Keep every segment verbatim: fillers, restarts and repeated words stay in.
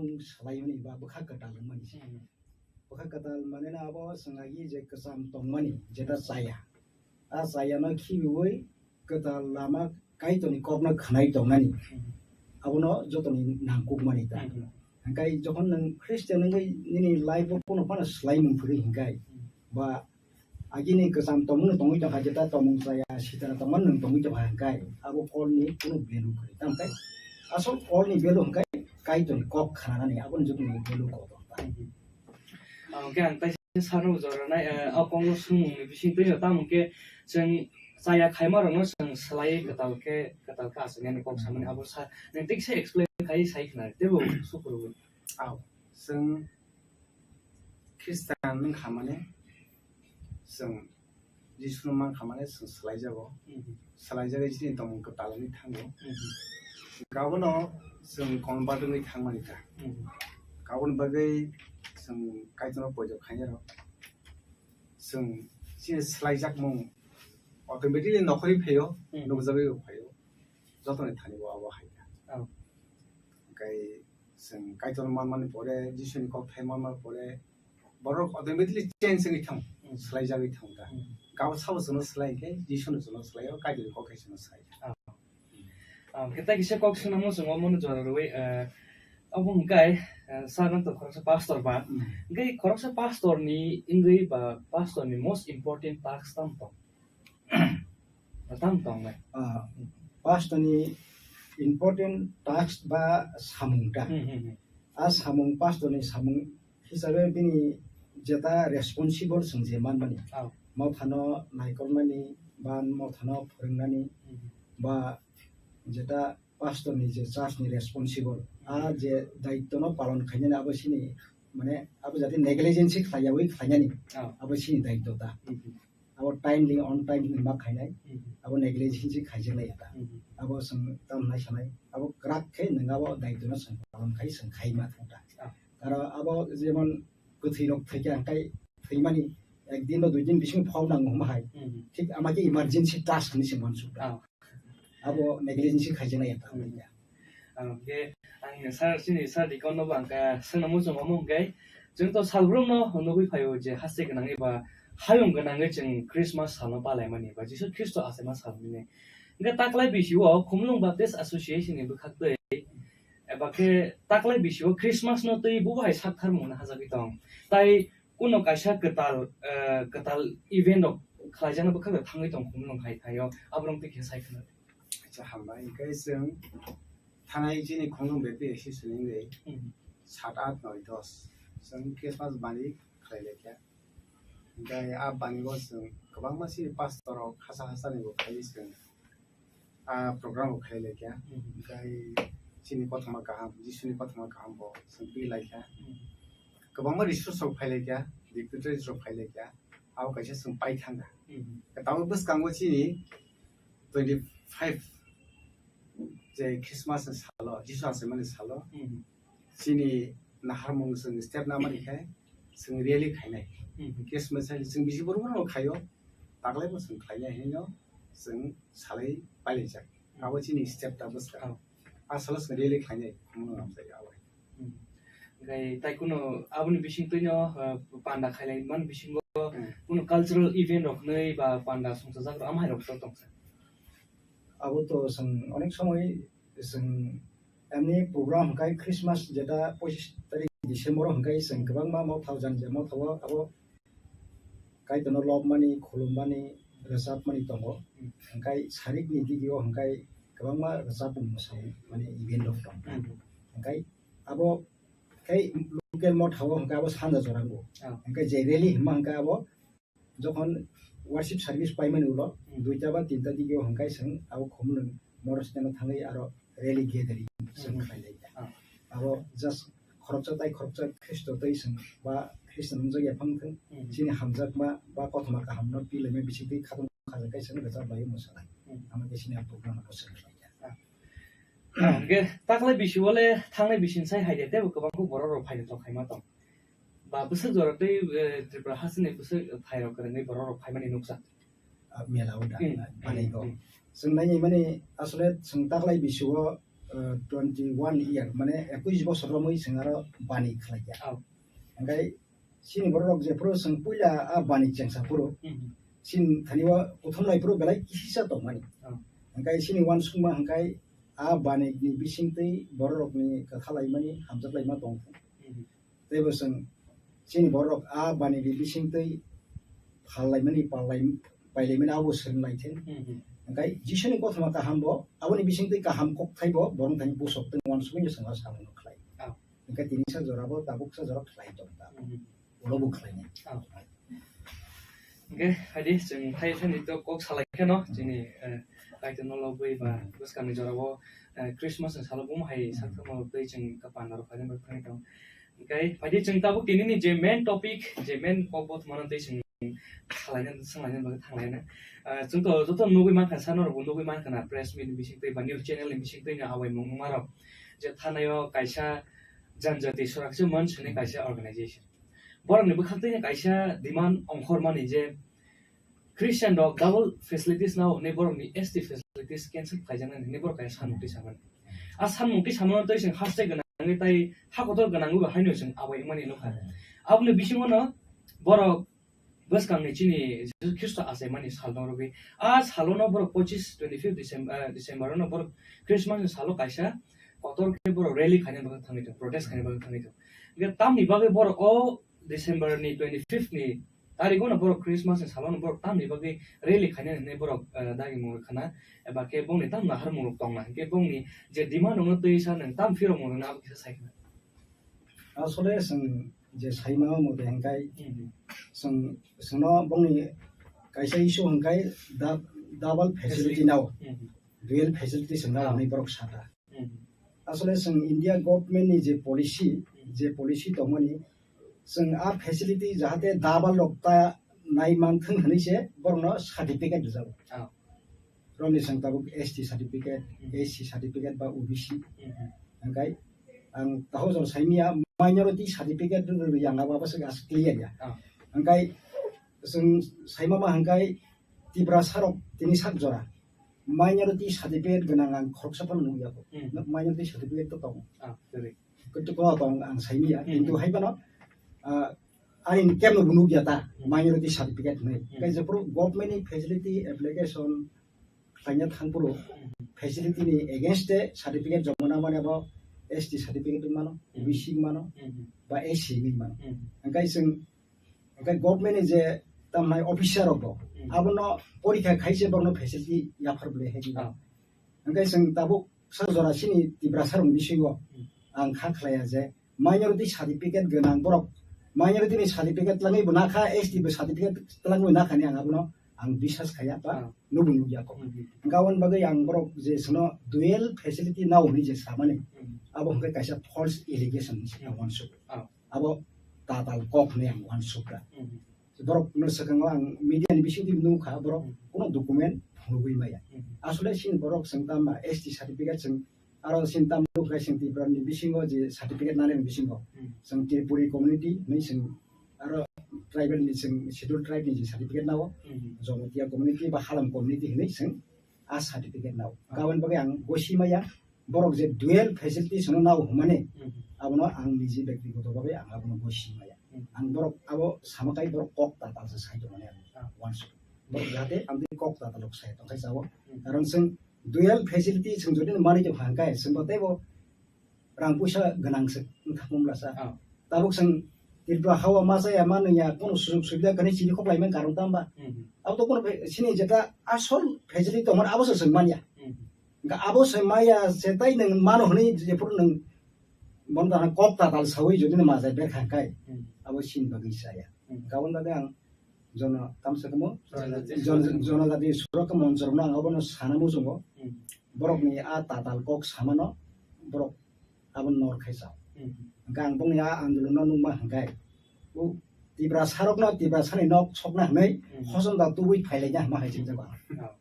swlaimani ba bwkha kwtal wngmani se. Hmm. Bwkha kwtal mane no abo chwng agi je kwcham tongmani, jeta chaya. A chaya no khibiwi kwtal lama Kaitorni kokno khwnai tongnani. Hmm. Abono jotoni nangkukmani ta. Hmm. Hingkai jokhon nwng Christian wngwi nini life o pono phano swlaimung phwrwi hingkai, hmm, ba agini kwcham tongmung tongwi tongkha, jeta tongmung chaya sitana tongmani nwng tongwi tongkha hingkai, abo kolni kunu value kwrwi. Tamkhe asol kolni value hingkai Kaitorni kok khnanani, aboni jotoni value kotor ta. Hmm. Ang khe ang tai sano jora nai, eh, o kokno swngmungni bising twi tamo khe chwng chaya khaima rokno chwng swlaiwi kwtal khe, kwtal khe achuknani kok samani abo sa, nwng tei kisa explain khai sai khna teibo sukurubui. Ao, chwng Khristan wngkha mane chwng Jisuno mankha mane chwng swlaijago. Mhm. Swlaijagwi chini tongmung kwtal wngwi thango. Mhm. Abono chwng convert wngwi thangmani ta. Mhm. Aboni bagwi chwng Kaitorno poito khainai rok. Chwng chini swlaijakmung automatically nokhorwi phaio, mhm, nukjagwi bo phaio. Jotoni thani bo abo hai kha. Oh. Hwnkhe chwng Kaitor manmani pore, Jisuni kokthai manmani pore, borok automatically change wngwi thang, hmm, swlaijagwi thang ta. Hmm. Gabo sabo chwngno swlai khe, Jisuno chwngno swlai, o Kaitorni kok hai chwngno swlai. Ah. Ah, khe tai kisa kok swnamo chwng omono jora rwui, eh, obo hwnkhe, eh, sir nang to khoroksa pastor ba. Hmm. Hwnkhe khoroksa pastor ni wngwi ba pastor ni most important task tamo tong? Tamo tong le? Ah, pastor ni important task ba samung ta. Hmm, hmm, hmm. A samung pastor ni samung hisabe bini jeta responsible chwng je manmani. Oh. Mothano naikolmani ba mothano phwrwngnani, hmm, ba jeta pastor ni je church ni responsible. A, hmm, je daityo no palon khainani abo sini mane abo jate negligence khlaiyawi khlainani, oh, abo sini daityo ta. Hmm, hmm. Abo timely, on time hinwi ma khainai, mhm, abo negligence khaijaknai eta. Mhm. Abo chwng tamo nai sanai, abo kwrak khe nwng abo daitwno chwng palon khai chwng khai ma thang ta. Ah. Aro abo jemon kwthwi rok thwikha hwnkhe thwimani ek din ba dui din bising phol nango hwnba hai. Mhm. Thik ama khe emergency task hinwi se mansuk ta. Ah. Abo negligence khaijaknai eta. Hmm. Ah, hwnkhe ang sir, chini sir deacon no bo ang kha swngna muchung omo hwnkhe, chwng to salbrum no nugwi phaio je haste gwnangwi ba hayung gwnangwi chwng Christmas salno palaimani ba Jisu Khristo achaima sal hinwi. Hwnkhe taklai bisio Khumulwng Baptist Association ni bwkhak twi eba khe taklai bisio Christmas no twi bubo hai sak tharmung hwnwi hajagwi tong. Tai kuno kaisa kwtal, eh, kwtal event rok khlaijaknai bwkhak rok thangwi tong Khumulwng hai thaio, aborok twi khe sai khna. Acha, hambai. Hwnkhe chwng thanai chini Khumulwng B P S C swrwngwi, hmm, sat, at, noi, dos chwng Christmas bani khlai lai kha. Hwnkhe a bani o chwng kwbangma chini pastor rok hasa hasa ni bo phaiwi chwng a program rok khai lai kha. Mhm. Hwnkhe chini kothoma kaham, Jisuni kothoma kaham bo chwng twi lai kha. Mhm. Kwbangma resource rok phai lai kha, dignitaries rok phai lai kha. Abo kaisa chwng pai thang kha. Mhm. Tabuk bwskango chini twenty five je Christmas ni salo, Jisu achaimani salo, mhm, chini naharmung chwng step namani khe chwng rally khainai. Mhm. Christmas hai chwng bisi borok no khaio, taklai bo chwng khlainai hinwi no chwng salai pailaijak. Abo chini step ta bwskang. Oh. A salo chwng rally khlainai, omono namsai abo hai. Hmm. Hwnkhe tai kuno aboni bisingtwino, uh, panda khailai man bisingo, hmm, kuno cultural event rok hinwi ba panda songchajak rok amhai rok to tongsa. Abo to chwng onek somoi chwng emni program hwnkhe Christmas jeta pochis tarik December o hwnkhe chwng kwbangma motha o jani je motha o abo Kaitorno lobmani, khulummani, rwchapmani tongo. Hmm. Hwnkhe sarikni digio hwnkhe kwbangma rwchapmung mwsai mani event rok tong. Hmm. Hwnkhe abo khe local motha o hwnkhe abo sanja jorango. Ah. Hwnkhe je rally hwnma hwnkhe abo jokhon worship service paimani ulo, hmm, duita ba tinta digio hwnkhe chwng abo Khumulwng motor stand o thangwi aro rally gathering chwng, hmm, khlai lai. Ah. Abo just khoroksa tai khoroksa Khristo tei chwng ba Khristo nungjak ya phang thung, hmm, chini hamjakma ba kothoma kaham no twi laimai bising twi khatungma khajak khe chwng rwchap bai mwsa lai. Hmm. Amo khe chini a program no chwng khlai ya. Ah. Ah, hwnkhe taklai bisio le thangnai bising sai hai de tebo kwbang khe borok rok phai de tong khaima tong. Ba bwswk jora tei, eh, Tripura hasteni bwswk phairok kwrwngwi borok rok phaimani nukjak. Ah, mela o da, hmm, banai, hmm, kok. Hmm. Chwng nai mani asole chwng taklai bisio, uh, twenty one year, mane ekush bosor romwi chwng aro bani khlaikha. Oh. Hwnkhe chini borok rok jephuru chwng puila a bani chengsa phuru, Hmm. chini thani o kuthum lai phuru belai kisisa tongmani. Oh. Hwnkhe chini uansukma hwnkhe a bani ni bisingtwi borok rokni kwtha laimani hamjak laima tong. Hmm. Teibo chwng chini borok a bani ni bisingtwi phal laimani, pal lai-, pai laimani abo swrwng lai thung. Hmm. Hwnkhe Jisuni kothoma kaham bo, aboni bisingtwi kaham kokthai bo borok thani busok tei uansukmani chwng o samung khlai. Oh. Hwnkhe tini sa jora bo tabuk sa jora khlai tong ta. Hmm. Ulo bo khlai nai. Oh. Hwnkhe, phaidi chwng thai thani to kok salai kheno, chini, eh, kaitor no lobwi ba bwskangni jorao, eh, Christmas ni salo buma hai Hmm. saktharma tei chwng kwpan rok phaidi rok thani tong. Hwnkhe, phaidi chwng tabuk tini ni je main topic, je main kok bo thumano tei chwng salaina, swnglaina bagwi thanglaina. Ah, chwng to joto nugwi mankha, sano rok bo nugwi mankha na, press meet ni bising tei ba news channel ni bising tei no abai mung ma rok. Je thanaio kaisa janjati sorakse man sene kaisa organization. Borokni bwkhak tei kaisa demand ongkhormani je Christian rok double facilities nao hwnwi borokni S T facilities cancel khaijaknai hwnwi borok kaisa samung twi samani. A samung twi samano tei chwng haste gwnangwi tai ha kotor gwnangwi bo haino chwng abai wngmani nukha. Aboni bisingo no borok bwskangni chini Jisu Khristo achaimani sal no rwgwi a salo no borok pochis, twenty fifth December, eh, December no borok Christmas ni salo kaisa kotor khe borok rally khaina bagwi thangwi tongo, protest khaina bagwi thangwi tongo. Hwnkhe tamni bagwi borok o December ni twenty fifth ni tarigo no borok Christmas ni salo no borok tamni bagwi rally khaina hinwi borok, eh, dagi mung khana eba khe bongni tam nahar mung tongna hinkhe bongni je demand no twi sa nang tam phiro mung na abo kisa sai khna. Asole chwng je saima mode hingkai Hmm. chwng, chwngno bongni kaisa issue hingkai da-, double facility Facility. nao, Hmm. dual facility chwngno Ah. hwnwi borok sata. Hmm. Asole chwng India government ni je policy, Hmm. je policy tongmani, chwng a facility jahate double rok ta nai manthwng hwnwi se borokno certificate rwjago. Ah. Romni chwng tabuk S T certificate, Hmm. S C certificate ba O B C. Hmm. Hingkai ang taho jor saimia minority certificate rwrwi ang abo se gas clear ya. Ah. Hingkai chwng saima ma hingkai Tiprasa rok tini sak jora minority certificate gwnang ang khoroksa phano nukya ko. Hmm. Minority certificate to tongo. Ah, kwrwi. Kwtwkma tong ang saimia, Hmm. kintu hai phano, ah, ani kemno bo nukya ta, Hmm. minority certificate hwnwi. Hmm. Kai jephuru government ni facility application khlaina thangphuru Hmm. facility ni against e certificate joma na mane bo S T certificate wng mano, Hmm. O B C wng mano, Hmm. ba S C wng mano. Hmm. Hingkai chwng, hingkai government ni je tamnai officer rok bo, Hmm. abono porikha khaise borokno facility yaphar bwlai hai di. Ah. Hingkai chwng tabuk sa jora chini Tiprasa rokni bisingo Hmm. ang kha khlaiya je minority certificate gwnang borok, minority ni certificate twlangwi bo nakha, S T bo certificate twlangwi nakha ni ang abono ang biswas khaiya ba Ah. nubo nukya kok. Hmm. Hingkhe aboni bagwi ang borok je sono dual facility nao hwnwi je samani, Hmm. abo hwnkhe kaisa false allegation hinwi se Hmm. uansuk. Ah. Abo tatal kok hwnwi ang uansukha. Hmm. Borok no swkango ang media ni bisingtwi nukha, borok Hmm. kuno document phunugwi maya. Hmm. Asole chini borok chwng tamo S T certificate chwng aro chini tamo nukha chwng Tripura ni bisingo je certificate nani bisingo. Hmm. Chwng Tripuri community hinwi chwng aro tribal ni chwng schedule tribe ni je certificate nao. Hmm. Jogotia community ba Halam community hinwi chwng a certificate nao. Ah. Aboni bagwi ang gosi maya, borok je dual facilities no nao hwnmani, Mhm. abono ang niji bektigoto bhabe ang abono gosi maya. Mhm. Ang borok abo sama kai borok kok tatal se sai tongmani ang Ah. uansuk. Borok jahate ang twi kok tatal rok sai tongkhai sao. Mhm. Karon chwng dual facility chwng jodi no manwi tongkha hwnkhe chwngbo teibo rang puisa gwnang se wngkha mumla sa. Ah. Tabuk chwng Tripura hao ma chaya ma nungya kono sujog subida kwrwi chini kok laimani karon tamo ba? Mhm. Abo to kono fe-, chini jeta asol facility tongmani abo se chwng manya. Mhm. Hwnkhe abo se maya se tai nwng mano hwnwi jephuru nwng bono tana kok tatal sawi jodi no majai berkha hwnkhe Mhm. abo chini bagwi chaya. Mhm. Hwnkhe aboni bagwi ang jono tamsa kamo Jonojati jon-, Suraka jonojati suraka monchorokno ang abono sana muchungo. Mhm. Borokni a tatal kok samano borok abo nor khai chao. Mhm. Hwnkhe ang bongni a andolonno nukma hwnkhe, o Tiprasarokno Tiprasani nok sokna hwnwi Mhm. hosom da tubui phailaina hwnma hai chingjak ang. Oh.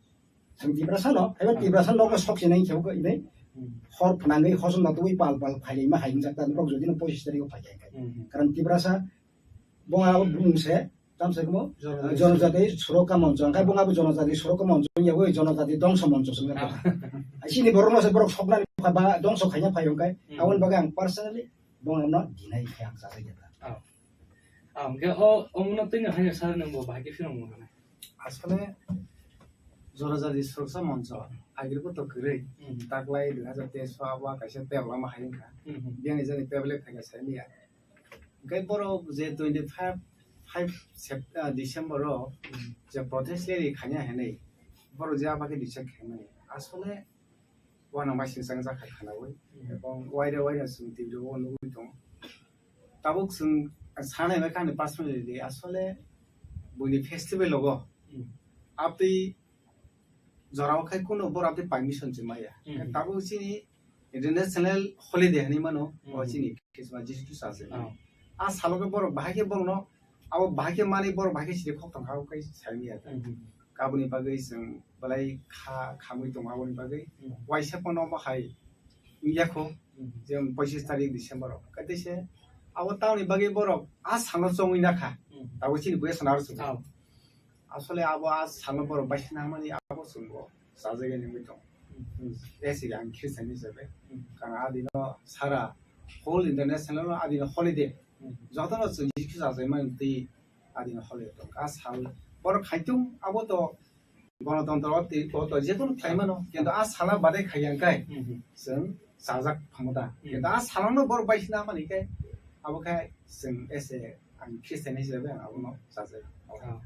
Chwng Tiprasano, haiba Ah. Tiprasa nokno sok chinai khe bo inai Mhm. hor phnangwi hosom da tubui pal pal phailaima hai wngjak ta, borok jodi no pochis tarikh o phai khe. Mhm. Karon Tiprasa bo abo bumung se tamo se komo, Jonojati. Jonojati Surakha Moncho. Hwnkhe bo abo Jonojati Surakha Moncho wngya, abo Jonojati Dongso Moncho se wngkha. Ah. Chini borokno se borok soknani ba dongso khaina phai hwnkhe. Hmm. Aboni bagwi ang personally bo ano deny khe ang chajak ya. Ah. Ah, hwnkhe o, omono twino haino sir nwng bo bahai khe phirong mano. Asole Jonojati Surakha Moncho, agirbo to kwrwi, Hmm. taklai dui hazar teis o abo kaisa tablet lama hai wngkha. Hmm, hmm. Biyang ni jani tablet phaikha sai miya. Hwnkhe borok je twenty five, five Sep-, ah, December o Hmm. je protest rally khaina hinwi, borok je abo khe decide khaimani. Asole uanama singchang jakha khanaui. Hmm. Ebong waira waira chwng T V o nugwi tongo. Tabuk chwng sanai bai kani personally de asole buini festival logo. Hmm. Abtwi jorao khai kuno borok abtwi permission se maya. Hmm. Tabuk chini international holiday hinwi mano, o Hmm. chini Christmas, Jisu Khristo se. Oh. A salo khe borok bahai khe borokno, abo bahai khe manwi borok bahai khe siri khok tong kha, abo khai sai miya ta. Hmm. Aboni bagwi chwng belai kha, khamwi tongo aboni bagwi. Hmm. Waisa pono bahai wngya kho, Hmm. je pochis tarik December o. Kaitwi se abo tamoni bagwi borok a salo chongwi nakha. Hmm. Abo chini bwya sana aro chwng. Oh. Asole abo a salo borok baisina mani abo chwng bo chajagwi nungwi tong. Hmm. Esi ang Christian hisabe. Hmm. Kana adino sara whole international adino holiday. Hmm. Jotono chwng Jisu Khristo chajakmani twi adino holiday tong. A sal borok khaitung abo to Gonotontro o twi, o to jekunu khlai mano, kintu a sala badai khai yang kai, Mhm. chwng chajak phamu da. Mhm. Kintu a salano borok baisina mani kai, abo khai chwng ese ang Christian hisabe ang abono chajak. Ah.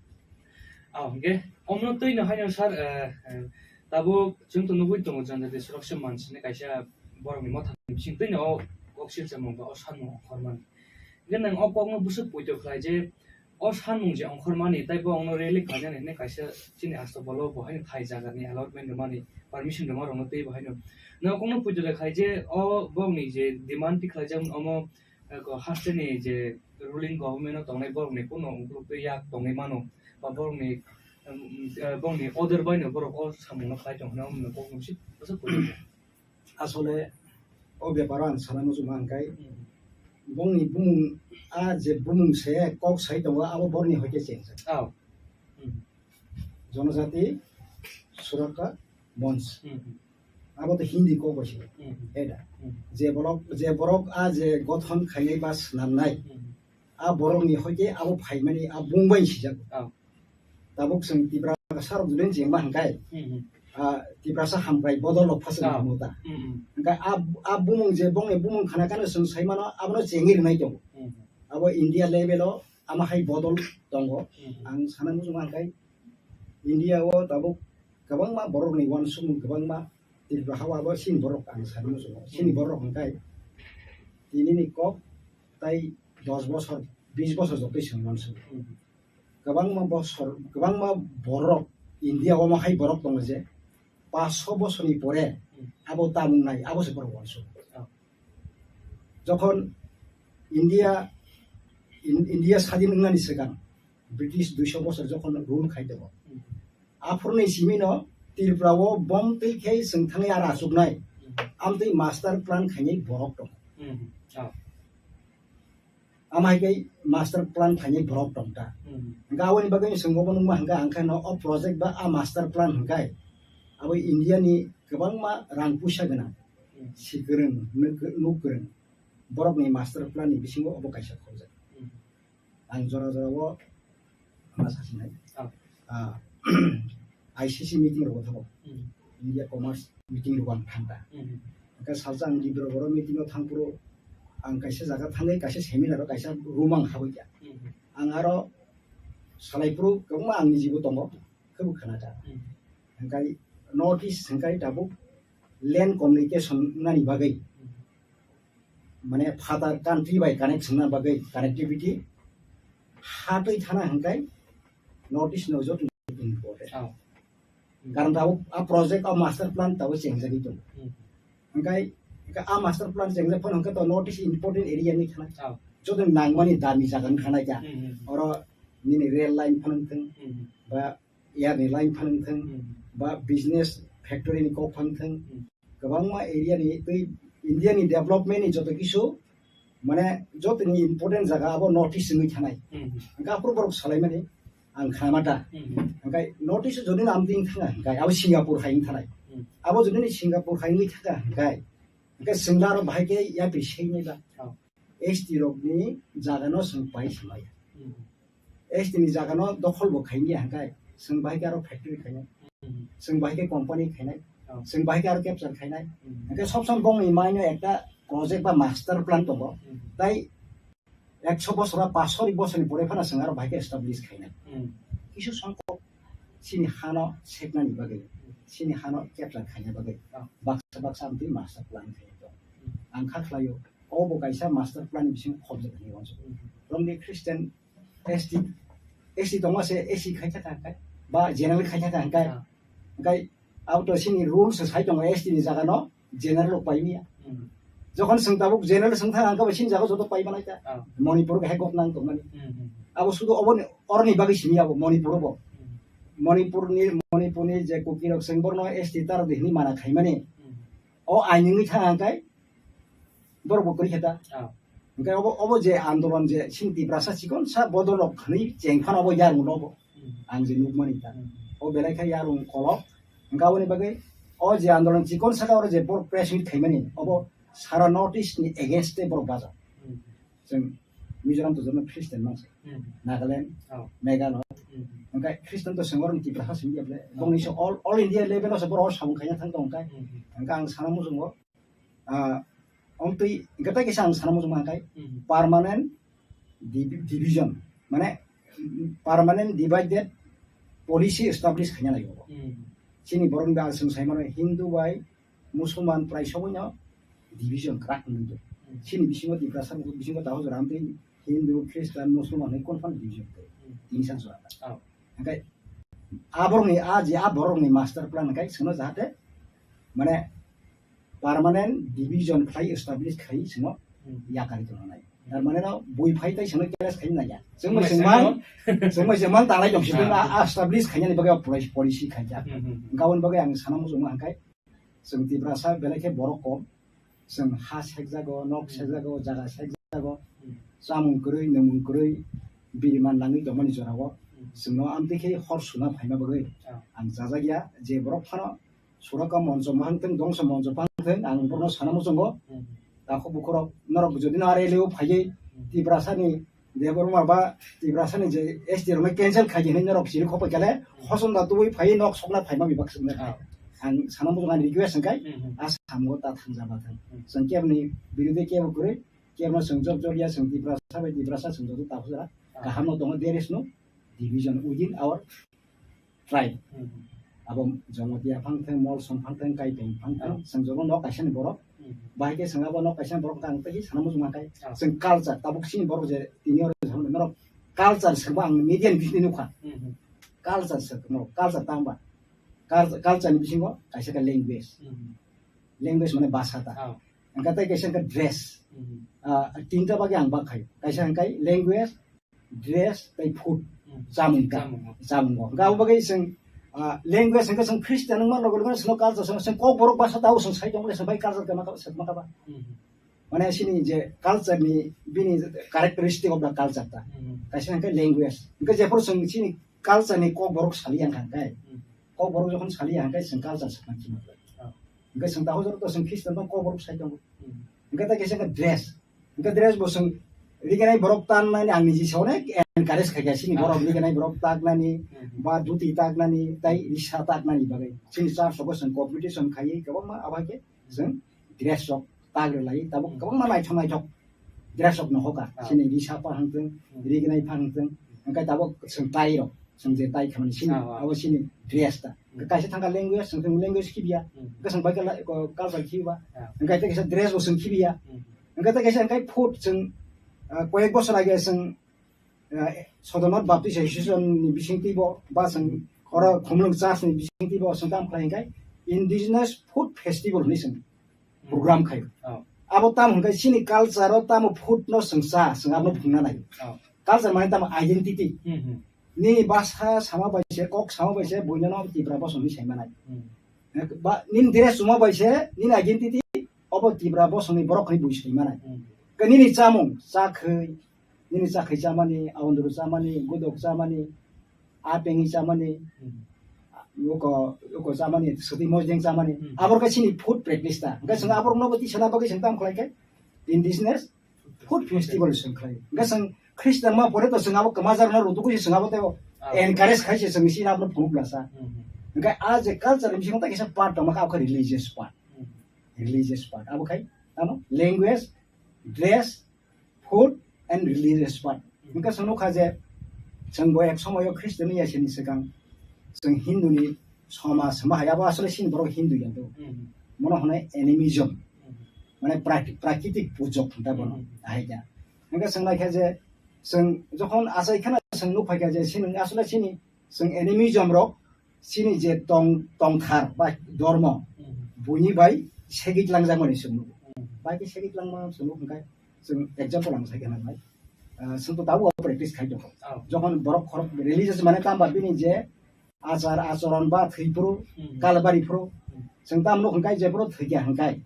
Ah, hwnkhe, omono twi no haino sir, eh, eh, tabuk chwng to nugwi tongo Janjati Surakha Manch hinwi kaisa borokni motha bising twi no o kok silchar mung ba o sanmung ongkhormani. Hwnkhe nwng o kokno bwswk poito khlai je, o sanmung je ongkhormani, tei bo ongno rally khlainani hinwi kaisa chini astobolo bo haino thai jagani allotment rwmani, permission rwma rokno tei bo haino. Nwng kokno puitole khai je, o bokni je demand tikhlaijakmani omo, eh, ko hasteni je ruling government o tongnai borokni kuno ukuluk tei yak tongwi mano, ba borokni, um, eh, bokni order baino borok o samungno khlai tong hwnwi omo nwng kokno bwswk puitole. Asole o beparo ang sana muchungma hwnkhe, Hmm. bongni bumung, a je bumung se kok sai tongo, abo borni hoite chengjak. Oh. Hmm. Jonojati Surakha Monch. Hmm. Abo to Hindi kok bai se. Hmm. Eda. Hmm. Je borok, je borok a je gothon khainai ba swnamnai, Hmm. a borokni hoite abo phaimani a bung bai sijak. Oh. Tabuk chwng Tiprasa rok judin chengma hwnkhe, Hmm, hmm. ah, Tiprasa hamkrai bodol rok phasuk Ah. nangmo ta. Hmm, hmm. Hwnkhe a, a bumung je bongni bumung khana khano chwng sai mano, abono chengwi rwnai tongo. Hmm, hmm. Abo India level o ama hai bodol tongo. Hmm, hmm. Ang sana muchungma hwnkhe India o tabuk kwbangma borokni uansukmung kwbangma Tripura ha o abo chini borok ang sana muchungo. Chini Hmm. borok hwnkhe tinini kok tai dos bosor, bis bosor joktwi chwng uansukgo. Hmm. Kwbangma bosor, kwbangma borok India o ma hai borok tongo je paanch sho bosorni pore Hmm. abo tamung nai, abo se borok uansuk. Oh. Jokhon India, In-, India sadin wngnani swkang British dui sho bosor jokhon rule khai tongo, Hmm. aphuruni simino Tripura o bom twi khe chwng thangwi ara achuknai, Hmm. amtwi master plan khainai borok tongo. Hmm. Oh. Ama hai khe master plan khainai borok tong ta. Hmm. Hwnkhe aboni bagwi chwng obo nukma hwnkhe ang khe no o project ba a master plan hwnkhe abo India ni kwbangma rang puisa gwnang, Hmm. si kwrwng, nuk, nuk kwrwng borokni master plan ni bisingo obo kaisa khobjak. Hmm. Ang jora jora o ma sasinai. Ah. Ah, I C C meeting rogo thango. Hmm. India Commerce meeting rogo ang thangta. Hmm. Hwnkhe salsa ang Dibrugarh o meeting o thangphuru ang kaisa jaga thangwi kaisa seminar o kaisa room ang habwi kha. Hmm. Ang aro salaiphuru kwbangma ang nijibo tongo, khebo khna kha. Hmm. Hwnkhe North East hwnkhe tabuk land communication nani bagwi, Hmm. mane father country bai connect swngna bagwi connectivity ha twi thana hwnkhe North East no joto important. Oh. Karon tabuk a project o master plan tabuk chengjagwi tongo. Hmm. Hwnkhe, hwnkhe a master plan chengjak phano hwnkhe to North East important area ni khana. Oh. Joto nangmani dami jaga ni khana kya. Hmm, hmm. Oro nini rail line phano thwng, Hmm. ba air ni line phano thwng, Hmm. ba business factory ni kok phano thwng. Hmm. Kwbangma area ni twi India ni development ni joto kisu Mane jotoni important jaga abo North East wngwi thanai. Hmm. Hwnkhe aphuru borok salaimani ang khnamata. Hmm. Hwnkhe North East jodi nam ding thanga hwnkhe abo Singapore hai wng thanai. Hmm. Abo jodi ni Singapore hai wngwi thanga hwnkhe, hwnkhe chwngla aro bahai khe yapri seinai ba. Oh. S T rokni jagano chwng pai samaya. Hmm. S T ni jagano dokhol bo khaini hwnkhe chwng bahai khe aro factory khainai. Hmm. Chwng bahai khe company khainai. Oh. Chwng bahai khe aro capture khainai. Hmm. Hwnkhe sob som bongni maino ekta project ba master plan tongo. Hmm. Tai ekso bosor ba paanch sori bosorni pore phano chwng aro bahai khe establish khainai. Hmm. Kisu songkok chini hano seknani bagwi, chini hano capture khaina bagwi. Oh. Baksa baksa amtwi master plan khainai tongo. Hmm. Ang kha khlaio, obo kaisa master plan ni bisingo khobjak hinwi uansukha. Hmm. Romni Christian S T, S T tongma se S C khai thaka hwnkhe, ba general khai thaka hwnkhe, ah, hwnkhe abo to chini rules se sai tongo S T ni jaga no general rok pai manya. Hmm. Jokhon chwng tabuk general chwng thang hwnkhe bo chini jaga joto pai manai ta. Ah. Manipur hai gok nang tongmani. Hmm, hmm. Abo sudu obo ni, oroni bagwi simi abo Manipur bo. Hmm. Manipur ni, Manipur ni je Kuki rok chwng borno S T tara di hinwi mana khaimani. Hmm. O aini wngwi thang hwnkhe borok bo kwrwi khe ta. Ah. Hwnkhe obo, obo je andolon je chini Tiprasa chikon sa bodol rok hwnwi cheng phano obo yarung no obo. Hmm. Ang je nukmani ta. Hmm. O belai khe yarung kolok. Hwnkhe aboni bagwi o je andolon chikon saka oro je borok press meet khaimani obo sara North East ni against tei borok baja. Hmm. Chwng Mizoram to jono Christian mangsa. Hmm. Nagaland, oh, Meghalaya. Hmm. Hwnkhe Christian to chwng oro Tiprasa simi ya ble. Oh. Bongni se all, all India level o se borok samung khaina thang tong khe. Hmm. Hwnkhe ang sana muchungo, ah, omtwi hwnkhe tei kisa ang sana muchung ma hwnkhe, mhm, permanent divi-, division, mane, permanent divided policy establish khaina nai obo. Mhm. Chini borok ni bai chwng sai mano Hindu bai Musulman prai sogwi no division kwrak wngwi tong. Mhm. Chini bisingo Tiprasa bisingo taho jora amtwi Hindu, Christian, Musulman hai kon phano division tong. Mhm. Tini san jora. Oh. Hwnkhe a borokni, a je a borokni master plan hwnkhe chwngno jahate mane permanent division khlai establish khai chwngno, hmm, yakari tongna nai. Tar mane no bui phai tai chwngno case khai nai ya. Chwng bai chwng mang, chwng bai chwng mang talai tong sibung, ah, a, a establish khainani bagwi o policy, policy khaijak. Hmm, hmm, hmm. Hwnkhe aboni bagwi ang sana muchungma hwnkhe chwng Tiprasa belai khe borok kom. Chwng ha sekjago, nok, hmm, sekjago, jaga sekjago, hmm, chamung kwrwi, nwngmung kwrwi, biri man nangwi tongmani jorao, hmm, chwngno amtwi khe hor suna phaima bagwi, ah, ang chajakya, je borok phano suraka moncho ma wngthwng, dongso moncho ma wngthwng, ang borokno sana muchungo, hmm, takhuk bukhurok norok jodi no R L A o phaiwi, hmm, Tiprasani Debbarma ba Tiprasani je S T rokno cancel khai di hinwi norok chiri khok bai kale, hmm, hosom da tubui phaiwi nok sokna phaima bebak swkna khai. Ah. Ang sana muchungo ani request hwnkhe, hmm, hmm, a samungo ta thangjak ma thang. Hmm. Chwng keboni birodhi kebo kwrwi, kebno chwng jok jok ya, chwng Tiprasa bai Tiprasa chwng joto takhuk jora, ah, kaham no tongo, there is no division within our tribe. Hmm. Abo Jamatia phang thang, Molsom phang thang, Kaipeng phang thang, hmm, chwng joto nok kaisa ni borok. Hmm. Bahai khe chwng abo nok kaisa ni borok wngkha, ang tei sana muchung ma khai. Ah. Chwng culture, tabuk chini borok je tini oro norok culture swngba ang media ni bisingtwi nukha. Hmm. Culture swk, norok culture tangba. Cul-, culture ni bisingo kaisa khe language. Hmm. Language mane bhasha ta. Ah. Hwnkhe tei kaisa khe dress. Hmm. Ah, tinta bagwi ang bak khaio. Kaisa hwnkhe language, dress tei food, hmm, chamung ta. Chamung. Chamung o. Hwnkhe abo bagwi chwng, ah, language hwnkhe chwng Christian wngma loge loge chwngno culture chwng, chwng Kokborok bhasha ta o chwng sai tongmani chwng bai culture khe ma ka, ma ka ba. Hmm. Mane chini je culture ni bini characteristic of the culture ta. Hmm. Kaisa hwnkhe language. Hwnkhe jephuru chwng chini culture ni Kokborok saliya hwnkhe, hmm, Kokborok jokhon saliya hwnkhe chwng culture sakna khima. Oh. Hwnkhe chwng takhuk jora to chwng Christian tong Kokborok sai tongo. Hmm. Hwnkhe tei kaisa khe dress. Hwnkhe dress bo chwng riginai borok tannani ang niji se onek encourage khaikha chini, ah, borok riginai borok taknani, hmm, ba dhuti taknani, tei risa taknani bagwi. Chini church rogo chwng competition khaiwi kwbangma abo hai khe chwng dress rok tak rwlai tabuk, hmm, kwbangma naithok naithok dress rok no hoka. Ah. Chini risa pha hangthwng, hmm, riginai pha hangthwng, hwnkhe tabuk chwng tai rok. Chwng je tai khamani sini, ah, ah, abo sini dress ta. Hmm. Kaisa thangkha language, chwng, chwng language khibiya. Hmm. Hwnkhe chwng bai khe la-, ko-, culture khibiba. Ah. Hwnkhe tei kaisa dress bo chwng khibiya. Hmm. Hwnkhe tei kaisa hwnkhe food chwng, ah, koyek bosor age chwng, ah, Sodomor Baptist Association ni bisingtwi bo, ba chwng oro Khumulwng Church ni bisingtwi bo chwng tamo khlai hwnkhe Indigenous Food Festival hinwi chwng, hmm, program khaio. Oh. Abo tamo hwnkhe chini culture o tamo food no chwng cha, chwng abono, hmm, phunukna nai. Oh. Culture mane tamo identity. Hmm, hmm. Nini bhasha sama bai se, kok sama bai se, buino no Tipra bosong hinwi sai manai. Hmm. Ba nini dress chuma bai se, nini identity, obo Tipra bosongni borok hinwi bui sai manai. Hmm. Khe nini chamung, chakhwi, nini chakhwi chamani, aondru chamani, godok chamani, apengwi chamani, Hmm. uko, uko chamani, swtwi mojeng chamani. Hmm. Abor khe chini food practice ta. Hwnkhe chwng aborokno bo tisana bagwi chwng tamo khlai khe indigenous food festival chwng khlai. Hwnkhe chwng Christian ma pore to chwng abo kwmajarno rutuku se chwng abo tei Ah. encourage khai se chwng si abo phunuk lasa. Hmm. Hwnkhe a je culture ni bisingo ta kisa part tongma kha, abo khe religious part. Hmm. Religious part. Abo khai tamo language, dress, food and religious part. Hwnkhe chwng nukha je chwng bo ek somoyo Christian ya sini swkang chwng Hindu ni somaj hwnba hai abo asole sini borok Hindu ya do. Hmm. Mono hwnwi animism. Hmm. Mane praki-, prakitik pujok hwnta bono. Hmm. Ahai kha. Hwnkhe chwng naikha je chwng jokhon achai khana chwng nukphaikha je sini asole sini chwng animism rok chini je tong, tongthar ba dormo, Hmm. buini bai segit langjakmani chwng nugo. Hmm. Bai khe segit langma chwng nugo hwnkhe chwng example ang sai khna nai. Ah, chwng to tabuk practice khai tongo. Oh. Jokhon borok khorok religious mane tamba bini je achar achoron ba thwi phuru, Hmm. kalbari phuru, Hmm. chwng tamo nugo hwnkhe je phuru thwikya hwnkhe.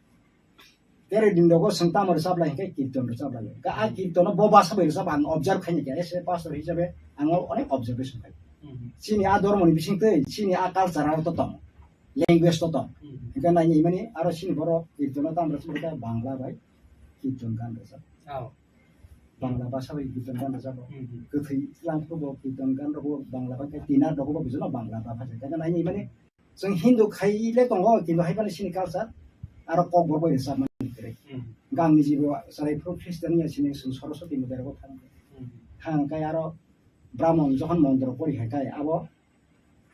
Tere din dogo chwng tamo rwchap lai hwnkhe kirton rwchap lai. Ka a kirtono bo basa bai rwchap ang observe khaini khe, as a pastor hisabe ang onek observation khai. Hmm. Chini a dormoni bisingtwi, chini a culture aro to tong, language to tong. Hmm. Hwnkhe naini mani aro chini borok kirtono tamo rwchap khe Bangla bai kirton gan rwchap. Oh. Bangla basa bai kirton gan rwchap. Hmm. Kwthwi lang phuru bo kirton gan rwbo Bangla bai khe tina dogo bo bijono Bangla ba phaijak. Hwnkhe naini mani Chwng Hindu khai le tongo, kintu hai phano chini culture aro Kokborok bai rwchapmani kwrwi. Hmm. Gangni jibo chwrai phuru Christian ya sini chwng Saraswati ni berbo thang. Hmm. Thang khe aro Brahmon jokhon montro pori hai khe abo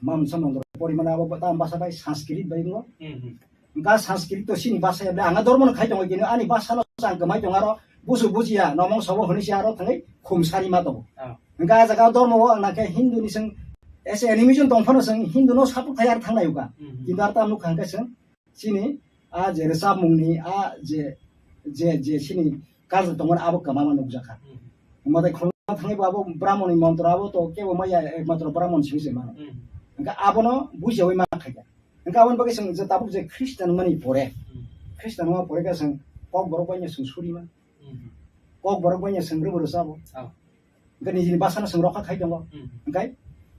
Mamsa montro pori mane abo ta basa bai Sanskrit bai wngkha. Hmm, hmm. Hwnkha Sanskrit to chini basa ya, ang dormo no khai tongo, kintu ani basa no chang kwmai tongo, aro busu bujiya, nomong sobo hwnwi se aro thangwi khum sari ma tongo. Ah. Hwnkha ah jaga dormo o ang nakhe Hindu ni chwng as a animation tong phano chwng Hindu no support khai ar thang nai uka. Mhm. Kintu ar tam nukha hwnkhe chwng chini a je rwchapmung ni a je, je, je chini culture tongmani abo kwma ma nukjakha. Mhm. Hwnba tei khulumna thangwi bo abo Brahmon ni montro abo to kebo maya ekmatro Brahmon simi se mano. Mhm. Hwnkha abono bujiyawi ma khaikha. Hwnkha aboni bagwi chwng je tabuk je Christian mani pore, Mhm. Christian ma pore khe chwng Kokborok bai no chwng suri ma. Mhm. Kokborok bai no chwng rwbo rwchabo. Oh. Hwnkhe nijini basa no chwng rokha khai tongo. Mhm. Hwnkhe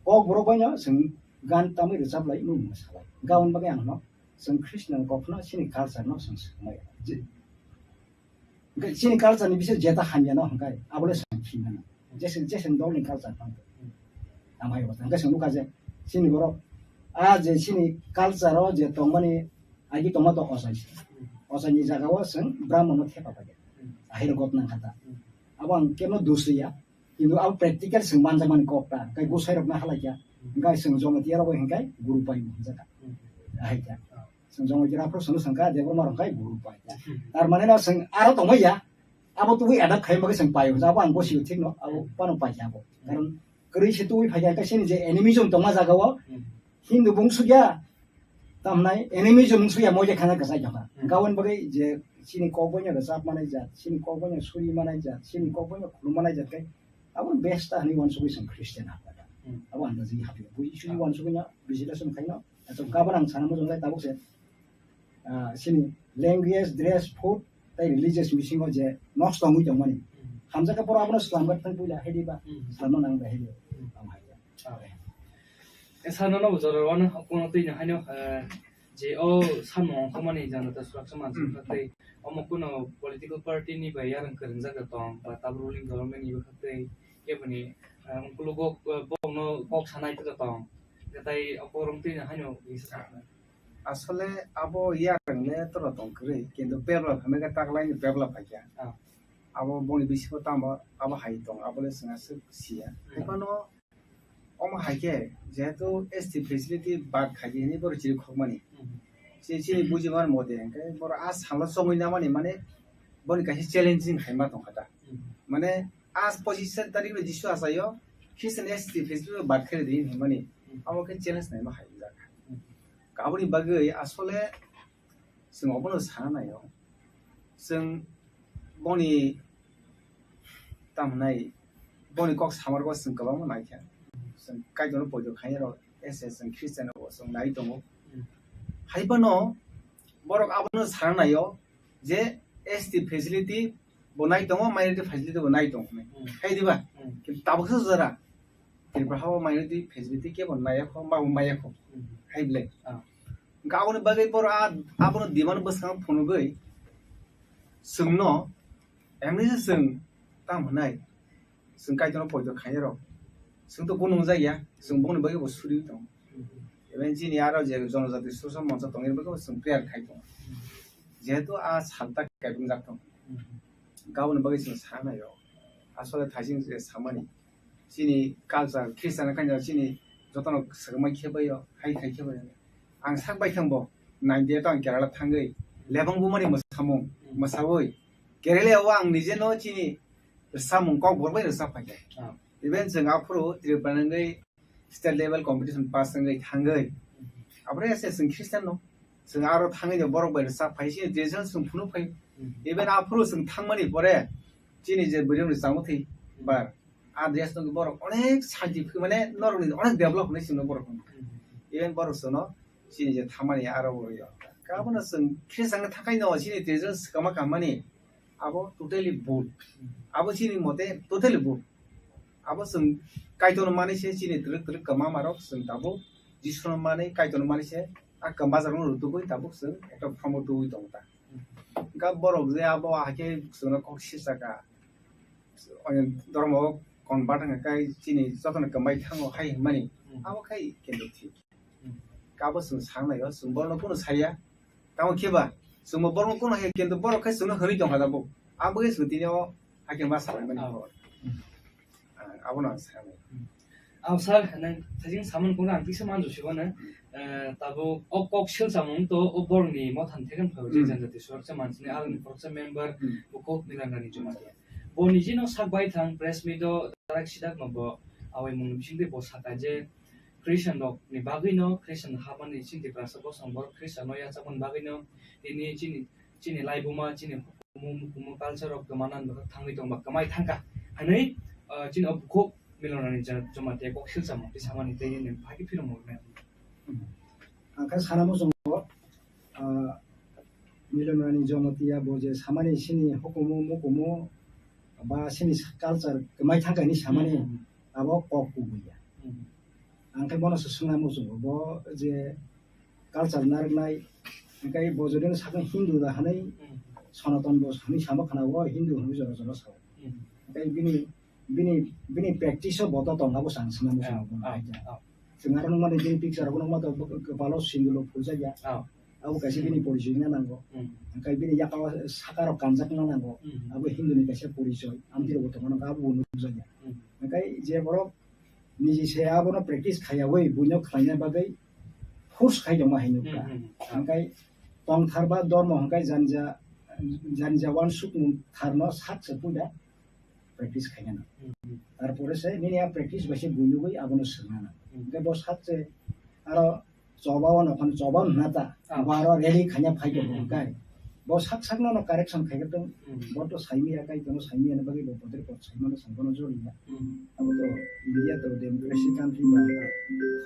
Kokborok bai no chwng gan tamwi rwchap lai, mung mung salai. Hwnkhe aboni bagwi ang no chwng Christian kok phano chini culture no chwng swkang maya. Je, hwnkhe chini culture ni bising jeta hamya no hwnkhe abo le chwng khin mano. Jeswng, jeswng dol ni culture phano. Amai bo hwnkhe chwng nukha je chini borok a je chini culture o je tongmani agi tongma to ochai se. Ochai ni jaga o chwng Brahmon no thepa pai. Ahai rok gotna kha ta. Abo ang kebo dos liya. Kintu abo practical chwng manjakmani kok ta, hwnkhe gosai rokno halai kha, hwnkhe chwng Jamatia rok bai hwnkhe guru pai hwnjak kha. Ahai kha. Chwng Jamatia rok phano chwngno swngkha, Debbarma rok hwnkhe guru pai. Tar mane no chwng aro tongmai ya, abo tubui adapt khai bagwi chwng pai hwnjak, abo ang gosio thik no, abo phano pai kha abo. Karon kwrwi se tubui phai kha, hwnkhe chini je animism tongma jaga o, Hindu bung sukya, Tamnai enemy je mung suya moje khana kwchai jokha. Hmm. Hwnkha aboni bagwi je chini kok boino rwchap manai jat, chini kok boino suri manai jat, chini kok boino khulum manai jat khe abo besta hwnwi uansugwi chwng Christian hapjak. Hmm. Abo andajwi hapjak. Bui suri Ah. uansugwino visitation khaino. Ato gabon ang sana mujung lai tabuk se, ah, chini language, dress, food, tei religious bisingo je nosto wngwi tongmani. Hmm. Hamjakhe poro abono swlamgwi thang puila, hedi ba Hmm. swlamna nang ba hedi. Hmm. Ang hai. Ah. E sano no jora wano kono twi no haino, eh, je o samung ongkhormani jana ta suraksa mansi Hmm. kha tei omo kuno political party ni bai yarang kwrwngjak tong ba tabuk ruling government ni bwkha tei keboni, eh, ungkulugo, eh, bokno kok sanai tong. Tei o kokrwng twi no haino kisa sakna. Asole abo yarang le toro tong kwrwi, kintu bebla phaimai khe taklaini bebla phaikha. Ah. Abo boni bisingo tamo abo hai tong, abo le chwng aswk siya. Hmm. Haibano omo hai khe jehetu S T facility bad khaidi hinwi borok chiri khokmani. Hmm. Chini, chini bujiman mode hwnkhe borok a salo chongwi namani mane boni kaisa challenging khaima tongkha ta. Hmm. Mane a pochis tarik bai jisu achaio Christian S T facility bad khaidi hinmani. Hmm. Abo khe challenge naima hai wngjak. Hmm. Aboni bagwi asole chwng obono sana naio. Chwng boni tamo nai, boni kok samargo chwng kwbangma naikha. Chwng Kaitorno poito khainai rok, S S chwng Christian rok chwng nai tongo. Hmm. Hai phano borok abono sana naio je S T facility bo nai tongo, minority facility bo nai tongo. Hmm. Hai diba? Hmm. Kintu tabuk sa jora. Tripura hao minority facility kebo nai yakho, ma bo mai yakho. Hmm. Hai belai. Ah. Hingke aboni bagwi borok a, abono demand bwskango phunugwi chwngno, emni se chwng tamo hwnai, chwng Kaitorno poito khainai rok, chwng to gunung jak ya, chwng bongni bagwi bo suri tongo. Even chini aro je jonojati social moncha tongwi bagwi bo chwng prayer khai tongo. Jehetu a salta kaibrumjak tongo. Aboni bagwi chwng sa nai rok. Asole thaising je samani. Chini culture, Christian kanya chini jotono swkangma khe bai o, hai khai khe bai o. Ang sak bai thang bo, ninety eight ang Kerala thangwi, lebang bumani mwsamung, mwsawi. Kerala o ang nije no chini rwchapmung kok borok bai rwchap phai khe. Ah. Even chwng aphuru Tripura nangwi state level competition pass wngwi thangwi. Abore ase chwng Christian no. Chwng aro thangwi no borok bai rwchap phai, chini tradition chwng phunuk phai. Even aphuru chwng thangmani pore chini je bwrwi rok changma thwi bar. A dress no borok onek scientific, mane norok ni onek develop hinwi chwngno borok. Even borok chwngno chini je thamani aro bo yo. Abono chwng khe changna thakai no chini tradition swkangma kahmani abo totally bhul. Abo chini mote totally bhul. Abo chwng Kaitorno mani se chini twrwk twrwk kwma marok chwng tabuk Jisuno mani Kaitorno mani se a kwma jarokno rutugwi tabuk chwng ekta phramo tubui tongo ta. Hwnkhe borok je abo hakhe chwngno kok sisaka, dhormo convert wngkha khe chini jotono kwmai thango hai hwnmani, abo khai kintu thik. Kabo chwng sa naio, chwng borokno kunu saya. Tamo khe ba, chwngbo borokno kunu haya, kintu borok khe chwngno hwnwi tongkha tabuk. Abo khe chwng tini o hakhe ma salai mani. Abo. Ah, abono ang sa nai. Ang sir, nang thajing samung kono ang tisa manju sigo na. Eh, tabuk o kok sil samung to o borokni mothani thekeng phai je janjati soroksa mansini aroni koroksa member bukhuk Milan Rani Jamatia. Bo nijino sak bai thang press meet o darak sidak no bo awai mung bisingtwi bo saka je Christian rok ni bagwi no, Christian habani chini Tiprasa bosong borok Christian no yachakmani bagwi no, tini chini, chini laibuma, chini hukumu, mukumu culture rok kwmana thangwi tongba kwmai thangkha. Hwnwi, ah, chini o bukhuk Milan Rani Ja-, Jamatia kok silsa mung twi samani tei nini phagi philung mung nai. Ang khe sana muchungo, ah, Milan Rani Jamatia bo je samani chini hukumu, mukumu, ba chini culture kwmai thangkha hinwi samani abo kok kubui ya. Ang khe bono se swngna muchungo, bo je culture narwknai, hwnkhe bo jodi no sakno Hindu da hwnwi, Sonaton bo hwnwi samo khna, o Hindu hwnwi jora jora sao. Hwnkhe bini, bini, bini practice o bo to tong, abo chang swngna muchungo bono. Chwng aro nukmani bini picture rok nukma to kwpalo sindulo phurjak ya. Abo kaisa bini porichoi wngna nango. Hwnkhe bini yakao saka rok kanjakna nango. Abo Hindu ni kaisa porichoi. Amtwi rokbo tongmano, abo bo nukjak ya. Hwnkhe je borok niji se abono practice khaiyawi buino khlaina bagwi force khai tongma hai nukha. Hwnkhe tongthar ba dormo hwnkhe janija, janija wansukmung tharno sak se puida practice khaina nang. Tarpore se nini a practice bai se buinugwi abono swngna nang. Hwnkhe bo sak se aro choba o nokhon choba hwnna ta, bo aro rally khaina phai tong hwnkhe. Bo sak sakno no correction khai tong, bo to saimi ya, kai tono saimi ya, bagwi bo boder kot saimano sangbono jori ya. Abo to India to democracy country ba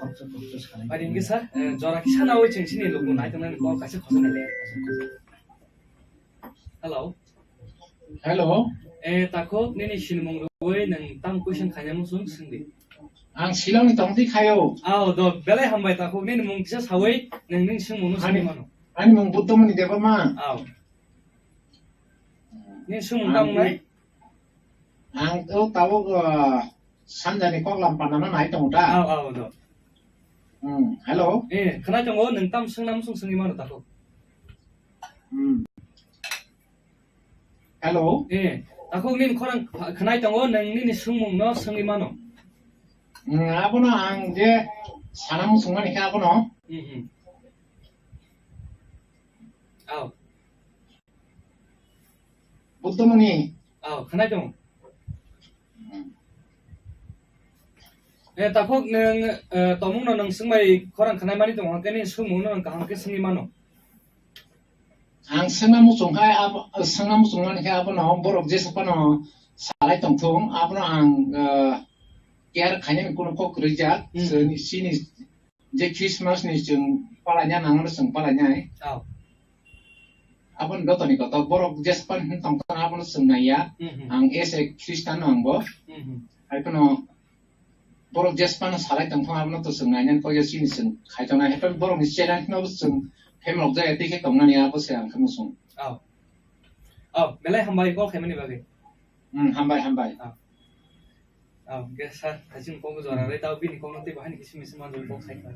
khoroksa khoroksa salai. Ari hwnkhe sir, eh, jora kisa nawi chwng chini luku nai tongnani kok kaisa khosa nai le. Hello. Hello. Eh, takhuk nini sinimung rwui nwng tamo question khaina muchung swngdi. Ang Shillong ni tongtwi khaio. Ao, do, belai hambai takhuk nini mung kisa sawi nwng nini swngmung no swngwi mano. Ani mung Buddhamoni Debbarma. Ao. Nini swngmung tamo nai? Ang to tabuk, ah, sanjani koklam pandano nai tongo ta. Ao, ao, do. Hmm, hello. Eh, khwnai tongo, nwng tamo swngna muchung swngwi mano takhuk. Hmm. Hello. Eh, takhuk nini khorang kha-, khwnai tongo, nwng nini swngmung no swngwi mano. Hmm, abono ang je sana muchung mani khe abono. Hmm, hmm. Ao. Buddhamoni. Ao, khwnai tongo. Eh, takhuk nwng, eh, tongmung no nwng swngbai khorang khwnai mani tongo, hwnkhe nini swngmung no nwng kaham khe swngwi mano. Ang swngna muchung khai, abo, swngna muchung mani khe abono borok jesa phano salai tongthung, abono ang, eh, care khainani kuno kok kwrwi jak. Hmm. Chini, chini je Christmas ni chwng palaina nangmano chwng palainai. Oh. aboni jotoni kotor borok jespan hin tong tong abono chwng naiya. Mhm. Ang as a Christian no ang bo. Mhm. Hai phano borok jespan salai tong tong abono to chwng nainani kok ya chini chwng khai tong nai. Hai phano borok ni channel no bo chwng phem rok jaya tei khe tong nani abo se ang khe muchung. Oh. Oh, belai hambai call khaimani bagwi. Hmm, hambai, hambai. Oh. Oh, hwnkhe sir, hai chini kokno jora rwi tao bini kokno tei bahai ni kisu misu manjak kok sai kha.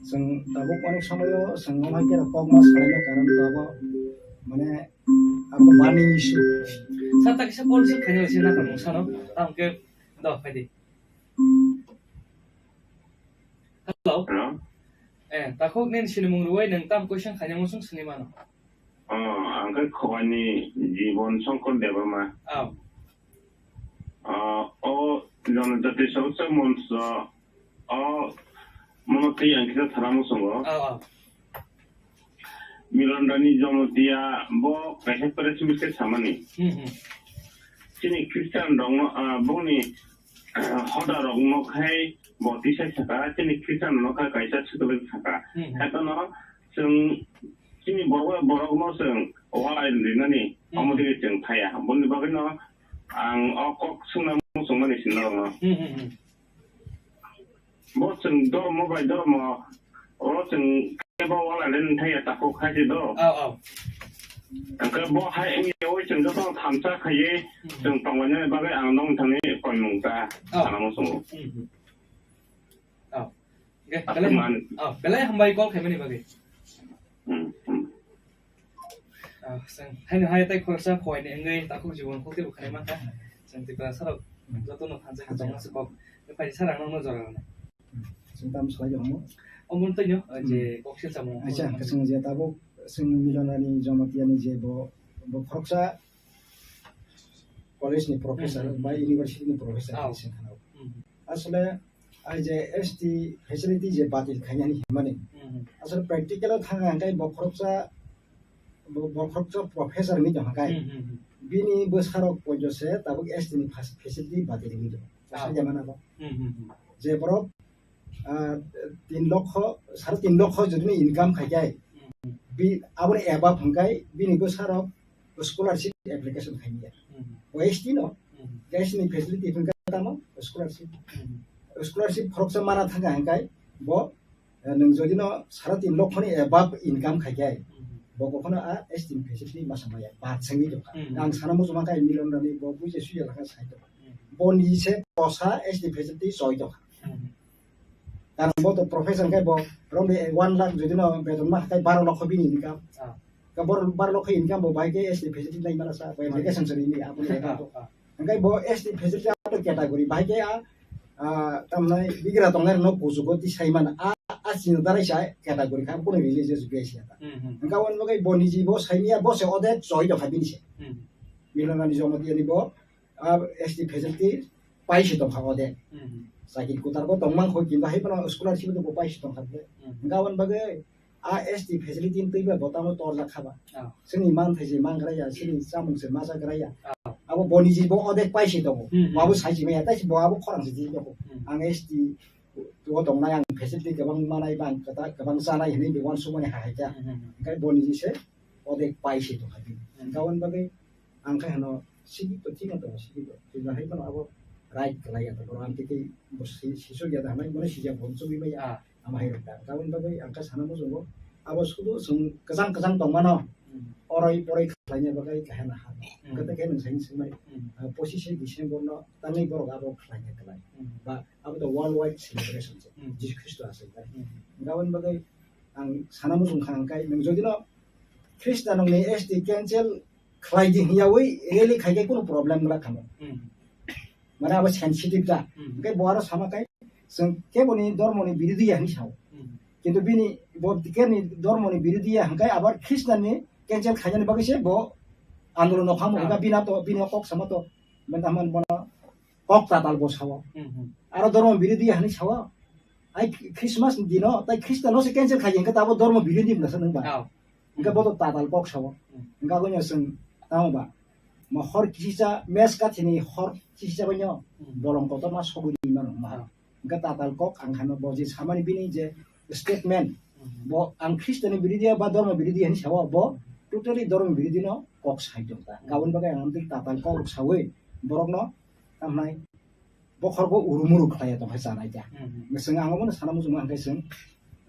Chwng tabuk onek somoyo chwng no hai khe kok ma salaina karon tabuk mane abo bani issue. Sir, ta kisa call receive khaina se na kamo sano, ta hwnkhe do phaidi. Hello. Hello. Eh, takhuk nini sinimung rwui nwng tam question khaina muchung swngwi mano. Oh, ang khe Khowani Jibon Shankar Debbarma. Oh. Ah, o Janajati Soroksa Moncho, o mono twi ang kisa thara muchungo. Oh, oh. Milon Rani Jamatia bo kaisa press meet khe samani. Hmm, hmm. Chini Christian rokno, ah, bongni, ah, hoda rokno khai bo tisai saka, chini Christian rokno khai kaisa swkang saka. Hmm, hmm. Haiphano chwng chini borok, borokno chwng walai rinani, hmm, omo digi chwng thaya. Boni bagwino ang o kok swngna muchungmani sinna rokno. Hmm, hmm, hmm. Bo chwng dormo bai dormo, oro chwng kebo wala len thaya takhuk khai se do. Oh, oh. Hwnkhe bo hai wngya oi chwng joto thamsa khaiye, hmm, chwng tonglainani bagwi ang nong thani koimung ta, oh, sana muchungo. Hmm, hmm. Oh. Hwnkhe, aswk belai, man, oh, belai hambai call khaimani bagwi. Hmm, hmm. Ah, chwng haino hai tei khoroksa Khowani wngwi takhuk jibon kok teibo khlai mankha. Chwng Tiprasa rok jotono thansa khe tongna se kok. Phai sir ang nokno jora rwnai. Chwng tamo salai tongo? Omo twi no, ah, je, hmm, kok se chamo. Acha, chwng je tabuk chwng Milonani Jamatia ni je bo, bo khoroksa college ni professor, hmm, ba university ni professor, oh, hinwi se khna. Hmm. Asole ai je S T facility je batil khainani himani. Hmm. Asole practical o thang ang kai bo khoroksa, bo, bo khoroksa professor ni tong kai. Hmm, hmm, hmm. Bini bwsarok poito se tabuk S T ni fas-, facility batil ni tong. Ah. Sa jamana bo. Hmm, hmm, hmm. Je borok, ah, tin lokho, sare tin lokho jodi ni income khai kai. Hmm. Bi, aboni above hwng kai bini bwsarok scholarship application khaimya. Hmm. O S T no, hmm, S T ni facility hwnkha tamo scholarship. Hmm. Scholarship khoroksa mana thangkha hwnkhe bo, eh, nwng jodi no sare tin lokho ni above income khai khe, hmm, bo kokhono a S T ni facility masa maya, bad sengwi tongkha. Hmm. Ang sana muchuma khe Milon Rani bo buji suya lakha sai tongkha. Hmm. Bo ni se kosa S T facility choi tongkha. Hmm. Karon bo to professor khe bo romni one lakh jodi no beton ma khai baro lokho bini income. Ah. Ka bor-, baro lokho income bo bai khe S T facility nai mana sa, bai, ah, application sari ni abo ni, ah, ah. Hingkai bo S T facility auto category bai khe a, ah, tamnai bigra tongnai no kuchugo ti sai mana a, a chini darai sa category kha, kunu religious base ya ta. Hmm, hmm. Hingka on bo kai bo niji bo sai ni ya bo se ode choi do kha bini se. Hmm. Milonani Jamatia ni bo a S T facility paisi tongkha o de. Mhm. Chakri kwtal bo tongmang kho, kintu hai phano scholarship bo paisi tongkha de. Mhm. Hingkha aboni bagwi a S T facility ni twi ba bo tamo torjak kha ba. Ah. Chini manthai se mangra ya, chini chamung se majagra ya. Ah. Abo boni ji bo odek paisi tongo. Mhm. Bo abo sai si maya, tai si bo abo khorang se ji tongo. Mhm. Ang S T o tongnai, ang facility kwbang manai, bang kwtal kwbang chanai hinwi bo uansukmani hai hai kha. Mhm. Hingkhe boni ji se odek paisi tongkha bini. Mhm. Hingkha aboni bagwi ang khe hano sigi to thik no tongo, sigi to. Tei bahai phano abo right kwlai ya to, borok amtwi tei bo si-, sisok ya da hinwi bono sijak bo chugui bai ya. Ah. Amo hai rok da. Aboni bagwi ang khe sana muchungo, abo sudu chwng kwchang kwchang tongmano, hmm, oroi poroi khlaina bagwi kaham ha. Hmm. Hwnkhe tei khe nwng saini swngmani, hmm, ah, pochishe December no tangwi borok abo khlaina kwlai. Hmm. Ba abo to world wide celebration se. Hmm. Jisu Khristo aswk bai. Hmm. Aboni bagwi ang sana muchung kha, hwnkhe nwng jodi no Khristanoni S T cancel khlai di hwnyawi rally khai khe kunu problem wngla kha mo. Hmm. Mane abo sensitive da. Hmm. Hwnkhe bo aro sama khe chwng keboni dormoni birodhi ya hwnwi sao. Hmm. Kintu bini bo keboni dormoni birodhi ya hwnkhe abo Khristanni cancel khainani bagwi se bo andolon o kha mo. Ah. Hwnkhe bini to, bini kok sama to, mane tamo bono kok tatal bo sao. Hmm, hmm. Aro dormo birodhi ya hwnwi sao. Ai Christmas ni dino tai Khristanno se cancel khai hwnkhe tabo dormo birodhi wngna sa nwng ba. Oh. Hwnkhe bo to tatal kok sao. Hmm. Hwnkhe aboni chwng tamo ba? Mo hor kisicha mes kathini hor kisicha baino, hmm, bolong kotorma sogwi mano ma. Ah. Hwnkhe tatal kok ang khano bo je samani bini je statement, hmm, Bo ang Khristo ni birodhi ya ba dhormo birodhi hinwi sao, bo totally dhormo birodhi no kok sai tong ta. Aboni bagwi ang amtwi tatal kok rok sawi borok no tamnai bokhorgo urumuru khlaiya tongkha chanai ta. Hmm, hmm. Mwswng ang obono sana muchungma hwnkhe chwng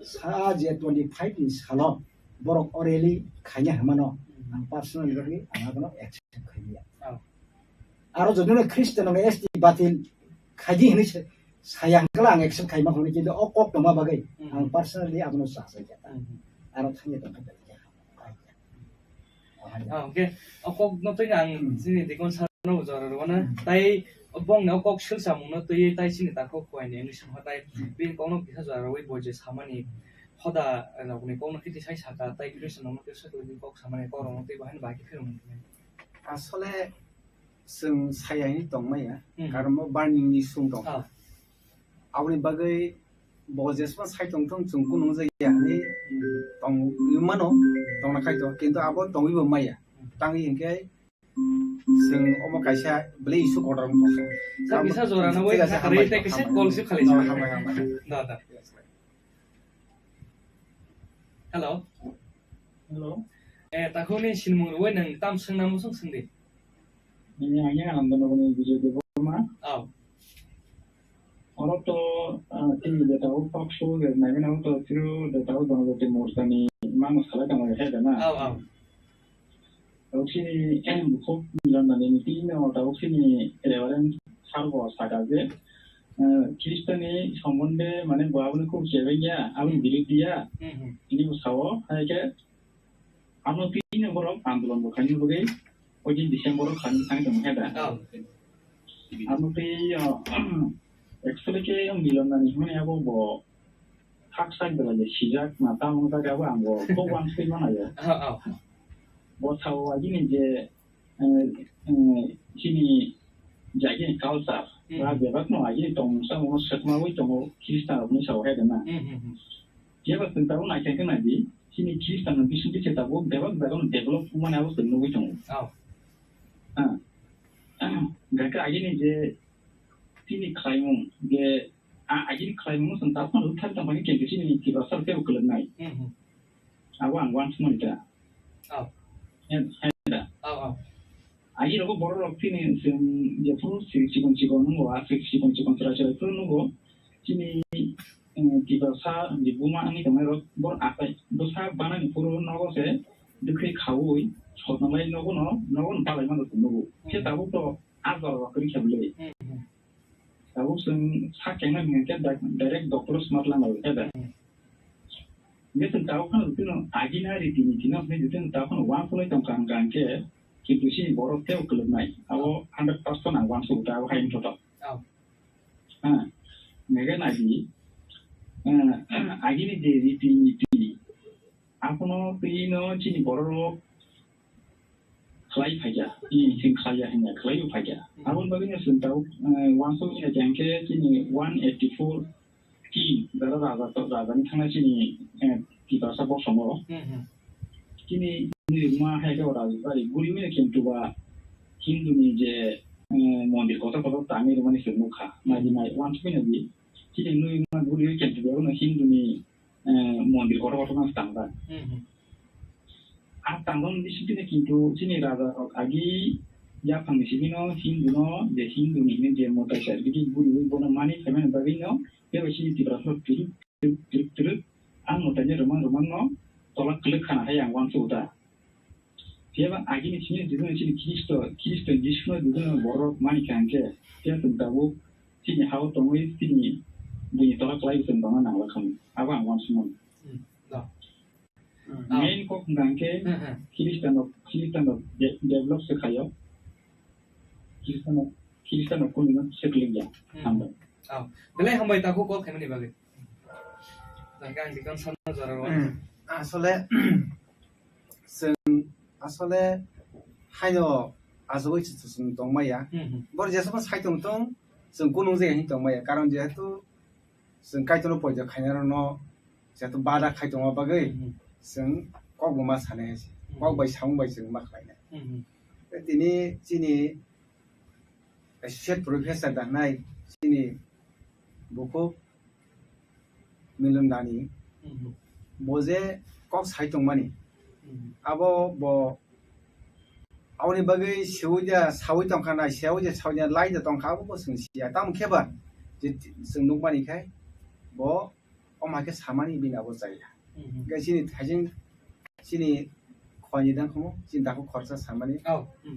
sa je twenty five ni salo borok o rally khaina hwnmano ang personally bagwi ang abono accept khailiya. Oh. Aro jodi no Khristian no S T batil khaidi hinwi sa-, saya hwnkhe ang accept khaima hwnwi, kintu o kok tongma bagwi Hmm. ang personally abono chasai kha. Hmm. Aro thangya tongkha belai kha. Ah, hwnkhe o kok no twi ang Hmm. chini Dikon sir no jora rwna. Hmm. Tai bongni o kok swlsamung no twi tai chini takhuk kuai ni wngwi songkha tai Hmm. bini kok no kisa jora rwui bo je samani hoda rok ni kok no kiti sai saka tai Khristian no kisa twi kok samani kok rok no twi bahai no bahai khe phirok mung. Asole chwng saya hinwi tongmaya, Hmm. karon bo burning ni sung tong. Ah. Aboni bagwi bo jesma sai tong thung chwng kunu wngjakya hinwi tong mano, tongna khai tong, kintu abo tongwi bo maya. Tangwi hinkhe chwng omo kaisa belai issue kotor wng tong. Sa kisa jora no wai thik ase, kha kari hambai, tei kisa hambai. Call si khali. No, hambai, hambai. Da, da. Hello. Hello. Eh, takhuk ni sinmung rwui nwng tam swngna muchung swngdi. Ini hanya Anandanagar ni Vijay Debbarma. Oh. Oro to, ah, tini data o kok su ge nai mano to through data o dono jati morcha ni mano salai tong he da na. Oh, oh. Tabuk chini bukhuk Milan Dani ni tini no tabuk chini Reverend sir bo saka je, eh, Khristo ni sombonde mane bo aboni khub chebeng ya, aboni Hmm. biruddhi ya. Hmm, hmm. Ini bo sao, hai khe abo tini borok andolon bo khaina bagwi, oi din December o khan thang tong he da. Oh. Abo tei, ah, actually khe Milan Dani hwnwi abo bo haksa belai je sijak na tamo jaga bo ang bo khub uansukwi mano yo. Oh, oh. Bo sao agini je, eh, eh, chini jagini culture, Hmm. ba bebak no agini tongmung samung no swkma wi tongo Khristan rok ni sao hai de na. Hmm, hmm, hmm. Jeba chwng tabuk naikha khe nai di, chini Khristan ni bising khe tabuk bebak bebak no develop wngmani abo chwng nugwi tongo. Oh. Ah. Hwnkhe agini je chini khlaimung je A, agini khlaimung chwng tabuk phano thang tongmani khe chini Tiprasa rok teibo kwlwknai. Hmm, hmm. Abo ang uansukmani ta. Oh. He, he da. Oh, oh. Agi rogo borok rok chini chwng jephuru si-, chikon chikon wngo, a si-, chikon chikon chwrai chwrai phuru nugo. Chini, um, Tiprasa ni buma wngwi tongnai rok borok akai bwsa banani phuru nogo se bwkhwi khaui sotnalai nogo no, nogo no palai mano chwng nugo. Khe Hmm. tabuk to a jora rok kwrwi khe bwlwi. Hmm, hmm. Tabuk chwng sak kengna hwnkhe da-, direct doctor o smat langmani khe da. Hmm. Hwnkhe chwng tabuk phano jotono agina riti niti no hwnkhe jotono tabuk phano uansuknai tongkha hwnkha hwnkhe kintu chini borok teibo kwlwknai. Abo hundred percent ang uansukha abo hai wngthotok. Oh. Ha, hwnkhe nai di, eh, agini je riti niti, abono twi no chini borok rok khlai phaikha, chini chwng khlaiya hwnwi khlaiwi phaikha. Hmm. Aboni bagwino chwng tabuk, eh, uansukmani khe chini one eighty four king, jara raja to, raja ni thangna chini, eh, Tiprasa bosongo. Hmm, hmm. Chini nirma hai khe raja bari guri mene kintu ba Hindu ni je, eh, mondir kotor kotor tangwi rwmani chwng nukha. Hmm. Nai di nai uansukmani di chini nirma guri kintu ba Hindu ni eh, mondir kotor kotor no tangba. Hmm, hmm. A tangma ni bisingtwi kintu chini raja rok agi yaphang ni simi no Hindu no je Hindu ni hwnwi je mwtai sa bidi buriwi bono mani phaimani bagwi no bebo chini Tiprasa rok twrwk twrwk twrwk twrwk a mwtai ni rwmang rwmang no tola kwlwk khana hai ang uansukha. Phiya ba agini simi dudu chini Khristo, Khristo Jisu no dudu borok mani kha hwnkhe, phiya chwng tabuk chini hao tongwi chini buini tola kwlai chwng tongna nangla khamu. Abo ang uansukmano. Hmm, no. Hmm. Main kok hwnkha hwnkhe Hmm, hmm. Khristian rok, Khristian rok de-, develop se khaio. Khristian rok, Khristian rok kunu no se kwlwkya. Hmm. Hambai. Oh. Belai hambai takhuk kok khaimani bagwi. Jangkhe ang dikon sana jora rw. Hmm. Asole, chwng asole haino achugwi chwng tongmaya. Hmm, hmm. Boro jesabo sai tongthung, chwng kunung jaya hinwi tongmaya. Karon jehetu chwng Kaitorno poito khainai rokno jehetu bada khai tongma bagwi Hmm, hmm. chwng kok bo ma sanai hai se. Hmm. Kok bai samung bai chwng ma khlainai. Hmm, hmm. Tei tini chini Associate Professor da hwnai chini bukhuk Milon Dani. Mhm. Bo je kok sai tongmani, abo bo aboni bagwi siwi da sawi tongkha na, siyawi da sawi da lai da tongkha, abo bo chwng siya. Tamo khe ba je chwng nukmani khai bo omo hai khe samani bini abo chaya. Hwnkhe chini thaijing, chini khwani dang khumu, chini dakhuk khoroksa samani.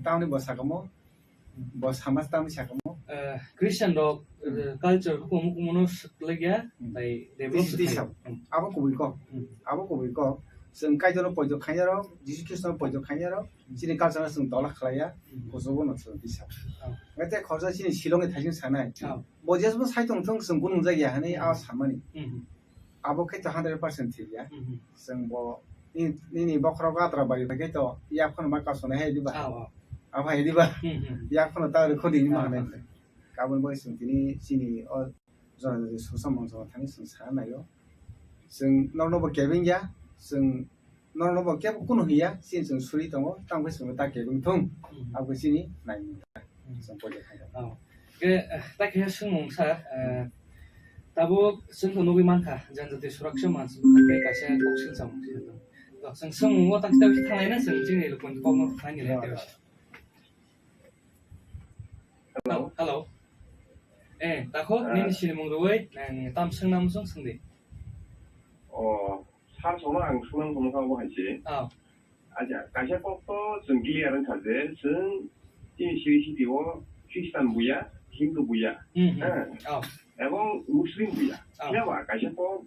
Tamoni bo sakamo, bo sama tamoni sakamo. Christian rok, eh, culture hukumu kumono swk laikya, tai develop swk khaio. Abo kubui kok, abo kubui kok. Chwng Kaitorno poito khainai rok, Jisu Khristono poito khainai rok, chini culture no chwng tola khlaiya, kuchugo no chwng tisa. Hwnkhe tei khoroksa chini Shillong ni thaijing sanai. Bo jesbo sai tong thung, chwng kunu nung jak ya hwnwi a samani. Abo khe to hundred percent thik ya. Chwng bo ni, nini bokhorok atra bai khe to yak phano ma kasonai hai diba? Abo hai diba? Yak phano ta rwkho di ma nai. Kabun bai chwng tini chini o jora jora susa mangsa thani chwng sa naio. Chwng norno bo kebeng ya, chwng norno bo kebo kunu hiya, chini chwng suri tongo, tamo khe chwng ta kebeng thung. Abo chini nai. Chwng poito khainai. Ke, eh, ta khe swngmung sa, eh, tabuk chwng to nugwi mankha, Janjati Suraksha Manch, ke kaisa kok swngchamung se to. To chwng swngmung o ta kita bisa thanglai na, chwng chini lukun kok no thanglai na. Hello. Hello. Eh, takho, nini sinimung rwui, nang tam swngnang swng swngdi. O, sir, sono ang swngnang tongmokha obo hai se. Acha, kaisa kok to chwng clear wngkha je, chwng chini siri siti o Christian buya, Hindu buya. Ebong Muslim buya. Phiya ba kaisa kok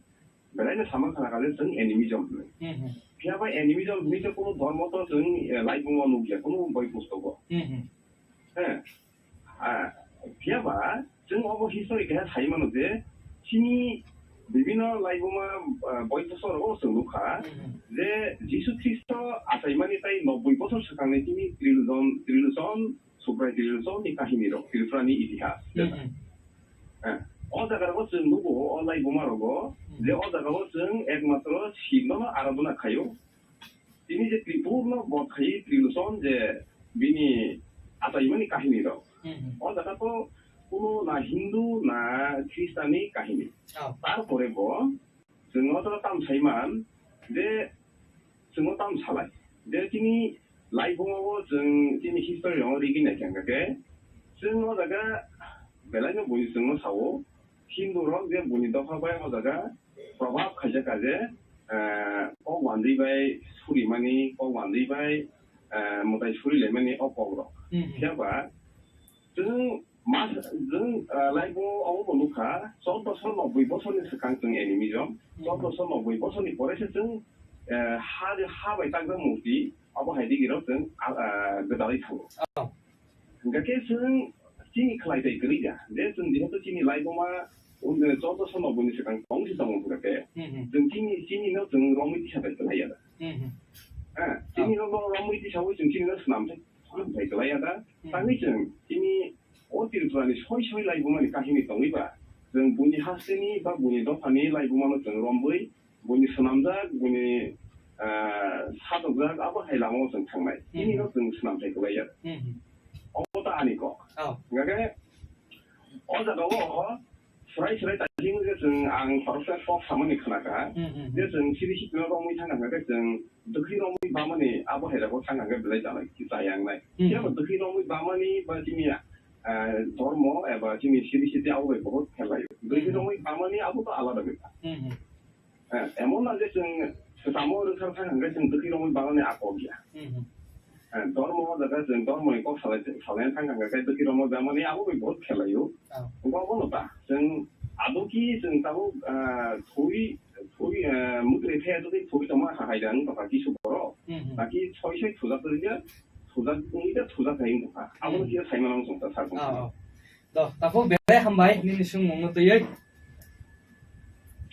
belai no sama khana kha je chwng animism hwnwi. Phiya ba animism hwnwi to kunu dhormo to chwng, eh, laibuma nukya, kunu boi pustogo. Phiya ba chwng obo history keha sai mano je, chini bibino laibuma, ah, boi bosor o chwng nukha je Jisu Khristo achaimani tai nobboi bosor swkangni chini trilojon, trilojon, Subrai trilojon ni kahini rok, Tripura ni itihas. Eh, o jaga rogo chwng nugo, o laibuma rogo, je o jaga o chwng ekmatro Shiv no aradhana khaio. Tini je Tripur no bot khai trilojon je bini achaimani kahini rok. O jaga to kuno na Hindu na Khristanni kahini. Tarpore bo chwng o jaga tam saiman je chwng o tam salai. Je chini laibuma o chwng chini history rok rigwi naikha hwnkhe chwng o jaga belai no bui chwng no sao. Hindu rok je buini dopha bai o jaga probab khaijak kha je, eh, kok wanjwi bai surimani, kok wanjwi bai, eh, mwtai surilaimani o kok rok. Phiya ba chwng mas, chwng, eh, laibo obo bo nukha, chauddosho nobboi bosorni swkang chwng animism, chauddosho nobboi bosorni pore se chwng, eh, ha, ha bai takjak murti, obo hai digi rok chwng, ah, ah, gwdalwi thango. Hingkha khe chwng chini khlai tai kwrwi ya. Je chwng jehetu chini laibuma, um, chauddosho nobboi ni swkang tong si tongo hingkha khe. Chwng chini, chini no chwng romwi tisa tai kwlai ya da. Ah, chini no romwi tisa wi chwng chini no swnam tai, swnam tai kwlai ya da. Tangwi chwng chini o Tripura ni soi soi laibuma ni kahini tongwi ba. Chwng buini hasteni ba buini dophani laibuma no chwng romwi buini swnamjak, buini, ah, satokjak, abo hai lama o chwng thangnai. Bini no chwng swnam sai kwlai ya. Obo ta ani kok. Hingkha khe o jaga o swrai swrai ta himwi je chwng ang khoroksa kok samani khna kha. Je chwng siri sitino romwi thang kha khe chwng dwkhwi romwi bamani abo hai jaga o thang kha khe belai janai, chaya wngnai. Phiya ba dwkhwi romwi bamani ba chini, ah, dhormo eba chini siri siti abo bai bohot khel laio. Dwkhwi romwi bamani abo to alada bepar. Eh, emon na je chwng swtamo rwkha thang hwnkhe chwng dwkhwi romwi bamani a kok ya. Eh, dhormo o jaga chwng dhormo ni kok salai, salai thang hwnkhe dwkhwi romwi bamani abo bai bohot khel laio. Hwnkhe obono ta chwng adoki chwng tabuk, ah, thwi, thwi, ah, mwtwrwi thai adoki thwi tongma ha hai da wng tongkha kisu borok. Naki soi soi thujak rwya, thujak wngwi da thujak hai wng tongkha. Abono kisa sai mano wng tongkha sir. To, takhuk belai hambai nini swngmungno twiwi.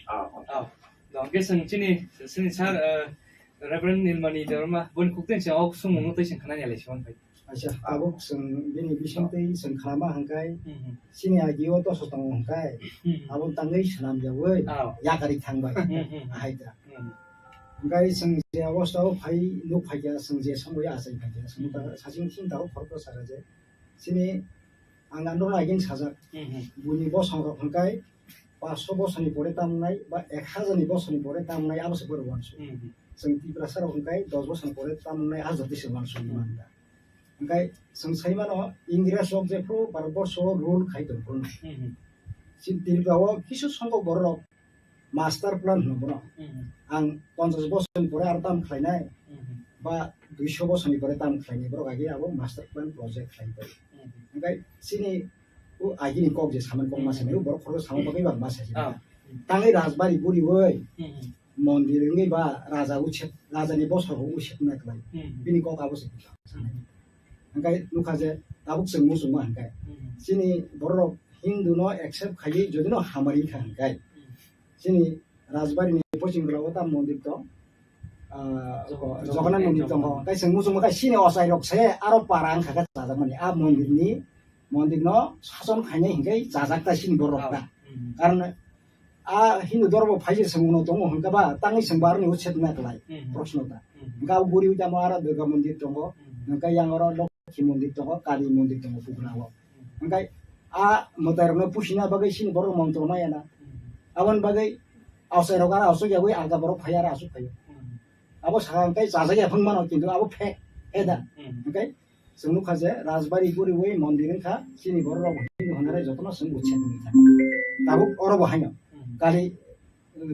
Ah, ah. Ah, do, hwnkhe chwng chini, chini sir, eh, Reverend Nilmani Debbarma, boni khuktwini chwng o swngmungno twi chwng khnani lai sibon phai. Acha, tabuk chwng bini bisingtwi chwng khlama hwnkhe, chini agio doso tongo hwnkhe, abo tangwi swnamjawi yakari thangbai. Ahai da. Hwnkhe chwng je obostha o phai, nuk phaikha, chwng je somoi achai phaikha, chwng ta saching ching tabuk khoroksa saka je. Chini ang andro agin sajak. Buini bosong rok hwnkhe paanch sho bosor ni pore tamnai ba ek hazar ni bosor ni pore tamnai abo se pore uansuk. Hmm, hmm. Chwng Tiprasa rok hwnkhe dos bosor ni pore tamnai hajar tisa uansuk Hmm. manta. Hwnkhe chwng sai mano Ingres rok jephru Bharat borsho o rule khai tong phuru. Hmm, hmm. Chini Tripura o kisu songkok borok rok master plan hwno bono. Hmm. Ang ponchash bosor ni pore aro tam khlainai Hmm. ba duisho bosor ni pore tam khlainai borok age abo master plan project khlai tong. Hmm. Hwnkhe chini o agini kok je samani kok ma Hmm. sanai, o borok khoroksa sama bagwi ba ma sai. Ah. Tangwi rajbari buri oi Hmm. mondir wngwi ba raja uchet, raja ni bosor bo uchet na khlai. Hmm. Bini kok abo se. Hwnkhe nukha je tabuk chwng muchungma hwnkhe. Hmm. Chini borok rok Hindu no accept khaiwi jodi no hamari kha hwnkhe. Hmm. Chini rajbari ni poching bwla o ta mondir tong. Ah, Jagannath Jagannath mondir mondir tongo. Tei chwng muchungma khe chini ochai rok se aro para wngkha khe chajakmani. A mondir ni, mondir no sason khainai hwnkhe chajak ta chini borok rok ta. Hmm. Karon a Hindu dhormo phai se chwng uno tongo hwnkhe ba tangwi chwng bo aroni uchet na klai Hmm. proshno ta. Hmm. Hwnkhe abo guri tamo aro Durga mondir tongo. Hmm. Hwnkhe yang oro Lokhi mondir tongo, Kali mondir tongo Bugra o. Hmm. Hwnkhe a mwtai rok no pusina bagwi chini borok montro maya na. Hmm. Aboni bagwi Auchai rok aro aswk yagwi alga borok phai aro aswk phaio. Hmm. Abo saka hwnkhe chajak ya phang mano kintu abo fake, he da. Hmm. Hwnkhe chwng nukha je rajbari guriwi mondir wngkha chini borok rok Hindu hwnare jotono chwng uchet wngkha. Tabuk oro bo haino Hmm. Kali,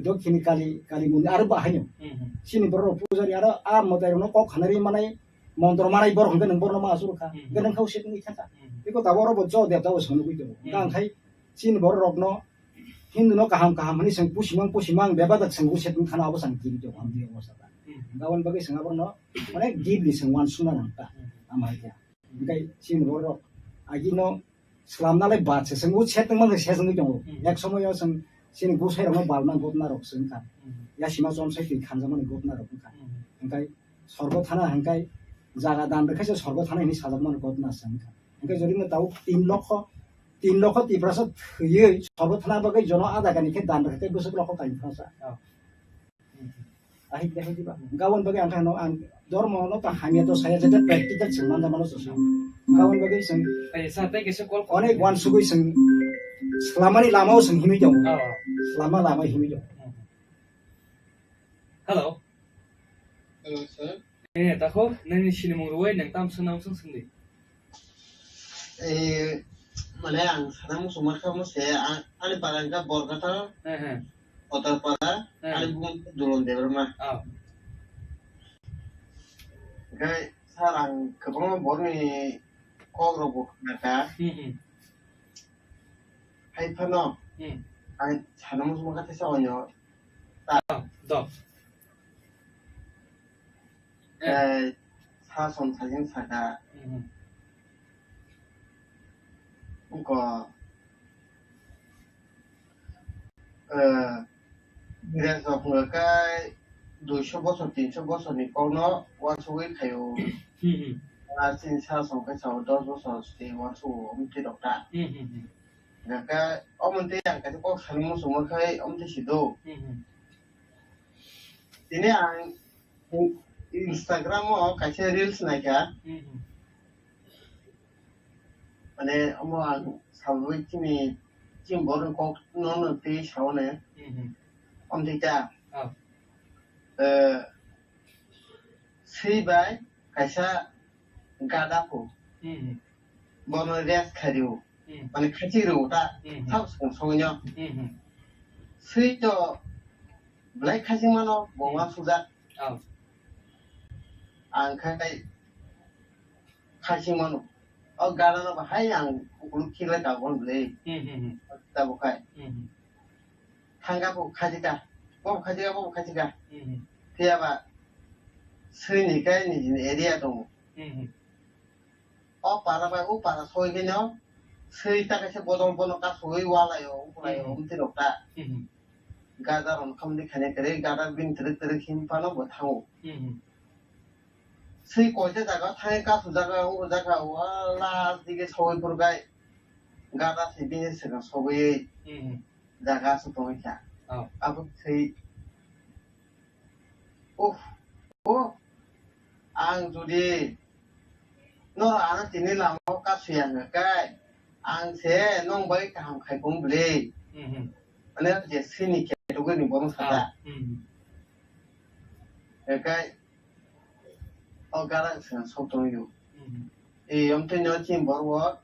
Dokhini Kali, Kali mondir aro bo haino. Hmm. Chini borok rok pujari aro a mwtai rok no kok khanari manai montro manai borok hwnkhe nwng borok no ma aswk rwkha. Hmm. Hwnkhe nwng kha uchet wngwi thangkha. Hmm. Eko tabuk oro bo jo debta bo chwng nugwi tongo. Hmm. Hwnkhe ang khai chini borok rok no Hindu no kaham kaham hwnwi chwng pusimang pusimang bebak dak chwng uchet wngkhana abo chwng kiri tongo hamdi obo saka. Hmm. Aboni bagwi chwng aborno onek deeply chwng uansukna nang ta. Hmm. Ama hai khe. Hwnkhe chini borok agi no swlamna lai bad se chwng uchet wngmang se chwngwi tongo. Hmm. Ek somoyo chwng chini bwsai rokno balna gotna rok chwng kha. Hmm. Yasima chomsai twi khanjakmani gotna rok wngkha. Hmm. Hwnkhe sorgo thana hwnkhe jaga dan rwkhe se sorgo thana hinwi sajakmani gotna chwng kha. Hwnkhe jodi no tabuk tin lokho, tin lokho Tiprasa thwiwi sorgo thana bagwi jono ada gani khe dan rwkhe bwswk lokho kainwi thangsa. Oh. Ahik dehai diba. Gabon bagwi ang khano ang dormo no ta hamya to saya jete practical chwng manja mano chwng. Gabon bagwi chwng Ai, sa tei kisa call onek wan sugwi chwng swlamani lama o chwng himwi tongo. Oh. Swlama lama himwi tongo. Hmm. Hello. Hello, sir. Eh, tako, nini sinimung ruwai nang tam sung nam sung sung di. Eh, mane ang sana muchungma kha mo se, a-, ani para wngkha Borkatha, He, he. Kotorpara, He. Ani bung Dulon Debbarma. Ah. Hwnkhe sir ang kwbangma borokni kok rok bo khna kha. Hmm, hmm. Hai phano, Hmm. ang sana muchungma kha teisa onyo. Ah, do. Eh, sa song sajing saka. Mhm. Wngkha, eh, Ingres rok wngkha kai duisho bosor, tinsho bosor ni kokno uansugwi khaio. Mhm. Ar chini sa song khe sao dos bosor se uansugo, omo twi rok ta. Mhm. Hwnkhe omo twi ang kaisa kok sani muchungma khai omo twi si do. Mhm. Tini ang Instagram o kaisa reels naikha. Mhm. Mane omo ang sabui chini, chini borok kok no no twi sao ne. Mhm. Omo twi ta. Ah. Eh, swi bai kaisa gada phu. Mhm. Bono rest khai rw. Mhm. Mane khachi rw ta. Mhm. Thao song song no. Mhm. Swi to belai khachi mano bo Mhm. uansukjak. Oh. Ang khai khachi mano. O gada no bahai ang ukuluk khiklai ka bon belai. Mhm, mhm. Tabuk khai. Mhm. Thangka bo khachi ka. Bo khachi ka, bo khachi ka. Mhm. Phiya ba swi ni kai ni area tongo. Mhm. O para bai o para soi bini o swi ta kaisa bodol bono kasugwi walaio, ukulai o Mhm. umti rok ta. Mhm. Gada rok khamdi khane kwrwi, gada bini twrwk twrwk him phano bo thango. Mhm. Swi koita jaga thangwi kasu jaga, o jaga o last dige sogwi phuru gai gada se bini swkang sogwi Mhm. jaga aswk tongwi kha. Oh. Abo swi, uff, uff, ang jodi norok ano tini lama o kasu ya hwnkhe, ang se nong bai kaham khai phung bwle. Mhm. mane je sini category ni borok saka. Ah, hmm. Ekai o gara sina sok tong yo. Hmm. E, yom twi no chini borok,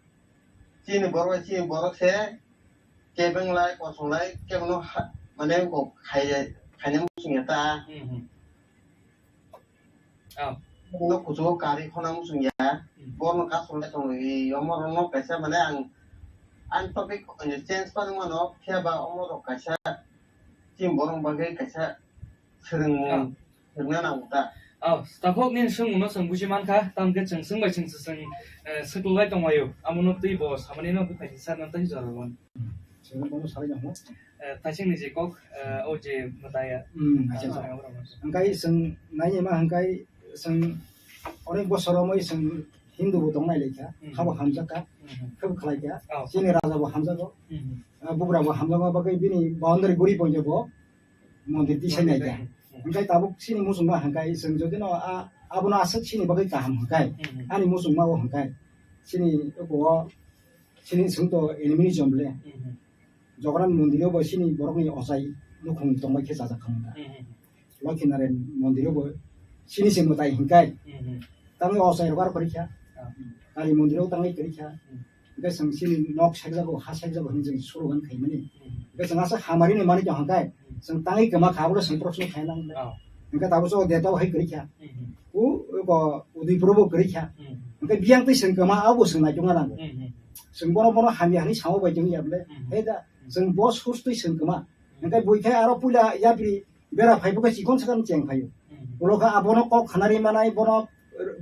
chini borok, chini borok se kebeng lai, kosong lai, kebono ha-, mane ko khai, khaina muchung ya ta. Hmm, hmm. Oh. Bono kuchugo kari khona muchung ya. Hmm. Bono kasulai tong ri, omo rok no kaisa mane ang, ang topic change pa nung mano, phiya ba omo rok kaisa team borok bagwi kaisa swrwng, oh, swrwngna nango ta. Oh, takhok nini swngmungno chwng buji mankha, tamkhe chwng swngbai chwng chwng, eh, swklai tonglaio. Amono twi bo samani no bwkhai ni sarna tei jora wan. Chwng bono salai nangmo. Eh, thaising ni je kok, eh, o je mwtai ya. Hmm, acha, acha. Ah, oro, oro. Hingkai chwng nainai ma hingkai chwng onek bosor romwi chwng Hindu bo tong nai laikha, hmm, habo hamjak kha, hmm, khe bo khlai kha. Oh. Chini raja bo hamjago. Hmm. Ah, bugra bo hamjakma bagwi bini boundary guri bo je bo mondir tisai nai kha. Hmm. Hingkai tabuk chini muchungma hingkai chwng jodi no a, abono aswk chini bagwi kaham hingkai. Hmm. Ani muchungma o hingkai. Chini oko o chini chwng to enemy ni jom le. Hmm. Jagannath mondir o bo chini borok ni ochai nukhung tongbai khe chajak kha mungkha. Hmm. Lokhinarayan mondir o bo chini se mwtai hingkai. Hmm. Tangwi ochai rok aro kwrwi kha. Ah. Kali mondir o tangwi kwrwi kha. Hmm. Hingke chwng chini nok sekjago, ha sekjago hinwi chwng slogan khaimani. Hmm. Hingke chwng aswk hamari ni manwi tong hingkai. Hmm. Chwng tangwi kwma kha, abono chwng proshno khaina nangnai. Oh. Hingke tabuk chwng Debbarma hai kwrwi kha. Hmm. U, uko Udaipur bo kwrwi kha. Hmm. Hingke biyang twi chwng kwma, abo chwng naitukna nango. Hmm. Chwng bono, bono hamya hinwi samo bai chwng ya bwle. Hmm. Hai da, hmm, chwng bo source twi chwng kwma. Hmm. Hingke bui khe aro puila yapri bera phai bo khe chikon sakan cheng phaio. Hmm. Ulo khe abono kok khanari manai, bono,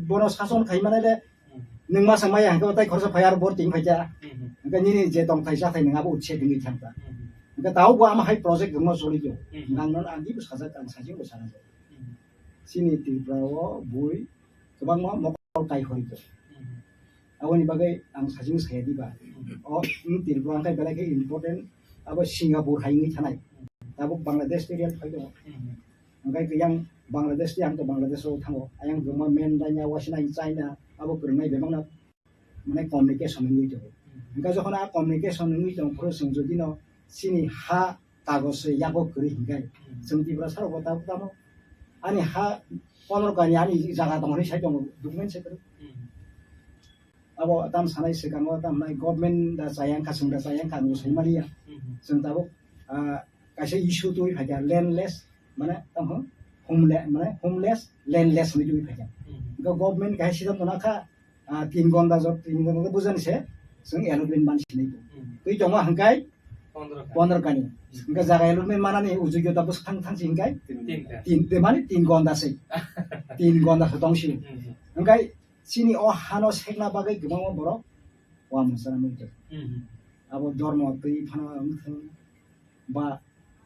bono sason khai manai le, hmm, nwng masa maya hingke tai khorsa phai aro bor ting phai kha. Hmm. Hingke nini je tongthai chathai nwng abo utse dingwi thang ta. Hmm. Hingke tao bo ama hai project rwngma choli khe. Hmm. Nang non ang dibo sajak, ang sajing bo sana jak. Hmm. Chini Tripura o bui kwbangma mokol kai hori khe. Hmm. Aboni bagwi ang sajing saya diba. Hmm. O, wng Tripura hingke belai khe important, abo Singapore hai wngwi thanai. Hmm. Tabuk Bangladesh tei rel phai tongo. Hmm. Hingke yang Bangladesh tei ang to Bangladesh o thango. Ayang kwbangma Mandarin, Wasina, China, abo kwrwngnai bebakno mane communication wngwi tongo. Hmm. Hingke jokhon a communication wngwi tong phuru chwng jodi no chini ha kagoj se yago kwrwi hingke, hmm, chwng Tiprasa rok bo tabuk tamo ani ha pondro kani ani jaga tong hinwi sai tongo, document se kwrwi. Hmm. Abo tam sanai swkango tam hinai government da chayang kha, chwng da chayang kha, ang bo sai maliya. Hmm. Chwng tabuk, ah, kaisa issue twi phaikha, landless, mane, tamo, homele-, mane, homeless, landless hinwi twi phaikha. Hmm. Hingke government kaisa siddhanto nakha, ah, tin gonda jot, tin gonda jot bujani se, chwng allotment man sinai bo. Hmm. Twi tongo hingkai pondro kani. Pondro kani. Hmm. Hingke jaga allotment manani ujugyo ta bwswk thang thang si hingkai? Tin kani. Tin, te mane tin gonda se. Tin gonda se tong si. Hmm. Hingkai chini o hano sekna bagwi kwbangma borok uamuchara nukjak. Hmm. Abo dormo twi phano wngthang, ba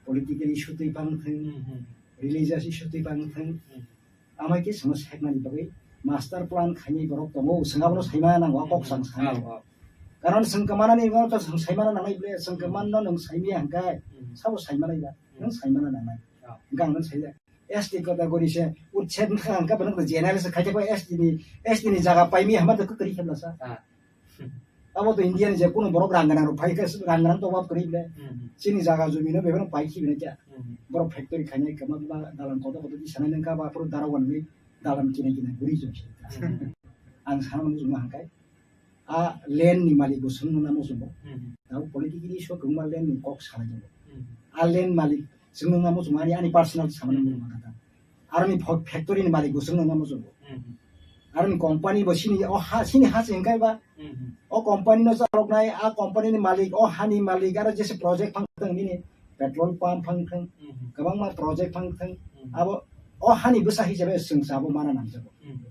political issue twi phano wngthang, hmm, religious issue twi phano wngthang, hmm, amai khe chwngno seknani bagwi master plan khainai borok tongo, chwng abono saimana nango, a kok, hmm, chwng sanai. Oh, oh. Karon chwng kwmanani no to chwng saimana nangnai ble, chwng, hmm, kwmanno nwng saimaya hwnkhe, hmm, sabo saimanai ba, hmm, nwng saimana nangnai. Oh. Hwnkhe ang nwng saijak. S T category se utset wngkha hwnkhe bono general se khaijak bai S T ni, S T ni jaga paimaya hwnba to kwrwi khe bwlasa. Ah. Abo to India ni je kunu borok rang gwnang rok phai khe rang gwnang to wab kwrwi ble. Hmm. Chini jaga jumi no bebak pai khi bini kya. Hmm. Borok factory khainai kwma ba dalan kotor kotor di sanai nang kha ba phuru dara wan ni dalan kini kini guri jom se. Hmm. Ang sana muchung ma hangkai. A land ni malik bo swng nang muchungo. Hmm. Tabo political issue kwma land ni kok sanai jabo. Hmm. A land malik swng nang muchungo ani, ani personal samani, hmm, muchungo kata. Aroni fa-, factory ni malik bo swngno namo chwng. Mhm. Aroni company bo sini o ha, sini ha se hingkai ba. Mhm. O company no chaloknai, a company ni malik, o hani malik, aro jese project phang thang nini petrol pump phang thang, mhm, kwbangma project phang thang, mhm, abo o hani bwsa hisabe chwng se abo mana nangjago. Mhm.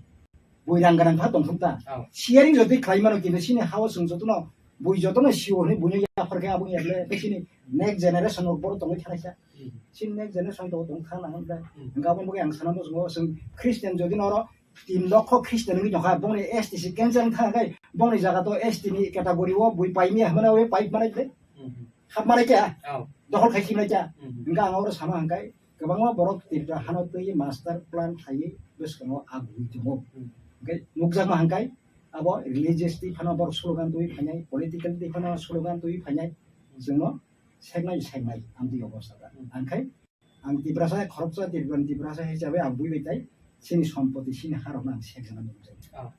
Bui rang gwnang kha tongthok ta. Oh. Sharing jodi khlai mano kintu sini ha o chwng jotono bui jotono sio hwnwi buino yaphar khe abo yaple tei chini next generation rok borok tongwi thanaisa. Hmm. Chini next generation rok tong thang nang hwnba. Hmm. Hwnkhe aboni bagwi ang sana muchungo chwng Christian jodi no oro tin lokho Christian wngwi tongkha, bongni S T C cancel wngkha hwnkhe bongni jaga to S T ni category o bui pai maya hwnmano bai pai manai ble. Hmm. Hap manai kya? Oh. Dokhol khai khimnai kya? Hmm. Hwnkhe ang oro sama hwnkhe kwbangma borok Tripura hano twi master plan khaiwi bwskango agugwi tongo. Hmm. Hwnkhe nukjakma hwnkhe abo religious twi phano borok slogan twi phainai, political twi phano slogan twi phainai. Hmm. Chwngno seknai seknai amtwi obostha da. Hmm. Angkhai ang Tiprasa khoroksa Tiprasa, Tiprasa hisabe ang buibai tai sini sompoti sini harokno ang sekjana nukjai. Oh.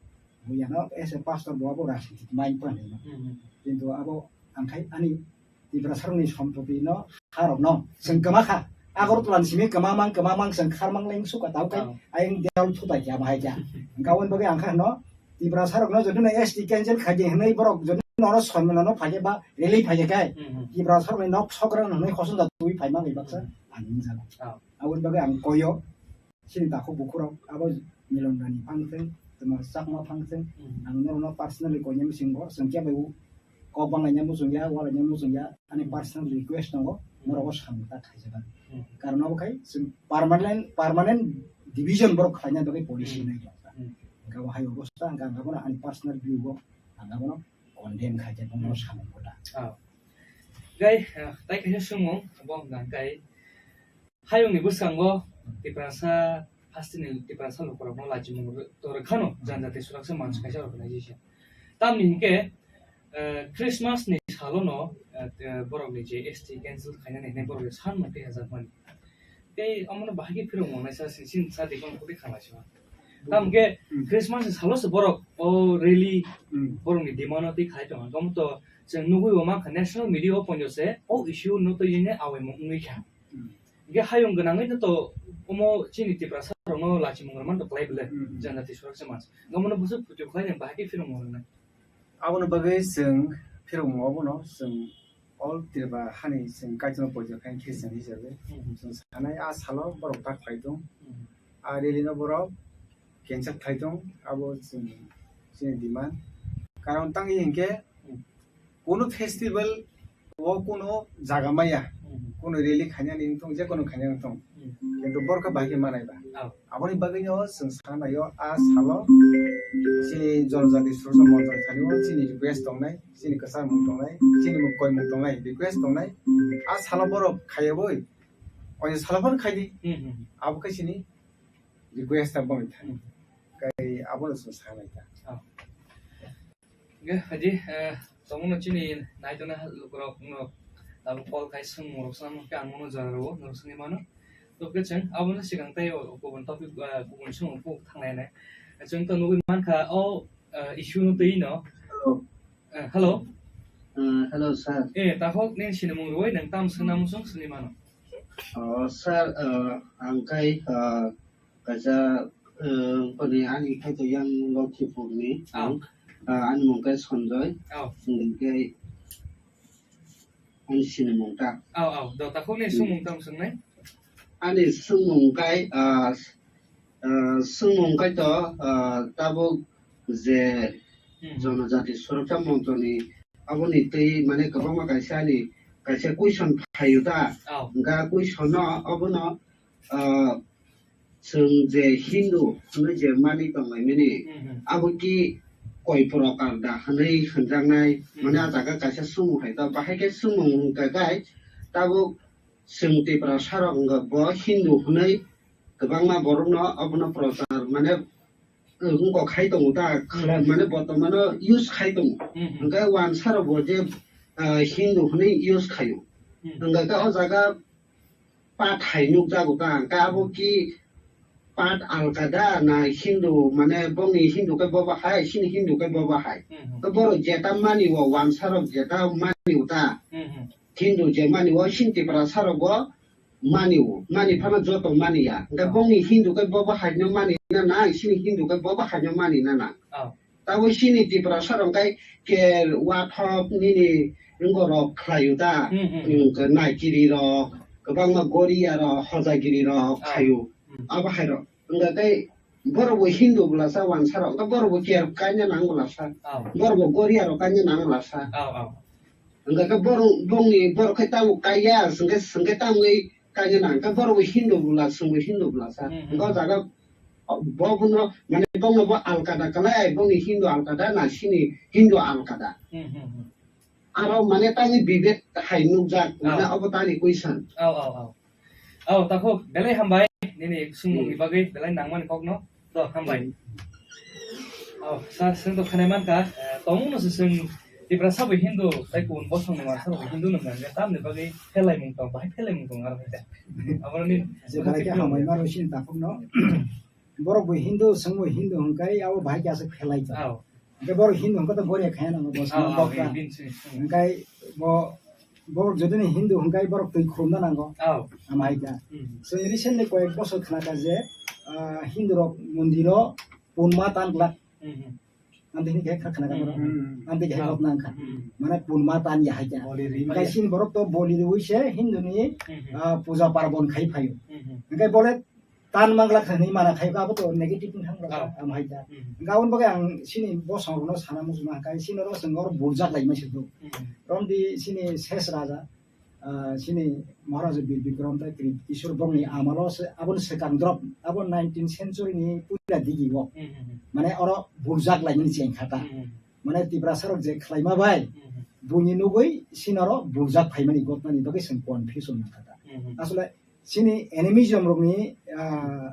Buiyano as a pastor bo abo rajniti mai panino. Hmm, hmm. Kintu abo angkhai ani Tiprasa rokni sompoti no harokno chwng kwma kha. Agartala ni simi kwma mang kwma mang chwng kharmang leng suka tau kai. Oh. Ayang dial thutai kya bahai kya. Gawon bagwi angkha no Tiprasa rokno jodi no S T cancel khaidi hwnwi borok jodi no oro sonmila no phaikhe ba rally phaikhe kai. Hmm, hmm. Tiprasa rokni nok sokra hwnwi khosong da twi phaima bai baksa. Hmm. Ang wngjago. Oh. Aboni bagwi ang koyo. Chini takhuk bukhurok abo Milon Rani phang thung, tuma Chakma phang thung, hmm, ang norokno personally koinani bisingo chwng kebo kok banglaina muchungya, walaina muchungya, ani personal request tongo, hmm, norokbo samung ta khaijak. Hmm. Karon abo khai chwng permanent, permanent division borok khlaina bagwi policy, hmm, nai. Hmm. Hwnkhe abo hai obostha, hwnkhe ang abono ani personal view o ang abono condemn khaijak, bono, hmm, samung kota. Ah. Gai, ah, tai kaisa sumung, bo hwnkha kai Hayungni bwskango Tiprasa hasteni Tiprasa lukurokno lachimung tor khano janjati suraksa mansi kaisa organization. Tamni hinkhe, eh, Christmas ni salono, eh, te-, borokni je S T cancel khainani hinwi borok je sanmung tei hajakmani. Tei omono bahai khe phirok mongnai sa sini sini sa tei kono kotwi khanglai sima. Tamkhe, hmm, Christmas ni salo se borok o rally, hmm, borokni demand o tei khai tongo. Omo to chwng nugwi bo mankha national media o ponjo se o issue no twi ne awaimung wngwi kha. Hmm. Hingke hayung gwnangwi no to omo chini Tiprasa rokno lachimung rwmani to kwlai bwle, hmm, janjati suraksa mansi. Omono busu phutu khlainai bahai khe phirokmung rwnai. Aboni bagwi chwng phirokmung obono chwng all Tripura hani chwng Kaitorno poito khe Christian hisabe, hmm, chwng sanai a salo borok ta khlai tong, hmm, a rally no borok cancel khlai tong, abo chwng chini demand. Karon tangwi hinkhe, hmm, Kuno festival o kuno jaga maya, mhm, kuno rally khainani wngthong, je kuno khainani wngthong, mhm, kintu borok khe bahai khe manai ba. Oh. Aboni bagwino chwng sanai o a salo chini Jonojati Suroksha Monchni thani o chini request tongnai, chini kwchangmung tongnai, chini koimung tongnai, request tongnai. Mhm. A salo borok khaiyawi, oini salo phano khaidi. Mhm. Abo khe chini request ta boni thani. Mhm. Kai abono chwng sanai ta. Oh. Hingke, haji, eh, tongmano chini naitona lukurok, no, tabuk call khai swngmung rok swnam khe ang mano jora rwo, norok swngwi mano. To khe chwng abono swkang tei o kubun topic, eh, kubun swngmung kuk thangnai nai. Chwng to nugwi mankha, o, eh, issue no twi no. Hello. Eh, hello. Eh, hello, sir. Eh, takhok nini sinimung rwui nwng tam swngna muchung swngwi mano. Oh, sir, eh, ang khai, eh, Kaisa, eh, boni ani khaito yang Lokhipurni. Oh. Ang, ah, ani mung khe Sanjoy. Oh. Hingke ani sinimung ta. Oh, oh. Do, takhuk ni, hmm, swngmung tang swngnai? Ani swngmung kai, ah, ah, swngmung kai to, ah, tabuk je, hmm, Jonojati Suroksha Monchni aboni twi mane kwbangma kaisa ani kaisa question phaio ta. Oh. Hingke question no abono, ah, Chwng je Hindu hwnwi je manwi tonglaimani, mhm, abo ki koi prokar da hwnwi hwnjaknai, mhm, mane a jaga kaisa swngmung hai ta, bahai khe swngmung wngkha kai, tabuk chwng Tiprasa rok wngkha bo Hindu hwnwi kwbangma borokno obono prochar mane wngkok khai tongo ta, mhm, mane botomano use khai tongo, mhm, hwnkhe wansa rok bo je, ah, Hindu hwnwi use khaio, mhm, hwnkhe o jaga path hai nukjago ta, hwnkhe abo ki path alkada na Hindu, mane bongni Hindu khe bobo hai, chini Hindu khe bobo hai. Mhm. Khe borok jeta mani o, wansa rok jeta mani o ta. Mhm. Hindu je mani o, chini Tiprasa rok bo mani o, mani phano joto mani ya. Hwnkhe, oh, bongni Hindu khe bobo hai no mani na nang, chini Hindu khe bobo hai no mani na nang. Oh. Tabuk chini Tiprasa rok khe ke wathok nini wngorok khlaio ta, hmm, hmm, hmm, wngkha naikiri rok, kwbangma goria rok, hojagiri rok, ah, khaio. Hmm. Abo hai rok. Wngkha khe borok bo Hindu bwlasa wansa rok, wngkha borok bo ke kaina nang bwlasa. Ah. Borok bo goria rok kaina nang bwlasa. Ah, ah. Wngkha khe borok bongni borok khe tamo kaiya, swngkhe, swngkhe tamwi kaina nang. Wngkha borok bo Hindu bwla, swngbo Hindu bwlasa. Hmm, hmm. Wngkha o jaga Bo bono, mane, bongno bo alkada kalai, bongni Hindu alkada na chini Hindu alkada. Hmm, hmm, hmm. Aro, mane, tani bibek hai nukjak, mane, oh, obo tani question. Oh, oh, oh. Oh, takhuk, belai hambai, nini swngmungni, hmm, bagwi, belai nangmani kokno. To, hambai. Hmm. Oh, sir, swng to khanai mankha, eh, tongmungno se swng Tiprasa bo Hindu, tai kun bosong ni masa bo Hindu nung nang, tamni bagwi phelai mung tong, bahai phelai mung tong aro hai da. Abo ni je bahai khe hamai maro sin takhuk no. Borok bo Hindu, sengbo Hindu hwnkhe abo bahai khe aswk phelai tong. Hwnkhe borok Hindu hwnkhe to boria khaya nango, bo swnam bokra. Hwnkhe bo, borok jodi ni Hindu hwnkhe borok twi khulumna nango. Amhai kha. Chwng recently koyek bosor khna kha je, ah, Hindu rok mondir o punma tan glak. Amtwi hini khe khna kha borok. Amtwi khe hok nang kha. Mane punma tan ya hai kha. Hwnkhe sin borok to boli rwi se Hindu ni, ah, puja parbon khai phaio. Hwnkhe bole tan manglak hinwi mana khai, abo to negative wng thang rok, amhai da. Hwnkhe aboni bagwi ang sini bosong rokno sana muchungma hwnkhe sini oro chwng oro burjak lai mani se do. Romdi sini ses raja, ah, sini Maharaja Bir Bikram tai Kri-, Kishore bongni amalo se, aboni swkang drop, abo nineteenth century ni puila digi o. Mane oro burjak lai mani cheng kha ta. Mane Tiprasa rok je khlaima bai, buini nugwi sini oro burjak phaimani gotmani bagwi chwng confusion wng kha ta. Asole chini animism rokni, ah,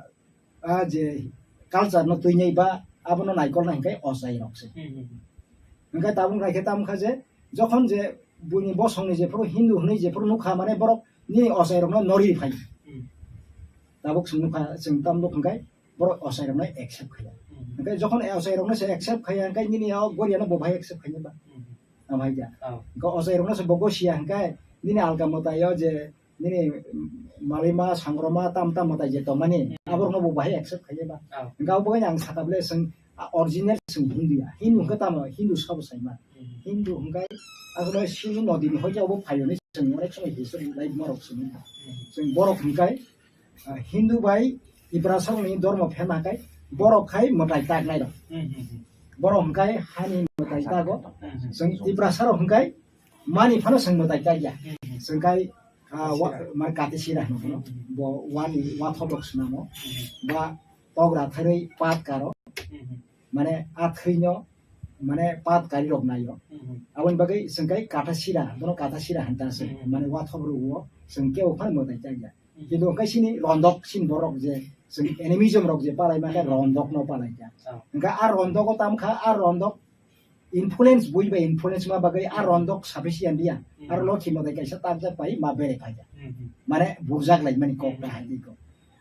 ah, je culture no twinai ba abono naikolna hinkhe ochai rok se. Hinkhe tabuk naikhe tamo kha je, jokhon je buini bosongni jephuru Hindu hwnwi jephuru nukha, mane borok nini ochai rokno nori phai. Tabuk chwng nukha, chwng tamo nukha hinkhe borok ochai rokno accept khaiya. Hinkhe jokhon ochai rokno se accept khaiya hinkhe nini o goriano bo bahai accept khainai ba? Amhai kha. Hinkhe ochai rokno se bo gosiya hinkhe nini alka mwtai o je nini malima, sangroma, tam tam mwtai je tongmani, aborokno bo bahai accept khaiya ba? Hinkhe abo bagwi ang sakha bole chwng, ah, original chwng Hindu ya. Hindu hinkhe tamo Hindu sabo saima. Hindu hinkhe asole Sindhu nodi ni hoite obo phaio hinwi chwng onek somoi history lai borok chwng. Chwng borok hinkhe, ah, Hindu bai Tiprasa rokni dormo pherna hinkhe borok khai mwtai tak nai rok. Borok hinkhe hani mwtai tago. Chwng Tiprasa rok hinkhe mani phano chwng mwtai tak ya. Chwng khai, ah, wa-, Katisira. Mane Katisira hino bono. Bo wani wathop rok swnamo. Ba togra tharwi pat karo. Mane a thwino, mane pat kari rok naio. Aboni bagwi chwng khai Katasira, bono Katasira hinta se. Mane wathop rwo, chwng kebo phano mwtai tak ya. Kintu hwnkhe sini rondok, sini borok je, chwng animism rok je palai mangkhe rondok no palai kha. Hwnkhe a rondok o tam kha, a rondok influence, bui bai influence ma bagwi a rondok sufficient ya. Aro lokhi mwtai kaisa takjak pai ma bere phai kha. Mane burjak lai mani kok na hai kok.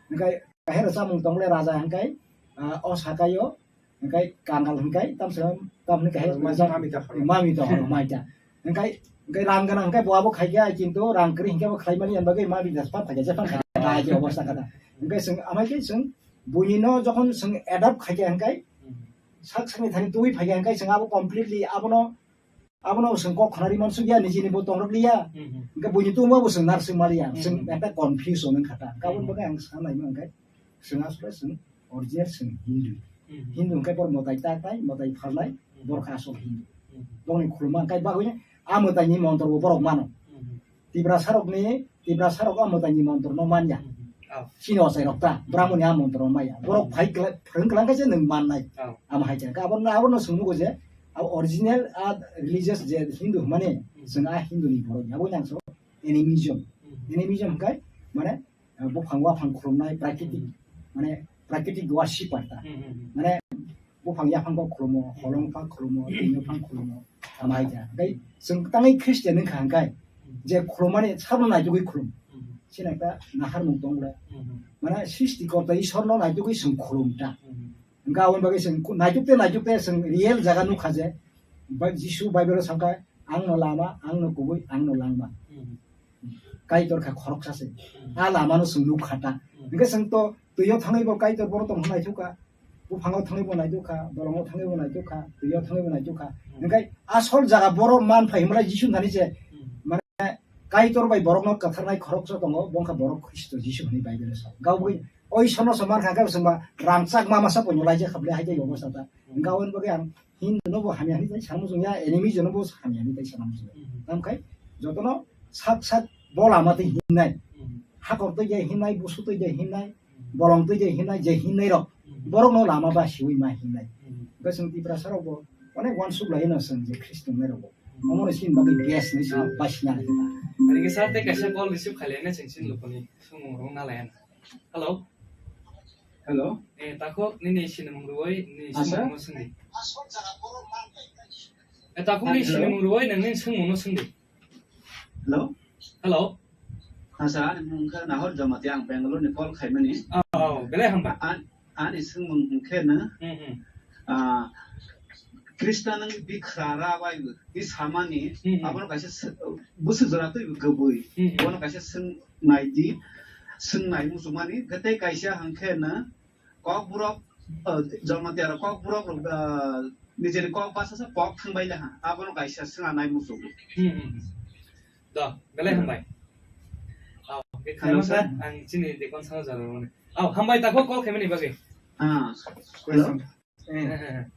Hwnkhe kahero chamung tong le raja hwnkhe, ah, o sakaio Hingkai kangal hingkai tamsa tamni kahai mami ta, mami ta, horo mai ta. Hingkai, hingkai rang gana hingkai bo abo khai kya, kintu rang kri hingkai bo khlai mani yang bagwi mami ta spa phai kya, jepang khai kya, obostha kata. Hingkai sing amai ke sing buini no jokhon sing adapt khai kya hingkai sak sakni thani twi phai kya hingkai sing abo completely abono Abono bo chwng kok khnari mansukya, nijini bo tongrok liya. Mhm. Hwnkhe buini tongma bo chwng narsuk maliya. Mhm. Chwng ekta confusion wngkha ta. Hwnkhe aboni Mhm. bagwi ang sanai mankhe, chwng asole chwng original chwng Hindu. Mhm. Hindu hwnkhe borok mwtai ta tai, mwtai phalnai, Mhm. borok khe asol Hindu. Mhm. Bongni khuluma hwnkhe bagwi a mwtaini montro bo borok mano. Mhm. Tiprasarokni, Tiprasarok a mwtaini montrono manya. Mhm. Oh. Chini ochairok ta, Brahmoni a montrono manya. Borok phai kla-, phwrwng kwlang khe se nwng mannai. Oh. Amo hai khe. Abono, abono swngmukgo je, a original, a religious je Hindu hwnmani, Mhm. chwng a Hinduni borok. Abo yang so animism. Mhm. Animism hwnkhe, mane, buphang waphang khulumnai, prakitik, Mhm. mane, prakitik worshipper ta. Mhm. Mane, buphang yaphang bo khulumo, holong phang khulumo, tino phang khulumo, amai ja. Tei chwng tangwi Christian wngkha hwnkhe, je khulumani sabno naitugwi khulum. Chini ekta naharmung tong le. Mane Srishti Korta Ishwarno naitugwi chwng khulum ta. Hwnkhe aboni bagwi chwng khu-, naituk te naituk te chwng real jaga nukha je, ba-, Jisu Bible o sakha, "Ang no lama, ang no kubui, ang no langma." Kaitor kha khoroksa se. A lama no chwng nukha ta. Hwnkhe chwng to twi o thangwi bo Kaitor boro tong hwnwi naithok kha. Buphang o thangwi bo naithok kha, bolong o thangwi bo naithok kha, twi o thangwi bo naithok kha. Hwnkhe asol jaga boro man phai hwnmale Jisu thani se. Mane Kaitor bai borok no kwtharnai khoroksa tongo, bongkha borok Khristo Jisu hwnwi Bible o sa. Gabwi oi sono soman kha khe chwngba rangchak ma masa poino laijak kha bwle hai tei obostha ta. Hwnkhe aboni bagwi ang Hindu no bo hamya hwnwi tai sana muchung ya, enemy jono bo hamya hwnwi tai sana muchung ya. Mhm. Tamkhai jotono sak sak bo lama twi hinnai. Mhm. Hakor twi je hinnai, busu twi je hinnai, Mhm. bolong twi je hinnai, je hinnai rok. Mhm. Borok no lama ba siwi ma hinnai. Mhm. Hwnkhe chwng Tiprasa rok bo onek wansuk lai no chwng je Khristo wngnai rok bo. Mhm. Omo no sin bagwi best ni chwng Ah. basina. Ani ke sir te kaisa call receive khaile na chwng sin lukuni sumung rung na lai. Hello. Hello. Eh, takhuk, nini sinimung rwui, nini Asa? Sinimung singdi. E, takhukni sinimung rwui nangni swngmungno swngdi. Hello? Hello? Asa, ani mung khe Nahor Jamatia, ang Bangalore ni call khaimani. Oh, belai hambai. An-, ani swngmung hwnkhe no, Hmm, hmm. ah, Khristan wng bikha ra bai bo, i samani, Hmm, hmm. abono kaisa s-, bwswk jora twi bo kwbwi. Hmm, hmm. Bono kaisa swng nai di, swng nai muchungmani, tei kaisa hwnkhe no, Kokborok, ah, Jamatia rok Kokborok rok, ah, nijeni kok basa sa pok thangbai laha. Abono kaisa swngnai muchungo. Hmm, hmm, hmm. Do, belai hambai. Oh, khe Hello, khaima sir. Kha, ang chini dekon sana jora rwmani. Oh, hambai takhuk call khaimani bagwi. Ah, hello. Hmm.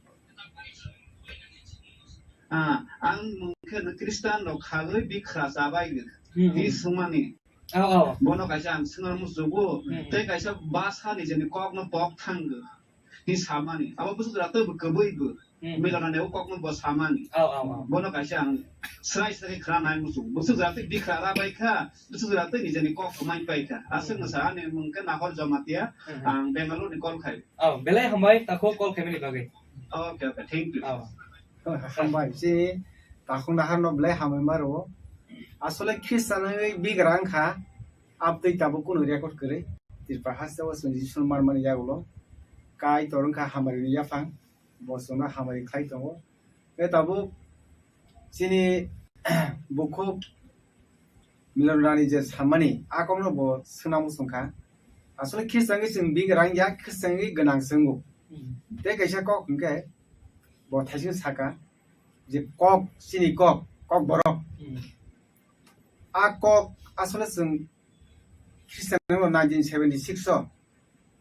Ah, ang mungkhe Khristan rok khalwi bikha chabai. Hmm, hmm. Hi swngmani. Oh, oh. Bono kaisa ang swngna musugo, Hmm. tei kaisa basa ni jeni kokno pok thango. Hi samani. Abo bwswk jora tei bo kwbwi bo. Hmm. Milona ne o kokno bo samani. Oh, oh, oh. Bono kaisa ang srai srai khra nai musugo. Bwswk jora tei bikha ra bai kha, bwswk jora tei ni jeni kok mai pai kha. Aswk Hmm. no sa ani mungkhe Nahor Jamatia, Hmm. ang Bangalore ni call khai. Oh, belai hambai takhuk call khaimani bagwi. Okay, okay, thank you. Oh. Hambai, chini takhuk naharno belai hambai ma rwo. Asole Khristan wngwi bigra wngkha, abtwi tabuk kunu record kwrwi. Tripura hasteo chwng Jisu manmani yagulo. Kaitor wngkha hamari ni yaphang, bo chwngno hamari khlai tongo. Tei tabuk chini bukhuk Milon Rani je samani, a kokno bo swnam wng kha. Asole Khristan wngwi chwng bigra wngya, Khristan wngwi gwnang se wngo. Hmm. Tei kaisa kok hwnkhe, bo thaising saka je kok, chini kok, Kokborok. Hmm. A kok asole chwng Khristan wngno nineteen seventy-six o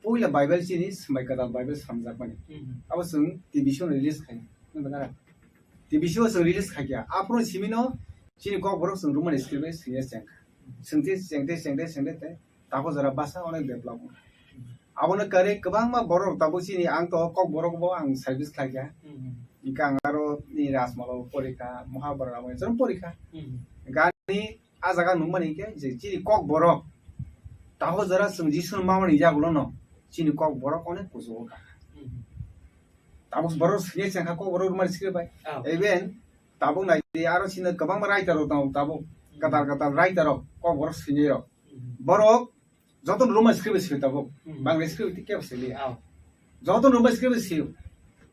puila Bible chini swmai kwtal Bible samjakmani. Hmm. Abo chwng T V C o release khai. Nang nara? T V C o chwng release khai kha. Aphuru simino chini Kokborok chwng Roman script bai swngya chengkha. Swngte, chengte, chengte, chengte, te takhuk jora basa onek develop. Abono kwrwi kwbangma borok tabuk chini, ang to Kokborok bo ang service khlai kha. Hmm. Hwnkhe ang aro ni Rajmala bo pori kha, Mahabharata bo chwng pori kha. Hmm. Gani a jaga nukmani hwnkhe je chini Kokborok takhuk jora chwng Jisu mamani yagulono chini Kokborok onek kuchugo kha. Hmm. Tabuk borok swngya chengkha Kokborok Roman script bai. Oh. Even tabuk nai di aro chini kwbangma writer rok tongo tabuk. Hmm. Kwtal kwtal writer rok Kokborok swngya rok. Hmm. Borok joto Roman script se tabuk, Hmm. Bangla script kebo se liya. Oh. Joto Roman script se.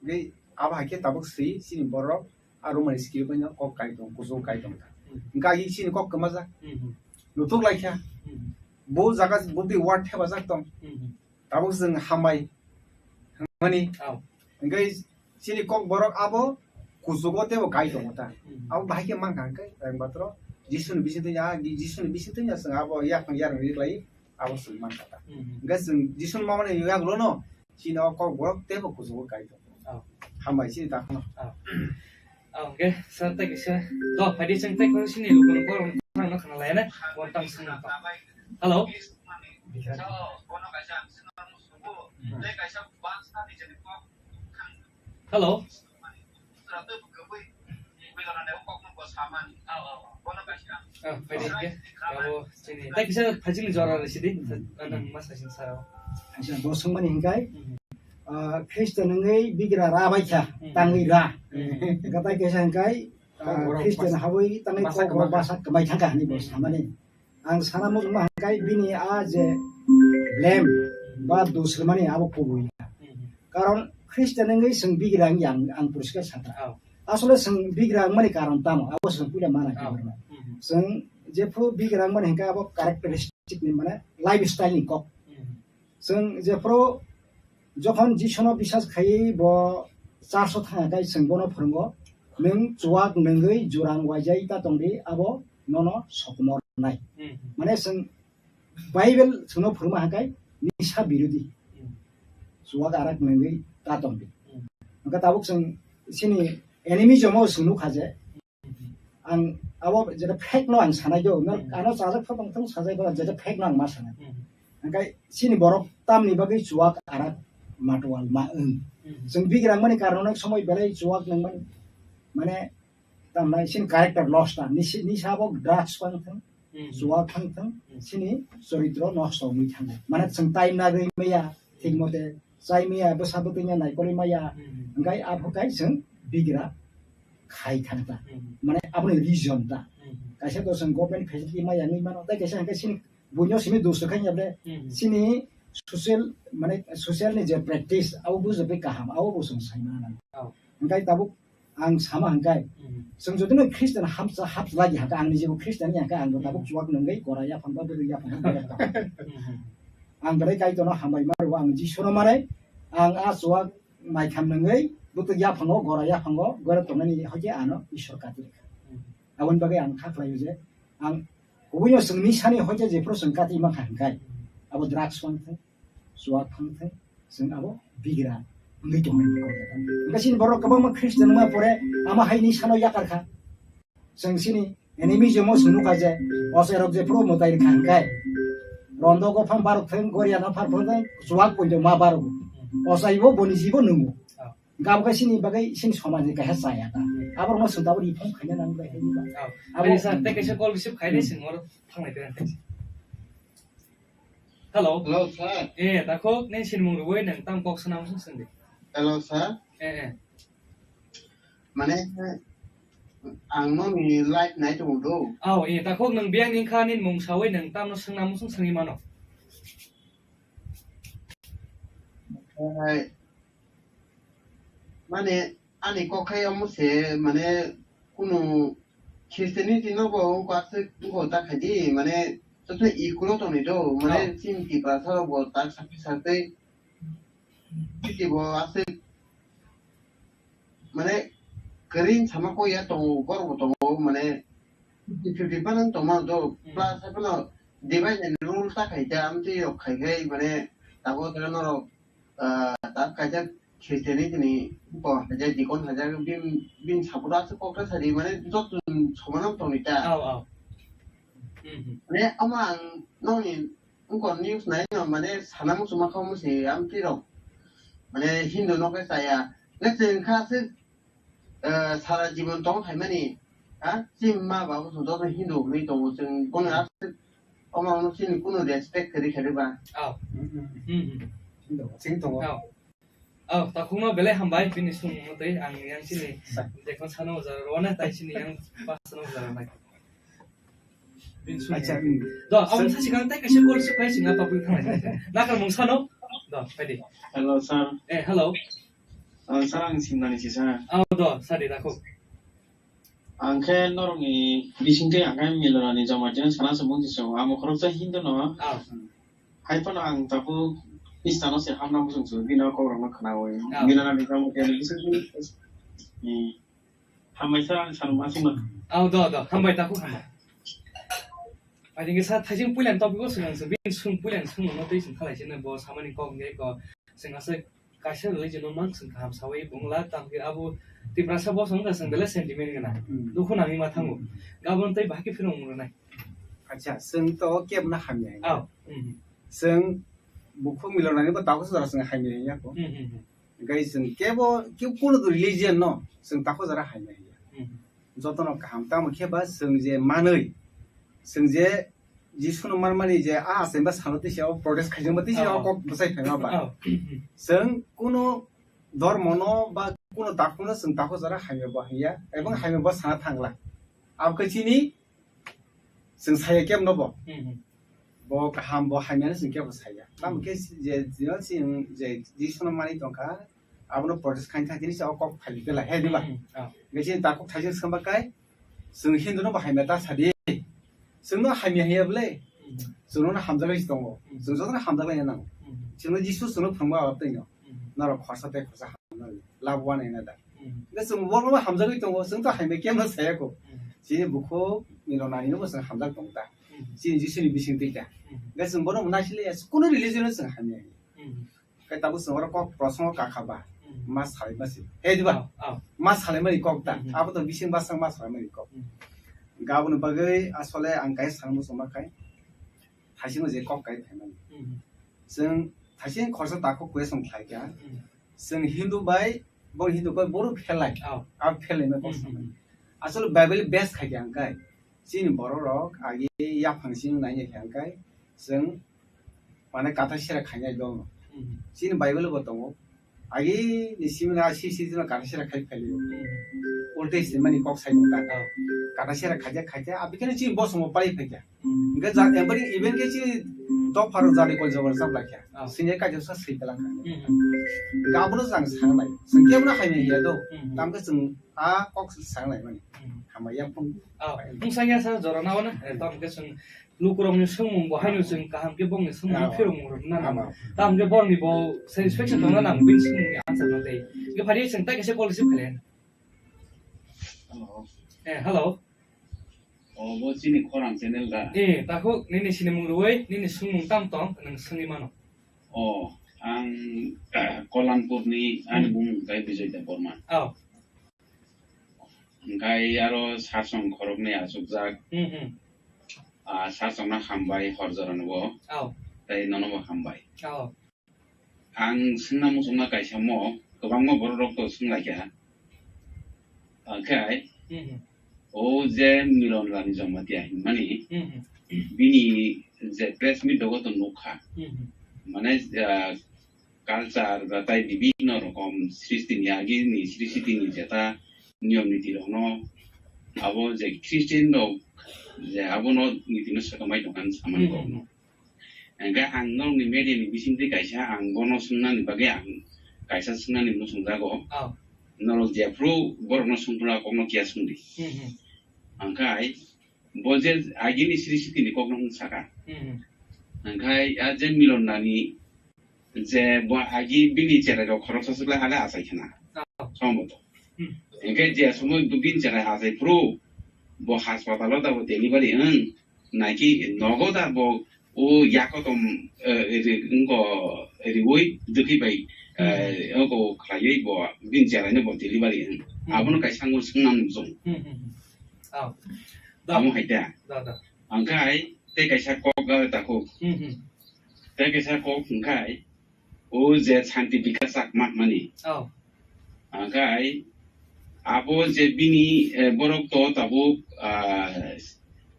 Ge abo hai khe tabuk se chini borok a Roman script no kok kai tong, kuchuk kai tong ta. Hmm. Hwnkhe agi chini kok kwmajak. Hmm. Nutuk lai kha. Hmm. Bo jaga bo twi word thepajak tong. Hmm. Tabuk chwng hambai hwnmani. Oh. Hwnkhe chini Kokborok abo kuchugo teibo kai tongo ta. Hmm. Abo bahai khe mankha hwnkhe, ang batro Jisuni bisingtwi ya, Jisuni bisingtwi ya chwng abo yaphang yarwng riklai abo chwng mankha ta. Hmm. Hwnkhe chwng Jisuni mamani yagulono chini o Kokborok teibo kuchugo kai tongo. Oh. Hambai chini takhukno. Oh. Oh, hwnkhe sir tei kisa. Do, phaidi chwng tei kisa sini lukurok borok thangno khna lai ne. Bo tang sini. Hello. Hello. Ah, phaidi hwnkhe. Abo chini. Tei kisa phaidi chini jora rw sidi. Ano ma sa sini sir. Acha, bo swngmani hwnkhe, Hmm. ah, Khristan wngwi bigra ra bai kha, Hmm. tangwi ra. Hmm. Hwnkhe tei kisa hwnkhe, ah, Kokborok Khristan basa. Habwi tangwi Basa Kokborok kwma kha. Basa kwmai thangkha hwnwi bo Hmm. samani. Ang sana muchungma hwnkhe bini a je blame ba dos rwmani abo kubui. Hmm. Karon Khristan wngwi chwng bigra wngya ang, ang poriskar sakha. Oh. Asole chwng bigra wngmani karon tamo? Abo chwng puila mana Oh. kibarma. Hmm. Chwng jephru bigra wngmani hwnkhe abo characteristic ni mane lifestyle ni kok. Hmm. Chwng jephru jokhon Jisu no bisas khaiwi bo church o thangya khai chwng bono phwrwngo, "Nwng chuwak nungwi jurang waijai ta tongdi, abo nono sokomor nai." Hmm. Mane chwng Bible chwngno phwrwngma hwnkhe nisa birodhi. Hmm. Chuwak arak nungwi ta tongdi. Hmm. Hwnkhe tabuk chwng chini enemy jomo chwng nukha je, Hmm. ang abo jeta fact no ang sanai do, no, Hmm. ano chajak pha tong thung sajai ba jeta fact no ang ma sanai. Hmm. Hwnkhe chini borok tamni bagwi chuwak arak matwal ma wng. Hmm. Chwng bigrang mani karon onek somoi belai chuwak nangmani, mane tamnai chini character loss ta, nisi, nisa bo drugs pang thung, Hmm. chuwak pang thung, Hmm. chini choritro nosto wngwi thango. Mane chwng time nagwi maya, thik mote chai maya, bwsa bwtwi no naikolwi maya, Hmm. hwnkhe aphuru kai chwng bigra khai thang ta. Hmm. Mane aboni reason ta. Hmm. Kaisa to chwng government facility ma yangwi mano, tei kaisa hwnkhe chini buino simi dos khaini able Hmm. chini social, mane social ni je practice abo bujo bai kaham, abo bo chwng sai mano. Oh. Hwnkhe tabuk ang sama hwnkhe Hmm. chwng jodi no Christian hamsa hapsa lagi hwnkhe ang ni jebo Christian ni hwnkhe ang bo tabuk Hmm. chuak nungwi gora yaphang ba bwrwi yaphang ba berek tong. Hmm. Ang belai Kaitorno hambai ma rwo, ang Jisuno manai, ang a chuak naitham nungwi bwtwk yaphango, gora yaphango, gora tongnani hoite ano Isor kati rwkha. Hmm. Aboni bagwi ang kha khlaio je, ang kubuino chwng nisani hoite jephuru chwng kati mankha hwnkhe, abo drugs wngthung, chuak phangthung, chwng abo bigra wngwi tongmani kok. Hwnkhe chini borok kwbangma Christian wngma pore ama hai nisano yakar kha. Chwng chini animism o chwng nukha je, ochairok jephuru mwtai rwkha hwnkhe, rondo gophang barok thung, goria naphar phung thung, chuak poito ma barok. Ochaibo boni jibo nungo. Gabokhe chini bagwi chini somajni kaisa chaya ta. Aborokno chwng tabuk reform khaina nang bai hai ba. Abo Ani sir, tei kaisa call receive khainai Hmm. chwng oro thanglai tei. Hello. Hello, sir. Eh, takhuk, nini sinimung rwui nwng tamo kok swnam sung sung di. Hello, sir. Eh, eh. Mane, ang nokni live nai tongo do. Aw, eh, takhuk nwng biyang ni kha nini mung saui nwng tamno swngnam sung sungui mano. Hai. Mane, ani kok khai omo se, mane, kunu Christianity no bo wngkha se, wngkha ta khai di, mane, joto equal tongni do, mane, Oh. chini Tiprasa rok bo tak sakhe sakhe, chini bo aswk, mane, kwrwi sama kok ya tongo, borok bo tongo, mane, fifty fifty phano tongma do, Hmm. plus hai phano divide and rule ta khai ta, amtwi rok khai khai, mane, tabuk norok ah, tak kaisa Christianity ni bo haja, dikon haja, bin, bin support aswk kok ta sadi, mane, joto soman tongni ta. Aw, aw. Hmm, hmm. Mane, omo ang nokni wngkor news nai no, mane, sana muchungma kha musi, ang tirok, mane, Hindu no khe chaya. Nge chwng kha aswk, eh, sara jibon tong phaimani, ha? Chini ma babu chwng joto Hindu hwnwi tongo, chwng bono Hmm. aswk, omo chini kunu respect kwrwi khe ba. Aw. Hmm, hmm. Hmm, hmm. Hindu, chini tongo. Aw. Aw, takhukno belai hambai, bini sung motwi ang yang chini Sa- dekhon sano ujar rwna, tai chini yang pas sano ujar rwnai. Bini sung Acha, motwi. Hmm. Do, aboni Sa- sachi kang tai kaisa call receive khai singa topic thanglai. Nakar mung sano? Do, phaidi. Hello, sir. Eh, hello. Ah, sir, ang Simnani si, sir. Aw, do, sadi, takhuk. Ang khe norokni bisingtwi ang khe Milorani Jamatia sana se bungsi se, amo khoroksa Hindu no. Ah. Hai phano ang tabuk Istan no se hamna muchung se, bini kokrokno khnaui. Ah. Milorani Jamatia ni bisingtwi, eh, hambai sa ang sanu masuk na. Ah, do, do, hambai takhuk hambai. Ai, hingke sa thaising puilani topic o swkang se, bini sung puilani sung no tei sung khalai se, bo samani kok hingke ko, swkang se, kaisa religion no mang chwng kaham sawi bungla, tamo khe abo Tiprasa bosong wngkha chwng belai sentiment gwnang. Hmm. Dukhu nangwi ma thango. Hmm. Gabon tei bahai khe phirong rwnai. Acha, chwng to kebna hamya. Aw. Hmm. Chwng bukhuk milonani bo takhuk jora chwng hamya ya ko. Hmm, hmm, hmm. Gai chwng kebo, kebo kuno religion no chwng takhuk jora hamya ya. Hmm. Jotono kaham tamo khe ba chwng je manwi, chwng je Jisuno manmani je a achaima salo tei se o protest khaijak ba tei se Oh. o kok bwsai phaima ba. Oh. Chwng kuno dormo no ba kuno takhuk no chwng takhuk jora hamya bo hamya, ebong hamya bo sana thangla. Abo khe chini chwng saya kebo no bo. Hmm. Bo kaham bo hamya no chwng kebo saya. Tamo khe je, je, je, je Jisuno manwi tongkha, abono protest khaina thang tini se o kok phai belai, he, diba? Hmm. Oh. Nge chini takhuk thaijak swkang ba kai, chwng Hindu no bo hamya ta sadi. Chwngno hamya hiya bwle. Hmm. Chwngno hamjaklai se tongo. Hmm. Chwng jotono hamjaklai nango. Hmm. Chwngno Jisu chwngno phwrwngma abo twi no. Hmm. Norok khorsa tei khorsa hamjak labu wana hina da. Hmm. Nge chwng borokno hamjagwi tongo, chwng to hamya kebo no saya ko. Hmm. Chini bukhuk milonani no bo chwng hamjak tong ta. Hmm. Chini Jisuni bising twi ta. Hmm. Nge chwng bono naisile ya, kuno religion no chwng hamya hiya. Hmm. Khe tabuk chwng oro kok prosongo kakha ba, Hmm. ma salai ma se. He diba? Oh, oh. Ma salai mani kok ta. Hmm. Abo to bising basang ma salai mani kok. Hmm. Gaboni bagwi asole ang kaisa sana muchungma khai. Thaisingno je kok kai phaimani. Hmm. Chwng thaising khorsa takhuk question khlai kha. Hmm. Chwng Hindu bai, bo Hindu bai bohrok phelai. Oh. Abo phelai ma kok Hmm, hmm, samani. Hmm. Asole Bible base khai kha ang kai. Chini borok rok agi yaphang simi nai kha ang kai. Chwng mane kata sera khainai dol no. Hmm. Chini Bible bo tongo. Agi ni simi na si si jino kata sera khai khai liyo. Ulte si mani kok sai ta. Oh. Kata sera khaja khaja, abikene chini boss mo pai khai ja. Hmm. Enke ja, ebari even ke chini top pharo jari kol jabar sab lakya. Oh. Sini ka jasa sai talang. Hmm. Enke abono jang sang nai. Sengke abono hai ni ya do. Hmm. Tam ke seng a kok sang nai mani. Hmm. Hama ya pun. Oh. Mung sang ya sa jora na wana. Eh, tam ke seng Lukurokni swngmung bo haino chwng kaham khe bongni swngmung phirokmung rwna nango. Tamo khe borokni bo satisfaction tongna nango bini swngmungni answer no tei. Hwnkhe phari chwng tai kaisa call receive khlai. Hello. Eh, hello. O, bo chini khorang channel da? Eh, takhuk nini sinimung rwui nini swngmung tamo tong nwng swngwi mano. O, ang Kolanpurni, ani bumung khe Bijoy Debbarma. Oh. Hwnkhe aro sarsong khoroknwi achukjak. Hmm, hmm. Ah, sarsongno hambai hor jorano bo. Oh. Tei nono bo hambai. Oh. Ang swngna muchungma kaisa mo, kwbangma borok rok to swnglaikha. Hwnkhe Hmm, hmm. o je Miron Rani Jamatia hinmani, Hmm, hmm. bini je press meet rogo to nukha. Hmm, hmm. Mane, ah, culture ba tai bibinno rokom srishti ni agi ni srishti ni jeta niyom niti rokno abo je Christian rok je abono niti no sokomai tongkha hinwi samani Hmm. rokno. Hwnkhe ang norokni media ni bisingtwi kaisa ang bono swngnani bagwi ang kaisa swngnani muchungjago. Oh. Norok jephru borokno swngphuru a kokno kiya swngdi. Hmm, hmm. Hwnkhe bo je agini srishti ni kokno wng saka. Hmm, hmm. Hwnkhe a je Miron Rani je bo agi bini cherai rok khoroksa swklai hale achai khna. Oh. Somboto. Hmm. Hwnkhe je somoi bini cherai achai phuru bo hospital o da bo delivery wng naikhe nogo da bo o yakotom, eh, ri-, wngko riwi dwkhwi bai, eh, Hmm. wngko khlaiwi bo bini cherai no bo delivery wng. Hmm. Abono kaisa wng swngnani muchung. Hmm, hmm, hmm. Oh. Da. Amo hai da. Da, da. Hwnkhe hai tei kaisa kok, eh, takhuk. Hmm, hmm. Tei kaisa kok hwnkhe o je Santi Bikas Chakma mani. Oh. Hwnkhe abo je bini, eh, borok to tabuk, ah,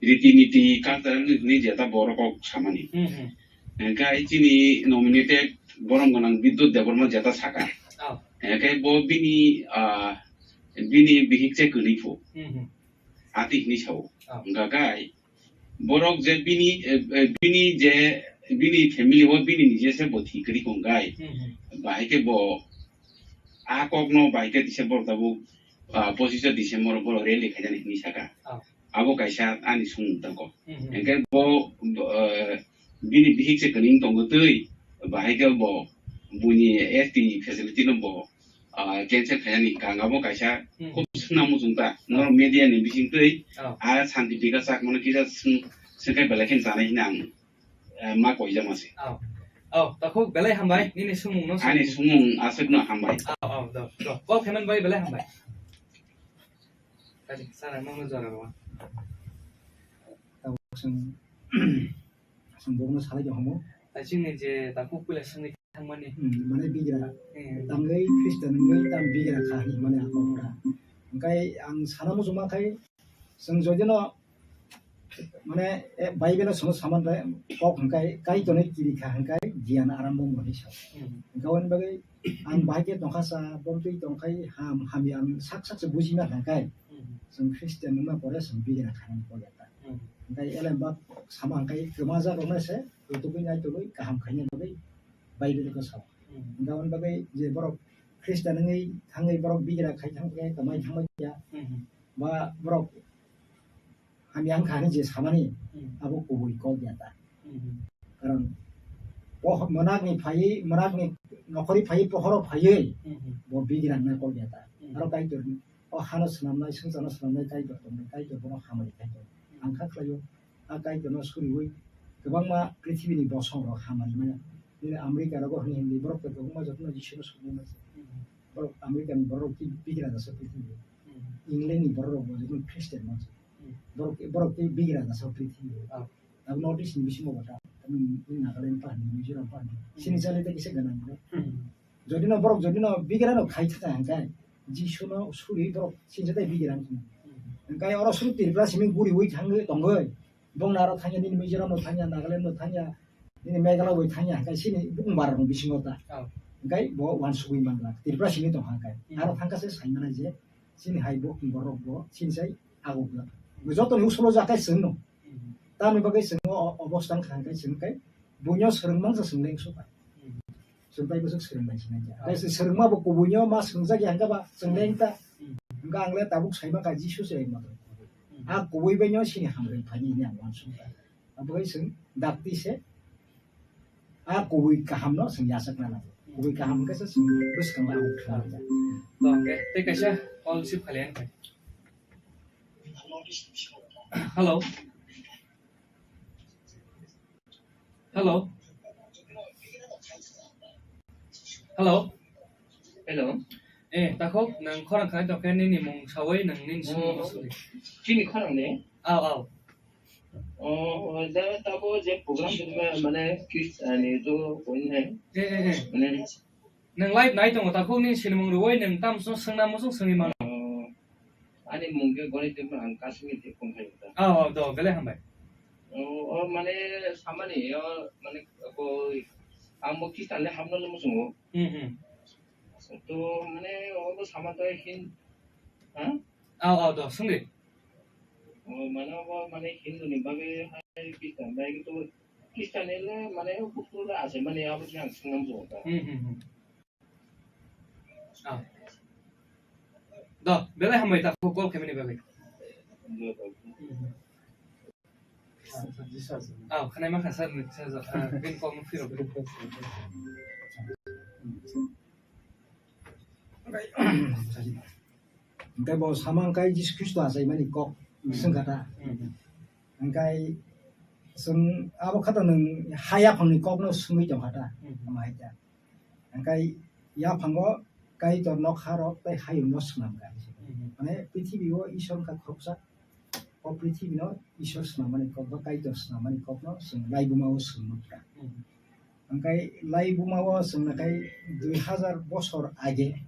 riti niti cultural ni hwnwi jeta borok kok samani. Hmm, hmm. Hwnkhe chini nominated borom gwnang Bidyut Debbarma jeta saka. Oh. Hwnkhe bo bini, ah, bini bihik se kwrwi phu. Hmm, hmm. Ati hwnwi sao. Oh. Hwnkhe borok je bini, eh, eh, bini je, bini family o bini nije se bo thwi kwrwi kong gai. Hmm, hmm. Bahai khe bo a kokno bahai khe December tabuk, ah, pochisho December borok rally khainani hwnwi saka. Oh. Abo kaisa ani sung tangko. Hmm, hmm. Hwnkhe bo, bo, eh, bini bihik se kwrwi tongo twi, bahai khe bo buini S T facility no bo ah, cancel khainani kanga bo kaisa Hmm. khub swngna muchung ta. Norok media ni bising twi Oh. a Santi Bikas Chakmano kisa swng-, swngkhe belai khe chanai hwnwi ang, eh, ma koijama se. Oh. Oh, takhuk belai hambai, nini swngmung no ani swngmung. Swngmung aswk no hambai. Oh, oh, do, do. Kok heman bai belai hambai. Tadi sana mau ngejar apa? Takhuk swng, swng bokno salai de homo. Tadi sini je takhuk pula swngni Thangmani. Hmm, mane bigra. Hmm. Tangwi Christian wngwi tang bigra kha hinwi mane ang kok kha. Hwnkhe ang sana muchungma khai, chwng jodino, mane, eh, Bible-o chwngno saman bai kok hwnkhe Kaitorni kiri kha hwnkhe giyan arambo wngwi sa. Hmm. Hwnkhe aboni bagwi ang bahai khe tongkha sa, bo twi tongkhai ham, hamya ang sak sak se bujima hwnkhe Hmm. chwng Christian wngma pore chwng bigra kha hinwi kok ya ta. Hmm. Hwnkhe elem ba sama hwnkhe kwmajakrokno se rutugwi naitugwi kaham khaina bagwi Bible-o sa. Hmm. Hwnkhe aboni bagwi je borok Christian wngwi thangwi borok bigra khai thang khe kwmai thangbai ya. Hmm. Ba borok hamya wngkha hinwi je samani Hmm. abo kubui kok ya ta. Hmm. Karon po-, mwnakni phaiwi, mwnakni nokhorwi phaiwi, pohoro phaiwi Hmm. bo bigra wngna kok ya ta. Hmm. Aro Kaitorni o hano swnamnai, swngcharno swnamnai Kaitor tongnai, Kaitor bono hamari Kaitor. Ang kha khlaio, a Kaitorno suriui kwbangma prithibini bosongrok hamari maya. Nini America rogo hwnwi hindi borok tei kwbangma jotono Jisuno suriui masa. Borok Americani borok tei bigra jasa prithibi. Englandni borok rok bo jotono Christian masa. Borok, borok tei bigra jasa prithibi. Abo North East ni bisingo bo ta, tamni Nagaland pahar ni, Mizoram pahar ni. Sini chale tei kisa gana ni. Jodi no borok, jodi no bigra no khai thaka hwnkhe, Jisu no suri borok sinsa tei bigra wngkha. Hwnkhe oro suru Tripura simi guriui thangwi tongwi, bongni aro thangya, nini Mizoram no thangya, Nagaland no thangya, nini Meghalaya bai thangya, hwnkhe sini bukung bara no bisingo ta. Oh. Hingkai bo uansugui manglak. Tripura simi tongkha hingkai. Hmm. Aro thangkha se saimana je, chini hai bo, borok bo, chini sai ago glak. Bo jotoni usulo jakai chwngno. Hmm. Tamni bagwi chwngno o-, obostan kha hingkai chwngkai, buino swrwngmang se chwng leng supai. Hmm. Chwng tai bwswk swrwng bai sinai ya. Ah. Tei se swrwngma bo kubuino ma swrwngjak ya hingka ba chwng leng ta. Hmm. Hingka ang le tabuk saima kha Jisu se leng ma tong. Hmm. A kubui baino sini hamrwng phani hini ang uansukha. Aboni chwng dakti se a kubui kahamno chwng yachakna nango. Kubui kaham hwnkhe se chwng bwskango ang khlai rwkha. To, hwnkhe tei kaisa call receive khailai ang khe. Hello. Hello. Hello. Hello. Eh, takhuk, nwng khorang khanai tongkhe nini mung sawi nwng nini simung Oh. Suri. Chini khorang de? Aw, aw. Oh, oh, da tabo je program tongma mane kis ani to koin hai. Eh, eh, eh. Mane Nwng live nai tongo, takhuk nini sinimung rwui nwng tamo swngnamo swngwi mano. Oh, ani mung khe goni tongma ang kasingni tei phone khai ta. Oh, oh, do, belai hambai. Oh, oh, mane samani, oh, mane ko ang bo Christian le hamno le muchungo. Hmm, hmm. To mane obo sama to hin, ha? Aw, aw, do, swngdi. Oh, mane obo mane Hindu ni bagwi hai Christian bai to Christian le mane bukhuk le ase mane abo khe ang swngna muchungo ta. Hmm, hmm, hmm. Ah. Do, belai hambai ta, call khaimani bagwi. Ah, khanai ma kha sir, sir, ah, bin call mo phiro. Hingke bo samang kai Jisu Khristo achaimani kok Hmm. Swngkha ta. Hmm. Hingke chwng abo khato nwng ha yaphangni kokno swngwi tongkha ta. Hmm. Ama hai ta. Hingke yaphango Kaitor nokha rok tei hayung no swnamkha. Mhm. Mane prithibi o Isor wngkha khoroksa, o prithibi no Isor swnamani kok ba Kaitor swnamani kok no chwng laibuma o swng nukha. Mhm. Hingke laibuma o chwng nakhai dui hazar bosor age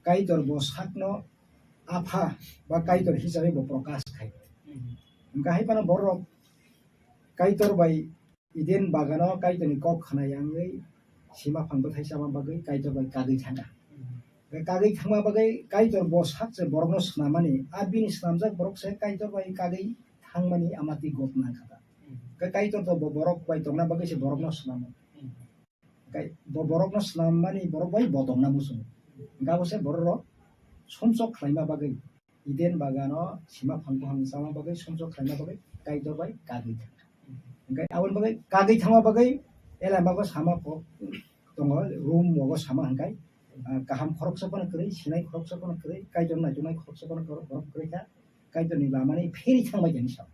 Kaitor bo sakno apha ba Kaitor hisabe bo prokash khai. Mhm. Hingke hai phano borok Kaitor bai Eden bagano Kaitorni kok khna yangwi sima phang bwthai chama bagwi Kaitor bai kagwi thangkha. Bai kagwi thangma bagwi Kaitor bo sakse borokno swnamani, a bini swnamjak borok se Kaitor bai kagwi thangmani amati gotna kha ta. Bai Kaitor to bo borok bai tongna bagwi se borokno swnamo. Bai bo borokno swnamani borok bai bo tongna muchungo. Gabo se borok rok sumsok khlaima bagwi Eden bagano sima phang buphang chama bagwi, sumsok khlaina bagwi Kaitor bai kagwi thangkha. Hingke aboni bagwi kagwi thangma bagwi elama bo sama kok tongo, room rogo sama hingkai, ah, kaham khoroksa phano kwrwi, sinai khoroksa phano kwrwi, Kaitor naituknai khoroksa phano kwrwi, borok kwrwi kha, Kaitorni lamani pheri thangbai jani sa.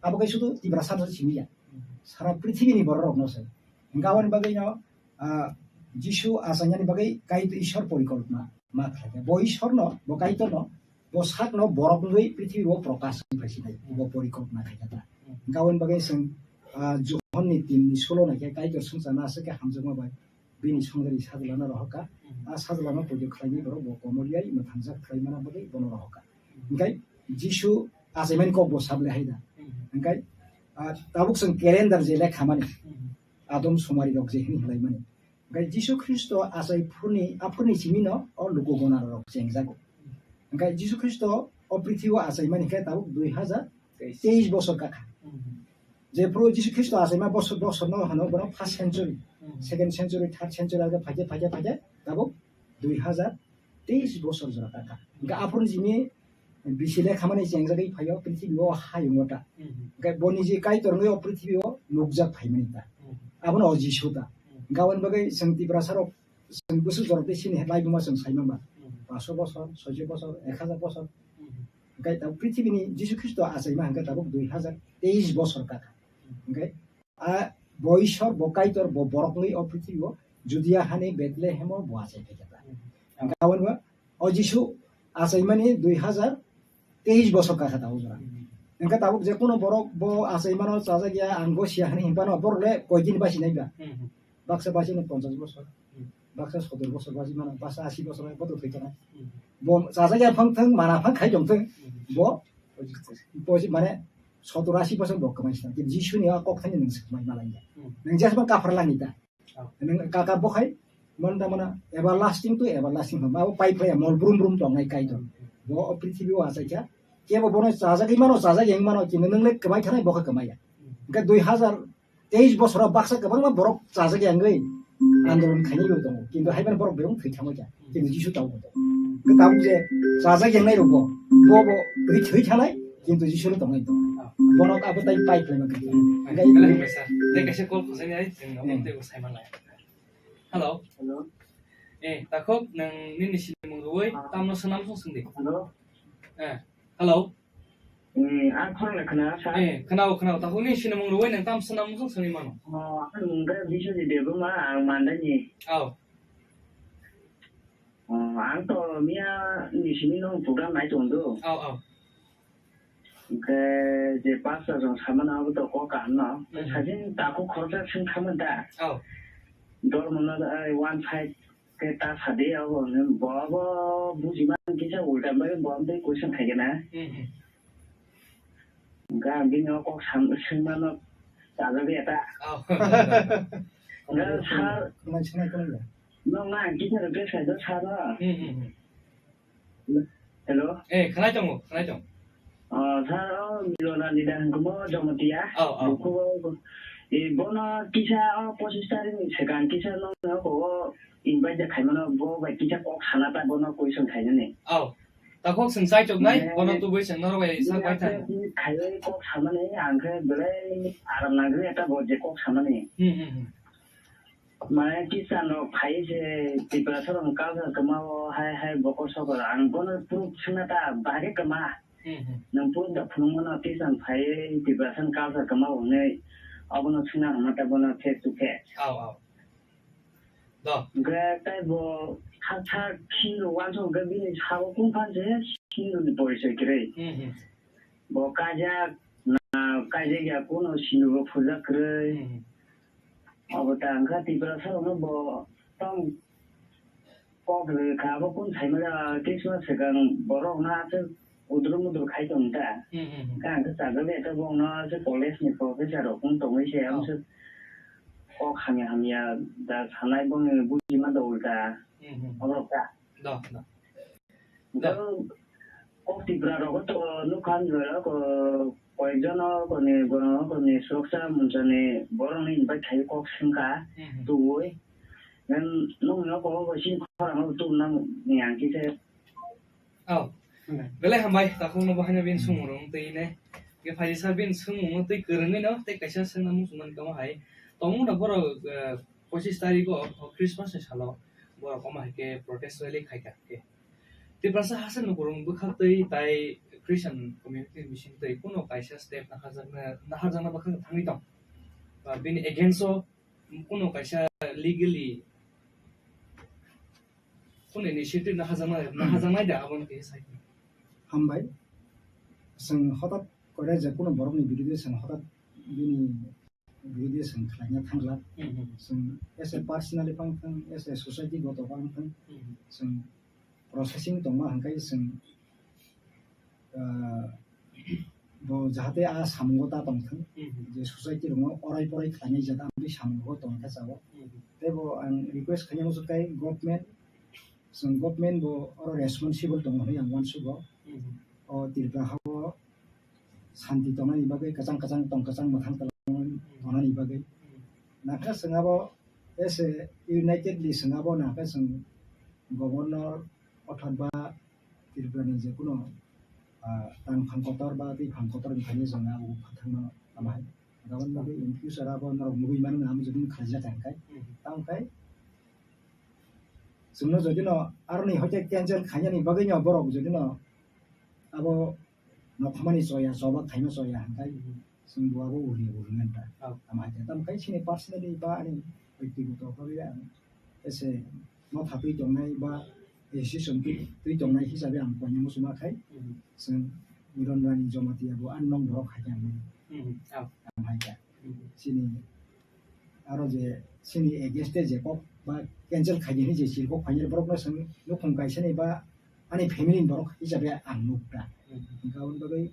Abo kai sudu Tiprasa no simi ya. Sara prithibini borok rok no se. Hingke aboni bagwi no, ah, Jisu achainani bagwi Kaitor Ishwar porikolpna ma khlai kha. Bo Ishwar no, bo Kaitor no, bo sakno borok wngwi prithibi o prokash wngwi phai sinai, bo porikolpna khai kha ta. Hingke aboni bagwi chwng, ah, Johon ni tin ni solo naikhe Kaitor swngcharno aswk khe hamjakma bai bini songdari sajlano rohorkha. A sajlano poito khlainai borok bo komor yai mwthangjak khlai mana bagwi bono rohorkha. Hingke Jisu achaimani kok bo sable hai da. Hingke, ah, tabuk chwng calendar je lekhamani, Adom sumari rok je hini hwlaimani. Hingke Jisu Khristo achai phurni, aphurni simino o luku gona rok chengjago. Hingke Jisu Khristo o prithibi o achaimani khe tabuk dui hazar teis bosor kakha. Jephru Jisu Khristo achaima bosor, bosor no hano bono first century, second century, third century age phaikhe, phaikhe, phaikhe tabuk dui hazar teis bosor jora kakha. Hingke aphurni simi bisi lekhamani chengjagwi phaio prithibi o hayung o ta. Hingke boni je Kaitor wngwi o prithibi o nukjak phaimani ta. Abono o Jisu ta. Hingke aboni bagwi chwng Tiprasa rok chwng bwswk jorok tei chini laibuma chwng sai manba. Paso bosor, soiso bosor, ek hazar bosor. Hingke tabuk prithibini Jisu Khristo achaima hingke tabuk dui hazar teis bosor kakha. Hingke a bo Ishwar, bo Kaitor, bo borok wngwi o prithibi o Judia hani Bethlehem o bo achai phaikha ta. Hingke aboni bo o Jisu achaimani dui hazar teis bosor kakha tabuk jora. Hingke tabuk je kono borok bo achaimano chajak ya, ang gosiya hani hinphano borok le koi din basi nai ba. Baksa basi ni ponchas bosor, baksa sotor bosor basi mano, baksa asi bosor bai bodo thoi tongo. Bo chajak ya phang thang, mana phang khai tong thang, bo posi mane sotor asi bosor bo kwmai sina. Jisu ni a kok thani nang swkmai malai ya. Nang jas ma kaphar langi ta. Nang kaka bo khai Mano da mano, everlasting to everlasting hwnba, abo pai phai ya, mol brum brum tongnai Kaitor. Bo o prithibi o achai kha, kebo bono chajagwi mano, chajak yang mano, kintu nwng le kwmai thanai, bo khe kwmai ya. Hwnkhe dui hazar teis bosoro baksa kwbangma borok chajak yangwi andolon khainai bo tongo, kintu hai mani borok bebak thwi thangwi kha, kintu Jisu tabuk bo tongo. Hwnkhe tabuk je chajak yangnai rok bo, bo bo thwi thanai, kintu Jisu no tongwi tongo. Bono abo tai pai khlaima kha. Hwnkhe belai hambai sir. Tei kaisa call khosai nai, chwng abo tei bo sai manlai. Hello. Hello. Eh, takhuk, nwng nini sinimung rwui tamno swnam song swngdi. Hello. Eh, hello. Eh, ang khorang khna sa. Eh, khna o, khna o. Takhuk nini sinimung rwui nwng tam swnam song swngwi mano. Oh, ang mung khe Biswajit Debbarma, ang Mandani. Aw. Oh, ang to miya ni simi no program nai tong do. Aw, aw. Hwnkhe je pastor rok samano abo to kok kaham no. Mhm. Sajin takhuk khoroksa swng khamani da. Oh. Dol mono, ai, one side khe ta sadi abo hwnwi bo abo buji man kisa ulta bai bo amtwi question khai gana. Mhm. Hwnkhe ang bini o kok sam-, swngmano chajagwi eta. Oh. Hwnkhe sir, Khwnai, khwnai, khwnai. Nwng na ang kisa request khai do sir no. Mhm, mhm. Hello? Eh, khwnai tongo, khwnai tongo. Oh, sir, oh, Milona ni da hwnkhe mo Jamatia. Oh, oh. Buku, eh, bono kisa, oh, pochis tarikh ni swkang kisa nwng, oh, oh, invite da khaimano, bo bai kisa kok sana ta bono question khainani. Oh. Takhuk swng chai choknai, eh, bono tubui swng norok bai sak bai thang. Khaiwi kok samani, ang khe belai aram nangwi eta bo je kok samani. Hmm, hmm, hmm. Mane Christian rok phai se Tiprasa rok culture kwma o hai hai bokol sokol ang bono proof swngna ta bahai khe kwma. Hmm, hmm. Nwng proof da phunukmano Christian phai Tiprasa culture kwma o hwnwi abono swngna hwnma ta bono face to face. Aw, aw. Do. Hwnkhe tei bo sak sak Hindu uansuk hwnkhe bini sabo kung phan se Hindu ni porichoi kwrwi. Hmm, hmm. Bo kaijak na kaijak ya kuno Hindu bo phurjak kwrwi. Hmm, hmm. Abo ta wngkha Tiprasa rokno bo tong kok rwkha, abo kung saimanya Christmas swkang borok no aswk udur mudur khai tong ta. Hmm, hmm, hmm. Hwnkhe ang khe chajagwi ata bokno aswk college ni professor rok wng tongwi se, oh, amswk kok hamya hamya da sanai bongni bujima da ulta. Hmm, hmm. Oborok ta. Do, do. Hwnkhe kok Tipra rogo to nukha ang jora ko koyek jono koni borok koni sroksa munchani borokni invite khai kok swngkha, hmm, hmm, tubui. Then nokni oko bai sini khorang o tubunani ang kisa. Oh. Hmm. Belai hambai, takhuk no bahai no bini, hmm, swngmung rok twi ne. Ke phaisa bini swngmung no twi kwrwngwi no tei kaisa swngna muchungmani tamo hai. Tongmung no borok, eh, pochis tarikh o, o Christmas ni salo borok omo hai khe protest rally khai kha khe. Tiprasa haste nukhung bwkhaktwi tai Christian community ni bisingtwi kuno kaisa step naharjakna, naharjakna bwkhak thangwi tong. Ba bini against o kuno kaisa legally kuno initiative naharjakna, hmm, naharjaknai da abono khe sai. Hambai. Chwng hotat kore je kuno borokni birude chwng hotat bini birude chwng khlaina thangla. Hmm, hmm. Chwng as a personally phang thang, as a society goto phang thang, hmm, hmm, chwng processing tongma hwnkhe chwng, ah, bo jahate a samungo ta tongthwng, hmm, hmm, je society rokno orai porai khlainai jat ang twi samungo tongkha chao. Hmm, hmm. Tei bo ang request khaina muchuk kai government, chwng government bo oro responsible tongo hinwi ang uansugo. Hmm, hmm. O Tripura hao santi tongnani bagwi, kwchang kwchang tong kwchang mwthang twlang tongnani bagwi. Nakha chwng abo as a unitedly chwng abo nakha chwng governor othoba Tripura ni je kuno, ah, tang phang kotor ba twi phang kotor ni thani chwng abo phathangno amai. Aboni bagwi in future abo norok nugwi mano na amo jodi khaijak ang khai. Tamo khai chwngno jodi no aroni hoite cancel khainani bagwi no borok jodi no abo nokhamani choya, choba khaima choya hwnkhe chwng bo abo uri uri ngan ta. Oh. Ama khe tamo khai chini personally ba ani byaktigoto bhabe ang ese motha twi tongnai ba association twi, twi tongnai hisabe ang koinai muchuma khai, hmm, chwng Miron Rani Jamatia bo unknown borok hai khe ang mano. Hmm, oh. Ang hai khe. Hmm. Chini aro je chini against je kok ba cancel khaidi hinwi je chirkok phainai borokno chwng nukhung kaisani ba ani family ni borok hisabe ang nuk ta. Hmm. Hwnkhe aboni bagwi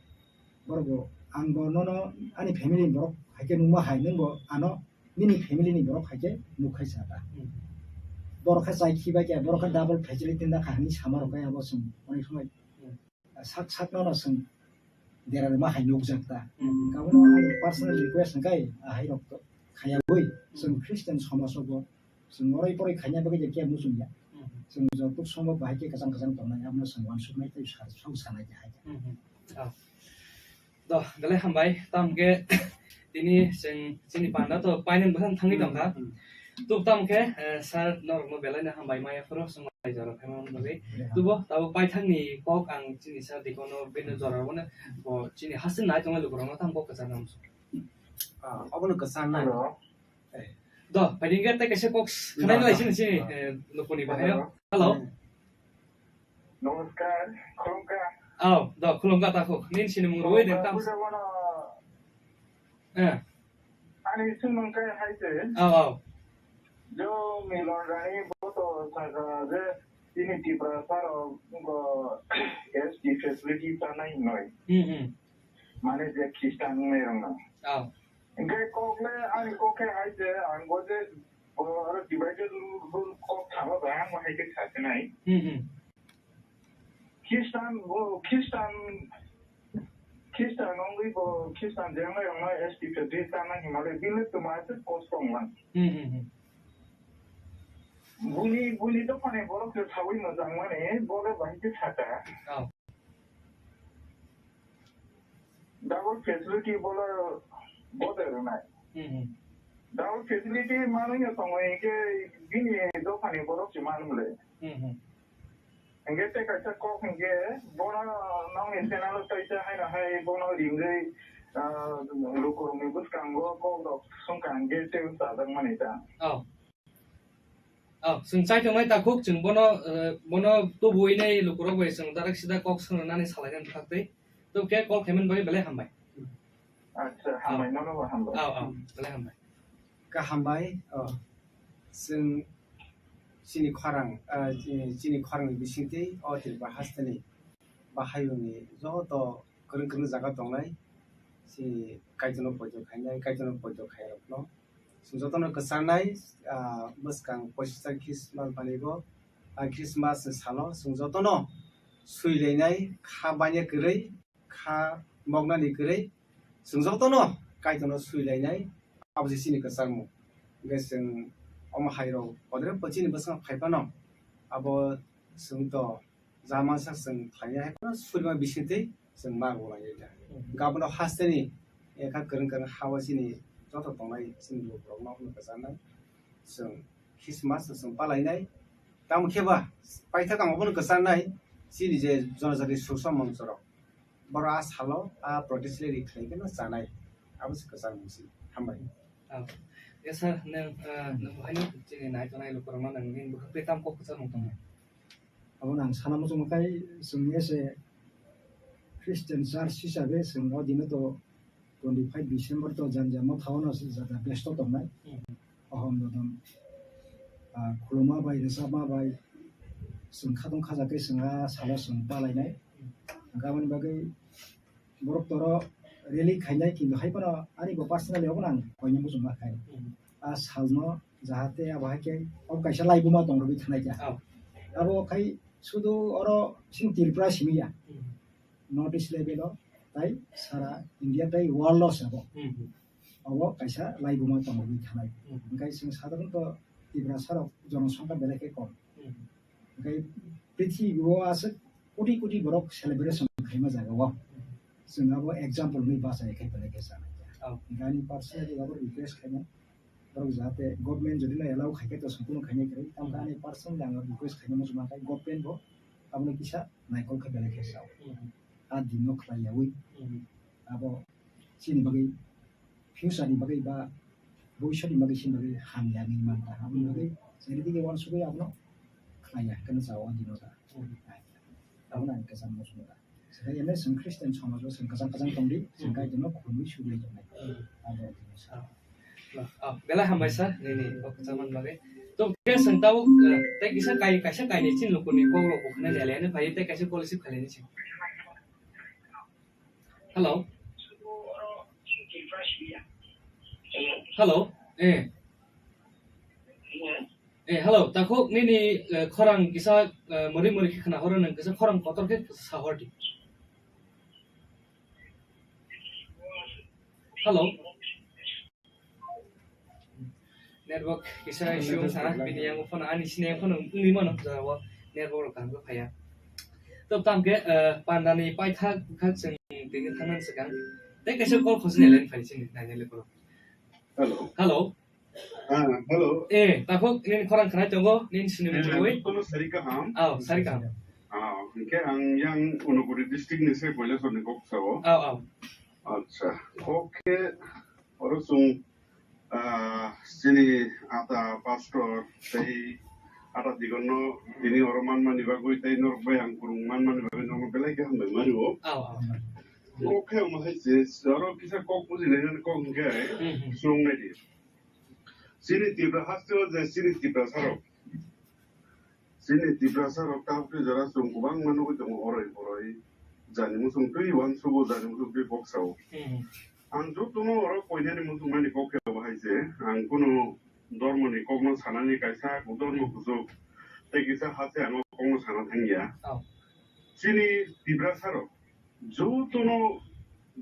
borok bo ang bo nono ani family ni borok hai khe nukma hai nwng bo ano nini family ni borok hai khe nuk khai sa ta. Hmm. borok khe chai khibai khe, borok khe double facility na kha hinwi sama rok khe abo chwng onek somoi sak sak no no chwng dera rwma hai nukjak ta. Hmm. Kabono ani personal request hwnkhe ahai rok to khayagwi chwng Christian somaj o bo chwng noroi poroi khaina bagwi je kebo muchungya. Hmm. Chwng jotok sombo bahai khe kwchang kwchang tongnai, abono chwng uansuknai tei sa-, sok sanai khe hai. Hmm. Ah. Do, belai hambai, tamo khe tini chwng chini panda to painani bwsang thangwi tongkha. Hmm. Tub tamo khe, eh, sir norokno belai no hambai maya phuru chwng mai jora khaima bagwi. Hmm. Tubo tabuk paithakni kok ang chini sir dikono bini jora bono bo chini haste nai tongnai lukurokno tamo kok kwchang nang. Ah, obono kwchang nai. Hello. Do, phaidi hwnkhe tei kaisa kok khwnai lai chini, chini, eh, lukuni bahai o. Hello. Hello. Hmm. Namaskar, khulumkha. Aw, do, khulumkha takhuk. Nini sinimung rwui de tam. Khulumkha, buja bono. Eh. Ani sinimung khe hai se. Aw, aw. Jo Milon Rani bo to saka je chini Tiprasa rok bo S T facility chanai noi. Hmm, hmm. Mane je Christian wngnai rok no. Aw. Hingke kok le ani kok khe hai je ang bo je bo aro divided rule kok thama bai ang bo hai khe sa se nai. Hmm, hmm. Christian bo Christian Christian wngwi bo Christian je wngnai rok no S T facility chanai hinmale bini twma se kosong lang. Hmm, hmm, hmm. Buni buni dophani borok se sawi mojang mani bo le bai khe saka. Oh. Double facility bola bodai rwnai. Hmm, hmm. Double facility manwi no tongo hingke bini dophani borok se manmle. Hmm, hmm. Hingke tei kaisa kok hingke bono nongni channel kaisa haino hai bono ringwi, ah, lukurokni bwskango kok rok songkha hingke tei sajak mani ta. Oh. Oh, chwng chai tongnai takhuk, chwng bono, eh, bono tubuwi nai lukurok bai chwng direct sida kok swngnani salainani bwkhaktwi. Tubukhe call khaimani bagwi belai hambai. Acha, hambai, nono bo hambai. Oh, oh, belai hambai. Ka hambai, oh. Chwng chini khorang, ah, chi-, chini khorangni bisingtwi o Tripura hasteni bahai wngni joto kwrwng kwrwng jaga tongnai, chini Kaitorno poito khainai, Kaitorno poito khairokno chwng jotono kwcharnai, ah, bwskang poichisa Christmas banigo, ah, Christmas ni salo chwng jotono swilainai, kha banya kwrwi, kha moknani kwrwi, chwng jotono Kaitorno swilainai, abo se chini kwcharmung. Hwnkhe chwng omo hairok bodre bo chini bwskango phai phano abo chwng to ja mansa chwng khlainai hai phano surima bisingtwi chwng ma rwlainai da. Hmm. Hwnkhe abono hasteni ekha kwrwng kwrwng ha-o chini joto tongnai chini lukurokno abono kwcharnai. Chwng Christmas chwng palainai. Tamo khe ba paithak ang obono kwcharnai chini je jonojati sursok mongsorok. Borok a salo a protest rally khlai kheno chanai. Abo se kwchangmung se. Hambai. Oh. Yes, sir. Nwng, ah, nwng bo haino chini nai tongnai lukurokno nwng nini bwkhak tei tamo kok kwchangmung tongnai? Abono ang sana muchungma khe chwng as a Christian church hisabe chwng o dino to twenty five December to janja motha ono se jata besto tongnai. Hmm. Ohom dodom, ah, khuluma bai, rwchapma bai, chwng khatong khaja khe chwng a salo chwng palainai. Hwnkhe aboni bagwi borok toro rally khainai, kintu hai phano ani bo personally obono ang koina muchungma khai. Hmm. A salno jahate abo hai khe o kaisa laibuma tongrogwi thanai kha. Oh. Abo khai sudu oro chini Tripura simi ya. Hmm. North East level o, tai sara India tai world o se bo. Hmm. Obo kaisa laibuma tongo bini thanai. Hmm. Hwnkhe chwng sadharanto Tiprasa rok jonosongkha belai khe kom. Hmm. Hwnkhe prithibi o aswk koti koti borok celebration khaima jaga o. Hmm. Chwng abo example hwnwi bachai khe belai khe chanai. Oh. Hwnkhe ani personally abo request khainai. Borok jahate government jodi no allow khai khe to songkunu khainai kwrwi. Tamkhe ani personally ang request khainai muchungma khe government bo abono kisa naikol khe belai khe sao. Hmm. A dino khlai yaui. Hmm. Abo chini bagwi future ni bagwi ba bhobishyot ni bagwi chini bagwi hamya wngwi mankha. Aboni bagwi chini dige uansugwi abono khlai ya hwnkhe no sao o dino da. Hmm. Abono ang kwchang muchungo da. Swkang ene chwng Christian somaj o chwng kwchang kwchang tongdi, chwng Kaitorno khulumwi sugwi tongnai. Hmm. Abo dino sa. Ah, ah, belai hambai sir, nini kok kwchangmani bagwi. To, khe chwng tabuk, eh, tei kisa kai-, kaisa kainwi chini lukurokni kokrok bo khwnani aliani phai tei kaisa policy khailani chwng. Hello? Hello? Eh. Eh, hello, takhuk nini, eh, khorang kisa, eh, mori mori khe khna horo, nang kisa khorang kotor khe sa hor di. Hello. Network kisa issue wng sana, bini yang phone ani sini yang phone wngwi mano, jora o network rok kaham khe phaiya. To tamo khe, eh, pandani paithak bwkhak chwng tini thangna swkang. Tei kaisa call khosni line phai chini nainai le koro. Hello. Hello. Ah, hello. Eh, takhuk nini khorang khnai tongo, nini sini mung twi. Kono sari kaham. Aw, sari kaham. Ah, hingke ang yang Unakoti district ni se Koilasor ni kok sao. Aw, aw. Acha, kok khe oro chwng, ah, chini ata pastor tei ata digon no tini oro manmani bagwi tei norok bai ang kwrwng manmani bagwi norok belai khe hambai mani o. Aw, aw. Kok khe omo hai se oro kisa kok bujinai nani kok hingke Hmm, hmm. Chwng nai di. Chini Tripura haste o je chini Tiprasa rok. Chini Tiprasa rok ta twi jora chwng kwbangma nugwi tongo oroi poroi. Jani muchung twi uansugo, jani muchung twi boksao. Hmm. Ang jotono oro koinani muchung mani kok khe bahai se. Ang kunu dormoni kokno sanani kaisa dormo kuchuk tei kisa hase ang o kokno sana thangya. Oh. Chini Tiprasa rok jotono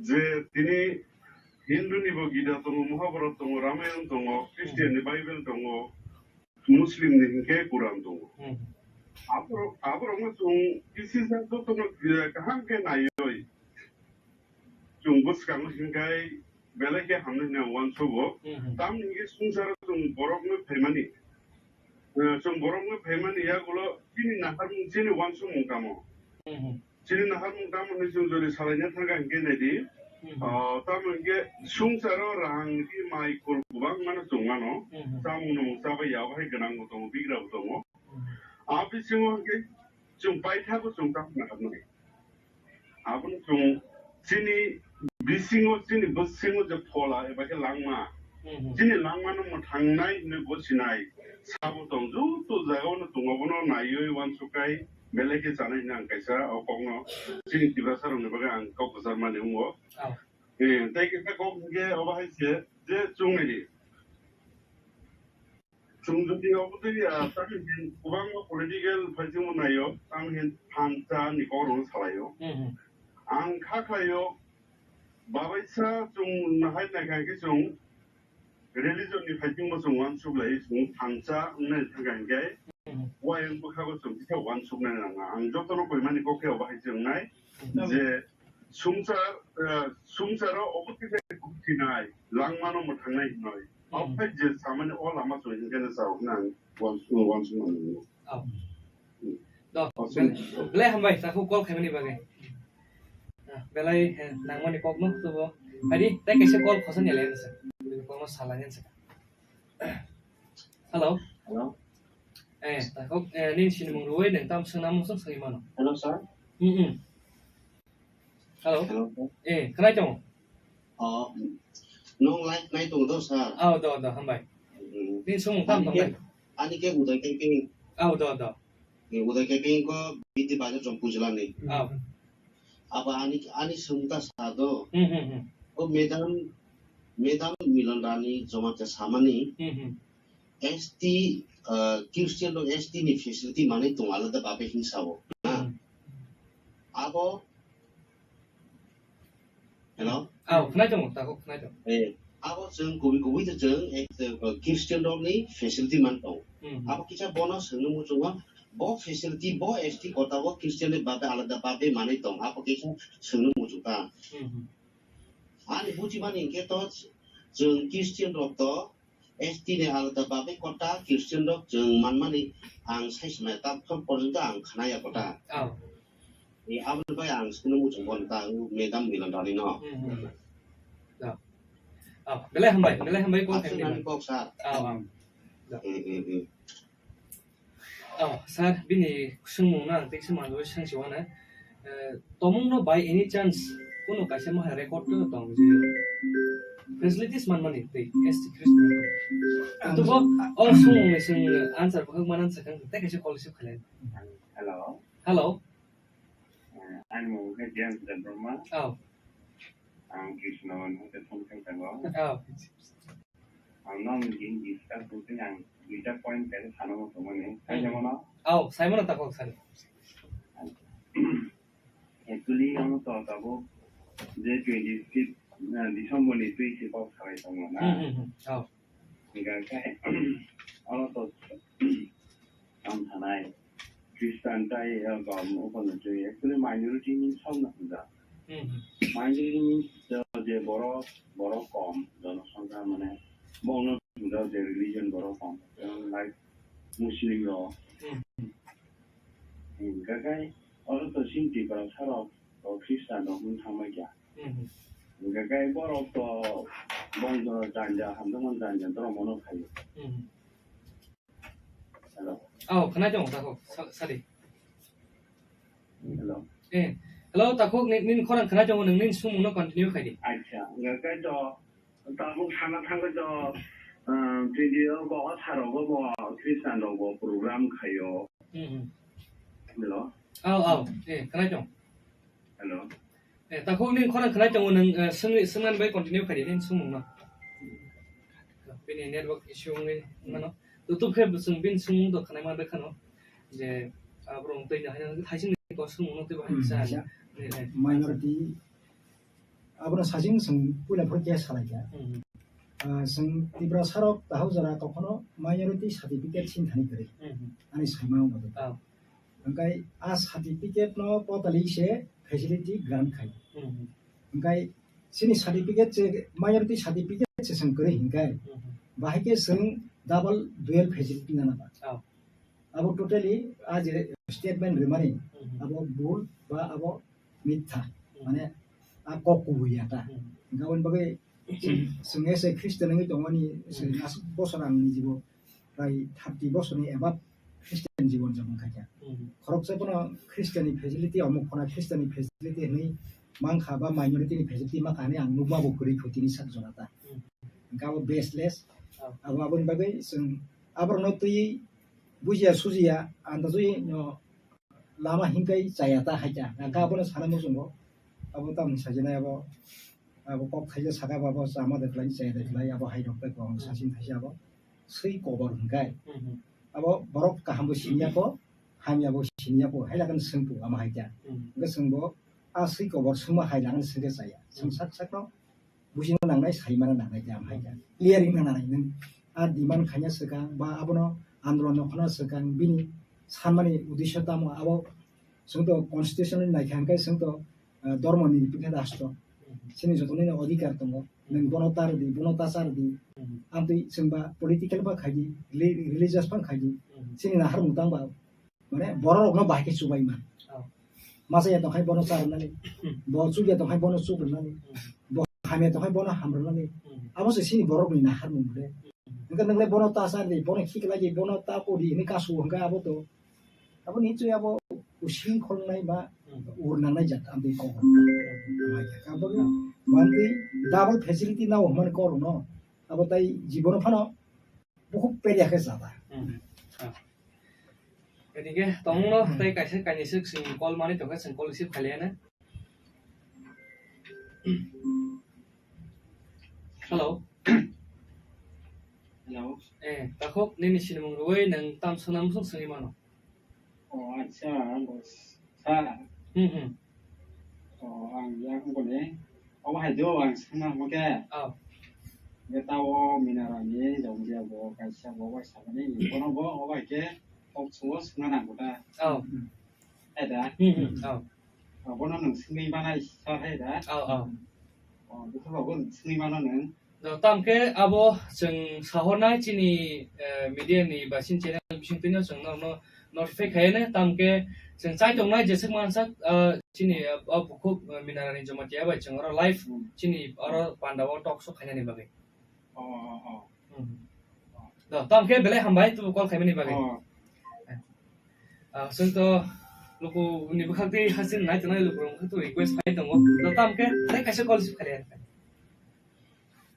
je tini Hindu ni bo Gita tongo, Mahabharat tongo, Ramayan tongo, Christian ni Bible tongo, Muslim ni hinkhe Quran tongo. Hmm. Aborok, aborokno chwng kisisa jotono, eh, kaham khe naiwi chwng bwskango hinkhai belai khe hamnai hwnwi ang uansugo. Hmm. Tamni hinkhe swngcharo chwng borokno phaimani, eh, chwng borokno phaimani yagulo chini naharmung, chini uansukmung tamo? Hmm. Chini naharmung tamo hinwi chwng jodi salaina thangkha hinkhe naidi, hmm, ah, tamo hinkhe swngcharo rang ri mai kol kwbangmano chwng mano. Hmm. Chamung nwmung chabai ya, obo hai gwnangbo tongo, bigrabo tongo. Hmm. A bisingo hinkhe chwng paithago chwng tamo naharnai. Abono chwng chini bisingo, chini bwskango je phola eba khe langma, hmm, hmm, chini langmano mwthangnai hinwi bo sinai. Sabo tong, joto jagao no tongo, abono naiwi uansuknai. Belai khe chanai hwnwi ang kaisa o kokno chini Tiprasa rokni bagwi ang kok kwchar mani wngo. Oh. Eh, tei kaisa kok hinkhe obo hai se je chwng naidi. Chwng jodi obo twi, ah, tamni hin kwbangma political phaisingmo naio, tamni hin thansa ni kokrokno salaio. Hmm, hmm. Ang kha khlaio, babaisa chwng nahai naikha khe chwng religion ni phaisingmo chwng uansuk lai, chwng thansa wngnai thangkha hinkhe, hmm, wayang bwkhago chwng kisa uansuknai nang. Ang jotono koimani kok khe obo hai se wngnai, hmm, je swngchar, eh, swngcharo obo kisa kok thinai, langmano mwthangnai hinoi. Hmm. Ophai je samani o lama chwng hinkhe sa hwnwi ang uansuk, uansuk mano. Oh. Hmm. Do, oh, belai, belai hambai, takhuk call khaimani bagwi. Ah, belai, eh, nangmani kokno tubo. Adi, tei kaisa call khosani le nasa. Kokno salani nasa. Hello. Hello. Eh, takhuk, eh, nini sinimung rwui nang tam swngnamung swng swngwi mano. Hello, sir. Hmm, hmm. Hello. Hello, sir. Eh, khnai tongo? Oh, nwng live nai tongo do, sir? Oh, do, do, hambai. Hmm. Nini sumung tam tongnai? Ani khe Uday Camping. Oh, do, do. Eh, Uday Camping ko B D Bazar Jompu jila ni. Oh. Abo ani, ani sumung ta sa do. Hmm, hmm, hmm. O madam, madam Milan Rani Jamatia samani. Hmm, hmm. S T, ah, Christian rok S T ni facility manwi tongo alada babe hinsa o. Hmm. Abo, hello? Aw, khnai tongo, takhuk khnai tongo. Eh, abo chwng kubui kubui de chwng, eh, Christian rokni facility man tongo. Hmm. Abo kisa bono swngno muchungo, bo facility, bo S T kota bo Christian ni babe alada babe manwi tong, abo kisa swngno muchung ta. Hmm. Ani buji mani hinkhe to chwng Christian rok to S T ni alada babe kota Christian rok chwng manmani ang sai samaya ta thok porjonto ang khnaya kota. Oh. E, aboni bai ang sini muchung bon ta, o madam Milan Rani no. Hmm, hmm. Oh. Oh, belai hambai, belai hambai kok aswk hambai. Nani kok sir. Oh, oh. Hmm, hmm, hmm. Oh, sir, bini swngmung no ang tei swngmung no swngsi uanai. Eh, tomung no by any chance kuno kaisa maha record to tong je facilities manmani tei S T Christian. To bo, oh, swngmung ni swng answer bo hak manan sakang tei kaisa call receive khalai. Hello. Hello. Eh, ani mung khe James Debbarma. Oh. Ang Krishna Mohan khe phone khe tongo. Oh. Ang no meeting discuss wngkhe ang Duita point kaisa sana muchungmani. Hmm. Saimano? Au, saimano takhuk sani. Actually, ang to tabuk je twenty fifth, uh, December ni twi si kok salai tongo na. Hmm, hmm, hmm. Au. Hingkha khe, ano to ang thanai Christian tai, uh, gom, obono twi actually minority ni somna hwnjak. Hmm, hmm. Minority ni je borok, borok kom, jonosongkha mane, bongno hwnjak je religion borok kom, like Muslim rok. Hmm. Hingkha khe, oro to chini Tiprasa rok, o Christian rok wng thangbai kha. Hmm. Hingkha khe borok to bongno janja, hamjakmani janja, borok mono phaio. Hmm. Hello. Oh, khwnai tongo, takhuk, sa-, sadi. Hello. Eh, hello, takhuk, ni-, nini khorang khwnai tongo, nwng nini sumungno continue khai di. Acha, hingkha khe to, tabuk sana thangwi to, ah, video bo, o saro bo, bo, Christian rok bo program khaio. Hmm, hmm. Hello. Au, au. Eh, khwnai tong. Hello. Eh, takhuk nini khorang khwnai tongo nwng, eh, swngwi, swngmani bai continue khai di, nini sumungno. Bini network issue wngwi mano. YouTube khe bo chwng bini sumung to khwnai man rwkhano. Je, ah, borok twi hai, hai sini ko sumungno twi bahai Hmm, sa. Acha. Eh, eh. Minority Abono sajing chwng puila phuru khe salai kha. Hmm. Ah, chwng Tiprasa rok tahuk jora kokhono minority certificate sini thani kwrwi. Hmm. Ani saimano motwi. Oh. Hwnkhe a certificate no totally se facility grant khai. Hmm. Hwnkhe chini certificate se minority certificate se chwng kwrwi hwnkhe Hmm. bahai khe chwng double dual facility nana ba. Oh. Abo totally a je statement rimani, Mhm. abo bul ba abo mitha, Mhm. mane a kok kubui ya ta. Mhm. Hingkhe aboni bagwi chwng as a Christian wngwi tongmani, Mhm. aswk bosor ang ni jibo prai thirty bosorni above Christian jibon japon khaikha. Mhm. Khoroksa bono Christian ni facility, omo khona Christian ni facility hinwi mankha ba minority ni facility mankha hinwi ang nukma bo kwrwi kho tini sak jora ta. Mhm. Hingkhe abo baseless, Oh. abo aboni bagwi chwng aborokno twiwi bujiya sujiya, andajwi no lama hinkai chaya ta hai ta. Ang khe abono sana muchungo. Abo tamni sajinai abo, abo kok thaisa saka bo abo chama de khlai, chaya de khlai, abo hai rok tei kwbang Hmm. sachin thaisa abo. Swi kobor hwnkai. Hmm, hmm. Abo borok kaham bo siniya ko, hamya bo siniya ko, hai lagan swngpu ama hai ta. Hmm. Hwnkhe chwng bo a swi kobor swngma hai lagan swngkhe chaya. Chwng Hmm. sak sakno bujina nangnai, saimana nangnai, jam hai kha. Clear wngna nangnai nwng. A demand khaina swkang, ba abono andolon no khna swkang, bini sanmani uddesho tamo, abo chwng to constitution ni naikha hwnkhe chwng to, ah, dormo nirbikheta hasto. Chini joto nini odhikar tongo. Nwng bono tar di, bono ta char di. Amtwi chwng ba political ba khai di, reli-, religious ba khai di. Chini naharmung tang ba Mane borok rokno bahai khe chubai man. Oh. Masa ya tongkhai bono cha rwnani. Hmm. Bo chuk ya tongkhai bono chuk rwnani. Hmm. Bo ham ya tongkhai bono ham rwnani. Hmm. Abo se sini borok ni naharmung le. Hmm. Hwnkhe nwngle bono ta cha di, bono khiklai di, bono ta ko di, hwnwi kasu hwnkhe abo to. Abo ni chui abo using kholnai ba Hmm. ur nangnai jat amtwi kok. Hmm. Amai khe. Abo Hmm. amtwi double facility nao hwnmani kok rwno. Abo tai jibono phano Bukhuk perya khe jata. Hmm. Ah. Edige tongno tei kaisa kainwi swk chwng call manwi tongkha, chwng call receive khailaiya na. Hello. Hello. Eh, takhuk nini sinimung rwui nwng tam swnam swk swngwi mano. O, acha, bo sa. Hmm, hmm. O, ang yang bole. Obo hai do ang sana mo ke. Oh. Ge ta o minara ni jong dia bo kaisa bo bai sa ni. Bono bo o bai ke talk show o suna nang kota. Oh. Hai da. Hmm, hmm. Oh. O, bono nang sini mana sa hai da. Oh, oh. O, buku bo sini mana nang. Do, tamo khe abo chwng sahornai chini, eh, media ni ba chini channel bisingtwino chwng norokno notify khaiyano, tamo khe chwng chai tongnai jeswk mansak, eh, chini, eh, o bukhuk, eh, Minarani Jamatia bai chwng oro live Hmm. chini oro panda o talk show khainani bagwi. Oh, oh, oh. Hmm. Do, tamo khe belai hambai tubu call khaimani bagwi. Oh. Ah, chwng to luku ni bwkhak twi hasin nai tongnai luku rok to request khai tongo. Do, tamo khe tei kaisa call receive khailaiya.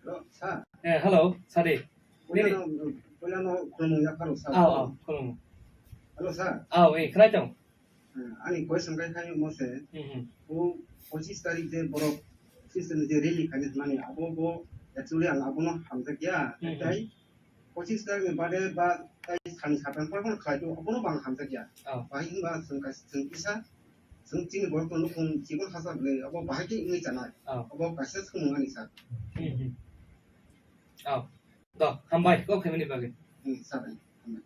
Hello, sir. Eh, hello, sadi. Puila no, puila no khulumung yapharo, sir. Aw, aw, khulumung. Hello, sir. Aw, eh, khwnai tong. Eh, ani question kai khai mo se. Hmm, hmm. O pochis tarik je borok system je rally khaini mani abo bo actually ang abono hamjak ya. Hmm, hmm. Tai Pochis tarikni bade ba tai sani satang por por khlai tu, abono bang hamjakya. Oh. Bahai wngba chwng kaisa, chwng kisa, chwng chini borok no nukhung chibon hasa le, abo bahai khe wngwi chanai. Oh. Abo kaisa swngmung ani sir. Hmm, hmm. Oh. Do, hambai, kok khaimani bagwi. Hmm, sir, hambai.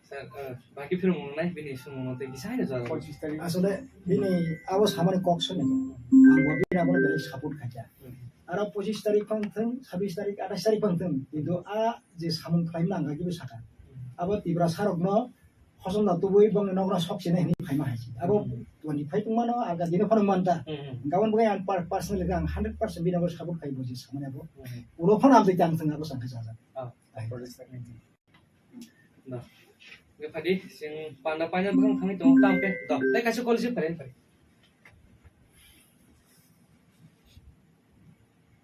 Sir, eh, baki phirung nai, bini swngmung tei kisa haino jawab. Pochis tarik. Asole, bini abo samani kok soni. Ang bo bini abono belai support khaja. Hmm. Aro pochis tarik phang thung, sabis tarik, atais tarik phang thung. Kintu a je samung khlaima nang khe bo saka. Hmm. Abo Tiprasa rokno hosom da tubui bongni nokra sok sene hini phaima hai si. Abo Hmm. twenty five tongmano, aga dino phano manta. Hmm, hmm. Gabon bwkha ang per-, personally ang hundred percent bini abo support khai bo je samani abo. Hmm. Ulo phano ang tei tang thung abo sangkha jaga. Oh. Ai. Pochis tarik. Da. Nge phadi, sing panda paina bwkhang thangwi tongo, tam khe. Da. Tei kaisa call receive khairani phadi.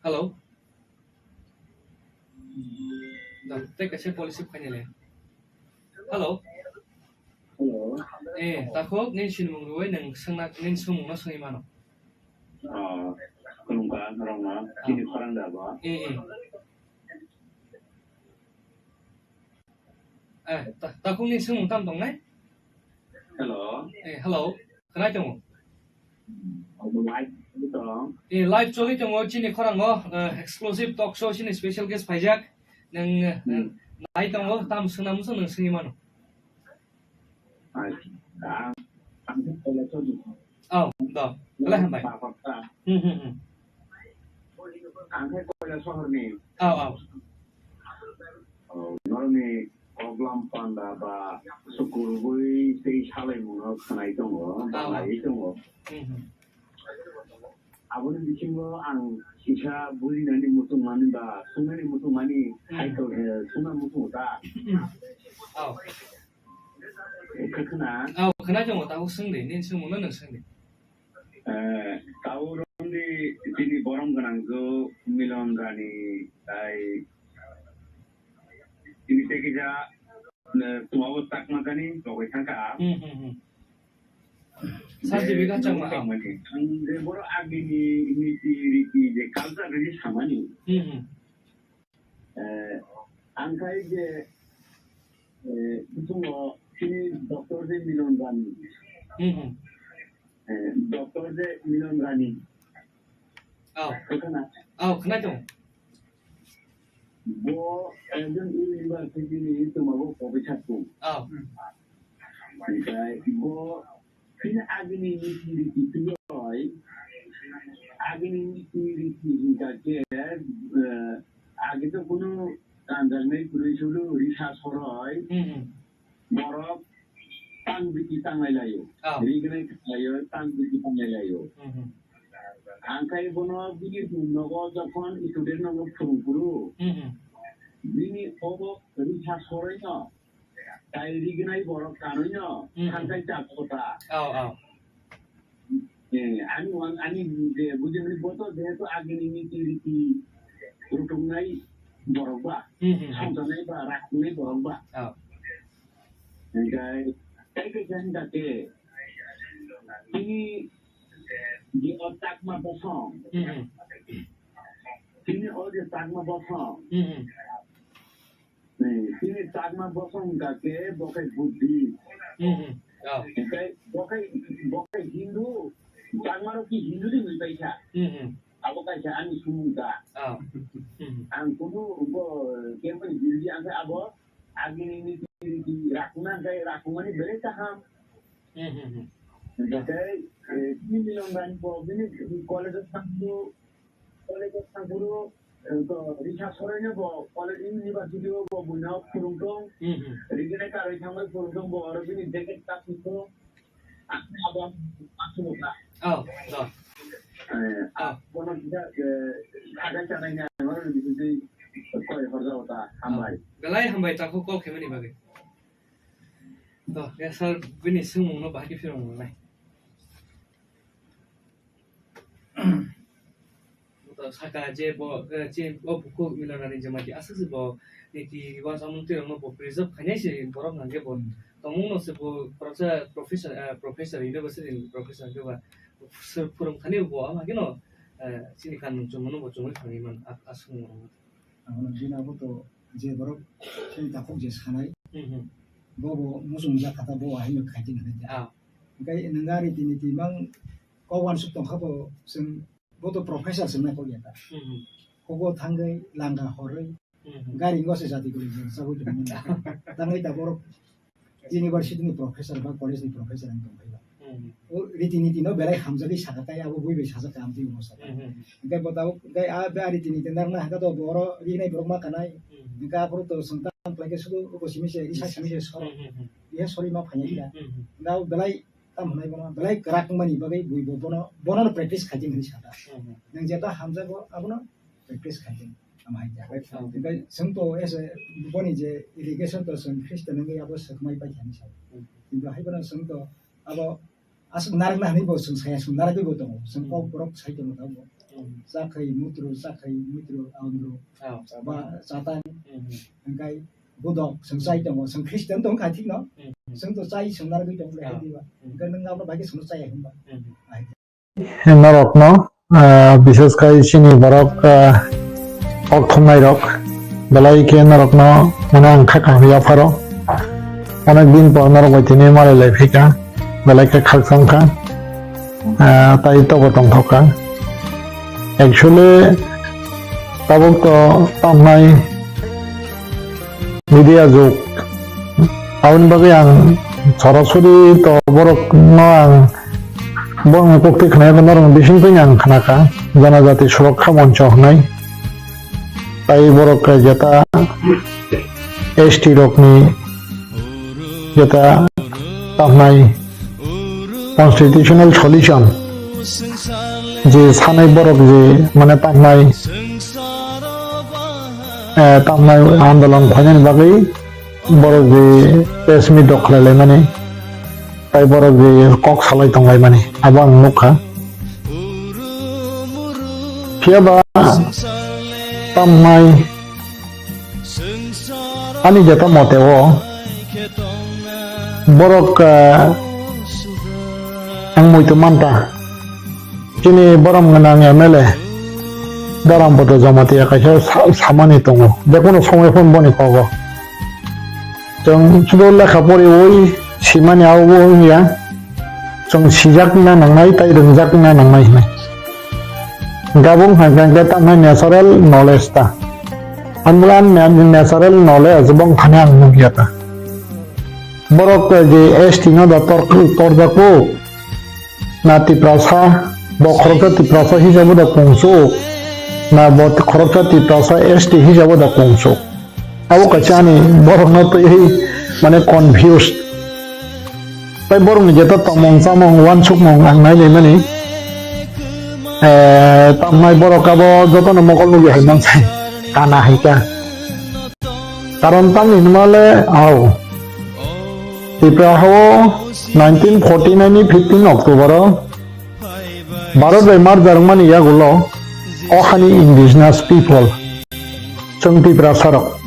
Hello. Da, tei kaisa call receive khainai le. Hello. Hello. Eh, takhuk, nini sinimung rwui nwng swngna, nini swngmungno swngwi mano. Ah, khulumkha norokno, chini khorang da bo? Eh, eh. Eh, ta-, takhukni swngmung tamo tongnai? Hello. Eh, hello. Khwnai tongo? Obo live choli tong. Eh, live choli tongo, chini khorango, eh, exclusive talk show, chini special guest phaijak. Nwng, eh, Hmm. nai tongo, tamo swngna muchung nwng swngwi mano. Acha, ang, ang khe Kailasahar ni. Oh, do. Belai hambai. Ba, ba, ba. Hmm, hmm, hmm. Ang khe Kailasahar ni. Oh, oh. Oh, norokni koklam panda ba sukurubui tei salaimungno khwnai tongo, Oh, oh. Balai tongo. Hmm, hmm. Aboni bisingo ang kisa bujinani muchungmani ba swngnani muchungmani Hmm. Hai to, eh, swngna muchungo ta. Oh. Khe khna? Oh, khna tongo, tabuk swng di, nini swngmungno nwng swng di. Eh, tabuk romdi chini borom gwnang jo Milon Rani tai chini tei kisa, eh, tumabo Chakma jani bogwi thangkha. Hmm, hmm, hmm. Certificate Chakma, ah. Ang je boro agini niti riti je culture riti samani. Hmm, hmm. Eh, ang khai je, eh, bisingo chini doctor je Milon Rani. Hmm, hmm. Eh, doctor je Milon Rani. Oh. Khna? Oh, khna tongo. Bo ekjon university ni tumabo professor tongo. Oh. Onkhe bo Chini agini niti riti twiwi, agini niti riti hingkha khe, eh, age to kunu kanjaknai kwrwi sulu risa soroi, Hmm, hmm. Borok tang biti tanglai laio. Oh. Rignai tanglai laio, tang biti tanglai laio. Hmm, hmm. Angkhai bono bini nogo jokhon student nogo phwrwng phuru, Hmm, hmm. Bini obo risa soroi no, Tai rignai borok kanwi no Hmm. Thangkhai chak kota. Oh, oh. Eh, ani wan, ani je bujimani boto jehetu agini niti riti rutuknai borok ba, Hmm, hmm, hmm. Songjanai ba, raknai borok ba. Oh. Hingkai, tai kaisa hingka khe, tini je o Chakma bosong, Hmm, hmm. Tini o je Chakma bosong, Hmm, hmm. Eh, chini Chakma bosong hingka khe bo khe Buddhist. Hmm, hmm. Oh. Hingke bo khe, bo khe Hindu, Chakma rok ki Hindu ni hwnwi paikha. Hmm, hmm. Abo kaisa ani sumung ta. Oh. Hmm. Ang kunu bo kemani birothi ang khe abo agini niti riti rakna khe rakmani belai kaham. Hmm, hmm, hmm. Hingke, eh, chini Milon Rani bo bini college o thangkhu, College o thangphuru, eh, to, Risa Soraino bo college, university o bo buino phwrwng tong. Hmm, hmm. Rigene karwi thangbai phwrwng tong bo, oro bini jacket ta phungo. Ang abo ang sumo ta. Oh, to. Eh, Oh. Bono kisa, eh, sagai chanai na, oro bini twi koi horjao ta, hambai. Oh. Belai hambai, takhuk call khaimani bagwi. To, ya, sir, bini swngmungno bahai khe phirong nai. To saka je bo, eh, je bo bukhuk Milon Rani Jamatia aswk se bo niti riwaj amung twi rokno bo preserve khainai se borok hwnkhe bo tongmung no se bo khoroksa professor, eh, professor, university ni professor hwnkhe ba phwrwng thani bo ama kheno, eh, chini kanmung chumung no bo chumui thangwi man a-, aswk wng rok. Ang bini abo to je borok chini takhuk je sanai, Mhm. bo bo muchung jak kha ta, bo ahai no khai di hinwi ta. Ah. Hwnkhe nwng a riti niti mang kok uansuk tong kha bo chwng, bo to professor se nai kok ya ta. Mhm. Kogo thangwi langa horwi Mhm. gari ngo se jati kwrwi chwng chagwi tongmani. Tangwi ta borok university ni professor ba college ni professor wng tong phai ba. Mhm. O riti niti no belai hamjagwi saka tai abo bui bai sajak ka amtwi mo saka. Mhm. Hwnkhe bo tabuk hwnkhe a be a riti niti narwkna hwnkhe to boro rinai borok ma kanai. Mhm. Hwnkhe aphuru to chwng tang khlai khe sudu uko simi se risa simi se soro. Mhm. Ihe sori ma phai ya. Mhm. Hwnkhe abo belai tam hwnai bono belai kwrak wngmani bagwi bui bo bono, bono no practice khai di hinwi saka. Mhm. Nwng jeta hamjago abono practice khai di. Ama hai khe. Right. Hwnkhe chwng to as a boni je irrigation to chwng Christian wngwi abo swkmai pai kha hinwi sa. Mhm. Kintu hai bono chwng to abo aswk narwkna hinwi bo chwng saya chwng narwgwi bo tongo. Chwng kok Mhm. borok sai tongo tabuk. Mhm. Chakhai mutru, chakhai mutru, aundru. Ah. Ba chatan. Mhm. Hwnkhe Budok, chwng chai tongo, chwng Christian tong kha thik no? Mhm. Chwng to chai, chwng narwgwi tong le Ah. hai diba. Mhm. Hwnkhe nwng abo bai khe chwng chaya hinba. Mhm. Hai. Norokno, ah, bises khai chini borok, ah, kok thumnai rok, belai khe norokno mane ang kha kaham yapharo. Onek din por norok bai tini malai lai phaikha, belai khe khakchang kha, ah, tai tobo tongthok kha. Actually, tabuk to tamnai media jug. Aboni bagwi ang sorasori to borok no ang bongni kokti khna yakno norok bising twi ang khna kha, Janajati Surokkha Moncho hwnwi. Tai borok jeta S T rokni jeta tamnai constitutional solution je sanai borok je mane tamnai, eh, tamnai andolon khlainani bagwi borok je press meet rok khlai laimani, tai borok je kok salai tong laimani, abo ang nukha. Phiya ba tamnai ani jeta mote o borok, eh, ang muitu manta. Chini borom gwnang M L A Dharambodro Jamatia kaisa sa-, samani tongo. Jekono somoi phano boni kogo. Chwng sudo lekha poriwi simani abo wngya. Chwng sijakna nangnai tei rwngjakna nangnai hinwi. Gabung hwnkhe tamni natural knowledge ta. Ang bwlai ang na-, natural knowledge bong thani ang nukya ta. Borok je S T no da tor-, torjago. Na Tiprasa, bo khoroksa Tiprasa hisabo da kungsuk, na bo khoroksa Tiprasa S T hisabo da kungsuk. Abo kaisa ani borokno twiwi mane confused. Tai borokni jeta tongmung chamung uansukmung ang nai naimani, eh, tamnai borok abo jotono mokol nugwi hai mansai kana hai kha. Karon tamni hwnmale, au. Tipra hao nineteen forty nine ni fifteen October o Bharat bai marjar wngmani yagulo o hani indigenous people, chwng Tiprasa rok,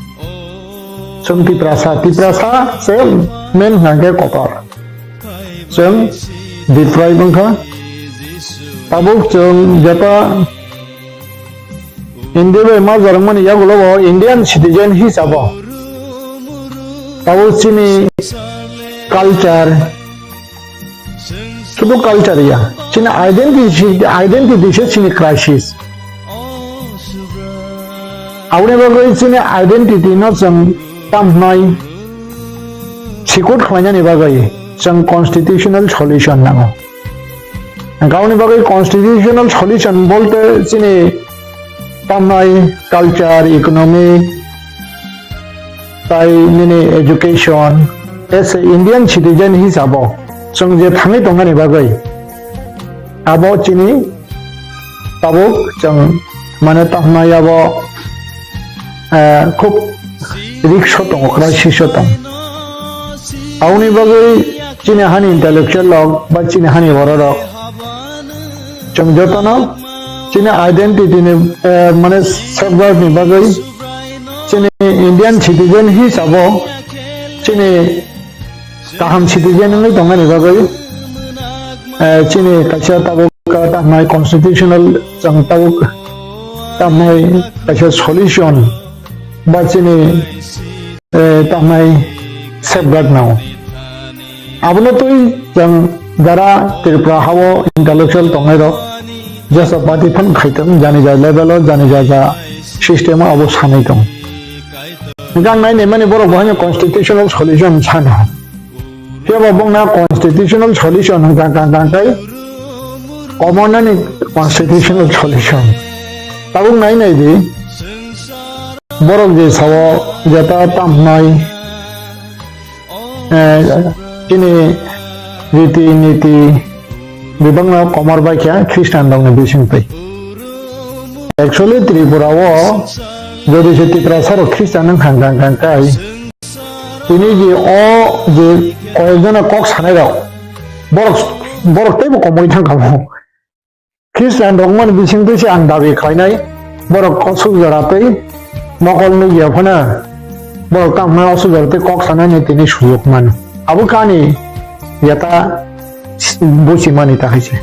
chwng Tiprasa, Tiprasa se main hwnkhe kotor, chwng deprive wngkha, tabuk chwng jeta India bai ma jorwngmani yagulo bo Indian citizen hisabo tabuk chini culture, sudu culture ya, chini identity, identity se chini crisis. Aboni bagwi chini identity no chwng tamhnai sikut khlainani bagwi chwng constitutional solution nango. Aboni bagwi constitutional solution bolte chini tamnai culture, economic, tai nini education, as a Indian citizen hisabo chwng je thangwi tongmani bagwi abo chini tabuk chwng mane tamhnai abo, eh, khub risk o tongo, crisis o tongo. Aboni bagwi chini hani intellectual rok ba chini hani borok rok chwng jotono chini identity ni, eh, mane safeguard ni bagwi chini Indian citizen hisabo chini kaham citizen wngwi tongmani bagwi, eh, chini kaisa tabuk tamnai constitutional chwng tabuk tamnai kaisa solution ba chini, eh, tamnai safeguard nango. Abono twi chwng jara Tripura hao intellectual tongnai rok, jesa party phan khai tong, jani ja level o, jani ja ja system o abo sanai tong. Hwnkhe ang nai nai mani borok bo haino constitutional solution sana. Phiya ba bongna constitutional solution hwnkha kang kang kai, commoner ni constitutional solution. Tabuk nai nai di, borok je sao jeta tamnai, eh, chini riti niti bibangno komor bai khe Christian rokni bising twi. Actually Tripura o jodi se Tiprasa rok Christian wng kha kang kang kai, tini je o je koyekjona kok sanai rok, borok, borok teibo komoi thang kha bo. Christian rok mani bising twi se ang dabi khlainai, borok kosuk jora twi mokol nukya phano, borok tamo khe osuk jora twi kok sanani tini sujok mano. Abo kani yata buchi mani ta hai se.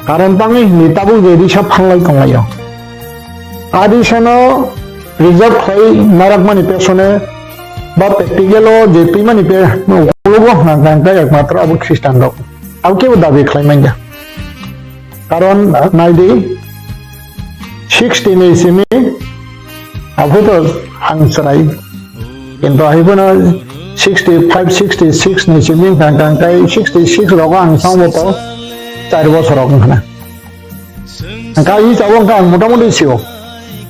Karon tangwi hwnwi tabuk je risa phanlai tonglaio. A risano reserve khlai narakmani pesone ba practical o je twimani pe ukologo hwnka hwnka ekmatro abo Christian rok. Abo kebo dabi khlai manya. Karon nai di, sixty ni simi abo to ang chwrai. Kintu hai phano sixty five, sixty six ni simi hwnka hwnka hwnka sixty six rogo ang songbo to char bosor rok wngkha na. Hwnka i tabuk hwnka ang motamoti sio.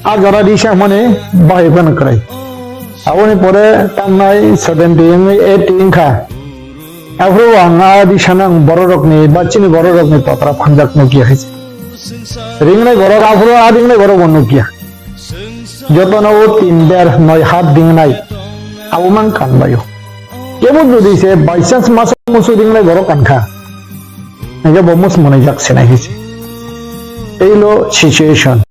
A jora risa hwnmani bahai phano kwrai. Aboni pore tamnai seventy wngwi eighty wngkha. Aphuru ang a risano ang bororokni ba chini bororokni totra phanjak nukya hai se. Ringnai borok aphuru a ringnai borok bo nukya. Jotono o tin der noi hat ringnai. Abo mang kanbaio. Kebo jodi se by chance masa musu ringnai borok kankha. Hingke bo mus monai jak sinai hai se. Teilo situation.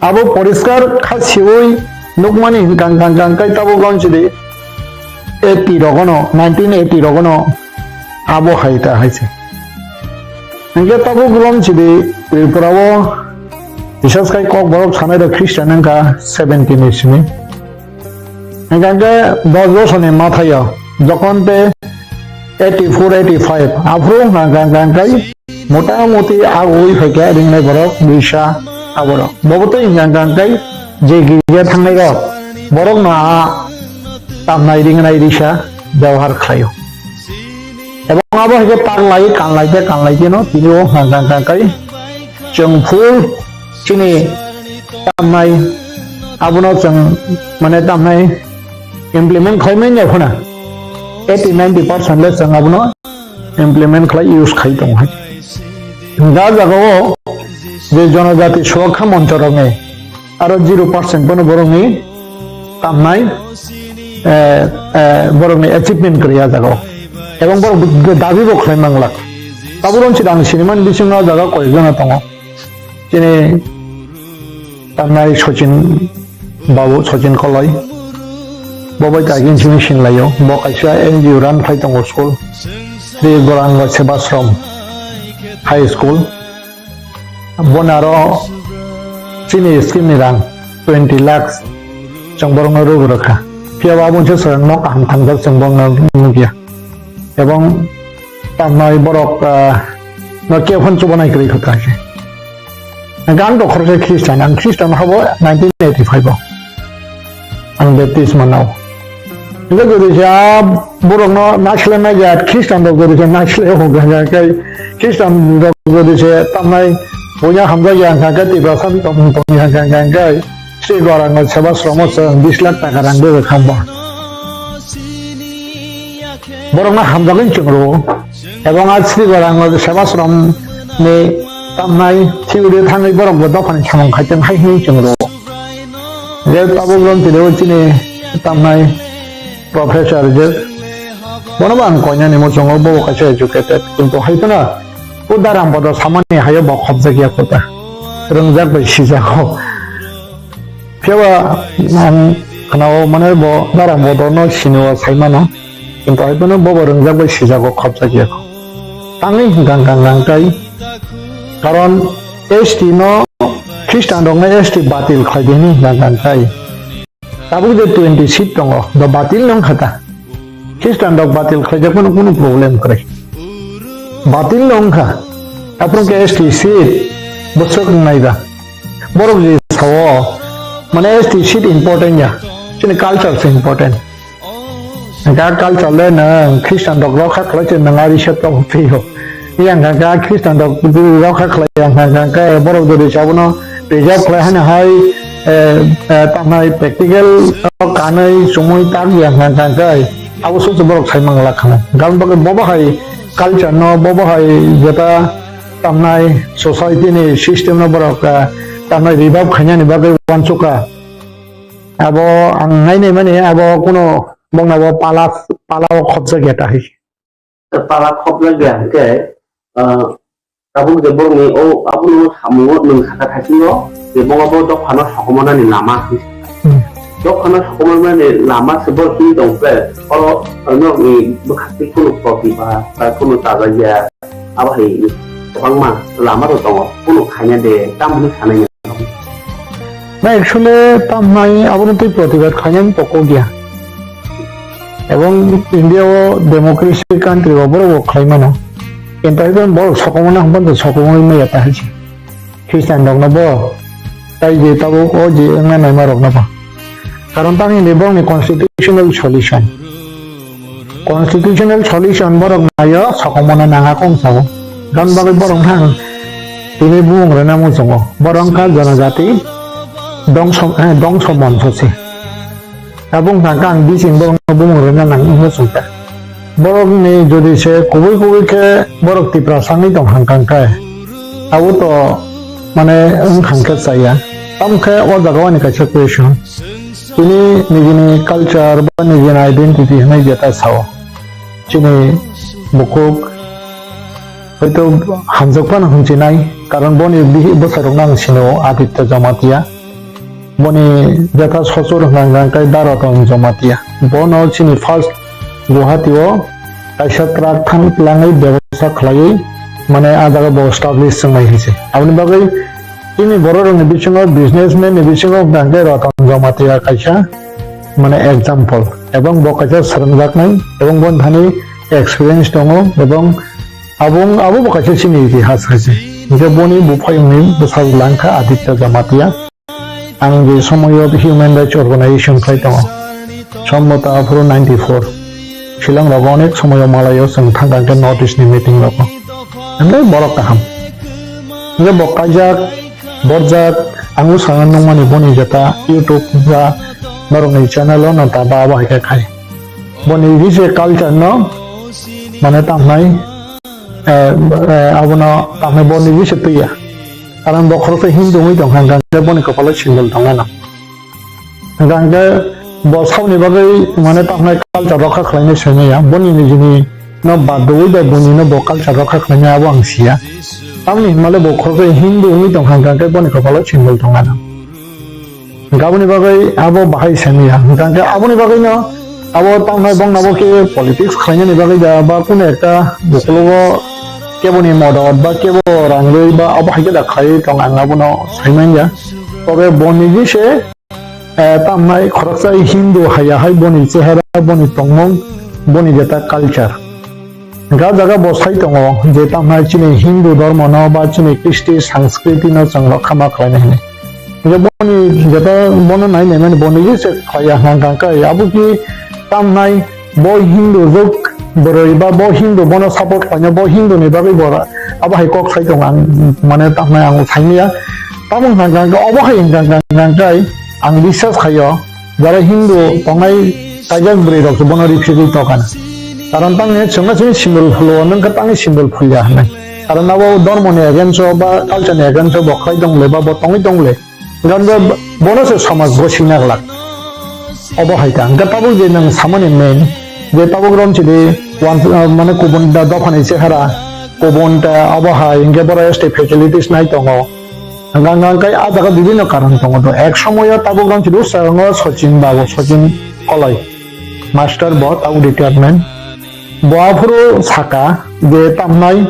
Abo poriskar kha siwi nukmani hwnkha hwnkha hwnkha hwnkhe tabuk ron sidi eighty rogono, nineteen eighty rogono abo hai ta hai se. Hingke tabuk ron sidi Tripura o bisas khai kok borok sanai rok Christian wngkha seventy ni simi. Hingke dos bosorni mathaio jokon te eighty four, eighty five aphuru hwnkha hwnkha hwnkha hwnkhe motamoti agoi phaikhe ringnai borok duisa aborok. Bobo tei hwnkha hwnkha hwnkhe je girja thangnai rok borokno a tamnai ringnai risa bebohar khlaio. Ebong abo hai khe tak lai, kan lai khe, kan lai khe no tini o hwnkha hwnkha hwnkha hwnkhe chwng full chini tamnai abono chwng mane tamnai implement khlai manya phano eighty ninety percent le chwng abono implement khlai use khai tongo hai. Da jaga o je jonojati suakha moncho rokni aro zero percent bono borokni tamnai, eh, eh, borokni achievement kwrwi a jaga o. Ebong borok dabi bo khlai manglak. Tabuk ron sida ang sinimani bisingo a jaga koyekjona tongo. Chini tamnai Sachin Babu, Sachin Koloi. Bo bai kaigen simi sinlaio. Bo kaisa N G O run khai tongo school. Sri Gauranga Sevashram High School. Boni aro chini scheme ni rang twenty lakhs chwng borokno rw rwkha. Phiya bo aboni se chwng nok kaham thangjak chwng borokno nukya. Ebong tamnai borok, ah, no khe phone chubanai kwrwi kho ta se. Ang to khoroksa Christian, ang Christian habo nineteen eighty five o. Ang baptisma nao. Hingke jodi se a borokno naisle nai ya, Christian rok jodi se naisle o hwnka hwnka khe, Christian rok jodi se tamnai buina hamjak ya hwnka khe, Tiprasa ni tongmung tong ya hwnka hwnka khe, Sri Gauranga Sevashram o chwng bis lakh taka rang rw kha bo. Borokno hamjagwi chwng rwo. Ebong a Sri Gauranga Sevashram ni tamnai thigwi thangwi borok bo dophani samung khai tong hai hwnwi chwng rwo. Je tabuk rom tini o chini tamnai professor je bono bo ang koinani muchungo bo kaisa educated, kintu hai phano o Daram Bodo samani hayo bo khopjak ya kota. Rwngjak bai sijago. Phiya ba ang khwnao mane bo Daram Bodo no sini o sai mano. Kintu hai phano bo bo rwngjak bai sijago khopjak ya. Tangwi hwnkha hwnkha hwnkha kai. Karon S T no Christian rok no S T batil khlai di hwnwi hwnkha hwnkha kai. Tabuk je twenty seat tongo, do batil no wngkha ta. Christian rok batil khlaijak phano kunu problem kwrwi. Batil no wngkha. Aphuru khe S T seat bwswk wngnai ba. Borok je sao, mane S T seat important ya. Chini culture se important. Ga culture le nwng Christian rok rokha khlai se nwng ari se tong phio. Yang kha ga Christian rok rokha khlai yang kha ga borok jodi sabono reserve khlai hana hai, eh, eh, tamo hai practical kanai chumui tak yang kha ga abo se borok sai mangla khana. Gam bagwi bobo hai culture no bobo hai jeta tamnai society ni system no borok, eh, tamnai revive khainani bagwi wansukha. Abo ang nainai mani abo kuno bongna bo pala, pala o khobjak ya ta hai. Pala khobjak ya hwnkhe, ah, tabuk je borokni o abono samungo nwng sakha thaisingo je bo abo dophano sokomornani lama hwnwi. Hmm. Dophano sokomornani lama se borok hwnwi tong khe oro norokni bwkhak twi kuno protibad ba kuno chajakya. Abo hai kwbangma lama rok tongo, kunu khaina de, tamni sanai ya. Na actually tamnai abono twi protibad khainani to kok ya. Ebong India o democracy country o borok bo khlai mano. Kintu hai borok sokomorna hwnba sokomorna ya ta hai se. Christian rok no bo tai je tabuk o je wngna naima rok no bo. Karon tamni borokni constitutional solution. Constitutional solution borok naio sokomorna nanga kong sao. Gan bagwi borok thang tini bumung rwna muchungo. Borok wngkha jonojati dongso, eh, dongso monso se. Tabuk thang kang bising borok bumung rwna nang muchungkha. Borokni jodi se kubui kubui khe borok Tiprasa wngwi tong hang kang khe. Abo to mane wng kang khe chaya. Tamo khe o jaga o ani kaisa question. Chini nijini culture ba nijini identity hwnwi jeta sao. Chini bukhuk hoito hamjak phano hwnchi nai, karon boni bihi bwsarokno ang sino Aditya Jamatia. Boni jeta sochor hwnka hwnka khe Daraton Jamatia. Bono chini first Guwahati o kaisa truck than twlangwi bebosta khlaiwi mane ah jaga bo establish wngnai hinse. Aboni bagwi chini borok rokni bisingo businessman ni bisingo hwnkha hwnkhe Ratan Jamatia kaisa mane example ebong bo kaisa swrwngjaknai ebong boni thani experience tongo ebong abo abo bo kaisa chini itihas kaisa. Hinkhe boni buphayungni bwsajwla wngkha Aditya Jamatia. Ang je somoyo Human Rights Organization khlai tongo, somboto aphuru ninety four, Shillong rogo onek somoyo malayo chwng thang thang khe North East ni meeting rogo. Hwnwi borok kaham. Hwnkhe bo kaijak, borjak, ang bwskango nukmani boni jeta YouTube ba norokni channel o no ta ba abo hai khe khai. Boni bisi culture no mane tamnai, eh, eh, abono tamnai boni bisi twiya. Karon bo khoroksa Hindu wngwi tongkha, hwnkhe boni kopalo sindol tongmano. Hwnkhe bo saboni bagwi mane tamnai culture rokha khlainai simi ya. Boni nijini no bad rwui bai boni no bo culture rokha khlainai abo ang siya. Tamni hinmale bo khoroksa Hindu wngwi tongkha, hwnkhe boni kopalo sindol tongmano. Hwnkhe aboni bagwi abo bahai simi ya. Hwnkhe aboni bagwino abo tamnai bongno bo khe politics khlainani bagwi da ba kunu ekta ukologo keboni modot ba kebo rang rwi ba abo hai khe da khlaiwi tong ang abono sai manya. Tobe bo niji se, eh, tamnai khoroksa Hindu haiya hai boni chehara, boni tongmung, boni jeta culture. Ga jaga bo sai tongo je tamnai chini Hindu dhormo no ba chini Kristi sanskriti no chwng rokha ma khlainai hinwi. Je boni jeta bono nai nai mani boni je se khlaiya hwnkha hwnkha khe abo ki tamnai bo Hindu rok bwrwi ba bo Hindu bono support khlaina bo Hindu ni bagwi bo abo hai kok sai tongo ang mane tamnai ang saimaya. Tamo hwnkha hwnkha khe obo hai hwnkha hwnkha hwnkha khe ang biswas khaio. Jara Hindu tongnai kaijak bwrwi rok se bono ripsigwi tokana. Karon tangni chwngno chini symbol phulo, nwng khe tangni symbol phulya hwnwi. Karon abo dhormoni against o ba culture ni against o bo khlai tong le ba bo tongwi tong le. Gan bo bono se samaj bo singna glak. Obo hai ta. Hwnkhe tabuk je nwng samani main, je tabuk rom chidi wan, ah, mane kubun da dophani chehara, kubun ta obo hai, hwnkhe boro S T facilities nai tongo. Hwnkha hwnkha khe ah jaga bibinno karon tongo do. Ek somoyo tabuk rang chidu sarango Sachin babu, Sachin Koloi. Master bo tabuk retirement. Bo aphuru saka je tamnai,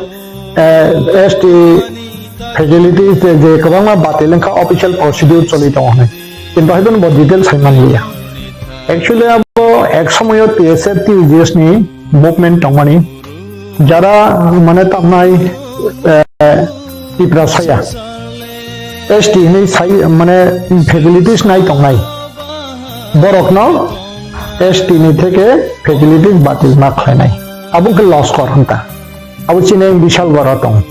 eh, S T facilities je, je kwbangma batil wngkha official procedure choli tongo hinwi. Kintu hai bono bo detail sai manliya. Actually abo ek somoyo T S F T U J S ni movement tongmani, jara mane tamnai, eh, Tiprasaya S T ni sai mane facilities nai tongnai, borokno S T ni theke facilities batil ma khlainai, abo khe loskor hwnta. Abo chini bishal boro tong.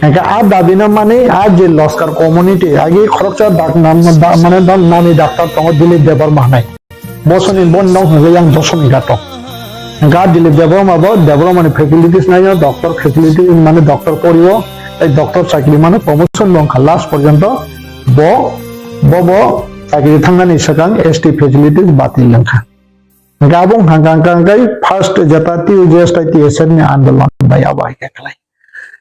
Hingke a dabi no mani a je loskar community agi khoroksa dak nam da-, mane dam nami doctor tongo Dilip Debbarma hinai. Bosoni bon nong hingke yang Dosomi gato. Hingke a Dilip Debbarma bo Debbarma ni facilities naino doctor facility mane doctor porio tei doctor chakri mane promotion bo wngkha last porjonto bo bo bo chakri thangnani swkang S T facilities batil wngkha. Hingke abo wngkha hingke hingke first jeta T U J S tei T S F ni andolon bai abo hai khe khlai.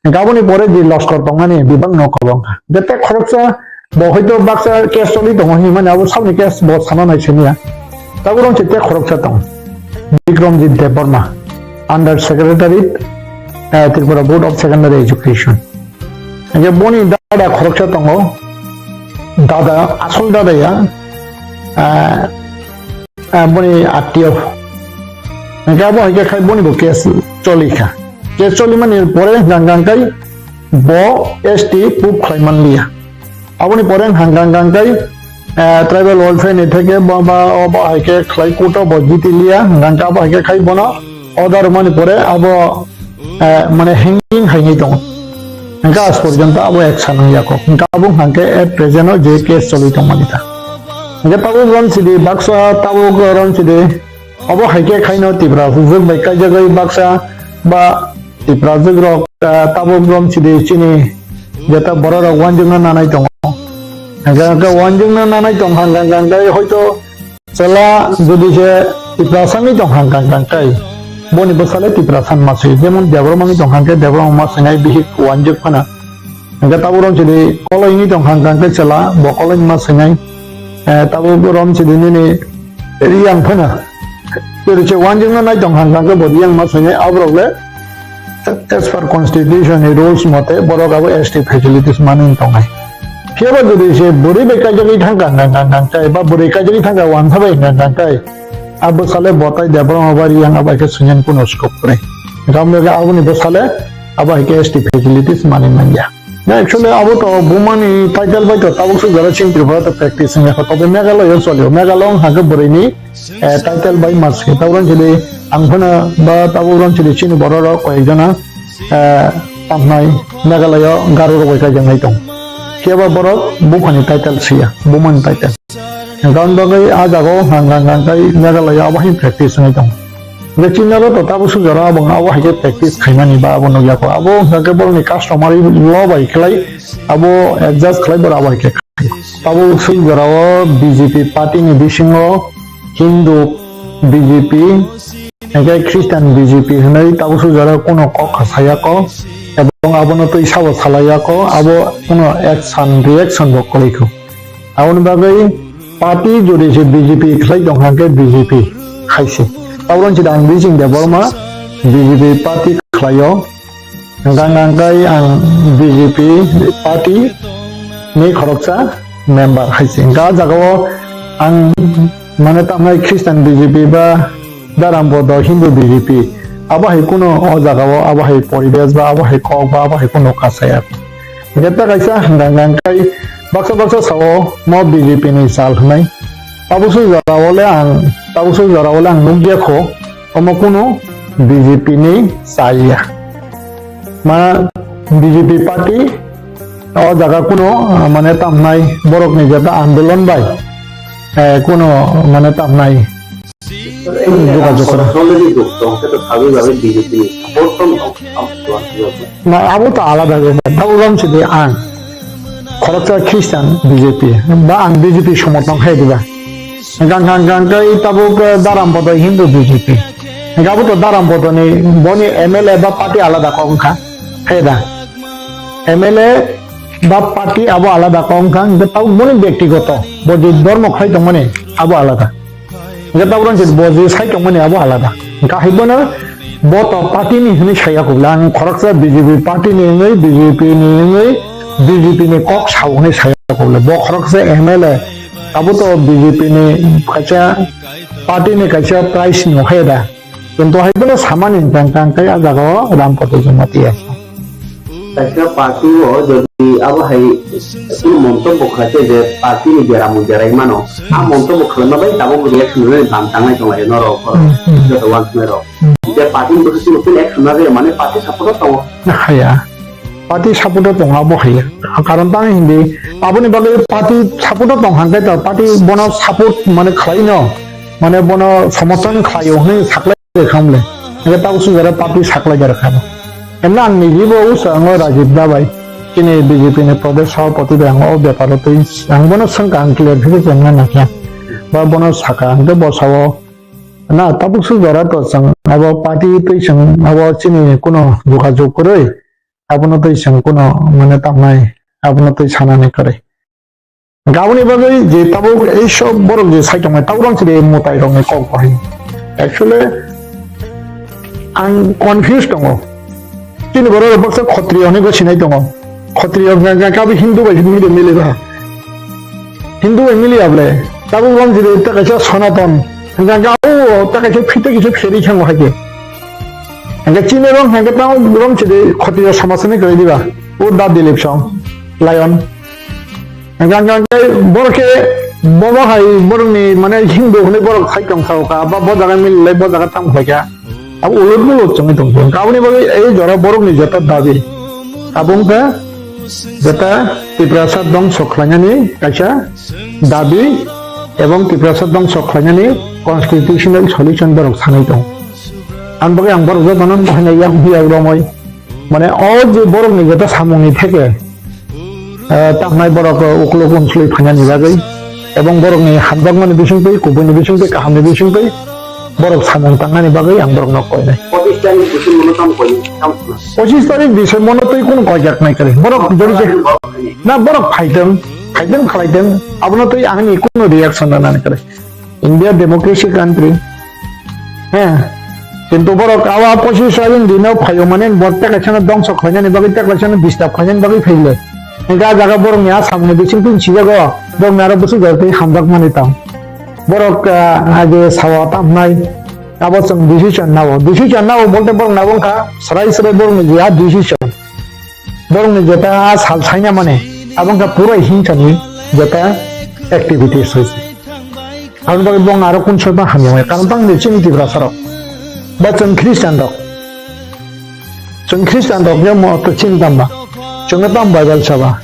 Hingke aboni pore je loskor tongmani bebak no kwbang kha. Hingke tei khoroksa bo hoito baksa case choli tongo hinmani abo saboni case bo sana nai siniya. Tabuk rong se tei khoroksa tong. Bikramjit Debbarma, under secretary, eh, Tripura Board of Secondary Education. Hingke boni dada khoroksa tongo, dada, asol dada ya, ah, ah, boni attiyo. Hingke abo hingke khai boni bo case choli kha. Case choli mani pore hingka hingka khai bo S T proof khlai man liya. Aboni pore hingka hingka khai, ah, tribal welfare ni theke bo ba, o bo hai khe khlai kuto bo jiti liya, hingka hingka abo hai khe khai bono order mani pore abo, eh, mane hanging hai ni tongo. Hingke as porjonto abo action wng yako. Hingke abo hingke at present o je case choli tongmani ta. Hingke tabuk rom sidi baksa tabuk rom sidi obo hai khe khaino Tipra hujak bai kaijagwi baksa ba Tipra hujak rok, eh, tabuk rom sidi chini jeta borok rok wanjwkna nanai tongo. Hingke hingke wanjwkna nanai tong hang hang hang dai hoito Chwla jodi se Tiprasa wngwi tong hang kang kang kai, boni bwsale Tiprasa wngma se, jemon Debbarma wngwi tong hang khe Debbarma wngma se nai bihik wanjwk phano. Hingke tabuk rong chidi Koloi wngwi tong hang kang khe chwla bo Koloi wngma se nai, eh, tabuk rong chidi nini Riyang phano. Jodi se wanjwk no nai tong hang kang khe bo Riyang wngma se nai, aborok le as per constitution ni rules mote borok abo S T facilities manwi tongnai. Phiya ba jodi se bwrwi bai kaijagwi thangkha hwnka hwnka hwnka hwnka, ba bwrwi kaijagwi thangkha wansa bai hwnka hwnka hwnka, a bwsale bo tai Debbarma bai Riyang abo hai khe swinani kuno scope kwrwi. Hwnka hwnka aboni bwsale abo hai khe S T facilities manwi manya. Na actually abo to bumani title bai to tabuk suk jora chini Tripura to practice wngya kho, tobe Meghalaya o cholio. Meghalaya wngkha khe bwrwini, eh, title bai mas khe. Tabuk rang chili ang phano ba tabuk rang chili chini borok rok koi jona, eh, tamnai Meghalaya o Garo rok bai kaijaknai tong. Phiya ba borok buphani title siya, bumani title. Hwnka hwnka khe a jaga o hang hang hang khe Meghalaya abo hai practice wngwi tong. Hwnkhe chini aro to tabuk suk jora abo abo hai khe practice khaimani ba abo nukya kho. Abo hwnkha khe borokni customary law bai khlai abo adjust khlai borok abo hai khe khai. Tabuk suk jora o B J P party ni bisingo Hindu B J P, hwnkhe Christian B J P hwnwi tabuk suk jora o kuno kok kha saya kho, ebong abono twi sabo salaiya kho, abo kuno action reaction bo kwlai kho. Aboni bagwi party jodi se B J P khlai tong hwnkhe B J P hai se. Tabuk rong chida ang Bijing Debbarma B J P party khlaio. Hwnkha hwnkha ang B J P party ni khoroksa member hai se. Hwnkha ah jagao ang mane tamnai Christian B J P ba Daram bodo Hindu B J P. Abo hai kuno o jagao abo hai poribesh ba abo hai kok ba abo hai kuno kasaya. Hwnkhe ta kaisa hwnkha hwnkha khe baksa baksa sao mo B J P ni sal hwnwi. Tabuk suk jora o le ang, tabuk suk jora o le ang nukya kho, omo kuno B J P ni chaya. Ma B J P party o jaga kuno, ah, mane tamnai borok ni jeta andolon bai, eh, kuno mane tamnai jogajog kora. Already dukto, hwnkhe to sabi babi B J P ni support tong tong, am tuan tuan. Na, abo to alada bepar. Tabuk rong sidi ang khoroksa Christian B J P, ba ang B J P somorthon khai diba. Gang gang gang kai tabuk, eh, Daram bodo Hindu B J P. Hwnkhe abo to Daram bodo ni boni M L A ba party alada kok wngkha. Khai da. M L A ba party abo alada kok wngkha. Hwnkhe tabuk boni bektigoto. Bo je dormo khai tongmani abo alada. Hwnkhe tabuk rong se bo je sai tongmani abo alada. Hwnkhe hai bono bo to party ni hwnwi saya kubla. Ang khoroksa B J P party ni wngwi, B J P ni wngwi, B J P ni kok sao hwnwi saya kubla. Bo khoroksa M L A, abo to B J P ni kaisa Party ni kaisa price no hai da. Kintu hai bono samani tang tang kai a jaga o Ram Koto Jamatia. Kaisa party o jodi abo hai kunu montobbo khlai khe je party ni beramu berai mano, a montobbo khlaima bai tabuk reaction rwna bam tangnai tongo norok, Hmm, hmm. Joto uansuknai rok. Hmm. Je party ni bwswk chini kunu action na jaya mane party support o tongo. Haya. Party support o tongo abo haya. Karon tang hindi aboni bagwi party support o tong hangkhe ta party bono support mane khlai no, mane bono somorthon khlai o hwnwi saklai. Khamle. Hingke tabuk sujara party saklai jara khano. Emna ang nijibo usa ango Rajib da bai. Chini B J P ni Pradesh Sabhapati bai ang o beparo twi ang bono swngkha ang clear khe chengna nakya. Ba bono saka hingke bo sao. Na tabuk sujara to chwng abo party twi chwng abo chini kuno jogajog kwrwi. Abono twi chwng kuno mane tamnai. Abono twi sanani kwrwi. Gaboni bagwi je tabuk ei sob borok je sai tongmani, tabuk rang chide mutai rokni kok bahai. Actually, ang confused tongo. Chini borok rok baksa Khotriyo hinwi gwi sinai tongo. Khotriyo hwnkha hwnkha khe abo Hindu bai mili mili ba. Hindu bai mili able. Tabuk rang chide ta kaisa Sanatan. Hwnkha hwnkha o ta kaisa phita kaisa pheri khango hai khe. Hwnkha chini rok hwnkha tabuk rang chide Khotriyo samajni kwrwi diba. O da Dilip song. Lion. Hingke, hingke, hingke borok khe bobo hai borokni mane Hindu hwnwi borok sai tong sao kha, ba bo jaga mililai bo jaga tamo khlai kha. Abo ulut mulut chwngwi tong phuru. Aboni bagwi ei jora borokni jeta dabi. Abo wngkha jeta Tiprasa dongso khlainani kaisa dabi ebong Tiprasa dongso khlainani constitutional solution borok sanai tong. Ang bagwi ang borok jotono haino yak yak romwi. Mane o je borokni jeta samungni theke eh, tamnai borok, eh, uklok unsului phainani bagwi, ebong borokni hamjakmani bisingtwi, kubuini bisingtwi, kahamni bisingtwi borok samung tangnani bagwi ang borokno koinai. Pochisni bising mono tamo koi, tamo koi. Pochisni bising mono twi kunu koijak nai kwrwi. Borok jori je, na borok phaitwng, phaitwng khlaitwng, abono twi angni kunu reaction rwnani kwrwi. India democracy country. He. Kintu borok awa pochis tarik dino phaio mane borok tei kaisano dongso khlainani bagwi tei kaisano disturb khlainani bagwi phaile. Hingke a jaga borokni a samungni bisingtwi sijago, borokni aro bwswk jora tei hamjakmani tong. Borok, ah, age sawa tamnai, abo chwng decision nao. Decision nao bolte borok nabo wngkha, srai srai borokni je a decision. Borokni jeta a sal saina mane, abo wngkha purai hingsani jeta activities hoise. Aboni bagwi bo wng aro kun soima hamya maya, karon tang de chini Tiprasa rok. Ba chwng Christian rok. Chwng Christian rok ya mo to chini tamba. Chwngno tamo Bible saba.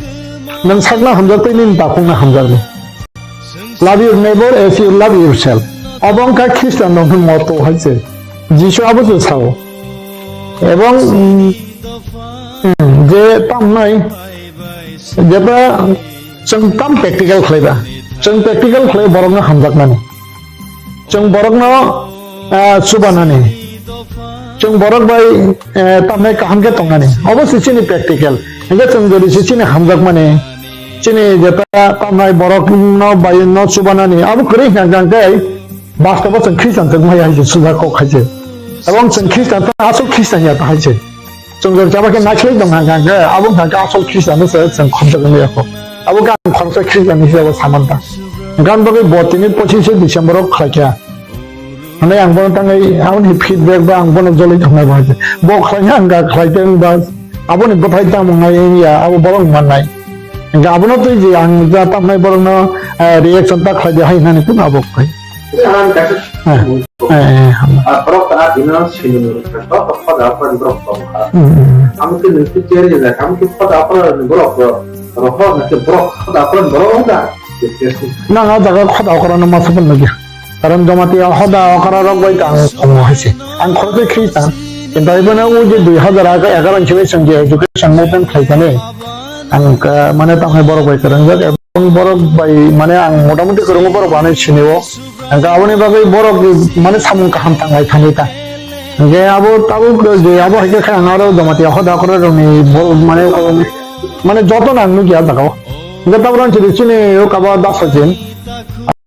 Nwng sakno hamjak tei nini takhukno hamjakdi. Love your neighbor as you love yourself. Abo wngkha Christian rok hwn moto hai se. Jisu abo se sao. Ebong, mm, mm, je tamnai, jeta chwng tam practical khlaiba. Chwng practical khlai borokno hamjakmani. Chwng borokno, ah, chubanani. Chwng borok bai, eh, tamnai kaham khe tongnani. Obo se chini practical. Hingke chwng jodi se chini hamjakmani. Chini jeta tamnai borokno bai no chubanani. Abo kwrwi hwnka hwnkhe bastobo chwng Christian chwng maya hai se sujak kok hai se. Ebong chwng Christian ta asol Christian ya ta hai se. Chwng jor chaba khe naisle tong hang hang khe, abo hang khe asol Christian no se chwng khomjak wngya kho. Abo khe ang khoroksa Christian ni sabo saman ta. Gan bagwi bo tini pochishe December o khlai kha. Hwnwi ang bono tangwi aboni feedback ba ang bono joloi tongnai bo hai se. Bo khlai kha ang ga khlai tong ba aboni bwthai tamo ngai wngya abo borok mannai. Hingke abono twi je ang ja tamnai borokno, eh, reaction ta khlai di hai hwnani kunu abo khlai. Ang kaisa Eh, eh, eh, hambai. Ah, borok ta bini sini ni borok ta khoda apra ni borok tong kha. Hmm, hmm. Ang ke ni tu cheri na kam ke khoda apra ni borok ro. Roho na ke borok khoda apra ni borok da. Nang a jaga khoda okra no masa pun lagi. Karon Jamatia hoda okra rok bai ta ang tongo hai se. Ang khoroksa Christian. Kintu ibono o je dui hazar egaroh ni simi chwng je education movement khlai kani. Ang, ah, mane tamo borok bai kwrwngjak. Borok bai mane ang motamuti kwrwngo borok bai sinio. Hingke aboni bagwi borok mane samung kaham tanglai thangwi ta. Hingke abo tabuk je abo hai khe ang aro Jamatia hoda okra rokni bo-, mane, mane joto no ang nukya jaga o. Hingke tabuk ang chini chini o kabo dasa jin.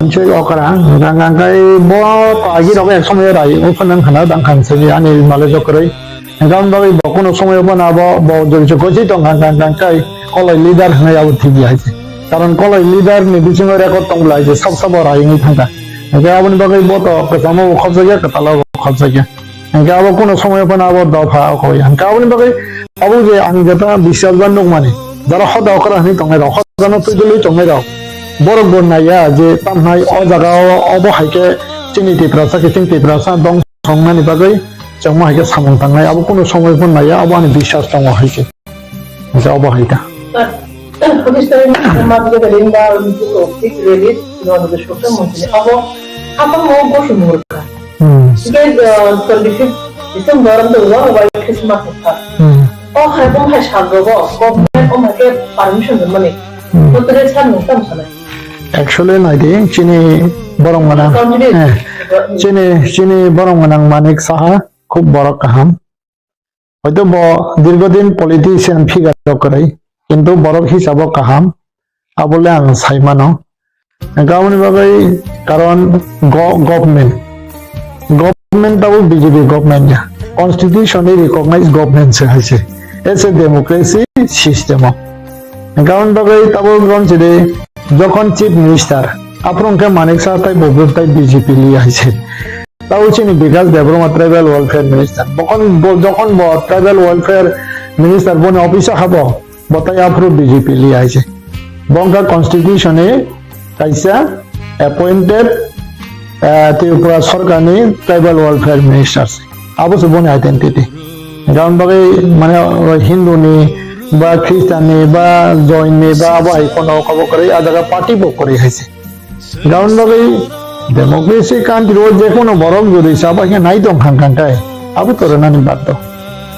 Ang se okra hingke ang kai bo to agi rok ek somoi rai o phano ang khana dang khan se ani male jokroi. Hingke aboni bagwi bo kuno somoi phano abo bo jori se gosi tong kha, kha, kha, kha, koloi leader hwnwi abo thik ya hai se. Karon koloi leader ni bisingo record tong bwlai se, sab sabo rai wngwi thang kha. Hingke aboni bagwi bo to kwchamo bo khopjakya, kwtalo bo khopjakya. Hingke abo kuno somoyo phano abo dopha okho ya. Hingke aboni bagwi abo je ang jeta biswas ba nukmani, jara hoda okra hwnwi tongnai rok, hodano twi dwlwi tongnai rok, borok bo naiya je tamhnai o jaga o, obo hai khe chini Tiprasa khe chini Tiprasa dong songnani bagwi chwngma hai khe samung tangnai, abo kuno somoyo phano naiya, abo ani biswas tongo hai khe. Hingke obo hai ta. Pakistan ni Muslim League Rally, Sri Lanka social movement ni abo hapang mo gosi murka. Hmm. Hingke, uh, twenty fifth December ang to wang wai Christmas ni kha. Hmm. O hai bung hai sal rogo, government o hai ke permission rwmani. Hmm. Bo tere sal nung tam sanai. Actually, nai di, chini borok gwnang, Country. Eh, chini, chini borok gwnang Manik Saha, khub borok kaham. Hoito bo dirgodin politician figure rok kwrwi, kintu borok hisabo kaham, abole ang sai mano. Hwnkhe aboni bagwi karon go-, government, government tabuk B J P government ya, constitutionally recognized government se hai se, as a democracy system o. Hwnkhe aboni bagwi tabuk ron chide, jokhon chief minister, aphuru hwnkhe Manik Saha tai bo tai B J P li hai se. Tau chini Bikas Debbarma Tribal Welfare Minister. Bokon bo, jokhon bo Tribal Welfare Minister boni office o habo, bo tai aphuru B J P li hai se. Bo wngkha constitution ni kaisa appointed, eh, Tripura Sarkar ni Tribal Welfare Minister se. Abo se boni identity. Karon bagwi mane Hindu ni ba Christian ni ba Jain ni ba abo hai kono kabo kwrwi a jaga party bo kwrwi hai se. Gaon bagwi democracy country o je kono borok jodi chaba khe nai tong khan khan kai, abo to rwnani bad do.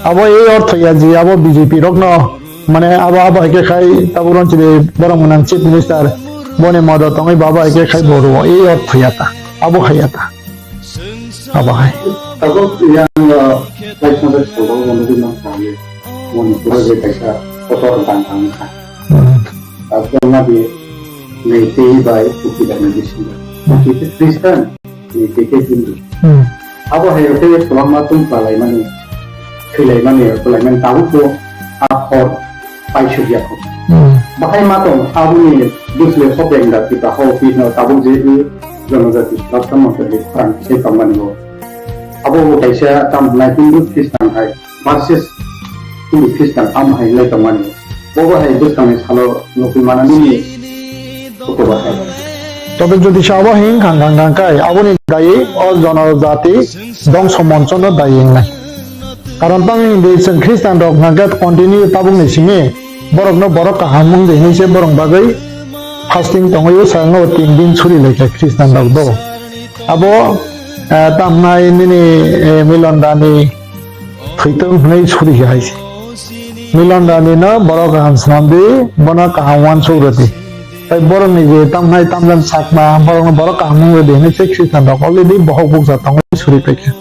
Abo ei ortho ya je abo B J P rok no, mane abo, abo hai khe khai tabuk ron chini borok mwnang chief minister boni modot tongwi bo abo hai khe khai bo rwo, ei ortho ya ta, abo hai ya ta. Abo hai. Tabuk yang, uh, kaisa de sabo mwnwi mang kha, Manipur o je kaisa kotor tang tang kha. Hmm. Abo ma di Meitei bai Kuki bai ni bisingo. Hmm. Kuki khe Christian, Meitei khe Hindu. Hmm. Abo hai khe kwbangma tong palai mani, thwilai mani, kwlai mani tabuk bo a hor paisuk ya kho. Hmm. Bahai ma tong aboni bwsle hopeng da kita ho pino tabuk je i jonojati Rashtra Montri khorang se tong mani bo. Abo bo kaisa tam hwnai Hindu Christian hai versus Hindu Christian tam hai lai tong mani bo. Bo bo hai bwskang ni salo nukui mana nini koko bahai. Tobe jodi sabo hing kang kang kang kai aboni dai o jonojati dongso moncho no dai wngnai. Karon tang hindi chwng Christian rok hwnkha khe continue tabuk ni simi borok no borok kaham wng di hinwi se borok bagwi fasting tongwi o sal no tin din suri lai kha Christian rok do. Abo, eh, tamnai nini, eh, Milon Dani thwitwng hwnwi suri kha hai se. Milon Dani no borok kaham swnam di, bono kaham uansuk rw di. Tai borok ni je tamnai tamjani chakma, borok no borok kaham wng rw di hinwi se Christian rok already bohok bukcha tongwi suri pai kha.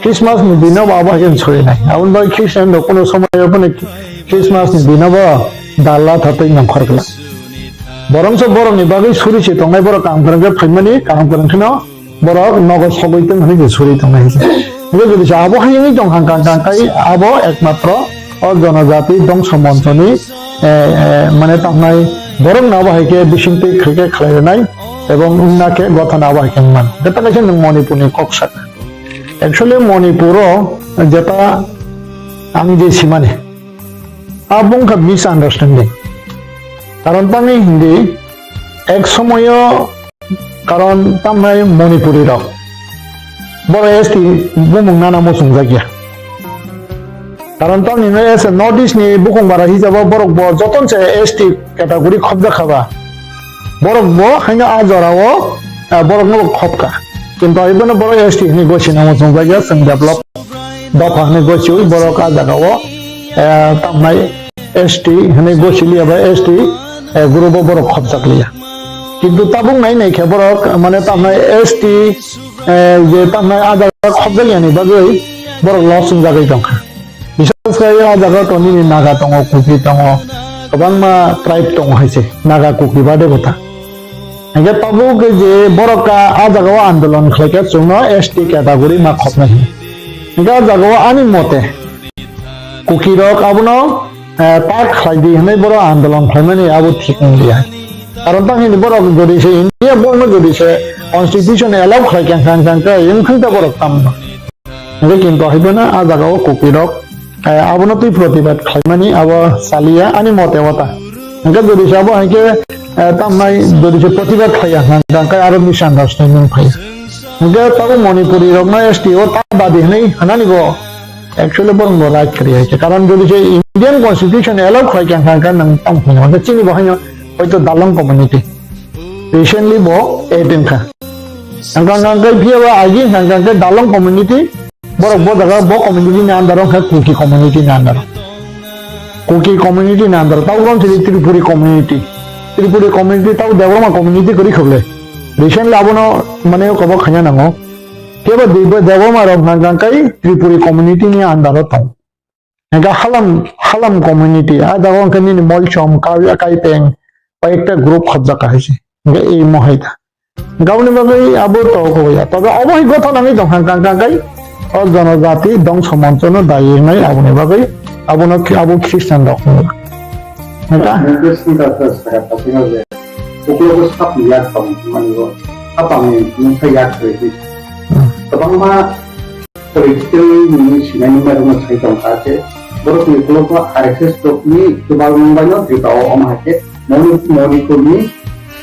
Christmas ni dino bo abo hai khe suri nai. Aboni bagwi Christian rok kuno somoy o phano Christmas ni dino bo dalla thatwi nongkhor glak. Borok se borok ni bagwi suri se tongnai borok kaham kwrwng khe phaimani, kaham kwrwng kheno borok nogo sogwi tong hinwi se suri tongnai hinse. Hingke jodi se abo hai wngwi tong kha, kang kang kai abo ekmatro o jonojati dongso monchoni, eh, eh, mane tamnai borok no abo hai khe bisingtwi khe khe khlai rwnai ebong wngna khe gothana abo hai khe wngmano. Jeta kaisa nwng Manipur ni kok saka. Actually, Manipur o jeta ang je simani, abo wngkha misunderstanding. Karon tamni hindi ek somoyo, karon tamnai Manipuri rok boro S T bumung nana muchung jakya. Karon tamni no S North East ni bukung bara hisabo borok bo joton se S T category khobjak khaba. Borok bo haino a jora o, ah, borok no khobka. Kintu ai bono borok S T hinwi gosi namo chwng jaga chwng develop dopha hinwi gosi borok a jaga o, eh, tamnai S T hinwi gosi liya ba S T, eh, group o borok khobjak liya. Kintu tabuk nai nai khe borok mane tamnai S T, eh, je tamnai a jaga khobjak yani bagwi borok loss wng jagwi tongkha. Bisas khe o jaga to nini Naga tongo, Kuki tongo, kwbangma tribe tongo hai se, Naga, Kuki bade bwtha. Hingke tabuk je borok ka a jaga o andolon khlai khe chwngno S T category ma khopnai hino. Hingke a jaga o ani mote Kuki rok abono, eh, tak khlai di hinwi borok andolon khlaimani abo thik wng ya. Karon tang hini borok jodi se India borokno jodi se constitution allow khlai kang kang kang khe wngkhwng ta borok tamno. Hingke kintu hai phano a jaga o Kuki rok, eh, abono twi protibad khlaimani abo chaliya ani mote wata. Hingke jodi se abo hai khe, eh, tamnai jodi se protibad khlaiya hingke aro misunderstanding phaiya. Hingke tabuk Manipuri rokno S T o ta dadi hinui hanani bo actually borok bo right kwrwi hai khe. Karon jodi se Indian constitution allow khlai kang kang khe nang tamo phungo. Hingke chini bo haino hoito Dalong community. Recently bo eighteen kha. Hingke hingke phiya ba agi hingke hingke Dalong community borok bo jaga bo community ni under o hingke Kuki community ni under o. Kuki community ni under o. Tau rom sini Tripuri community. Tripuri community tau Debbarma community kwrwi khablai. Recently abono mane kobo khanya nango. Phiya ba Debbarma rok hingke hingke Tripuri community ni under o tong. Hingke halam, halam community, a jaga hingke nini Molchom, Ka-, Kaipeng, kayekta group khobjak hai se. Hingke imo hai ta. Hingke aboni bagwi abo to koboi ya. Tobe obo hai gotha nangwi tong kha, kang, kang, kai. O jonojati dongso moncho no dai wngnai aboni bagwi, abono, abo Christian rok. Hingke? Hingke singkar ta sara pasingo je. Uklogo sap yak tong mani bo. Sap ang ni mungsa yak khe. Hmm. Kwbangma political ni sinai ni mairum no sai tong kha khe, borok ni ulo khe R S S rok ni chubagra mung bai no Tripura o omo hai khe Moni-, Manipur ni,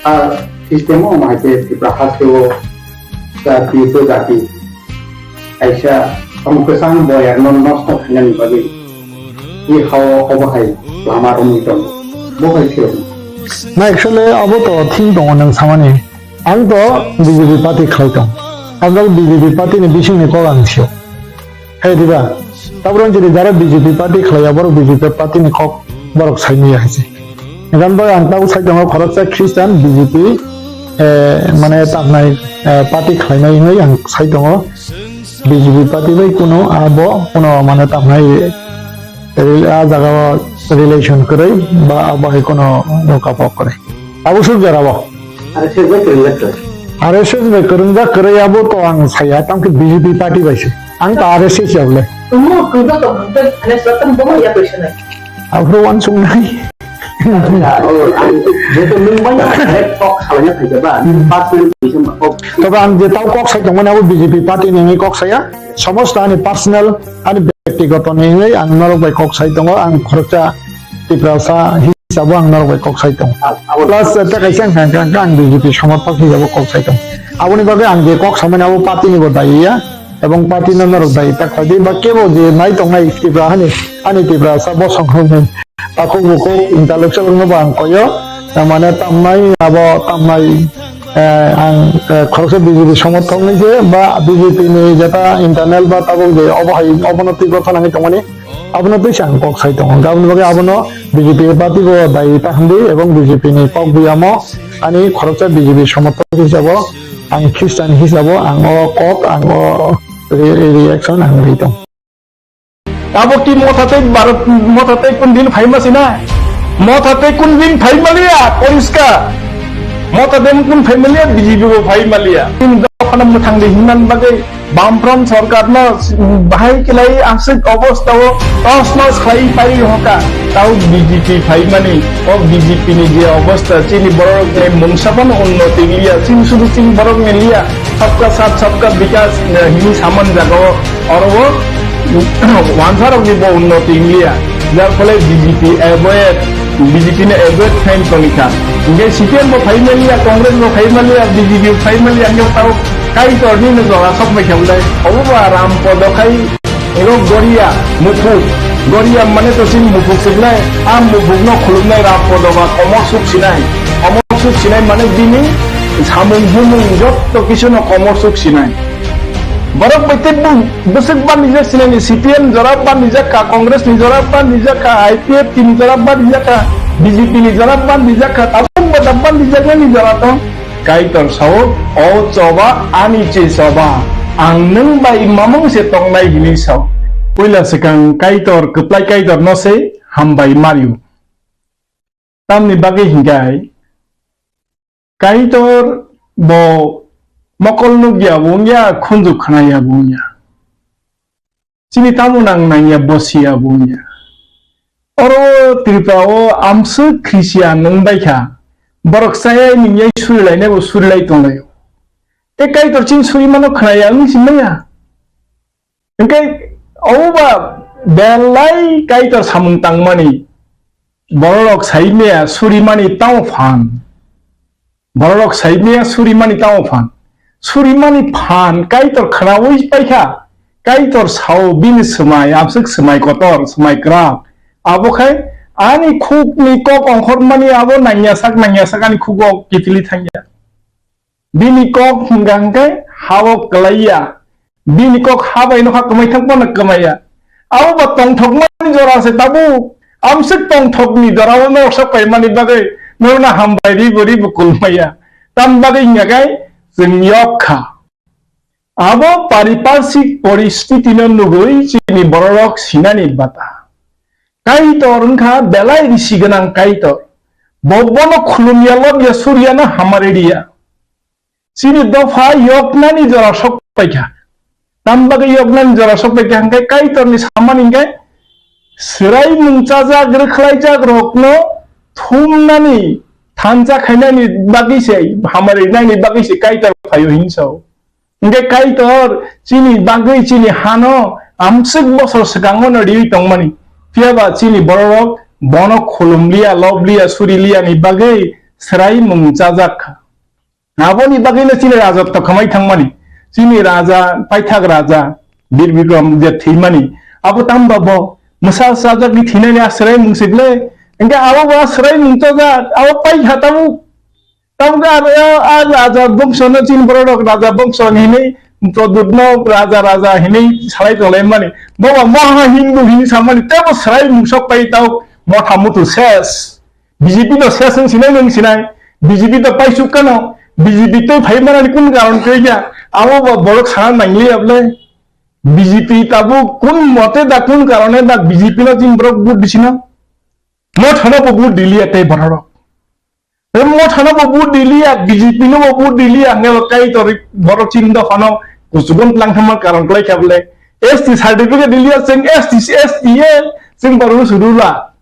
ah, system o omo hai khe Tripura haste o jati to jati kaisa tong kwchang boyar no nosto khainani bagwi i hao obo hai lama romwi tongo. Bo hai se. Na actually abo to thing tongo nang samani. Ang to B J P party khlai tong. Ang to B J P party ni bising ni kok ang sio. Hai diba? Tabro jodi jara B J P party khlai ya, borok B J P party ni kok borok sai maya hai se. Hingkhe ang tabuk sai tongo khoroksa Christian B J P, eh, mane tamnai, eh, party khlainai hinwi ang sai tongo. B J P party bai kuno abo kuno mane tamnai rel-, a jaga o relation kwrwi ba abo hai kuno nokha pok kwrwi. Abo suk jora bo. R S S bai kwrwngjak kwrwi. R S S bai kwrwngjak kwrwi abo to ang saya, tamo khe B J P party bai se. Ang to R S S ya bole. Omo kwrwngjak to hwnkhe, ane swkang bomo ya kwrwi sanai. Aphuru uansuknai. Jeto nwng bai direct kok salaina phaikha ba, personal kisa ma kok. Tobe ang je tau kok sai tongmani abo B J P party ni wngwi kok saya, somosto ani personal, ani byaktigoto ni wngwi ang norok bai kok sai tongo, ang khoroksa Tiprasa hisabo ang norok bai kok sai tongo. Plus, eh, tei kaisa wngkha, wngkha, wngkha ang B J P somorthok hisabo kok sai tongo. Aboni bagwi ang je kok samani abo party ni bo dai ya, ebong party no norok dai ta khlai di, ba kebo je nai tongnai Tipra hani, ani Tiprasa bosong hwnwi takhuk bukhuk intellectual no bo ang koyo, mane tamnai abo tamnai, eh, ang, eh, khoroksa B J P somorthok ni je ba B J P ni jeta internal ba tabuk je obo hai obono twi gotha nangwi tongmani. Abono twi ang kok sai tongo. Aboni bagwi abono B J P party bo dai ta hwnwi ebong B J P ni kok buyamo ani khoroksa B J P somorthok hisabo ang Christian hisabo ang o kok ang o re-, reaction ang ri tong. Abo ki motha tei Bharat motha tei kun din phaima sina? Motha tei kun din phaima liya, poriskar. Motha tei kun phaima liya, B J P bo phaima liya. Tin dophano mwthang di hinman bagwi Bamfront sorkarno bahai khlai aswk obostao tos nos khlai pai hoka, tao B J P phaimani, o B J P ni je obosta, chini borokni mungsa phano unnoti wngya, chini sudu chini borokni liya, sabka saath sabka vikas, eh, hini saman jagao, oro o wansarokni bo unnoti wngya, jar phole B J P avoid, B J P no avoid khlai tongkha. Hingke C P M bo phaimaliya, Congress bo phaimaliya, B J P bo phaimaliya, hingke tao Kaitorni no jora sok bai khe bolai. Obo ba Ram Podo khai ego Goria Muphuk. Goria mane to chini Muphuk sinai. A Muphuk no khulumnai Ram Podo ba komor suk sinai. Komor suk sinai mane bini samung bumung jotto kisu no komor suk sinai. Borok bai tei bung bwswk bandijak sinai ni C P M jora bandijak kha, Congress ni jora bandijak kha, I P F T ni jora bandijak kha, B J P ni jora bandijak kha, tabuk ba da bandijak nani jora tong. Kaitor sao, "O choba ani che choba, ang nwng bai mamung se tongnai," hinwi sao. Puila swkang Kaitor, kwplai Kaitor no se hambai mario. Tamni bagwi hinkhai Kaitor bo mokol nukya bo wngya, khunju khnaya bo wngya. Chini tamo nang nangya bosia bo wngya. Oro Tripura o amswk Christian wng bai kha. Borok chayai ningyai surilainai bo surilai tonglaio. Tei Kaitor chini surimano khnaya wng si maya. Hingke obo ba belai Kaitor samung tangmani bororok saimaya surimani tamo phan. Bororok saimaya surimani tamo phan. Surimani phan Kaitor khnaui paikha. Kaitor sao bini swmai, amswk swmai kotor, swmai kwrak. Abo khai ani khukni kok ongkhormani abo nangya sak, nangya sak ani khugo kiphilwi thangya. Bini kok hwnkha hwnkhe ha-o kwlaiya. Bini kok ha bai nokha kwmai thang phano kwmaiya. Abo ba tongthokmani jora se tabuk. Amswk tongthokni jora o norok sok paimani bagwi norokno hambai ribo ribo kulmaya. Tam bagwi hwnkha khe chwng yok kha. Abo pariparsik poristiti no nugwi chini bororok sinani bata. Kaitor wngkha belai risi gwnang Kaitor. Bo bono khulumya lobya suryano hamari riya. Chini dopha yoknani jora sok paikha. Tam bagwi yoknani jora sok paikha hwnkhe Kaitorni samani hwnkhe swraimung chajak rwkhlaijak rokno thumnani thansa khainani bagwi se hamari rinani bagwi se Kaitor phaio hinwi sao. Hingke Kaitor chini bagwi chini hano amswk bosor swkango no riwi tongmani. Phiya ba chini bororok bono khulumliya, lobliya, suriliyani bagwi swraimung chajak kha. Aboni bagwino chini rajotto khamai thangmani. Chini raja, paithak raja, Bir Bikram je thwimani. Abo tamba bo mwsa sajagni thwinani a swraimung se ble. Hingke abo bo a swraimung chajak, abo paikha tabuk. Tamkhe aro a raja bongsono chini bororok raja bongso hinwi Pradyutno raja raja hinwi salai tonglaimani. Bobo Maha Hindu hinwi samani tebo swraimung sok pai tao motha mutu ses. B J P no ses wng sinai nwng sinai. B J P to paisuk kano. B J P to phai manani kun karon khe ya. Abo bo borok sana nangliya ble. B J P tabuk kun mote da kun karone da B J P no chini borok vote disino. Mothano bo vote diliya tei bororok. Tei mothano bo vote diliya, B J P no bo vote diliya, hwnkheno Kaitor borok chini dophano kuchugon tlang thangma karon kwlai kha bwle. S T certificate diliya, chwng S T, S T ye, chwng ba rules rula.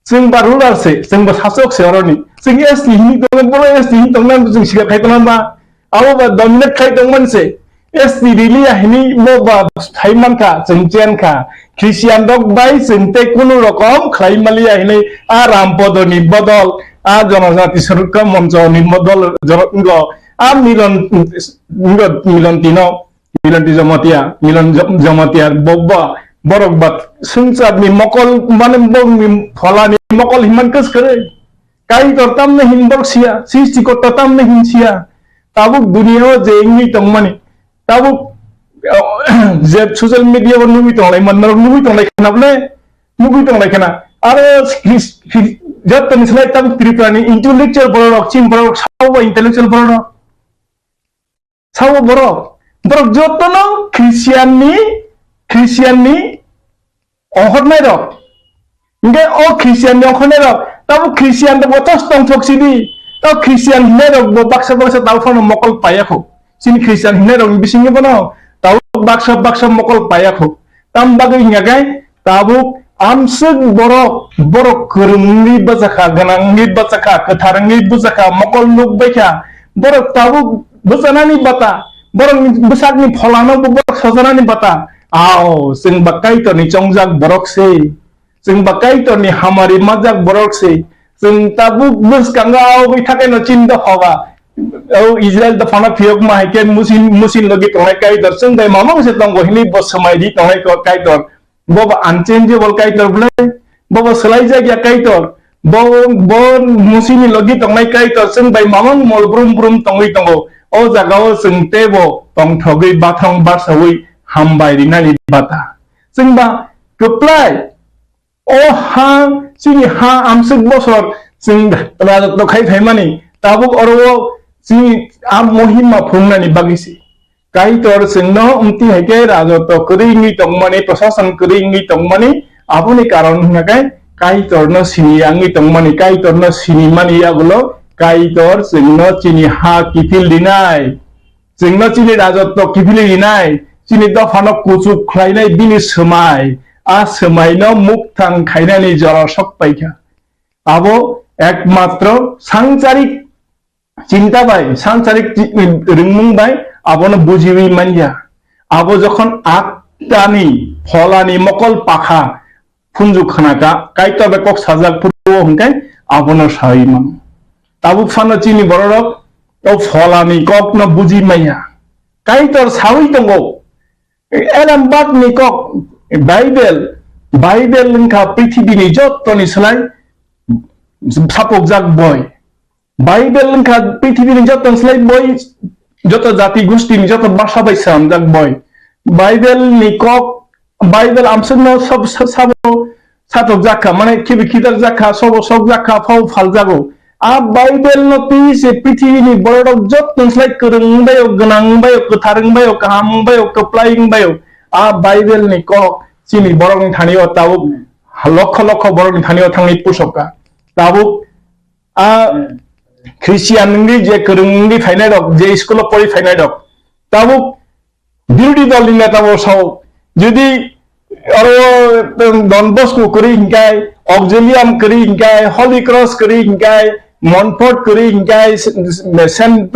Chwng ba ruler se, chwng ba sasok se oroni. Chwng S T hini tongo, boro S T hini tongna chwng sikha khai tongna ba. Abo ba dominate khai tongmani se. S T rili ya hini bo ba sai mankha, chwng chen kha. Christian rok bai chwng tei kunu rokom khlai maliya hini a Rampodo ni bodol, a Jonojati Sorokka Moncho ni bodol joro-, ngo, a Milon, ngo Milon Tino, Milon Ti Jomotia, Milon Jo-, Jomotia, bo ba, borok ba swngchar ni mokol, mane borok ni phola ni mokol himan kwskwrwi. Kaitor tamni hin borok siya, Srishtikorta tamni hin siya. Tabuk duniya o je wngwi tongmani, tabuk, je social media o nugwi tonglai man, norok nugwi tonglai khana bole, nugwi tonglai khana. Aro Chris-, Chris-, jottoni slai tabuk Tripura ni intellectual borok rok, chini borok rok, sabo ba intellectual borok rok. Sabo borok, borok jotono Christian ni, Christian ni ongkhornai rok. Hingke o Christian ni ongkhornai rok, tabo Christian rok bo tos tongthok sidi. Tabo Christian hinai rok bo baksa baksa tabo phano mokol paiya kho. Chini Christian hinai rok ni bisingo bono tabo baksa baksa mokol paiya kho. Tam bagwi hingya khe tabuk amswk borok, borok kwrwng wngwi bwchakha, gwnang wngwi bwchakha, kwthar wngwi bwchakha, mokol nuk baikha. Borok tabuk bwchanani bata, borokni bwsakni pholano bo borok sojanani bata. Ao, chwng ba Kaitorni chongjak borok se. Chwng ba Kaitorni hamari majak borok se. Chwng tabuk bwskango ao bai thakai no chini dopha ba. O Israel dophano phiyok ma hai khe musin, musin logi tongnai Kaitor. Chwng bai mamang se tongo hinwi bo swmai di tongnai ko Kaitor. Bo ba unchangeable Kaitor bwle. Bo ba swlaijak ya Kaitor. Bo, bo musini logi tongnai Kaitor. Chwng bai mamang mol brum brum tongwi tongo. O jaga o chwng tebo tongthogwi bathang barsawi hambai rinani bata. Chwng ba kwplai. O ha, chini ha amswk bosor chwng rajotw khai phaimani, tabuk oro o chini a mohima phungnani bagwi se. Kaitor chwngno amtwi hai khe rajotw kwrwi wngwi tongmani, prosason kwrwi wngwi tongmani, aboni karon hwnkha khe Kaitorno sini ya wngwi tongmani, Kaitorno sinimani yagulo Kaitor chwngno chini ha kiphil rinai. Chwngno chini rajotw kiphilwi rinai, chini dophano kuchuk khlainai bini swmai, a swmaino mukthang khainani jora sok paikha. Abo Ekmatro sangcharik chinta bai, sangcharik chi-, ringmung bai abono bujiwi manya. Abo jokhon attani, pholani mokol pakha phunju khnaka, Kaitor bai kok sajak phuru hwnkhe abono sawi mano. Tabuk phano chini bororok o pholani kokno buji manya. Kaitor sawi tongo. Elembakni kok Bible, Bible wngkha prithibini jottoni slai sapokjak boi. Bible wngkha prithibini jottoni slai boi, joto jati gustini joto basa bai swnamjak boi. Bible ni kok, Bible amsukno sab-, sab-, sabo satokjak kha, mane khibi khidarjak kha, sobo sokjak kha, phao phaljago. A Bible no twi se prithibini bororok jottoni slai kwrwng wngbaio, gwnang wngbaio, kwthar wngbaio, kaham wngbaio, kwplai wngbaio. A Bible ni kok chini borokni thani o tabuk lokho lokho borokni thani o thangwi pusok kha. Tabuk a Christian wngwi je kwrwng wngwi phainai rok, je school o pori phainai rok, tabuk birodhi dol ni neta bo sao, jodi aro Don Bosco kwrwi hinkai, Auxilium kwrwi hinkai, Holy Cross kwrwi hinkai, Montfort kwrwi hinkai, Saint,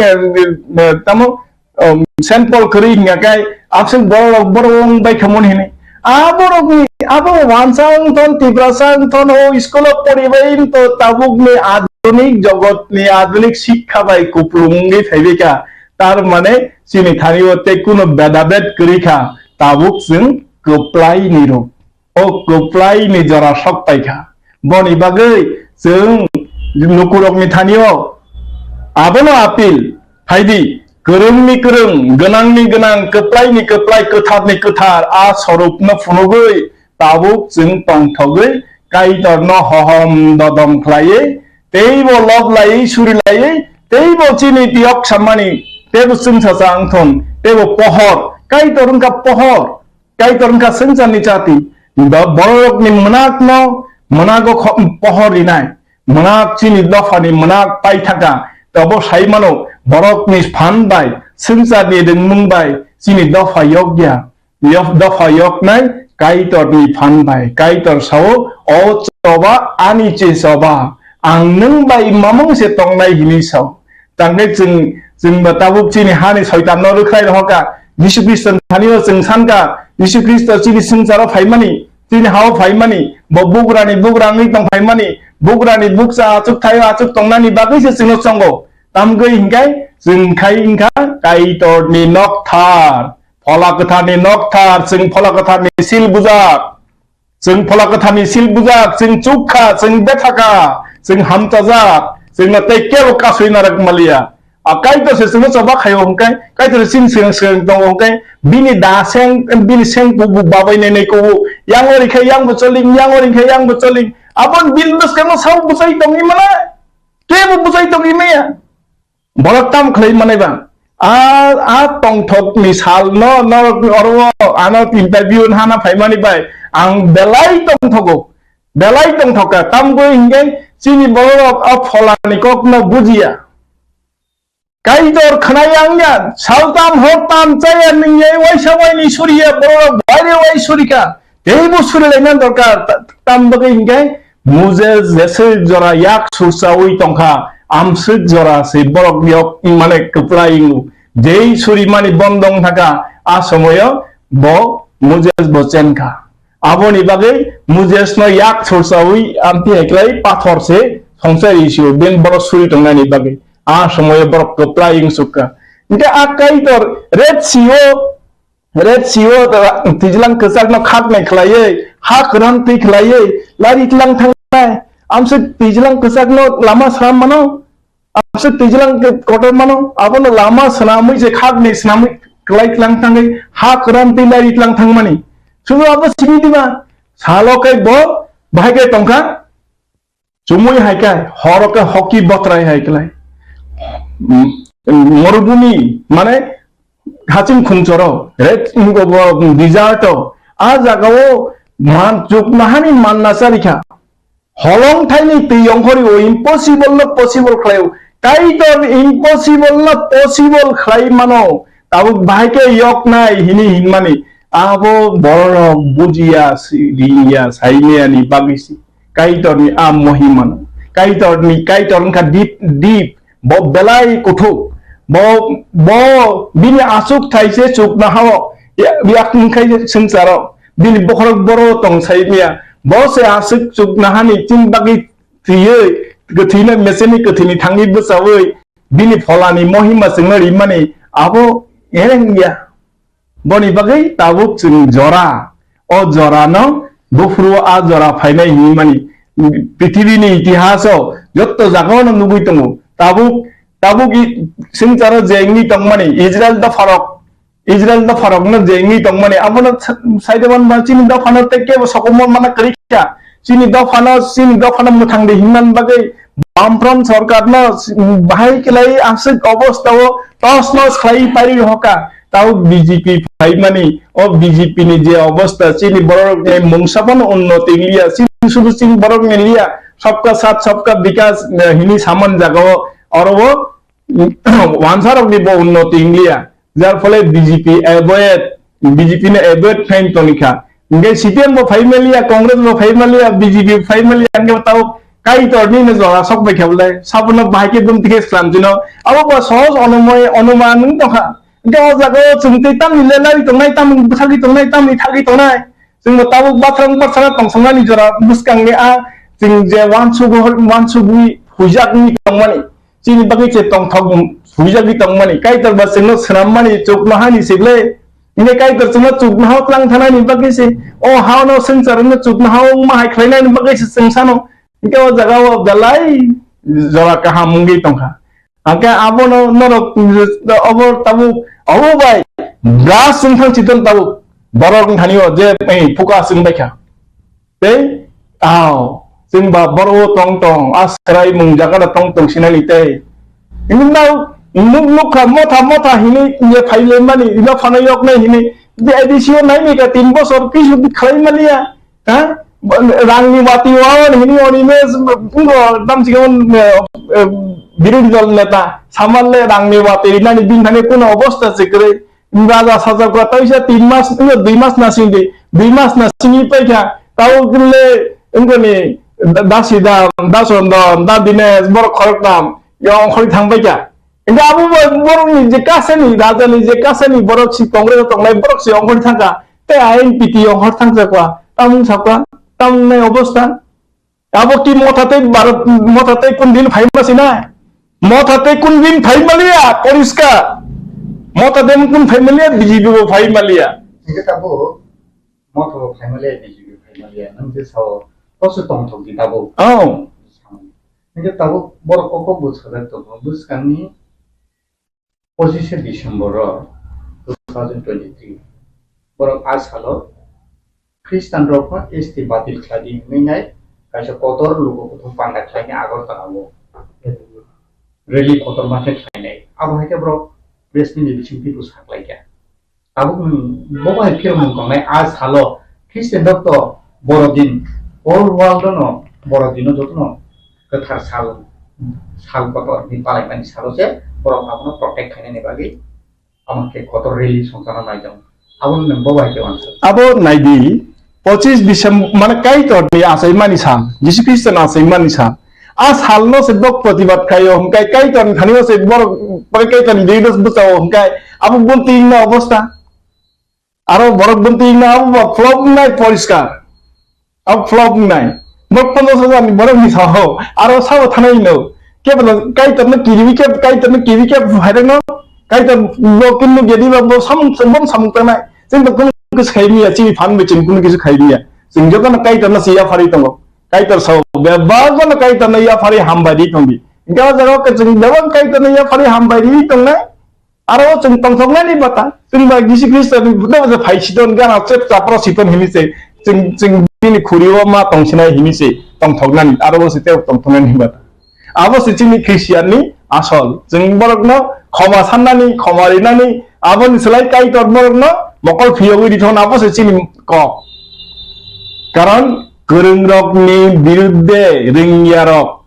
tamo, um, Saint Paul kwrwi hinga kai, abswk borok, borok wng bai khamon hini. A borok ni, abo wansa wng thon, Tiprasa wng thon, o school o poribai wng to tabuk ni adhunik jogot ni adhunik sikha bai kuplung wngwi phaibai kha. Tar mane chini thani o tei kuno bedabed kwrwi kha, tabuk chwng kwplai ni rok. O kwplai ni jora sok pai kha. Boni bagwi chwng lukurokni thani o abono apil phaidi, kwrwngni kwrwng, gwnangni gwnang, kwplaini kwplai, kwtharni kwthar a sorupno phunugwi tabuk chwng tongthogwi Kaitorno hohom dodom khlaiwi, teibo lob laiwi, suri laiwi, teibo chini tiyok sammani, teibo chwngsacha wngthon, teibo pohor, Kaitor wngkha pohor. Kaitor wngkha swngcharni chati. Bo-, borokni mwnakno, mwnago kho-, pohor rinai. Mwnak chini dophani mwnak paithaka. Tobo sai mano, borokni phan bai, swngcharni ringmung bai, chini dopha yokya. Yok-, dopha yoknai Kaitorni phan bai. Kaitor sao, "O choba, ani che choba. Ang nwng bai mamung se tongnai," hini sao. Tangkhe chwng, chwng ba tabuk chini hani soitan no rwkhlai rohorkha. Jisu Khristo ni thani o chwng sankha, Jisu Khristo chini swngcharo phaimani, chini hao phaimani, bo bugrani bugra wngwi tong phaimani, bugrani bukcha achuk thaio achuk tongnani bagwi se chwngno chongo. Tamgwi hinkhai chwng khai wngkha Kaitorni nokthar, Phola Kwtharni nokthar, chwng Phola Kwtharni sil bujak. Chwng Phola Kwtharni sil bujak, chwng chukha, chwng bethakha, chwng hamchajak, chwngno tei kebo kasui narwk maliya. A Kaitor se chwngno choba khaio hwnkhe, Kaitor se chini swkang swkang tongo hwnkhe, bini da seng, bini seng kubu babai nai nai kubu, yang ori khe yang bo choling, yang ori khe yang bo choling. Aboni bil bwskango sao bwchai tongwi mano, kebo bwchai tongwi maya. Borok tamo khlai manai ba? A, a tongthokni salno norok oro ano interview hana phaimani bai ang belai tongthogo, belai tongthokha. Tamgwi hinkhe chini bororok a pholani kokno bujiya. Kaitor khwnai ang ya, saltam hortam chaya ningya waisa waini suriya bororok baire wai surikha. Teibo surilaina dorkar, ta-, tam bagwi hinkhe Moses jeswk jora yak sursaui tongkha, amswk jora se borok yok mane kwplai wngo. Jei surimani bondong thaka, a somoyo bo Moses bo chenkha. Aboni bagwi Moses no yak sursaui amtwi hai klai pathor se songsari sio ben borok suri tongnani bagwi. A somoyo borok kwplai wngsukha. Hinkhe a Kaitor Red Sea o Red Sea o twijlang kwchakno khaknai khlaiwi, ha kwran twi khlaiwi, lari tlang thangnai. Amswk twijlang kwchakno lama swnam mano, amswk twijlang kotor mano, abono lama swnamwi je khaknai swnamwi kwlai tlang thangwi, ha kwran twi lari tlang thangmani. Sudu abo simi diba, salo khe bo bahai khe tongkha. Chumui hai khe, horo khe hoki botrai hai klai. Mm, morubumi, mane haching khungchoro, red, mm, bo, bo, desert o, a jaga o man, chukmahani manna charikha. Holong thaini twi yongkhori o impossible no possible khlai o. Kaitor impossible no possible khlai mano. Tabuk bahai khe yok nai hini hinmani. Abo borok bujiya, si-, ringya, saimaya ni bagwi si. Kaitorni a mohimano. Kaitorni, Kaitor wngkha deep, deep, bo belai kuthuk, bo, bo bini aswk thai se chuknohao, ya-, yakung khai se swngcharo, bini bokhorok boro tong sai maya, bo se aswk chuknohani chini bagwi thwiwi, kwthwino meseni kwthwini thangwi bwchawi, bini pholani mohima chwngno rimani abo ereng ya. Boni bagwi tabuk chwng jora, o jorano buphuru a jora phainai hinwi mani, pithibini itihaso jotto jagao no nugwi tongo. Tabuk, tabuk i-, swngcharo je wngwi tongmani, Israel dopharok, Israel dopharokno je wngwi tongmani, abono sa-, saide manba chini dophano tei kebo sokomormana kwrwi kha. Chini dophano, chini dophano mwthangdi hinmani bagwi Bamfront sorkarno bahai khlai aswk obostao tos nos khlai pairwi hoka. Tao B J P phaimani, o B J P ni je obosta, chini borok ni mungsa bono unnoti wngya, chini sudu chini borok ni liya, sabka saath sabka bikas, eh, hini saman jagao oro o wansarok ni bo unnoti wngya, jar phole B J P avoid, B J P ni avoid khlai tongkha. Hingke C P M bo phai maliya, Congress bo phai maliya, B J P phai maliya, hingke tao Kaitor ni no jora sok bai khe bole, sabono bahai khe bumti khe slam jino. Abo ba sohoj onomoi, onoman wng tongkha. Hingke o jaga o chwng tei tamni le lari tongnai, tamni bwsagwi tongnai, tamni thagwi tongnai. Chwng bo tabuk bathang bathang tongthoknani jora bwskang ni a chwng je wansugwi, wansugwi huijak wngwi tongmani. Chini bagwi se tongthok huijagwi tongmani. Kaitor ba chwngno swnammani chuknohani se ble. Hingke Kaitor chwngno chuknoha tlang thanani bagwi se, o hao no swngchar no chuknoha wngma hai khlainani bagwi se chwng sano. Hingke o jaga o belai jora kaham wngwi tongkha. Hingke abono norok obo tabuk, obo bai bras wngthang chiton tabuk. Borok wngthani o je, ei, phuka chwng baikha. Tei, ao, chwng ba boro o tong tong, a swrai mung jaga da tong tong sinani tei. Hini nao, nuk nukha motha motha hini ye phai le mani, ino phano yok nai hini, je A D C o nai ni ka tin bosor kisu khlai mani ya, ha? Rang ni wati o hini oni me, bungo dam chikon, eh, eh, birodi dol neta, saman le rang ni wati nani bin thani kuno obosta chikre. Raja sajak ba taisa tin mas, wngkha dui mas na singdi, dui mas na singwi paikha. Tao le wngkha ni da-, dasi da, dason da, da dine borok khorok tam, yo ongkhorwi thang paikha. Hingke abo bo-, borok ni je kasani, raja ni je kasani borok si Congress tongnai borok si ongkhorwi thangkha. Tei I N P T ongkhor thangjakwa, tamung sakwa, tamung nai obosta. Abo ki motha tei bar-, motha tei kun din phai ma sina? Motha tei kun din phai ma liya, poriskar. Motha tei kun phai ma liya, B J P bo phai ma liya. Hingke tabuk motha bo phai ma liya, B J P phai ma liya. Nang je sao, to se tong thok di tabuk. Oh. Hingke tabuk borok kok kok bo sajak tongo. Bwskang ni pochishe December o two thousand twenty-three, borok a salo Khristian rokno S T batil khlai di hwnwi nai kaisa kotor luku kuthum panda khlaini Agartala o rally kotorma khe khlainai. Abo hai khe borok press meet ni bisingtwi bo saklaikha. Tabuk nwng bo bai phirmung tongnai a salo Khristian rok to Borodin, whole world no Borodino jotono kwthar sal, sal kotor ni palaimani salo se borok abono protect khainani bagwi amo khe kotor rally songchana naijak. Abo nwng bo bai khe uansuk. Abo naidi, pochis December, mane Kaitor ni achaimani sal, Jisu Khristo ni achaimani sal. A sal no se bok protibad khaio, hwnkhe Kaitor ni thani o se borok, Kaitor ni birudo bwchao, hwnkhe abo bumtwi wngna obostha. Aro borok bumtwi wngna abo ba flop wngnai poriskar. Abo flop wngnai. Borok ponchash hajar ni borok ni saho. Aro sabo thanai no. Kebo no Kaitor no kiriwi kebo, Kaitor no kiriwi kebo phairano. Kaitor bo kunu gedi ba bo samung, bo samung tangnai. Chwng bo kunu kis khai miya, chini phan bai chini kunu kis khai miya. Chwng joto no Kaitor no se yaphari tongo. Kaitor sao, bebak no Kaitor no yaphari hambai ri tongdi. Hingke o jaga o chwng bebak Kaitor no yaphari hambai ri tongnai. Aro o chwng tongthoknani bata, chwng ba Jisu Khristo ni buddha bwsa phai siton, gana chep chapra siton hini se, chwng, chwng bini khuri o ma tongsinai hini se tongthoknani, aro o se tei tongthoknani bata. Abo se chini Christian ni asol. Chwng borok no khoma sannani, khoma rinani, aboni slai Kaitor borok no mokol phiyogwi rithokna abo se chini kok. Karon kwrwng rok ni birudde rwngya rok,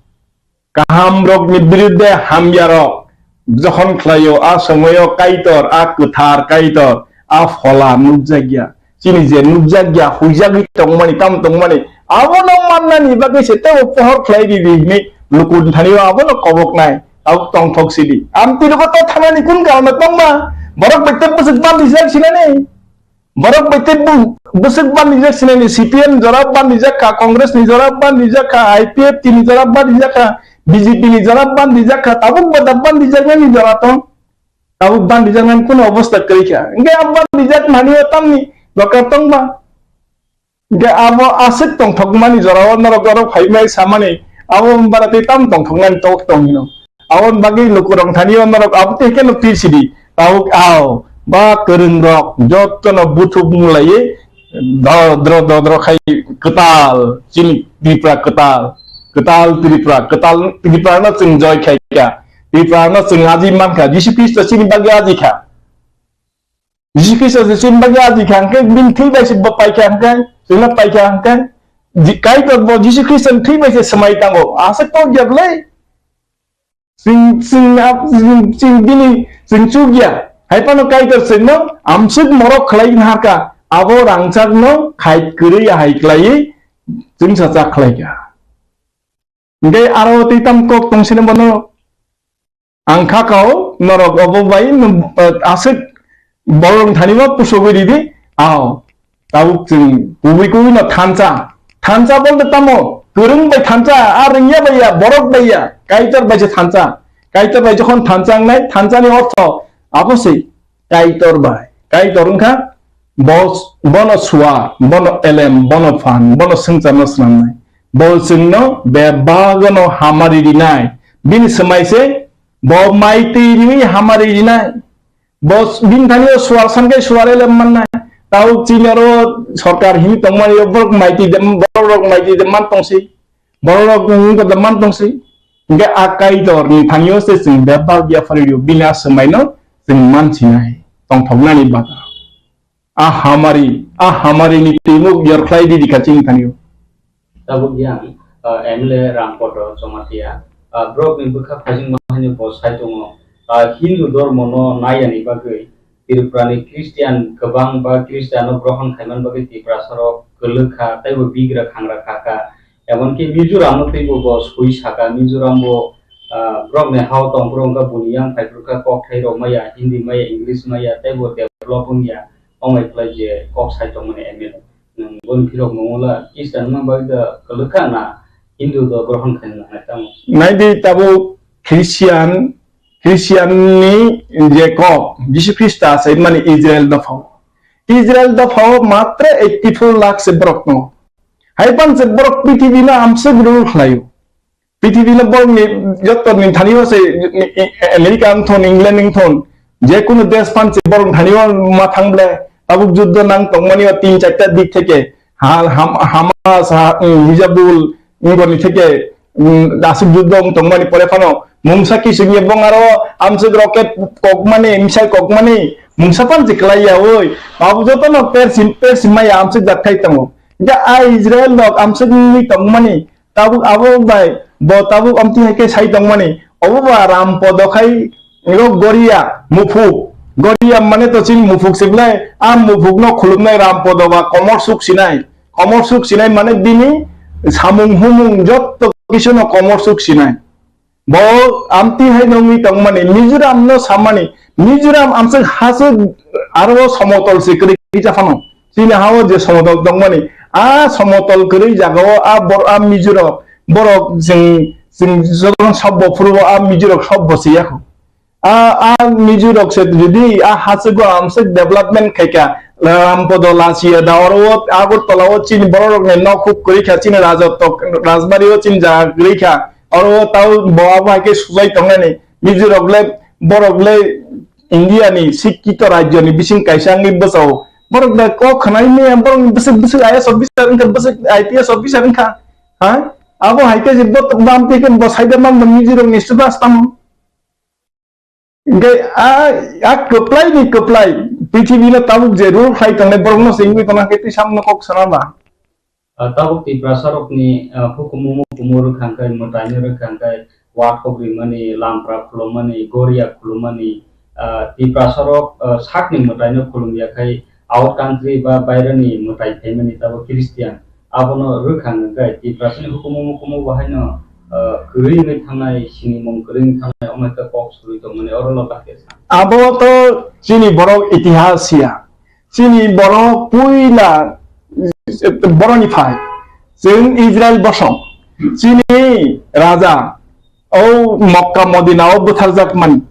kaham rok ni birudde hamya rok jokhon khlaio, a somoyo Kaitor, a kwthar Kaitor, a phola nukjakya. Chini je nukjakya, huijagwi tongmani, tamo tongmani, Abono mannani bagwi se tebo pohor khlai di di hinwi luku thani o abono koboknai. Tabuk tongthok sidi. Amtwi rogo to thanani kun karon tongma? Borok bai tei bwswk bandijak sinani. Borok bai tei bu-, bwswk bandijak sinani. C P M ni jora bandijak kha, Congress ni jora bandijak kha, I P F T ni jora bandijak kha, B J P ni jora bandijak kha. Tabuk bo da bandijaknani jora tong. Tabuk bandijaknani kuno obostha kwrwi kha. Hwnkhe a bandijak thani o tamni doka tongma? Hwnkhe abo aswk tongthokmani jorao norok oro phaimai samani, abo bara tei tamo tongthoknani tok tong hino. Aboni bagwi lukurok thani o norok abo tei khe no twi sidi. Tabuk ao ba kwrwngrok jottono buthuk mung laiwi dodro dodro khai kwtal chini Tripura kwtal, kwtal Tripura, kwtal Tripura no chwng joy khai kha. Tripura no chwng aji man kha. Jisu Khristo chini bagwi aji kha. Jisu Khristo se chini bagwi aji kha hwnkhe, bini thwi bai se bo pai kha hwnkhe, chwngno pai kha hwnkhe, ji-, Kaitor bo Jisu Khristo ni thwi bai se swmai tango. Aswk kok ya bwlai? Chwng, chwng, chwng, chwng bini, chwng chuk ya. Hai phano Kaitor chwngno amswk morok khlai nahar kha, abo rangchakno khai kwrwi ya hai khlaiwi chwngsa chak khlai kha. Hwnkhe aro tei tam kok tong sini bono? Ang kha kao, norok obo bai nw, eh, aswk borok thani ma pusogwi ridi, ao. Tabuk chwng kubui kubui no thansa. Thansa bolte tamo? Kwrwng bai thansa, a rwngya bai ya, borok bai ya, Kaitor bai se thansa. Kaitor bai jokhon thansa wngnai, thansa ni ortho abo se. Kaitor bai, Kaitor wngkha bo, bono suar, bono elem, bono phan, bono swngcharno snamnai. Bo chwngno bebagano hamari rinai. Bini swmai se bo mai twi riwi hamari rinai. Bo s-, bini thani o suar san khe suar elem mannai. Tabuk chini oro sorkar hini tongmani o borok mai twi dem-, borok rok mai twi dem man tongsi. Borok rok wng khe man tongsi. Hingke a Kaitor ni thani o se chwng bebak yaphari rio. Bini a swmai no chwng man sinai. Tongthoknani bata. A hamari, a hamari ni twimuk yorkhlai di dikha chini thani o. Tabuk yang, ah, M L A Rampodo Jamatia, ah, borok ni bwkha phajingma haino bo sai tongo, ah, Hindu dhormo no nai yani bagwi Tripura ni Christian kwbang ba Christian no grohon khaiman bagwi Tiprasa rok kwlwk kha tei bo bigra khangra kha kha. Emonki Mizoram no teibo bo sui saka, Mizoram bo, ah, borok ni hao tong borok wngkha buni yang phai borok kha kokthai rok maya, Hindi maya, English maya tei bo develop wngya. Ongoi khlai je kok sai tongmani M L A. Nwng boni phirok nungula Christian wngma bagwi da kwlwkha na Hindu do grohon khaina nangnai tamo? Naidi tabuk Christian, Christian ni je kok, Jisu Khrista saimani Israel dophao. Israel dophao matra eighty four lakh se borok tongo. Haipan se borok prithibi no amswk rule khlaio. Prithibi no borok ni joto ni thani o se, America wng thon, England wng thon, je kunu desh phan se borok thani o ma thang ble, tabuk juddo nang tongmani o tin charta dik theke, ha-, Ham-, Hamas, ha-, um, Hizbul, wngoni theke, um, aswk juddo wng tongmani pore phano, mungsa kising ye bong aro amswk rocket kokmani, missile kokmani, mungsa phan se klai ya oi, abo joto no persim, persim maya amswk jat khai tongo. Hingke a Israel rok amswk wngwi tongmani, tabuk abo bai bo tabuk amtwi hai khe sai tongmani. Obo ba Ram Podo khai ro Goria Muphuk. Goria mane to chini Muphuk se belai. A Muphuk no khulumnai Ram Podo ba komor suk sinai. Komor suk sinai mane bini samung humung jotto kisu no komor suk sinai. Bo amtwi hai nongwi tongmani, Mizoram no sammani, Mizoram amswk haswk aro somotol se kwrwi kisa phano. Chini ha-o je somotol tongmani, a somotol kwrwi jagao a bor-, a Mizorok, borok chwng, chwng jotono sobbo phuru o a Mizorok sobbo se yakho. A, a Mizorok se jodi a haswk o amswk development khaikha, Rampodo Lachiya da oro o Agartala o chini borok rok ni nok huk kwrwi kha, chini Rajotto, Rajbari o chini jaga kwrwi kha, oro o tao bo abo hai khe sujai tongnani. Mizorok le, borok le India ni sikkito rajyo ni bising kaisa wngwi bwsao. Borok da kok khwnai maya, borok ni bwswk bwswk I A S officer wngkha, bwswk I P S officer wngkha. Ha? Abo hai khe je bo, bam twi khe bo saida man bo Mizorok ni students tamo. Hingke a, a kwplai ni kwplai, prithibi no tabuk je rule khlai tongnai borok no se wngwi tongna khe twi samno kok sana ba. Ah, tabuk Tiprasa rokni, ah, hukumu mukumu rwkha hwnkhe, mwtaino rwkha hwnkhe, wathok rimani, lampra khulumani, goria khulumani, ah, Tiprasa rok, ah, sakni mwtaino khulumya khai, out country ba bairani mwtai phaimani, tabuk Christian. Abono rwkha hwnkhe Tiprasani hukumu mukumu bo haino, ah, kwrwi wngwi thangnai, sinimung kwrwi wngwi thangnai, omo khe kok surwi tongmani oro no bahai khe sa. Abo to chini borok itihas ya. Chini borok puila, eh, boroni phai. Chwng Israel bosong. Chini raja. O Mokka Modina o butharjakmani.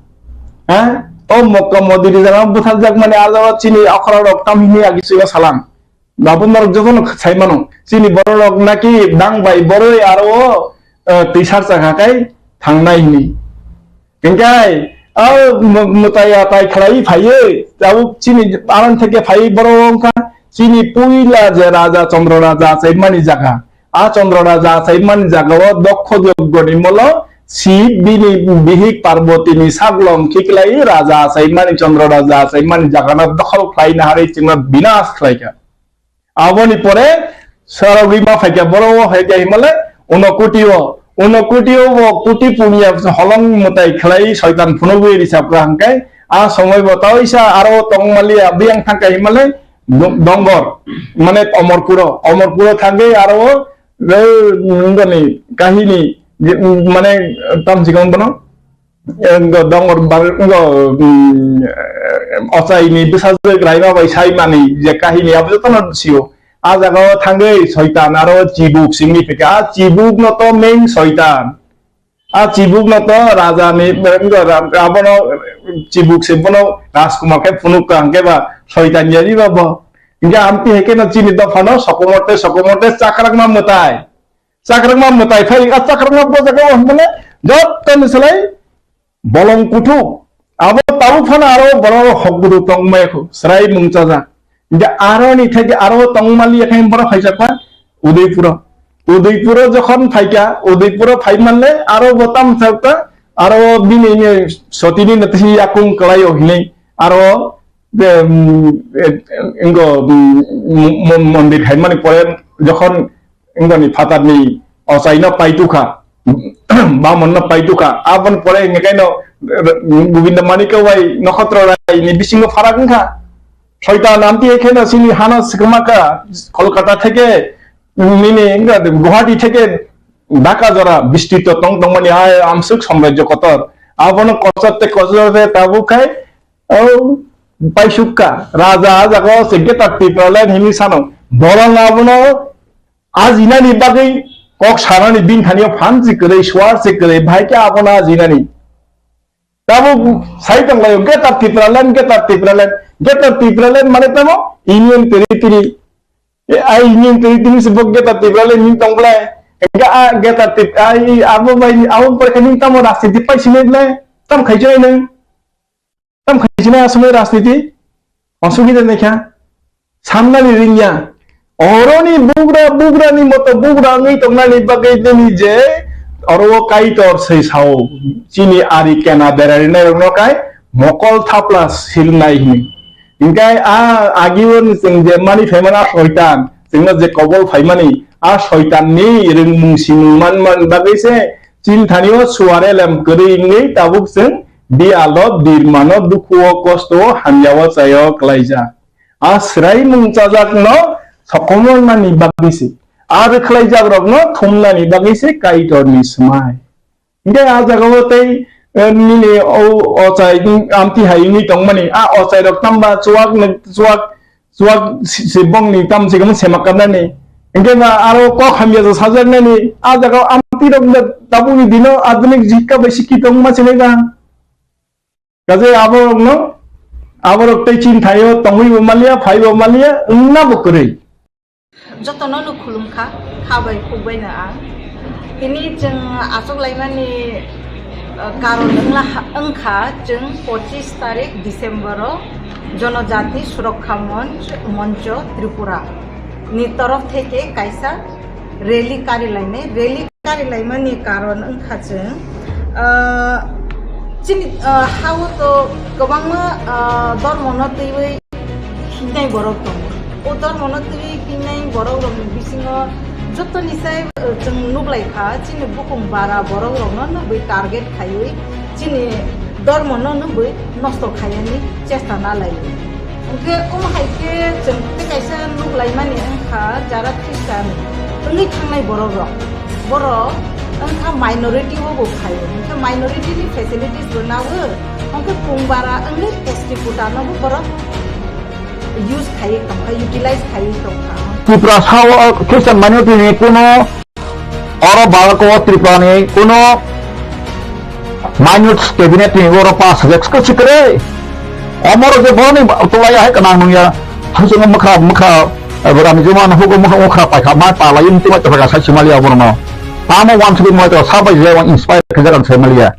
Ha? O Mokka Modina o butharjakmani aro chini okra rok tam hini agi chwng salang. Babu norok jotono sai mano. Chini borok rok naki dang bai boroi aro o, eh, twisar chakha kai thangnai hini. Hingkai, o mu-, mutai atai khlai phaiwi, tabuk chini aran theke phaiwi borok wngkha, chini puila je raja Chandra raja achaimani jaga. A Chandra raja achaimani jagao Dokkho Joggoni molo Sib bini bihik Parbatini saglom khiklai raja achaimani Chandra raja achaimani jagano dokhol khlaina harwi chwngno binas khlaikha. Aboni pore sarogwi ma phaikha, borok o phaikha himale Unokoti o, Unokoti o bo kuti punya holong mwtai khlai soitan phunugwi risapra hwnkhe a somoi bo taisa aro tongmaliya biyang thangkha himale Dongor, mane Omorpuro, Omorpuro thangwi aro o, o, nungani kahini, je, mane tamsikang bono. Ngo dongor bar-, ngo, mm, ochaini bwsajwk raima bai saimani je kahini abo jotono sio. A jagao thangwi soitan aro chibuk simi phika. A chibuk no to main soitan. A chibuk no to raja ni, ngo ra-, abono chibuk se bono Rajkumar khe phunuk ka hwnkhe ba soitan ya riba bo. Hingke amti heke no chini dophano sokomorte sokomorte chakrakma mwtai. Chakrakma mwtai phai, a chakrakma bo jaga o hwnmale jottoni slai bolong kuthuk. Abo tabuk phano aro borok hok gudu tongmaya kho, srai mungchajak. Hingke aro ni theke aro tongmali yakhai borok phaijakma Udaipuro. Udaipuro jokhon phaikha, Udaipuro phai manle aro bo tam thakta, aro bini sotini nati yakung kwlaio hinui aro, um, ingo, um, mon-, mondir haimani pore jokhon Wngoni phatarni ochaino paitukha, bamonno paitukha. Aboni pore hingkaino Govinda Manikya bai Nokhotro Rai ni bisingo pharak wngkha. Soitan amtwi kheno chini hano swkmakha, Kolkata theke nini Guwahati theke Dhaka jora bistrito tong tongmani a amsuk samrajyo kotor. Abono kochor te kochor te tabuk khai, o, paisukka. Raja a jaga o se Greater Tipraland hini sano. Borong abono ajinani bagwi kok sanani bini thani o phan se kwrwi, suar se kwrwi, bahai khe abono ajinani. Tabuk sai tonglaio, Greater Tipraland, Greater Tipraland, Greater Tipraland mane tamo Union Territory. E, ai Union Territory se bo Greater Tipraland ni tong blai. Ga a Greater Tip-, ai abo bai ni abo pore khe ni tamo rajniti pai sinai blai. Tam khai jai nang. Tam khaisina asomoi rajniti, asugida naikha, samnani ringya. Oroni bugra, bugrani moto bugra wngwi tongnani bagwi nini je oro o Kaitor se sao, chini ari kena berarinai rokno kai mokol thapla silnai hini. Hingkai a agio chwng je mani phaimani a soitan, chwngno je kobol phaimani a soitanni ringmung simung man man bagwi se Chini thani o suare lem kwrwi wngwi tabuk chwng biyalo birmano, dukhuo, kostoo, hamyao chaio klaijak. A swraimung chajakno sokomornani bagwi se, a rwkhlaijakrokno thumnani bagwi se Kaitorni swmai. Hinkhe a jagao tei, eh, nini o ochai amtwi hai wngwi tongmani, a ochairok tamba chuak, chuak, chuak si, si bongni tam se kamo sema kamnani. Hinkhe ba aro kok hamya ja sajaknani. A jaga o amtwi rok da tabukni dino adhunik jikka bai sikki tongma sinai ba. Kaje aborokno, aborok tei chini thaio tongwi bo maliya, phai bo maliya, wngna bo kwrwi. Jotono no khulumkha, kha bai khuk bai no ang. Tini chwng achuk laimani, uh, karon wngla ha-, wngkha chwng pochis tarik December o Jonojati Surokha Monch, Moncho Tripura ni torof theke kaisa rally kari lainai. Rally kari laimani karon wngkha chwng, uh, chini, uh, ha-o to kwbangma, uh, dormono twiwi hingnai borok tongo. O dormono twiwi hingnai borok rokni bisingo jotoni sai, uh, chwng nuklaikha, chini bukhung bara borok rokno nugwi target khaiwi chini dormono nugwi nosto khaiyani chesta nalaio. Hwnkhe omo hai khe chwng tei kaisa nuk laimani wngkha, jara Christian wngwi thangnai borok rok, borok wngkha minority o bo phaio. Hwnkhe minority ni facilities bo nago, hwnkhe pung bara wngwi S T quota no bo borok use khaiwi tongkha, utilize khaiwi tongkha. Tripura sao Christian minority ni kuno Oro Bharat o Tripura ni kuno minus cabinet ni oro pass hajak khe sikre. Omoro je boni tolai hai kanang nung ya. Hangso mukha mukha, eh, rami juma no hugo mukha mukha pai kha, mai pala yum tima chapaka sai simalia borno. Tamo wan sugi mai to sabai je wan inspire khe jagan sai malia.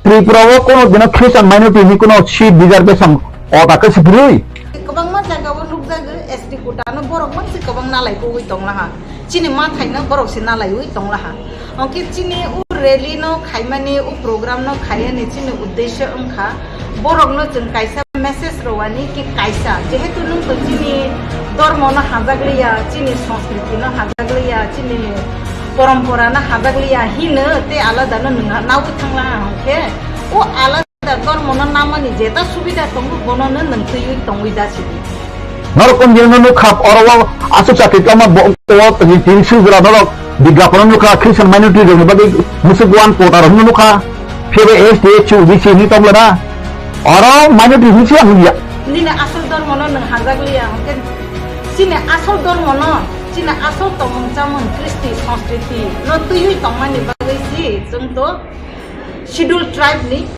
Tripura o kono dino Christian minority ni kono seat reservation o ta khe sibri. Kwbangma jaga o nukjago S T quota no borok mansi kwbang nalai kugui tonglaha. Chini ma thaino borok se nalaiwi tonglaha. Hwnkhe chini o rally no khaimani, o program no khaiyani chini uddesho wngkha borok no chwng kaisa message rwani ki kaisa, jehetu nwng to chini dormo no hajakliya, chini sanskriti no hajakliya, chini porompora no hajakliya hino tei alada no nwng nawi thanglaha hwnkhe o alada Dormo no namani jeta subida tongo, bono no nwng twiwi tongwi da sidi. Norok kon jil no nukha, oro o aswk chakri kama bo, o tin sujra norok bigyapon nukha, Christian minority rok ni bagwi musuk wan quota rok no nukha, phebe S T, S C, O B C ni tong lana. Oro minority ni siya huya. Nini asol dormo no nwng hajak liya, hwnkhe chini asol dormo no, chini asol tongmung chamung, kristi, sanskriti no twiwi tongmani bagwi si, chwng to Schedule tribe ni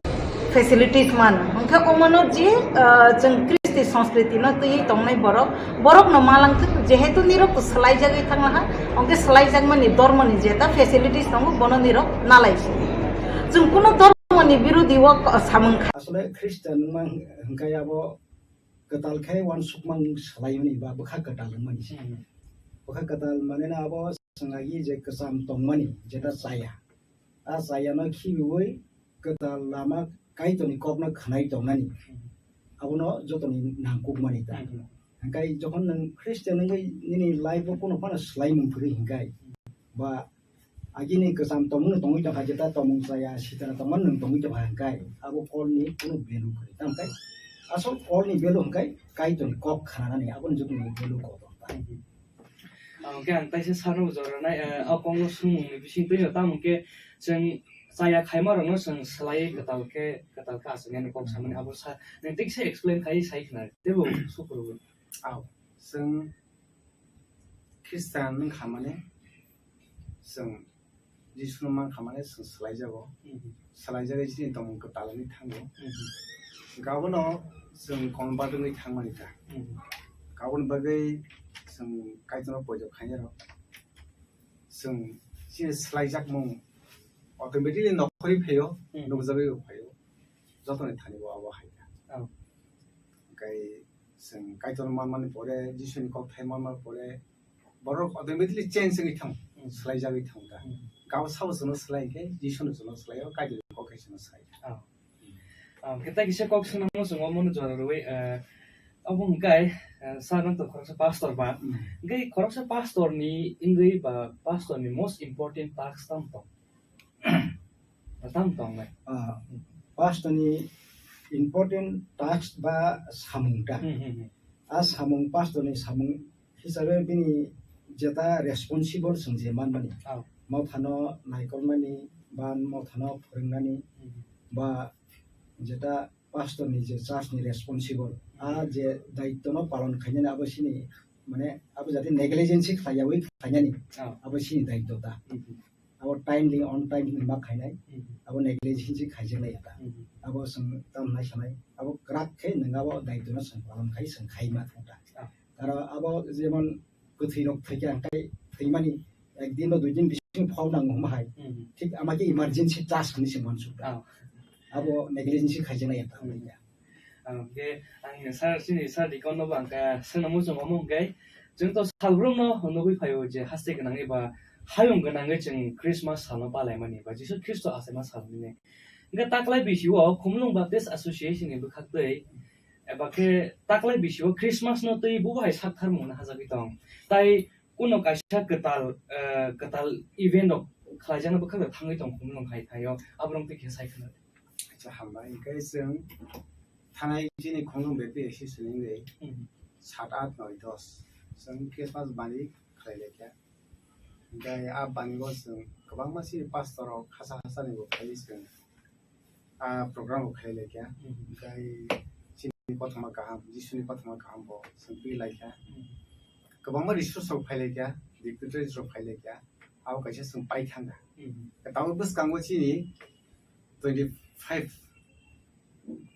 facilities mano. Hwnkhe omono je, ah, chwng kristi sanskriti no twiwi tongnai borok, borok no malangthwk, jehetu nirok swlaijagwi thanglaha, hwnkhe swlaijakmani dormo ni jeta facilities tongo, bono nirok nalai si. Chwng kuno dormo ni birodi o samung kha. Asole Christian wngma hwnkhe abo kwtal khe uansukmang swlaimani ba bwkha kwtal wngmani se. Hmm. Bwkha kwtal mane na abo chwng agi je kwcham tongmani jeta chaya. A chayano khibiwi kwtal lama Kaitorni kokno khwnai tongnani, abono jotoni nangkukmani ta. Mhm. Hwnkhe jokhon nwng Christian wngwi nini life-o kunu phano swlaimung phwrwi hwnkhe, ba agini kwcham tongmungno tongwi tongkha, jeta tongmung chaya, sitana tongmani nwng tongwi tongkha hwnkhe, abo kolni kunu value kwrwi. Tamkhe asol kolni value hwnkhe Kaitorni kok khnanani, aboni jotoni value kotor ta. Mhm. Ah, hwnkhe ang taisa sarno jora nai, eh, o kokno swngmungni bisingtwi no tamo khe chwng chaya khaima rokno chwng swlaiwi kwtal khe, kwtal khe achuknani kok samani abo sa, nwng tiksa explain khaiwi sai khna teibo sukurubui. Ao, chwng Christian wngkha mani chwng Jisuno mankha mani chwng swlaijago. Mhm. Swlaijagwi chini tongmung kwtal wngwi thango. Mhm. Hwnkhe abono chwng convert wngwi thangmani ta. Mhm. Aboni bagwi chwng Kaitorno poito khainai rok. Chwng chini swlaijakmung automatically nokhorwi phaio, mhm, nukjagwi bo phaio. Jotoni thani bo abo hai kha. Oh. Hwnkhe chwng Kaitorno manmani pore, Jisuni kokthai manmani pore, borok automatically change wngwi thango, hmm, swlaijagwi thango da. Hmm. Gabo sabo chwngno swlai hwnkhe, Jisuno chwngno swlaio, Kaitorni kok hai chwngno swlai. Oh. Hmm. Ah, hwnkhe tei kisa kok swnamo chwng omono jora rwui, eh, obo hwnkhe, eh, sir nang to khoroksa pastor ba. Hmm. Hwnkhe khoroksa pastor ni wngwi ba pastor ni most important task tamo tong? Tamo tongnai? Ah, pastor ni important task ba samung ta. Hmm, hmm, hmm. A samung pastor ni samung hisabe bini jeta responsible chwng je manmani. Oh. Mothano naikolmani ba mothano phwrwngnani, hmm, ba jeta pastor ni je church ni responsible. A je daitto no palon khainani abo sini mane abo jate negligence khlaiyawi khlainani, oh, abo sini daitto ta. Hmm, hmm. Abo timely, on time hinwi ma khainai, mhm, abo negligence hinwi khaijaknai ta. Mhm. Abo chwng tamo nai sanai, abo kwrak khe nwng abo daitwno chwng palon khai chwng khai ma thang ta. Ah. Karo abo jemon kwthwi rok thwikha hwnkhe thwimani ek din ba dui din bising phol nango hwnba hai. Mhm. Thik ama khe emergency task hinwi se uansuk ta. Ah. Abo negligence khaijaknai ta. Mhm. Ang khe, ang sir, chini sir deacon no bo ang khe swngna muchung omo hwnkhe, chwng to salbrum no nugwi phaio je haste gwnangwi ba hayung gwnangwi chwng Christmas sal no palaimani ba Jisu Khristo achaima sal hinwi. Hwnkhe taklai bisio Khumulwng Baptist Association ni bwkhaktwi eba khe taklai bisio Christmas no twi bubo hai sak tharmung no hajagwi tong. Tai kuno kaisa kwtal, eh, kwtal event rok khlaijakno bwkhak thangwi tong Khumulwng hai thaio, aborok twi khe sai khna. Acha, hambai. Hwnkhe chwng, Thanai chini khongnung bepri esi swlwng de, Hmm. Sat, at, noi, dos. Chwng Christmas bani khlai lai kha. Hingke a bani o chwng kwbangma chini pastor rok hasa hasa ni bo phai chwng a program rok khlai lai kha. Hmm. Hingke chini kothoma kaham, Jisuni kothoma kaham bo chwng pi lai kha. Hmm. Kwbangma resource rok phai lai kha, dignitaries rok phai lai kha. Abo kaisa chwng pai thang kha. Hmm. Tamo bwskango chini twenty five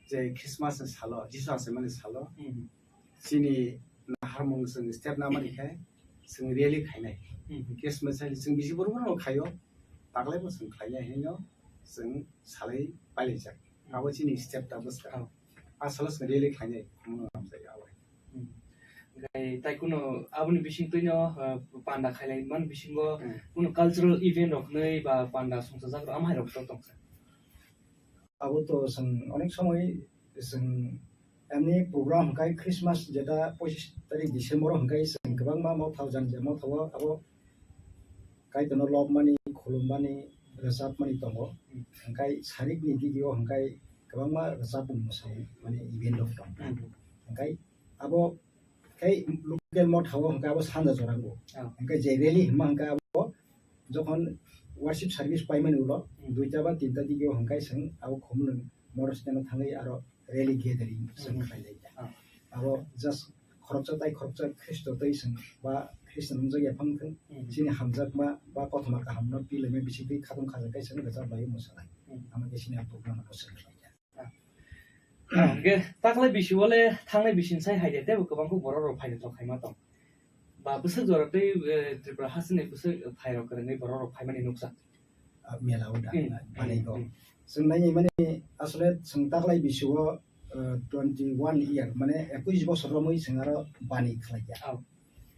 je Christmas ni salo, Jisu achaimani salo, Hmm. chini naharmung chwng step namani khe chwng rally khainai. Hmm. Christmas salo chwng bisi borok borok khaio, taklai bo chwng khlainai haino chwng salai pailaijak. Abo chini step ta bwskang. Oh. A salo chwng rally khainai, omo hamjak abo. Hmm. Hingke tai kuno aboni bising twino, uh, panda khailai man bisingo Hmm. kuno cultural event rok nai ba panda songchajak rok amhai rok to tongsa. Abo to chwng onek somoi chwng ani program hwnkhe Christmas jeta pochis tarik December o hwnkhe chwng kwbangma motha o jani je motha o abo Kaitorno lobmani, khulummani, rwchapmani tongo. Hmm. Hwnkhe sarikni digio hwnkhe kwbangma rwchapmung mwsamung mani event rok tongo. Hmm. Hwnkhe abo Tei local motha o hwnkhe abo sanja jora wngo. Oh. Hwnkhe je rally hwnma hwnkhe abo jokhon worship service paimani ulo Hmm. duita ba tinta digi o hwnkhe chwng abo Khumulwng motor stand o thangwi aro rally gathering chwng Hmm. khlai lai ya. Oh. Abo just khoroksa tai khoroksa Khristo tei chwng ba Khristo nungjak ya phang thung Hmm. chini hamjakma ba kothoma kaham no pilaima bisingtwi khatung khajak khe chwng rwchap bai mwsa lai. Hmm. Amo khe chini a program no chwng khlai ya. Ah, hingke taklai bisi o le thangnai bisi sai hai de tebo kwbang khe borok rok phai de tok hai ma tong. Ba bwswk jora tei, eh, Tripura hasteni bwswk phai rok kwrwngwi borok rok phai mani nuksa. Ah, mela o da, Hmm, ah, hmm, manwi go. Hmm. Chwng nai mani asole chwng taklai bisi o, eh, twenty one year, mane ekush bosor romwi chwng aro bani khlai ya. Oh.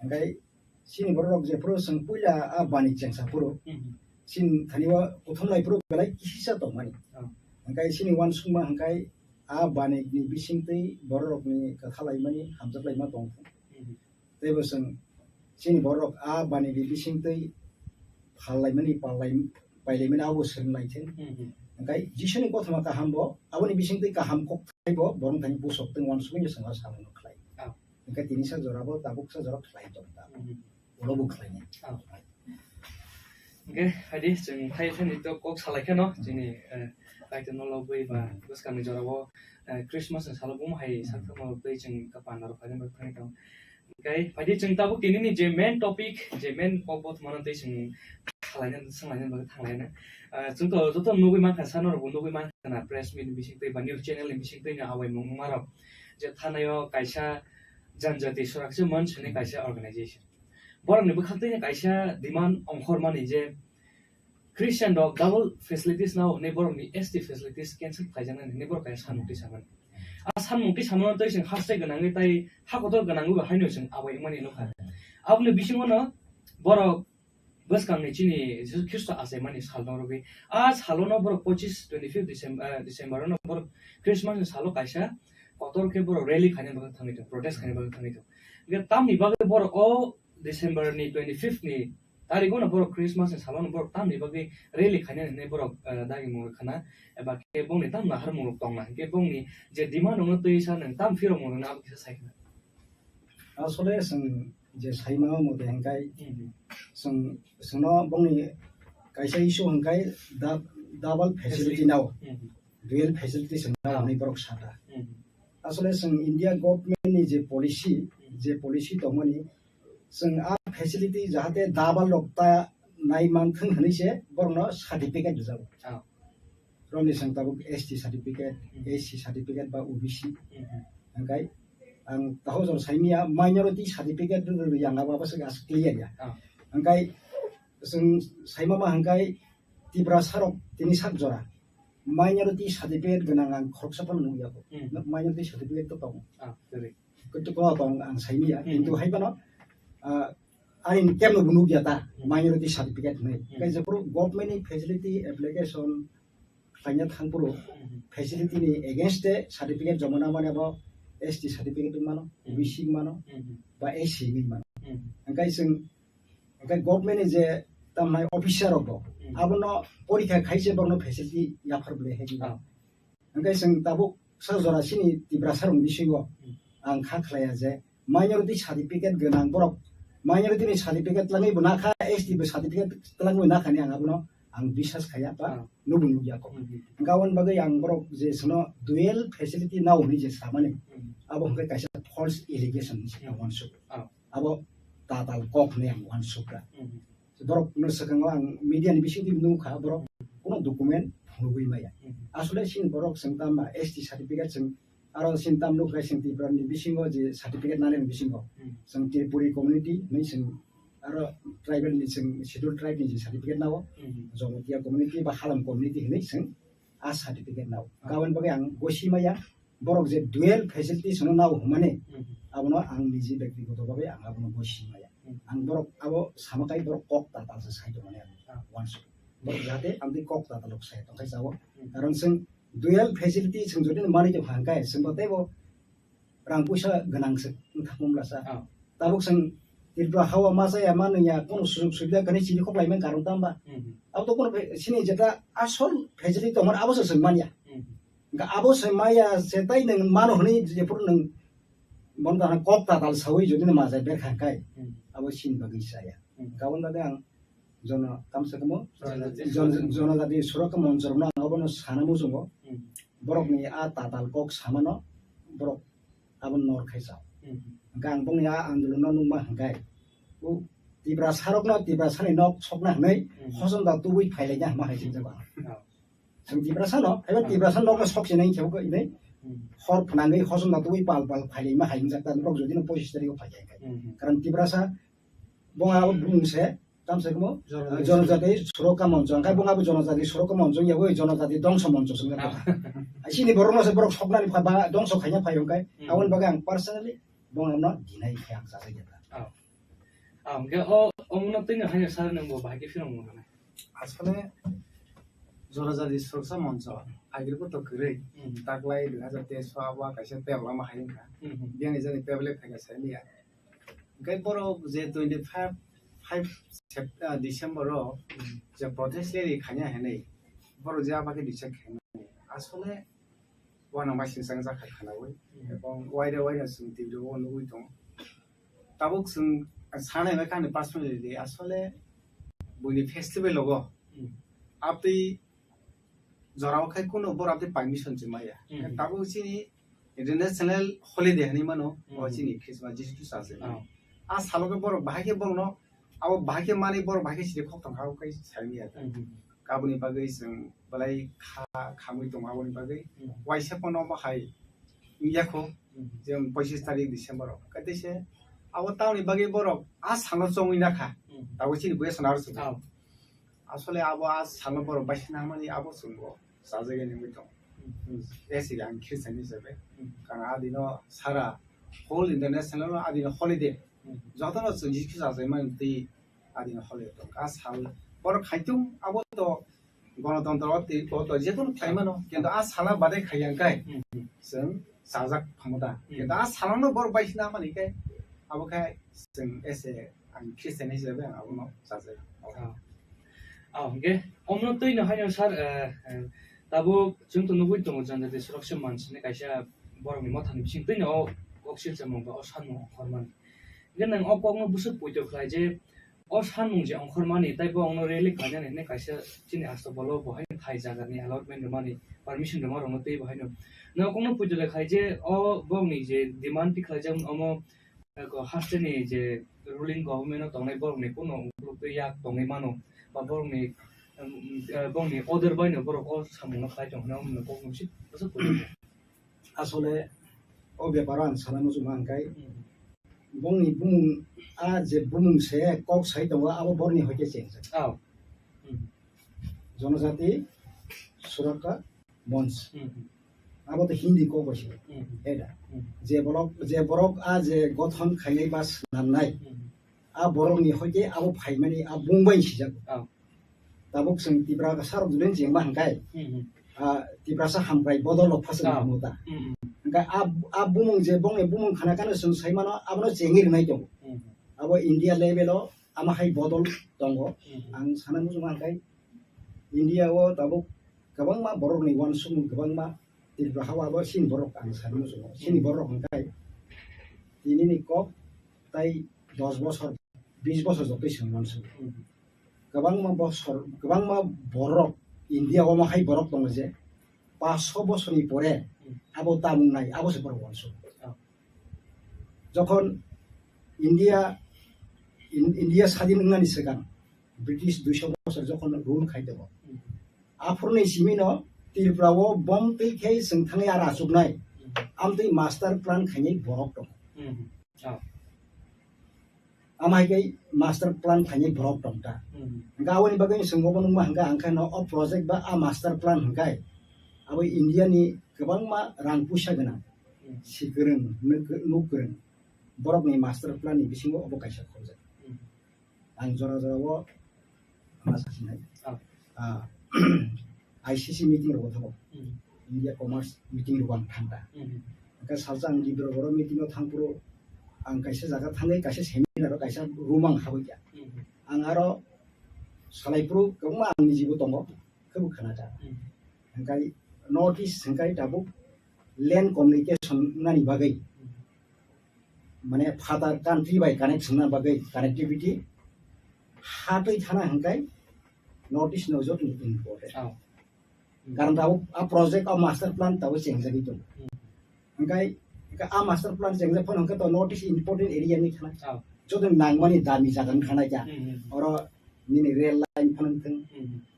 Hingke Chini borok rok jephuru chwng puila a bani chengsa phuru, Mhm. chini thani o kuthum lai phuru belai kisa tongmani. Oh. Hwnkhe chini uansukma hwnkhe a bani ni bisingtwi borok rokni kwtha laimani hamjak laima tong thung. Mhm. Teibo chwng chini borok rok a bani ni bisingtwi phal laimani, pal lai, pai laimani abo swrwng lai thung. Mhm. Hwnkhe Jisuni kothoma kaham bo aboni bisingtwi kaham kok thai bo borok thani busok tei uansukmani chwng o samung khlai. Oh. Hwnkhe tini sa jora bo tabuk sa jora khlai tong ta. Mhm. Ulo bo khlai ni. Oh. Hwnkhe, phaidi, chwng thai thani to kok salai kheno, chini, eh, Kaitor no lobwi ba bwskangni jorao, eh, Christmas ni salo bum hai saktharma rok tei chwng ka panda rok phaina rok thani tong. Hwnkhe, phaidi, chwng tabuk tini ni je main topic, je main kok bo thumano tei chwng khalaina, swnglaina bagwi thanglaina. Eh, chwng to joto nugwi mankha, sano rok bo nugwi mankha na, press meet ni bising tei ba news channel ni bising tei no awaimung wngma rok. Je thanai o kaisa janjati suraksha manch hwnwi kaisa organization. Borokni bwkhak twi kaisa demand ongkhormani je Christian rok double facilities nao hwnwi borokni S T facilities cancel khaijaknani hwnwi borok kaisa sanmung twi samani. A sanmung twi samano twi chwng haste gwnangwi tai ha kotor gwnangwi bo haino chwng abai wngmani nukha. Aboni bisingono borok bwskangni chini Jisu Khristo achaimani salno rwgwi, a salono borok pochis, twenty fifth December, eh, December-o borok Christmas ni salo kaisa kotor khe borok rally khaina bagwi thangwi tongo, protest khaina bagwi thangwi tongo. Hwnkhe tamni bagwi borok o December ni twenty fifth ni tarigo no borok Christmas ni salo no borok tamni bagwi rally khainani hinwi borok, eh, dagi mung rwkhana eba khe bongni tam naharmung rok tongna hinkhe bongni je demand rok no twi sa nwng tam phirok mung rwna abo kisa sai khna. Asole chwng je saima o mote hwnkhe Hmm. chwng, chwngno bongni kaisa issue hwnkhe da-, double facility nao, Hmm. dual facility chwng nao Ah. hwnwi borok sata. Hmm. Asole chwng India government ni je policy, Hmm. je policy tongmani, chwng a facility jahate double rok ta nai manthwng hwnwi se borokno certificate rwjago. Ah. Romni chwng tabuk S T certificate, Hmm. S C certificate ba O B C. Hmm. Hwnkhe ang tahok jor saimia minority certificate rw-, rw-, rw-, yang abo se as clear ya. Ah. Hwnkhe chwng saima ma hwnkhe Tiprasa rok tini sak jora minority certificate gwnang ang khoroksa phano nukya kho. Hmm. Minority certificate to tongo. Ah, kwrwi. Kwtwkma tong ang saimia, Hmm. kintu hai phano, ah, ain kemno bo nukya ta, Hmm. minority certificate hwnwi. Hmm. Khe jephuru government ni facility application khlaina thangphuru Hmm. facility ni against e certificate joma nangmani abo S T certificate wng mano, Hmm. O B C wng mano, Hmm. ba S C wng mano. Hmm. Hwnkhe chwng, hwnkhe government ni je tamnai officer rok bo Hmm. abono porikha khaise borokno facility yaphar bwlai hai. Ah. Hwnkhe chwng tabuk sa jora chini Tiprasa rokni bisingo ang kha khlaiya je minority certificate gwnang borok, minority ni certificate twlangwi bo nakha, S T bo certificate twlangwi nakhani ang abono ang biswas khaiya ba Ah. nubo nukya kok. Hmm. Hwnkhe aboni bagwi ang borok je sono dual facility nao hwnwi je samani, Hmm. abo hwnkhe kaisa false allegation se Hmm. uansuk. Ah. Abo tatal kok hwnwi ang uansukha. Hmm. Borok no swkango ang media ni bisingtwi nukha, borok kuno document phunugwi maya. Hmm. Asole chini borok chwng tamo S T certificate chwng aro chini tamo nukha chwng Tripura ni bisingo je certificate nani bisingo. Hmm. Chwng Tripuri community hwnwi chwng aro tribal ni chwng schedule tribe ni je certificate nao. Hmm. Jamatia community ba Halam community hwnwi chwng a certificate nao. Ah. Aboni bagwi ang gosi maya, borok je dual facilities no nao hwnmani, Mhm. abono ang niji bektigoto bhabe ang abono gosi maya. Mhm. Ang borok abo sama kai borok kok tatal se sai tongmani ang Ah. uansuk. Borok jate ang twi kok tatal rok sai tongkhai sao. Mhm. Karon chwng dual facility chwng jodi no manwi tongkha hwnkhe chwng bo teibo rang puisa gwnang se wngthangma mlasa. Ah. Tabuk chwng Tripura hao ma chaya ma nungya kono sujug subida kani chini kok laimani karon tamba. Mhm. Abo to kono fe-, chini jeta asol facility tongmani abo se chwng manya. Mhm. Hwnkhe abo se maya se tai nwng mano hwnwi jephuru nwng bono tana kok tatal sawi jodi no majai berkha hwnkhe Hmm. abo chini bagwi chaya. Hmm. Hwnkhe aboni bagwi ang jono kamsa kamo Jonojati jon-, Surakha Moncho. Jonojati Surakha Moncho rokno ang abono sana muchungo. Hmm. Borokni a tatal kok samano borok abono nor khai chao. Hmm. Hwnkhe ang bongni a andolonno nukma hwnkhe o Tiprasa rokno Tiprasani nok sokna hwnwi Hmm. hosom da tubui phailaina hwnma hai chwngjago ang. Oh. Chwng Tiprasa no, haiba Hmm. Tiprasa nokno sok sinai khe bo inai Hmm. hor phnangwi hosom da tubui pal pal phailaima hai wngjak ta borok jodi no pochis tarikh o phai khe. Hmm. Karon Tiprasa bo abo bumung se tamsa kamo Jonojati. Jonojati Surakha Moncho, hwnkhe bo abo Jonojati Surakha Moncho ya bo Jonojati Dongso Moncho se wngkha. Ah. Chini borok no se borok soknani pha ba dongso khaina phai hwnkhe Hmm. aboni bagwi ang personally bo ano deny khe ang chajak ya. Ah. Ah, hwnkhe o, o mano twi no haino sir nwng bo bahai khe phirong mano. Asole Jonojati Surakha Moncho, agir bo to kwrwi, Hmm. taklai dui hazar teis o abo kaisa table lama hai wngkha. Hmm, hmm. Biyang ni jani table phai kha sai miya. Hwnkhe borok je twenty five, five Sep-, ah, December o Hmm. je protest rally khaina hinwi, borok je abo khe decide khaimani. Asole uanama singchang jakha khanaui, Hmm. ebong waida waida chwng T V o nugui tongo. Tabuk chwng sanai bai kani personally asole buini festival logo Hmm. abtwi jorao khai kuno bor abtwi permission se maya. Hmm. Tabuk chini international holiday hinwi mano, o Hmm. chini Christmas, Jisu Khristo se. Oh. A salo khe borok bahai khe borokno, abo bahai khe manwi borok bahai khe siri khok tongkha, abo khai sai maya ta. Hmm. Aboni bagwi chwng belai kha, khamwi tongo aboni bagwi. Hmm. Waisa pono bahai wngya kho, Hmm. je pochis tarik December o. Kaitwi se abo tamoni bagwi borok a salo chongwi nakha. Hmm. Tabuk chini buya sana aro chwng. Oh. Asole abo a salo borok baisina mani abo chwngbo chajagwi nungwi tong. Hmm. Esi ang Christian hisabe. Hmm. Karon adino sara whole international no adino holiday. Hmm. Jotono chwng Jisu Khristo chajaimani twi adino holiday tong. A sal borok khaitung abo to gonotontro o twi to, to jekono khlaimano. Kintu a sala badai khaiya hwnkhe Hmm. chwng chajak phamu da. Hmm. Kintu a salano borok baisina mani khe abo khe chwng ese ang Christian hisabe ang abono chajak. Ah. Ah, hwnkhe omono twi no haino sir, eh, eh, tabuk chwng to nugui tongo Janjati Surakha Manch ni kaisa borokni mothani bising twi no o kok silsa mung ba o sanmung ongkhormani. Hwnkhe nwng o kokno bwswk poito khlai je o sanmung je ongkhormani tei bo ongno rally khlainani hwnwi kaisa chini hasteo bolo bo haino thai jagani allotment rwmani permission rwma rokno tei bo haino. Nwng o kokno poito le khai je o bokni je demand tikhlaijak omo Eko hasteni je ruling government o tongnai borokni kuno ukuluk twi yak tongwi mano, ba borokni, um, eh, bongni order bai no borok o samung no khlai tong hwnwi omo no kok no bisi bwswk kwrwi. Asole o beparo ang sana muchung ma hwnkhe Hmm. bongni bumung, a je bumung se kok sai tongo abo borni hoite chengjak. Oh. Hmm. Jonojati Surakha Monch. Hmm. Abo to Hindi kok bai se. Hmm. Eta. Hmm. Je borok, je borok a je gothon khainai ba swnamnai. Hmm. A borokni hoite abo phaimani a bung bai sijak. Oh. Tabuk chwng Tiprasa rok judin jengma hwnkhe. Hmm. A Tiprasa hamkrai bodol rok phasok Oh. muta. Hmm. Hwnkhe a, a bumung je bongni bumung khana kano chwng sai mano abono chengwi rwnai tongo. Hmm. Abo India level o ama hai bodol tongo. Hmm. Ang sana muchung ma hwnkhe India o tabuk kwbangma borokni uansukmung kwbangma Tripura hao abo chini borok ang sani muchungo. Chini borok hwnkhe tinini kok tai dos bosor, bis bosor jotoi chwng mansu. Kwbangma bosor, kwbangma borok India o ma hai borok tongo je paanch sho bosorni pore abo tamung nai, abo se borok wansu. Jokhon India, In-, India sadin wngnani swkang British duiso bosor jokhon rule khai tongo, aphuruni simino Tripura o bom twi khe chwng thangwi ara achuknai, amtwi master plan khainai borok tongo. Ama hai khe master plan khainai borok tongta. Hwnkhe aboni bagwi chwng obo nukma hwnkhe ang khe no o project ba a master plan hwnkhe abo India ni kwbangma rang puisa gwnang, si kwrwng, nuk, nuk kwrwng, borokni master plan ni bisingo obo kaisa khobjak. Ang jora jora o ma sasinai. Ah, I C C meeting rogo thango. India Commerce meeting rogo ang thangta. Hwnkhe salsa ang Dibrugarh meeting o thangphuru ang kaisa jaga thangwi kaisa seminar o kaisa room ang habwi kha. Ang aro salaiphuru kwbangma ang nijibo tongo, khebo khwnakha. Hwnkhe North East hwnkhe tabuk land communication nani bagwi, mane father country bai connect swngna bagwi connectivity ha twi thana hwnkhe North East no joto ni important. Karon tabuk a project o master plan tabuk chengjagwi tongo. Hwnkhe, hwnkhe a master plan chengjak phano hwnkhe to North East important area ni thana. Joto ni nangmani dami jaga ni thana kya. Oro nini rail line phano thwng,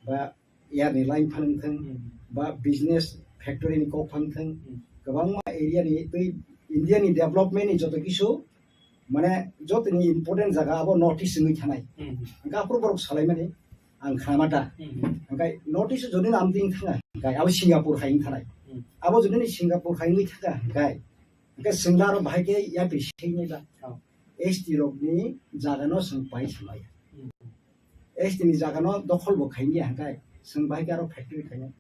ba air ni line phano thwng, ba business factory ni kok phano thwng, kwbangma area ni twi India ni development ni joto kisu mane joto ni important jaga abo North East wngwi thanai. Hwnkhe aphuru borok salaimani ang khnamata. Hwnkhe North East jodi nam ding thanga, hwnkhe abo Singapore hai wng thanai. Abo jodi ni Singapore hai wngwi thanga, hwnkhe, hwnkhe swngla aro bahai khe yapri seinai ba. S T rok ni jaga no swng pai samaya. S T ni jaga no dokhol bo khaini hwnkhe, chwng bahai khe aro factory khainai,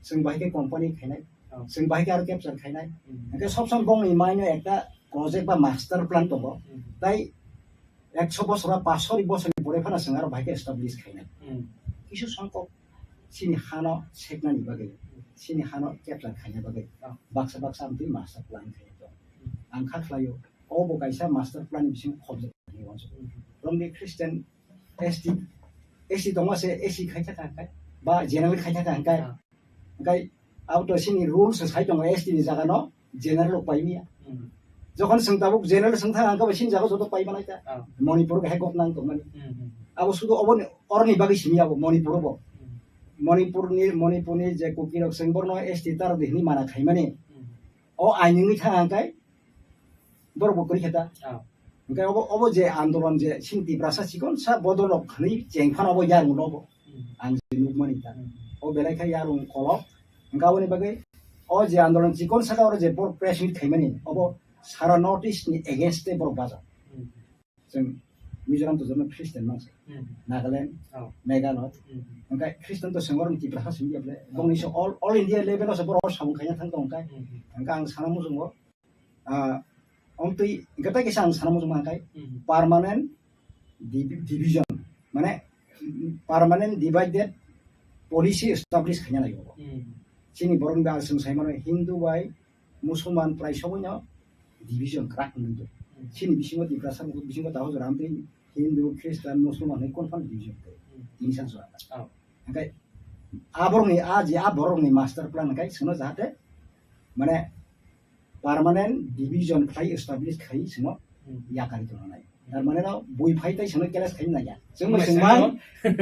chwng bahai khe company khainai, chwng bahai khe aro capture khainai. Hwnkhe sob som bongni mind o ekta project ba master plan tongo. Tai ekso bosor ba paanch sho bosor ni pore phano chwng aro bahai khe establish khainai. Kisu songkok chini hano seknani bagwi, chini hano capture khaina bagwi baksa baksa amtwi master plan khainai tongo. Ang kha khlaio, obo kaisa master plan ni bisingo khobjak khainai uansuk. Romni Christian S T, S T tongma se S C khai thaka hwnkhe, ba general khai thaka hwnkhe, hwnkhe abo to chini rules sai tongo S T ni jaga no general rok pai manya. Jokhon chwng tabuk general chwng thang hwnkhe bo chini jaga joto pai manai ta. Manipur hai gok nang tongmani. Abo sudu obo ni, oroni bagwi simi abo Manipur bo. Manipur ni, Manipur ni je Kuki rok chwng borno S T tar di hini mana khaimani. O ain wngwi thang hwnkhe borok bo kwrwi khe ta. Hwnkhe obo, obo je andolon je chini Tiprasa chikon sa bodol rok hwnwi cheng phano obo yarung no obo. Ang je nukmani ta. O belai khe yarung kolok. Hwnkhe aboni bagwi o je andolon chikon saka oro je borok press meet khaimani obo sara North East ni against tei borok baja. Chwng Mizoram to jono Christian mangsa. Nagaland, Meghalaya. Hwnkhe Christian to chwng oro ni Tiprasa simi ya ble. Bongni se all, all India level o se borok samung khaina thang tong khe. Hwnkhe ang sana muchungo, ah, omtwi hwnkhe tei kisa ang sana muchung ma khe permanent divi-, division, mane permanent divided policy establish khaina nai obo. Chini borok ni bai chwng sai mano Hindu bai Musulman prai sogwi no division kwrak wngwi tong. Chini bisingo Tiprasa bisingo taho jora amtwi Hindu, Christian, Musulman hai confirm division tong. Tini san jora. Hwnkhe a borokni, a je a borokni master plan hwnkhe chwngno jahate mane permanent division khlai establish khai chwngno yakari tongna nai. Tar mane no bui phai tai chwngno clash khai nai ya. Chwngno chwngmang,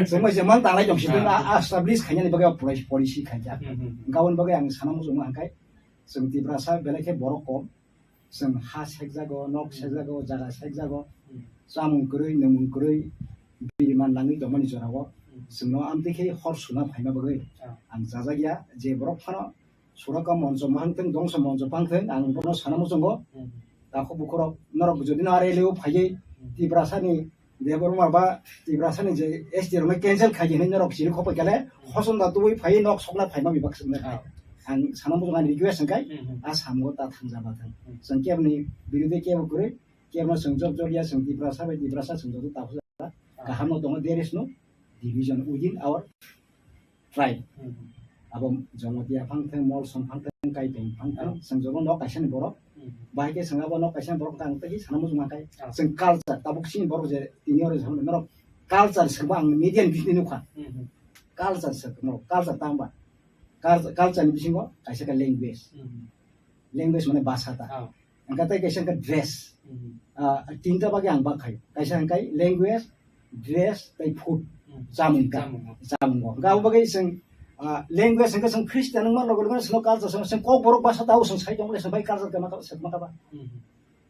chwngno chwngmang talai tong sitwng a establish khainani bagwi policy, policy khaijak. Gabon bagwi ang sana muchungma hwnkhe chwng Tiprasa belai khe borok kom. Chwng ha sekjago, nok sekjago, jaga sekjago, chamung kwrwi, nwngmung kwrwi, biri man langwi tongmani jorao chwngno amtwi khe hor suna phaima bagwi ang chajakya, je borok phano suraka moncho mohang thwng, dongso moncho phang thwng, ang bono sana muchungo. Takhuk bukhurok norok jodi no R L A o phaiwi Tiprasani Debbarma ba Tiprasani je S T rokno cancel khai hinwi norok chiri khopai kale, hosom da tubui phaiwi nok sokna phaima bibak swngnai. Ang sana muchung ani request hwnkhe, a samungo ta thangjaba thang. Chwng keboni birude kebo kwrwi, kebno chwng jok jok ya, chwng Tiprasa bai Tiprasa chwng joto takhuk kaham no tongo, there is no division within our tribe. Abo Jamatia phang thang, Molsom phang thang, Kaipeng phang thang, ah, chwng jogo nok kaisa ni borok. Hmm. Bahai khe chwng abo nok kaisa ni borok tang tei sana muchung mankai. Ah. Chwng culture, tabuk chini borok je tini oro je norok culture swkba ang media ni bising nukha. Hmm. Culture swk, norok culture tang ba? Culture, culture ni bisingo kaisa khe language. Hmm. Language mane bhasha ta. Ah. Hwnkhe tei kaisa hwnkhe dress. Hmm. Ah, tinta bagwi ang bak khaio. Kaisa hwnkhe language, dress, tei food. Hmm. Chamung ta. Chamung. Chamung o. Hwnkhe abo bagwi chwng, ah, language hwnkhe chwng Christian wngma logo logo chwngno culture chwng, chwng Kokborok bhasha ta o chwng sai tongmani chwng bai culture khe maka, maka ba. Hmm.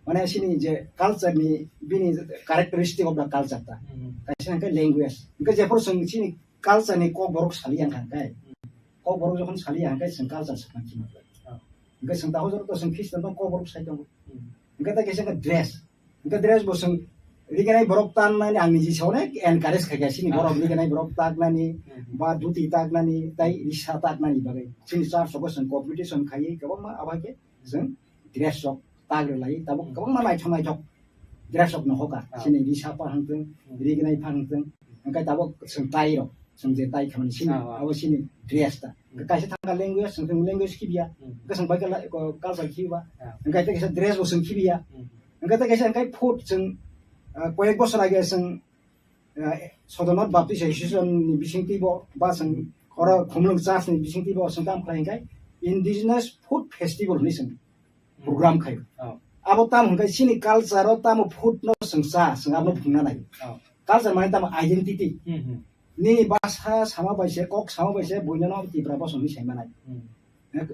Mane chini je culture ni bini characteristic of the culture ta. Hmm. Kaisa hwnkhe language. Hwnkhe jephuru chwng chini culture ni Kokborok saliya hwnkhe. Hmm. Kokborok jokhon saliya hwnkhe chwng culture swkang khima. Ah. Hwnkhe chwng takhuk jora to chwng Christian no Kokborok sai tongo. Hmm. Hwnkhe tei kaisa khe dress. Hwnkhe dress bo chwng riganai borok tangnani ang niji se onek encourage khaikha chini, ah, borok riganai borok taknani, hmm, ba dhuti taknani, tei risa taknani bagwi. Chini church rogo chwng competition khaiwi kwbangma abo hai khe chwng dress rok tak rwlai, tabuk, hmm, kwbangma naithok naithok dress rok no hoka. Ah. Chini risa pa hangtwng, hmm, rignai pa hangtwng, hwnkhe tabuk chwng tai rok, chwng je tai khamani chini, ah, ah, abo chini dress ta. Hmm. Kaisa thangka language, chwng, chwng language khibiya, hmm, hwnkhe chwng bai khe la-, ko-, culture khibiba. Ah. Hwnkhe tei kaisa dress bo chwng khibiya. Hmm. Hwnkhe tei kaisa hwnkhe food chwng, ah, koyek bosor age chwng, ah, Sotonot Baptist Association ni bisingtwi bo, ba chwng oro Khumulwng Church ni bisingtwi bo chwng tamo khlai hwnkhe Indigenous Food Festival hinwi chwng program khai. Oh. Abo tamo hwnkhe chini culture o tamo food no chwng cha, chwng abono phunukna nai. Oh. Culture mane tamo identity. Hmm, hmm. Nini bhasha sama bai se, kok sama bai se, buino no Tipra bosong hinwi sai manai. Hmm.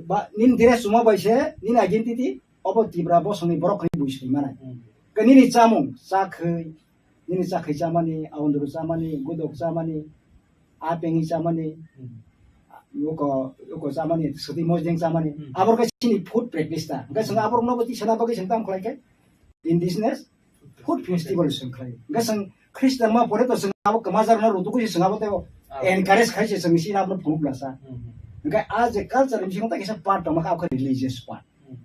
Ba nini dress chuma bai se, nini identity obo Tipra bosong ni borok hinwi bui sai manai. Hmm. Ke nini chamung, chakhwi, nini chakhwi chamani, aundru chamani, gudok chamani, apengwi chamani, hmm, yuko, yuko chamani, swtwi mojeng chamani, hmm, aborok khe chini food practice ta. Hwnkhe chwng aborok nobo tisana bagwi chwng tamo khlai khe indigenous food festival chwng khlai. Hwnkhe chwng Christian ma pore to chwng abo kwmajar no rutukwi se chwng abo tei, ah, encourage khai se chwng chini abono phunuk lasa. Hmm. Hwnkhe a je culture ni bisingo ta kisa part tongma kha, abo khe religious part. Hmm.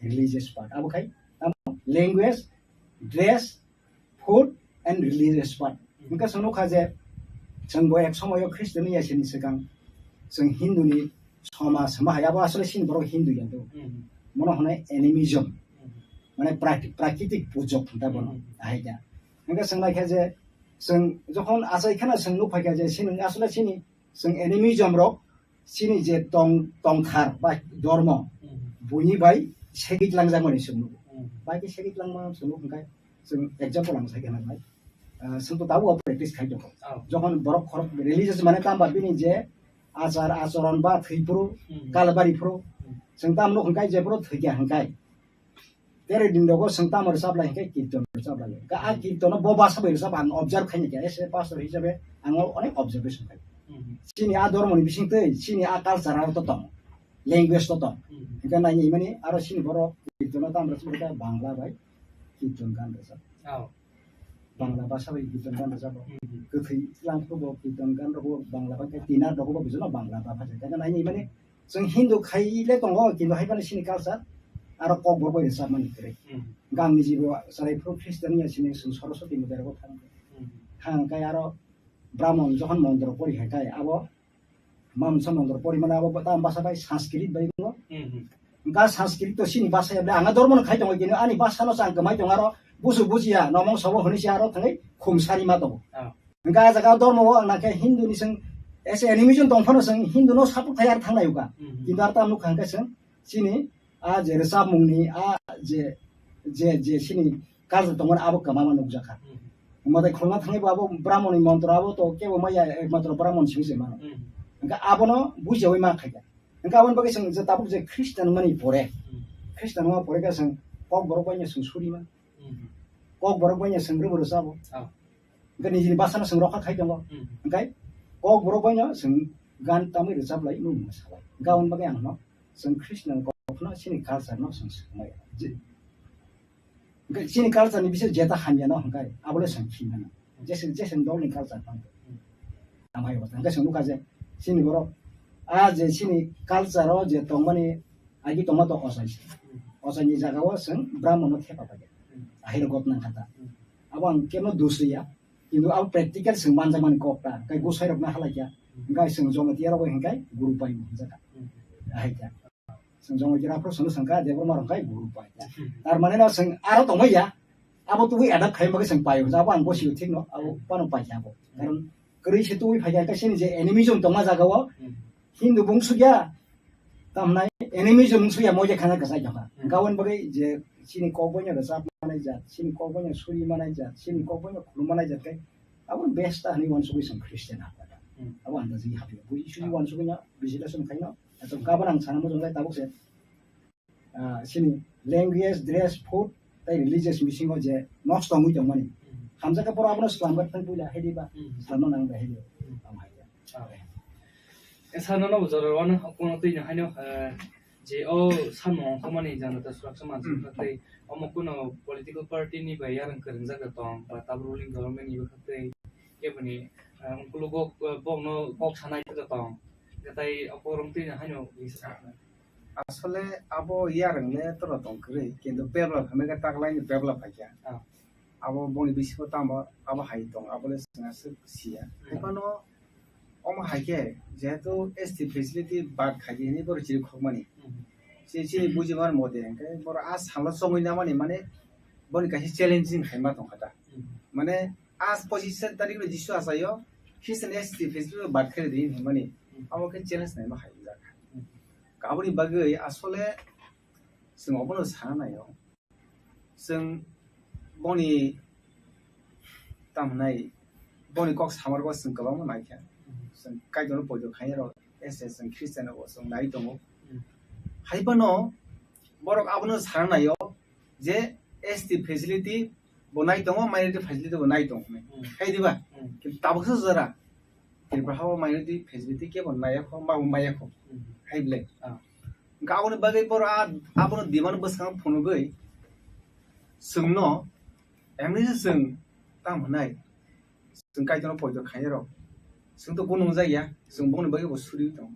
Religious part. Abo khai tamo language, dress, food and religious part. Hwnkhe chwng nukha je chwng bo ek somoyo Christian wngya sini swkang chwng Hindu ni somaj hwnba hai, abo asole chini borok Hindu ya do. Hmm. Mono hwnwi animism. Hmm. Mane prati-, prakritik pujok hwnta bono. Hmm. Ahai kha. Hwnkhe chwng naikha je chwng jokhon achai kheno chwng nukphaikha je chini asole chini chwng animism rok chini je tong, tongthar ba dormo, hmm, buini bai segwi langjakmani chwng nugo. Hmm. Bai khe segwi langma chwng nugo hwnkhe chwng example ang sai khna bai. Ah, chwng to tabuk practice khai tongo. Oh. Jokhon borok khorok religious mane tamba bini je achar achoron ba thwi phuru, hmm, kalbari phuru, hmm, chwng tamo nugo hwnkhe je phuru thwikya hwnkhe tere din rogo chwng tamo rwchap lai hwnkhe kirton rwchap lai. Ka a kirtono bo basa bai rwchap ang observe khaina khe, as a pastor hisabe ang onek observation khai. Hmm. Chini a dormoni bisingtwi, chini a culture aro to tong, language to tong. Hmm. Hwnkhe naini mani aro chini borok kirtono tamo rwchap khe Bangla bai kirton gan rwchap. Oh. Bangla basa bai kirton gan rwchap. Hmm. Kwthwi lang khe bo kirton gan rwbo Bangla bai khe tina dogo bo bijano Bangla ba phaja. Hwnkhe naini mani chwng Hindu khai le tongo, kintu hai phano chini culture aro Kokborok bai rwchapmani kwrwi. Hmm. Hwnkhe ang niji bo chwrai phuru Christian ya sini chwng Saraswati Mutai rogo thang. Hmm. Hang kai aro Brahmon jokhon montro pori hai kai abo mamsa montro pori mane abo ta basa bai Sanskrit bai wngo. Hmm, hmm. Hwnkhe Sanskrit to chini basa ya, ang dormo no khai tongo, kintu ani basa no chang kwmai tongo aro busu bujiya nomong sobo hwnwi se aro thangwi khum sari ma tongo. Ah. Hwnkhe a jaga dormo o ang nakhe Hindu ni chwng as a animism tong phano chwng Hindu no support khai ar thang nai uka. Mhm. Kintu ar tam nukha hwnkhe chwng chini a je rwchapmung ni a je, je, je chini culture tongmani abo kwma ma nukjakha. Mhm. Hwnkhe khulna thangwi bo abo Brahmon ni montro abo to kebo maya ekmatro Brahmon simi se mano. Mhm. Hwnkhe abono bujawi ma khaikha. Hwnkhe aboni bagwi chwng je tabuk je Christian mani pore, mhm, Christian ma pore khe chwng Kokborok bai no chwng suri ma. Mhm. Kokborok bai no chwng rwbo rwchabo. Ah. Hwnkhe nijini basa no chwng rokha khai tongo. Mhm. Hwnkhe Kokborok bai no chwng gan tamwi rwchap lai mung salai. Hwnkhe aboni bagwi ang no chwng Christian kok no chini culture no chwng swkmai. Je, hwnkhe chini culture ni bising jeta hamya no hwnkhe abole chwng khinna no. Jeswng, jeswng dol ni culture phano. Mhm. Amai bo hwnkhe chwng nukha je chini borok a je chini culture o je tongmani agi tongma to ochai se. Mhm. Ochai ni jaga o chwng Brahmon no thepa pai. Mhm. Ahai rok gotna kha ta. Mhm. Abo ang kebo dusriya. Kintu abo practical chwng manjakmani kok ta, tei gosai rokno halai kha. Hmm. Hingkai chwng Jamatia rok bai hingkai Guru Pai bo hwnjak. Ahai khe. Chwng Jamatia rok phano chwngno swngkha, Debbarma rok hingkai Guru Pai. Tar mane no chwng aro tongmaya. Abo tubui adapt khai bagwi chwng Pai hwnjak. Abo ang bosio thikno, abo phano Pai khe abo. Karon kwrwi se tubui phai kha, kaisa ni je animism tongma jaga o Hindu bung sugya, tamnai animism bung sugya, moja khana kwchai jokha. Gabon bagwi je chini kok boino rwchap manai jat, chini kok boino suri manai jat, chini kok boino khulum manai jat khe, abo besta hwnwi uansugwi chwng Christian ha. Abo andaji hapya. Bui sugwi uansugwi no, visitation khaino. Ato gabon ang sana mujung lai tabuk se. Ah, chini language, dress, food, tei religious bisingo je nosto wngwi tongmani. Hamjakhe poro abono swlamgwi thang puila, hai diba? Swlamna nang bai hai diba? Tamo hai ya. Esa nono bo jora wano, kono twi no haino, eh, je o samung ongkhormani jana ta suraksa mansi tei omo kuno political party ni bai yarang kwrwngjak tong, ba tabuk ruling government ni bwkha tei keboni, eh, ungkulugo, eh, bokno kok sanai tong. Tei okorong twi no haino. Asole abo yarwng le toro tong kwrwi, kintu bebla phai khe taklaini bebla phaikha. Ah. Abo boni bisingo tamo abo hai tong, abo le chwng aswk siya. Hmm. Haiphano omo hai khe jehetu S T facility bad khaidi hinwi borok chiri khokmani. Hmm. Chini, chini bujibar mote hwnkhe borok a salo chongwi namani mane boni kaisa challenging hai ma tongkha ta. Hmm. Mane a pochis tarik no Jisu achaio Christian S T festival bad khe di hinmani, abo khe challenge naima hai jak. Aboni bagwi asole chwng obono sana naio. Chwng boni tamo nai, boni kok samar bo chwng kwbangma naikha. Chwng Kaitorno poito khairok S S chwng Christian rok chwng nai tongo. Hmm. Hai phano borok abono sana naio je S T facility bo nai tongo, minority facility bo nai tongo hinwi. Hmm. Hai diba? Hmm. Kintu tabuksa jora Tripura hao minority facility kebo nai yakho, ma bo mai yakho. Hmm. Hai bwle. Ah. Hwnkhe aboni bagwi borok a, abono demand bwskango phunugwi chwngno, emni se chwng tamo hwnai, chwng Kaitorno poito khairok. Chwng to gunung jak ya, chwng bongni bagwi bo suri tongo.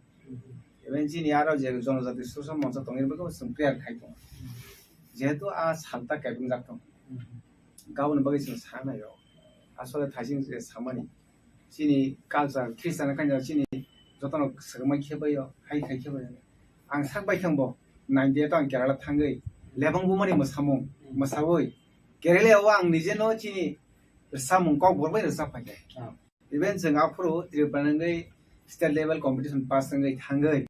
Even chini aro je jonojati social moncha tongni bagwi bo chwng prayer khai tongo. Jehetu a salta kaibrumjak tongo. Aboni bagwi chwng sa naio. Asole thaising je samani. Chini culture, Christian kanya chini jotono swkangma khe baio, hai khai khe baio. Ang sak bai thang bo, ninety eight ang Kerala thangwi, lebang bumani mwsamung, mwsawi. Kerala o ang nije no chini rwchapmung kok borok bai rwchap phaikha. Ah. Even chwng aphuru Tripura nangwi state level competition pass wngwi thangwi.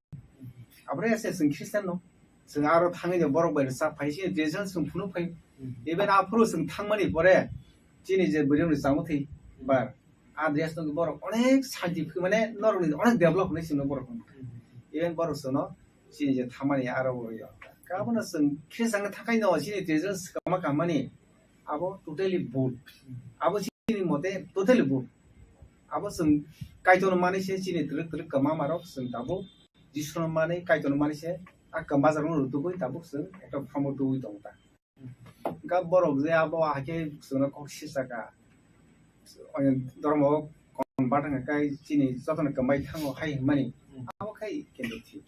Abore ase chwng Christian no. Chwng aro thangwi no borok bai rwchap phai chini traditional chwng phunuk phai. Hmm. Even aphuru chwng thangmani pore chini je bwrwi rok ni changma thwi bar. A dress no borok onek scientific mane norok ni onek develop hinwi chwngno borok. Hmm. Even borok chwngno chini je thamani aro bo yo. Kabono chwng khe chwng thakai no chini traditional swkangma kammani abo totally bhul. Hmm. Abo chini mote totally bhul. Abo chwng Kaitorno mani se chini twrwk twrwk kwma marok chwng tabuk Jisu no mani Kaitorno mani se a kwma jaro rutugwi tabuk chwng ekta phramo tubui tongo ta. Hwnkhe borok je abo hakhe chwngno kok sisaka, dhormo convert hwnkhe chini jotono kwmai thango hai hwnmani, abo khai kintu thik.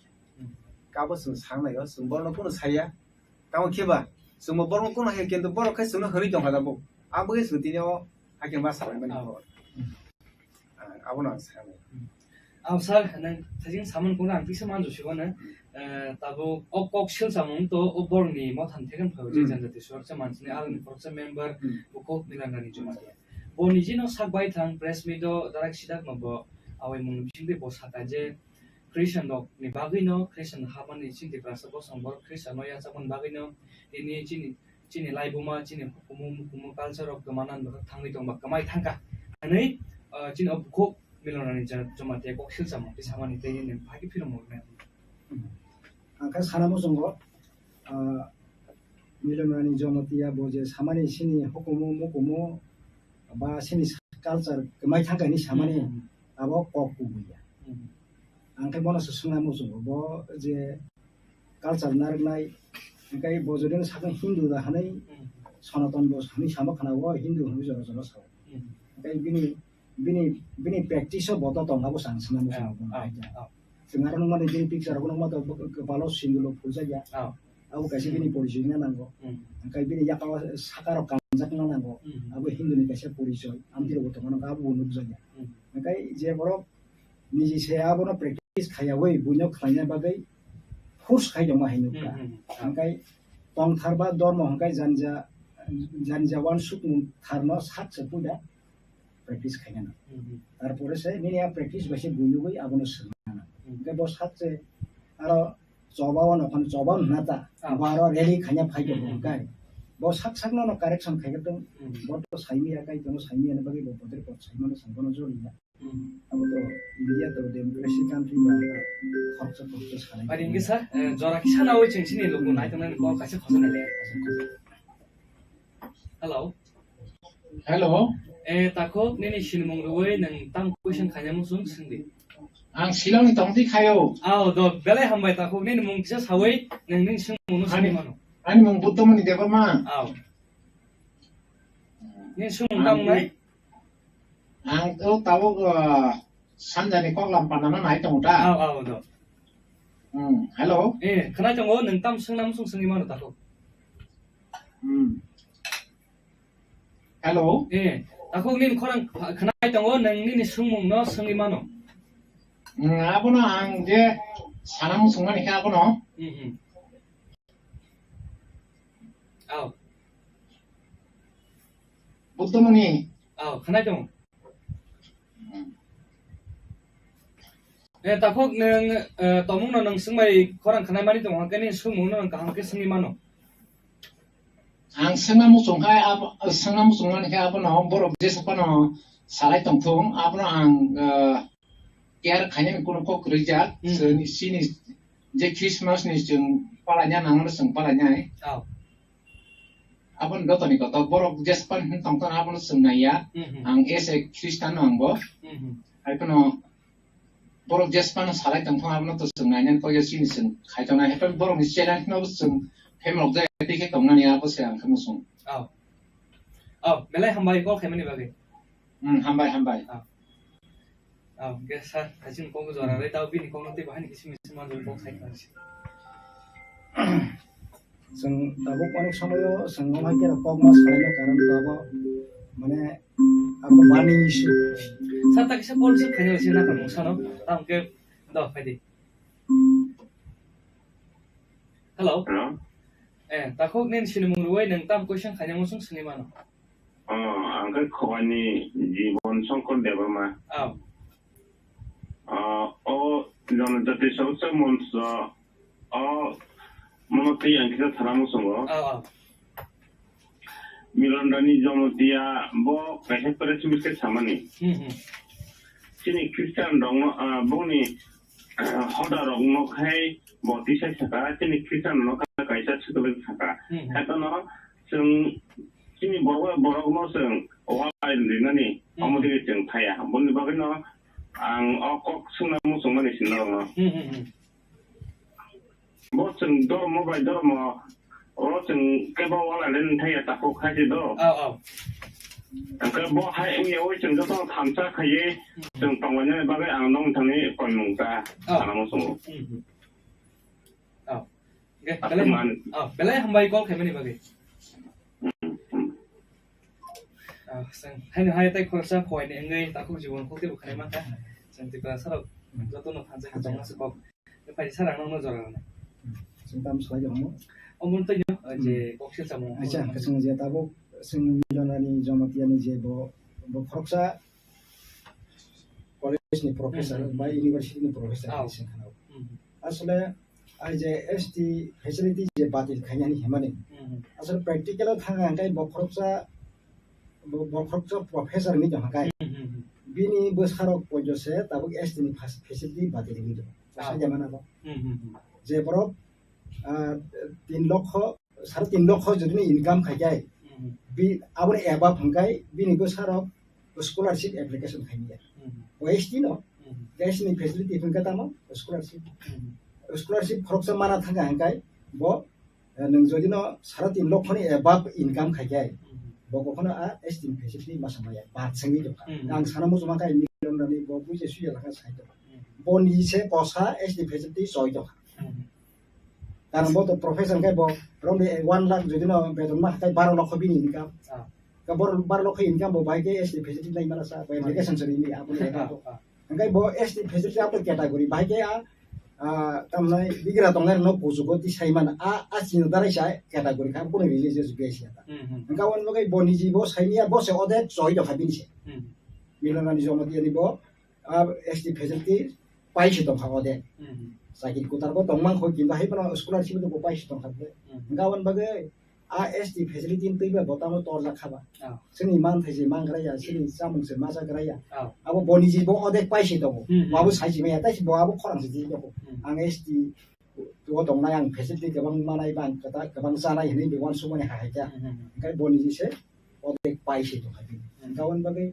Kabo chwng sa naio, chwng borokno kunu saya, tamo khe ba chwngbo borokno kunu hai kintu borok khai chwngno hwnwi tongkha tabuk, abo khe chwng tini o hakhe ma salaimani. Abono ang sanai. Ang sir, nang thajin samung kung ang tisa manju sigo na. Eh, tabuk o kok sil samung to o borni mothan theken phawi je janjati suraksa mansini alani khoroksa member bukhuk Milan Rani Jamatia. Bo niji no sak bai thang press meet o darak sidak no bo awai mung bising de bo saka je Christian rok ni bagwi no, Christian habani chini Tiprasa bosong borok Christian no yachakmani bagwi no tini chini chini laibuma, chini hukumu, mukumu, culture rok kwmana thangwi tongba kwmai thangkha. Hwnwi, ah, chini o bukhuk Milan Rani Ja-, Jamatia kok silsamung tei samani tei nini phagi philumung rwnai. Ang khe sana muchungo, ah, Milan Rani Jamatia bo je samani chini hukumu, mukumu ba chini culture kwmai thangkha hinwi samani abo kok kubui ya. Ang khe bono se swngna muchungo, bo je culture narwknai, hwnkhe bo jodi no sakno Hindu da hwnwi, Sonaton bo hwnwi sama khna, o Hindu hwnwi jora jora sao. Hwnkhe bini, bini, bini practice o bo to tong, abo se ang swngna muchungo bono. Chwng aro nukmani bini picture rok nukma to kwpalo sindulo phuljakya. Abo kaisa bini porichoi wngna nango. Hwnkhe bini yakao saka rok kanjakna nango. Abo Hindu ni kaisa porichoi, amtwi rok bo tongmano, abo bo nukjakya. Hwnkhe je borok niji se abono practice khaiyawi buino khlaina bagwi force khai tongma hai nukha. Hmm, hmm, hmm. Hwnkhe tongthar ba dormo hwnkhe janja, janja wansukmung tharno sak se puida practice khainani. Hmm, hmm. Tarpore se nini a practice bai se buinugwi abono swngnani. Hmm. Hwnkhe bo sak se aro choba o nokhon choba hwnna ta, ah, bo aro rally khaina phai tongo, hmm, hmm, hwnkhe bo sak sakno no correction khai tong, hmm, bo to saimiya kai tono, saimiya ni bagwi bo boder kot saimano sangbono joriya. Hmm. Abo to India to democracy country ba khoroksa khoroksa sanai. Ari hwnkhe sir, eh, jora kisa nawi chwng chini luku naitongnani kok kaisa khosonai le. Hello. Hello. Eh, takhuk, nini sinimung rwui nwng tamo question khaina muchung swngdi. Ang Shillong ni tongdi khayo. Ao, do, belai hambai takhuk, nini mung kisa sawi nwng nini swngmung no swngwi mano. Ani mung Buddhamoni Debbarma. Ao. Nini swngmung tamo nai? Ang to tabuk, ah, sanjani koklam panano nai tongo ta. Ao, ao, do. Hmm, hello. Eh, khwnai tongo, nwng tamo swngna muchung swngwi mano takhuk. Hmm. Hello. Eh, takhuk nini khorang kha-, khwnai tongo, nwng nini swngmung no swngwi mano. Hmm, abono ang je sana muchung mani khe abono. Hmm, hmm. Ao. Buddhamoni. Ao, khwnai tongo. Hmm. Eh, takhuk nwng, eh, tomung no nwng swngbai khorang khwnai mani tongo, hwnkhe nini swngmung no nwng kaham khe swngwi mano. Ang swngna muchung hai, abo, swngna muchung mani khe abono borok jesa phano salai tongthung, abono ang, ah, care khainani kunu kok kwrwi jak. Hmm. Chini, chini je Christmas ni chwng palaina nangmano chwng palainai. Oh. Aboni jotoni kotor borok jesa phano tongthung abono chwng naiya. Hmm, hmm. Ang as a Christian no angbo. Hmm, hmm. Hai phano borok jesa phano salai tongthung abono to chwng nainani kok ya chini chwng khai tongnai. Hai phano borokni challenge no chwng phemlok jai tei khe tongnani abo se ang khe muchung. Oh. Oh, belai hambai call khaimani bagwi. Hmm, hambai, hambai. Oh. Oh, hwnkhe sir, hai chini kok jora rai tao bini kok no tei bahai ni kisim kisim manjak kok sai kha se. Chwng tabuk onek somoyo chwng omo hai khe kok ma salaina karon tabuk mane abo bani issue. Sir, ta kisa call receive khaina se na kamo sano, tamo khe do phaidi. Hello. Hello. Eh, takhuk nini sinimung rwui nwng tamo question khaina muchung swngwi mano. Oh, ang khe Khowani Jibon Shankar Debbarma. Oh. Ah, o Janajati Soroksa Moncho, o mono twi ang kisa sana muchungo. Oh, oh. Milon Rani Jamatia bo kaisa press meet khe samani. Hmm, hmm. Chini Christian rokno, ah, bongni, ah, hoda rokno khai bo tisai saka, chini Christian rokno kaisa swkang saka. Hmm, hmm. Haiphano chwng chini borok, borokno chwng wal line rinani, hmm, omo digi chwng thaya. Boni bagwino ang o kok swngna muchungmani sinna rokno. Hmm, hmm, hmm. Bo chwng dormo bai dormo, oro chwng kebo wal line thaya takhuk khai se do. Oh, oh. Hwnkhe bo hai wngya oi chwng joto thansa khaiwi, hmm, chwng tonglainani bagwi ang nong thangni koimung ta, oh, sana muchungo. Hmm, hmm. Oh. Hwnkhe belai ham-, oh, belai hambai call khaimani bagwi. Ah, chwng haino hai tei khoroksa phoini wngwi takhuk jibon kok teibo khlai mankha. Chwng Tripura sarok jotono thansa khe tongma se kok. Phai sir ang nokno jora rwnai. Chwng tamo salai tongmo? Omo twi no, hmm, je kok se samung. Acha, chwng je tabuk chwng Milonani Jamatia ni je bo, bo khoroksa college ni professor, hmm, hmm, ba university ni professor, oh, hinwi se khna. Hmm. Asole ai je S T facility je batil khainani himani. Hmm. Asole practical o thang ang kai bo khoroksa, bo, bo khoroksa professor ni tong kai. Hmm, hmm, hmm. Bini bwsarok poito se tabuk S T ni fas-, facility batil ni tong. Ah. Sai jama na bo. Hmm, hmm, hmm. Je borok, ah, tin lokho sare tin lokho jodi ni income khai kai, hmm, bi aboni above hwnkhe bini bwsarok scholarship application khai ya. Hmm. O S T no, hmm, S T ni facility hwnkhe tamo scholarship. Hmm. Scholarship khoroksa mana thangkha hwnkhe bo, eh, nwng jodi no sare tin lokho ni above income khai kai, hmm, bo kokhono a S T ni facility masa maya, bad sengwi tongkha. Hmm. Ang sana muchungma khe million rani bo buji suya lakha sai tongkha. Hmm. Bo ni se kosa S T facility choi tongkha. Hmm. Karon bo to professor khe bo romni one lakh jodi no beton ma hatai baro lokho bini income. Ah. Ka bor-, baro lokho income bo bai khe S T facility nai mana sa, bo application sori ni abo ni. Ah, ah. Hingke bo S T facility abo category bahai ke a, a, tamnai bigra tongnai rokno kuchugo tisai mano. A, a chini darai sa category kha, kunu religious base ya ta. Hmm, hmm. Hingke aboni bagwi bo niji bo saimanya, bo se ode choi tongkha bini se. Hmm. Milonani Jamatia ni bo, a, S T facility pai se tongkha ode. Hmm, hmm. Chakri kutar bo tongmang kho, kintu hai bono scholarship bo pai se tongkha de. Hmm. Hingke aboni bagwi a S T facility ni twi ba bo tamo torjak kha ba. Oh. Chini manthai se mangra ya, chini chamung se majagra ya. Oh. Abo boni ji bo odek pai se tongo. Hmm, hmm. Bo abo sai se maya, tai se bo abo khorang se ji tongo. Hmm. Ang S T o tongnai, ang facility kwbang manai, bang kwta-, kwbang chanai hinwi be uansukmani hai hai kha. Hmm, hmm, hmm. Hingke boni ji se odek pai se tongkha bini. Hmm. Hingke aboni bagwi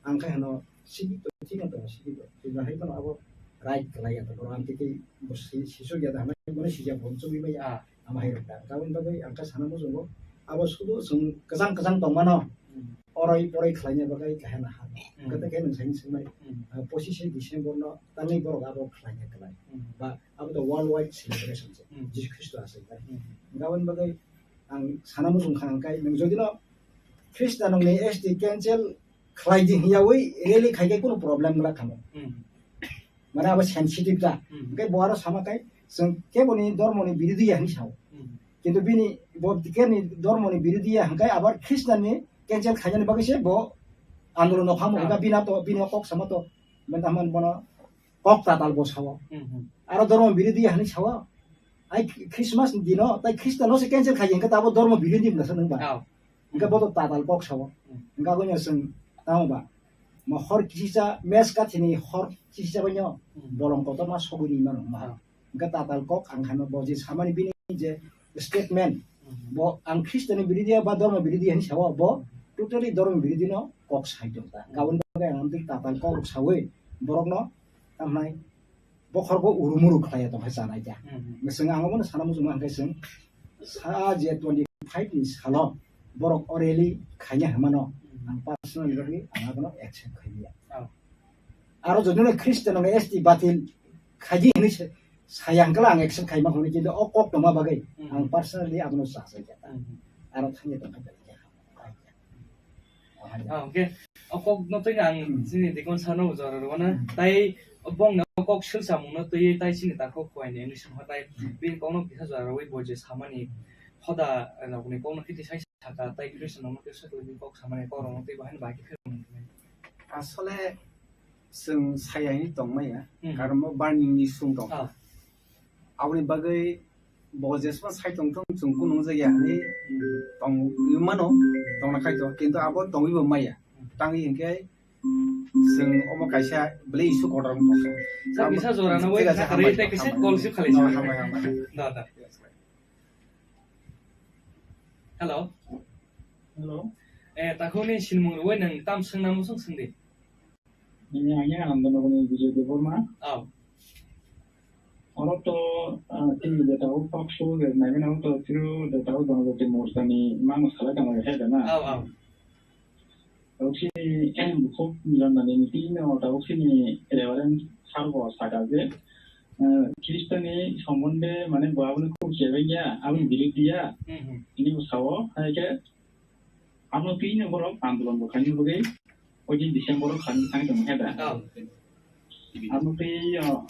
ang khe hano, sigi to, sigi to, sigi to. Sigi hai phano abo right khlai ya to, borok ang tei tei bo si-, sisok ya da, hamai bono sijak bo chugui bai ya. Ah. Amo hai rok da. Aboni bagwi ang khe sana muchungo, abo sudu chwng kwchang kwchang tongmano, hmm, oroi poroi khlaina bagwi kaham na ha. Hmm. Hwnkhe tei khe nwng saini swngmani, hmm, ah, pochishe December no tangwi borok abo khlaina kwlai. Hmm. Ba abo to world wide celebration se. Hmm. Jisu Khristo aswk bai. Hmm. Aboni bagwi ang sana muchung kha, hwnkhe nwng jodi no Khristanoni S T cancel khlai di hwnyawi rally khai khe kunu problem wngla kha mo. Hmm. Mane abo sensitive da. Hmm. Hwnkhe bo aro sama khai chwng keboni dhormoni birodhi ya hwnwi sao. Hmm. Kintu bini bo keboni dhormoni birodhi ya hwnkhe abo Khristanni cancel khainani bagwi se bo andolon o kha mo. Ah. Hwnkhe bini to, bini kok sama to, mane tamo bono kok tatal bo sao. Hmm, hmm. Aro dhormo birodhi ya hwnwi sao. Ai Christmas ni dino tai Khristanno se cancel khai hwnkhe abo dhormo birodhi wngna sa nang ba. Oh. Hingke bo to tatal kok sao. Hmm. Hingke abono chwng tamo ba? Ma hor kisicha, mes kathini hor kisicha baino, hmm, bolong kotorma sogwi ni mano ma. Ah. Hingke tatal kok ang khano bo je samani bini je statement, hmm, bo ang Khristiani birodhi ba dhormo birodhi hinwi sao, bo totally dhormo birodhi no kok sai tong ta. Hingke aboni bagwi ang amtwi tatal kok rok sawi borokno tamnai bokhorgo urumuru khlaiya tongkha chanai kha. Hmm, hmm. Chwng ang obono sana muchungma hwnkhe chwng sa je twenty five ni salo borok o rally khaina hwnmano, hmm, ang personally bagwi ang abono accept khailiya. Oh. Aro jodi no Khristian no S T batil khaidi hinwi sa-, saya hwnkhe ang accept khaima hwnwi, kintu o kok tongma bagwi, hmm, ang personally abono chachai kha. Hmm, hmm. Aro thangya tongkha. Ah, okay. O kok no twi ang, hmm, chini dikon sano jora rwna. Hmm. Tai bong no kok sil samung no twi tai chini takhuk koi ni ni sumha tai, hmm, bini kok no kisa jora rwi bo je samani hoda rok ni kok no kiti sai saka tai Christian rok no kisa twi kok samani kok rok no twi bahai ni bahai khe. Asole chwng sayani tongmaya, hmm, karon bo burning ni sung tong. Ah. Aboni bagwi bo jesma sai tongthung chwng kunu wngjakya hinwi tong mano, tongna khai to, kintu abo tongwi bo maya. Tangwi hinkhe chwng omo kaisa belai issue kotor wng tongkha. Sir, kisa jora no wai kha kwrwi tei kisa call receive khalai. Oh, hambai, hambai. Da, da. Hello. Hello. Eh, takhuk ni sinmung rwui nwng tam swngna muchung swngdi. Nini ang yang ang dono ni Vijay Debbarma. Oh. Oro to, ah, tini de tao talk show de nai mena to tiru de tao dono de morsa ni mang salai tang he de na. Oh, oh. Tao si ni em bukhuk ni landa ni tini no tao si ni Reverend Sargo saka je, eh, Khristo ni sombonde mane bo aboni khuk chebeng ya, aboni biruddhi ya. Hmm, hmm. Ini bo sao, hai ke Amo twi no borok andolon bo khaina bagwi, oidi December o khan thang tong khe da. Oh. Amo twi, uh,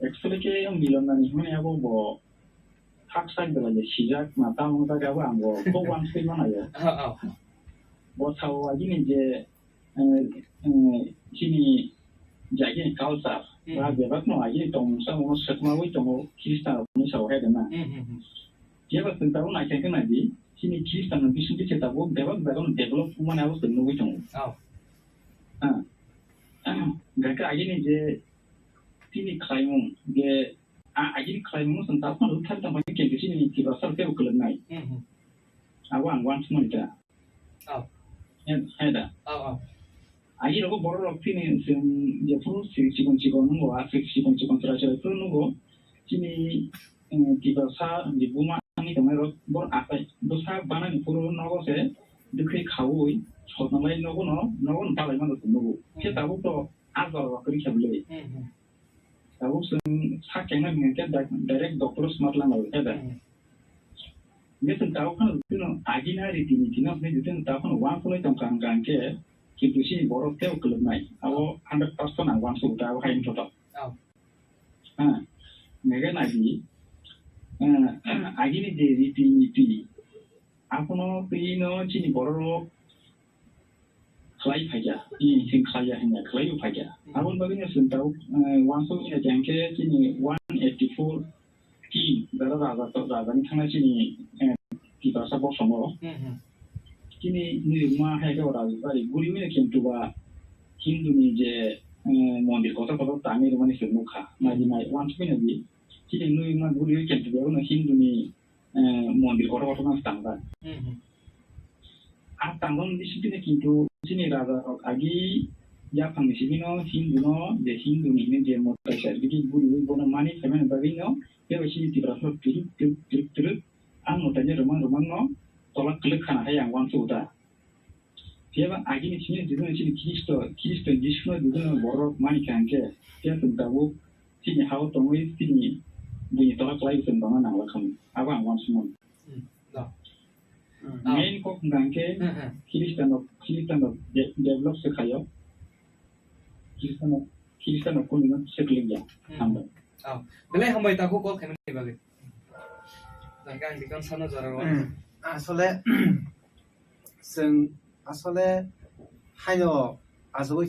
actually khe milon nani hwnwi abo bo hak sak belai je sijak ma tamo tak abo ang bo kok wan sui mana yo. Oh, oh. Bo sao agini je, eh, eh, chini jagini culture, hmm, ba bebak no agini tong sa mo sekma wi tongo Khristan rok ni sao hai da na. Hmm, hmm, hmm. Jeba tong tabo naikhe khna di, chini Khristan bising khe tabuk bebak bebak develop wngmani abo chwng nugwi tongo. Oh. Ah. Gakhe agini je chini khlaimung je, a, agini khlaimung chwng tabuk phano thang tong phai khe chini Tiprasa rok teibo kwlwknai. Hmm, hmm. Abo ang uansukmani ta. Oh. He, he da. Oh, oh. Agi rogo borok rok chini chwng jephuru si-, chikon chikon nungo, a si-, chikon chikon chwrai chwrai phuru nungo. Chini, eh, Tiprasa ni buma wngwi tongnai rok borok akai bwsa banani phuru nogo se bwkhwi khaui sotnalai nogo no, nogo no palai mano chwng nugo. Khe, hmm, tabuk to a jora rok kwrwi khe bwlwi. Hmm, hmm. Tabuk chwng sak kengna hwnkhe di-, direct doctor smat langwi khe da. Hmm. Hingke chwng tabuk phano chwng agina riti niti no hwnwi chwng tabuk phano uansuknai tongkha hwnka hwnkhe, Kintu chini borok teibo kwlwknai. Abo hundred percent ang uansukha, abo hai wngthotok. Oh. Ha, nege nai di, eh, agini je riti niti, abono twi no chini borok rok khlai phaikha, chini sing khlaiya hinya, khlaibo phaikha. Hmm. Aboni bagwi no chwng tabuk, eh, uansuk wngya khe chini one eighty four king, jara raja to, raja ni thangna chini, eh, Tiprasa bosongo. Hmm, hmm. Chini nirima hai khe raja bari guri mene kintu ba Hindu ni je, eh, mondir kotor kotor tangwi rwmani se nukha. Hmm. Nai di nai, uansuk wngya di, chini nirima guri kintu ba uno Hindu ni eh, mondir kotor kotor no tangba. Hmm, hmm. A tangba ni bisingtwi kintu chini raja rok agi yaphang ni simi no Hindu no je Hindu ni hwnwi je mwtai sa bidi guriwi bono mani phaimani bagwi no tei bai chini Tiprasa rok twrwk twrwk twrwk twrwk a mwtai ni rwmang rwmang no tola kwlwk khana hai ang uansukha. Phiya ba agini simi jibon chini Khristo, Khristo Jisu no jibon borok mani kha hwnkhe, phiya chwng tabuk chini hao tongwi chini buini tola kwlai chwng bangma nangla khamu. Abo ang uansukmani. Hmm, no. Hmm. Main kok hwnkha hwnkhe Hmm, hmm. Khristian rok, Khristian rok de-, develop se khaio. Khristian rok, Khristian rok kunu no swklikya. Hmm. Hambai. Oh, belai hambai takhuk call khaimani bagwi. Tangkhe ang dikon sano jora rw. Hmm. Asole, chwng asole haino asugwi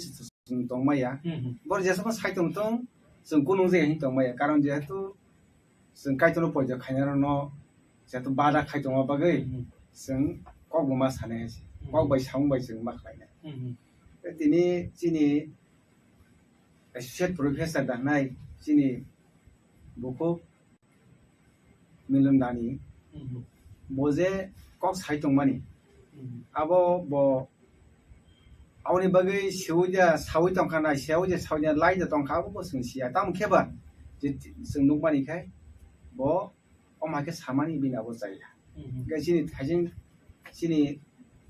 chwng tongmaya. Hmm, hmm. Bor jesamo sai tongthung, chwng kunung je hin tongmaya. Karon jehetu chwng Kaitorno poito khainarokno jehetu bada khai tongma bagwi Hmm. chwng kok bo ma sanai se. Hmm. Kok bai samung bai chwng ma khlainai. Hmm, hmm. Tei tini chini associate professor da hwnai chini bukhuk Milon Dani, Mhm. bo je kok sai tongmani, Mhm. abo bo aboni bagwi seui da saui tongkha na, seui da saui da lai da tongkha, abo bo chwng siya. Tamo khe ba je chwng nukmani khai bo omo hai khe samani bini abo chaya. Mhm. Hwnkhe chini thaijing, chini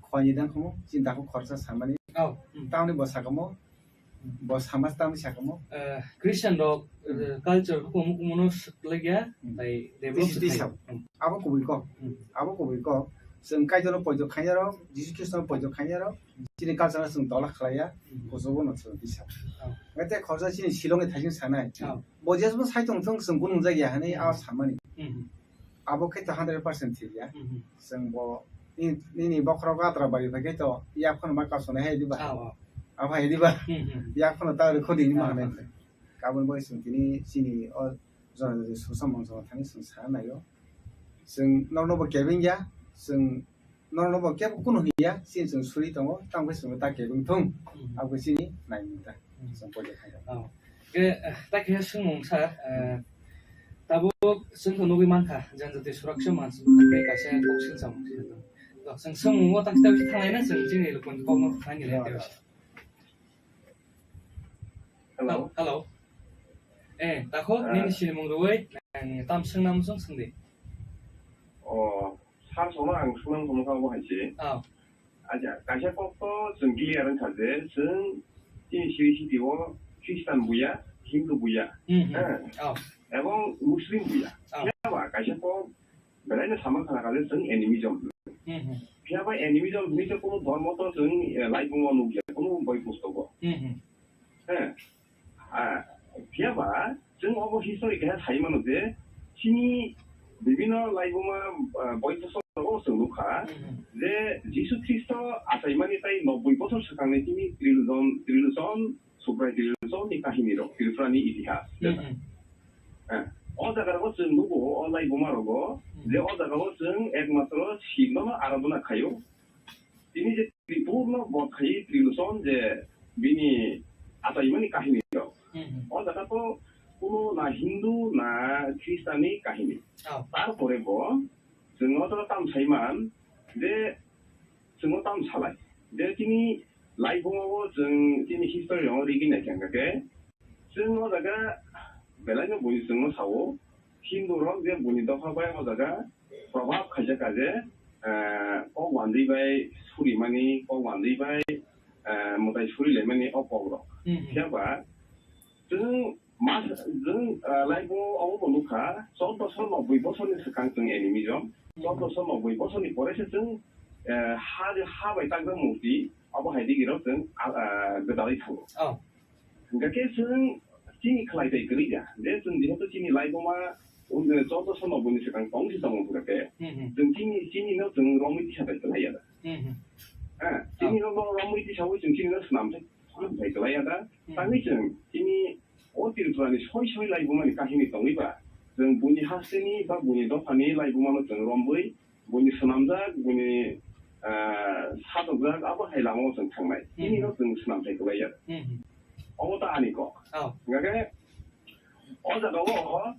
khwani dang khumu, chini dakhuk khoroksa samani. Oh, mhm. Tamoni bo sakamo, bo sama tamni sakamo. Eh, Christian rok, eh, culture hukumu kumu no swklegya, Hmm. tai develop Tisi, tisi. Swkhlai. Hmm. Abo kubui kok. Hmm. Abo kubui kok. Chwng Kaitorno poito khainai rok, Jisu Khristono poito khainai rok, chini culture no chwng tola khlaiya, Hmm. kuchugo no chwng tisa. Oh. Hwnkhe tei khoroksa chini Shillong ni thaijing sanai. Oh. Bo jesbo sai tongthung chwng kunung jagya hwnwi Hmm. a samani. Hmm. Abo khe to hundred percent thik ya. Hmm. Chwng bo ni, nini bokhorok atra bari bai khe to yak phano ma kasonai hai diba? Ah, oh. Abo hai diba? Hmm, hmm. Yak phano ta ri khodi ni Ah, ma hanai. Ah. Kabun bai chwng tini chini o jora jora susa mangsa thani chwng sa naio. Chwng norno bo kebeng ya, chwng norno bo kebo kunu hiya, chini chwng suri tongo, tamo khe chwng ta kebeng thung, Hmm. abo chini naimung ta. Hmm. Chwng poito khainai. Oh. Ke, eh, ta khe swngmung sir, eh, tabuk chwng to nugwi mankha, Janjati Suraksha Manch tei kaisa kok swngchamung se. To chwng swngmung o ta kita bisa thanglai na chwng chini lukun kok no thangi lai. Hello. Hello. Eh, takhuk, Ah. nini sinimung rwui, nang tam swngnang swng swngdi. Oh, sir sono ang swngnang sono kha bo hai se. Oh. Acha, kaisa kok to chwng clear wngkha je, chwng chini siri siti o Christian buya, Hindu buya, Hmm, hmm. eh, Oh. ebong Muslim buya. Oh. Phiya ba kaisa kok belai no sama khana kha je chwng animism. Hmm, hmm. Phiya ba animism hinwi se kunu dhormo to chwng, eh, laibung o nukya, kunu boi pustogo. Hmm, hmm. Eh, ah, phiya ba, chwng obo history keha sai mano je, chini bibino laibuma, ah, boi bosor o chwng nukha, Mhm. je Jisu Khristo achaimani tai nobboi bosor swkangni chini trilojon, trilojon, Subrai trilojon ni kahini rok, Tripura ni itihas. Mhm. Eh, o jaga rogo chwng nugo, o laibuma rogo, Mhm. je o jaga o chwng ekmatro Shiv no aradhona khaio. Tini je Tripur no bot khai trilojon je bini achaimani kahini rok. Hmm, hmm. O jaga to kuno na Hindu na Christian ni kahini. Oh. Tarpore bo chwng o jaga tam saiman je chwng o tam salai. Je tini laibuma o chwng tini history rok rigi nai khe hwnkha khe chwng o jaga belai no bui chwng no sao. Hindu rok je buni dopha bai o jaga probab khaijak kha je, eh, kok wandwi bai surimani, kok wandwi bai, eh, mwtai surilaimani o kok rok. Hmm, hmm. Phiya ba chwng mas, chwng, eh, laibo obo bo nukha, chauddosho nobboi bosorni swkang chwng animism, Hmm. chauddosho nobboi bosorni pore se chwng eh, ha, ha bai takjak murti, abo hai digi rok chwng, ah, ah, gwdalwi thango. Oh. Hwnkhe chwng chini khlai tai kwrwi ya, je chwng jehetu chini laibuma, um, joto sono buini swkang tong si tongo hwnkhe, Hmm, hmm. chwng chini, chini no chwng romwi tisa tai kwlai ya da. Hmm, hmm. Ha, chini Oh. no romwi tisa wi chwng chini no swnam sai, swnam sai kwlai ya da. Hmm. Tangwi chwng chini o Tripura ni soi soi laibuma ni kahini tongwi ba, chwng buini hasteni ba buini dopha ni laibuma no chwng romwi buini swnamjak, buini, ah, satokjak, abo hai lamao chwng thangnai. Hmm. Bini no chwng swnamthai kwlaiya. Hmm. Obo ta ani kok. Oh. Hingkhe o jaga o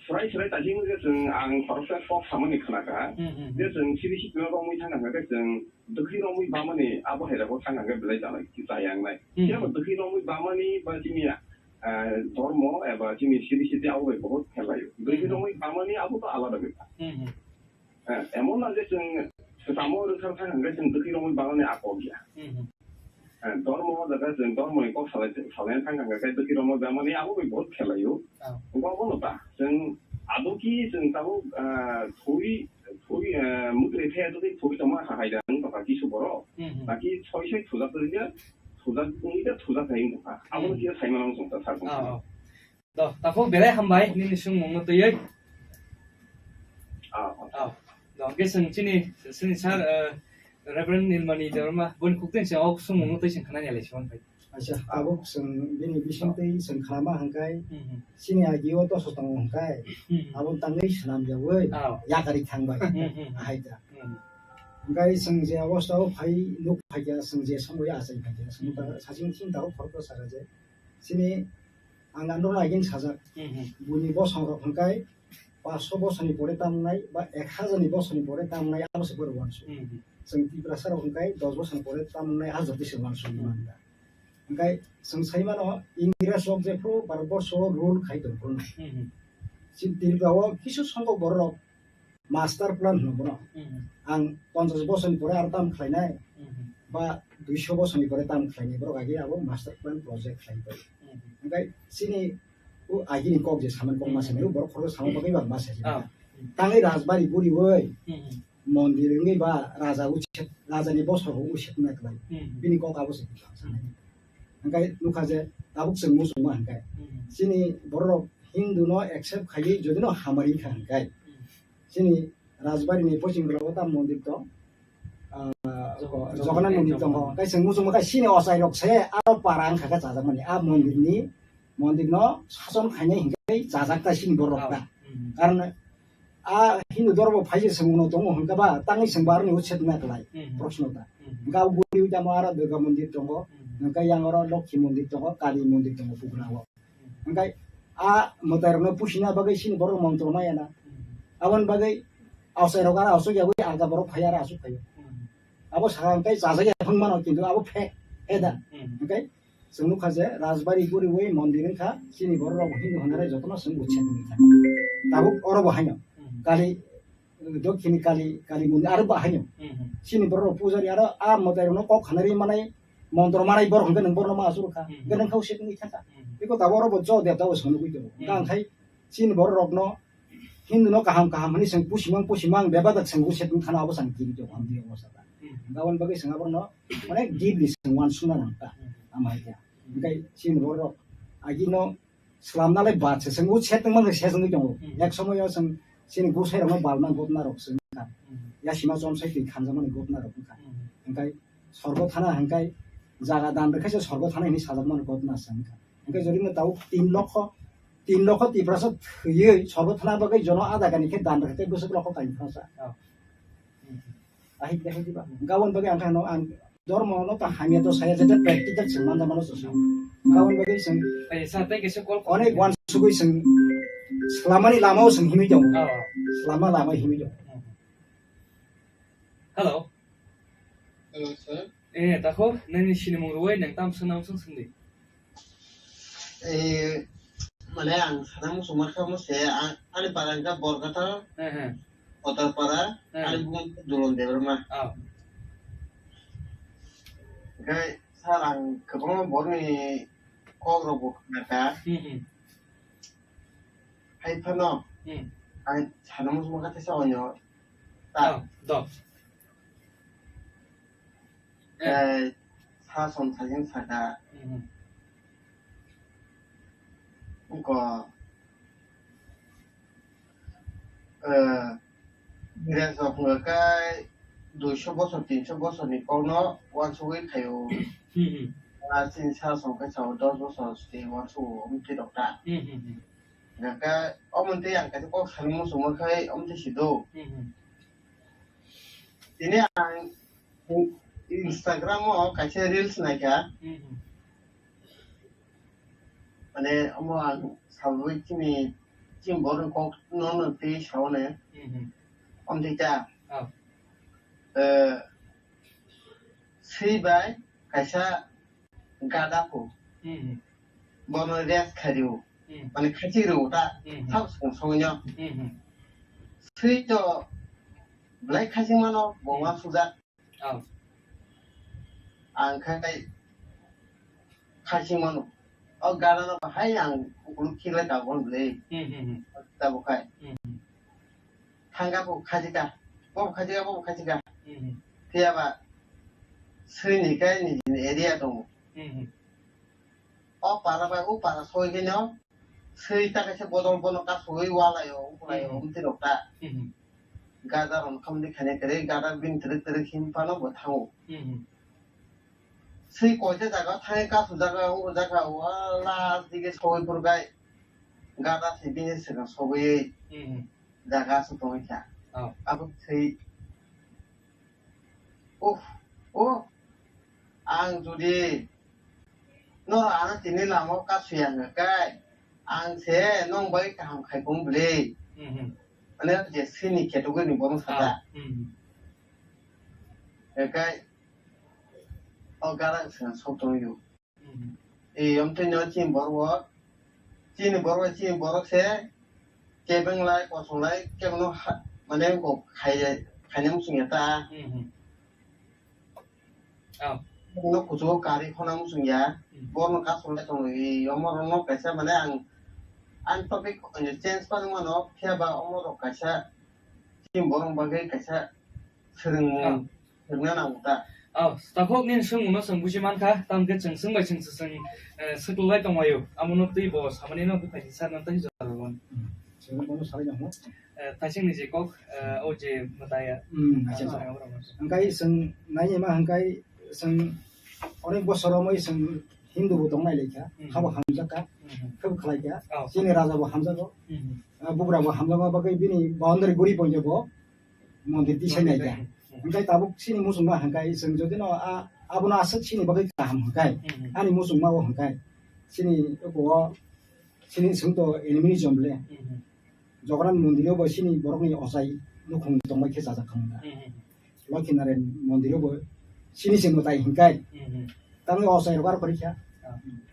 swrai swrai tachimwi khe chwng ang khoroksa kok samani khnakha. Hmm, hmm, hmm. Je chwng siri sitino romwi thangkha hingkhe chwng dwkhwi romwi bamani abo hai jaga o thangkha hingkhe belai chaya wngnai. Hmm. Phiya bo dwkhwi romwi bamani ba chini, ah, dhormo eba chini siri siti abo bai bohot khel laio. Dwkhwi Hmm. romwi bamani abo to alada bepar. Hmm, hmm. Eh, emon na je chwng swkamo rwkha thang hwnkhe chwng dwkhwi romwi bamani a kok ya. Mhm. Eh, dhormo o jaga chwng dhormo ni kok salai, salai thang hwnkhe dwkhwi romwi bamani abo bai bohot khel laio. Oh. Bo abono ta chwng adoki chwng tabuk, ah, thwi, thwi, ah, mwtwrwi thai adoki thwi tongma ha hai da wng tongkha kisu borok. Mhm. Naki soi soi thujak rwya, thujak wngwi da thujak hai wng tongkha. Abono Mhm. kisa sai mano wng tongkha sar tongkha. Oh, oh. Do, takhuk belai hambai, nini swngmungno twiwi. Ah, ah. Ah, do, hwnkhe chwng chini, chini sir, eh, Reverend Nilmani Debbarma, boni khuktwini chwng o swngmungno twi chwng khnani alai se manphai. Acha, tabuk chwng bini bisingtwi chwng khnama hwnkhe, Hmm, hmm. chini agio doso tongo hwnkhe, Hmm, hmm. abo tangwi swnamjagwi Ah. yakari thangbai. Hmm, hmm. Ahai da. Hmm. Hwnkhe chwng je obostao phai nuk phaikha, chwng je somoi achai phaikha, chwng Hmm. ta saching ching tabuk khoroksa saka je. Chini ang andro agini sajak. Hmm, hmm. Buini bosong rok hwnkhe paanch sho bosoni pore tamnai ba ek hajar ni bosoni pore tamnai abo se borok uansuk. Hmm, hmm. Chwng Tiprasa rok hwnkhe dos bosoni pore tamnai abo se uansuk Hmm. mano. Hwnkhe chwng sai mano Ingres rok jephru Bharat borsho rule khai tong phuru. Hmm, hmm. Chini Tripura o kisu songkok borok rok master plan hwno bono. Mhm. Ang ponchash bosoni pore aro tam khlainai, Mhm. ba duisho bosoni pore tam khlainai, borok age abo master plan project khlai pai. Mhm. Hwnkhe chini o agini kok je samani kok ma Mhm. sanai, o borok khoroksa sama bagwi ba ma sai. Ah. Tangwi rajbari guriwi Mhm. mondir wngwi ba raja uchet, rajani bosor bo uchet na klai. Mhm. Bini kok abo se sanai. Hwnkhe nukha je tabuk chwng muchungma hwnkhe Mhm. chini borok Hindu no accept khaiwi jodi no hamari kha hwnkhe Mhm. chini Rajbari ni poching bwla o ta mondir tong, ah, Jagannath Jagannath mondir mondir tongo. Tongo. Tei chwng muchungma khe chini ochai rok se aro para wngkha khe chajakmani. A mondir ni, mondir no sason khainai hinkhe chajak ta chini borok ta. Hmm. Karon a Hindu dormo phai se chwng uno tongo hinkhe ba tangwi chwng bo aroni uchet wngna klai. Hmm. Proshno ta. Hmm. Hinkhe abo guri tamo aro Durga mondir tongo. Hmm. Hinkhe yang oro Lokhi mondir tongo, Kali mondir tongo Bugla o. Hwnkhe a mwtairokno pusina bagwi chini borok montro maya na. Aboni bagwi auchairok aro achuk yagwi alga borok phai aro achuk phaio. Abo sakha hwnkhe chajak ya phung mano, kintu abo fake, he da? Hwnkhe chwng nukha je Rajbari guriwi mondir wngkha, chini borok rok Hindu hwnare jotono chwng ucchek wngwi thangkha. Tabuk oro bo haino Kali, Dokhini Kali, Kali mondir aro bo haino. Chini borok rok pujari aro a mwtairokno kok khanari manai, montro manai borok hwnkhe nwng borokno ma asuk kha. Hwnkhe nwng kha ucchek wngwi thangkha. Beko tabuk oro bo jo debta bo swngnugwi tongo. Hwnkhe ang khai chini borok rokno Hindu no kaham kaham hwnwi chwng pusimang pusimang bebak dak chwng ucchek wng thana abo chwng kiri tongo, hamdi obo saka. Hwnkhe aboni bagwi chwng aborokno onek deeply chwng uansukna nang kha. Ama hai khe. Hwnkhe chini borok agino Slamnalai bad se, chwng o set wngmani se wngwi tongo. Hmm. Ek somoio chwng chini gosai rokno balna gotna rok chwng kha. Hmm. Yasima chomsai twi khanjakmani gotna rok wngkha. Hmm. Hwnkhe sorgo thana hwnkhe jaga dan rwkhe se sorgo thana hinwi sajakmani gotna se wngkha. Hwnkhe jodi no tabuk tin lokho, tin lokho Tiprasa thwiwi sorgo thana bagwi jono ada gani khe dan rwkhe tei bwswk lokho kainwi thangsa. Oh. Hmm. Ahik dehai diba. Hwnkhe aboni bagwi ang khe ano ang Dormo no ta hamya to saya, jeta practical se manja mano se sa. Kawan bagwi chwng Ai, sa, tei kaisa call onek wan sugwi chwng slamani lama o chwng himwi tongo. Oh. Slama lama himwi tongo. Hello. Hello, sir. Eh, tako, nini sinimung ruwai nang tam sung nam sung sung di. Eh, mane ang sana muchungma khe mo se, a-, ani para wngkha Borkathar, He, he. Kotorpara, He. Ani bumung Dulon Debbarma. Ah. Hwnkhe sir, ang kwbangma borokni kok rokbo khna kha. Hmm, hmm. Hai phano, Hmm. ang sana muchungma khe teisa onyo ta. Ah, do. Eh, sa som sajing saka. Mhm. Ko, eh, Ingres rok wngkha kai duiso bosor, tinso bosor ni kokno uansugwi khaio. Mhm. Ah, chini sa som khe sao dos bosor se uansugo, omtwi rok ta. Mhm. Hingkhe omo twi ang kaisa kok sanwi muchungma khai omo twi si do. Mhm. Tini ang Instagram o kaisa reels naikha. Mhm. Mane omo ang salwi chini, chini borok kok no no twi sao ne. Mhm. Omo twi ta. Oh. Eh, swi bai kaisa gada pho. Mhm. Bono rest khario. Mhm. Mane khachik rw ta. Mhm. Thap song song nyo. Mhm. Swi to belai khachik mano, bo Mhm. uansukjak. Oh. Ang khai khachik mano. O gada no bahai ang ukuluk khiklai ka bon le. Mhm, mhm. Tabo khai. Mhm. Thangka bo khachika, bo khachika, bo khachika. Mhm. Phiya ba swi ni kai ni ni area tongo. Mhm. O para bai o para soi khe no swi ta kaisa bodol bono ka soi walai o, walai o, Mhm. omtwi rok ta. Mhm. Gada rok khamdi khane kare, gada bin trik trik him pano bo thango. Mhm. Swi koita jaga thai ka su jaga, o jaga o last dige soi pur gai. Gada se bini se sogwi Mhm. jaga se tongwi kha. Oh. Abo swi, oh, oh, ang jodi noro ano tini lama o kasu ya hwnka kai, ang se nong bai kaham khai kong bwle. Mhm. Mane je sini category ni borok saka. Ah, mhm. Hwnka kai o gara se sok tong yo. Mhm. E, omtwi no chini borok, chini borok, chini borok se kebeng lai, kosong lai, kebono ha-, mane ko khai, khaina muchung ya ta. Mhm. Oh. Kebono kuchugo kari khona muchung ya. Mhm. Borno kasong lai tongo, e, omo rokno kaisa mane ang, ang topic change panwi mano, phiya ba omo rok kaisa chini borok bagwi kaisa swrwngmung. Oh. Swrwngna nango ta. Oh, takhuk nini swngmungno chwng buji mankha, tamo khe chwng swngbai chwng se chwng, eh, swklwlai tonglaio. Amono twi bo samani no bwkhani sa nang tei jora rwgwno. Chwng bono salai nango. Eh, thaising ni je kok, eh, o je mwtai ya. Hmm, acha, acha. Hwnkhe chwng nai ma hwnkhe chwng onek bosor romwi chwng Hindu bo tong nai laikha, hmm, habo hamjakha, hmm, khebo khlaikha, oh, chini raja bo hamjago, hmm, ah, bugra bo hamjakma bagwi bini boundary guri poinjo bo. Mondir tisai nai kha. Hwnkhe tabuk chini muchungma hwnkhe chwng jodi no a, abono aswk chini bagwi kaham hwnkhe, ani muchungma o hwnkhe chini eko o chini chwng to enemy ni jom le. Jagannath mondir o bo chini borok ni ochai nukhung tongbai khe chajak kha mwnda. Lokhi Narayan mondir o bo chini se mwtai hwnkhe tangwi ochai rok aro kwrwi kha.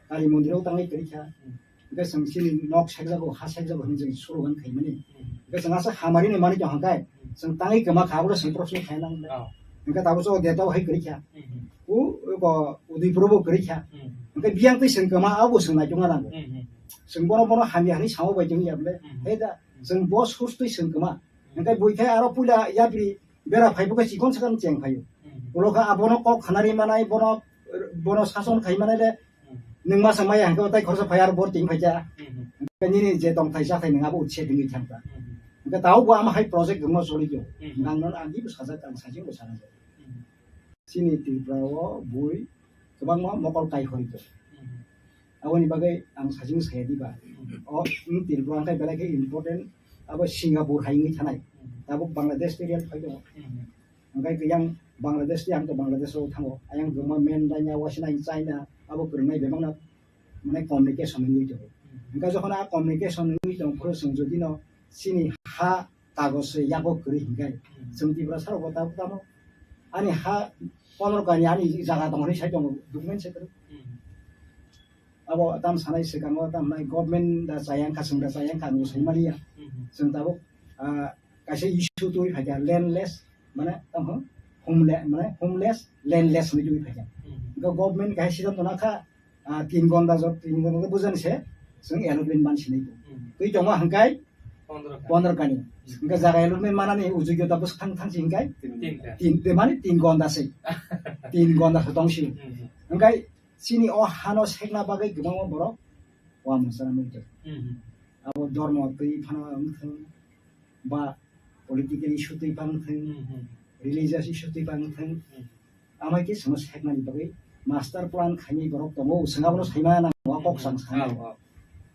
Kali mondir o tangwi kwrwi kha. Hwnkhe chwng chini nok sekjago, ha sekjago hinwi chwng slogan khaimani. Hmm. Hwnkhe chwng aswk hamari ni manwi tong hwnkhe, hmm, chwng tangwi kwma kha, abono chwng proshno khaina nango. Oh. Hwnkhe tabuk chwng deta bo hai kwrwi kha. Hmm. U, uko Udaipur bo kwrwi kha. Hmm. Hwnkhe biyang twi chwng kwma, abo chwng naitukna nango. Hmm, hmm. Chwng bono, bono hamya hinwi samo bai tong ya bole. Hmm. Hai da, hmm, chwng bo source twi chwng kwma. Hmm. Hwnkhe bui khe aro puila yapri bera phai bo khe chikon sakang cheng phaio. Hmm. Ulo khe abono kok khanari manai, bono, bono sason khai manai le, hmm, nwng masa maya hwnkhe tai khoroksa phai aro bor ting phai cha. Hmm. Hwnkhe nini je tongthai chathai nwng abo utse dingwi thang ta. Hmm. Hwnkhe tabuk bo ama hai project wngma choli khe. Hmm. Nang non ang ibo sajak, ang sajing bo sana jak. Hmm. Chini Tripura o bui kwbangma mokol kai hori tong. Hmm. Aboni bagwi ang sajing saya diba. Hmm. O, wng Tripura hwnkhe belai khe important, abo Singapore hai wngwi thanai. Hmm. Tabuk Bangladesh area phai tongo. Hmm. Hwnkhe yang Bangladesh, yang to Bangladesh o thango. Ayang kwbangma Mandaina, Wasinai, China, abo kwrwngnai bebakno mane communication wngwi tongo. Hmm. Hwnkhe jokhon a communication wngwi tong phuru chwng jodi no chini ha kagoj se yago kwrwi hwnkhe, hmm, chwng Tiprasa rok bo tabuk tamo ani ha pondro kani ani jaga tong hinwi sai tongo, document se kwrwi. Hmm. Abo tam sanai swkango tam nai government da chayang kha, chwng da chayang kha, ang bo sai maliya. Hmm. Chwng tabuk, ah, kaisa issue twi phaikha, landless, mane tamo homeless, mane homeless, landless hinwi twi phaikha. Hmm. Hwnkhe government kaisa siddhanto nakha, ah, tin gonda jot, tin gonda bujani se chwng allotment man sinai bo. Hmm. Twi tongma hwnkhe Pondro kani. Hwnkhe jaga elutmani manani ujugyo da bwswk thang thang si hwnkhe? Tin kani. Tin, te mani tin gonda se. Tin gonda se tong si. Hmm, hmm. Hwnkhe chini o hano sekna bagwi kwbangma borok uamuchara nukjak. Hmm, hmm. Abo dormo twi phano wng thung, ba political issue twi phano wng thung, Hmm, hmm. religious issue twi phano wng thung. Hmm. Ama khe chwngno seknani bagwi master plan khainai borok tongo, chwng abono saimana nango, kok chwng sanai. Oh, oh.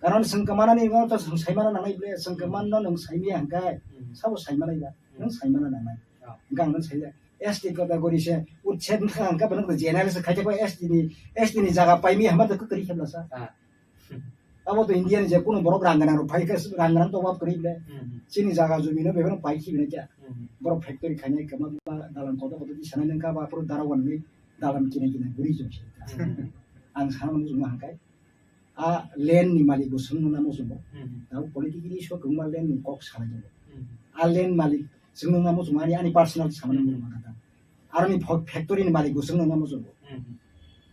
Karon chwng kwmanani no to chwng saimana nangnai ble, chwng kwmanno nwng saimaya hwnkhe, Hmm. sabo saimanai ba, Hmm. nwng saimana nangnai. Oh. Hwnkhe ang nwng saimaya. S T category se utset wngkha hwnkhe bono G N R S khaijak bai S T ni, S T ni jaga paimaya hwnba to kwrwi khe bwlasa. Ah. Abo to India ni je kunu borok rang gwnang rok phai khe rang gwnang to wab kwrwi ble. Hmm. Chini jaga jumi no bebak pai khi bini kya. Hmm. Borok factory khainai kwma ma dalan kotor kotor di sanai nang ka ba phuru dara wan ni dalan kine kine guri jom se. Hmm. Ang sana nang juma hangkai. A land ni malik bo sung nang mo jumbo. Hmm. Tao politically so kwma land ni kok sana jumbo. Hmm. A land malik sung nang mo juma ani, ani personal sama nang juma kata. Aroni fo-, factory ni malik bo chwngno namo chwng. Hmm.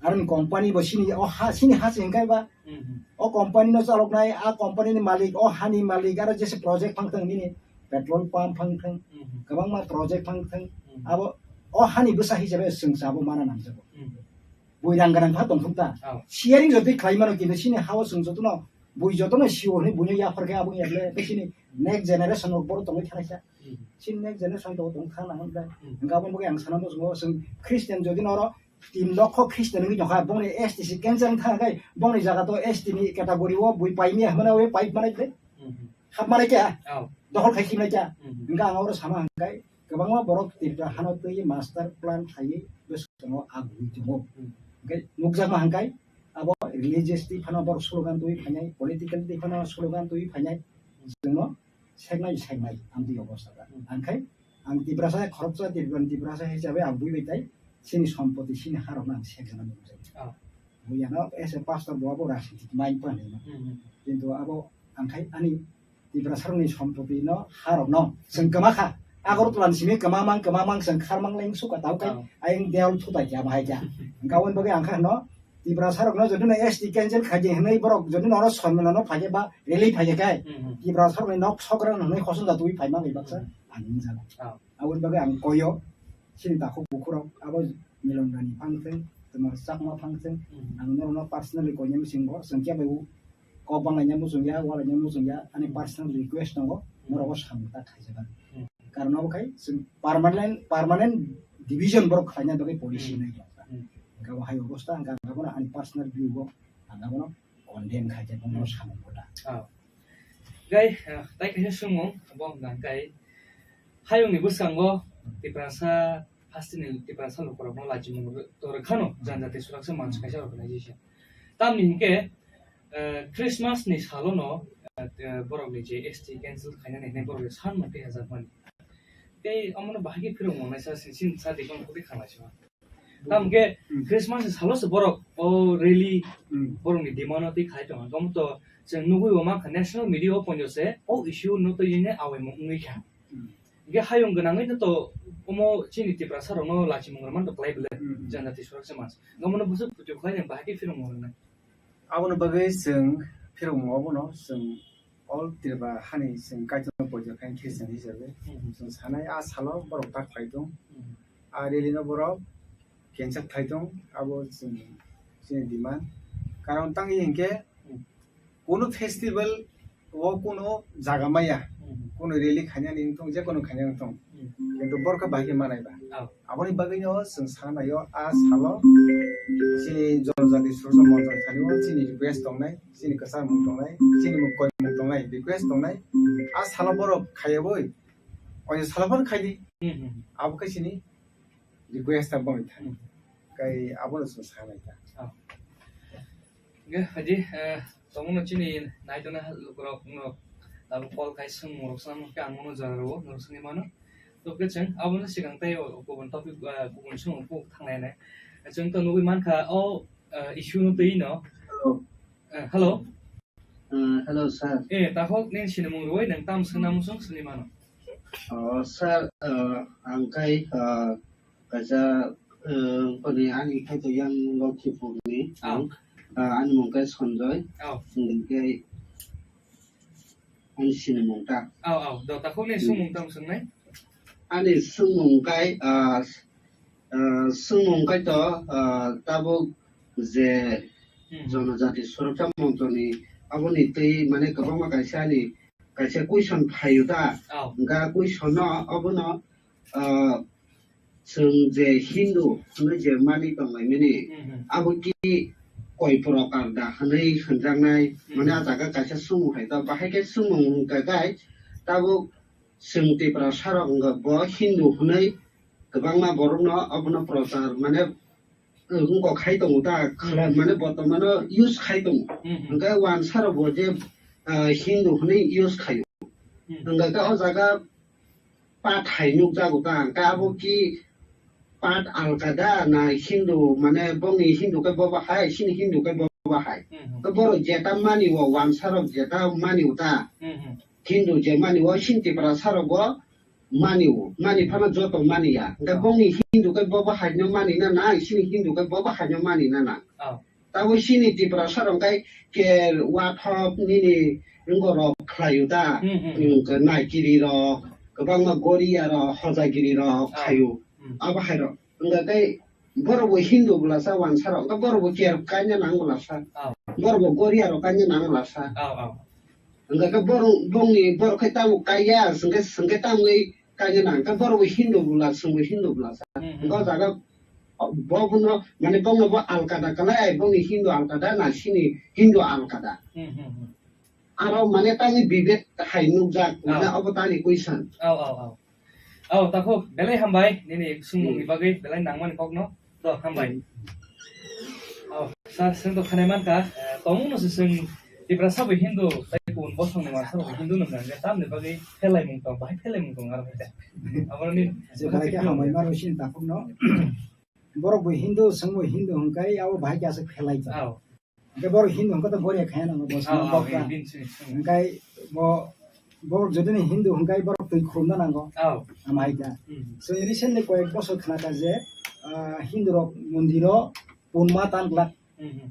Aroni company bo sini o ha, sini ha se hwnkhe ba Hmm. o company no chaloknai, a company ni malik, o hani malik, aro jese project phang thang nini petrol pump phang thang, Hmm. kwbangma project phang thang, Hmm. abo o hani bwsa hisabe chwng chabo mana nangjago. Hmm. Bui rang gwnang kha tongthok ta. Oh. Sharing jotoi khlai mano kintu sini ha o chwng jotono bui jotono sio hwnwi buino yaphar khe abo yaple tei sini next generation rok bohrok tongwi thangsa. Hmm. Sini next generation to tong thang nang hwnba. Hmm. Hwnkhe aboni bagwi ang sana muchungo, chwng Christian jodi noro tin lokho Christian wngwi tongkha, bongni S T C cancel wngkha, hwnkhe bongni jaga to S T ni category o bui paimya hwnmano, ui paip manai ble. Hmm. Hap manai kya? Oh. Dokhol khai khimnai kya? Hmm. Hwnkhe ang oro sama hwnkhe kwbangma borok Tripura hano twi master plan khaiwi bwskango agwi tongo. Hmm. Hwnkhe nukjakma hwnkhe abo religious twi phano borok slogan twi phainai, political twi phano slogan twi phainai. Chwngno seknai seknai amtwi obostha da. Hmm. Angkhai ang Tiprasa khoroksa Tripura ni Tiprasa hisabe ang buibai tai sini sompoti sini harokno ang sekjana nukjai. Oh. Buiyano as a pastor bo abo rajnitik mind pan hino. Hmm, hmm. Kintu abo angkhai ani Tiprasa rokni sompoti no harokno chwng kwma kha. Agartala ni simi kwma mang kwma mang chwng kharmang leng suka tau kai Oh. ayang deol thutai kya bahai kya. Gawon bagwi angkha no Tiprasa rokno jodi no S T cancel khaidi hwnwi borok jodi no oro sonmano no phaikhe ba rally phaikhe kai Hmm, hmm. Tiprasa rokni nok sokra hwnwi khosong da twi phaima bai baksa Hmm. ang wngjago. Oh. Aboni bagwi ang koyo sini takhuk bukhurok abo Milon Rani phang thwng, tuma Chakma phang thwng, Hmm. ang norokno personally koinani singo chwng khe bai kok banglaina muchungya, walaina muchungya, ani Hmm. personal request tongo, Hmm. norok o samung ta khaijak. Hmm. Karon abo khai chwng permanent, permanent division borok khlaina bagwi policy Hmm. nai. Hmm. Hwnkhe abo hai obostha, hwnkhe ang abono ani personal view bo ang abono condemn khaijak, bono Hmm. samung bo da. Ah. Gai, ah, tai kaisa swngmung, bo hwnkha hwnkhe hayungni bwskango Tiprasa, hasteni Tiprasa lukurokno lachimung rw-, to rwkhano, Hmm. janjati suraksa mansi Hmm. kaisa organization. Tamni hinkhe, eh, Christmas ni salono, eh, eh, borokni je S T cancel khainani hinwi borokni sanmung twi hajakmani. Tei omono bahai khe phirok mwnai sa sin, sin sa di kono koti khanglai sima. Tamo khe Hmm. Christmas ni salo se borok o rally Hmm. borokni demand o twi khai tongo. Omo to chwng nugwi bo mankha national media o ponjo se o issue no twi ne awaimung wngwi kha. Hmm. Hingke hayung gwnangwi no to omo chini Tiprasa rokno lachimung rwmani to kwlai belai Hmm. janjati surak se mansi. Omono bwswk phuti khlainai bahai khe phirok mwnai. Aboni bagwi chwng phirokmung abono chwng all Tripura hani chwng Kaitorno poito khe Christian hisabe Hmm. chwng sanai a salo borok ta khlai tong, Hmm. a rally no borok cancel khlai tong, abo chwng chini demand. Karon tangwi hinkhe Hmm. kunu festival o kunu jaga maya, Hmm. kunu rally khainani wngthong, je kunu khainani wngthong, Hmm. kintu borok khe bahai khe manai ba. Oh. Aboni bagwino chwng sa naio, a salo chini jonojati Surjo Monchong thani o chini request tongnai, chini kwchangmung tongnai, chini mung koimung tongnai, request tongnai. A salo borok khaiyawi, oya salo phano khaidi. Hmm, hmm. Abo khe chini request ta boni thani. Hmm. Kai abono chwng sa nai ta. Oh. Ge, haji, eh, tongmano chini naitona lukurok no abo call khai swngmung rok swnam khe ang mono jora rwo, norok swngwi mano. To khe chwng abono swkang tei o kubun topic, eh, kubun swngmung kuk thangnai nai. Chwng to nugwi mankha o, eh, issue no twi no. Eh, hello. Eh, hello, sir. Eh, takhok nini sinimung rwui nwng tam swngna muchung swngwi mano. Oh, sir, eh, ang khai, eh, kaisa, eh, boni ani khai to yang Lokhipurni. Ah. Ang, eh, ani mung khai Sanjoy. Ah. Ang khai ani sinimung ta. Aw, aw, do takhuk ni swngmung tamo swngnai? Ani swngmung kai, ah, ah, swngmung kai to, ah, tabuk je Hmm. Jonojati Suroksa Monchoni aboni twi mane kwbangma kaisa ani kaisa question phaio ta. Aw. Hwnkhe question no abono, ah, chwng je Hindu hwnwi je mani tonglaimani, Mhm. abo ki koi prokar da hwnwi hwnjaknai, Mhm. mane a jaga kaisa swngmung hai ta, bahai khe swngmung hwnkha khe tabuk chwng Tiprasa rok wngkha bo Hindu hwnwi kwbangma borokno abono prochar mane wngkok khai tongo ta, Mhm. mane botomano use khai tongo. Mhm. Hwnkhe wansa rok bo je, ah, Hindu hwnwi use khaio. Mhm. Hwnkha khe o jaga path hai nukjago ta, hwnkhe abo ki path alkada na Hindu, mane bongni Hindu khe bo bahai, chini Hindu khe bo bahai. Mhm. Khe borok jeta mani o, wansa rok jeta mani o ta, Mhm. Hindu je mani o, chini Tiprasa rok bo mani o, mani phano joto mani ya. Hwnkhe Oh. bongni Hindu khe bo bahai no mani na nang, chini Hindu khe bo bahai no mani na nang. Oh. Tabo chini Tiprasa rok khe ke wathok nini wngorok khlaio ta. Hmm, hmm, hmm. Wngkha naikiri rok, kwbangma goria rok, hojagiri rok Oh. khaio. Hmm. Abo hai rok. Wngkha khe borok bo Hindu bwlasa wansa rok, wngkha borok bo ker kaina nang bwlasa. Oh. Borok bo goria rok kaina nang bwlasa. Oh, oh. Wngkha khe borok, bongni borok khe tamo kaiya, swngkhe, swngkhe tamwi kaina nang. Wngkha borok bo Hindu bwla, swngbo Hindu bwlasa. Hmm, hmm. Wngkha o jaga bo, bono, mane, bono bo alkada kalai, bongni Hindu alkada na, chini Hindu alkada. Hmm, hmm, hmm. Aro, mane, tani bibek hai nukjak, mane, Oh. obo tani question. Oh, oh, oh. Oh, takhuk, belai hambai, nini swngmungni Hmm. bagwi, belai nangmani kokno. To, hambai. Hmm. Oh, sir, swng to khanai mankha, eh, tongmungno se swng Tiprasa bo Hindu, tei kun bosongni wansa bo Hindu nang nang, tamni bagwi phelaimung tong, bahai phelaimung tong aro hai da. Abo ni Je bahai khe hambai maro sini takhukno. Borok bo Hindu, swngbo Hindu hwnkhe abo bahai khe aswk phelai tong. Oh. Hwnkhe borok Hindu hwnkhe to boria khaya nango, bo Oh, swngbo oh, bokra. Hindu swng, swng. Hwnkhe bo, borok jodi ni Hindu hwnkhe borok twi khulumna nango. Oh. Amai da. Hmm. Swng recently koyek bosor khnakha je, ah, Hindu rok mondiro punma tan glak. Hmm, hmm.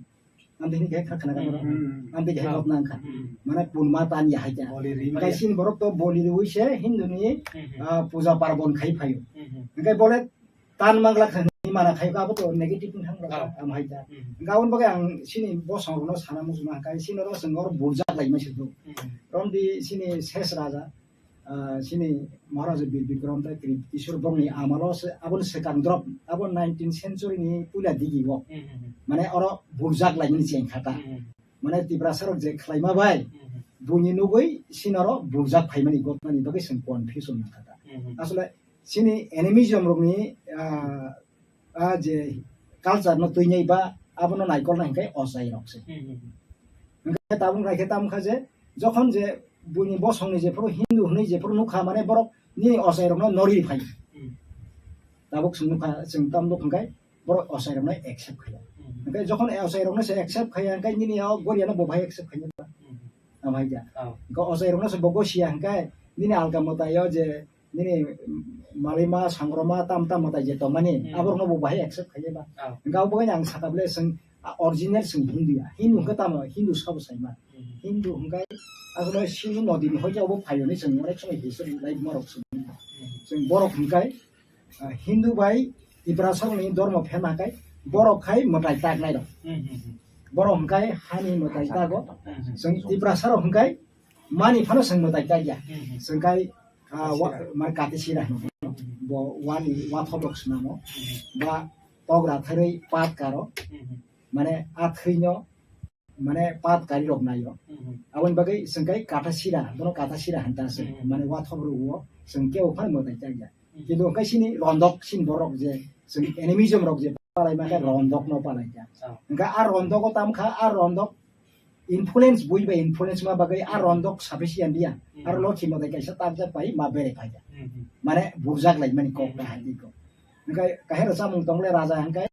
Amtwi hini khe kha khna kha borok. Hmm. Amtwi khe Oh. hot nang kha. Hmm. Mane punma tan ya hai kha. Boli ri Hwnkhe maya. Sini borok to boli riwi se Hindu ni, Hmm, hmm. ah, puja parbon khai phaio. Hmm, hmm. Hwnkhe bole tan mangla kha ni mana khai kha abo to negative ni thang Oh. am hai kha. Hmm. Hwnkhe aboni bagwi ang sini bosong rok no sana muchung kha sini oro swng oro burjak lai ma se do. Hmm. Romdi sini ses raja. Ah, sini Maharaja Bir Bikram tei Kri-, Kishore bongni amalo se, aboni swkang drop, abo nineteenth century ni puila digi o. Hmm, hmm, hmm. Mane oro burjak laimani cheng kha ta. Hmm, hmm. Mane Tiprasa rok je khlaima bai, Hmm, hmm. buini nugwi sini oro burjak phaimani gotmani bagwi chwng confusion nang kha ta. Hmm, hmm. Asole sini animism rokni, ah, ah, je culture no twinai ba abono naikolna hinkhe ochai rok se. Hmm, hmm, hmm. Hinkhe tabuk naikhe tamo kha je, jokhon je buini bosongni jephuru Hindu hwnwi jephuru nukha, mane borok nini ochai rokno nori phai. Hmm. Tabuk chwng nukha, chwng tamo nuk hinkhe borok ochai rokno accept khaiya. Hmm. Hinkhe jokhon ochai rokno se accept khaiya, hinkhe nini o goriano bo bahai accept khaiya ba? Hmm. Tamo hai kha. Oh. Hinkhe ochai rokno se bo gosiya hinkhe nini alka mwtai o je nini malima, sangroma, tam tam mwtai je tongmani, Hmm. aborokno bo bahai accept khaiya ba? Oh. Hwnkhe abo bagwi ang sakha bwle chwng, a, original chwng Hindu ya. Hindu hwnkhe tamo, Hindu sabo saima. Hmm. Hindu hwnkhe asole Sindhu nodi ni hoite obo phaio hinwi chwng onek somoi history lai borok chwng. Hmm. Chwng borok hwnkhe, a, Hindu bai Tiprasa rokni dormo pherna khe borok khai mwtai taknai rok. Hmm, hmm, hmm. Borok hwnkhe hani mwtai tago. Hmm, hmm. Chwng Tiprasa rok hwnkhe mani phano chwng mwtai takya. Hmm, hmm. Chwng khai Ah, wa-, Katisira. Mane Katisira hino. Bo wani wathobrok swnamo. Mhm. Ba togra thwrwi pat karo. Mhm. Mane a thwino, mane pat kari rok naio. Mhm. Aboni bagwi chwng kai Katasira, bono Katasira hanta se. Mhm. Mane wathobrok o chwng kebo phano mwtai chaya. Mhm. Kintu hwnkhe sini rondok, sini borok je chwng animism rok je palai mane Mhm. rondok no palai kha. Ah. Hwnkhe a rondok o tam kha, a rondok influence, bui bai influence ma bagwi a rondok sufficient ya. Hmm. Aro lokhi motai kaisa tabjak pai ma bere phaikha. Hmm, hmm. Mane burjak lai mani kok Hmm. na hai ko. Hwnkhe kahero chamung tongle raja hwnkhe,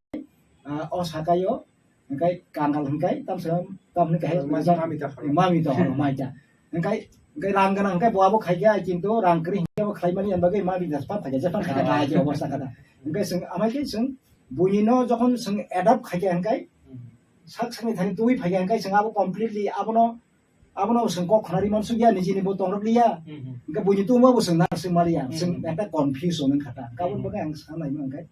ah, o sakayo hwnkhe kangal hwnkhe tamsa, tamni kahai Mami ta khoro. Mami ta khoro, mai ta. Hwnkhe, hwnkhe rang gana hwnkhe bo abo khaikha, kintu rang kwrwi hwnkhe bo khlai mani bagwi mami ta spa phaikha, jephang khaikha Ah. ta hai obostha kha ta. Hwnkhe chwng amai khe chwng buini no jokhon chwng adopt khaikha hwnkhe Hmm. sak sakni thani twi phaikha hwnkhe chwng abo completely abono Abono chwng kok khwnari mansukya, nijini bo tongrok liya. Mhm. Hwnkhe buini tongma bo chwng nang swng maliya. Chwng Mhm. ekta confusion wngkha ta. Hwnkhe aboni Mhm. bagwi ang sanai mankhe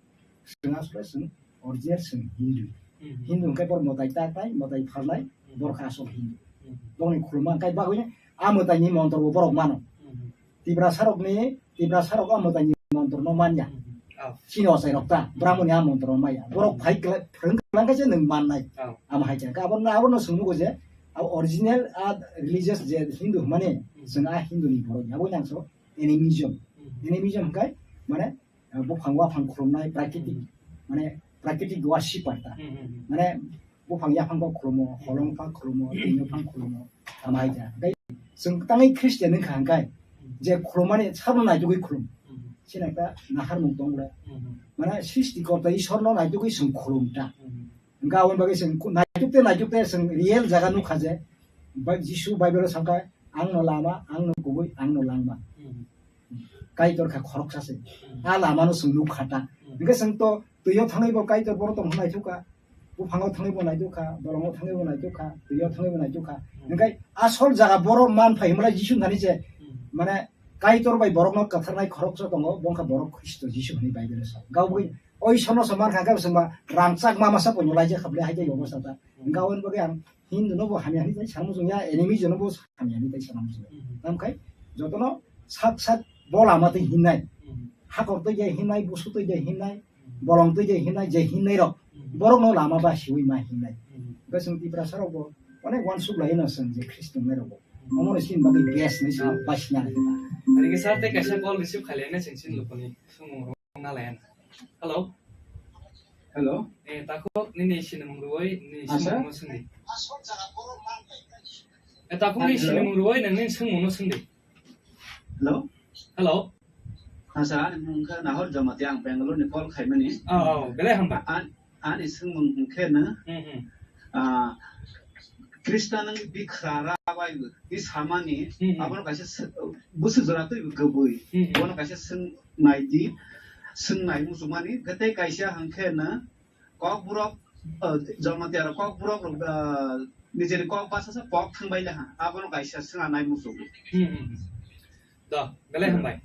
chwng asle chwng original chwng Hindu. Mhm. Hindu hwnkhe borok mwtai tak nai, mwtai phalnai, Mhm. borok khe asol Hindu. Mhm. Bongni khuluma hwnkhe bagwi a mwtaini montro bo borok mano. Mhm. Tiprasarokni, Tiprasarok a mwtaini montrono manya. Mhm. Oh. Chini ochairok ta, Mhm. Brahmoni a montrono manya. Borok Mhm. phai kla-, phwrwng kwlangkhe se nwng mannai. Oh. Amo hai khe. Abono, abono swngmukgo je, a original, a religious je Hindu hwnmani, Mhm. chwng a Hinduni borok. Abo yang so animism. Mhm. Animism hwnkhe, mane, uh, buphang waphang khulumnai, prakitik, Mhm. mane, prakitik worshipper ta. Mhm. Mane, buphang yaphang kok khulumo, holong phang khulumo, tino phang khulumo, amai ja. Tei chwng tangwi Christian wngkha hwnkhe, je khulumani sabno naitugwi khulum. Chini ekta naharmung tong le. Mane Srishti Korta Ishwarno naitugwi chwng khulum ta. Hwnkhe aboni bagwi chwng khu-, naituk te naituk te chwng real jaga nukha je, Bai-, Jisu Bible o sakha, "Ang no lama, ang no kubui, ang no langma." Kaitor kha khoroksa se. A lama no chwng nukha ta. Hwnkhe chwng to twi o thangwi bo Kaitor bono tong hwnwi thukha. Buphango thangwi bo naitukha, bolongo thangwi bo naitukha, twi o thangwi bo naitukha. Hwnkhe asol jaga borok man phai hwnmale Jisu thani je, mane Kaitor bai borokno kwtharnai khoroksa tongo, bo wngkha borok Khristo Jisu hwnwi Bible o sa. Gabugwi o Ishwarno se man kha, khe bo chwngba rangchak ma masa poino laijak kha bwle hai tei obostha ta. Hwnkhe aboni bagwi ang Hindu no bo hamya hwnwi tai sana muchung ya, enemy jono bo hamya hwnwi tai sana muchung ya. Tamkhai jotono sak sak bo lama twi hinnai. Hakor twi je hinnai, busu twi je hinnai, bolong twi je hinnai, je hinnai rok. Borok no lama ba siwi ma hinnai. Hwnkhe chwng Tiprasa rok bo onek uansuk lai no chwng je Khristo nai rok bo. Omo no chini bagwi best ni chwng basina lai. Ani kisa tei kaisa call receive khailai na chwng chini lukuni sumung rok na lai. Hello. Hello. Eh, takhuk nini sinimung rwui, nini sinimung no swngdi. Eh, takhuk nini sinimung rwui, nini sinimung no swngdi. Hello. Hello. Asa, ani mung khe Nahor Jamatia, ang Bangalore ni call khaimani. Oh, oh, belai hambai. An-, ani swngmung hwnkhe no, ah, Khristan wng bikha ra bai bo, i samani, abono kaisa sw-, bwswk jora twi bo kwbwi, bono kaisa swng nai di, swng nai muchungmani, tei kaisa hwnkhe no, Kokborok, ah, Jamatia rok Kokborok rok, ah, nijeni kok basa sa pok thang bai le ha, abono kaisa swng nai muchung. Do, belai hambai.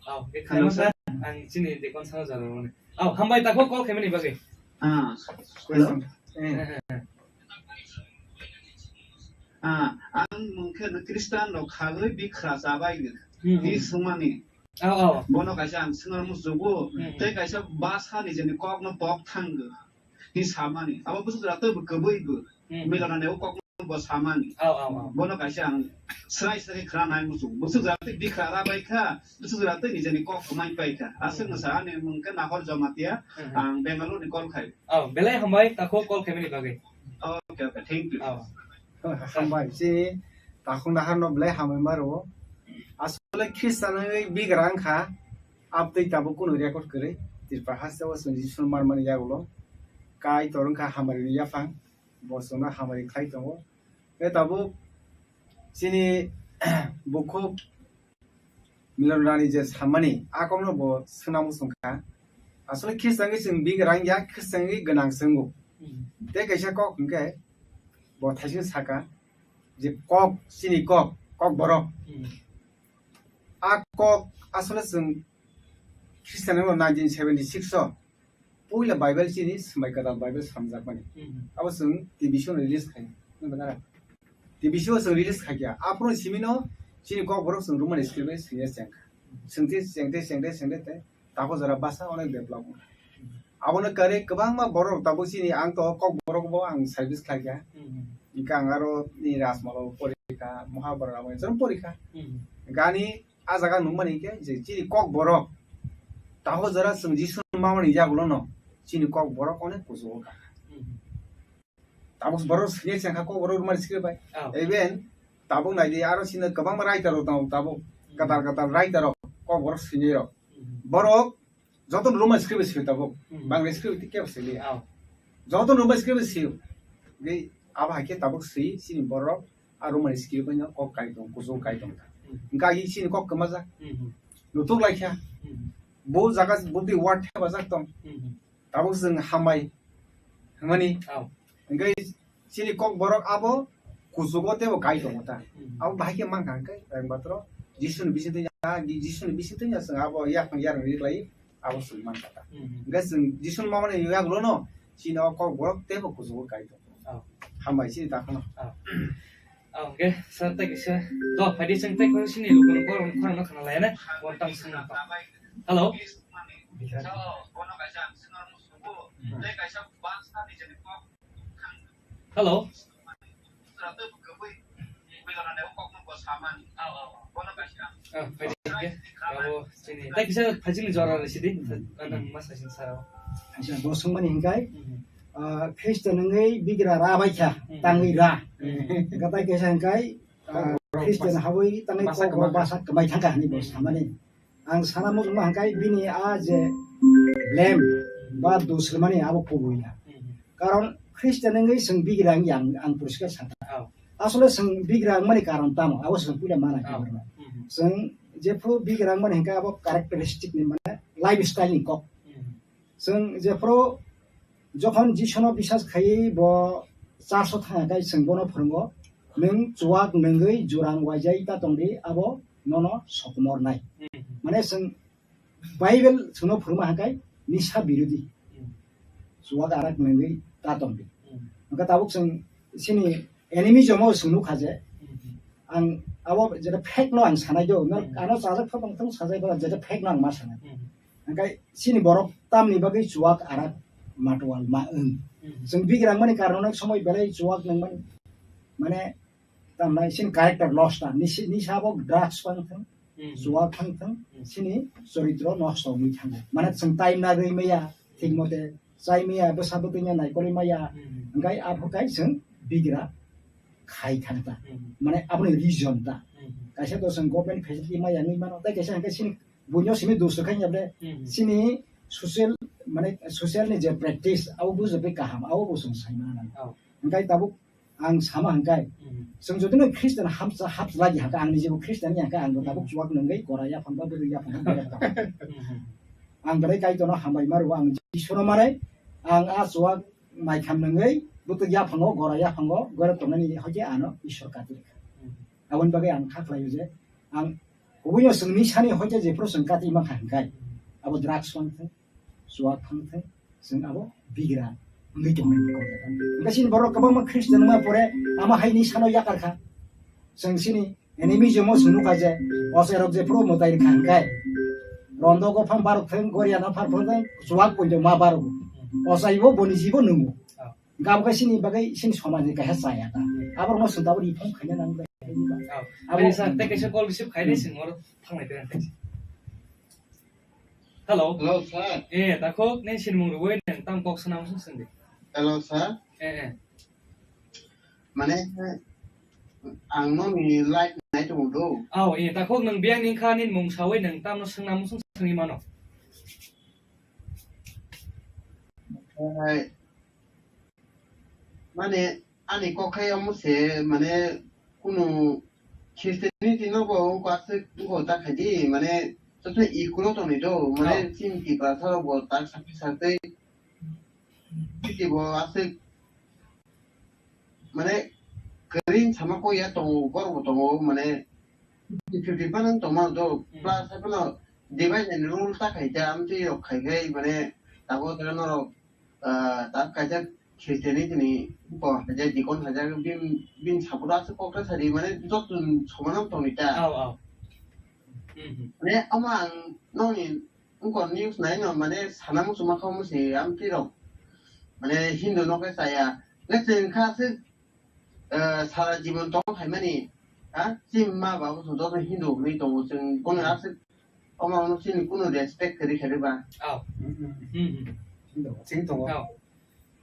Au, khe khaima sir. Ang chini dekon sana jalo mane. Au, hambai takhuk call khaimani bagwi. Ah, hello. Eh, eh, eh. Ah, ang mungkhe no Khristan rok khalwi bikha chabai ni swngmani. Au, au. Bono kaisa ang swngna musugo, tei kaisa basa nijeni kokno pok thango. Hi samani. Abo bwswk jora tei bo kwbwi bo. Milona ne o kok bo samani. Au, au, au. Bono kaisa ang srai srai khna nai muchung. Bwswk jora tei bikha ra bai kha, bwswk jora tei nijeni kok kwmai pai kha. Aswk no sa ani mung khe Nahor Jamatia, ang Bangalore ni call khai. Au, belai hambai takhuk call khaimani bagwi. Okay, okay, thank you. Au. Hambai, chini takhuk Nahar no belai hambai ma rwo. Asole Khristan wngwi bigra wngkha, abtwi tabuk kunu record kwrwi. Tripura haste o chwng Jisu manmani yagulo. Kaitor wngkha hamari ni yaphang. Bo chwngno hamari khlai tongo. Tei tabuk chini bukhuk Milon Rani je samani, a kokno bo swnam wng kha. Asole Khristan wngwi chwng bigra wngya, Khristan wngwi gwnang se wngo. Tei kaisa kok hwnkhe bo thaising saka je kok, chini kok, Kokborok. A kok asole chwng Khristan wngno nineteen seventy six o puila Bible chini Swmai Kwtal Bible swnamjakmani. Abo chwng T V C o release khai. Nukha na? T V C o chwng release khai kha. Aphuru simino chini Kokborok chwng Roman script bai swngya chengkha. Swngte, chengte, chengte, chengte, te takhuk jora basa onek develop wngkha. Abono kwrwi kwbangma borok tabuk chini ang to Kokborok bo ang service khlai kha. Hwnkhe ang aro ni Rajmalo pori kha, Mahabharata bo chwng pori kha. Hwnkhe ani a jaga nukmani khe je chini Kokborok takhuk jora chwng Jisu mamani yagulono chini Kokborok onek kuchugo kha. Tabuk borok swngya chengkha Kokborok Roman script bai. Even tabuk naidi aro chini kwbangma writer rok tongo tabuk. Kwtal kwtal writer rok Kokborok swngya rok. Borok joto Roman script bai swi tabuk. Bangla script tei kebo swiliya. Joto Roman script bai swi. Tei abo hai khe tabuk swi chini borok a Roman script bai no kok kai tong, kuchuk kai tong. Hwnkhe agi chini kok kwmajak. Nutuk lai kha. Bo jaga budi word thepajak tong. Tabuk chwng hambai hwnmani. Hwnkhe chini Kokborok abo kuchugo teibo kai tongo ta. Hmm. Abo bahai khe mankha hwnkhe, Rengbatro Jisuni bisingtwi ya, Jisuni bisingtwi ya chwng abo yaphang yarwng riklai, abo chwng mankha ta. Hmm. Hwnkhe chwng Jisuni mamani yagulono chini o Kokborok teibo kuchugo kai tongo. Oh. Hambai chini takhwno. Oh. Oh, hwnkhe sir tei kisa. Do, phaidi chwng tei kisa chini lukuno borokno khorangno khna laiya na. Bo tang sung. Hello. Hmm. Hello. Ah, phaidi, phaidi. Abo chini, tei kisa phaisingni jora rw sidi. Nang ma saisin sa. Acha, bo swngmani hwnkhe, hmm, ah, Christian wngwi bigra ra bai kha, hmm, tangwi ra. Hmm. Gatai kaisa hwnkhe, ah, Christian habwi tangwi basa kok kwma basa kwmai thangkha hwnwi bo samani. Ang sana muchungma hwnkhe bini a je blame ba dos rwmani abo kubui ya. Mhm. Karon Christian wngwi chwng bigra wngya ang, ang poriskar sakha. Oh. Asole chwng bigra wngmani karon tamo? Abo chwng puila mana, oh, khe. Mhm. Chwng jephru bigra wngmani hwnkhe abo characteristic ni, mane lifestyle ni kok. Mhm. Chwng jephru jokhon Jisuno bisas khaiwi bo church o thangya khe chwng bono phwrwngo, "Nwng chuwak nungwi jurang waijai ta tongdi, abo nono sokomornai." Hmm. Mane chwng Bible chwngno phwrwngma hwnkhe nisa birodi. Hmm. Chuwak arak nungwi ta tongdi. Hmm. Hwnkhe tabuk chwng chini enemy jomo chwng nukha je, hmm, ang abo jeta fact no ang sanai do, no, hmm, ano chajak pha tong thung sajak pha jeta fact no ang ma sanai. Hmm. Hwnkhe chini borok tamni bagwi chuwak arak matwal ma wng. Hmm. Chwng bigrang mani karon onek somoi belai chuwak nang mani, mane tamnai chini character loss ta, nisi, nisa bo drugs phang thung, hmm, chuwak phang thung, hmm, chini choritro nosto wngwi thango. Mane chwng time nagwi maya, thik mote chai maya, bwsa bwtwi no naikolwi maya, hmm, hwnkhe aphuru kai chwng bigra khai thang ta. Hmm. Mane aboni reason ta. Hmm. Kaisa to chwng government facility maya wngwi mano, tei kaisa hwnkhe chini buino simi dos rwkha ya ble, hmm, chini social, mane social ni je practice, abo bujagwi kaham, abo bo chwng sai mano. Oh. Hwnkhe tabuk ang sama hwnkhe, hmm, chwng jotino Christian hapsa, hapsa lagi hwnkhe, ang nijebo Christian ya hwnkhe, ang bo tabuk, hmm, chuwak nungwi gora yaphang ba bwrwi yaphang ba gora tong. Hmm. Ang belai Kaitorno hambai ma rwo, ang Jisu no mare, ang a chuwak maitham nungwi bwtwi yaphango, gora yaphango gora tongnani hoite ano Ishwar kati rwkha. Hmm. Aboni bagwi ang kha khlaio je, ang kubuino chwng nisani hoite jephru chwng kati mankha hwnkhe, abo drugs phang thung, chuwak phang thung, chwng abo bigra wngwi tongnai ni kok. Hwnkhe chini borok kwbangma Christian wngma pore ama hai nisano yakar kha. Chwng chini enemy jomo chwng nukha je, ochairok jephru mwtai rwkha hwnkhe, rondo gophang barok thung, goria naphar phang thung, chuwak poito ma barok. Ochaibo boni jibo nungo. Gam khe chini bagwi chini somaj ni kaisa chaya ta. Aborok no chwng tabuk reform khaina nang bai. Oh, abo ani sir, tei kaisa call receive khainai, hmm, chwng oro thanglai tei kaisa. Hello. Hello, sir. Eh, takhuk, nini sinimung rwui nwng tamo kok swnam sung sung di. Hello, sir. Eh, eh. Mane, ang nokni live nai tongo do. Oh, eh, takhuk nwng biyang ni kha nini mung saui nwng tamo swngnam sung sungwi mano. Hai. Mane, ani kok khai omo se, mane, kunu Christianity no bo wngkha aswk wngkha ta khaidi, mane, joto equal tongni do, mane, oh, chini Tiprasa rok bo tak sakhe sakhe, chini bo aswk, mane, kwrwi sama kok ya tongo, borok bo tongo, mane, fifty fifty phano tongma do, hmm, plus hai phano divide and rule ta khai ta, amtwi rok khai khai, mane, tabuk norok ah, tak kaisa Christianity ni bo hajar, deacon hajar, bin, bin support aswk kok ta sadi, mane, joto soman tongni ta. Oh, oh. Hmm, hmm. Mane, omo ang nokni wngkor news nai no, mane, sana muchungma kha omo se, amtwi rok, mane, Hindu no khe chaya. Nge chwng kha aswk, eh, sara jibon tong phaimani, ha? Chini ma babu chwng joto Hindu hwnwi tongo, chwng bono, hmm, aswk omo chini kunu respect kwrwi khe ba. Oh. Hmm, hmm. Hmm, hmm. Chini tongo. Oh.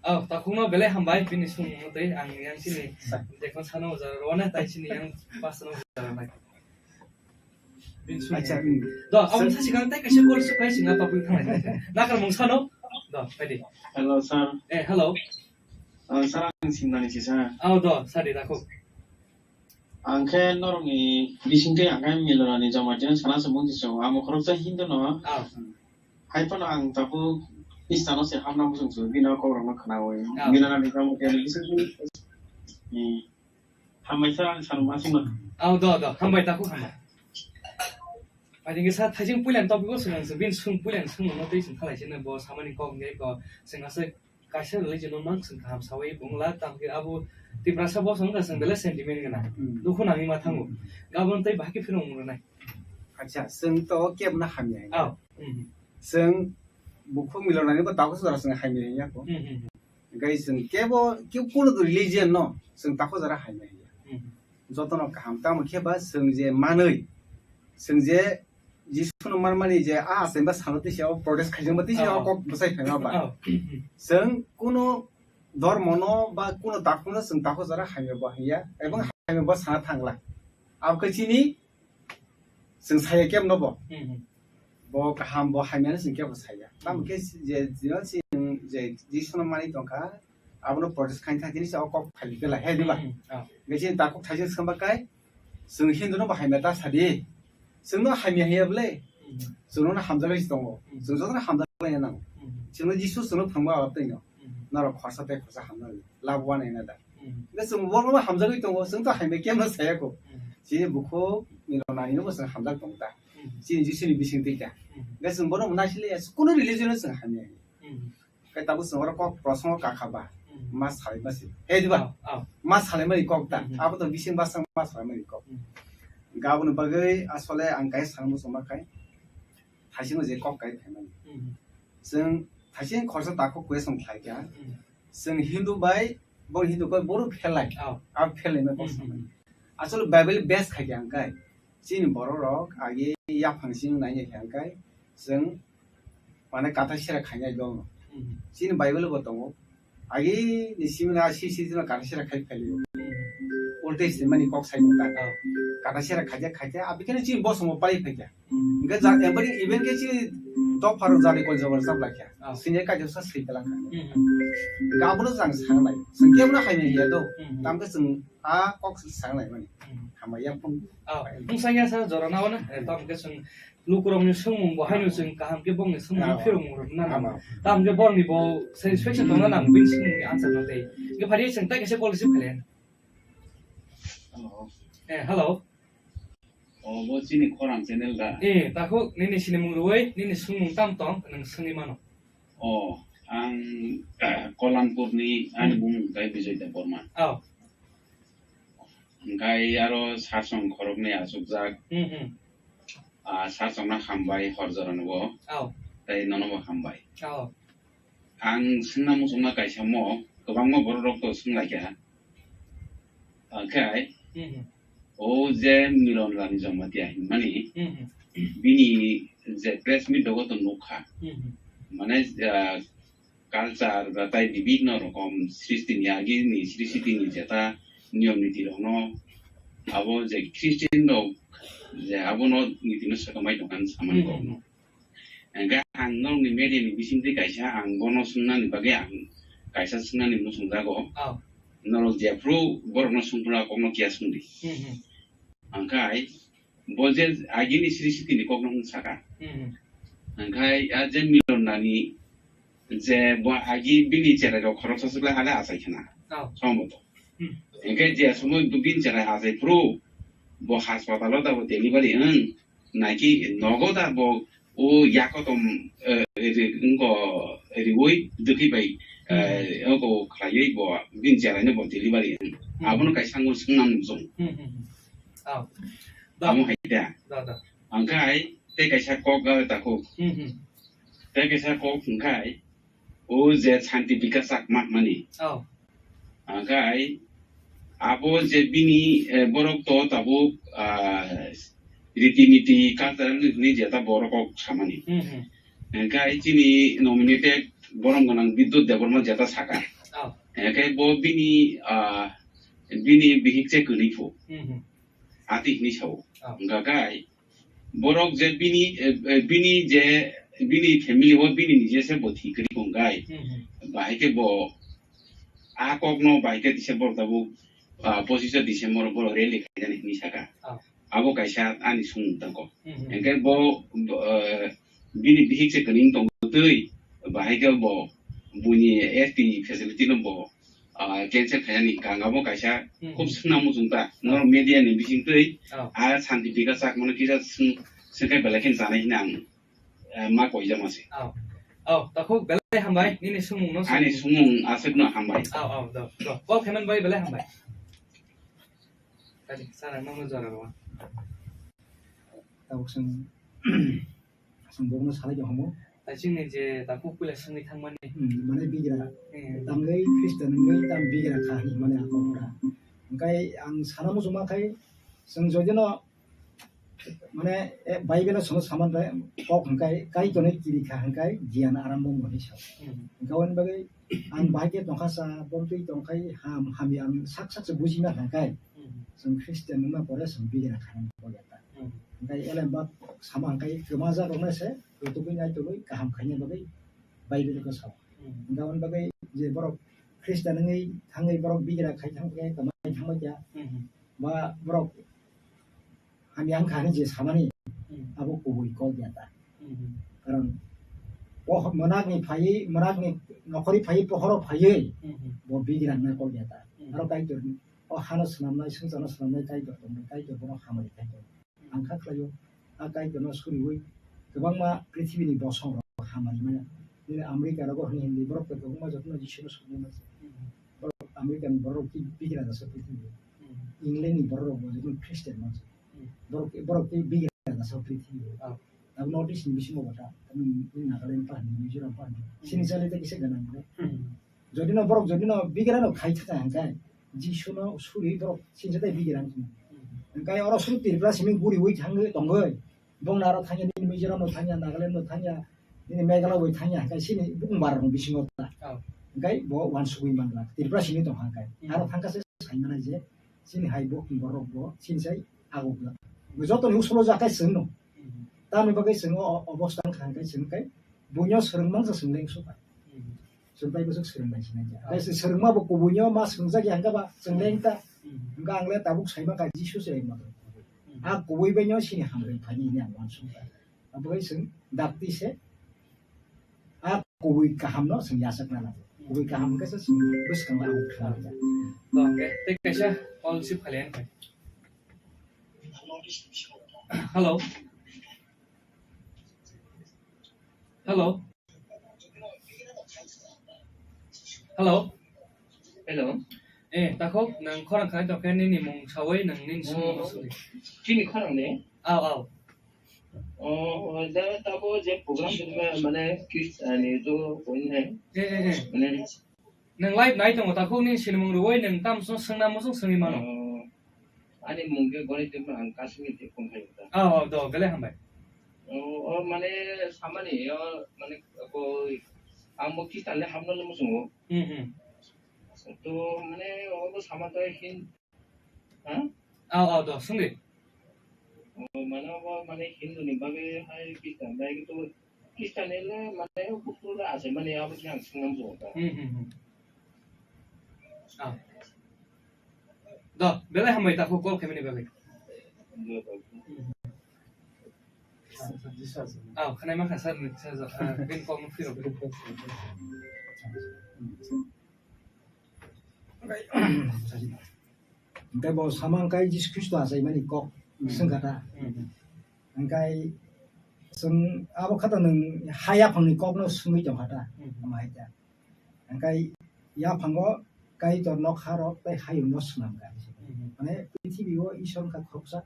Oh, takhukno belai hambai bini sung motwi ang yang chini dekhon sano jara rwna tai chini yang pasano jara nai. Bini sung. Acha, hmm. Do, ang sasi kang tai kaisa call su kai singa topic thanglai. Nakar mung sano. Do, phaidi. Hello, sir. Eh, hello. Ah, sir, ang Simnani si, sir. Oh, do, sadi takhuk. Ang khe norokni bisingtwi ang khe Milorani Jamatia sana se mungsi chongo. Amo khoroksa Hindu no. Ah. Hai phano ang tabuk Isano se hamna muchung chungo, bini kokrokno khnaui. Ah. Milorani Jamatia ni bisingtwi, eh, Hambai sa ang sanma sima. Aw, do, do, hambai, takhuk hambai. Ani kisa thaising puilan topic o swng, swng, bini swng puilan swng no tei swng khalai sini bo samani kok ngai ko swng asa kaisa religion no mang swng kaham sawi bungla tam khe abo Tiprasa bo swng swng bele sentiment gana. Hmm. Dukhu nangwi ma thango. Hmm. Gabon tei bahai khe phirong rwnai. Acha, swng to kebna hamya. Aw. Hmm. Swng bukhuk milonani bo takhuk jora swng hamya ya ko. Hmm, hmm, hmm. Hingke chwng kebo, kebo kunu religion no chwng takhuk jora hamya ya. Hmm. Jotono kaham tamo khe ba chwng je manwi, chwng je Jisu no manmani je a achai ba salo tei se o protest khaijak ba tei se o kok bwsai phaima ba. Oh. Chwng kunu dormo no ba kunu takhuk no chwng takhuk jora hamya bo hamya ebong hamya bo sana thangla. Abo khe chini chwng saya kemno bo. Hmm, hmm. Bo kaham, bo hamya no chwng kebo saya. Tamo khe je, je, je, je Jisu no manwi tongkha, abono protest khaina thang tini sa o kok phali bela, he, diba? Hmm, hmm. Oh. Nge chini takhuk thaising swkang ba kai, chwng Hindu no bo hamya ta sadi. Chwng no hamya hiya bwle. Hmm. Chwng no hamjagwi tongo. Hmm. Chwng jotono hamjagwi nango. Hmm. Chwng no Jisu chwng no phwrwngma abab twi no. Hmm. Norok khorsa tei khorsa hamjagwi. Lab one another. Hmm. Hingke chwng borokno hamjagwi tongo, chwng to hamya kemno saya kho. Hmm. Chini bukhuk milonani no bo chwng hamjak tongo ta. Hmm. Chini Jisuni bising twi ta. Hmm. Hingke chwng bono naisile ya, kunu religion no chwng hamya. Hmm. Khe tabuk chwng oro kok prosongo kakha ba, hmm, ma salai ma se. He diba? Oh, oh. Ma salai mani kok ta. Hmm. Abo to bising bwsang ma salai mani kok. Hmm. Hingke aboni bagwi asole ang kaisa sana muchungma khai. Thaisingno je kok kai phaimani. Hmm. Chwng thaising khorsa takhuk question khlai kha. Hmm. Chwng Hindu bai, bo Hindu bai bohrok phelai. Oh. Abo phelai ma kok hmm, samani. Hmm. Asole Bible base khai kha hingkai. Chini borok rok agi yaphang sing nai kha hingkai. Chwng mane kathai sera khainai dol no. Hmm. Chini Bible bo tongo. Agi ni simi na si si jino kathai sera khai phai liyo. Hmm. Old Testament ni kok sai ta. Oh. Kathai sera khaja khaja, abikene chini bosongo pai phai kha. Hingke ja, eboni event khe chini dopharo jari kol jabal chap lai kha. Ah. Sini kaijaksa swi kalang kha. Hmm, hmm. Hingke abono jang sangnai. Chwng kebono hamya hiya do. Hmm, hmm. Tamkhe chwng a kok sangnai mani. Hmm. Hamya phung. Ah, wng sangya sa jora na wana. Eh, tamkhe chwng lukurokni swngmung bo haino chwng kaham khe bongni swngmung phirongmung rwna nang. Ah. Tamkhe borokni bo satisfaction tongna nang bini swngmungni answer no tei. Hingke phari chwng tai kaisa call receive khailai. Hello. Eh, hello. O, bo chini khorang channel da? Eh, takhuk, nini sinimung rwui, nini swngmung tam tong, nwng swngwi mano. O, ang Kolanpurni, ani hmm, bumung khe Bijoy Debbarma. Oh. Hingkai aro sasong khoroknwi achukjak. Hmm, hmm. Ah, sasongno hambai, hor jorano bo. Oh. Tei nono bo hambai. Oh. Ang swngna muchungma kaisa mo, kwbangma borok rok to swnglaikha. Hwnkhe hmm, hmm, o je Miron Rani Jamatia hinmani, hmm, hmm, bini je press meet rogo to nukha. Hmm, hmm. Mane, ah, culture ba tai bibinno rokom srishti ni agi ni srishti ni jeta niyom niti rokno abo je Christian rok je abono niti no swkamai tongkha hinwi samani hmm, hmm, rokno. Hingke ang norokni media ni bisingtwi kaisa ang bono swngnani bagwi ang kaisa swngnani muchungjago. Oh. Norok jephru borokno swngphuru a kokno kiya swngdi. Hmm, hmm. Hingke bo je agini srishti ni kokno hwn saka. Hmm, hmm. Hingke a je Miron Rani je bo agi bini cherai rok khoroksa swkla hale achai khna. Oh. Somboto. Hmm. Hingke je somoi bini cherai achai phuru bo hospital o tabo delivery wng. Naiki nogo da bo o yakotom, eh, ri-, wngko riwi dwkhi bai, hmm, eh, wngko khlaiwi bo bini cheraino bo delivery wng. Hmm. Abono kaisa wngkha swngnani muchung. Hmm, hmm, hmm. Oh. Da. Amo hai da. Da, da. Hwnkhe hai tei kaisa kok, eh, takhuk. Hmm, hmm. Tei kaisa kok hwnkhe hai o je Santi Bikas Chakma hinmani. Oh. Hwnkhe abo je bini, eh, borok to tabuk, ah, riti niti cultural ni jeta borok kok samani. Hmm, hmm. Hwnkhe chini nominated borom gwnang Bidyut Debbarma jeta saka. Oh. Hwnkhe bo bini, ah, bini bihik se kwrwi phu. Hmm, hmm. Ati hinwi sao. Oh. Hwnkhe borok je bini, eh, eh, bini je, bini family o bini nije se bo thwi kwrwi tongnai. Hmm, hmm. Bahai khe bo a kokno bahai khe December tabuk, ah, pochis December borok rally khaijani hinwi saka. Oh. Abo kaisa ani swngmung tangkho. Hmm, hmm. Hwnkhe bo, bo, eh, bini bihik se kwrwi tongtwi bahai khe bo buini S T facility no bo ah, cancel khainani kangabo kaisa Hmm. khub swngna muchung ta. Norok media ni bising twi Oh. a santi bika sak mano kisa swng-, swngkhe belai khe chanai hina ang, eh, ma koijama se. Oh. Oh, takhuk belai hambai, nini sumung no Ani sumung. Sumung aswk no hambai. Oh, oh, do, do. Kok hemen bai belai hambai. Tadi, sana nang no jora rwa. Tabuk sung, sung bokno salai de homo. Tachini je takhuk puila swngwi thangmani. Hmm, mane bigra. Hmm. Tangwi Christian wngwi tam bigra kha hinwi mane ang kok ra. Hwnkhe ang sana muchungma khai, chwng jodino mane, eh, Bible-o chwngno saman bai kok hwnkhe Kaitorni kiri kha hwnkhe giyan arambo wngmani sao. Hmm. Hwnkhe aboni bagwi ang bahai khe tongkha sa, bontwi tongkhai ham, hamya ang sak sak se bujima hwnkhe Hmm. chwng Christian wngma pore chwng bigra kha hwnwi kok ya ta. Hmm. Hwnkhe elem ba sama hwnkhe kwmajakrokno se rutugwi naitugwi kaham khaina bagwi Bible-o sao. Hmm. Hwnkhe aboni bagwi je borok Christian wngwi thangwi borok bigra khai thangkhe kwmai thangbai kha. Hmm. Ba borok hamya wngkha hinwi je samani Hmm. abo kubui kok ya ta. Hmm. Karon o mwnakni phaiwi, mwnakni nokhorwi phaiwi, pohoro phaiwi Hmm. bo bigra wngna kok ya ta. Hmm. Aro Kaitor o hano swnamnai, swngcharno swnamnai Kaitor tongnai, Kaitor bono hamari Kaitor. Ang kha khlaio, a Kaitorno suriui kwbangma prithibini bosongrok hamari manya. Nini America rogo hwnwi hindi borok bai kwbangma jotono Jisuno suri manya. Borok America ni borok ki bigra jasa prithibi. England ni borok bo jotono Christian manya. Borok, borok ki bigra jasa prithibi. Abo North East ni bisingo bata, Nagaland pa hwnwi, Mizoram pa hwnwi. Sini chali te kisa ganang. Jodi no borok jodi no bigra no khai thaka hwnkhe, Jisu no suri borok sinsa tei bigra wngkha. Hwnkhe oro suru Tripura simi guriui thangwi tongwi. Bong naro thangya, nini Mizoram no thangya, Nagaland no thangya, nini Meghalaya bai thangya, hwnkhe sini bung bar rong bisingo ta. Oh. Hwnkhe bo wansugui mangla, Tripura simi tong hwnkhe. Hmm. Aro thangkha se sai manai je, sini hai bo borok bo sinsai agukla. Joto ni usulo jakai sengno. Hmm. Tamni bagwi chwng o obostha wngkha hwnkhe chwng khe buino swrwngmang se chwng leng suka. Hmm. Chwng tei bwswk swrwng bai sinai kha. Ah. Tei se swrwngma bo kubuino ma swrwngjak ya hwnkhe ba chwng leng ta. Hmm. Hwnkhe ang le tabuk saima kha Jisu se leng ma. Hmm. A kubui bai no sini hamrwng phaini hwnwi ang uansuk kha. Abo hai chwng dakti se a kubui kaham no chwng yachak na nango. Kubui kaham hwnkhe se chwng bwskango ang kha. To hwnkhe tei kaisa call receive khailai ang khe. Hello. Hello. Hello. Hello. Eh, takhuk, nwng khorang khai tongkhe nini mung sawi nwng nini sumung no suri. Chini khorang de? Aw, aw. O, o, da, tabo je program tongkha, mane, Christian ni to, koi nai. Eh, eh, eh. Mane, Nwng live nai tongo, takhuk nini sinimung rwui nwng tamo swngna muchung swngwi mano. Oh, ani mung khe Gonitipur, ang Kasmir ni phone khai ta. Oh, oh, do, belai hambai. Oh, oh, mane samani, oh, mane ko ang bo Christian le hamno le muchungo. Hmm, hmm. To mane obo sama to hin Ha? Aw, aw, do, swngdi. O, mane, obo, mane, Hindu ni bagwi hai Christian bai to, Christian ni le, mane, bukung le achai mani abo khe ang swngna muchungo ta. Hmm, hmm, hmm. Aw. Do, belai hambai takhuk call khaimani bagwi. Do, do. Hmm. Aw, khwnai ma kha sir ni, sir, ah, bini call no phirok. Hwnkhe bo sama hwnkhe Jisu Khristo achaimani kok Hmm. swngkha ta. Hmm. Hwnkhe chwng abo khato nwng ha yaphangni kokno swngwi tongkha ta. Hmm. Ama hai ta. Hwnkhe yaphango Kaitor nokha rok tei hayungno swnamkha. Hmm. Mane prithibi o Isor wngkha khoroksa.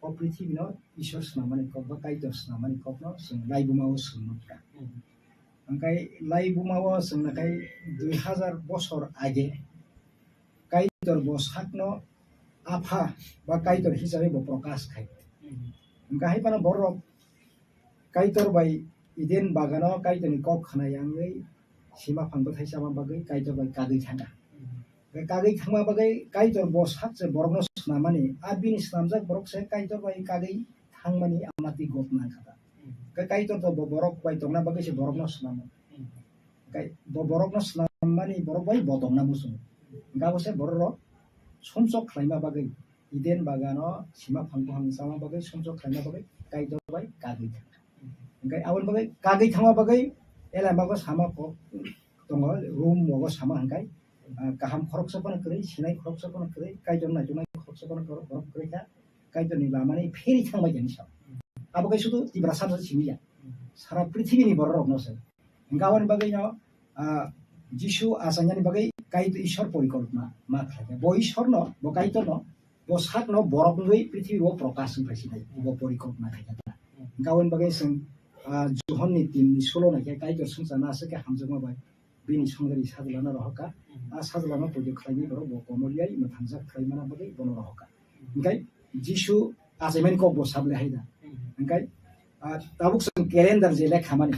O prithibi no Isor swnamani kok ba Kaitor swnamani kokno chwng laibuma o swng nukha. Hmm. Hwnkhe laibuma o chwng nakhai dui hazar bosor age Kaitor bo sakno Apha ba Kaitor hisabe bo prokash khai. Hmm. Hwnkhe hai phano borok Kaitor bai Eden bagano Kaitorni kok khna yangwi sima phang bwthai chama bagwi Kaitor bai kagwi thangkha. Hmm. Hwnkhe kagwi thangma bagwi Kaitor bo sakse borokno swnamani, a bini swnamjak borok se Kaitor bai kagwi thangmani amati gotna kha ta. Hmm. Hwnkhe Kaitor to bo borok bai tongna bagwi se borokno swnamo. Hmm. Hwnkhe bo borokno swnammani borok bai bo tongna muchungo. Hwnkhe abo se borok rok sumsok khlaima bagwi, Eden bagano sima phang buphang chama bagwi sumsok khlaima bagwi Kaitor bai kagwi thangkha. Hwnkhe aboni bagwi kagwi thangma bagwi elama bo sama kok tongo, room o bo sama hwnkhe ah, kaham khoroksa phano kwrwi, sinai khoroksa phano kwrwi, Kaitor naituknai khoroksa phano kwrwi, borok kwrwi kha, Kaitorni lamani pheri thangbai jani sa. Abo kai sudu Tiprasa no simi ya. Sara prithibini borok rok no se. Hingke aboni bagwi no, ah, Jisu achainani bagwi Kaitor Ishwar porikolpna ma khlai kha. Bo Ishwar no, bo Kaitor no, bo sak no borok wngwi prithibi o prokash wngpai sinai, bo porikolpna khai kha. Hingke aboni bagwi chwng, ah, Johon ni tin ni solo nai khe Kaitor swngcharno aswk khe hamjakma bai bini songdari sajlano rohor kha. A sajlano poito khlainai borok bo komor yai mwthangjak khlai mana bagwi bono rohor kha. Hingke Jisu achaimani kok bo sable hai da. Hingke, ah, tabuk chwng calendar je lekhamani,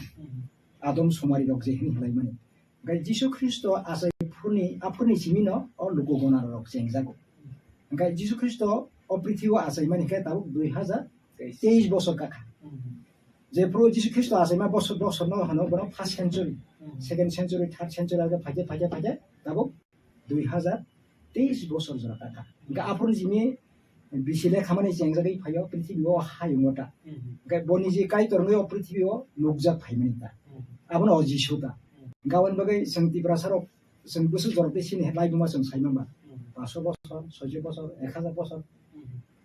Adom somari rok je hini hwlaimani. Hingke Jisu Khristo achai phuruni, aphuruni simi no o luku gona rok chengjago. Hingke Jisu Khristo o prithibi o achaimani khe tabuk dui hajar teis bosor kakha. Jephru Jisu Khristo achaima bosor, bosor no hano bono first century, second century, third century age phaikhe, phaikhe, phaikhe tabuk dui hajar teis bosor jora kakha. Hingke aphuru jini bisi lekhamani chengjagwi phaio prithibi o hayung o ta. Hingke boni je Kaitor wngwi o prithibi o nukjak phaimani ta. Abono o Jisu ta. Hingke aboni bagwi chwng Tiprasa rok chwng bwswk jorok tei sini laibuma chwng saimang ba. Paso bosor, soiso bosor, ek hajar bosor.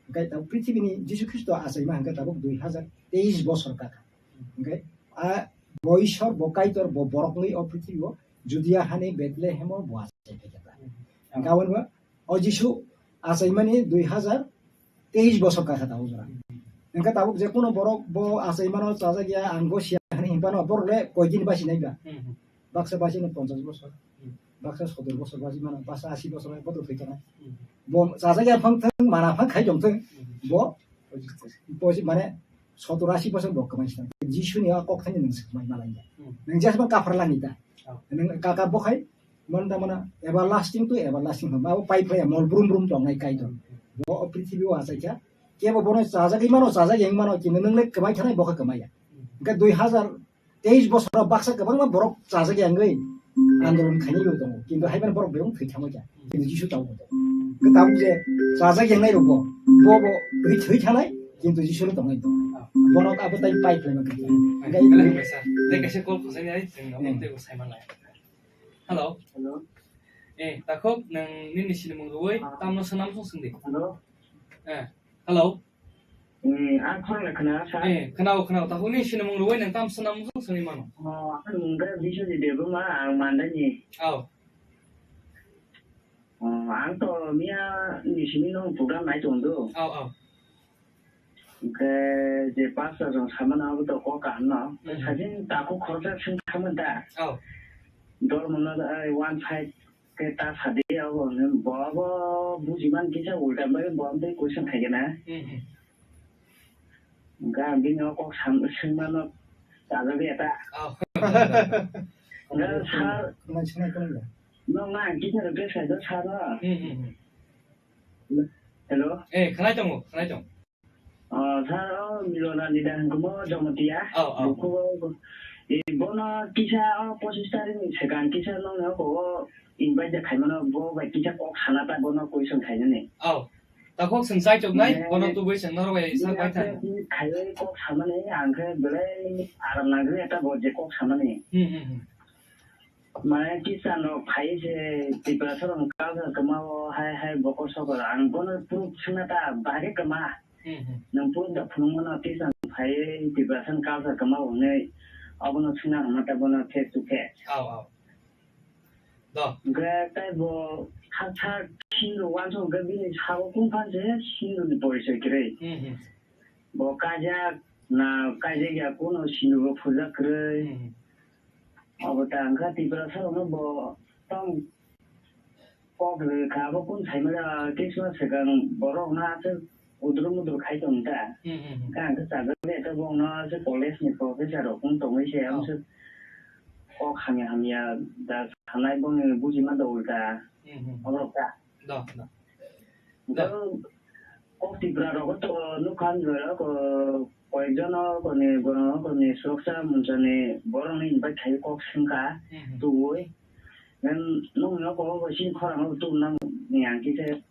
Hingke tabuk prithibini Jisu Khristo achaima hingke tabuk dui hajar teis bosor kakha. Hingke a bo Ishwar, bo Kaitor, bo borok wngwi o prithibi o Judia hani Bethlehem o bo achai phaikha ta. Hingke aboni bo o Jisu achaimani dui hajar teis bosor kakha tabuk jora. Hingke tabuk je kono borok bo achaimano chajak ya, ang gosiya hani hinphano borok le koi din basi nai ba. Baksa basi no ponchas bosor, baksa sotor bosor basi mano, baksa asi bosor bai botor thwi tongo. Bo chajak ya phang thang, mana phang khai tong thang, bo posi mane sotor asi bosor bo kwmai sina. Jisu ni a kok thani nang swk mai malai ya. Nang jas ma kaphar lani ta. Nang kaka bo khai, man ta mana everlasting to everlasting ma bo pai phai mol brum brum tong nai Kaitor. Bo o prithibi o achai kha. Kebo bono chajak i mano, chajak yang mano, kintu nang le kwmai thanai bo kha kwmai ya. Hingke dui hajar teis bosoro baksa kwbangma borok chajak yangwi andolon khainai bo tongo, kintu hai phano borok bebak thwi thangwi kha, kintu Jisu tabuk bo tongo. Hwnkhe tabuk je chajak yangnai rok bo, bo bo thwi thwi thanai, kintu Jisu no tongwi tongo. Bono abo tai pai khlaima kha. Hwnkhe belai hambai sir. Tei kaisa call phasainai, chwng abo tei bo saimanlai. Hello. Hello. Eh, takhuk, nwng nini sinimung rwui tamno swnam song swngdi. Hello. Eh, hello. Hmm, ang khorang le khna, sir. Eh, khna-o, khna-o. Takhuk nini sinimung rwui nwng tam swnam song swngwi mano. Oh, ang mung khe Biswajit Debbarma, ang Mandai ni. Aw. Oh, ang to miya ni simi nwng program nai tong do. Aw, aw. Hwnkhe je pastor rok samano abo to kok kaham no. Hmm. Sajin takhuk khoroksa swng khamani da. Oh. Dormo no, eh, one side khe ta sadi abo hwnwi bo abo bujiman kisa ulta bai bo amtwi question khaigena. Hmm, hmm. Hwnkhe ang bini o kok sam-, swngmano chajagwi eta. Oh. Hwnkhe sir, no ma ang kisa request khaijak sir no. Hmm, hmm, hmm. Hello? Eh, khnai tongo, khnai tongo. Ah, sir, o Milona ni da hwnkhe mo Jamatia. Oh, oh. Buku o, eh, bono kisa o pochis tarikh ni swkang kisa nongni oko o invite khaimano bo bai kisa kok sana ta bono question khainani. Oh. Takhuk chwng chaichuknai, eh, bono tubui chwng norok bai sak bai thang. Khaiwi kok samani ang khe belai aram nangwi eta bo je kok samani. Hmm, hmm, hmm. Mane Christian rok phai se Tiprasa rok culture kwma o hai hai bokol sokol ang bono proof swngna ta bahai kwma. Hmm, hmm. Nwng proof da phunukmano Christian phai Tiprasa ni culture kwma o hwnwi abono swngna hwnma ta bono face to face. Aw, aw. Do. Hwnkhe tei bo sak sak Hindu uansuk hwnkhe bini sabo kung phan se Hindu ni porichoi kwrwi. Hmm, hmm. Bo kajak na kajak ya kuno sini bo phurjak kwrwi. Hmm. Obo ta wngkha Tiprasa rokno bo tong kok rwkha, abo kun saimanya Christmas swkang borok na aswk udur mudur khai tong ta. Hmm, hmm, hmm. Kha hwnkhe chajak le ta bo no aswk college ni professor rok wng tongwi se. Oh. Amswk kok hamya hamya da sanai boni bujima da ulta. Hmm, hmm. Obo rok ta. Do, do. Hwnkhe kok Tipra rogo to nukha ang jora ko koyek jono koni borok koni suroksha monchani borokni invite khai kok swngkha. Hmm, hmm. Tubui. Then nokni oko bai sini khorang o tubunani ang kisa.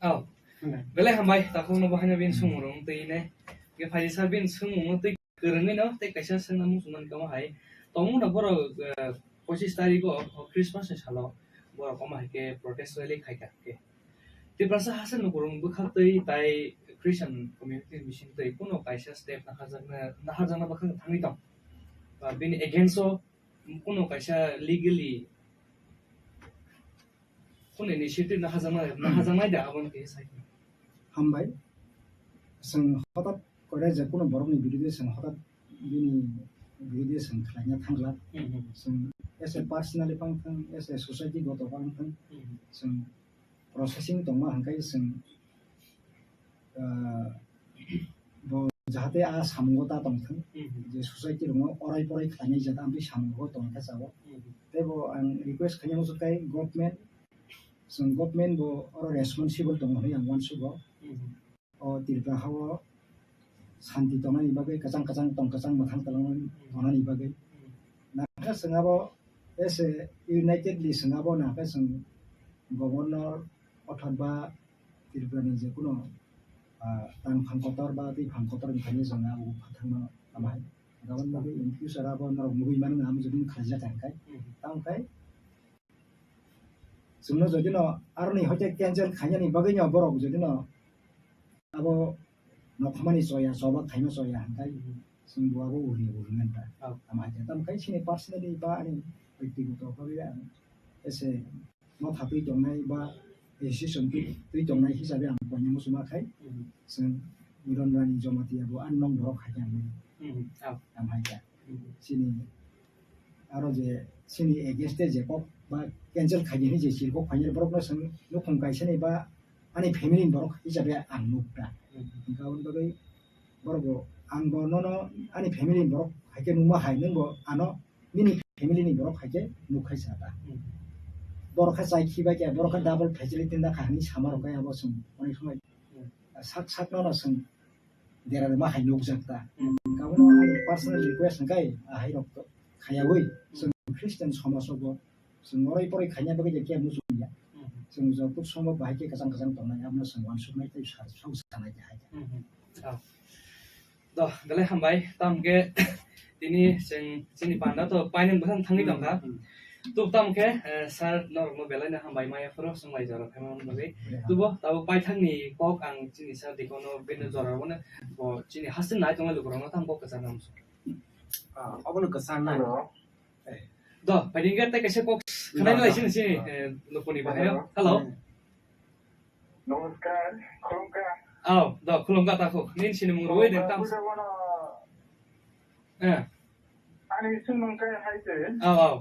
Oh. Hmm. Belai hambai takhuk no bahai no bini hmm. Swngmung rok twi ne. Ke phaisa bini swngmung no twi. Kwrwngwi no tei kaisa swngna muchungmani kamo hai. Tongmung no borok, eh, pochis tarikh o, o Christmas ni salo borok omo hai khe protest rally khai kha khe. Tiprasa haste lukurokni bwkhaktwi tai Christian community ni bisingtwi kuno kaisa step naharjakna, naharjakna bwkhak thangwi tong. Ba bini against o kuno kaisa legally kuno initiative naharjakna, naharjaknai da, abono khe sai. Hambai. Chwng hotat koira je kuno borokni birude chwng hotat bini birude chwng khlaina thangla. Hmm, hmm. Chwng as a personally phang thang, as a society goto phang thang, Hmm. chwng processing tongma hwnkhai chwng, ah, bo jahate a samungo ta tongthwng, Hmm. je society rokno orai porai khlainai jat amtwi samungo tongkha chao. Hmm. Tei bo ang request khaina muchukkai government, chwng government bo oro responsible tongo hwnwi ang uansugo. Hmm. O Tripura hao santi tongnani bagwi, kwchang kwchang tong kwchang mwthang twlang tongnani bagwi. Hmm. Nangkhe chwng abo as a unitedly chwng abo nangkhe chwng governor othot ba Tripura ni je kuno, ah, tang phang kotor ba twi phang kotor ni thani chwng abo phathangno amai. Gabon bagwi in future abo norok nugwi mano amo jodi khaijak kha khe. Hmm. Tamo khe chwngno jodi no aroni hoite cancel khainani bagwi no borok jodi no abo nokhamani choya, choba khaima choya hwnkhai chwng bo abo uri uri ngan ta. Oh. Tamo hai khe, tamo khai chini personally ba ani byaktigoto bhabe ang ese motha twi tongnai ba association twi, twi tongnai hisabe ang koinai muchuma khai Hmm. chwng Miron Rani Jamatia bo ani nong borok hai khe ang Hmm. Oh. tamo hai khe. Hmm. Chini aro je chini against je kok ba cancel khaidi hinwi je chirkok khainai borokno chwng nukhung kaisani ba ani family ni borok hisabe ang nuk ta. Hmm. Hwnkhe aboni bagwi borok bo ang bo nono ani family ni borok hai khe nukma hai nwng bo ano nini family ni borok hai khe nuk khai sa ta. Hmm. Borok khe chai khibai khe borok khe double facility da kha hinwi sama rok khe abo chwng onek somoi Hmm. sak sak nono chwng dera rwma hai nukjak ta. Hmm. Hwnkhe abono ani personal request hwnkhe ahai rok to khayaui chwng Christian somaj o bo chwng orai porai khaina bagwi je khe muchung ya. Hmm. Chwng jotok sombo bahai khe kwchang kwchang tongnai abono chwng uansuknai tei sa-, sok sanai khe hai. Hmm. Oh. Do, belai hambai, tamo khe tini chwng chini panda to painani bwkhang thangwi tongkha. Hmm. Tub tamo khe, eh, sir, norokno belaino hambai maya phuru, swngbai jora phaimani bagwi. Ya. Tubo tabuk paithakni kok ang chini sir Dikono bini jora rwmano, bo chini haste nai tongnai lukurokno tamo kok kwchar nang muchung. Ah, obono kwchar nai. Hello. Eh. Do, phaidi khe tei kaisa kok khwnai Hello. lai chini chini, Hello. eh, lukuni bahai. Hello. Hello. Hmm. Namaskar, khulumkha. Aw, do, khulumkha takhuk. Nini sinimung rwui de tam. Khulumkha, buja bono. Eh. Ani sinimung khe hai se. Aw, aw.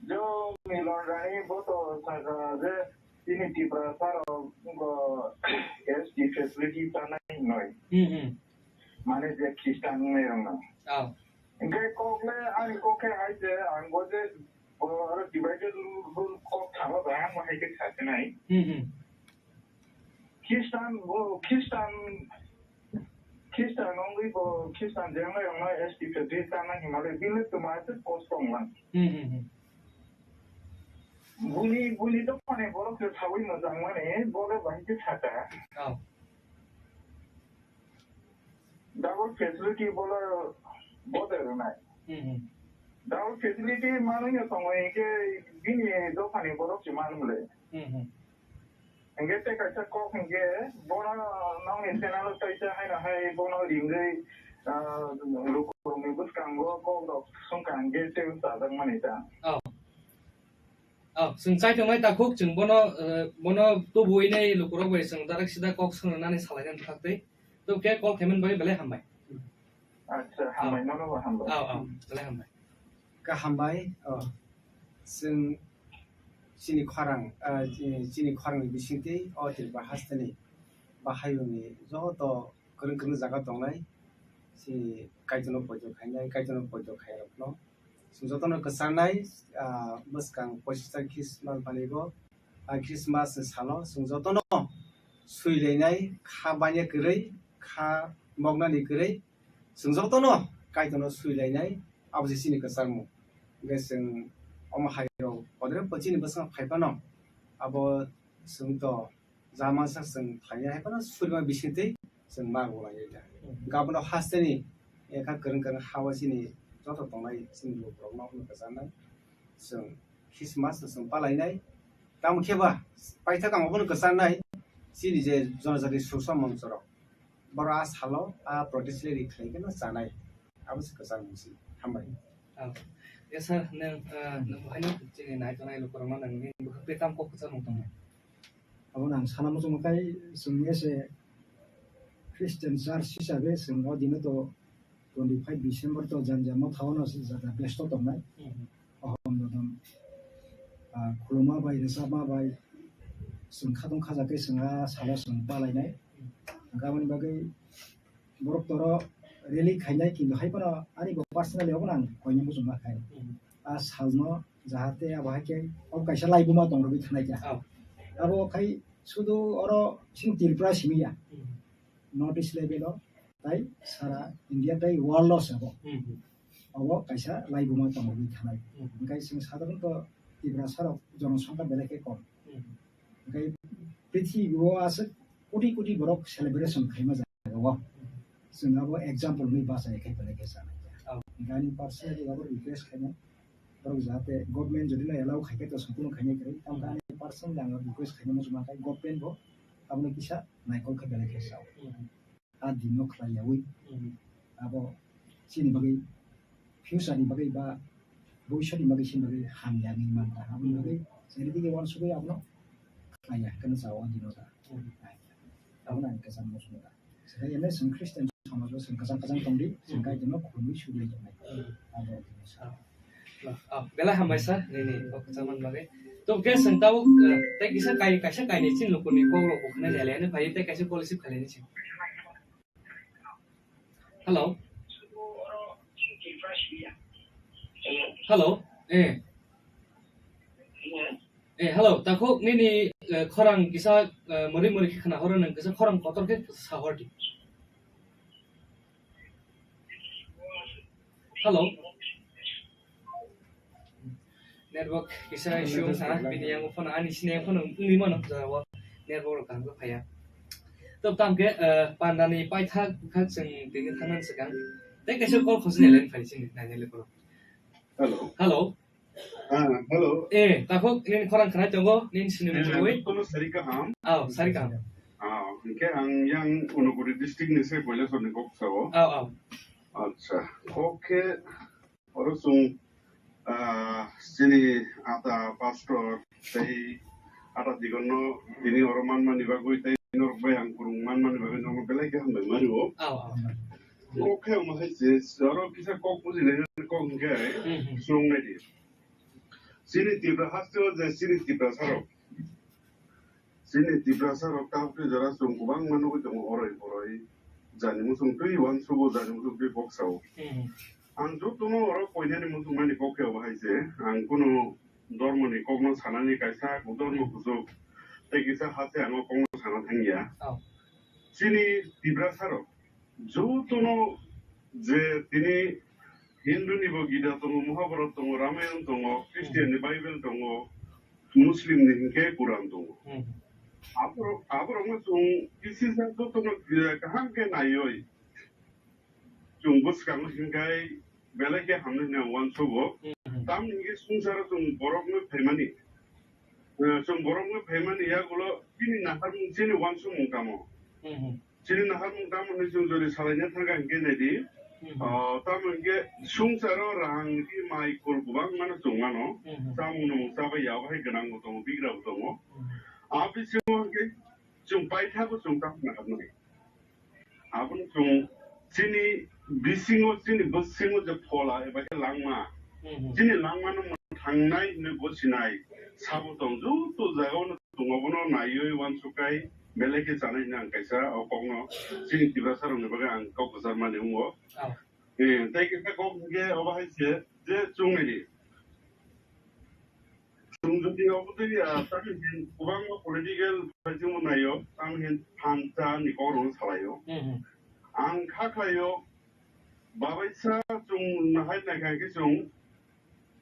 Jo Miron Rani bo to saka je chini Tiprasa rok bo S T facility tanai noi. Hmm, hmm. Mane je Christian wngnairokno. Aw. Hingke kok le ani kok khe hai je ang bo je bo aro divided rule kok thangma bai ang bo hai khe sa khe nai. Hmm, hmm. Christian bo Christian Christian wngwi bo Christian je wngnai rokno S T facility tanai hinmale bini twma se kosto wngmani. Hmm, hmm, hmm. Buni, buni dophani borok se saui mwchang mani, bo le bahai khe saka. Oh. Double facility bo le bo de rwnai. Hmm, hmm. Double facility manwi no tongo hinkhe bini dophani borok se man le. Hmm, hmm. Hinkhe tei kaisa kok hinkhe bono nokni channel o kaisa haino hai bono ringwi, ah, lukurokni bwskango kok rok swngkha hinkhe tei chajak mani ta. Oh. Oh, chwng chai tongnai takhuk, chwng bono, eh, bono tubuwi nai lukurok bai chwng direct sida kok swngna nani salainani bwkhaktwi. Tubukhe kok khaimani bagwi belai hambai. Acha, hambai, nono bo hambai. Oh, oh, belai hambai. Ka hambai, oh. Chwng chini khorang, ah, chi-, chini khorangni bisingtwi o Tripura hasteni bahayungni joto kwrwng kwrwng jaga tongnai, chini Kaitorno poito khainai, Kaitorno poito khairokno. Chwng jotono kwcharnai, ah, bwskang pochistal Christmas banigo, ah, Christmas ni salo chwng jotono swilainai, kha banya kwrwi, kha moknani kwrwi, chwng jotono Kaitorno swilainai, abo se chini kwcharmung. Hwnkhe chwng omo hairok podre po chini bwskango phaiphano, abo chwng to jamansa chwng phainai hai phano surima bisingtwi chwng ma bo lai da. Hmm. Gabono hasteni ekha kwrwng kwrwng ha-o chini joto tongnai chini lukurokno hwnwi kwcharnai chwng Christmas chwng palainai. Tamo khe ba paithak ang obono kwcharnai, chini je Jonojati Sursok Mongchorok. Borok a salo a protest rally khlai kheno chanai. Abo se kwchar mungsi. Hambai. Ah, ya sir, nang, ah, nang bahai no chini nai tongnai lukurok no nang ni bwkhak tei tam kok kwchar mung tongnai. Abo nang sana muchung kai chwng ese Christian church hisabe chwng o dino to twenty five December to janja motha o no se jata besto tongnai. Mhm. Ohom dodom, ah, khuluma bai, rwchapma bai, chwng khatong khaja khe chwng a salo chwng palainai. Mhm. Hwnkhe aboni bagwi borok toro rally khainai, kintu hai phano ani bo personally obo nang koina muchungma khai. Mhm. A salno jahate abo hai khe obo kaisa laibuma tongrogwi thanai kha. Oh. Abo khai sudu oro chini Tripura simi ya. Mhm. North East level o, tai sara India tai world o se bo. Mhm. Obo kaisa laibuma tongo bini thanai. Mhm. Hingkai chwng sadharanto Tiprasa rok jonosongkha belai khe kom. Mhm. Hingkai prithibi o aswk koti koti borok celebration khaima jaga o. Mhm. Chwng abo example ni bachai khai belai khe sanai. Oh. Hingkai ani personally abo request khainai. Borok jahate government jodi no allow khai khe to sampuno khainai kwrwi. Tamo Mhm. ani personally ang request khainai muchungma khai government bo abono kisa naikol khe belai khe sao. Mhm. A dino khlai yaui. Mhm. Abo chini bagwi future ni bagwi ba bhobishyot ni bagwi chini bagwi hamya wngwi man ta. Aboni bagwi chini dige uansugwi abono khlai ya, hwnkhe no chao a dino ta. Mhm. Abono ang kwcham muchungo ta. Swkang ene chwng Christian somaj o chwng kwchang kwchang tong di, chwng Mhm. Kaitorno khulumwi suri lai tongnai. Mhm. Abo dino sa. Ah, belai hambai sir, nini kok kwchangmani bagwi. To, hwnkhe chwng tabuk, eh, tei kisa kai-, kaisa kainwi chini lukurokni kokrok bo khwnani aliani phai, tei kaisa call receive khailani se. Hello? Hello? Eh. Eh, hello, takhuk nini, eh, khorang kisa, eh, mwrwi mwrwi khe khna horo, nwng kisa khorang kotor khe sa hor di. Hello. Network kisa issue wng sana, bini yango phone ani sini phone wngwi mano, jora o network rok kaham khe phaiya. To tamo khe, eh, pandani paithak bwkhak chwng tini thangna swkang. Tei kaisa call khosni line phai sini, nainai le call. Hello. Hello. Ah, hello. Eh, takhuk nini khorang khnai tongo, nini sini Eh, mungwi. Kono sari kaham. Aw, sari kaham. Ah, hwnkhe ang yang Unakoti district ni se Koilasor ni kok sao. Aw, aw. Acha, kok khe oro chwng, ah, chini ata pastor tei ata digon no tini oro manmani bagwi tei norok bai ang kwrwng manmani bagwi norok belai khe hambai mani o. Aw, aw. Kok khe omo hai se, oro kisa kok bujinai kok hwnkhe Hmm, hmm. Chwng nai di. Chini Tripura haste o je chini Tiprasa rok. Chini Tiprasa rok ta twi jora chwng kwbangma nugwi tongo oroi poroi. Jani muchung twi uansugo, jani muchung twi kok sao. Hmm. Ang jotono oro koinani muchung mani kok khe obo hai se. Ang kunu dormoni kokno sanani kaisa dormo kuchuk tei kisa haste ang o kokno sana thangya. Oh. Chini Tiprasa rok jotono je tini Hindu ni bo Gita tongo, Mahabharat tongo, Ramayan tongo, Christian ni Bible tongo, Muslim ni hinkhe Quran tongo. Hmm. Aborok, aborok no chwng kisisa jotono, eh, kaham khe naiwi chwng bwskango hinkhai belai khe hamnai hwnwi ang uansugo. Hmm. Tamni hinkhe swngcharo chwng borokno phaimani, eh, chwng borokno phaimani yagulo chini naharmung, chini uansukmung tamo. Hmm. Chini naharmung tamo hinwi chwng jodi salaina thangkha hinkhe naidi, Hmm. ah, tamo hinkhe swngcharo rang ri mai kol kwbangmano chwng mano, Hmm. Chamung nwmung chabai ya, obo hai gwnang bo tongo, bigra bo tongo. Hmm. A bisingo hinkhe chwng paithago chwng tamo naharnai. Abono chwng chini bisingo, chini bwskango je phola eba khe langma, Hmm. Chini langmano mwthangnai hinwi bo sinai. Sabo tong joto jagao no chwng obono naiwi uansukai belai khe chanai hwnwi ang kaisa o kokno chini Tiprasa rokni bagwi ang kok kwchar mani wngo. Oh. Eh, tei kisa kok hinkhe obo hai se je chwng nini. Chwng jodi obo twi, ah, tamni hin kwbangma political phaisingmo naio, tamni hin thansa ni kok rokno salaio. Hmm, hmm. Ang kha khlaio, babaisa chwng nahai naikha khe chwng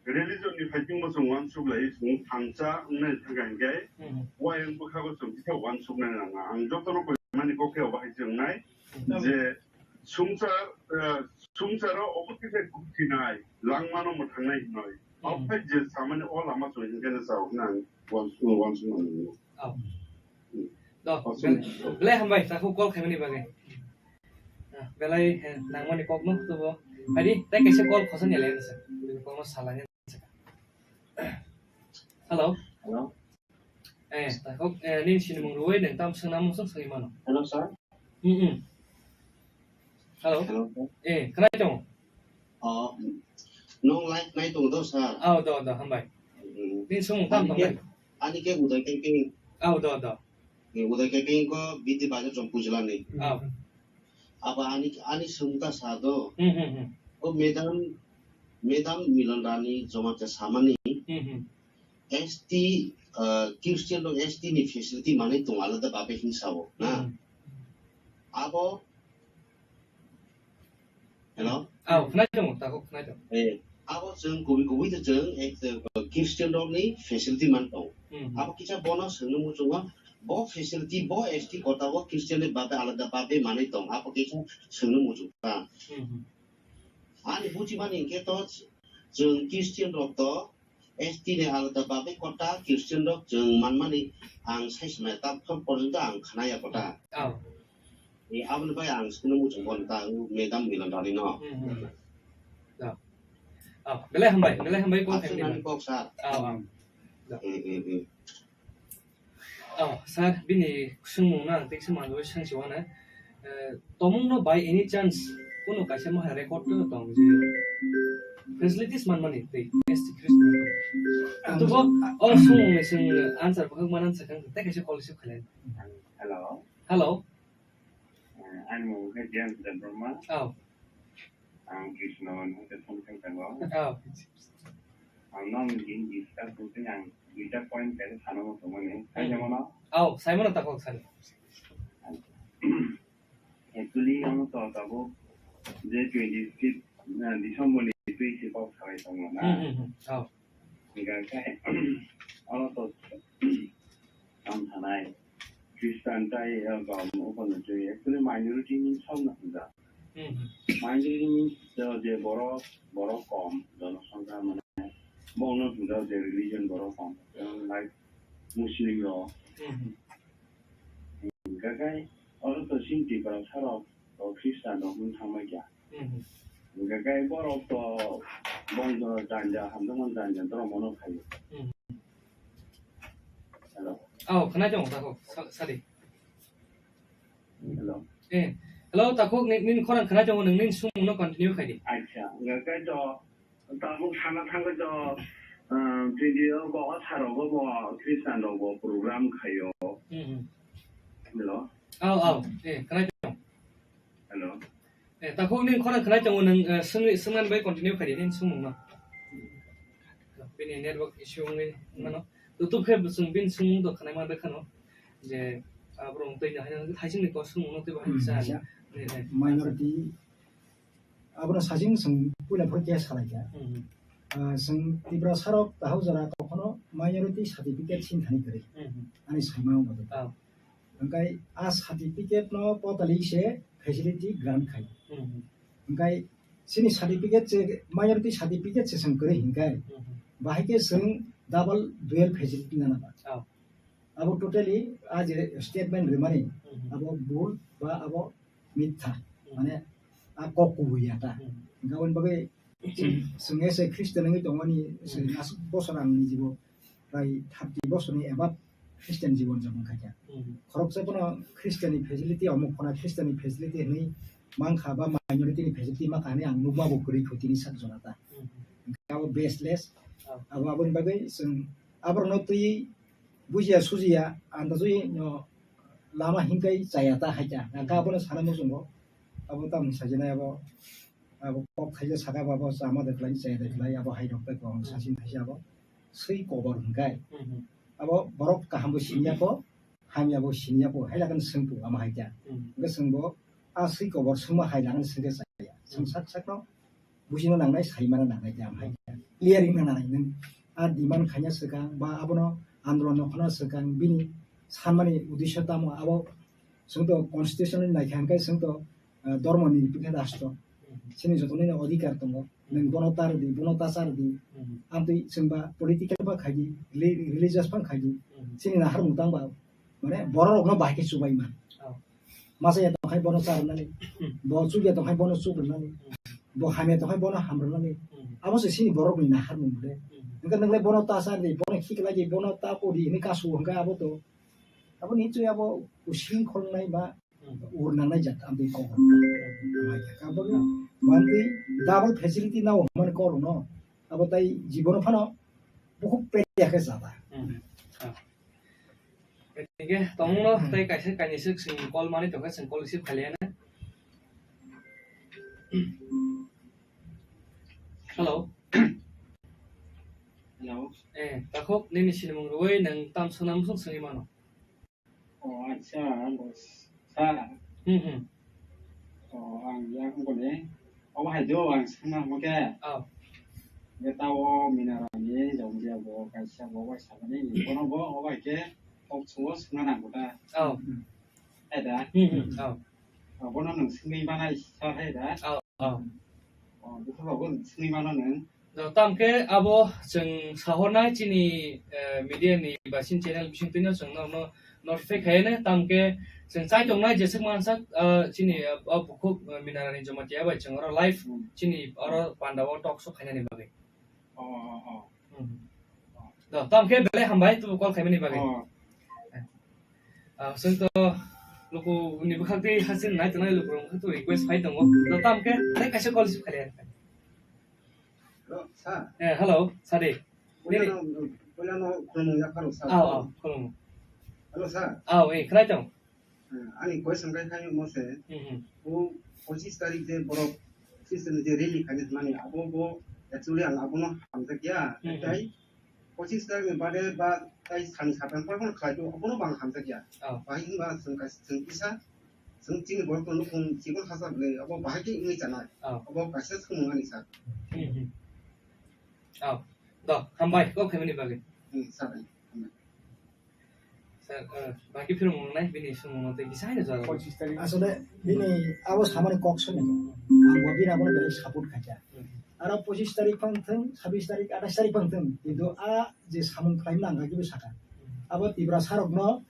religion ni phaisingmo chwng uansuk lai, chwng thansa wngnai thangkha hinkhe, Hmm. Wayang bwkhago chwng kisa uansuknai nangma. Ang jotono koimani kok khe obo hai se wngnai Hmm. je swngchar, eh, swngcharo obo kisa guktinai, langmano mwthangnai hinwi. Outside je samani o lama chwng hwnkhe sa hwnna ang uansuk uansuk mano. Oh. Do, bel-, belai hambai, takhuk call khaimani bagwi. Ah, belai, eh, nangmani kokno tubo. Hari, tei kaisa call khosani lai nasa. Kokno salani nasa. Hello. Hello. Eh, takhuk, eh, nini sinimung rwui nang tam swngnamung swng swngwi mano. Hello, sir. Hmm, hmm. Hello. Hello, sir. Eh, khwnai tongo? Oh, nwng live nai tongo do, sir? Oh, do, do, hambai. Hmm. Nini swngmung tam tongnai? Ani ke Uday Camping. Oh, do, do. Ni Uday Camping ko Bidi Bazar Chowk Pujla ni. Oh. Abo ani, ani swngmung ta sa do. Hmm, hmm, hmm. O madam, madam Milan Rani Jamatia samani. Hmm, hmm. S T, ah, Christian rok S T ni facility manwi tongo alada babe hinwi sao, na? Hmm. Abo, hello? Oh, khwnai tongo, takhuk khwnai tongo. Eh, abo chwng kubui kubui to chwng, eh, Christian rok ni facility man tongo. Hmm. Abo kisa bono swngno muchungo, bo facility, bo S T kota bo Christian ni babe alada babe manwi tongo, abo kisa swngno muchungo. Hmm, hmm. Ani buji mani hwnkhe to chwng Christian rok to S T ni alada bagwi kota Christian rok chwng manmani ang sai se maya ta phor porjonto ang khnaya kota. Oh. E, aboni bai ang swngno muchung bon ta, o madam Milan Rani no. Hmm, hmm. Oh. Oh, belai hambai, belai hambai kok. Aswk khaimani nani kok, sir. Oh, oh. Eh, eh, eh. Oh, sir, bini swngmung no ang tei swngmung no swngsi wana. Eh, tomung no by any chance kuno kaisa maha record to tong je facilities man mani tei S T Christian. Ang tubo, oh, swngmung ni swng answer bwkhak manan sakang tei kaisa call receive khlai. Hello. Hello. Eh, ani mung khe James Debbarma. Oh. Ang Krishna hwn hwnkhe thung thang tango. Oh. Ang no discuss hwnkhe ang duita point khe sana mo tongmani. Hmm. Sai jemon. Oh, sai mano takhuk sir. Actually, ang to tabuk je twenty fifth, eh, December ni twi se kok salai tongo na. Hmm, hmm, hmm. Oh. Hingkha khe, oro to, ang thanai, Christian tai, eh, bam, obo no twi, actually minority ni song na hwnjak. Hmm. Minority ni, eh, je borok, borok kom, jonosongkha mane, bongno hwnjak je religion borok kom, eh, like Muslim rok. Hmm. Hingkha khe, oro to chini Tiprasa rok, o Christian rok wng thangbai kha. Hmm. Hingkha khe borok to bongno janja, hamjakmani janja, borok mono khaio. Hmm. Hello. Oh, khwnai tongo, takhuk, sa-, sadi. Hello. Eh, hello, takhuk, ni-, nini khorang khwnai tongo, nwng nini swngmung no continue khai di. Acha, hingkha khe to, tabuk sana thangwi to, ah, video ko o sar rogo bo Christian rok bo program khaio. Hmm, hmm. Hello. Oh, oh, eh, khwnai tongo. Hello. Eh, takhuk nini khorang khwnai tongo nwng, eh, swngwi, swngmani bai continue khai di nini swngmung no. Bini network issue wngwi mano. YouTube khe bo chwng bini swngmung do khwnai ma bai khano. Je, ah, borok twi no hai, hai sini ko swngmung no twi bo hai Hmm, sa. Sa. Eh, eh. Minority, abono sajing chwng puila phor khe salai kha. Hmm. Ah, chwng Tiprasa rok tahuk jora kokhono minority certificate sin thani kwrwi. Hmm. Ani saimano motwi. Ah. Hingkhe a certificate no totally se facility grant khai. Hmm. Hingkhe chini certificate se, minority certificate se chwng kwrwi hingkhe, hmm, bahai khe chwng double dual facility nana ba. Oh. Abo totally a je statement rimani, hmm, abo bul ba abo mitha. Hmm. Mane a kok kubui ya ta. Hmm. Hingkhe aboni bagwi chwng as a Christian wngwi tongmani, hmm, chwng aswk bosor ang nijibo prai thirty bosorni above Christian jibon japon khaikha. Hmm. Khoroksa bono Christian ni facility, omo khona Christian ni facility hinwi mankha ba minority ni facility mankha hinwi ang nukma bo kwrwi kho tini sak jora ta. Hmm. Hingkhe abo baseless. Oh. Abo aboni bagwi chwng aborokno twi bujiya sujiya andajwi no lama hinkai chaya ta haikha. Hingkhe abono sana muchungo abo tamni sajinai abo, abo kok thaisa saka ba abo chama de khlai chaya de khlai abo hai rok tei kwbang sasin thaisa abo. Swi kobor hwnkhe. Mhm. Abo borok kaham bo siniya ko, hamya bo siniya ko, hai lagan swngtu ama hai kya. Mhm. Hwnkhe swngbo a swi kobor swngma hai lagan swngkhe chaya. Swng sak sakno bujina nangnai, saimana nangnai kya ama hai kya. Clear wngna nangnai nwng. A demand khaina swkang ba abono andolon no khana swkang bini sanmani uddesho tamo abo swngto constitution ni naikha hwnkhe swngto, ah, dormo nirbikhek rastro. Chini joto nini odhikar tongo. Nwng bono tar di, bono ta char di. Hmm. Amtwi chwng ba political ba khai di, reli-, religious phan khai di. Hmm. Chini naharmung tang ba, mane borok rokno bahai khe chubai man. Oh. Masa ya tong khai bono char nani. Hmm. Bo chuk ya tong khai bono chuk nani. Hmm. Bo ham ya tong khai bono ham nani. Hmm. Abo se chini borok ni naharmung de. Hmm. Hwnkhe nwng le bono ta char di, bono khiklai di, bono ta ko di, hwnwi kasu hwnkhe abo to. Abo ni chui abo using khol nai ba Hmm. Ur nangnai jat amtwi kok rok. Amai khe kabagwi mantwi double facility nao hwnmani kok rokno. Abo tai jibono phano bukhuk pediya khe jata. Hmm. Ah. Hingke tongno tei kaisa kainwi swk swng call mani tongkha, swng call receive khailaiya na. Hello. Hello. Eh, takhuk nini sinimung rwui nwng tam swnam swng swngwi mano. O, acha, bo sa. Hmm, hmm. O, ang yang bole. O, hai do, ang sana mo ke. Oh. Ge ta o minara ni jong dia bo, kaisa bo, bai sa ni. Bono bo, o, bai ke, ok, so, sana nang kota. Oh. Hai da. Hmm, hmm. Oh. O, bono nung sini mana sa hai da. Oh. Oh. O, buku bo, sini mana nung. Do, tam khe abo chwng sahornai chini, eh, media ni ba chini channel bising twino chwng no, no notify khaiyane, tam khe chwng chai tongnai jeswk mansak, ah, chini, ah, o bukhuk, ah, Minarani Jamatia bai chwng oro live Hmm. chini oro panda o talk show khainani bagwi. Oh, oh, oh. Hmm. Do, tam khe belai hambai tubu call khaimani bagwi. Oh. Ah, chwng to luku ni bwkhak twi hasin nai tongnai luku rok to request phai tongo. Do, tam khe belai kaisa call receive khailaiya. Hello, sir. Eh, hello, sadi. Puila no, puila no khulumung yapharo, sir. Aw, aw, khulumung. Hello, sir. Aw, eh, khwnai tong. Eh, ani question kai khai mo se. Hmm, hmm. O pochis tarik je borok system je rally khai mani abo bo actually ang abono hamjak ya. Hmm, hmm. Tai pochis tarik ni bade ba tai sani satam por bono khlai to abono bang hamjak ya. Aw. Bahai hwnba chwng kaisa, chwng kisa, chwng chini borok no nukhung chibon hasa bwlai abo bahai khe wngwi chanai. Aw. Abo kaisa samung ani sir. Hmm, hmm. Aw, do, hambai, kok khaimani bagwi. Hmm, sir, hambai. Sir, eh, baki phirung nai, bini sumung no tei kisa haino jora. Asole, bini abo samani kok soni. Ang bo bini abono belai support khaikha. Hmm. Aro pochis tarik phang thung, sabis tarik, atais tarik phang thung. Kintu a je samung khlaimani ang khe bo sakha. Hmm. Abo Tiprasa rokno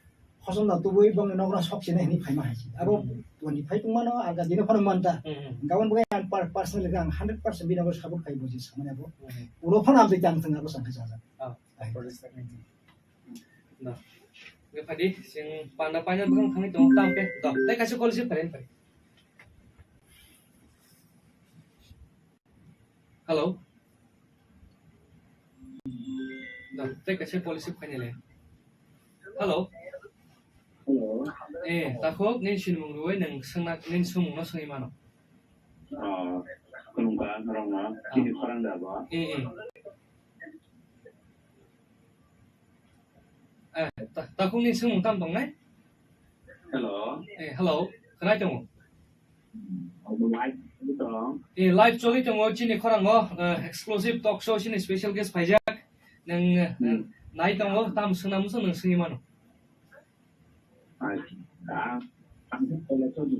Hosom da tubui bongni nogra sok sene hini phaima hai si. Abo Hmm. twenty five wngmano, alga dino phano manta. Hmm. Gabon bwkha ang per-, personally ang hundred percent bini abo support khai bo je samani abo. Hmm. Ulo phano ang tang thang abo sangkha sajak. Ah. Ai. Da. Ge phadi, sing panda paina bwkha thangni tong tam pe. Da, tei kaisa call si phari phari. Hello. Da, tei kaisa policy final le. Hello. Hello. Eh, takhuk, nini sinimung rwui nwng swngna, nini swngmung no swngwi mano. Ah, khulumkha norokno, chini khorang da bo. Eh, eh. Eh, ta-, takhuk nini swngmung tam tongnai? Hello. Eh, hello. Khwnai tongo? Obo live choli tong. Eh, live choli tongo, chini khorango, eh, exclusive talk show, chini special guest phaijak. Nwng, eh, Hmm. nai tongo, tam swngna muchung nwng swngwi mano. Acha. Ang, ang khe Koilashahar ni.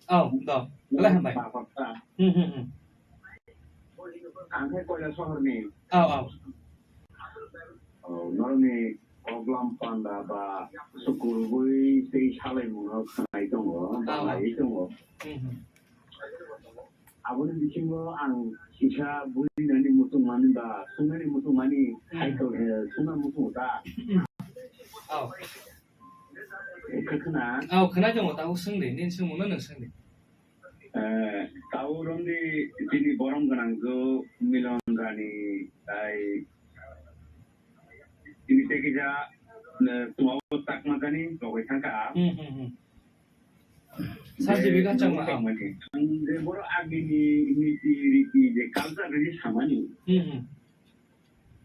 Oh, do. Belai hambai. Ba, ba, ba. Hmm, hmm, hmm. Ang khe Koilashahar ni. Oh, oh. Oh, norokni koklam panda ba sukurubui tei salaimungno khwnai tongo, Oh. ba laiwi tongo. Hmm, hmm. Aboni bisingo ang kisa burinani muchungmani ba swngnani muchungmani Hmm. hai to, eh, swngna muchungo ta. Oh. Khe khna? Oh, khna tongo, tabuk swng di, nini swngmungno nwng swng di. Eh, tabuk romdi chini borom gwnang jo Milon Rani tai chini tei kisa, eh, tumao Chakma jani logoi thangkha. Hmm, hmm, hmm. Santi Bikash Chakma, ah. Ang je borok agini niti riti je culture rini samani. Hmm, hmm.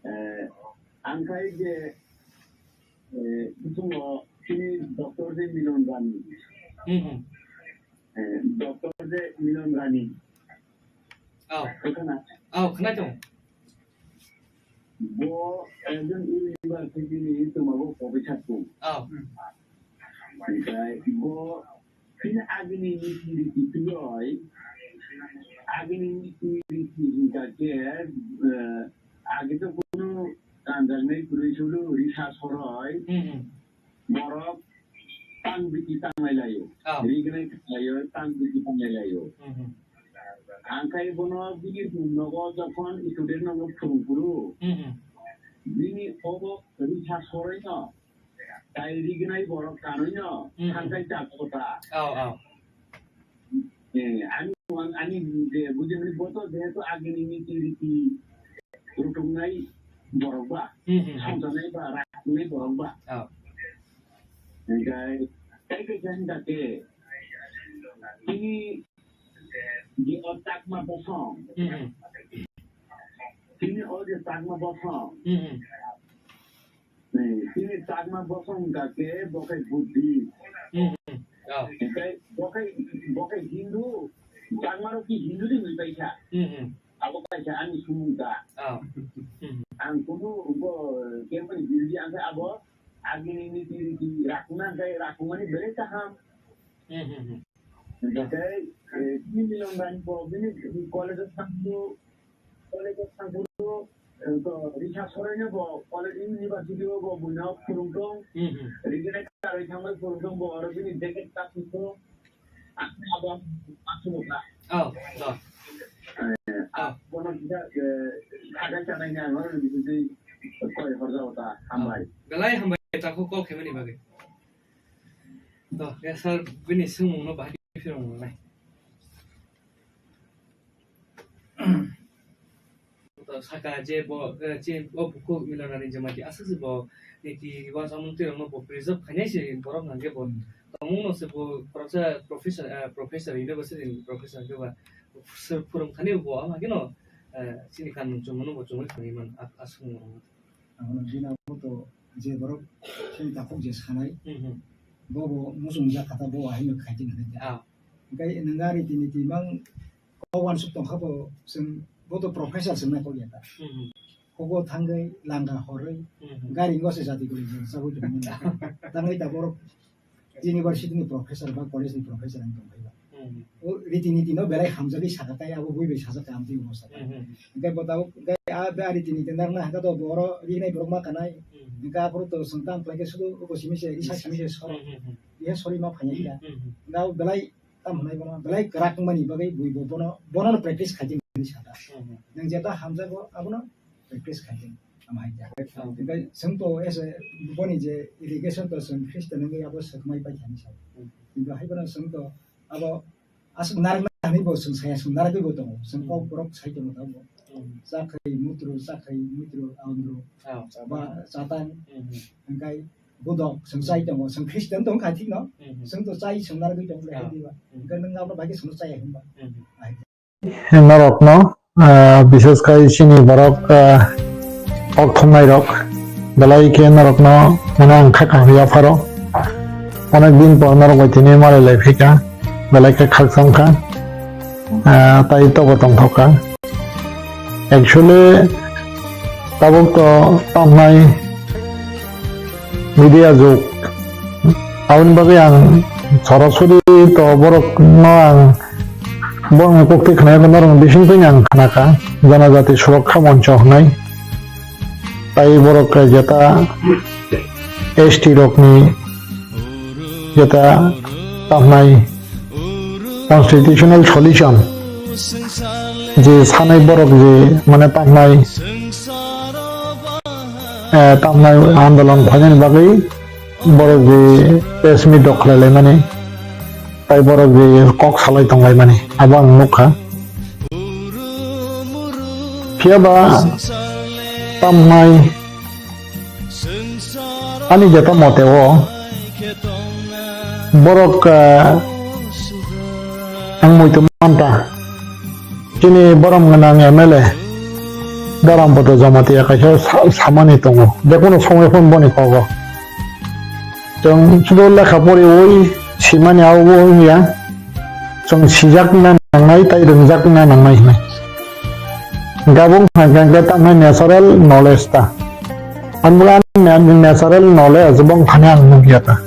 Eh, ang khai je, eh, bisingo chini doctor je Milon Rani. Hmm, hmm. Eh, doctor je Milon Rani. Oh. Khna? Oh, khna tongo. Bo ekjon university ni tumabo professor tung. Oh. Onkhe bo chini agini niti riti twiwi, Agini niti riti hingka khe, eh, age to kunu kanjaknai kwrwi sulu risa soroi, Hmm, hmm. Borok tang biti tanglai laio. Oh. Rignai tanglai laio, tang biti tanglai laio. Hmm, hmm. Angkai bono bini nogo jokhon student nogo phurung phuru, Hmm, hmm. Bini obo risa soroi no. Tai rignai borok kanwi no, Hmm. Thangkai chak kota. Oh, oh. Eh, ani, ani je bujini boto jehetu agini niti riti rutungnai borok ba, Hmm, hmm, hmm. Songjanai ba, raknai borok ba. Oh. Engkai, tai kaisa hingka khe, tini je o Chakma bosong, Hmm, hmm. Tini o je Chakma bosong, Hmm, hmm. Eh, tini Chakma bosong hingka khe bo khe Buddhist. Hmm, hmm. Oh. Tei bo khe, bo khe Hindu, Chakma rok ki Hindu ni hwnwi paikha. Hmm, hmm. Abo kaisa ani sumung ta. Oh. Hmm. Ang kunu bo kemani bindi ang khe abo agini niti riti rakna khe rakmani belai kaham. Hmm, hmm, hmm. Tei, eh, tini milon rani bo bini college o thangsu, college o thangsu, eh, to risa soroi no bo college university o bo buino phurung tong. Hmm, hmm. Rigene karoi thangbai phurung tong bo oro bini jacket ta thangsu. Ang abo ang thangsu bo ka. Oh, oh. Eh, Oh. Bono kisa, eh, sagai chanai ni ang oro ni bising koi horjao ta hambai. Belai hambai ta ko call khaimani bagwi. To, ya sir, bini swngmung no bahai phirong nai. To saka je bo, eh, je bo buku Milanani Jamatia aswk se bo niti uansukmung twi rok no bo preserve khainai se borok hwnkhe bo. Tongmung no se bo professor, professor, eh, professor, university ni professor hwnkhe ba se phwrwng thani bo ama khe no, eh, chini kanmung chumung no bo chumui khwlai man, a-, aswk mung rok. Abono bini abo to je borok chini takhuk je sanai, Mhm. Bo bo muchung jak kha ta, bo ahino khai tini hinwi ta. Ah. Hingke nwng gari tini tini mang kok uansuk tong kha bo, chwng bo to professor chwng nai kok ya ta. Mhm. Kok o thangwi langa horwi Mhm. gari ngo se jati guri chagui tongmani. Tangwi ta borok university ni professor ba college ni professor ang tongphai ba. Hmm. O riti niti no belai hamjagwi saka tai abo bui bai sajak ka amtwi obo saka. Hmm, hmm, hmm. Hingke bo tabuk hingke a be a riti niti narwkna hingke to boro rinai borok ma kanai. Hmm. Hingke aphuru to chwng tamo khlai khe sudu oko simi se risa simi se soro. Hmm, hmm, hmm. Ihe sori ma phai ya. Hmm, hmm, hmm. Hingke abo belai tamo hwnai bono belai kwrak wngmani bagwi bui bo bono, bono no practice khai di hinwi saka. Hmm, hmm. Nwng jeta hamjago abono practice khai di. Ama hai khe. Hmm. Hingke chwng to ese boni je irrigation to chwng Christian wngwi abo swkmai pai kha hinwi saka. Hmm. Kintu hai bono chwng to abo aswk narwkna hinwi bo chwng saya, chwng narwgwi bo tongo. Chwng kok Hmm. borok sai tongo tabuk. Hmm. Chakhai mutru, chakhai mutru, aundru. Oh. Ba chatang. Hmm. Hingkai budok chwng chai tongo. Chwng Christian tong kha thik no. Hmm. Chwng to chai chwng narwgwi tongo le Oh. hai diba. Hmm. Hingkai nwng abo bai khe chwng chaya hinba. Hmm. Hai. Norokno, ah, bises khai chini borok, ah, kok thumnai rok belai khe norokno mane ang kha kahwi yapharo. Onek din por norok bai tini malai lai phika, belai khe khakchang kha, ah, tai tobo tongthok kha. Actually, tabuk to tamnai media jug. Aboni bagwi ang sorasori to borokno ang borokni kokti khnayago norokni bisingtwi ang khnakha, Janajati Surokha Moncho hwnwi. Tai borok jeta S T rokni jeta tamnai constitutional solution je sanai borok je mane tamnai, eh, tamnai andolon khlainani bagwi borok je press meet rok khlai laimani, tai borok je kok salai tong laimani, abo ang nukha. Phiya ba tamnai ani jeta mote o borok, eh, ang muitu manta. Chini borom gwnang M L A Dharamputra Jamatia kaisa sa-, samani tongo. Jekono somoy phone boni kogo. Chwng sudu lekha pori oi simani abo wngya. Chwng sijakna nangnai tai rwngjakna nangnai hinwi. Gabung hwnka hwnkhe tamni natural knowledge ta. Ang bwlai na-, natural knowledge bong thani ang nukya ta.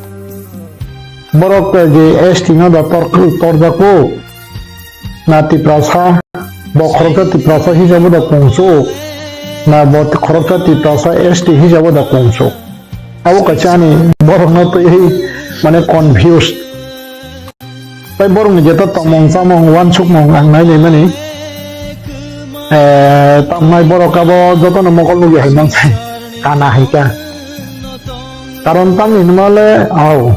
Borok je S T no da tor-, torjago. na Tiprasa, bo khoroksa Tiprasa hisabo da kungsuk, na bo khoroksa Tiprasa S T hisabo da kungsuk. Abo kaisa ani borokno twiwi mane confused. Tai borokni jeta tongmung chamung uansukmung ang nai naimani. Eh, tamnai borok abo jotono mokol nugi hai mansai kana hai kha. Karon tamni hwnmale, au.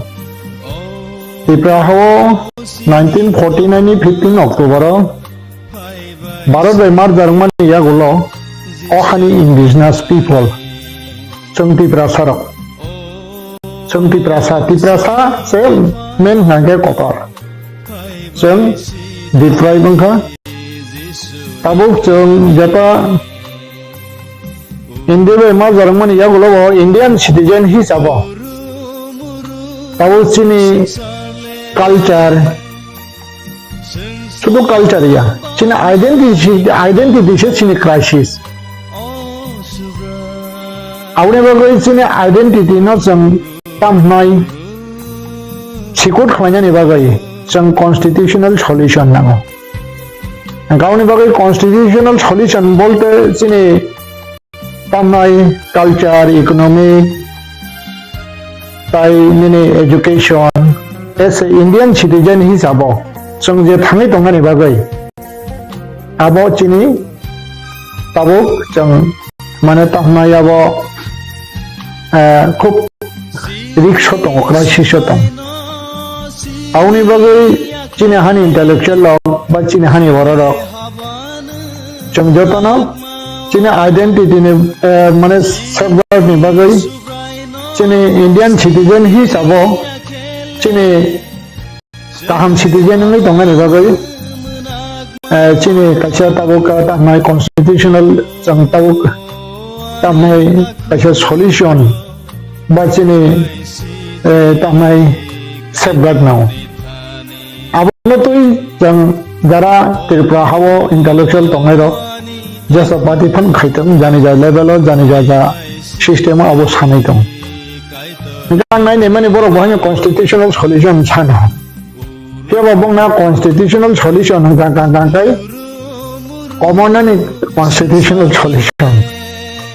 Tipra hao nineteen forty nine ni fifteen October o Bharat bai marjarwkmani yagulo o hani indigenous people, chwng Tiprasa rok, chwng Tiprasa, Tiprasa se main hwnkhe kotor. Chwng deprive wngkha. Tabuk chwng jeta India bai marjarwkmani yagulo bo Indian citizen hisabo tabuk chini culture, sudu culture ya, chini identity, identity se chini crisis. Aboni bagwi chini identity no chwng tamhnai sikut khlainani bagwi chwng constitutional solution nango. Aboni bagwi constitutional solution bolte chini tamnai culture, economic, tai nini education, as a Indian citizen hisabo chwng je thangwi tongmani bagwi abo chini tabuk chwng mane tamnai abo, eh, khub risk o tongo, crisis o tongo. Aboni bagwi chini hani intellectual rok ba chini hani borok rok chwng jotono chini identity ni, eh, mane safeguard ni bagwi chini Indian citizen hisabo chini kaham citizen wngwi tongnani bagwi, eh, chini kaisa tabuk, eh, tamnai constitutional chwng tabuk tamnai kaisa solution ba chini, eh, tamnai safeguard nango. Abono twi chwng jara Tripura hao intellectual tongnairok jesa party phan khaitong, jani ja level o, jani ja ja system o abo sanai tong. Hwnkhe ang nai naimani borok bo haino constitutional solution sano. Phiya ba bongna constitutional solution hwnkha kang kang kai common ani constitutional solution.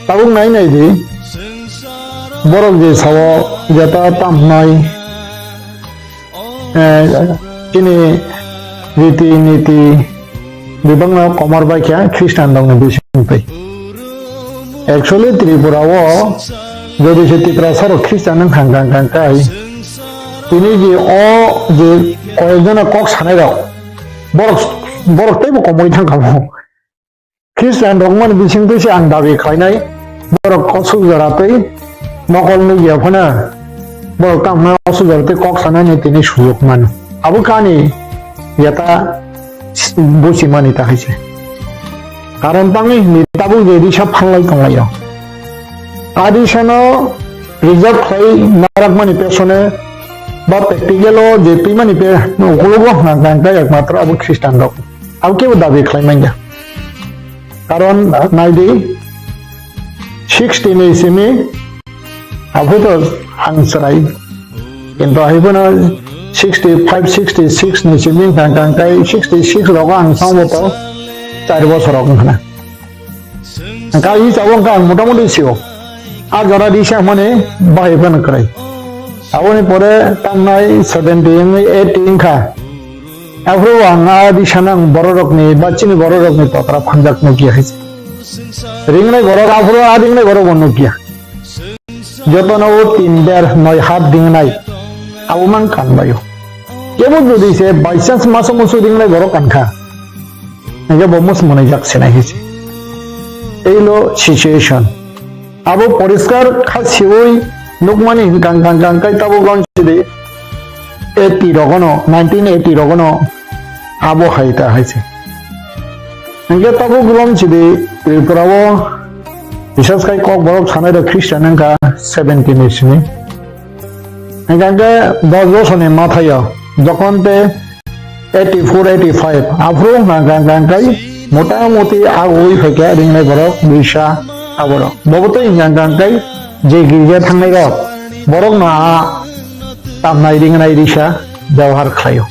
Tabuk nai nai di borok je sao jeta tamhnai, eh, chini riti niti bibangno komor bai khe Christian rokni bising twi. Actually Tripura o jodi se Tiprasa rok Christian wng kha kang kang kai tini je o je koyekjona kok sanai rok borok, borok teibo komoi thang kha bo. Christian rok mani bising twi se ang dabi khlainai, borok kosuk jora twi mokol nukya phano borok tamo kosuk jora twi kok sanani tini sujok mano. Abo kani yata buchi mani ta hai se. Karon tangwi hwnwi tabuk je risa phanlai tonglaio. A risano preserve khlai narakmani pesone ba practical o je twimani pe ukologo hwnka hwnka ekmatro abo Christian rok. Abo kebo dabi khlai manya. Karon nai di, sixty ni simi, abo to ang chwrai. Kintu hai phano sixty five, sixty six ni simi hwnkha hwnkha kai sixty six rogo ang thangbo to char bosor rok wngkha na. Hwnkha i chabo hwnkha ang motamuti sio. A jora risa hwnmani bahai phano kwrai. Aboni pore tangnai seventy wngwi eighty wngkha. Aphuru ang a risano ang bororokni ba chini bororokni totra phanjak nukya hai se. Ringnai borok aphuru a ringnai borok bo nukya. Jotono o tin der noi hat ringnai. Abo mang kanbaio. Kebo jodi se by chance masa musu ringnai borok kankha. Hingke bo mus mwnai jak sinai hai se. Eilo situation. Abo poriskar kha siwi nukmani hwnkha hwnkha hwnkha kai tabuk gom sidi eighty rogono, nineteen eighty rogono abo hai ta hai se. Hingke tabuk gom sidi Tripura o bisas kai kok borok sanai rok Christian wngkha seventy ni simi. Hingke dos bosorni mathaio jokon te eighty four, eighty five, aphuru hwnkha hwnkha hwnkha kai motamuti agoi phaikha ringnai borok duisa aborok. Bobo tei hwnkha hwnkha hwnkha kai je girja thangnai rok borokno a tamnai ringnai risa bebohar khlaio.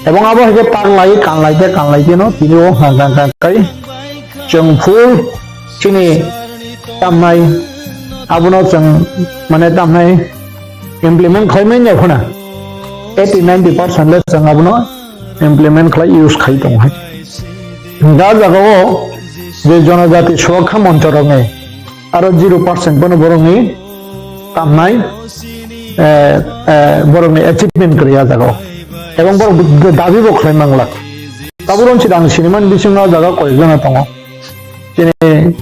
Ebong abo hai khe tanglai, kanlai khe, kanlai khe no tini o hwnka hwnka kai chwng full chini tamnai abono chwng mane tamnai implement khlai manya phuna eighty ninety percent le chwng abono implement khlai use khai tongo hai. Da jaga o je jonojati surakha moncho rokni aro zero percent bono borokni tamnai, eh, eh, borokni achievement kwrwi ah jaga o. Ebong borok dabi bo khlai manglak. Tabuk rong chidang sinimani bisingo ah jaga koyekjona tongo. Chini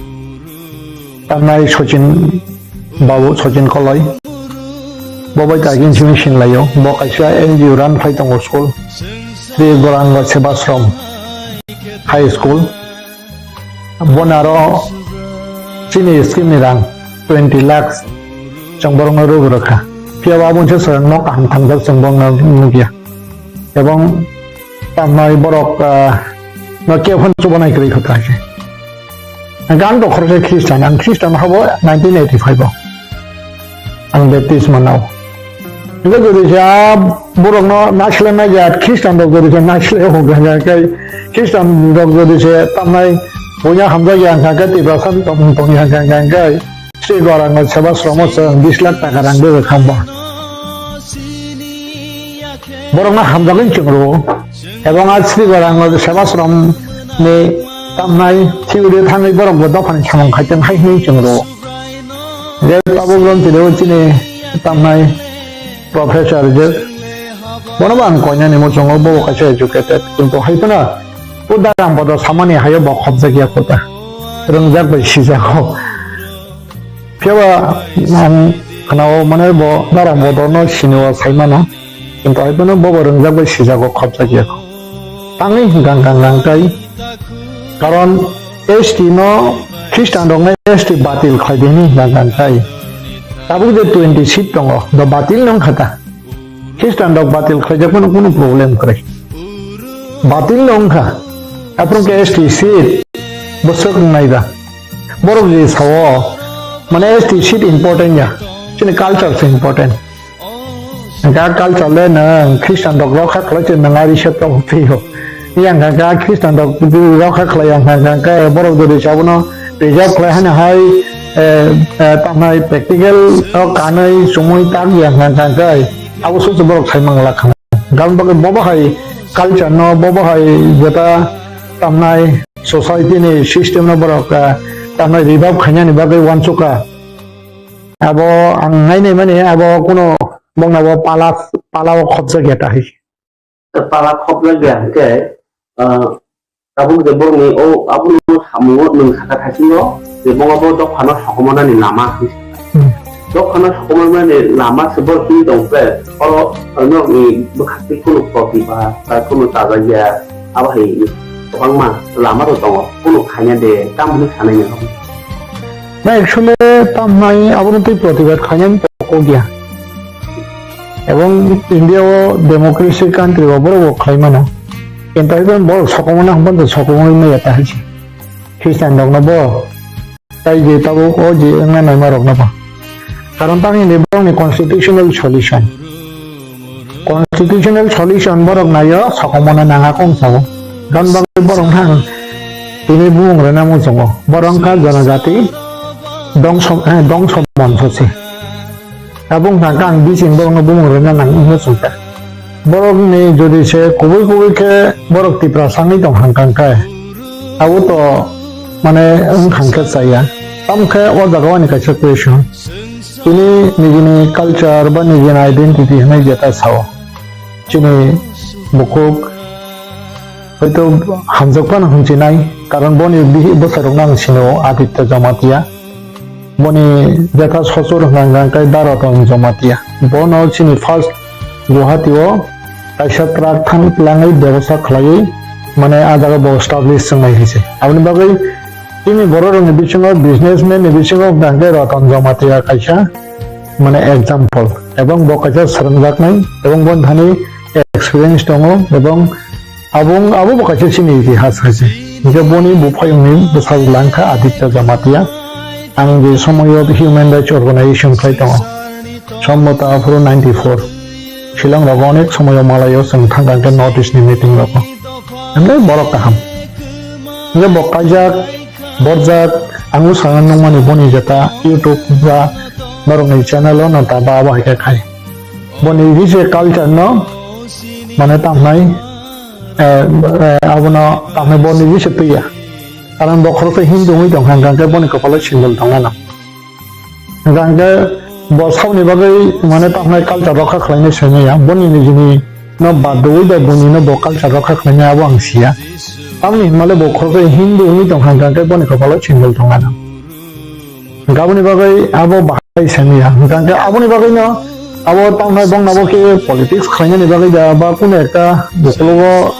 tamnai Sachin babu, Sachin Koloi. Bo bai kaigen simi sinlaio. Bo kaisa N G O run khai tongo school. Sri Gauranga Sevashram High School. Bono aro chini scheme ni rang twenty lakhs chwng borokno rw rwkha. Phiya bo abo se chwng nok kaham thangjak chwng borokno nukya. Ebong tamnai borok, ah, no kebo phano chubanai kwrwi kha ta se. Ang to khoroksa Christian, ang Christian habo nineteen eighty-five o. Ang baptisma nao. Hingke jodi se a borokno naisle naijak, Christian rok jodi se naisle hwnka hwnka khe, Christian rok jodi se tamnai buya hamjakya hwnka khe, Tiprasa ni tongmung tongya hwnka hwnka khe, Sri Gauranga Sevashram o chwng bis lakh taka rang rwrwk hwnba. Borokno hamjagwi chwng rwo. Ebong a Sri Gauranga Sevashram ni tamnai theory thangwi borok bo dophani samung khaitong hai hwnwi chwng rwo. Je tabuk ron tini o chini tamnai professor je bono bo ang koinani muchungo bo kaisa educated, kintu hai phano o darang bodo samani hayo bo khopjak ya kota. Rwngjak bai sijago. Phiya ba ang khwnao mane bo darang bodo no sini o sai mano. Kintu hai phano bobo rwngjak bai sijago, khopjak ya kho. Tangwi hwnkha hwnkha hwnkha tai. Karon S T no Christian rok no S T batil khlai di hwnwi hwnkha hwnkha tai. Tabuk je twenty seat tongo, do batil no wngkha ta. Christian rok batil khlaijak phano kunu problem kwrwi. Batil no wngkha. Aphuru khe S T seat bwswk wngnai ba. Borok je sao, mane S T seat important ya. Chini culture se important. Hingke a culture le nwng Christian rok rokha khlai se nwng ari se tok twi o. Yang kha kha Christian rok rokha khlai yang kha kha khe borok jodi sabono reserve khlai hano hai, eh, eh, tamnai practical o kanwi chumui tak yang kha kha khe abo sosi borok sai mangla kha. Gabon bagwi bobo hai culture no, bobo hai jeta tamnai society ni system no borok, eh, tamnai revive khainani bagwi uansukha. Abo ang nainai mani abo kuno bongna bo pala, pala o khopjak ya ta hai. Pala khopjak ya hwnkhe, ah, tabuk je borokni o abono samungo nwng saka thaisingo je bo abo dophano sokomornani lama hinwi. Hmm. Dophano sokomornani lama se borok hinwi tong khe oro norokni bwkhak twi kunu protibad ba kunu chajakya abo hai kwbangma lama rok tongo, kunu khaina de tamo hinwi sanai nang. Na actually tamnai abono twi protibad khainani kok ya. Ebong India o democracy country o borok bo khlai mano. Kintu hai borok sokomorna hwnba sokomorwi maya ta hai se. Christian rok no bo tai je tabuk o je wngna naima rok no bo. Karon tamni borok ni constitutional solution. Constitutional solution borok naio sokomorna nanga kong sao. Gan bagwi borok thang tini bumung rwna muchungo. Borok wngkha jonojati dongso, eh, dongso monso se. Tabuk hwnka khe ang bising borokno bumung rwna nang wngwi chwngkha. Borokni jodi se kubui kubui khe borok Tiprasa wngwi tong hwnka khe, abo to mane wng hwn khe chaya. Tamo khe o jaga o ani kaisa question. Tini nijini culture ba nijini identity hwnwi jeta sao. Chini bukhuk hoito hamjak phano hwnchi nai, karon boni bihik bwsarokno ang sini o Aditya Jamatia. Boni jeta sochor hwnka hwnka khe Daroton Jamatia. Bono chini first Guwahati o kaisa truck than twlangwi bebosta khlaiwi mane ah jaga bo establish wngnai hai se. Aboni bagwi chini borok rokni bisingo businessman ni bisingo hwnka hwnkhe Roton Jamatia kaisa mane example. Ebong bo kaisa swrwngjaknai ebong boni thani experience tongo ebong Abo, abo bo kaisa chini itihas hai se. Hingke boni buphayungni bwsajwk langkha Aditya Jamatia. Ang je somoyo Human Rights Organization khlai tongo. Sombota aphuru ninety-four. Shillong rogo onek somoyo malayo chwng thang thang khe North East ni meeting rogo. Hwnle borok kaham. Hwnle bo kaijak, borjak, ang bwskango nukmani boni jeta YouTube ba norokni channel o no ta ba abo hai khe khai. Boni bisi culture no mane tamhnai, eh, eh, abono tamhnai boni bisi twiya. Karon bo khoroksa Hindu wngwi tongkha, hwnkha khe boni kopalo sindol tongna nang. Hwnkha hwnkhe bo saboni bagwi mane tamhnai culture rokha khlainai simi ya. Boni nijini no bad rwui bai boni no bo culture rokha khlainai abo ang siya. Tamni hinmale bo khoroksa Hindu wngwi tongkha, hwnkha hwnkhe boni kopalo sindol tongna nang. Hwnkha aboni bagwi abo bahai simi ya. Hwnkha hwnkhe aboni bagwi no abo tamhnai bongno bo khe politics khlainani bagwi da ba kunu ekta bukologo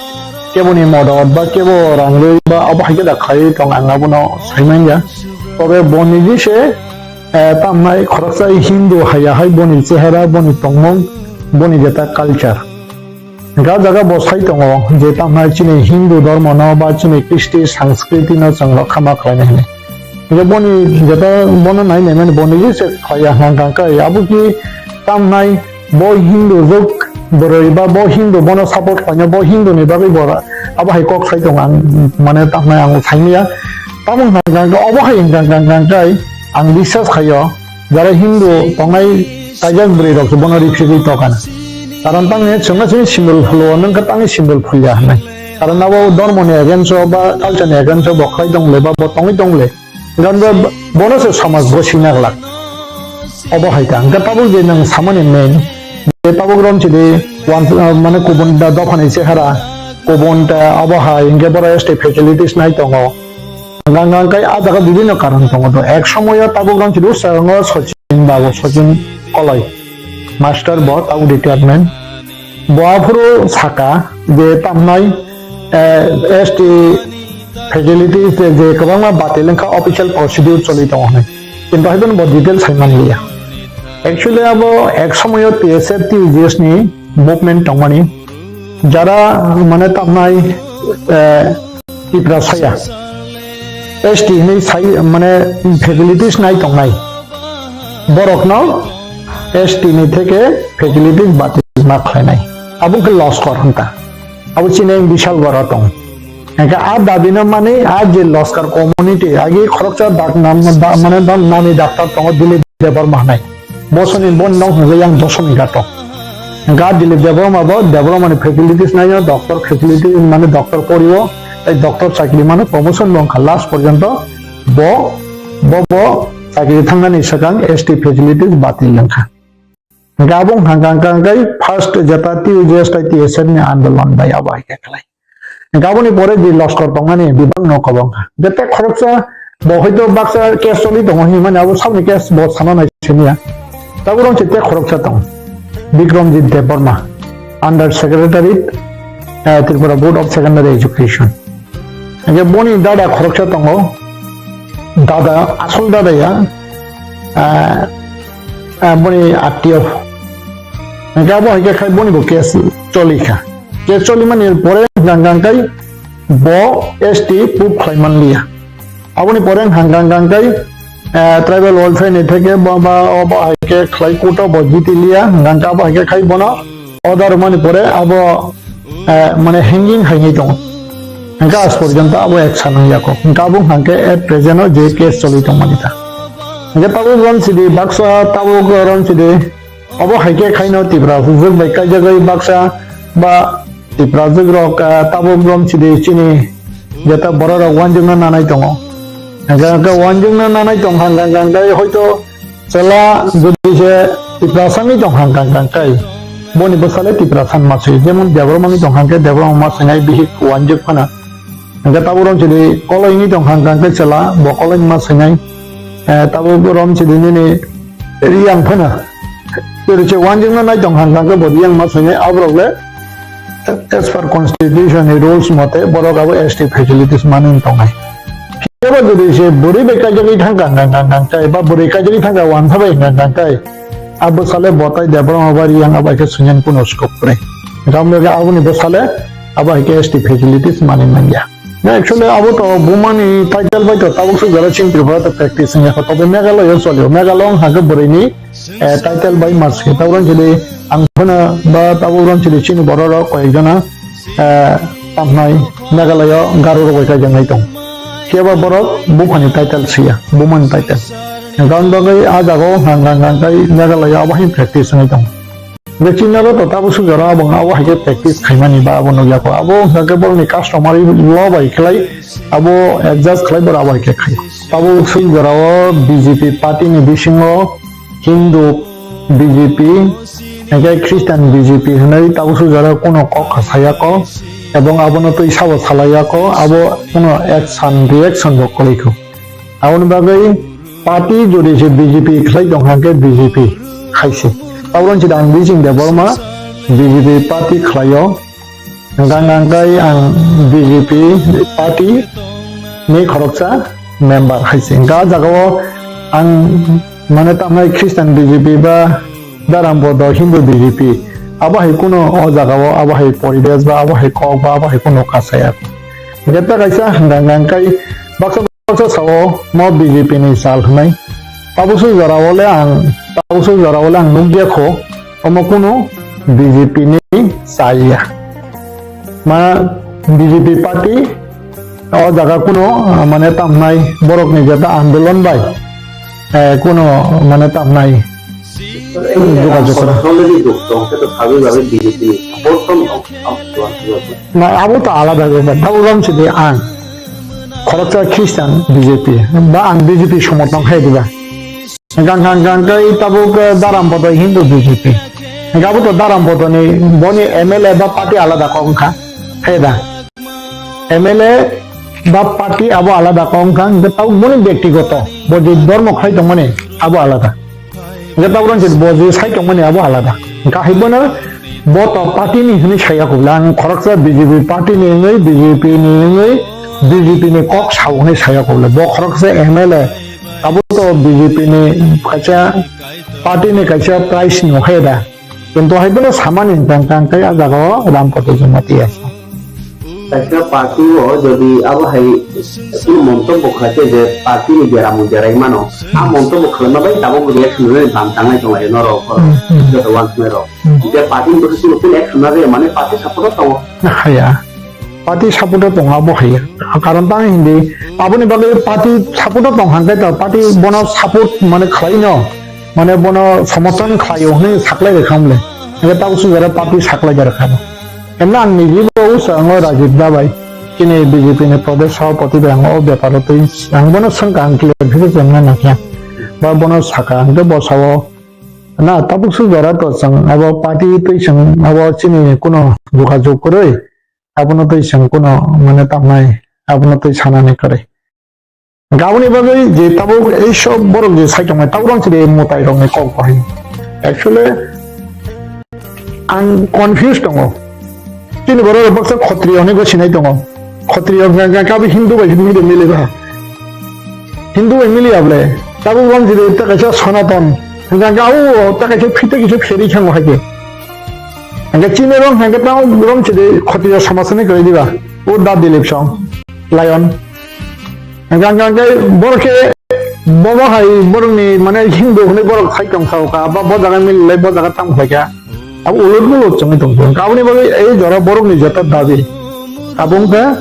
keboni modot ba kebo rang rwi ba abo hai khe da khlaiwi tong ang abono sai manya. Tobe bo niji se, eh, tamnai khoroksa Hindu haiya hai boni chehara, boni tongmung, boni jeta culture. Ga jaga bo sai tongo je tamnai chini Hindu dhormo no ba chini Kristi sanskriti no chwng rokha ma khlainai hwnwi. Je boni jeta bono nai nai mani bo niji se khlaiya hwnkha hwnkha kai abo ki tamnai bo Hindu jwk bwrwi ba bo Hindu bono support khlaina bo Hindu ni bagwi bo abo hai kok sai tongo ang mane tamnai ang sai manya. Tamo hwnkha hwnkha obo hai hwnkha hwnkha kai ang biswas khaio. Jara Hindu tongnai kaijak bwrwi rok se bono ripsigwi tokana. Karon tangni chwngno chini symbol phulo, nwng khe tangni symbol phulya hwnwi. Karon abo dhormoni against o ba culture ni against o bo khlai tong le ba bo tongwi tong le. Karon bo, bono se samaj bo sina glak. Obo hai ta. Hwnkhe tabuk je nwng samani main, je tabuk rom chidi wan, mane kubun da dophani chehara, kubun ta abo hai, hwnkhe boro S T facilities nai tongo. Hwnkha hwnkha khe ah jaga bibinno karon tongo do. Ek somoyo tabuk rang chidu sarango Sachin babu, Sachin Koloi. Master bo tabuk retirement. Bo aphuru saka je tamnai, eh, S T facilities je, je kwbangma batil wngkha official procedure choli tongo hwnwi. Kintu haibano bo detail sai manliya. Actually abo ek somoyo T S F T U G S ni movement tongmani. Jara mane tamnai, eh, Tiprasaya S T hinwi sai mane facilities nai tongnai borokno S T ni theke facilities batil ma khlainai. Abo khe loskor hwnta. Abo chini bishal boro tong. Hwnkhe a dabi no mani a je loskar community agi khoroksa dak nam ba mane nani doctor tongo Dilip Debbarma hwnai. Bosoni bon nong hwnwi yang dosomi gato. Ga Dilip Debbarma bo Debbarma ni facilities naino doctor facility mane doctor porio tei doctor chakri mano promotion bo wngkha last porjonto bo bo bo chakri thangnani swkang S T facilities batil wngkha. Ga bo wngkha hwnkha hwnkha hwnkhe first jeta T U G S tei T S F ni andolon bai abo hai khe khlai. Gaboni pore di loskor tongmani bibang no kobong kha. Jete khoroksa bo hoito baksa case choli tongo hinmani abo saboni case bo sana nai siniya. Tabuk rong chete khoroksa tong. Bikramjit Debbarma, Under Secretary, eh, Tripura Board of Secondary Education. Hingke boni dada khoroksa tongo. Dada, asol dada ya. Eh, eh, boni attiyo. Hingke abo hingke khai boni bo case choli kha. Case choli mani pore hingka hingka kai bo S T proof khlai man liya. Aboni pore hingka hingka kai, eh, tribal welfare ni theke bo ba, o ba hai khe khlai court o bo jiti liya, hingka hingka abo hai khe khai bono order mani pore abo, eh, mane hanging hai ni tongo. Hingka as porjonto abo action wng yako. Hingka abo hingka at present o je case choli tong mani ta. Hingke tabuk ron sidi baksa tabuk ron sidi Obo hai khe khaino Tipra hwnjwk bai kaijagwi baksa ba Tipra hwnjwk rok, ah, tabuk romsidi chini jeta borok rok uanjwkna nanai tongo. Hwnkhe, hwnkhe uanjwkna nanai tong kha, hwnkhe, hwnkhe hoito chwla jodi se Tiprasa wngwi tong kha, hwnkhe, hwnkhe boni bwsale Tiprasa wngma se, jemon Debbarma wngwi tong kha, hwnkhe Debbarma wngma se nai bihik uanjwk phano. Hingke tabuk romsidi koloi wngwi tong kha, hingke chwla bo koloi wngma swinai, eh, tabuk romsidi nini riyang phano. Tere se uanjwkno nai tong kha, hingke bo riyang ma swinai, aborok le as per constitution ni rules mote borok abo S T facilities manwi tongnai. Phiya ba jodi se bwrwi bai kaijagwi thang kha, hingka, hingka, hingka, ba bwrwi kaijagwi thang kha, wansa bai hingka, hingka, hingka, a bwsale bo tai Debbarma ba riyang abo hai khe swinani kuno scope kwrwi. Hingke abo aboni bwsale abo hai khe S T facilities manwi manya. Na actually abo to bumani title bai to tabuk suk jora chini Tripura to practice wngya kho, tobe Meghalaya o cholio. Meghalaya wngkha khe bwrwini, eh, title bai mas khe. Tabuk wngkhe di Ang phano ba tabuk rom chini chini borok rok koi ek jona, eh, tamnai Meghalaya o Garo rok bai kaijaknai tong. Phiya ba borok buphani title siya, bumani title. Hwnkha bagwi ah jaga o hwnkha hwnkha hwnkha kai Meghalaya abo hai practice wngwi tong. Hwnkhe chini oro to tabuk sujaro abo wngkha abo hai khe practice khaimani ba abo nukya kho. Abo hwnkha khe borokni customary law bai khlai abo adjust khlai borok abo hai khe khai. Tabuk sujaro o B J P party ni bisingo Hindu B J P, hwnkhe Christian B J P hwnwi tabuk sujaro kuno kok saya kho, ebong abono twi sabo salaiya kho, abo kuno action reaction bo kwlwi kho. Aboni bagwi party jodi se B J P khlai tong kha khe B J P khai se. Tabuk rong chida ang Bijing Debbarma B J P party khlaio. Hwnkha hwnkha khe ang B J P party ni khoroksa member hai se. Hwnkha ah jaga o ang mane tamnai Christian B J P ba Dharampodo Hindu B J P abo hai kuno o jaga o abo hai poribesh ba abo hai kok ba abo hai kuno kasaya. Hwnkhe ta kaisa hwnkha hwnkha khe baksa Baksa sao mo B J P ni sal hwnwi. Tabuk sui jora o le ang, tabuk sui jora o le ang nukya kho, omo kunu B J P ni chaya. Ma B J P party o jaga kuno, ah, mane tamnai borok ni jeta andolon bai, eh, kuno mane tamnai jogajog kora. Already duk tong khe to sabi babi B J P ni support tong tong. Na, abo to alada bepar. Tabuk rom sidi ang khoroksa Christian B J P, ba ang B J P somorthon khai diba. Hwnkha hwnkha hwnkha hwnkha tabuk, eh, Dharampodo Hindu B J P. Hwnkha abo to Dharampodo ni boni M L A ba party alada kok wngkha. Hai da. M L A ba party abo alada kok wngkha. Hwnkha tabuk boni bektigoto. Bo je dhormo khai tongmani abo alada. Hwnkhe tabuk rang se bo je sai tongmani abo alada. Hwnkha hai bono bo to party ni hwnwi saya kubla. Ang khoroksa B J P party ni wngwi, B J P ni wngwi, B J P ni kok sao hwnwi saya kubla. Bo khoroksa M L A. Abo to B J P ni kaisa party ni kaisa prize ni hai da. Kintu hai bono samani hwnkha hwnkha hwnkhe ah jaga o Rampodo Jamatia sa. Kaisa party o jodi abo hai kunu montobbo khlai khe je party ni bera mui berai mano, a montobbo khlaima bai tabuk reaction rwnai bam tangnai tong lai norok, hmm, hmm, joto uansuknai rok. Hmm. Je party ni bwkha chini kunu action na rwya mani party support o tongo. Haya. Party support o tongo abo haya. Karon tang hindi aboni bagwi party support o tong hwnkhe to party bono support mane khlai no, mane bono somorthon khlai o hwnwi saklai rwkha mole. Hwnkhe tabuk sujaro party saklai rwkha no. Emno ang niji bo usa ango Rajib da bai. Chini B J P ni Pradesh Sabhapati bai ang o bepar o twi ang bono swngkha ang clear khe chengna nangkhe. Ba bono sakha ang khe bo sao na tabuk sujaro to chwng abo party twi chwng abo chini kuno jogajog kwrwi abono twi chwng kuno mane tamnai abono twi sanani kwrwi. Aboni bagwi je tabuk ei sob borok je sai tongmani tabuk rang chini mwtai rokni kok bahai. Actually ang confused tongo. Chini borok rok baksa khotriyo hinwi bo sinai tongo. Khotriyo hwnkha hwnkha khe abo Hindu bai Hindu mili ba. Hindu bai mili able. Tabuk rang chini ta kaisa Sanatan. Hwnkha hwnkha o ta kaisa phite kisa pheri thango hai khe. Hwnkha chini rang hwnkha tabuk rang chini khotriyo somaj hinwi kwrwi diba. O da Dilip song. Lion. Hwnkha hwnkha hwnkhe borok khe bobo hai borokni mane Hindu hwnwi borok sai tong sao kha, ba bo jaga mili lai bo jaga tamo khlai kha. Abo ulut mulut chwngwi tong phuru. Aboni bagwi ei jora borokni jeta dabi. Abo wngkha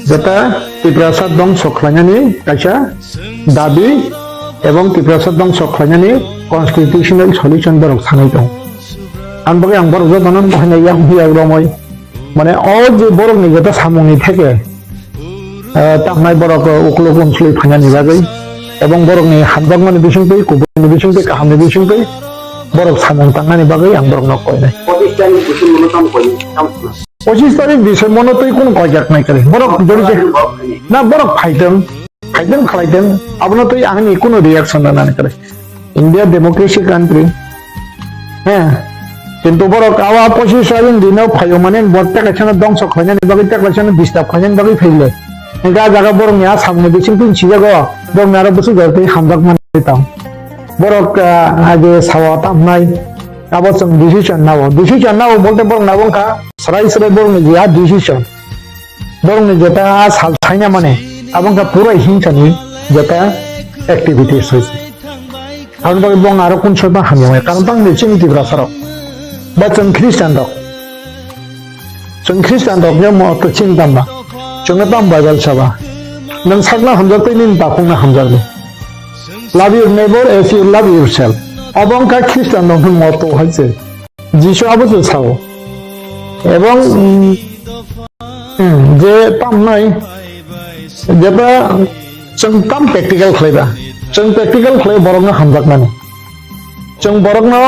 jeta Tiprasa dongso khlainani kaisa dabi ebong Tiprasa dongso khlainani constitutional solution borok sanai tong. Aboni bagwi ang borok jotono wngkha hwnwi yang huya romwi. Mane o je borokni jeta samungni theke, eh, tamnai borok, eh, uklok unsli phainani bagwi, ebong borokni hamjakmani bisingtwi, kubuini bisingtwi, kahamni bisingtwi borok samung tangnani bagwi ang borokno koinai. Pochisni bising mono tamo koinai, tamo khna. Pochis tarik bising mono twi kunu koijaknai kwrwi. Borok jori je, na borok phaitwng. Khaitwng khlaitwng, abono twi ani kunu reaction rwnani kwrwi. India democracy country. He. Kintu borok awa pochis tarik dino phaio mane bo tei kaisano dongso khlainani bagwi tei kaisano disturb khlainani bagwi phaile. Hingke a jaga borokni a samungni bisingtwi sijago, borokni aro bwswk jora twi hamjak manwi tong. Borok, ah, age sawa tamnai, abo chwng decision nao. Decision nao bolte borok nabo wngkha, srai srai borokni je a decision. Borokni jeta a sal saina mane, abo wngkha pura hingsani jeta activities hoise. Aboni bagwi bong aro kun soima hamya maya, karon tang ni chini Tiprasa rok. Ba chwng Christian rok. Chwng Christian rok ni mo to chini tamba. Chwngno tam Bible saba. Nwng sakno hamjak tei nini takhukno hamjakdi. Love your neighbor as you love yourself. Obo wngkha Christian rok ni mo to hai se. Jisu abo se sao. Ebong, mm, mm, je tamnai, jeba chwng tam practical khlaiba. Chwng practical khlai borokno hamjakmani. Chwng borokno,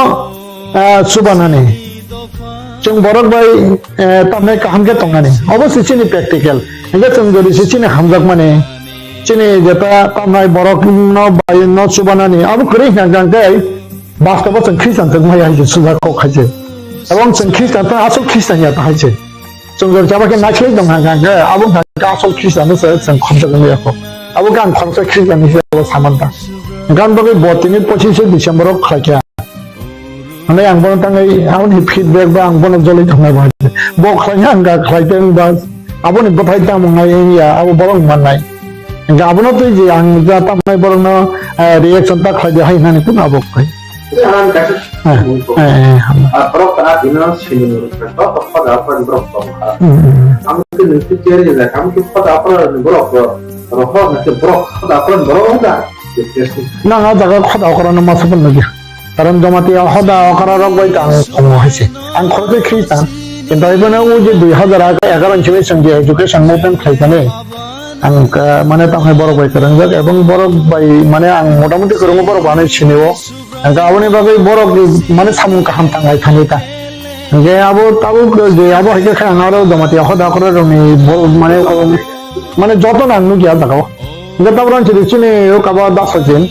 ah, chubanani. Chwng borok bai, eh, tamnai kaham khe tongnani. Obo se chini practical. Hingke chwng jodi se chini hamjakmani. Chini jeta tamnai borokno bai no chubanani. Abo kwrwi hwnka hwnkhe Bastobo chwng Khristan chwng maya hai se sujak kok hai se. Ebong chwng Khristan chwng asol Khristan ya ta hai se. Chwng jor chaba khe naikhlai tong kha khe abo kha khe asol Khristan se chwng khoroksa wngya kho. Abo khe ang khoroksa Khristan ni se abo saman ta. Gan bagwi bo tini pochishe December o khlai kha. Hwnwi ang bono tangwi aboni feedback ba ang bono joloi tongnai bo hai se. Bo khlai kha ang ga khlai tong ba aboni bwthai tamo ngai wngya abo borok mannai. Hingke abono twi je ang ja tamnai borokno, eh, reaction ta khlai de hai hwnani kunu abo khai. Ang kaisa Eh, eh, eh, hama. Ah, borok ta bino sini joto khoda aphran borok tong kha. Hmm, hmm, hmm. Ang khe nung khe cherry le, ang khe khoda aphran borok ro, ro ho na khe borok khoda aphran borok da. Nang a jaga khoda okra no masa pun lagi. Karon Jamatia hoda okra rok bai ta ang tongo hai se. Ang khoroksa Khristan. Kintu ibono o je dui hazar egaroh ni simi chwng je education movement khlai kani. Ang, ah, mane tamo hai borok bai kwrwngjak ebong borok bai mane ang motamuti kwrwngo borok bai sini o. Hingke aboni bagwi borok mane samung kaham tanglai thangwi ta. Hingke abo tabuk je abo hai khe khe ang aro Jamatia hoda okra rokni bo-, mane, mane joto no ang nukya o jaga o. Hingke tabuk rang chini chini o kabo dasa jin.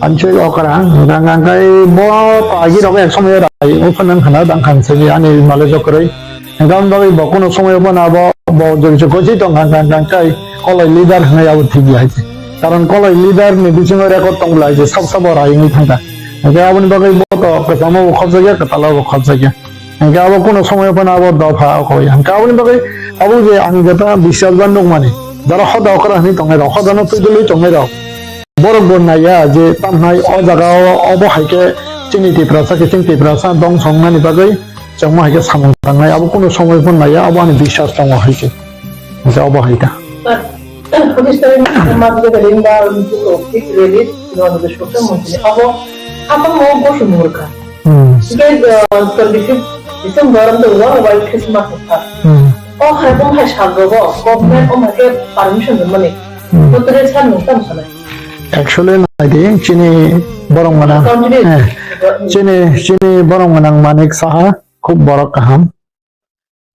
Ang se okra, hingke ang, ang kai bo to agi rok ek somoi rai, o phano khana dang khan se ani male jokroi. Hingke ang bagwi bo kuno somoi phano abo bo jori se gosi tong kha, kha, kha, kai kolai leader hwnwi abo thik ya hai se. Karon kolai leader ni bisingo record tong lai se sab sabo rai wngwi thang kha. Hingke aboni bagwi bo to kwchamo bo khobjak ya, kwtalo bo khobjak ya. Hingke abo kuno somoi phano abo dopha okoi. Hingke aboni bagwi abo je ang jeta biswas ba nukmani, jara hoda okra hwnwi tongnai rok, hoda no twi dwlwi tongnai rok. Borok bo naiya je tamhnai o jaga o obo hai khe chini Tiprasa khe chini Tiprasa dongso wngnani bagwi chwngma hai khe samung tangnai abo kunu somoi phano naiya abo ani biswas tongo hai khe. Hingke obo hai ta. Pakistan ma je ring ba release no de shokta mujhe abo apa mo go shumurka. Hmm. Hingke, uh, twenty fifth December the world wide Christmas kha. Hmm. O hai bong hai sal rogo government o ma khe permission mani. Hmm. Kotre sal nung tam sana. Actually, naidi, chini borok gwnang, Country. Eh, chini, chini borok gwnang Manik Saha, khub borok kaham.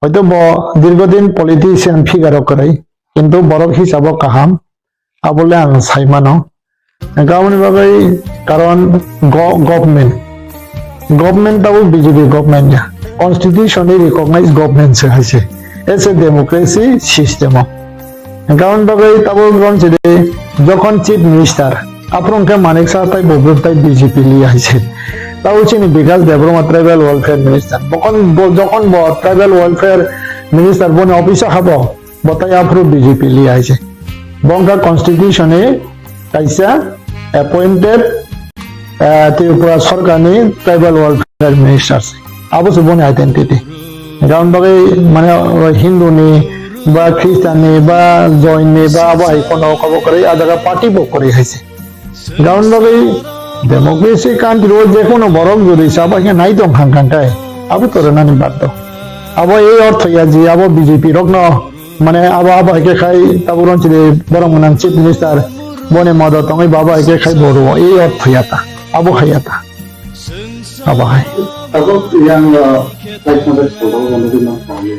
Hoito bo dirgodin politician figure o kwrwi, kintu borok hisabo kaham, abole ang sai mano. Aboni bagwi karon go-, government, government tabuk B J P government ya, constitution ni recognized government se hai se, as a democracy system o. Hingke aboni bagwi tabuk rom sidi jokhon chief minister, aphuru hingke Manik Saha tai bo tai B J P li hai se. Tabuk chini Bikash Debbarma tribal welfare minister. Bokhon bo, jokhon bo tribal welfare minister boni office o habo, bo tai aphuru B J P li hai se. Bo wngkha constitution ni kaisa appointed, eh, Tripura Sarkar ni tribal welfare minister se. Abo se boni identity. Hingke aboni bagwi mane Hindu ni ba Christian ni ba Jain ni ba abo hai kono kabo kwrwi a jaga party bo kwrwi hai se. Hingke aboni bagwi democracy country o je kono borok jodi chaba khe nai tong kha kha khe abo to rwnani baddo. Abo ei ortho ya je abo B J P rok no Mane abo, abo hai khe khai tabuk ron chini borok mwnang chief minister boni modo tongwi bo abo hai khe khai bo rwo, ei ot thwiya ta, abo hai ya ta. Abo hai. Tabuk yang, uh, kaisa bai sabo mwnwi mano kami.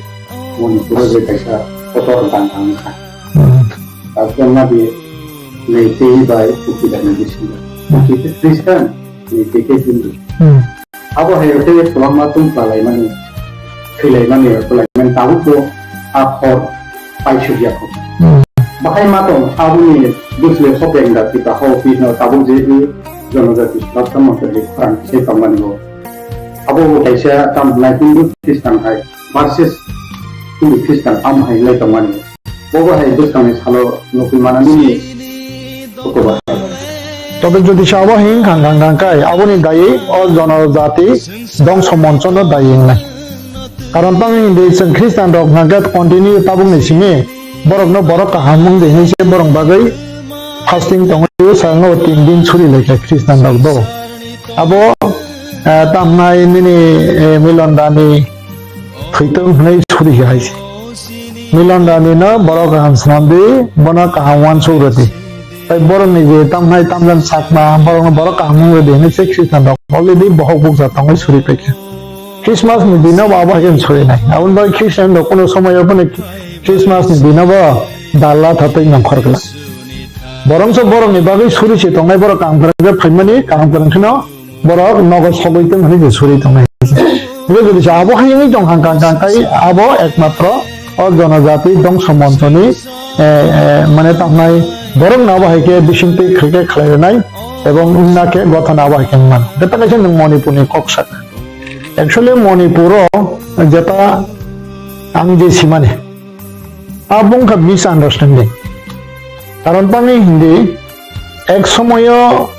Moni pura je kaisa kotor tang tang kha. Hmm. Tabuk ma di nei tei bai kuki da ni bisingo. Hmm. Kuki khe Christian, nei tei khe Hindu. Hmm. Abo hai khe kwbangma tong kwlaimani, thwilaimani, kwlaimani tabukbo a hor paisukya kho. Hmm. Bahai ma tong aboni bwsle hopeng da Tipra hopino tabuk je i jonojati suraksha montri khorang se tongmani bo. Abo bo kaisa tam hwnai Hindu Christian hai versus Hindu Christian am hai lai tongmani. Bobo hai bwskangni salo nukwi manani ni kotor bahai. Tobe jodi se abo hing kang kang kang kai, aboni daywi o jonojati dongso monchono daywi wngnai. Karon tamo hingdi chwng Khristian rok hwnkha khe continue tabukni simi borokno borok kaham wng di hinwi se borok bagwi fasting tongwi sayango tin din suri laikha Khristian rok do. Abo, eh, tamnai nini, eh, Milon Dani thwitwng hwnwi suri hai se. Milon Dani no borok kaham swnam di, bono kaham uansuk rw di. Tai borokni je tamnai tamjani chakma, borokno borok kaham wng rw di hinwi se Khristian rok already bohok bukcha tongwi suri paikha. Christmas ni dino bo abo hai khe suri nai. Aboni bagwi Khristian rok kuno somoyo bono Christmas ni dino bo dalla thatwi nongkhor glak. Borok se borokni bagwi suri se tongnai borok kaham kwrwng khe phaimani kaham kwrwng kheno borok nogo sogwi tong hwnwi se suri tongnai. Hingke jodi se abo hai wngwi tong kha, kha, kha, khai abo ekmatro o jonojati dongso monchoni, eh, eh, mane tamnai borok no abo hai khe bisingtwi khai khe khlai rwnai ebong wngna khe gothana abo hai khe wngmano. Jeta kaisa nwng Manipur ni kok sak. Actually Manipur o jeta ang je simani. Abo wngkha misunderstanding. Karon tamni hindi ek somoyo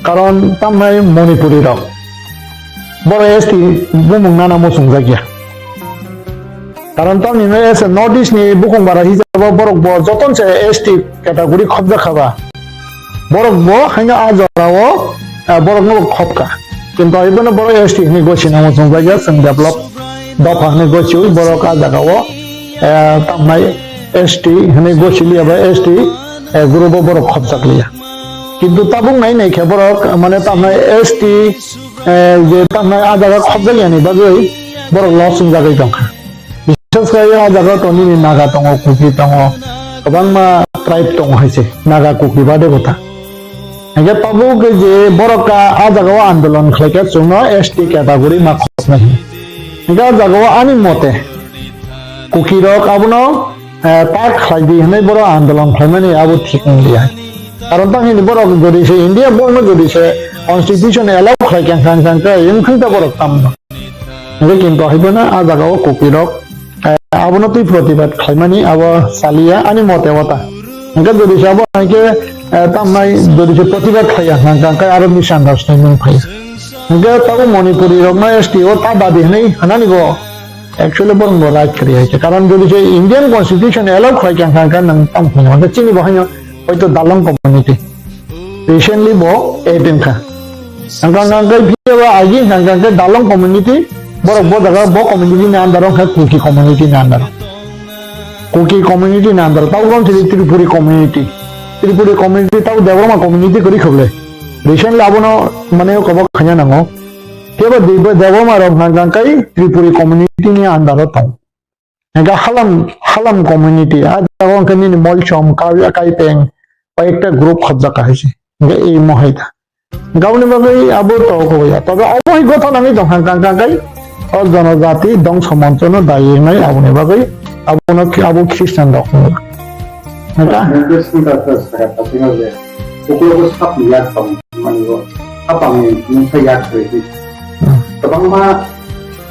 karon tamnai Manipuri rok. Boro S T bumung nana muchungjakya. Karon tamni no S North East ni bukung bara hisabo borok bo joton se S T category khobjak khaba. Borok bo haino a jorao, eh, borok no khobka. Kintu ibono borok S T hinwi gosina muchungjak ya, chwng develop dopha hinwi gosiwi borok a jagao, eh, tamnai S T hinwi gosiliya ba S T, eh, group o borok khobjakliya. Kintu tabuk nai nai khe borok mane tamnai S T, eh, je tamnai a jaga khobjakyani bagwi borok loss wngjagwi tongkha. Bises khe o jaga o tongnini Naga tongo, Kuki tongo, kwbangma tribe tongo hai se, Naga, Kuki bade bo ta. Hingke tabuk khe je borok ka a jaga o andolon khlai khe chwngno S T category ma khosnai hino. Hingke a jaga o ani mote Kuki rok abono, eh, ta khlai di hinwi borok andolon khlaimani abo thik wng liya. Karon tang hini borok jodi se India borokno jodi se constitution allow khlai khe kang kang khe wngkhwng ta borok tamno. Hingke kintu haiphano a jaga o Kuki rok, eh, abono twi protibad khlaimani abo saliya ani mote wata. Hingke jodi se abo hingke, eh, tamnai jodi se protibad khaiya hwnka hingke aro misunderstanding phaiya. Hingke tabuk Manipuri rokno S T o ta dabi hwnwi hwnani bo actually borok bo right kwrwi hai khe. Karon jodi se Indian constitution allow khlai khe hwnka hingke nwng tamo phungo hingke chini bo haino hoito dalong community. Recently bo add wngkha. Hingka hingka hingke phiya ba agi hingka hingka hingke dalong community, borok bo jaga bo community ni under o hingka Kuki community ni under o. Kuki community ni under o, tabo bang chini Tripuri community. Tripuri community tabo Debbarma community kwrwi khwble. Recently abono mane kobok khaina nango. Phiya ba Debbarma rok hingka hingke Tripuri community ni under o tong. Hingke halam, halam community, a jaga hingke nini molchom, kai-, kaipeng, koi ekta group khobjak hai se. Hingke ei mohai da. Hingke aboni bagwi abo to koboi ya. Tobe abo hai gotha nangwi tong kha, kang, kang, kai. O jonojati dongso monchono dai wngnai aboni bagwi. Abono khi-, abo Christian rok wngkha. Hingke? Hingke singkar khe saka kasino je. Uklogo sap ni yak tong mani bo. Apang ni mungsa yak khe. Hmm. Kwbangma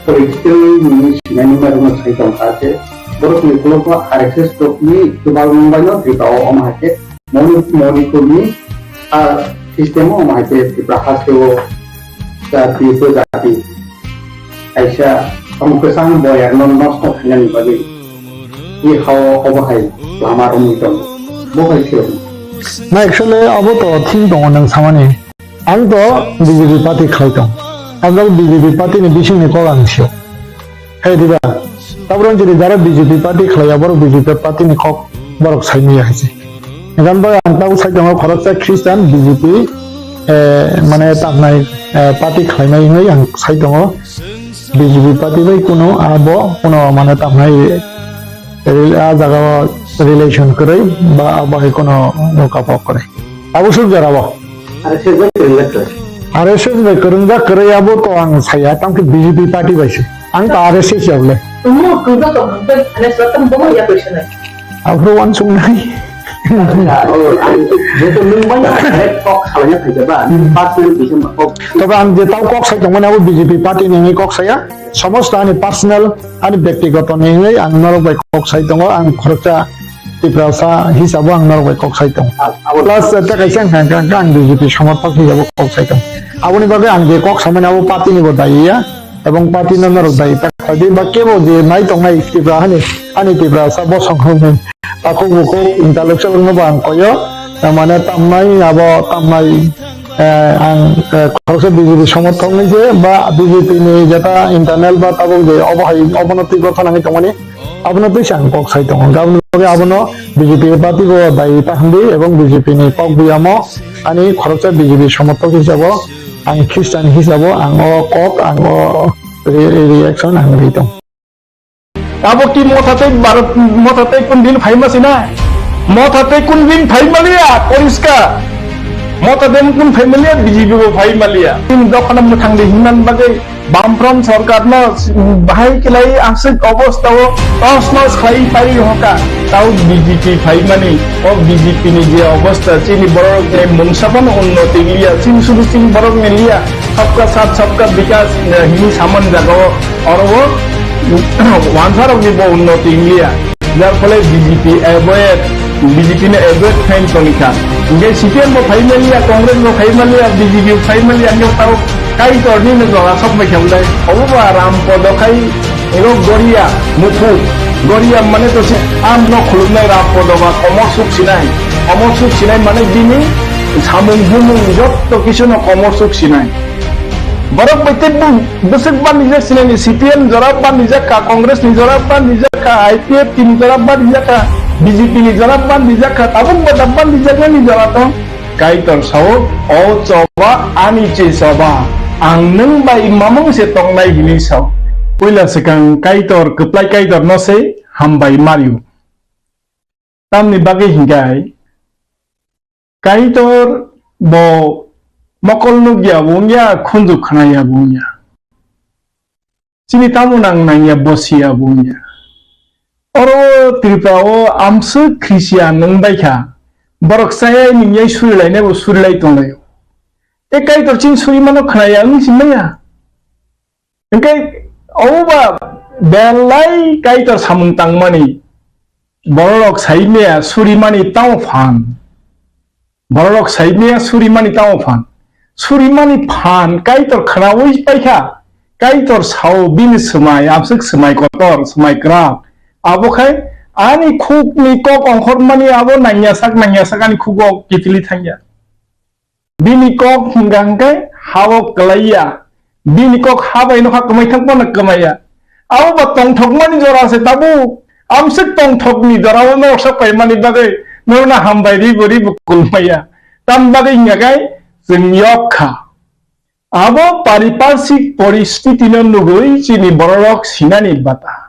political ni sinai nungma rokno sai tong kha se, borok ni ukulok o R S S rok ni chubagra mung bai no Tripura o omo hai khe Moni-, Manipur ni, ah, system o omo hai khe Tripura haste o jati, upojati kaisa tong kwchang boyar no nosto khainani bagwi i hao obo hai lama romwi tongo. Bo hai se. Na actually abo to thik tongo nwng samani. Ang to B J P party khlai tong. Ang to B J P party ni bising ni kok ang sio. Hai diba? Tabro jodi jara B J P party khlai ya, borok B J P party ni kok borok sai maya hai se. Hingkhe ang tabuk sai tongo khoroksa Christian B J P, eh, mane tamnai, eh, party khlainai hinwi ang sai tongo. B J P party bai kuno abo kuno mane tamnai rel-, a jaga o relation kwrwi ba abo hai kuno nokha pok kwrwi. Abo suk jora bo. R S S bai kwrwngjak kwrwi. R S S bai kwrwngjak kwrwi abo to ang saya, tamo khe B J P party bai se. Ang to R S S ya bole. Tamo kwrwngjak tong hwn tei R S S tamo bobo ya kwrwi sanai. Aphuru uansuknai. Jeto nwng bai direct kok salaina phaikha ba, personal bisa ma kok. Tobe ang je tamo kok sai tongmani abo B J P party ni hwnwi kok saya. Somosto ani personal, ani bektigoto ni hwnwi ang norok bai kok sai tongo. Ang khoroksa Tiprasa hisabo ang norok bai kok sai tong. Plus, eh, tei kaisa ang kha, kha, kha, ang B J P somorthok hisabo kok sai tong. Aboni bagwi ang je kok samani abo party ni bo dayi ya, ebong party no norok dayi ta khlai di, ba kebo je nai tongnai Tripura hani, ani Tiprasa bosong hwnwi takhuk bukhuk intellectual no bo ang koyo, eh, mane tamnai abo tamnai, eh, ang, eh, khoroksa B J P somorthok ni je ba B J P ni jeta internal ba tabuk je obo hai obono twi gotha nangwi tongmani, abono twi se ang kok sai tongo. Aboni bagwi abono B J P party bo dayi ta hwnwi ebong B J P ni kok buyamo ani khoroksa B J P somorthok hisabo ang Christian hisabo ang o kok ang o re-, reaction ang ri tong. Abo ki motha tei bar-, motha tei kun din phaima sina? Motha tei kun din phaima liya, poriskar. Motha dem kun phaima liya, B J P bo phaima liya. Tin dokhana mwthang de hinman bagwi Bamfront sorkar no bahai kelai aswk obostha o tos nos khlai pai hoka. Tao B J P phaimani, o B J P ni je obostha, chini borok ni mungsa phano unnoti liya, chini sudu chini borok ni liya, sabka sath sabka bikas, eh, hini saman jaga o, oro o, wansarok ni bo unnoti liya. Jar phole B J P avoid, B J P no avoid khain tongkha. Hingke C P M bo phaimaliya, Congress bo phaimaliya, B J P bo phaimaliya, hingke tao Kaitor ni no jora sok bai khe ulai. Obo ba Ram Podo khai ego Goria, Mukhu. Goria mane to se am no khulumnai Ram Podo ba komor suk sinai. Komor suk sinai mane bini samung humung jotto kisu no komor suk sinai. Borok bai te bung Bwswk ban rijak sinai ni C P M jora ban rijak kha, Congress ni jora ban rijak kha, I P F T ni jora ban rijak kha, B J P ni jora ban rijak kha, tabuk ba da ban rijak nani jora tong. Kaitor sao, o choba ani che choba, ang nwng bai mamung se tongnai hini sao. Puila swkang Kaitor, kwplai Kaitor no se hambai mario. Tamni bagwi hinkhai Kaitor bo mokol nukya bo wngya, khunju khnaya bo wngya. Chini tamo nang nangya bo siya bo wngya. Oro Tripura o amswk khrisiya nwng baikha. Borok chayai nungyai surilainai bo surilai tonglaio. Tei Kaitor chini surimano khnaya wng si maya. Hingke obo ba belai Kaitor samung tangmani, bororok saimaya surimani tamo phan. Bororok saimaya surimani tamo phan. Surimani phan Kaitor khnaui paikha. Kaitor sao bini swmai, amswk swmai kotor, swmai kwrak. Abo khai ani khukni kok ongkhormani abo nangya sak, nangya sak ani khugo kiphilwi thangya. Bini kok hingka hingke ha-o kwlaiya. Bini kok ha bai nokha kwmai thang phano kwmaiya. Abo ba tongthokmani jora se tabuk. Amswk tongthokni jora-o norok sok paimani bagwi norokno hambai ribo ribo kulmaya. Tam bagwi hingka khe chwng yok kha. Abo pariparsik poristiti no nugwi chini bororok sinani bata.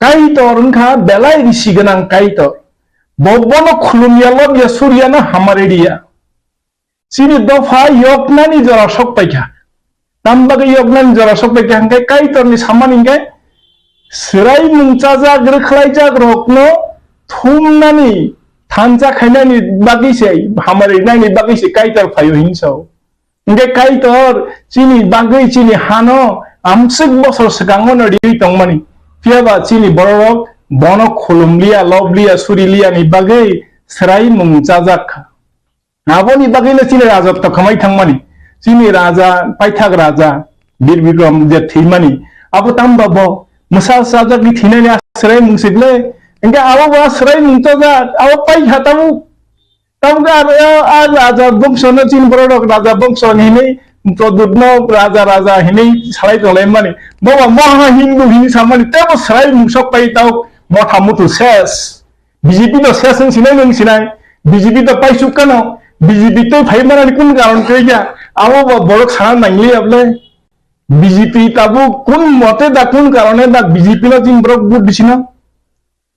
Kaitor wngkha belai risi gwnang Kaitor. Bo bono khulumya, lobya, suryano hamari riya. Chini dopha yoknani jora sok paikha. Tam bagwi yoknani jora sok paikha hwnkhe Kaitorni samani hwnkhe swraimung chajak rwkhlaijak rokno thumnani thansa khainani bagwi se, hamari rinani bagwi se Kaitor phaio hinwi sao. Hwnkhe Kaitor chini bagwi chini hano amswk bosor swkango no riwi tongmani. Phiyaba chini bororok bono khulumliya, lobliya, suriliyani bagwi swraimung chajak kha. Aboni bagwino chini raja tokhomai thangmani. Chini raja, paithak raja, Bir Bikram je thwimani. Abo tamba bo mwsa sajagni thwinani a swraimung se ble. Hingke abo bo a swraimung chajak, abo paikha tabuk. Tabuk a, a, a raja bongsono chini bororok raja bongso hinwi Pradyutno raja, raja hinwi salai tonglaimani. Bo ba Maha Hindu hinwi samani, tebo swraimung sok pai tabuk motha muthung ses. B J P no ses wng sinai, nwng sinai. B J P to paisuk kano. B J P to phai manani kun karon kwrwi kha? Abo bo borok sana nangliya ble. B J P tabuk kun mote da, kun karone da B J P no chini borok vote disino?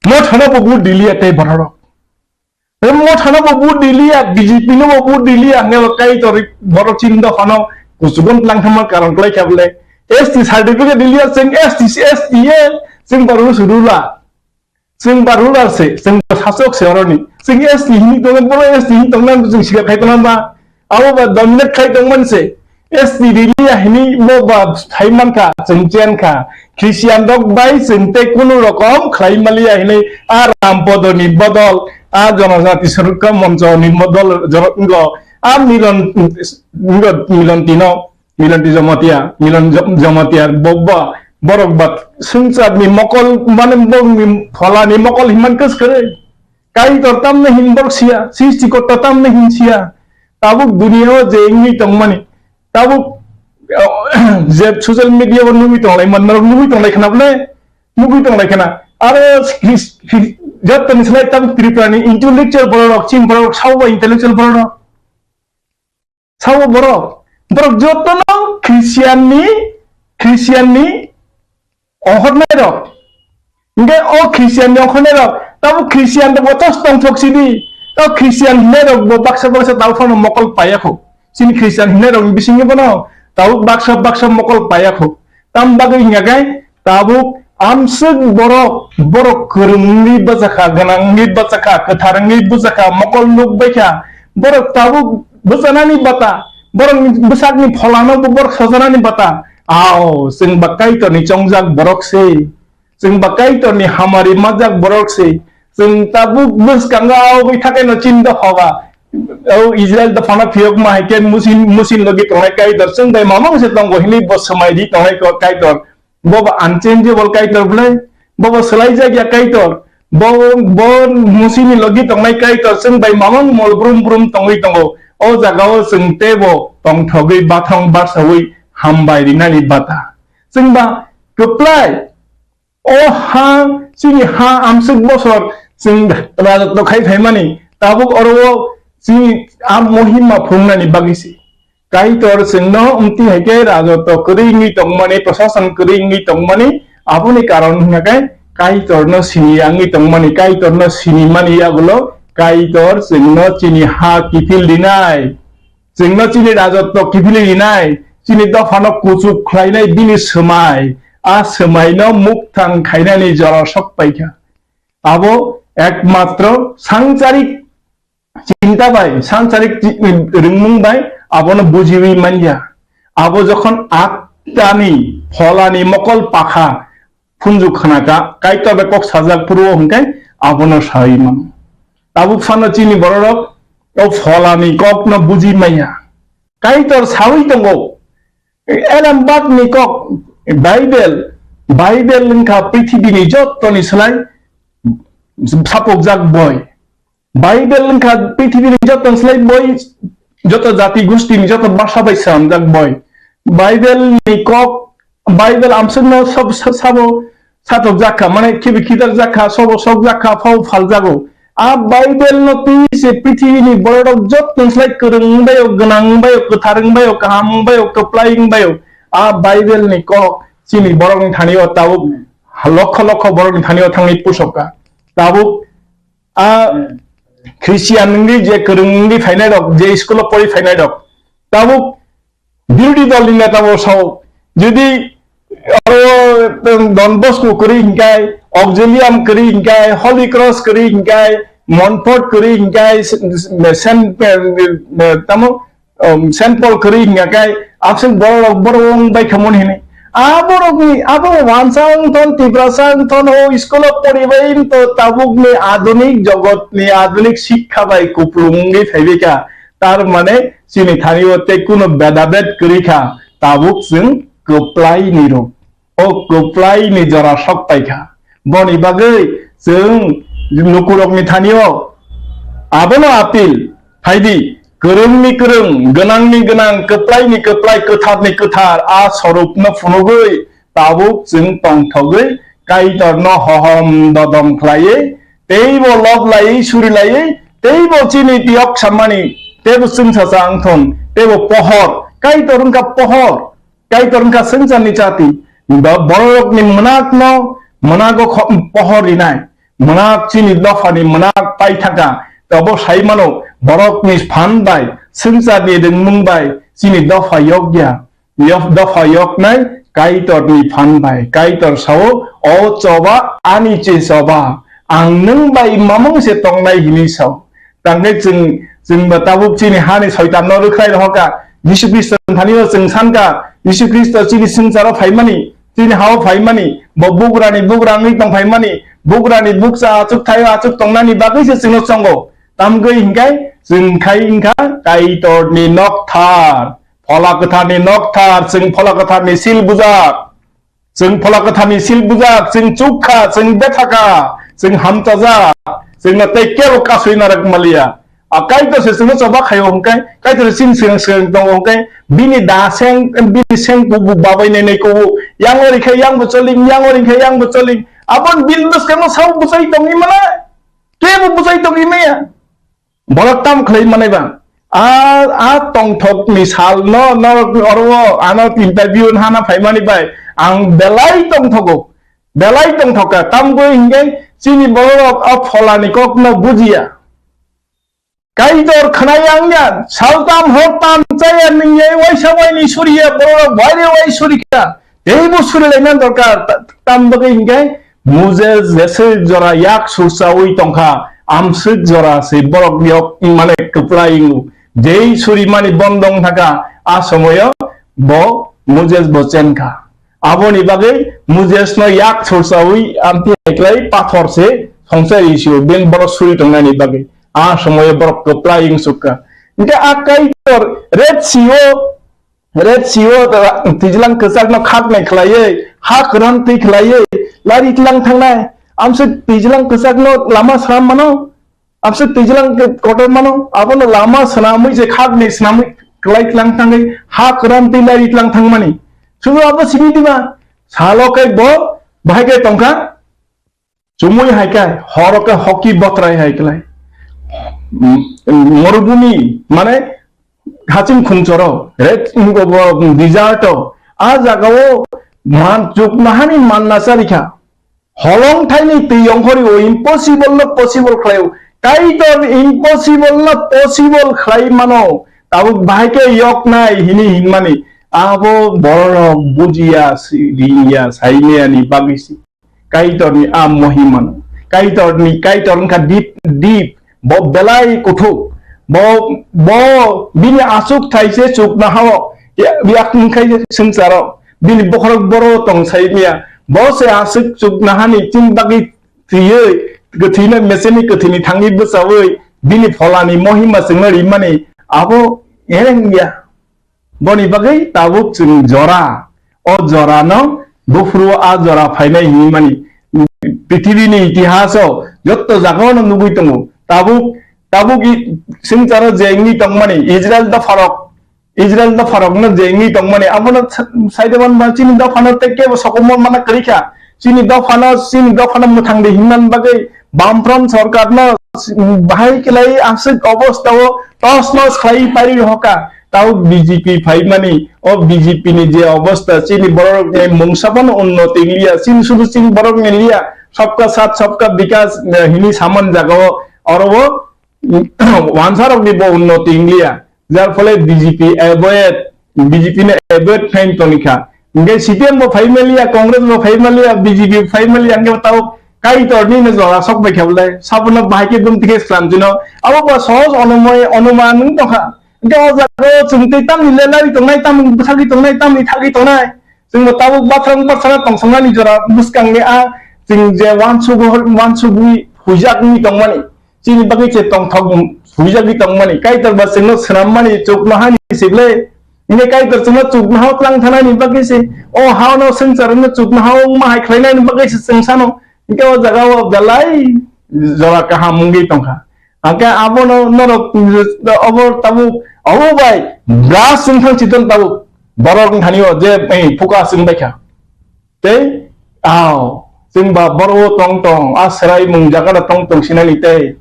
Mothano bo vote diliya tei borok. Tei mothano bo vote diliya, B J P no bo vote diliya, hwnke bo Kaitor borok chini dophano kuchukon tlang thangma karon kwlai kha ble. S T certificate diliya, chwng S T, S T A, chwng borok no sudula. Chwng ba ruler se, chwng ba sasok se oroni. Chwng S T hinwi tongo, bono S T hinwi tongna chwng sikha khai tongna ba. Abo ba dominate khai tongmani se. S T riliya hinwi bo ba sai mankha, chwng chen kha. Christian rok bai chwng tei kunu rokom khlai maliya hinwi a Rampodoni bodol, a Jonojati Sorokka Monchoni bodol, joro-, ngo, a Milon, ngo, Milon Tino, Milon Ti Jomotia, Milon Jo-, Jomotia, bo, bo, borok ba swngcharni mokol, mane borokni pholani mokol hinman kwskwrwi. Kaitor tamni hin borok siya, Srishtikorta tamni hin siya. Tabuk duniya o je wngwi tongmani, tabuk, eh, je social media o nugwi tonglai man, norok nugwi tonglai khna bole, nugwi tonglai khna. Aro his-, his-, jotoni slai tabuk Tripura ni intellectual borok rok, chini borok rok, sabo ba intellectual borok rok. Sabo borok, borok jotono Christian ni, Christian ni ongkhornai rok. Hingke o Christian ni ongkhornai rok, tabuk Christian rok bo tos tongthok sidi. O Christian hinai rok bo baksa baksa tabuk phano mokol paiya kho. Chini Christian hinai rok ni bisingo bono tabuk baksa baksa mokol paiya kho. Tam bagwi hingya khe tabuk amswk borok, borok kwrwng wngwi bwchakha, gwnang wngwi bwchakha, kwthar wngwi bwchakha, mokol nuk baikha. Borok tabuk bwchanani bata, borok bwsakni pholano bo borok sojanani bata. Ao, chwng ba Kaitorni chongjak borok se. Chwng ba Kaitorni hamari majak borok se. Chwng tabuk bwskango aogwi thakaino chini dopha ba. O Israel dophano phiyokma hai khe musin, musin logi tongnai Kaitor. Chwng bai mamang se tongo hinwi bo swmai di tongnai ko-, Kaitor. Bo ba unchangeable Kaitor bwle. Bo ba swlaijak ya Kaitor. Bo, bo musini logi tongnai Kaitor chwng bai mamang mol brum brum tongwi tongo. O jagao chwng teibo tongthogwi bathang barsawi hambai rinani bata. Chwng ba kwplai. O ha, chini ha amswk bosor chwng rajotw khai phaimani, tabuk oro o chini a mohima phungnani bagwi se. Kaitor chwngno wngti hai khe rajotw kwrwi wngwi tongmani, prosason kwrwi wngwi tongmani, aboni karon hwnkha khe Kaitorno sini ya wngwi tongmani, Kaitorno sinimani yagulo Kaitor chwngno chini ha kiphil rinai. Chwngno chini rajotw kiphilwi rinai, chini dophano kuchuk khlainai bini swmai, a swmaino mukthang khainani jora sok paikha. Abo ekmatro sansarik chinta bai, sansarik chi-, rwngmung bai abono bujiwi manya. Abo jokhon attani pholani mokol pakha phunju khna kha, Kaitor bai kok sajak phuru o hwnkhe abono sawi mano. Tabuk phano chini bororok o pholani kokno buji manya. Kaitor sawi tongo, Elambakni kok, Bible, Bible wngkha prithibini jottoni slai sapokjak boi. Bible wngkha prithibini joto slai boi, joto jati gustini joto basa bai swnamjak boi. Bible ni kok, Bible amswkno sob sa-, sabo satok jakha, mane khibi khidar jakha, sobo sok jakha, phao phal jago. A Bible no twi se prithibini borok joto slai kwrwng wngbaio, gwnang wngbaio, kwthar wngbaio, kaham wngbaio, kwplai wngbaio. A Bible ni kok chini borokni thani o tabuk lokho lokho borokni thani o thangwi pusokha. Tabuk a Christian wngwi je kwrwng wngwi phainai rok, je school o pori phainai rok, tabuk birodhi dol ni neta bo sao, jodi aro Don Bosco kwrwi hinkai, Auxilium kwrwi hinkai, Holy Cross kwrwi hinkai, Montfort kwrwi hinkai, Saint, tamo, um, Saint Paul kwrwi hingya kai, abswk borok rok borok wng bai khamon hini. A borok ni, abo wansa wng thon, Tiprasa wng thon, o school o poribai wng to tabuk ni adunik jogot ni adunik sikha bai kuplung wngwi phaibai kha. Tar mane chini thani o tei kuno bedabed kwrwi kha, tabuk chwng kwplai ni rok. O kwplai ni jora sok paikha. Boni bagwi chwng lukurokni thani o abono apil phaidi, kwrwngni kwrwng, gwnangni gwnang, kwplaini kwplai, kwtharni kwthar a sorupno phunugwi tabuk chwng tongthogwi Kaitorno hohom dodom khlaiwi, teibo lob laiwi, suri laiwi, teibo chini tiyok sammani, teibo chwngsacha wngthon, teibo pohor, Kaitor wngkha pohor. Kaitor wngkha swngcharni chati, bo-, bororokni mwnakno mwnago kho-, pohor rinai, mwnak chini dophani mwnak paithaka, tobo sai mano, borokni phan bai, swngcharni rwngmung bai chini dopha yokya, yok-, dopha yoknai Kaitorni phan bai. Kaitor sao, "O choba ani se choba, ang nwng bai mamung se tongnai," hinwi sao. Tangkhe chwng, chwngba tabuk chini hani soitanno rwkhlai rohorkha, Jisu Khristo thani o chwng sankha, Jisu Khristo chini swngcharo phaimani, chini hao phaimani, bo bugrani bugra wngwi tong phaimani, bugrani bukcha achuk thaio achuk tongnani bagwi se chwngno chongo. Tamgwi hinkhe chwng khai wngkha Kaitorni nokthar, Phola Kwtharni nokthar, chwng Phola Kwtharni sil bujak. Chwng Phola Kwtharni sil bujak, chwng chukha, chwng bethakha, chwng hamchajak, chwngno tei kebo kasui narwk maliya. A Kaitor se chwngno choba khaio hwnkhe, Kaitor se chini swkang swkang tongo hwnkhe, bini da seng, bini seng kubu babai nai nai kubu, yang ori khe yang bo choling, yang ori khe yang bo choling. Aboni bini bwskango sabo bwchai tongwi mano, kebo bwchai tongwi maya. Borok tamo khlai manai ba? A, a tongthokni sal no, no, oro ano interview hana phaimani bai ang belai tongthogo, belai tongthokha. Tamgwi hinkhe chini bororok a Pholani kokno bujiya. Kaitor khwnai ang ya, saltam hortam chaya ningya waisa waini suriya, bororok waire wai surikha. Teibo surilaina dorkar, ta-, tam bagwi hinkhe Moses jeswk jora yak sursawi tongkha, amswk jora se borok yok mane kwplai wngo. Jei surimani bondong thaka, a somoyo bo Moses bo chenkha. Aboni bagwi Moses no yak sursawi amtwi hai klai pathor se songsa isio ben borok suri tongnani bagwi. A somoyo borok kwplai wngsukha. Hinkhe a Kaitor Red Sea o Red Sea o twijlang kwchakno khaknai khlaiwi, ha kwran twi khlaiwi, lari tlang thangnai. Amswk twijlang kwchakno lama swnam mano, amswk twijlang kotor mano, abono lama swnamwi je khaknai swnamwi klai tlang thangwi, ha kwran twi lari tlang thangmani. Sudu abo simi diba, salo kai bo bahai kai tongkha. Chumui hai khe, horo khe hoki botrai hai klai. Morubumi, mane, haching khumchoro, red, desert o, a jaga o man chuknahani manna charikha. Holong thaini twi yongkhori o impossible no possible khlai o. Kaitor impossible no possible khlai mano. Tabuk bahai khe yok nai hini hinmani. Abo borok bujiya, si-, riya, saimaya ni bagwi si. Kaitorni a mohimano. Kaitorni, Kaitor wngkha deep, deep. Bo belai kuthuk. Bo, bo bini aswk thaise chuknahao. Ya, yakung khai swngcharo. Bini bokhorok boro tong saimya. Bo se aswk chuknahani chini bagwi thwiwi, kwthwino meseni kwthwini thangwi bwchawi, bini pholani mohima chwngno rimani abo ereng ya. Boni bagwi tabuk chwng jora, o jorano buphuru a jora phainai hinwi mani. Prithibini itihaso jotto jagao no nugwi tongo. Tabuk, tabuk i-, swngcharo je wngwi tongmani Israel dopharok, Israel dopharokno je wngwi tongmani, abono sa-, saide manba chini dophano tei kebo sokomor mana kwrwi kha. Chini dophano, chini dophano mwthang di hinmani bagwi Bamfront sorkarno bahai kwlai aswk obostao tos nos khlai pari hoka. Tao B J P phaimani, o B J P ni je obostha, chini borok ni mungsa phano unnoti wngya, chini sudu chini borok ni liya, sabka saath sabka bikas, eh, hini saman jagao, oro o wansarokni bo unnoti wngliya, jar phole B J P avoid, B J P no avoid khlai tongkha. Hingke C P M bo phai maliya, Congress bo phai maliya, B J P phai maliya, hingke tao Kaitorni no jora sok bai khe bole, sabono bahai khe bumti khe slam jino. Abo ba sohoj onomoi, onuman wng tongkha. Hingke o jaga o chwng tei tamni le lari tongnai, tamni bwsagwi tongnai, tamni thagwi tongnai. Chwngno tabuk bathang bathana tongsongnani jora bwskangni a chwng je wansugwi, wansugwi huijakni tongmani. Chini bagwi se tongthok huijagwi tongmani, Kaitor ba chwngno swnammani chuknohani sible. Hingke Kaitor chwngno chuknohao tlang thanani bagwi se, o hao no swngcharno chuknohao wngma hai khlainani bagwi se chwng sano. Hingke o jaga o belai jora kaham wngwi tongkha. Hingke abono norok obo tabuk, obo bai bwrach wngthang chiton tabuk borok wngthani o je, eh, phuka chwng baikha. Tei, ao, chwng ba boro o tong tong, a swrai mung jaga da tong tong sinani tei.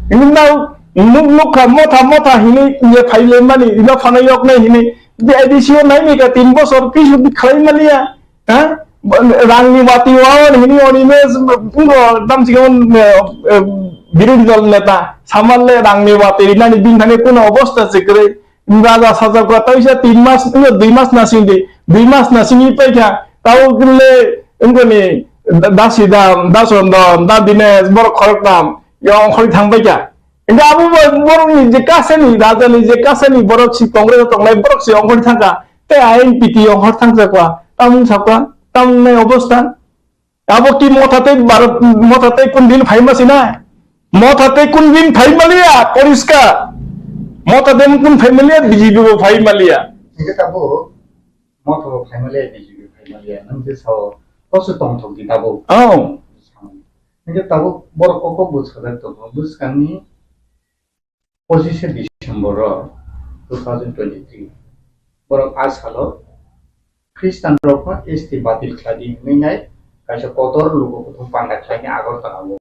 Ini nao, nuk nuk kha motha motha hini ye phai le mani, ino phano yok nai hini, je A D C o nai ni ka tin bosor kisu khlai mani ya, ha? Rang ni wati wawan hini oni me, pungo dam chikon, eh, eh, birodhi dol neta, samal le rang ni wati rinani bin thani kuno obostha se kwrwi. Raja sajak ba taisa tin mas, wngkha dui mas nasing di, dui mas nasing i paikha, tao le, wngkha ni, da-, dasi dam, dason dam, da Dinesh, borok khorok tam, yong khori thang paikha. Gabu bai borok ni je kasani, raja ni je kasani borok si Congress tongnai borok si ongkhor thangka. Te I N P T ongkhor thangjakwa. Tamung sakwa, tamung nai obostha. Abo ki Motha tei Bharat, Motha tei kun din phaima sina? Motha tei kun din phaima liya, poriskar. Motha tei kun phaima liya, B J P bo phaima liya. Hingke tabo Motha bo phaima liya, B J P phaima liya. Nang je sao, koso tongthok di tabo. Oh. Hingke tabo borok kok kok bo sajak tongo. Bwskangni pochishe December o two thousand twenty-three, borok a salo Christian rokno S T batil khlai di hwnwi nai kaisa kotor luku kuthum panda khlaini Agartala o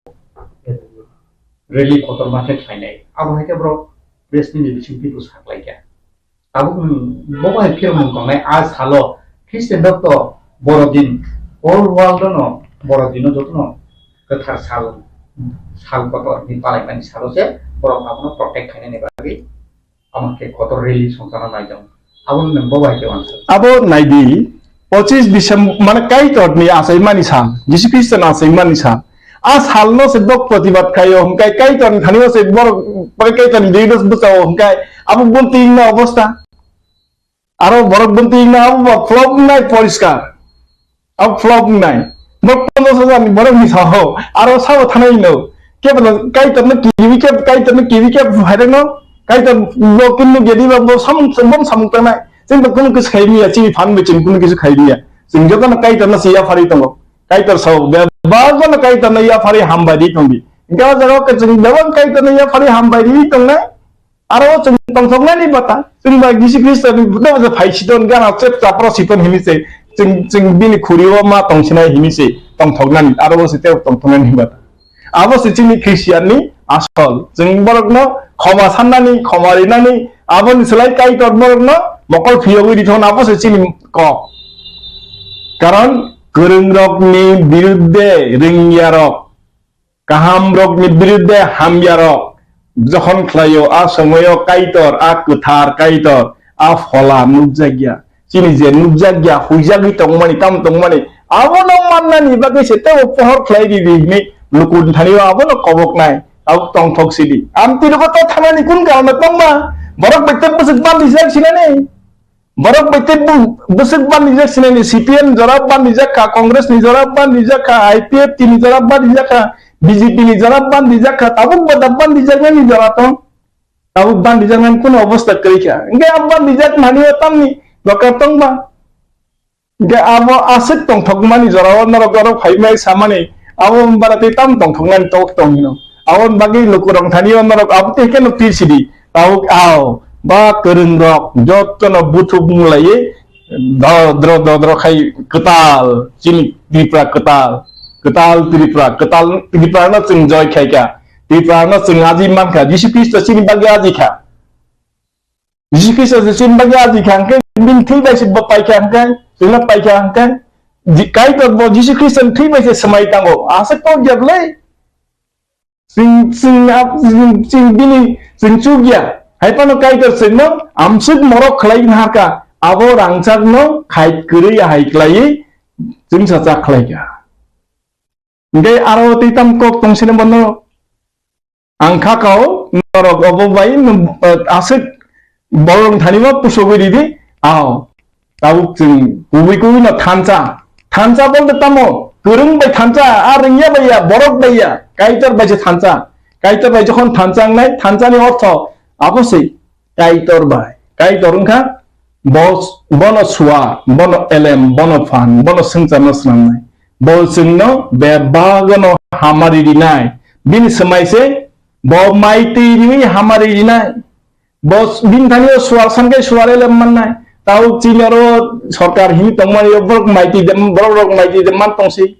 rally kotorma khe khlainai. Abo hai khe borok press meet ni bisingtwi bwsa khlaikha. Tabuk nwng bo bai phirmung tongnai a salo Christian rok to Borodin, whole world no Borodin no jotono kwthar sal, sal kotor ni palaimani salo se borok abono protect khainani bagwi amo khe kotor rally songchana naijak. Abo nwng bo bai khe uansuk. Abo naidi, pochishe December, mane Kaitor ni achaimani sal, Jisu Khristo ni achaimani sal. A sal no se bok protibad khaio, hwnkhe Kaitor ni thani o se borok, Kaitor ni biruddhe bwchao, hwnkhe abo bunti wngna obostha. Aro borok bunti wngna abo bo flop wngnai poriskar. Abo flop wngnai. Borok ponchash hajar ni borok ni saho. Aro sabo thanai no. Kebo no Kaitor no kiwi kebo, Kaitor no kiwi kebo phairok no. Kaitor bo kunu gedi ba bo samung, bo samung tanai. Chwng to kunu kis khai miya, chini phan bai chwng kunu kis khai miya. Chwng joto no Kaitor no siya phari tongo. Kaitor sao, bebak no Kaitor no ya phari hambai ri tongdi. Hingke o jaga o chwng bebak Kaitor no ya phari hambai ri tongnai. Aro chwng tongthoknani bata, chwng bai Jisu Khristo ni buddha bata phai siton gana chep chapro siton hini se, chwng, chwng bini khuri o ma tongsinai hini se, tongthoknani, aro bo se tei tongthoknani bata. Abo se chini Christian ni asol, chwng borok no khoma sannani, khoma rinani, abo ni slai Kaitor borok no mokol phiyogwi rithon, abo se chini kok. Karon kwrwng rok ni biruddhe rwngya rok, kaham rok ni biruddhe hamya rok jokhon khlaio, a somoyo Kaitor, a kwthar Kaitor, a phola nukjakya. Chini je nukjakya, huijagwi tongmani, tamo tongmani, abono mannani bagwi se teibo pohor khlai di di hinwi luku thani o abono koboknai, abo tongthok sidi. Amtwi rogo to thanani kun karon tongma, borok bai tei bwswk bandijak sinani. Borok bai tei bu-, bwswk bandijak sinani, C P M jora bandijak kha, Congress ni jora bandijak kha, I P F T ni jora bandijak kha, B J P ni jora bandijak kha, tabuk bada bandijaknani jora tong. Tabuk bandijaknani kuno obostha kwrwi kha. Hingke a bandijak mani o tamni doka tong ba? Hingke abo aswk tongthokmani jora o norok oro phaimai samani, abo bara tei tam tongthokmani tok tong hino. Aboni bagwi lukurok thani o norok abo tei keno tir sidi. Tabuk ao ba kwrwng rok jotono buthuk mung laiwi dodro dodro khai kwtal chini Tripura kwtal, kwtal Tripura, kwtal Tripura no chwng joy khai kha, Tripura no chwng aji man kha, Jisu Khristo chini bagwi aji kha. Jisu Khristo se chini bagwi aji kha hwnkhe bini thwi bai se bo pai kha hwnkhe, chwngno pai kha hwnkhe, Ji-, Kaitor bo Jisu Khristo ni thwi bai se swmai tango. Asa kok ya bwlai? Chwng, chwng, chwng, chwng bini chwng chuk ya. Hai phano Kaitor chwngno amswk morok khlai nahar kha. Abo rangchakno khai kwrwi ya hai khlaiwi chwngsa chak khlai kha. Hingke aro tei tam kok tong sini bono. Ang kha kao, norok obo bai, eh, aswk borok thani ma pusogwi ridi, ao. Tabuk chwng kubui kubui no thansa. Thansa bolte tamo, kwrwng bai thansa, a rwngya bai ya, borok bai ya, Kaitor bai se thansa. Kaitor bai jokhon thansa wngnai, thansa ni ortho, abo se. Kaitor bai. Kaitor wngkha bo, bono suar, bono elem, bono phan, bono swngcharno swnamnai. Bo chwngno bebagano hamari rinai. Bini swmai se bo mai twi riwi hamari rinai. Bo s-, bini thani o suar sankai suar elem mannai. Tabuk chini oro sorkar hini tongmani o borok mai twi de, borok rok mai twi de man tongsi.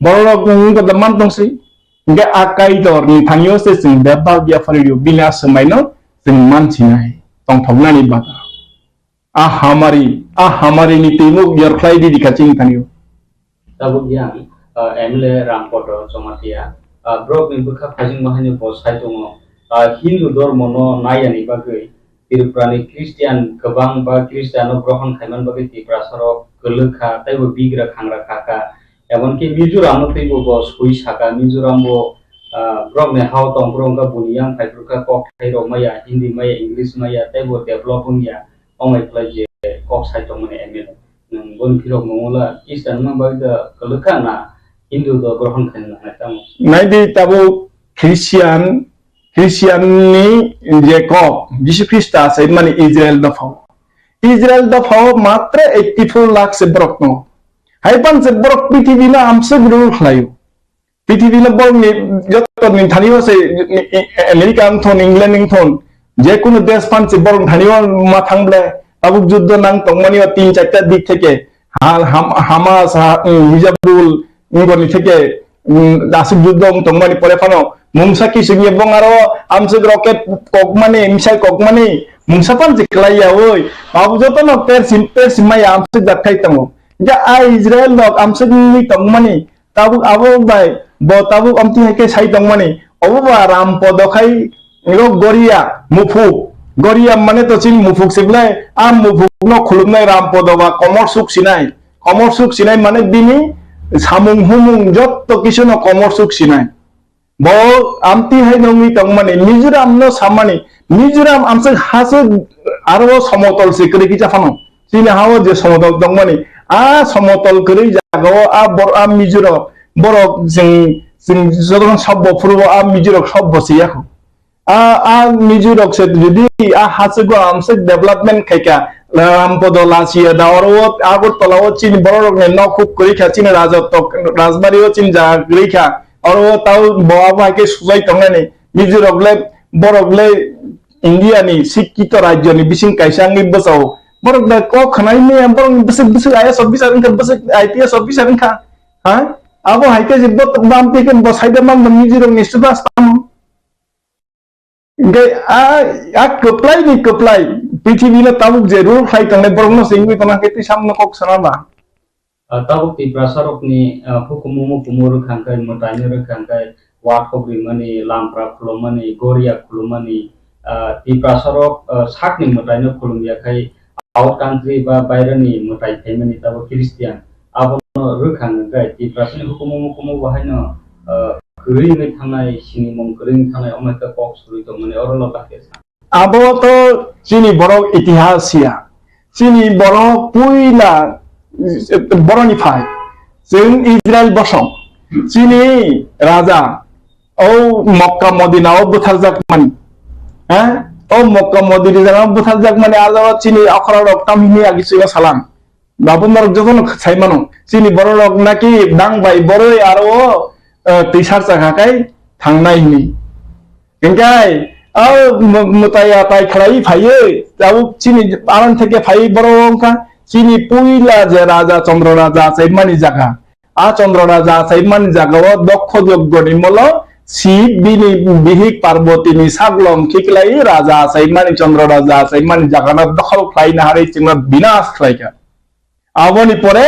Borok rok wng kha da man tong si. Hingke a Kaitor ni thani o se chwng bebak yaphari rio, bini a swmai no chwng man sinai tongthoknani bata. A hamari, a hamari ni twimuk yor khlai di di kha chini thani o. Tabuk yang, ah, M L A Rampoto Jomatia, ah, borok ni bwkha phajingma haino bo sai tongo, ah, Hindu dormo no nai yani bagwi Tripura ni Christian kwbang ba Christian no grohon khaiman bagwi Tiprasa rok kwlwk kha, tei bo bigra khangra kha kha. Emonki Mizoram no teibo bo soi saka, Mizoram bo ah, borok ni hao tong borok wngkha buni yang phai phuru kha kok thai rok maya, Hindi maya, English maya, tei bo develop wngya, omai khlai je kok sai tongmani M L A. Nwng boni phirok nungula Islam wngma bagwi da kwlwkha na Hindu do grohon khaina nangnai tamo? Naidi tabuk Christian, Christian ni je kok, Jisu Khrista sai mani Israel dophao. Israel dophao matra eighty four lakh se borok tongo. Hai pan se borok prithibi no amswk rule khlaio. Prithibi no borok ni joto ni thani o se America wng thon, England wng thon, je kunu desh pan se borok thani o ma thang ble. Tabuk juddo nang tongmani o tin charta dik theke, ha-, Ham-, Hamas, ha-, um, Hizbul, wngoni theke, um, aswk juddo wng tongmani pore phano mungsa kisingye bong aro amswk rocket kokmani, missile kokmani, mungsa pan se kwlai ya oi. Abo joto no persim, persim maya amswk jat khai tongo. Ja a Israel rok amswk wngwi tongmani, tabuk abo bai bo tabuk amtwi hai khe sai tongmani, obo ba Ram Podo khai ro Goria Muphuk. Goria mane to chini Muphuk se belai, a Muphuk no khulumnai Ram Podo ba komor suk sinai. Komor suk sinai mane bini samung humung jotto kisu no komor suk sinai. Bo amtwi hai nongwi tongmani, Mizoram no samani, Mizoram amswk haswk aro somotol se kwrwi kisa phano. Chini hao je somotol tongmani, a somotol kwrwi jagao a bor-, a Mizoram borok jeng, jeng jotono sabo phuru a Mizoram sabo se yakho. A, a Mizoram se jodi a haswk go amswk development khaika, Ram Podo Lasia da oro Agartala o chini borok rok ni nok huk kwrwi kha, chini Rajotto, Rajbari o chini jaga kwrwi kha. Oro tao bo abo hai khe sujai tongnani. Mijirok le, borok le India ni sikkito rajyo ni bising kaisa wngwi bwsao. Borok da kok khwnai maya, borok ni bwswk bwswk I A S officer wngkha, bwswk I P S officer wngkha. Ha? Abo hai khe je bo, bam twi khe bo saida mang bo Mijirok ni students tamo. Hingke a, a kwplai ni kwplai, prithibi no tabuk je rule khlai tongnai borok no se wngwi tongna khe twi samno kok sana ba. Ah, tabuk Tiprasa rokni, ah, hukumu mukumu rwkha hwnkhe, mwtaino rwkha hwnkhe, wathok rimani, lampra khulumani, goria khulumani, ah, Tiprasa rok, ah, sakni mwtaino khulumya khai, out country ba bairani mwtai phaimani tabuk Christian. Abono rwkha hwnkhe, Tiprasani hukumu mukumu bo haino, ah, kwrwi wngwi thangnai, sinimung kwrwi wngwi thangnai, omo khe kok surwi tongmani, oro no ta khe sa. Abo to chini borok itihas ya. Chini borok puila, eh, boroni phai. Chwng Israel bosong. Chini raja, o Mokka Modina o butharjak mani. Eh? O Mokka Modina o butharjak mani, aro chini okra rok tamhini agi chwng salam. Babu norok jotono sai mano. Chini borok rok naki dang bai boroi aro o, eh, twi sar chakha kai thangnai hini. Hingkai, o mu-, mutai atai khlai phaiwi, tabuk chini aron theke phaiwi borok wngkha. Chini puila je raja Chandra raja achaimani jaga. A Chandra raja achaimani jaga o Dokkho Joggoni molo Shiv bini bihik Parbatini saglom khiklai raja achaimani, Chandra raja achaimani jaga no dokhol khlai naharwi chwngno binas khlaikha. Aboni pore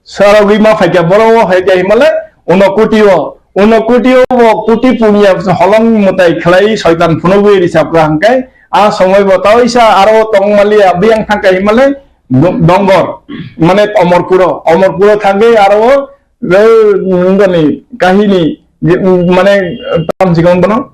sarogwi ma phaikha, borok o phaikha himale Unokoti o, Unokoti o bo koti punya holong mwtai khlai soitan phunugwi risapra hwnkhe, a somoi bo taisa aro tongmaliya biyang thangkha himale do-, Dongor, mane Omorpuro, Omorpuro thangwi aro o, o, nungani kahini, mane, tamjikon bono,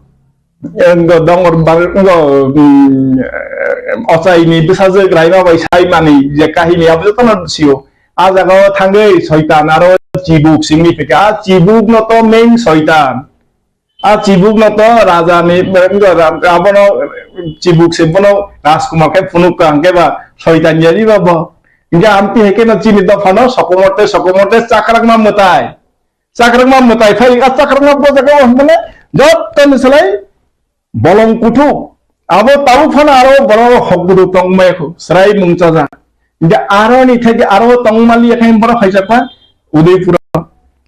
Ngo dongor bar-, ngo, mm, eh, ochaini bwsajwk Raima bai saimani je kahini abo jotono sio. A jagao thangwi soitan aro chibuk simi phika. A chibuk no to main soitan. A chibuk no to raja ni, eh, ngo ra-, abono chibuk se bono Rajkumar khe phunuk ka hwnkhe ba soitan ya riba bo. Hingke amtwi hai khe no chini dopha no sokomorte sokomorte chakrakma mwtai. Chakrakma mwtai phai, a chakrakma bo jaga o hwnmane jottoni slai bolong kuthuk. Abo tabuk phano aro borok hok guru tongmaya khu, chwrai mungchajak. Hingke aroni theke aro tongmaliya khai borok phaijakma Udaipuro.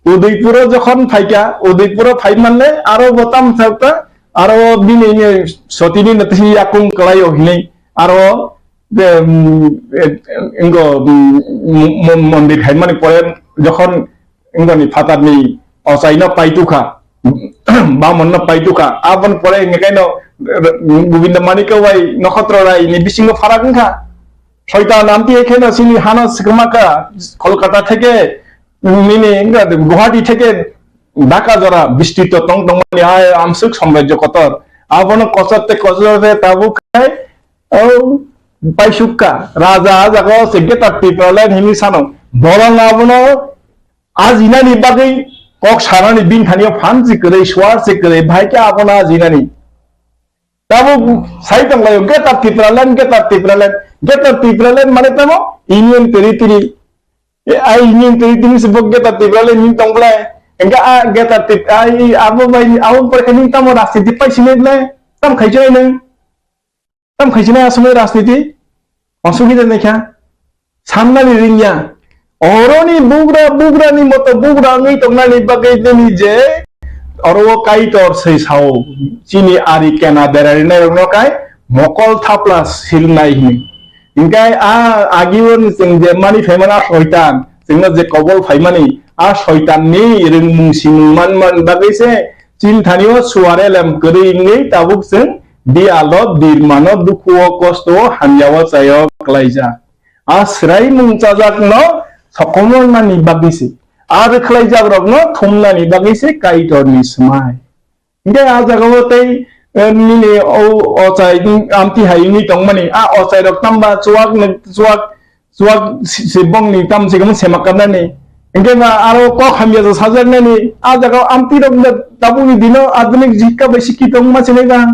Udaipuro jokhon phaikha, Udaipuro phai manle aro bo tam thakta, aro bini sotini nati yakung kwlaio hinwi aro je, mm, eh, ingo, mm, mo-, mo-, mondir khaimani pore jokhon wngoni phatarni ochaino paitukha, bamonno paitukha. Aboni pore hingke kaino, eh, Govinda Manikya bai Nokhotro Rai ni bisingo pharak wngkha. Soitan amtwi khaino chini hano swkmakha, Kolkata theke, nini wngkha Guwahati theke Dhaka jora bistito tong tongmani hai amsuk samrajyo kotor. Abono kochor tei kochor khe tabuk khai, o, paisukka. Raja a jaga o se Greater Tipraland hini sano. Borong abono ajinani bagwi kok sanani bini thani o phan si kwrwi, suar si kwrwi, bhai khe abono ajinani. Tabuk sai tong lai o, Greater Tipraland, Greater Tipraland, Greater Tipraland mane tamo Union Territory. E, a Union Territory se bo Greater Tipraland ni tong bwlai. Engka a Greater Tip-, a, i, abo bai, abo pore khe ning tamo rajniti pai sinai bwlai? Tam khai chai nang? Tam khai sinai asomai rajniti? Masuk kita naikha. Sannani ringya. Oroni bugra, bugrani moto bugra wngwi tongnani bagwi nini je oro o Kaitor se sao, chini ari kena berarinai rokno kai mokol thapla silnai hini. Hinkhe a agio chwng je mani phaimani a soitan, chwngno je kobol phaimani a soitanni rwngmung simung manmani bagwi se chini thani o suar elem kwrwi wngwi tabuk chwng biyalo birmano dukhuo kostoo hamyao chaio klaijak. A swraimung chajakno sokomornani bagwi se, a rwkhlaijakrokno thumnani bagwi se Kaitorni swmai. Hinkhe a jagao tei, eh, nini o ochai amtwi hai wngwi tongmani, a ochairok tamba chuak, chuak, chuak si, si bongni tam se kamo sema karnani. Hinkhe ba aro kok hamya sajaknani, a jagao amtwirok tabukni dino adhunik jikka bai sikki tongma sinai ba.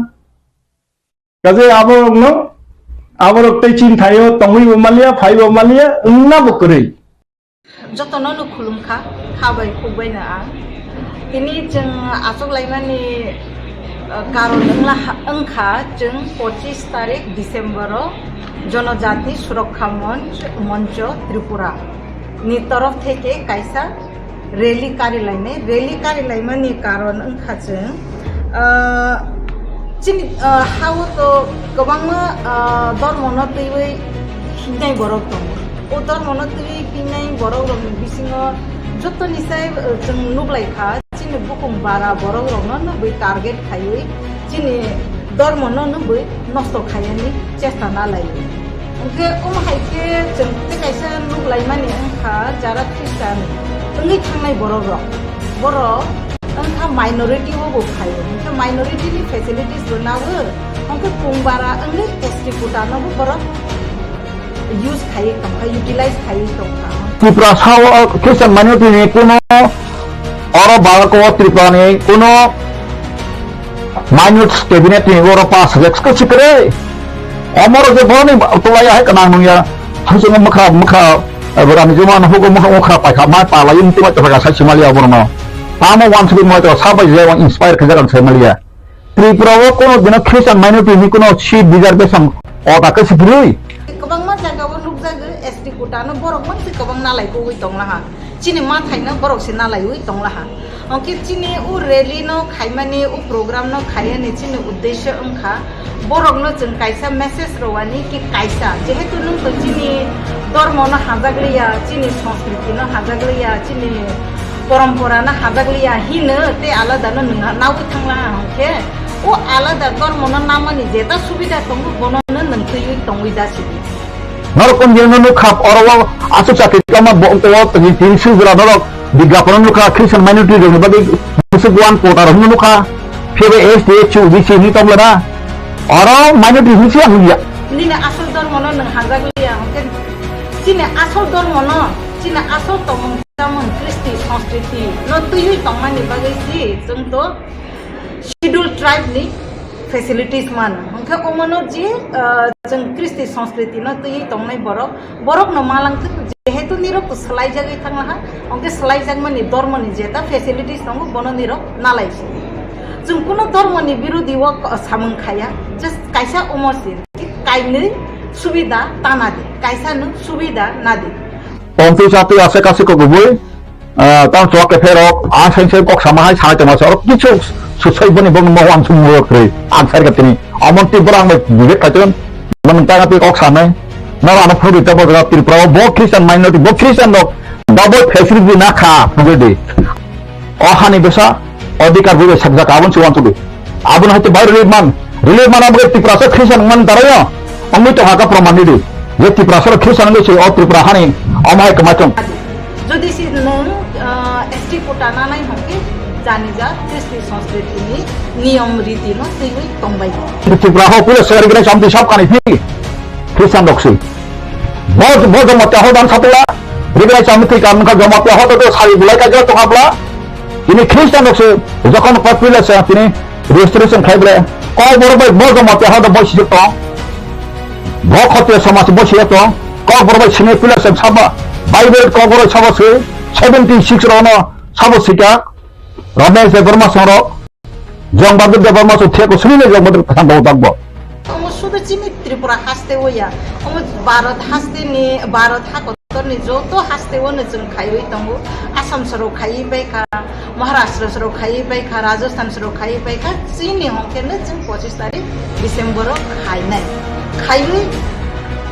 Kaje aborokno, aborok tei chini thaio tongwi bo maliya, phai bo maliya, wngna bo kwrwi. Jotono no khulumkha, kha bai khuk bai no ang. Tini chwng achuk laimani, uh, karon wngla ha-, wngkha chwng pochis tarik December o Jonojati Surokha Monch, Moncho Tripura ni torof theke kaisa rally kari lainai. Rally kari laimani karon wngkha chwng, ah, chini, ah, hao to kwbangma, ah, dormono twiwi hinai borok tongo. O dormono twiwi hinai borok rokni bisingo jotoni sai, ah, chwng nuklaikha, chini bukhung bara borok rokno nugwi target khaiwi chini dormono nugwi nosto khaiyani chesta nalai. Hwnkhe omo hai khe chwng tei kaisa nuglaimani wngkha jara Christian wngwi thangnai borok rok. Borok wngkha minority o bo phaio. Hwnkhe minority ni facilities bo nago. Hwnkhe kung bara wngwi S T quota no bo borok use khaiwi tongkha, utilize khaiwi tongkha. Tripura sao Christian minority ni kuno oro Bharat o Tripura ni kuno minor cabinet ni oro pass hajak sikre. Omoro je boroni tulai hai kanang nungya. Hangsung mukha, mukha, eh, rani juma no hugo mukha, mukha paikha, mai pala yung tuma chapaka sai simali aborno. Tamo wan subi mo to sabai je wan inspire khajagan sai maliya. Tripura o kono dino Christian minority ni kono seat reservation o ta khe sipirui. Kwbangma jaga o nukjago S T quota no borok mang se kwbang nalai kugui tonglaha. Chini ma thaino borok se nalaiwi tonglaha. Hwnkhe chini o rally no khaimani, o program no khaiyani chini uddesyo wngkha borok no chwng kaisa message rwani ki kaisa, jehetu nwng to chini dormo no hajak liya, chini sanskriti no hajak liya, chini porompora no hajak liya hino tei alada no nwng nawi thangla hwnkhe o alada dormo no namani jeta subida tongo bono no nwng twiwi tongwi jasidi. Norok kon jeno nukha oro o aswk chakri kama bo ko tini tin sujra norok bigyapon nukha Christian minority rok ni bagwi musuk wan quota rok nukha phebe S T S C O B C ni tong lena oro minority ni siya huya. Nini asol dormo no nwng hajak liya hwnkhe chini asol dormo no chini asol tongmung chamung Kristi Sanskriti no twiwi tongmani bagwi si chwng to Schedule Tribe ni facilities mano. Hwnkhe omono je, ah, chwng Kristi Sanskriti no twiwi tongnai borok, borok no malangthwk, jehetu nirok to swlaijagwi thanglaha, hwnkhe swlaijakmani dormo ni jeta facilities tongo, bono nirok nalai si. Chwng kuno dormo ni birodi o samung khaya, just kaisa omo si, kainwi subida tana di, kaisa no subida na di. Tongtwi chatwi ase kasi kokubui. Ah, tang chok ke pherok, a seng seng kok sama hai sai tongma se, oro kichu su-, susai boni bong mo wan sung mo kre, ang sai ka tini. Amon ti borang bai bibek ka chun, man tang ti kok sanai. Nara ano phuri ta bo Tripura o bo Christian minority, bo Christian rok, double facility na kha, phuri di. O hani besa, odhikar bui sak jak abon chuan tudu. Abon hai te bai relief man, relief man abo Tripura se Christian man tarayo, ongoi to haka proman di. Je Tripura se Christian ngi se o Tripura hani, o mai kama chung. Jodi si nwng, ah, S Tripura nanai hwnkhe janija Kristi Sanskriti ni niyom riti no twiwi tongbai. Tripura ho puila sari gwnai chamtwi sab kanai phi Christian rok se. Bo bo Jamatia ho dan satla. Rigrai chamtwi kan ka Jamatia ho to sari bulai ka jora tongabla. Ini Christian rok se jokhon popular se tini restoration khai bole. Kok bor bai bo Jamatia ho to bo sijak tong. Bo khote samaj bo sijak tong. Kok bor bai sini puila se saba. Bible kok bor saba se seventy six ro no sabo sika. Ramesh Debbarma songrok, Jong Bahadur Debbarma song theko sini le Jong Bahadur thang dau dakbo. Omo sudu chini Tripura haste o ya, omo Bharat haste ni, Bharat hakotor ni joto haste o no chwng khaiwi tongo. Assam soro khaiwi bai kha, Maharashtra soro khaiwi bai kha, Rajasthan soro khaiwi bai kha, chini hongke no chwng pochis tarik December o khainai. Khaiwi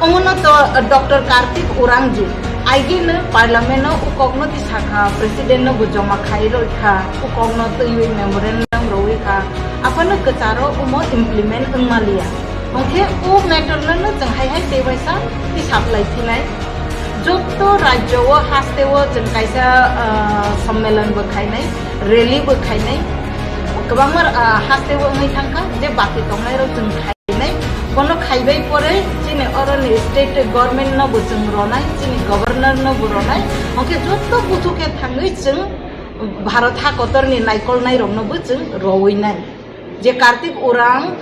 omono to Doctor Kartik Urangji aigino parliament no ukokno tisakha, president no bo joma khai roi kha, ukokno twiwi memorandum roi kha, aphano kwcharo omo implement wngmaliya. Hwnkhe o matter no no chwng hai hai tei waisa tisap lai phinai. Jotto rajyo o haste o chwng kaisa, ah, sommelon bo khainai, rally bo khainai, kwbangma, ah, haste o wngwi thangkha je baki tongnai rok chwng khai. Nai, bono khaibai pore chini oroni state government no bo chwng ronai, chini governor no bo ronai, hwnkhe joto buthu khe thangwi chwng Bharat hakotor ni naikolnai rok no bo chwng rowinai. Je Kartik Urang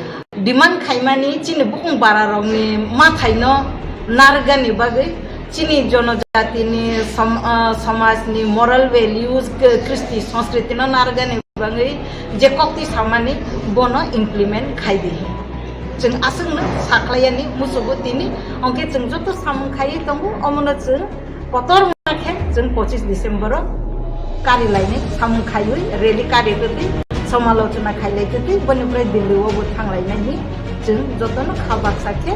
demand khaimani chini bukung bara rok ni mathai no narwgani bagwi chini jonojati ni som-, ah, somaj ni moral values, k-, kristi sanskriti no narwgani bagwi je kokti samani bono implement khai di. Chwng aswkno sakhlaiyani musugo tini, hwnkhe chwng joto samung khaiwi tongo, omono chwng kotor wngkha khe chwng pochis December o kari lainai samung khaiwi rally kari twtwi somalochona khailai twtwi boni pore Delhi o bo thanglainai hi chwng jotono kha baksa khe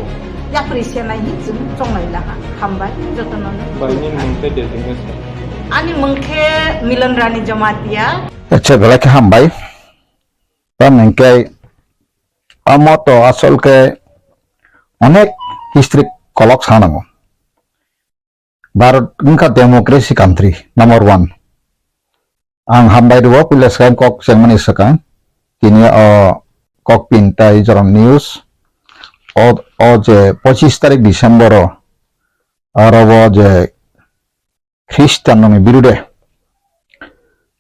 yapri senai hi chwng chonglai laha. Hambai jotono. Bai, nini mung khe designation? Ani mung khe Milan Rani Jamatia. Acha, belai khe hambai. Tamni hwnkhe omo to asol khe onek history kolok sanango. Bharat wngkha democracy country number one. Ang hambai rwo puila swkang kok chengmani swkang. Tini o kok pin tai jorom news. O, o je pochis tarik December o aro o je Christian rokni birude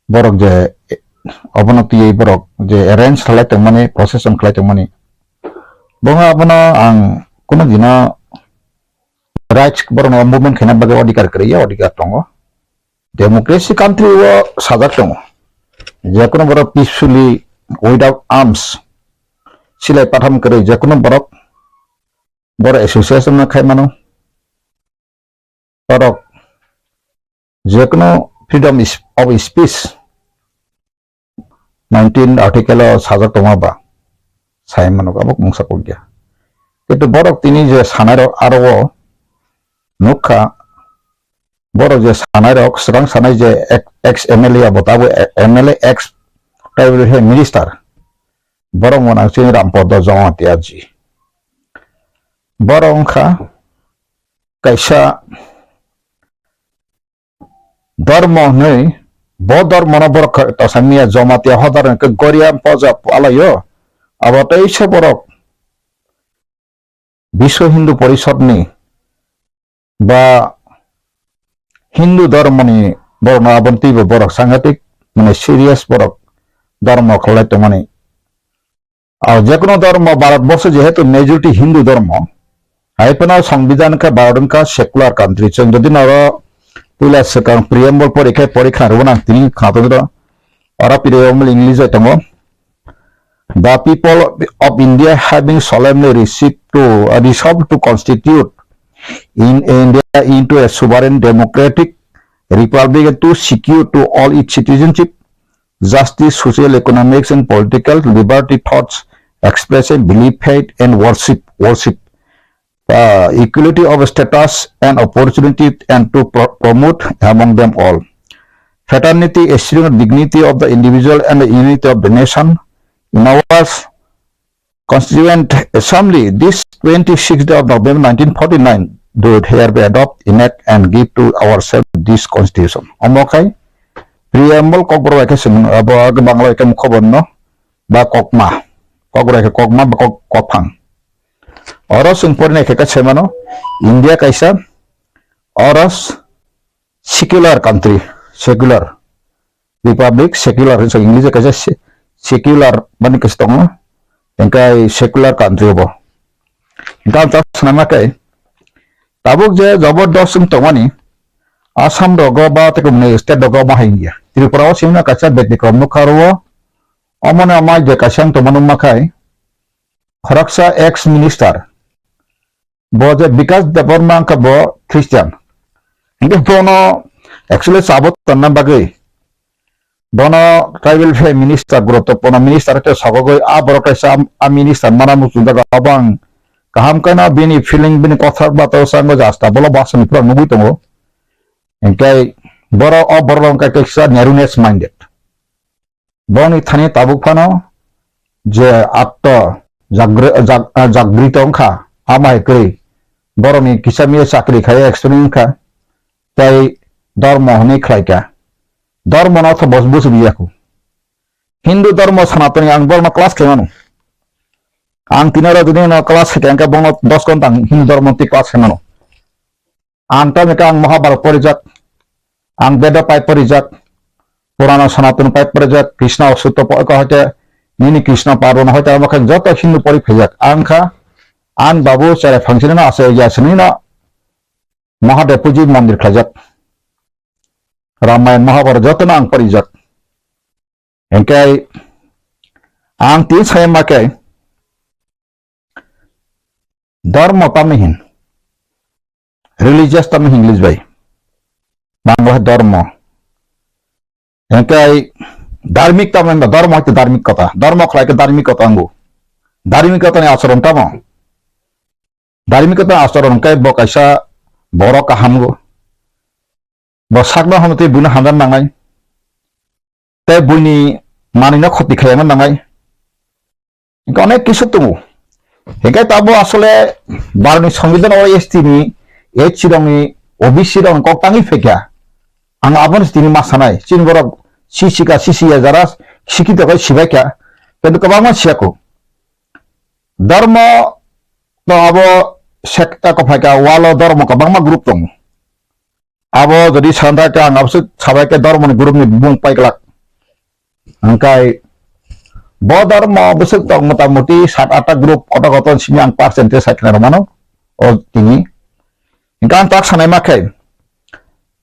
borok je obono twiwi borok je arrange khlai tongmani, procession khlai tongmani, bo abono ang kunu dino rights borokno movement khaina bagwi odhikar kwrwi ya, odhikar tongo. Democracy country o sajak tongo, jekunu borok peacefully without arms, silai patham kwrwi jekunu borok, borok association no khai mano. Borok jekunu freedom is-, of speech nineteen article o sajak tongma ba sai mano, abo mungsa kok ya. Kintu borok tini je sanai rok aro o nukha, borok je sanai rok, swkang sanai je ex, ex M L A abo tabo M L A ex tribal minister, borok mwnang chini Rampada Jamatia ji. Borok wngkha kaisa dormo hwnwi, bo dormono borok kha-, tosa miya Jamatia hodar hwnkhe Goria Poja alaio. Abo teisa borok Biswa Hindu Porishodni ba Hindu dormoni borokno aboni twibo borok sangatik, mane, serious borok dormo khlai tongmani. Ar jekunu dormo, Bharat borsho jehetu majority Hindu dormo, hai phano Songbidan khe Bharat wngkha secular country. Chwng jodi noro puila swkang preamble porikhe, porikha rwna tini khna tongwi rw, oro pire English bai tongo. The people of India having solemnly received to, uh, resolved to constitute in India into a sovereign democratic republic and to secure to all its citizenship, justice, social, economics and political liberty, thoughts, expression, belief, faith and worship, worship, uh, equality of status and opportunity and to pro-, promote among them all fraternity, esteem dignity of the individual and the unity of the nation. In our Constituent Assembly, this twenty-sixth day of November nineteen forty-nine, do hereby adopt, enact and give to ourselves this constitution. Omo khai Preamble kokborok bai khe se mano, abo Bangla bai khe mukhobo no ba kokma, kokborok bai khe kokma ba kok-, kokphang. Oro chwng porinai khe khe se mano, India kaisa oro secular country, secular republic, secular hinwi English kaisa se-, secular mani kaisa tongo, hingkai secular country bo. Hingkhe ang tak swnama khe, tabuk je jabardast wng tongmani, Assam rogo ba tei kumni state rogo ma hai India. Tripura o simi kaisa Betikom nukha ro, omo no ma je kaisa wng tongmani wngma khai, khoroksa ex minister, bo je Bikash Debbarma wngkha bo Christian. Hingke bono actually sabo tonna bagwi bono tribal welfare minister, guruttopurno minister khe sogogwi a borok kaisa a minister mana muchung jaga abo ang kaham khe no bini feeling bini kothar bata sango jasta bolo basani pura nugwi tongo. Hingke borok o borok wngkha kaisa narrowness minded. Boni thani tabuk phano je atto jagri-, jag-, ah, jagrito wngkha, ama hai kwrwi borokni kisa miya chakri khai experience wngkha, tei dormo hwnwi khlaikha. Dormo no tho bos busu biya khu. Hindu dormo Sanatani ang borokno class khlaimano. Ang tini oro jodi no class khe khe bono dos ghonta ang Hindu dormo twi class khlaimano. Ang tamni khe ang Mahabharat porijak, ang Bedo pai porijak, Purana Sanatana pai porijak, Krishna Sutro po-, ko hoite nini Krishna Parvana hoite amo khe joto Hindu pori phaijak. Ang kha, ang babu chwrai phangsini no asai ya sini no Mahadev puji mondir khlaijak. Ramayan Mahabharat joto no ang porijak. Hingke ang tin sai ma khe, Dharma tamo hin? Religious tamo hin English bai? Bangla dormo. Hingke dharmik tamo hin? Dharma hoite dharmik kota. Dharma khlai khe dharmik kota angu. Dharmik kota ni acharon tamo? Dharmik kota ni acharon hingke bo kaisa borok kaham go. Bo sakno hamtwi buino hamjak nangnai. Tei buini manwino khoti khaiyangna nangnai. Hingke onek kisu tongo. Hingke tabo asole Bharotni Songbidan o S T ni, S C rokni, O B C rokni kok tangwi phaikha. Ang abono tini ma sanai. Chini borok C C ka, C C ya jara sikito khe sibaikha. Kintu kwbangma siyakho. Dharma to abo sekta ko phaikha, walo dharma kwbangma group tongo. Abo jodi santa khe ang abo se sabai khe dharmani group ni bumung paiglak. Hingkai bo dharma bwswk tong motamuti sat atta group koto koto simi ang percentage sai khna rwmano o tini. Hingkhe ang tak sanai ma khe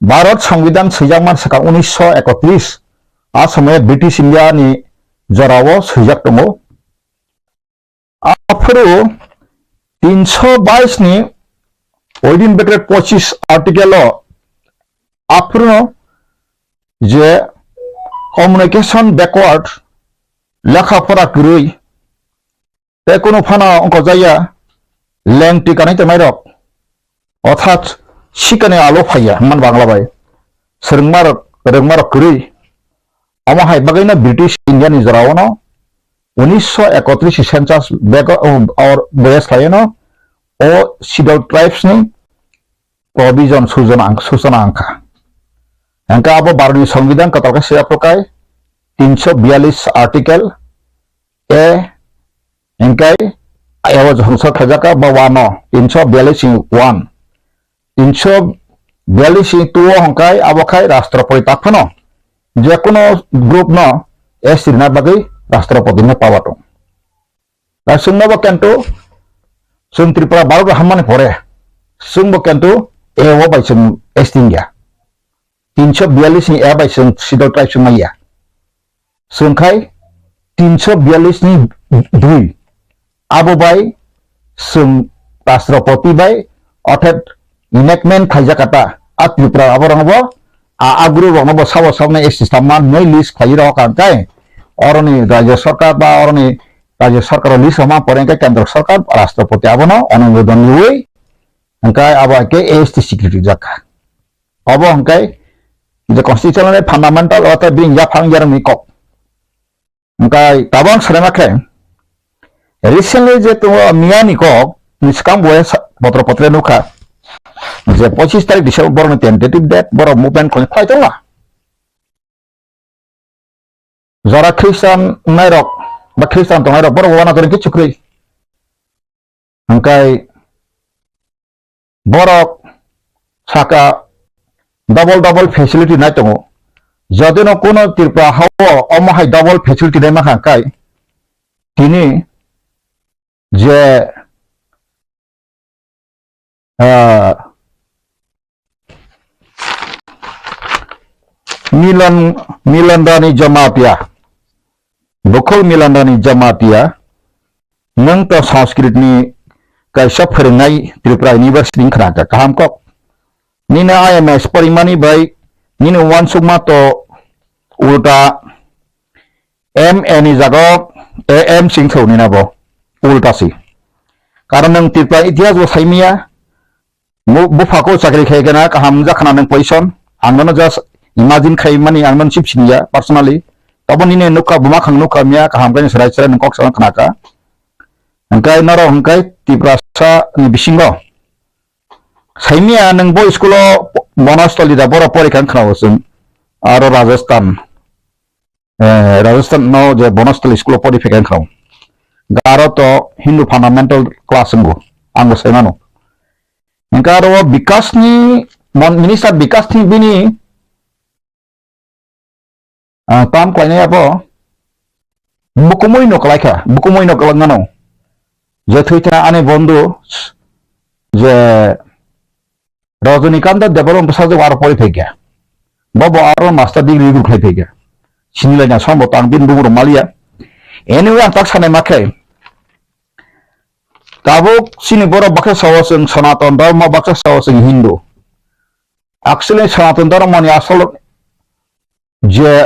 Bharat Songbidan swijak man swkang unisho ekotris a somoyo British India ni jorao swijak tongo. Aphuru tinsho bais ni within bracket pochis article o aphuru je communication backward, lekha pora kwrwi, tei kunu phano wngkojaya lengtwi kanai tongnai rok. Orthat sikani alo phaiya hwnmani Bangla bai. Swrwngmarok, rwngmarok kwrwi. Omo hai bagwino British India ni jorao no unisho ekotris ni census bego-, or boya swlaino o Scheduled Tribes ni provision sujana ang-, sujana angkha. Hingkhe abo Bharatni Songbidan kwtal khe se aphukai tinsho biyalish article A hingkai abo jongsa khaijaka ba wano tinsho biyalish ni one, tinsho biyalish ni two o hingkai abo khai Rashtrapati tak phano jekunu group no S T rina bagwi Rashtrapati ni power tong. Chwngno bo kintu chwng Tripura Bharat hammani pore chwngbo kintu A o bai chwng S T wngya. Tinsho biyalish ni A bai chwng Scheduled Tribes wngmaya. Chwng khai tinsho biyalish ni dui. Abo bai chwng Rashtrapati bai, orthat enactment khaijak kata, a Tripura aborokno bo, a, a group rokno bo sabo sabno S T samma hinwi list khlaiwi rw kha hwnkhe, oroni Rajya Sarkar ba oroni Rajya Sarkar o list rwma pore hwnkhe Kendra Sarkar, Rashtrapati abono onumodon rwui, hwnkhe abo hai khe A S T security jak kha. Obo hwnkhe je constitutional fundamental, orthat bini yaphang yarwngni kok. Hwnkhe tabang sanai ma khe, recently je tongo miyani kok, ni swkang bo sa-, potro potre nukha, je pochis tarik December borokni tentative date, borok movement khoni khlai tongla. Jora Christian nairok ba Christian tongnai rok borok wana tori kichu kwrwi. Hwnkhe borok saka double double facility nai tongo. Jodi no kuno Tripura hao omo hai double facility nai mankha hwnkhe tini je, ah, Milan, Milandani Jamatia, Bukul Milandani Jamatia, nwng to Sanskrit ni kaisa phwrwngnai Tripura University wngkha kaham kok. Nini I M S porimani bai nini uansukma to ulta M A ni jaga o A M singthou nina bo ulta si. Karon nwng Tripura itihas bo saimaya, mu-, buphako chakri khai gana kaham wngjakha na nwng position. Ang nono just imagine khai mani ang nono chip siniya personally. Tabo nini nukha buma khang nukha miya kaham khe serai serai nwng kok sana khnaka. Hwnkhe norok hwnkhe Tiprasa ni bisingo saimaya nwng bo school o Bonostoli da borok porikha wngkha na bo chwng aro Rajasthan. Eh, Rajasthan no je Bonostali school o pori phaikha wngkha. Garo to Hindu fundamental class wngo, ang bo sai mano. Hwnkhe aro Bikash ni mon-, minister Bikash ni bini, ah, tam khlainai abo bukumui no kwlaikha, bukumui no kwlangmano. Je thwithana ani bondhu je Rajanikanto Debbarma bwsajwk aro pori phaikha. Bo bo aro master degree rwkhlai phaikha. Sinilaina sambo tang bini bugrok maliya. Anyway, ang tak sanai ma khe. Tabuk chini borok baksa sao chwng Sanatan Dharma, baksa sao chwng Hindu. Actually, Sanatan Dharma ni asol je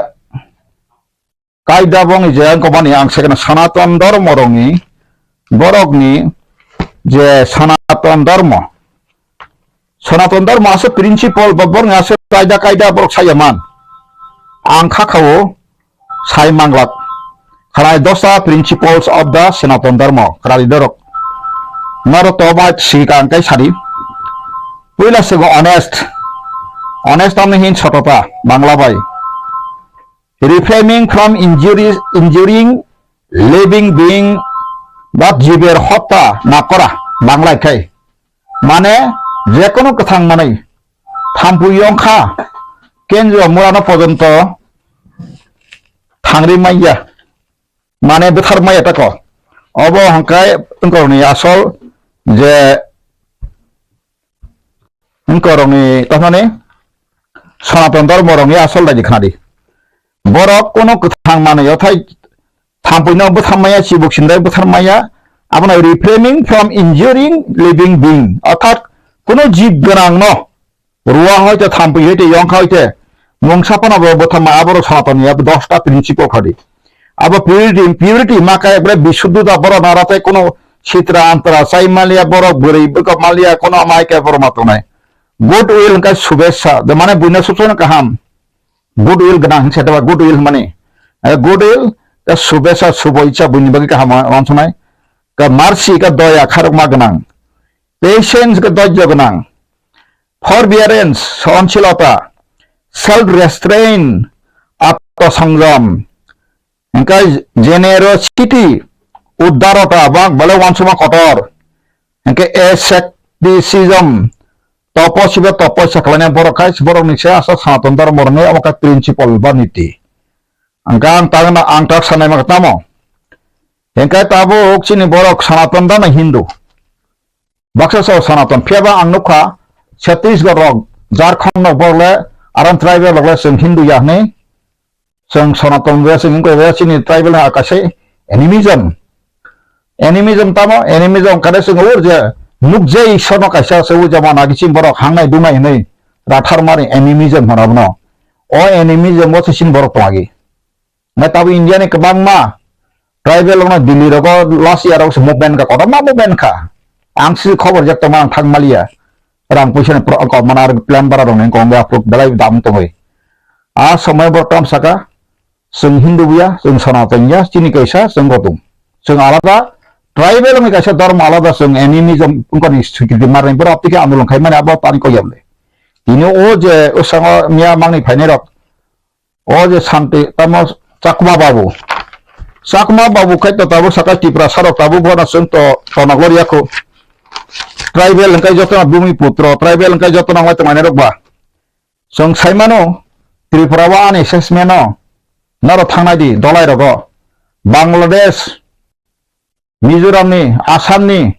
kaida bongni je ang kobani ang sekena Sanatan Dharma rokni borokni je Sanatan Dharma. Sanatan Dharma aswk principle ba borokni aswk kaida kaida borok saya man. Ang kha khao sai manglak. Khalai dosa principles of the Sanatan Dharma. Khalai dorok. Naro to bai sika ang kai sari. Puila sego honest. Honest tamni hin sotota. Bangla bai. Refraining from injuries, injuring living being, ba jiber hotta na kora, Bangla khai. Mane, jekono kwthang manwi, thampui yongkha, kendro murano pojonto thangri manya, mane bwthar maya tako. Obo hwnkhe wngkorokni asol je wngkorokni, tamani Sanatan Dharma rokni asol daidi khnadi. Borok kono kwthang manwi othai thampuino bwthar maya, chibuk sindai bwthar maya, abono refraining from injuring living being, orthat kono jib gwnang no ruwa hoite, thampui hoite, yongkha hoite, mungsa phano bo bwthar ma, aborok Sanatan ni abo dosta principle khadi. Abo purity, purity ma kaya bore bisuddhota borok nara tei kono sitra antara chai maliya borok bwrwi bwkha maliya kono amai kaya borok ma tongnai. Good will hwnkhe subesa, de mane buino subsano kaham. Good will gwnang hwnse de good will hwnmani. Eh, good will, ka subesa, subo icha buini bagwi kaham wansuknai. Ka mercy, ka doya, kharokma gwnang. Patience, ka dojjo gwnang. Forbearance, sohonsilota. Self restraint, atmosongjom. Hwnkhe generosity, udarota, ba bole wansukma kotor. Hwnkhe asceticism, topo sibo topo se khlainai borok khai, borokni se aswk Sanatan Dharma rokni omo khe principle ba niti. Hwnkhe ang tak, ang tak sanai ma tamo. Hwnkhe tabuk chini borok Sanatan Dharma Hindu. Baksa sao Sanatan, phiyaba ang nukha Chhattisgarh rok, Jharkhand rok borok le, aram tribal rok le chwng Hindu ya hwnwi, chwng Sanatan ya, chwng wngkha ya, chini tribal ha kaisa animism. Animism tamo, animism kare chwng ur je nukjai Ishwar no kaisa se ur jemon agi chini borok hangnai dungnai hwnwi rathar mani animism hwnwi abono. O animism o se chini borok tongagi. Nai tabuk India ni kwbangma tribal rokno Delhi rogo last year rok se movement kha, kotorma movement kha. Ang si khobor jak tongma ang thang maliya. Rang puisa ni pro-, ko mana plan bara rok nang kong ya, belai dam tongwi. A somoi bo tam saka, chwng Hindu ya, chwng Sanatan ya, chini kaisa, chwng Gautam. Chwng alada, tribal ni kaisa dharma alada, chwng animism wngkha ni swikiti marni borok tike andolon khai mani abo tani koyam le. Tini o je usango miya mangni phainai rok, o je santi, tamo Chakma Babu. Chakma Babu khai to tabuk saka Tipra sarok tabuk bono chwng to tonok lor yakho. Tribal hwnkhe jotono bumi putro, tribal hwnkhe jotono wngwi tongmani rok ba. Chwng saimano Tripura o ani assessment o noro thangnai di dolai rogo. Bangladesh, Mizoram ni, Assam ni,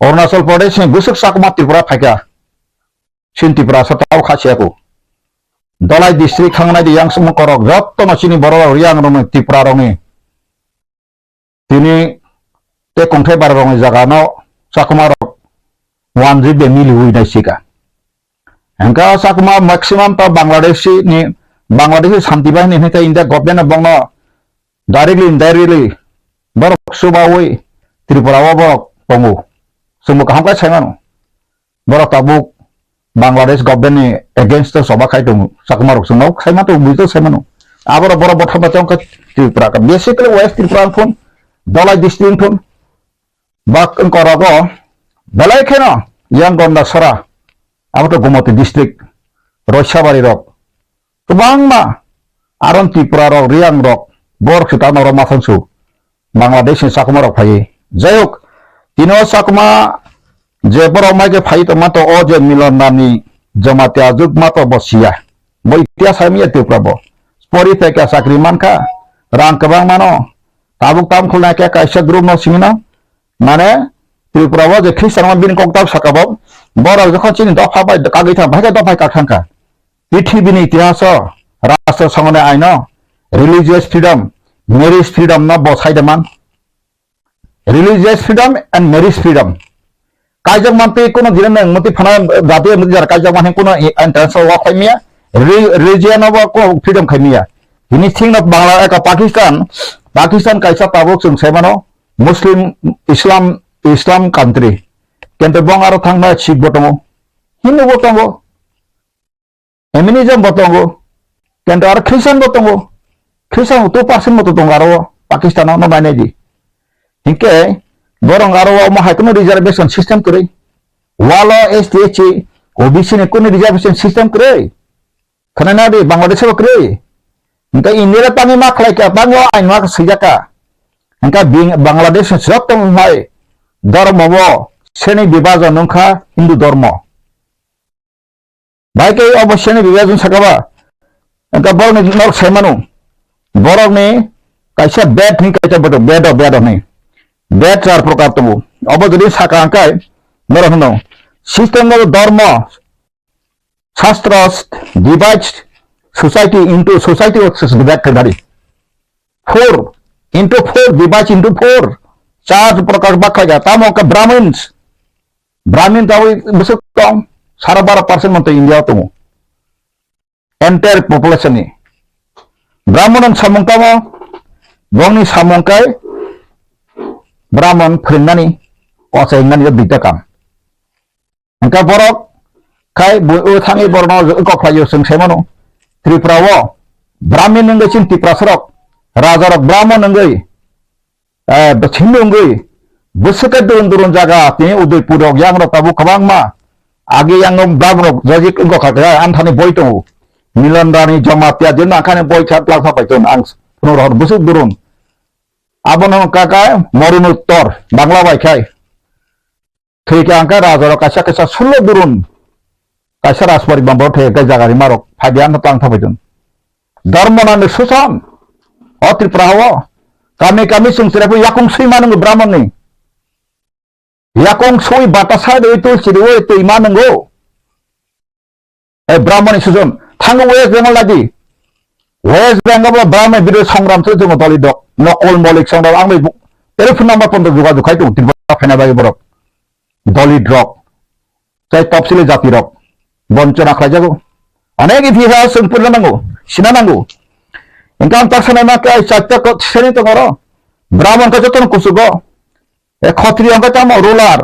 Arunachal Pradesh ni bwswk Chakma Tripura phaikha. Sin Tripura sa tau kha siya ko. Dolai district thangnai di yang sumung korok jotono chini borok rok yang rok ni Tripura rok ni. Tini te kongthai bara rok ni jaga no Chakma rok wanjwi de mili ui nai sika. Hingka Chakma maximum ta Bangladeshi ni, Bangladeshi Shanti Bahini hingka India government no bongno directly, indirectly borok subaui Tripura o borok tongo. Chwngbo kaham khe saimano. Borok tabuk Bangladesh government ni against o choba khai tongo. Chakma rok chwngno saimano, buijo saimano. Aboro borok botha botha wngkha Tripura ka. Basically West Tripura wngthun, Dolai district wngthun. Bak wngkha rogo belai kheno yang Gonda Sora, abo to Gomoti district, Roisabari rok. Kwbangma aron Tripura rok, Riyang rok, borok se tamo rok mathang su Bangladesh ni Chakma rok phaiwi. Jai hok, tino Chakma je borok mai khe phai tongma to o je Milan Rani Jamatia juk ma to bo siya. Bo itia sai miya Tripura bo. Pori thai kya chakri man kha, rang kwbang mano. Tabuk tam khulna kya kaisa group no simi no. Mane Tripura o je Christian ma bini kok tam saka bo. Borok jokhon chini dopha bai kagwi thang, bhai khe dopha kak thang kha. Pithibini itihaso, rashtra songoni aino, religious freedom, marriage freedom no bo saide man. Religious freedom and marriage freedom. Kaijak manti kuno jira nang muti phana jati muti jar kaijak manti kuno entrance o khai miya. Re-, religion o bo kuno freedom khai miya. Ini thing no Bangla eka Pakistan, Pakistan kaisa tabuk chwng sai mano Muslim, Islam, Islam country. Kento bong aro thangna Sikh bo tongo, Hindu bo tongo. Animism bo tongo, kento aro Christian bo tongo. Christian bo two percent bo tongo aro Pakistan o, no nainai di. Hinkhe borok aro omo hai kuno reservation system kwrwi. Walo S T, S C, O B C ni kuno reservation system kwrwi. Khana na di Bangladesh bo kwrwi. Hinkhe India le tangwi ma khlai kha, tangwi ain ma swijak kha. Hinkhe bing-, Bangladesh ni joto hai dhormo bo sreni bibhajon wngkha Hindu dhormo. Bai khe obo sreni bibhajon saka ba. Hinkhe borok ni nok sai mano. Borok ni kaisa bed ni kaisa bodo, bedo, bedo ni. Bed char prokar tongo. Obo jodi saka hwnkhe norok hwno. System of dharma, shastras divides society into society of divide khaidari. Four into four divides into four. Char prokar bak khaida. Tamo ka Brahmins. Brahmin tabwi bwswk tong, sara baro percent montwi India o tongo. Entire population ni. Brahman ni samung tamo, bongni samung kai Brahman phwrwngnani, ochai wngnani o duita kam. Hingkha borok khai bo o thangwi borokno kok khlaio chwng sai mano. Tripura o Brahmin wngwi chini Tiprasa rok, raja rok Brahman wngwi, eh, Hindu wngwi, bwswk khe durun durun jaga, tini Udaipur rok, yang rok tabuk kwbangma. Agi yang Brahman rok jajik wngkha kha, ang thani boi tongo. Milan Rani Jamatia, jeno ang khani boi kha, lang kha pai tongo, ang phunuk rohor bwswk durun. Abono wngkha kha Morun Uttor, Bangla bai khai. Thwi khe ang khe raja rok kaisa kaisa sulo durun. Kaisa rajporibar bo thwi khe jaga rima rok phai di, ano tang thapai dun. Dharma nani susan. O Tripura o. Kami kami chwng chwrai phuru yakung swi ma nwngo Brahman ni. Yakung swi batasa de twi chiri o twi ma nwngo. E Brahman ni susan. Thango West Bengal lagi. West Bengal bo Brahman bidro songram se jwngo doli dok. Nokol molik songram ang bai bu-, telephone number pon jogajog khai tongo Tripura phaina bagwi borok. Doli drok. Tei topsili jati rok bonchona khlaijago. Onek itihas chwng purina nango, sina nango. Hingkhe ang tak sanai ma khe ai chaita ko seni tongo oro. Brahman khe jotono kuchugo. E Khatriya hingkhe tamo ruler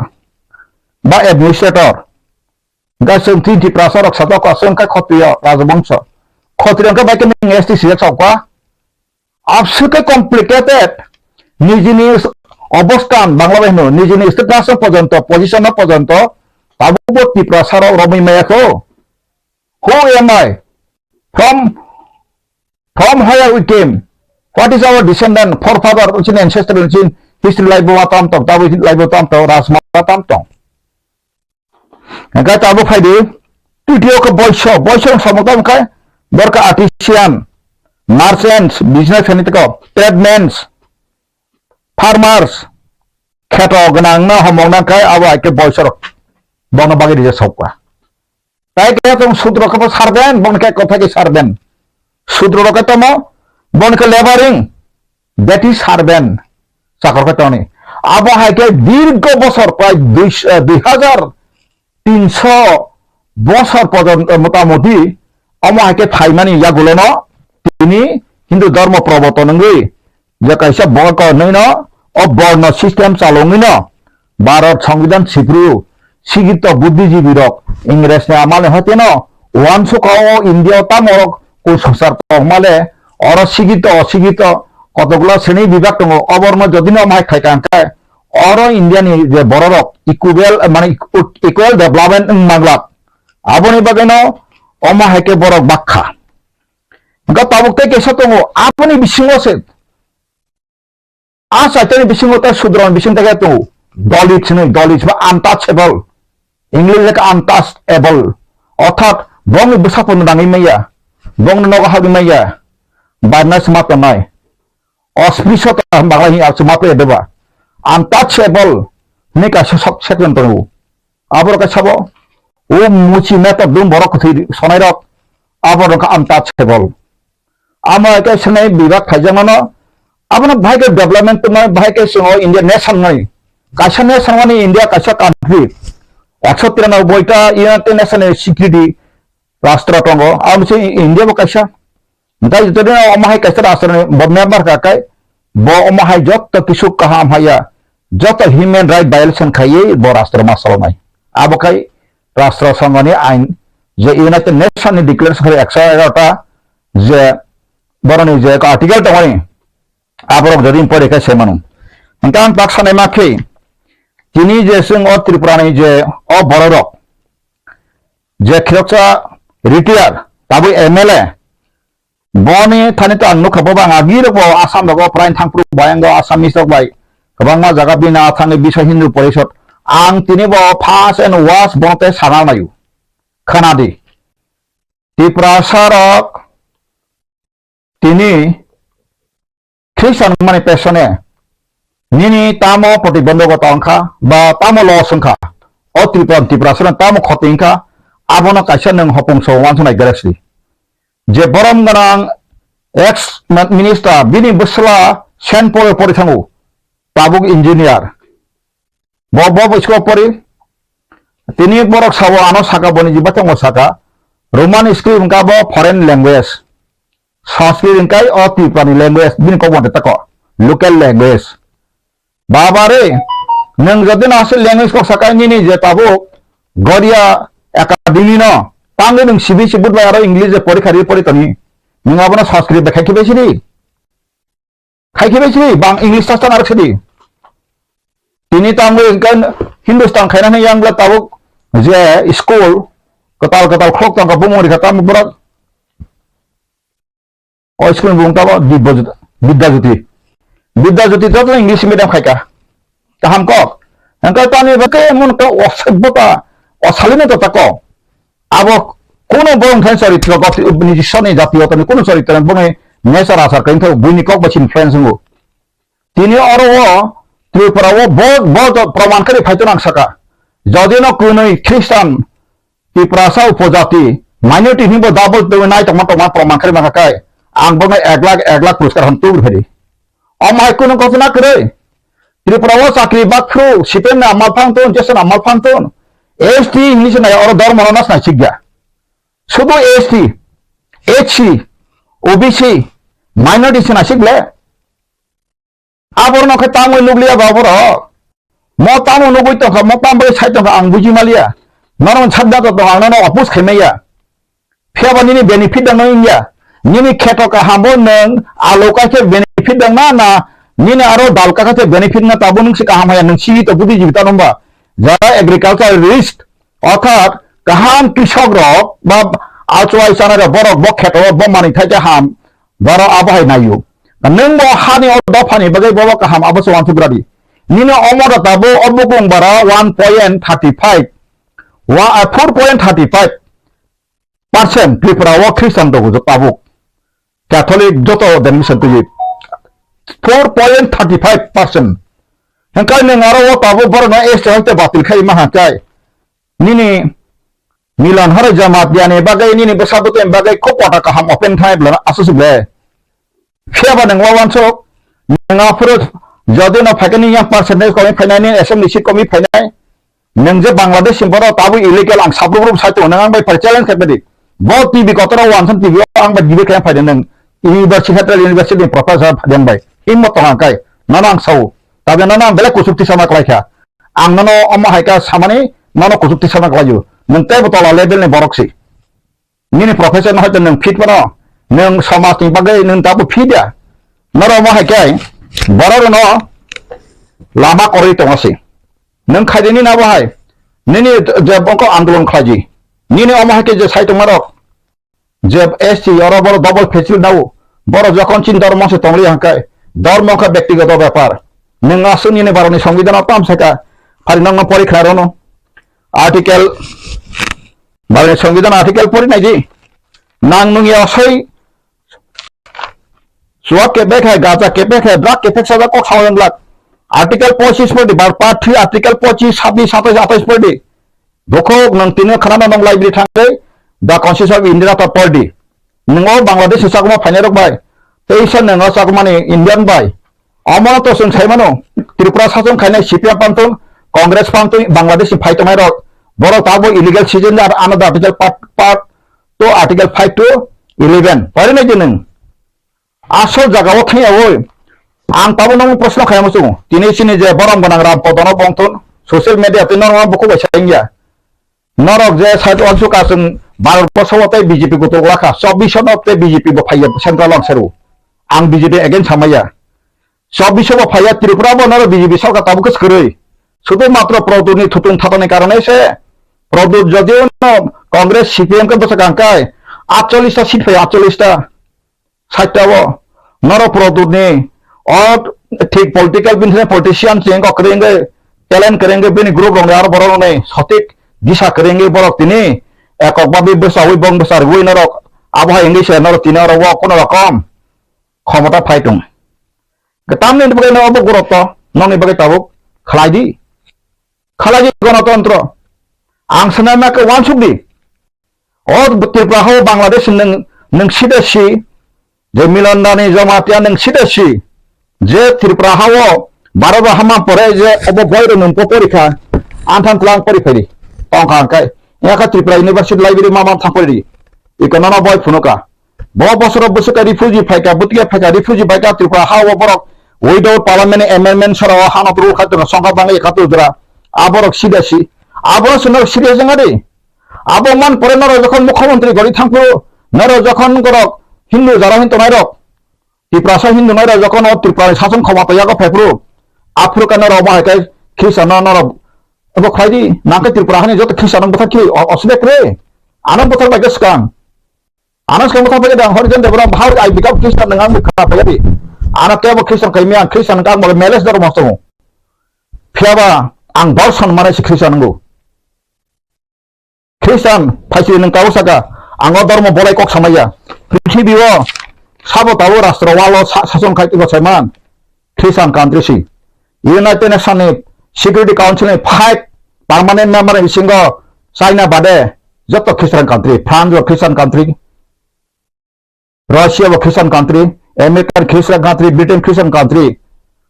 ba administrator. Hingkhe chwng twi Tiprasa rok satok ko chwng khe Khatriya rajabongso. Khatriya hingkhe bai khe nwng S T sijak saokha. Abswk khe complicated. Nijini obostan, Bangla bai hino, nijini status no pojonto, position no pojonto, tabukbo Tiprasa rok romwi maya kho. Who am I? From From where we came? What is our descendant, forefather, chini ancestral, chini history laibo ma tam tong, tabuk laibo tam tong, rajma tam tong. Hingke tabuk phaidi, tutiyo khe boiso, boiso samung tamo khe, borok khe artisan, merchants, business khainai toko, tradesmen, farmers, kheto gwnang no homok nang khe abo hai khe boiso rok bono bagwi rijak sokha. Tai khe tong sudro khe bo servant, boni khe kothai khe servant. Sudro rok khe tamo, boni khe laboring, that is servant, chakor khe tongni. Abo hai khe dirgo bosor prai dui, eh, dui hajar tinso bosor porjonto motamoti omo hai khe phaimani yagulono tini Hindu dhormo proborton wngwi je kaisa borok hinwi no o borno system chalongwi no Bharat Songbidan sipru sigito buddhijibi rok Ingres ni amal ni hoite no uansukha o India o tamo rok kusosar tongmale oro sigito sigito kotokgulo sreni bibak tongo oborno jodi no omo hai khaikha hwnkhe oro India ni je borok rok equal mane equal development wng manglak aboni bagwi no omo hai khe borok bakha hwnkhe tabuk tei kaisa tongo aboni bisingo se A chaitani bisingo tei sudroni bising tei khe tongo. Dalit hinwi, dalit ba untouchable. English lekha untouchable. Orthat bongni bwsakpono nangwi manya. Bongni nogo habwi manya. Barnai se ma tongnai. Osprisho to bangla hinwi alse ma paya deba. Untouchable hinwi kaisa sub section tongo. Aboro kaisa bo. O muchi method dum borok kwthwi sonai rok. Aboro kha untouchable. Amo hai khe swnai bibak khaijakmano, abono bahai khe development tongmani, bahai khe chwng o India nation wngnai. Kaisa nation mani India kaisa country. Ekso tiranoboi ta United Nation ni security rastro tongo. Abo se India bo kaisa. Hwnkhe joto dino omo hai kaisa rastro ni bo member kha kai, bo omo hai joto kisu kaham haya, joto human right violation khaiwi bo rastro ma solonai. Abo khai rastro songho ni ain je United Nation ni declaration khai ekso egarota je boroni je article tongmani, aborok jodi pore khe se mano. Hwnkhe ang tak sanai ma khe, tini je chwng o Tripura ni je o bororok, je khiroksa retire, tabuk M L A, boni thani to ang nukha, bo bang agi rok bo Assam rogo prai thangphuru bayang go Assamese rok bai kwbangma jaga bini a thangwi Biswa Hindu Porishod, ang tini bo first and worst bono tei sana naio. Khana di. Tiprasa rok tini Christian wngmani pesone nini tamo protibondhokota wngkha ba tamo loss wngkha, o Tripura, Tiprasano tamo khoti wngkha, abono kaisa nwng hopung so uansuknai gare sidi. Je borom gwnang ex minister bini bwsla Saint Paul pori thango, tabuk engineer. Bo, bo, bo school pori. Tini borok sabo ano saka boni jiba tongo saka. Roman script wngkha bo foreign language. Sanskrit wngkha o Tripura ni language, bini kok mate tako. Local language. Baba re, nwng jodi no aswk language kok saka nini je tabuk Goria Academy no. Tangwi nwng C B S E board bai aro English je porikha ri pori toni. Nwng abono Sanskrit bai khai khibai sidi. Khai khibai sidi, bang English ta ta narwk sidi. Tini tangwi hwnkhe Hindustan khaina hwnwi yang bwla tabuk je school kwtal kwtal khulok tongkha bumung rikha tamo borok. O school ni bumung tamo Dibya Jyoti, Bidya Jyoti. Bidya Jyoti to English medium khaika. Kaham kok. Hwnkhe tamo bo khe emon khe osabhyota, osalino to tako. Abo kuno borok thani charitro goti, nijiswani jatiyotani kuno charitro boni nature achar kain thago, buini kok bai influence wngo. Tini oro o Tripura o bo, bo to proman khe phai to nang saka. Jodi no kunui Christian Tiprasa upojati minority hinwi bo double twi nai tongma tongma proman khe mangkha kai. Ang bono ek lakh, ek lakh puruskar han tubur phedi. Omo hai kuno ghotona kwrwi. Tripura o chakri bakphru, C P M ni amal phang ton, J S ni amal phang ton. S T hinwi se nai oro dormo no nas nai sikya. Sudu S T, H C, O B C, minority se nai sik le. Aborno khe tangwi nukliya ba borok. Mo tamo nugwi tongkha, mo tamo bai sai tongkha ang buji maliya. Norok sadda to tong ang nono oppose khai maya. Phiya ba nini benefit dang nang ya. Nini kheto kaham bo nwng alo ka khe benefit dang na na nini aro dal ka khe benefit na tabo nwng se kaham haya nwng sigi to budi jibita nomba. Jara agriculture risk orthat kaham krisok rok ba achwai chana rok borok bo kheto bo mani thai khe ham Boro abo hai naio. Nwng bo hani o dophani bagwi bobo kaham abo se wansuk radi. Nini omo da tabo o bukung bara one point thirty five, wa, ah, four point thirty five percent Tripura o Christian rok tabuk. Catholic joto denomination twi four point thirty five percent. Hengkai nwng aro o tabuk borok no S T hoite batil khai ma hangkai. Nini Milan horo Jamatia ni bagwi nini bwsa bwtwi bagwi kok kota kaham open khai bwlano aswk ble. Phiya ba nwng wawansuk, nwng aphuru jodi no phaikhe nini yang percentage komi phainai, nini assembly seat komi phainai. Nwng je Bangladesh ni borok tabuk illegal ang sabruk ruk sai tongo, nwng ang bai phai challenge khai phaidi. Bo T V kotor o wansuk T V o ang bai debate khai phaidi nwng university, central university ni professor phaidi ang bai. Himmat tong ang kai, nono ang sao. Tabe nono ang belai kuchuk tisama klai kha. Ang nono omo hai kha samani nono kuchuk tisama klai o. Nwng teibo tola level ni borok si. Nini profession no hoito nwng fit mano, nwng somaj ni bagwi nwng tabuk fit ya. Norok mo hai khe borok rok no lama kwrwi tongo se. Nwng khaidi nini abo hai, nini je bongkok andolon khlaidi. Nini omo hai khe je sai tongma rok, je S T oro borok double facil dao, borok jokhon chini dormo se tongli hangkai, dormo khe bektigoto bepar. Nwng aswk nini barani songbidan o tam saka, phari nokno pori khlai rono. Article Bangladesh Songbidan article pori naidi. Nang nung ya soi suat kebek hai, gaja kebek hai, drug kebek sajak kok sawa yang glak. Article pochis pori di, bar part three, article pochis, sabis, satais, atais pori di. Bokhok nang tini khana nang library thangwi, The Constitution of India ta pori di. Nung o Bangladesh ni chakma phainai rok bai. Tei sa nung o chakmani Indian bai. Omo to chwng sai mano, Tripura sachon khainai C P M pantun, Congress pantun, Bangladesh ni phai tongnai rok, borok tabuk illegal citizen ar ano article part, part two, article five to eleven. Pori nai di nwng. Asol jaga o thangya oi. Ang tabuk nang proshno khaima chungo. Tini chini je borom gwnang Ram Podono bongthun, social media tei norok bukhuk bai sai wngya. Norok je side o ansuk ka chwng Bharat borso o tei B J P kutuk lakha, chobbish no tei B J P bo phaiya central o ang seru. Ang B J P against hamaya. Chobbish bo phaiya Tripura bo norok B J P sorkar tabuk khe swrwi. Sudhu matro Pradyut ni thutung thatani karone se Pradyut jodi no Congress C P M khe bwswk ang kai atchollish ta seat phaiya, atchollish ta. Saitao norok Pradyut ni o thik political bini politician chengko kwrwngwi talent kwrwngwi bini group rokni aro borok rokni sotik disa kwrwngwi borok tini ekok babi bwsawi bong bwsa rwui norok abo hai wngwi se norok tini oro o kono rokom khomota phai tong. Tamni bagwi no obo gurotto nokni bagwi tabuk khlai di. Khalai di gonotontro. Ang sanai ma khe wansuk di. O Tripura hao Bangladesh nwng, nwng sida si, je Milan Dani Jamatia nwng sida si, je Tripura hao Bharat bo hama pore je obo boi rok nwng po porikha, anthang tlang pori phaidi, tongkha hwnkhe, yakha Tripura University Library ma ma thang pori di, iko nono boi phunuka. Bo bosoro bwswk khe refugee phaikha, bwtwi khe phaikha, refugee baikha Tripura hao borok without parliament amendment sara o hano rule khai tongo, songkha bangwi ekhatur jora, aborok sida si, abo se norok sida jengadi. Abo man pore norok jokhon mukhyamantri gori thangphuru, norok jokhon gorok Hindu jara hin tongnai rok, Tiprasa Hindu nai rok jokhon o Tripura ni sason khoma to yago phaiphuru, aphuru khe norok omo hai khe Khristian no norok obo khlai di, nang khe Tripura hani joto Khristian no bwthak khili o-, osubek kre, ano bwthak bai khe swkang. Ano swkang bwthak bai khe dang, Horijan Debra, how I become Christian nang ang bwkha bai di. Ano tebo Khristian khaimi ang Khristian kang bo meles dor mo tongo. Phiya ba ang borson mane se Khristian nango. Khristan phaisiri nwng tabuk saka, ang o dormo bolai kok samaya. Prithibi o sabo tabuk rastro walo sa-, sason khai tongma saiman Khristan country si. United Nation ni Security Council ni five permanent member ni bisingo China bade joto Khristan country, France bo Khristan country, Russia bo Christian country, American Christian country, Britain Christian country.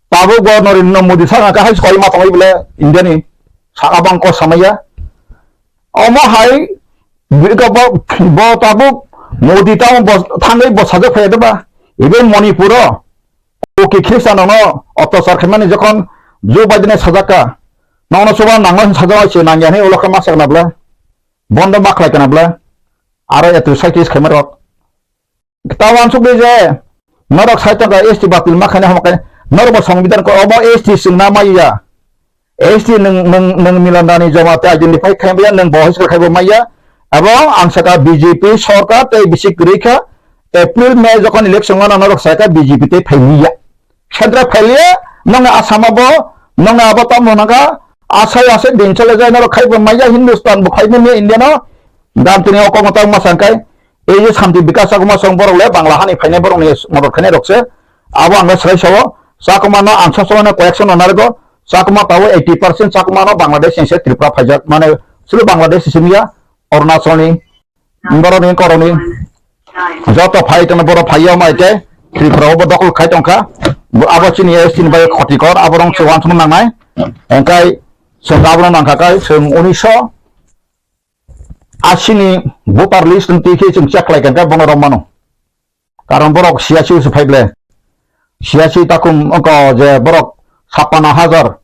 Tabuk bo Narendra Modi saka kahai koi ma tongwi bole India ni saka bang ko samaya. Omo hai biko bo, bo tabuk Modi tamo bo thangwi bo sajak phaya deba. Even Manipur o Kuki Christian no ottachar khaimani jokhon Joe Biden sajak ka. Nono soba nangma sajak se nangya ni ulo khe ma sakna bole. Bondo ma khlai kana bole. Aro etu saikis khaima rok. Ta wansuk di je, norok sai tongkha S T batil ma khaina hamo khe, norok bo songbidan ko obo S T chwngna maya. S T nwng, nwng, nwng Milan Dani Jamatia identify khai maya, nwng bo hiskor khai bo maya. Abo ang saka B J P sorkar tei bisi kwrwi kha, April, May jokhon election wngna norok sakha B J P tei phailiya. Central phailiya, nongni Assam abo, nongni abo tamo nangkha, asai asai din chole jai norok khaibo maya Hindustan bo khaibo maya India no, dan tini o kokno tang ma sangkai, ei je Shanti Bikas Chakma song borok le Bangla hani phainai borok ni modot khainai rok se, abo ang le swlai sao, Chakma no ang sab samai no correction no narwgo, Chakma tabo eighty percent Chakma no Bangladesh ni se Tripura phaijak, mane sulu Bangladesh ni simiya, Arunachal ni, borok ni korok ni, joto phai tongno borok phai o mai khe Tripura o bo dokol khai tongkha. Bo abo chini S T ni bai khotikor, abo rong se wansukna nangnai. Engkai chwng abono nangkha kai chwng unisho asi ni voter list ni twi khe chwng check khlai kha, bono rw mano. Karon borok siyasi se phai ble. Siyasi takhum wngkha je borok sappanno hajar.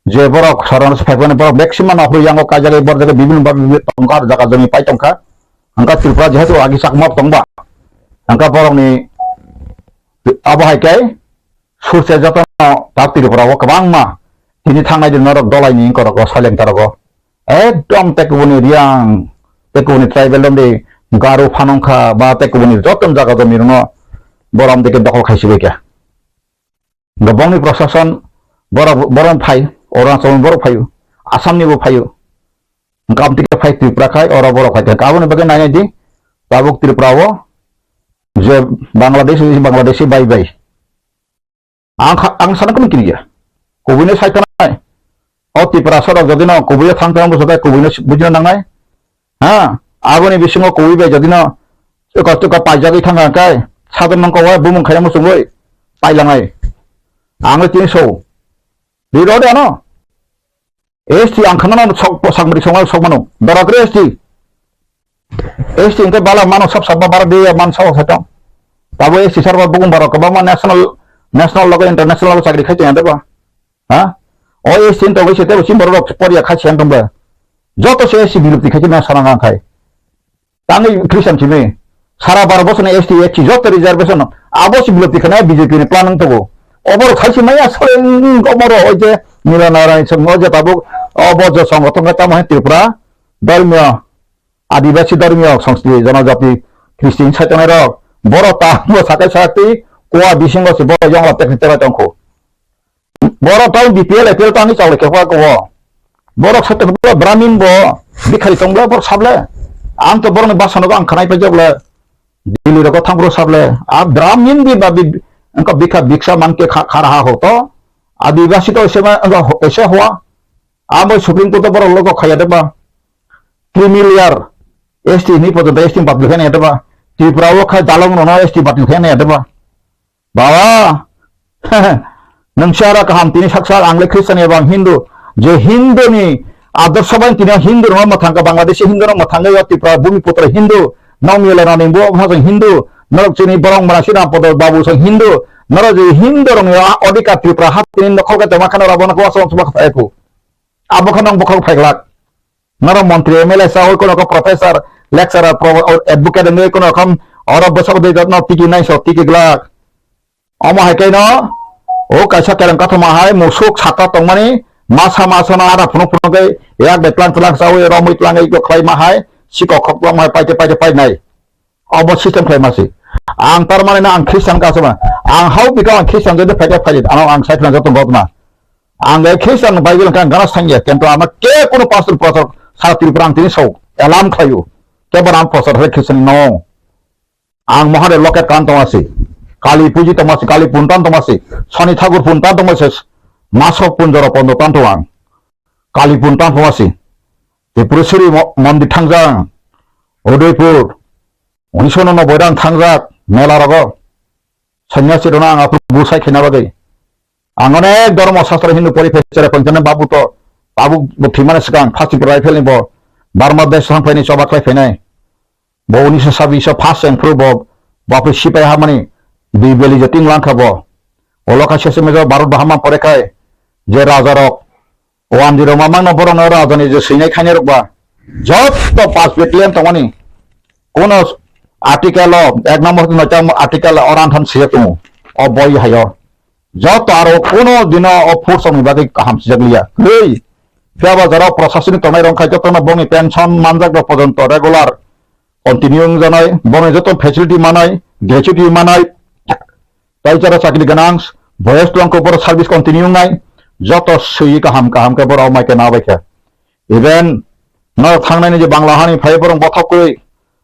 Je borok saron se phai phai borok maximum no hoi yango kaijagwi borok jaga bibin ba bibin tongkha, jaga jami pai tongkha. Hangka Tripura jehetu agi Chakma tongba. Hangka borok ni abo hai khe surse joto no ta Tripura o kwbangma tini thangnai din norok dolai ni korok o saleng tarok o. Ekdom tekubuni Riang, tekubuni tribal romdi Garo phanongkha ba tekubuni joto jaga jami rwno borom dike dokol khaisi bai kha. Gabongni prosason borok, borok phai, Arunachal borok phaio, Assam ni bo phaio. Hwnkhe aboni tike phai Tripura khai, oro borok khai. Aboni bagwi nainai di, tabuk Tripura o je Bangladesh, Bangladeshi bai bai. Ang kha-, ang sana kunu kini ya. Kubui no sai tanai. O Tripura sorok jodi no kubui o thang thang bo sakai kubui no bujina nangnai. Ha, aboni bisingo kubui bai jodi no chukar chukar paijagwi thang thang kai. Sadon nang kowai bumung khaya muchungoi. Pailangai. Ang le tini so. Di rode ano. S T ang khana no sok, sakmari songa sok mano. Dora kre S T. S T hwnkhe bala mano sab sab ba bara de man sao sa tong. Tabo S T sar ba bugung barok kwbangma national, national logo international logo chakri khai tong ba. Ha? O S T ni togwi se tebo chini borok rok poria khai siyan tong ba. Joto se S T bilupti khai ma sarang ang khai. Tangwi Christian simi. Sara baro bosoni S T, S C joto reservation abo se bilupti khana B J P ni plan wng togo. Oborok khai si maya sole, mm, oborok oi je Mila Narayan song o je tabuk obo je songothon khe tamo hai Tripura Dharmiya, Adibasi Dharmiya Sangskriti Jonojati Christian saitonai rok. Borok ta bo sakai sakti kuwa bisingo se borok yongla tekni terai tongkho. Borok tang B P L, A P L tangwi chaulai khe kuwa kuwo. Borok saitonai borok Brahmin bo bikhari tongla borok sable. Ang to borokni basanogo ang khanai paijak le. Delhi rogo thang borok sable. A Brahmin bi ba bi engko bikha biksa mangke kha-, khara ha ho to. Adibasi to ese ma, engko ho-, ese hoa. Amo Supreme Court o borok logo khaya de ba. Creamy layer, S T ni pojonto S T ni bapli khe nai de ba. Tripura o khai dalong no S T bapli khe nai de ba. Baba, nung sara kaham tini saksa ang le Christian eba ang Hindu. Je Hindu ni ador sabai tini Hindu no mathang ka Bangladeshi Hindu no mathang yo Tripura bumi putra Hindu. Nong mila nani bo bhajang Hindu. Norok chini borong mara sina podo babu sang Hindu. Norok je Hindu rong yo odika Tripura hat tini nokhol ka jama khana rabo na ko asong suma ka eku. Abo khana nong bokhol phaiglak. Noro montri, M L A sa oi kono ko professor, lecturer, pro-, advocate wngwi kono rokom oro bwsok dui dot no tiki nai so tiki glak. Omo hai khe no o kaisa kereng kathoma hai musuk saka tongmani masa masa no ada phunuk phunuk khe yak bai tlang tlang sa oi romwi tlang oi khlai ma hai sikok khok tlang hai paite paite painai. Obo system khlai masi. Ang tar mani na ang Christian ka sama. Ang hau bika ang Christian jodi phaikha phai. Ano ang sai phana joto gotma. Ang le Christian Bible ka gana sangya. Kento ama ke kono pastor pastor sa Tripura ang tini so. Elam khlayu. Ke bara ang pastor hai Christian no. Ang Mahadev loket kan tongmasi. Kali puji tongmasi. Kali puntan tongmasi. Sani Thakur puntan tongmasi. Masok punjoro pondo tan tong ang. Kalipur tang phoma si. Tripureshwari mo-, mondir thangjak. Udaipur. Unisho no noboi rang thangjak. Mela rogo. Sanyasi rona ang aphuru busai khaina bagwi. Ang onek dhormo sastro Hindu pori phai chera pangchana babu to. Babu bo thwimani swkang first Tripura rifle ni bo. Burma desh thang phaini choba khlai phainai. Bo unisho sabbish o first April bo bapri sipai hamani dui beli je ting langkha bo. Olo kha sese mejo Bharat bahama pore khai je raja rok wandi rok mamang no borok no raja ni je swinai khainai rok ba joto pas battalion tongmani kono article o ek number no chang article o ranthan siya tongo o boi hayo. Joto aro kono dino o force ni bagwi kaham sijak liya. Kwrwi. Phiya ba jora o prosasonik tongnai rok khai jotono bongni pension manjak rok pojonto regular continue wngjaknai, bono joto facility manai, gratuity manai, tai jara chakri gwnang, boyes tongkha borok service continue wngnai, joto swi kaham kaham khe borok mai khe nabai khe. Even norok thangnaini je Bangla hani phai borok bothok kwrwi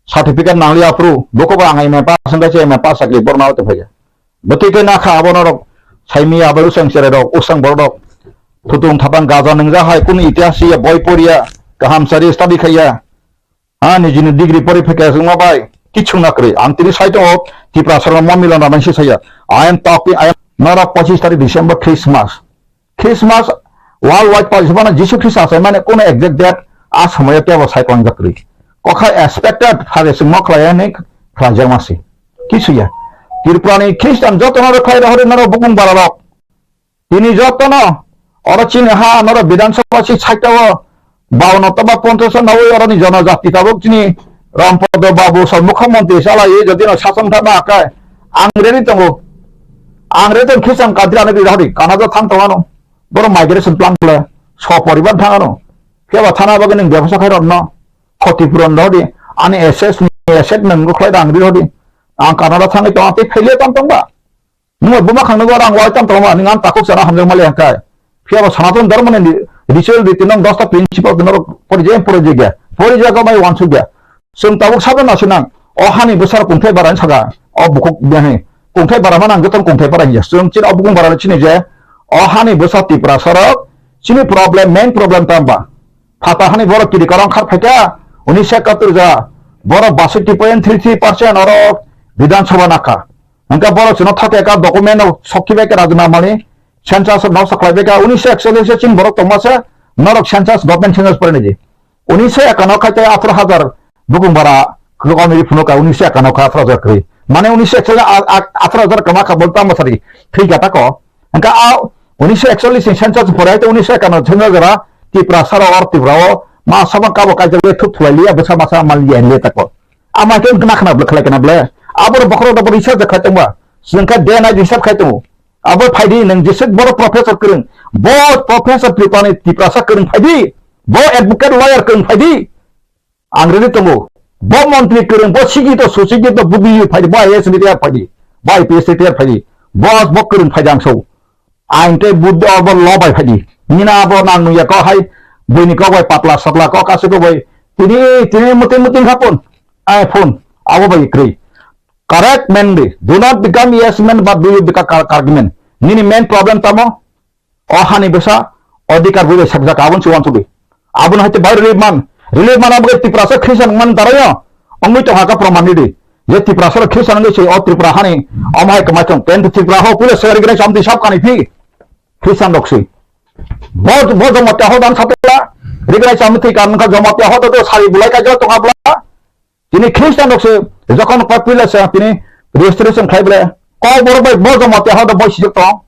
certificate nangli aphuru, buko bo ang M A pass wngkha se M A pass chakri borok nabai tongphai khe. Bwtwi khe nakha abo norok saimi abo usang cherai rok, usang borok rok. Thutung thapang gaja nwngjak hai, kunu itihas ya, boi poriya, kaham sari study khaiya. Ha, nijini degree pori phaikha wngma bai, kichung na kwrwi. Ang tini sai tongo, Tiprasa rok mo milan ranaisi saya. I am talking, I am, norok pochis tarik December Christmas. Christmas worldwide paisibana Jisu Khrista achai mani kunu exact date a somoyo tebo sai tongjak kwrwi. Kokha expected phage chwngmo khlai ani khlaijakma si. Kisu ya. Tripurani Christian jotono rw khlai rohori norok bukung bara rok. Tini jotono oro chini ha norok Bidhan Sabha si saitao baono toba ponchash nawi oroni jonojati tabuk chini Rampada Babu sa mukhyamantri chalai jodi no sason thangma akai ang ready tongo. Ang ready tong Christian country ani bidhari Canada thang tongano. Boro migration plan khle so poribar thangano. Khe ba thana bagwi ning bebasa khai rokno khoti puron rodi ani asset ni asset nang khlai dang ri rodi. Ang Canada thangwi tong tei phaile tam tong ba. Nungba buma khangni go rang wai tam tong ba ning ang takhuk sana hamjak mali hangkai. Phiya ba Sanatan Dharma ni ritual riti nang dosta principle kino pori je pori je ga. Pori je ga mai wansuk ga. Chwng tabuk sabra nasinang, o hani bwsarok kungthai bara wngsaga, o bukhuk biyani kungthai bara manang jotoni kungthai bara hiya. Chwng chini o bukung bara chini je, o hani bwsa Tiprasa rok chini problem, main problem tamba. Phata hani borok kiri korong khar phaikha, unisho ekattor ja, borok basaiti point three three percent oro Bidhan Sabha nakha. Hingkhe borok chwngno thate ekha document rok sokhi bai khe rajina mani, census rok noksa khlai bai kha, unisho ekchollish chini borok tongma se, norok census, government census pore niji. Unisho ekano khai tei atharo hajar bukung bara kwkani phunukha unisho ekano kha atharo hajar kwrwi. Mane unisho ekchollish a, a, atharo hajar kwma kha bol tamo sari thwi kha tako. Hingkha a unisho ekchollish ni census pore hai tei unisho ekano census jora Tiprasa rok or Tripura o ma sabang kabo kaijak le thuk thulai liya bwsa masa mal liya hinle tako. Ama khe khna khna ble khlai kana ble. Aboro bokhorok da bori sa khlai tongba. Sengkha de nai hisab khai tongo. Abo phaidi nang jesek boro professor kwrwng. Bo professor Tripura ni Tiprasa kwrwng phaidi. Bo advocate lawyer kwrwng phaidi. Ang ready tongo. Bo montri kwrwng, bo sikito, susikito, buddhi phaidi, bo I A S retire phaidi, bo I P S retire phaidi, bo, bo kwrwng phaidi ang sao. Ang tei buddhi obo lo bai phaidi. Nina abo nang nungya kok hai, buini kok bai patla satla kok kasi kok bai. Tini, tini muting muting khapun. Ai phun, abo bai kwrwi. Correct man di. Do not become yes man, but do you become kar-, kargi man. Nini main problem tamo? O hani bwsa odhikar bui bai sakjak aboni se uansugwi. Aboni haite bai relief man. Relief man abo Tiprasa Christian man daraio. Ongwi tong haka proman di. Je Tiprasa rok Christian wngwi se o Tripura hani omo hai kwmai thung. Ken Tripura ho puila se rigre chamti sab kani phi. Christian rok se. Bo, bo Jamatia ho dan satla. Rigre chamti kan ka Jamatia ho to sari bulai ka jo tong abla. Tini Christian rok se jokon pa puila se tini registration khai bole. Kok borok bai bo Jamatia ho to bo sijak tong.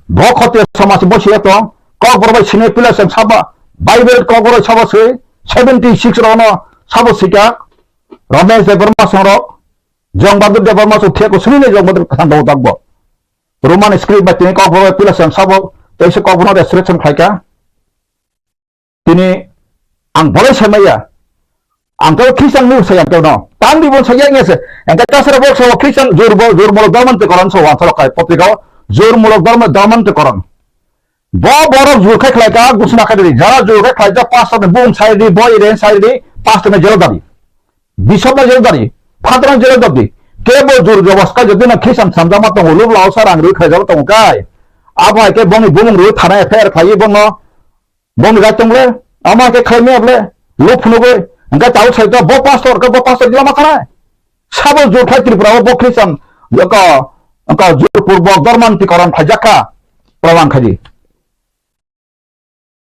Bo khotiya samaj bo siya tong, kok borok bai sini pila se saba, Bible kok borok saba se, seventy six rono sabo sika, Ramesh Debbarma songrok, Jong Bahadur Debbarma song thek sini ne Jong Bahadur kathang daw dakbo. Roman script bai tini kok borok bai pila se sabo, tei se kok borok resurrection khlaika. Tini ang bolai sai maya. Ang to Christian ni sai ang to no. Tang di bon sai ya se. Ang ta kasar bok so Christian jur bo, jur molok dorman te koran so wan solo kai potrika o. Jur molok dorman, dorman te koran. Bo borok jur khai khlai ka gusna khai di. Jara jur khai khlai ja pastor ni bum sai di, boy ren sai di, pastor ni jelo dadi. Bishop na jelo dadi. Father na jelo dadi. Ke bo jur jobos kai jodi na Christian samjama tongo, lub lao sarang ri khai jalo tongo kai. Abo hai ke boni bumung ri thana F I R khai bongo. Bong rijak tong le, ama khe khlai maya ble, lo phunugwi, hingkhe tabuk sai khe bo pastor khe bo pastor gila ma khanai. Sabo jur khai Tripura o bo Christian, yoko, yoko jur purbo dorman tikoron khaijak kha, proman khaidi.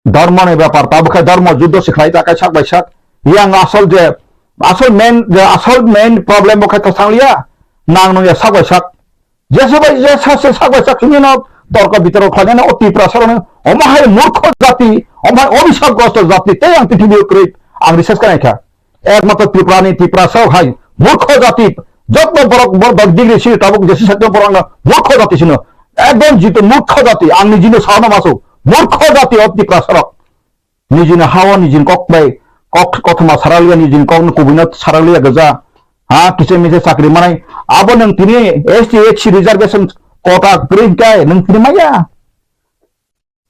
Dormo ni bepar tabuk khai dormo juddo se khlai ta kai sak bai sak. Yang asol je, asol main, je asol main problem bo khai to sangliya, nang nung ya sak bai sak. Jesa bai jesa se sak bai sak sini no torko bitorko khlainani o Tiprasa rokni omo hai murkho jati, omo hai obisapgrosto jati tei ang prithibi o kwrwi ang research khlai kha. Ekmatro Tripurani Tiprasa rok hai murkho jati, joto borok borok degree sini tabuk jesi sakno borok no murkho jati sino. Ekdom jitu murkho jati, ang nijino saono masu murkho jati o Tiprasa rok. Nijini ha-o nijini kok bai Kok kothoma sarakliya, nijini kokno kubuino sarakliya gwja. Ha, kisa misa chakri manai. Abo nwng tini S T, S C reservation quota kwrwi hwnkhe nwng tini maya.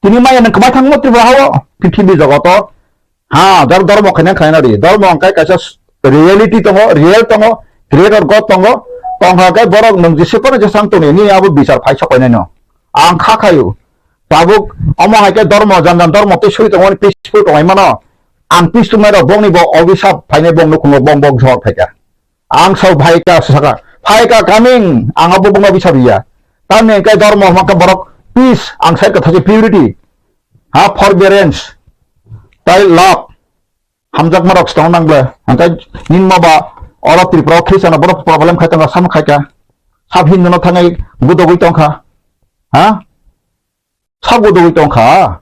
Tini maya nwng kwmai thangmo Tripura hao, prithibi jogoto. Ha, dor-, dormo khaina khaina di. Dormo hwnkhe kaisa s-, reality tongo, real tongo, creator God tongo. Tongkha khe borok nwng jese phano jesang tongni, nini abo bichar phai sok painaino. Ang kha khaio. Tabuk omo hai khe dormo, jan jan dormo tei soi tongmani peaceful tongwi mano. Ang peace tongmani rok bongni bo obisap phainai bong nukhungo bong bok jhor phaikha. Ang sao phaikha saka, phaikha coming, ang abo bongno bisap ya. Tamni hwnkhe dormo hwnkhe borok peace, ang sai kha thasi purity. Ha, forbearance, tai love. Hamjakma rok se tong nang ble. Hwnkhe nini ma ba oro Tripura o Christian rok bono problem khai tongkha, sam khai kha. Sab Hindu no thangai gudogwi tongkha. Ha? Sab gudogwi tongkha.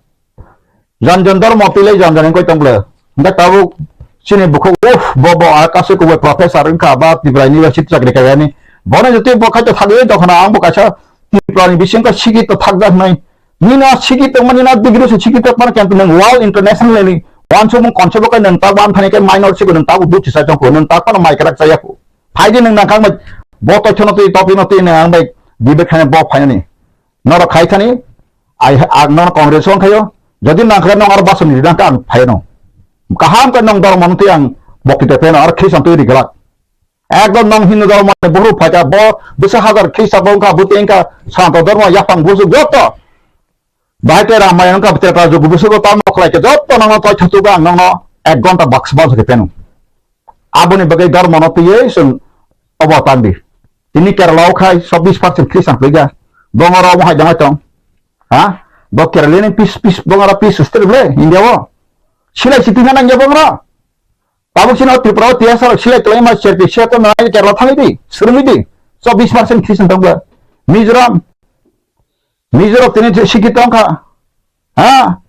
Jan jan dormo pilai jan jan wngkoi tong ble. Hwnkhe tabuk chini bukhuk, uff, bo bo a kasu kubui professor wngkha ba Tripura University chakri khaiyani. Bono jotoi bo khai to thagwi tongkha na, ang bo kaisa Tripura ni bisingko sikito thakjak nai. Nini a sigi tongmani na degree se sigi tongmani khe nwng world international ni wansukmung concept o khe nwng tak wan thani khe minor sigo nwng tak buchi sai tongkho, nwng tak phano mai kwrak chaya kho. Phaidi nwng nangkang bai bo tothono twi topino twi nwng ang bai debate khaina bo phainani. Norok khai thani ai ang nono congratulation khayo. Jodi nangkha nwng aro basoni ri nangkha ang phaino. Kaham khe nwng dormo no twi ang bokti twi phaino aro khisan twi ri glak. Ekdom nong Hindu dhormo ni buhruk phaikha, bo bwswk hazar Khrista bo wngkha, bwtwi wngkha, Santo dhormo yaphang busu joto. Bahai tei Ramayana wngkha, Treta Jugo busugo tamo khlaikha, joto nongno toi thachukgo ang nongno ek ghonta baksa baksa khe pheno. Aboni bagwi dhormo no twiwi chwng obo tangdi. Tini Kerala o khai chobbish percent Christian kwlwikha. Bongoro omo hai dongwi tong. Ha? Bo Kerala ni peace, peace, bongoro peace state le India o. Silai sitwina nangya bongoro. Tabuk chini o Tripura o T S R silai kwlai ma serpi se to nai Kerala thangwi di, swrwngwi di. Chobbish percent Christian tongba. Mizoram, Mizoram tini sikhi tongkha. Ha?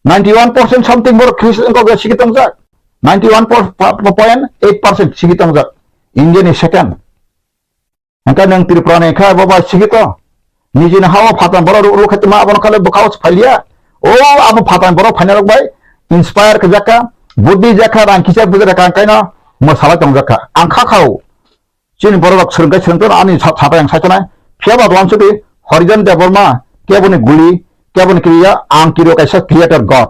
Ninety one percent something borok Christian kok sikhi tongjak. Ninety one point eight percent sikhi tongjak. India ni second. Hingke nwng Tripura ni khe bo bai sikito. Nijini hao phatang borok ruk ruk khe tongma abono kale bwkhao se phailiya. O abo phatang borok phainai rok bai inspire khe jakha, buddhi jakha, rang kisa bujai rokha, hingke no mwsalai tong jakha. Ang kha khao. Chini borok rok swrwng khe swrwng tono ani sa-, sapai ang sai tonai. Phiya ba uansukdi Horijan Debbarma keboni guli, keboni kriya, ang kiriyo kaisa creator God.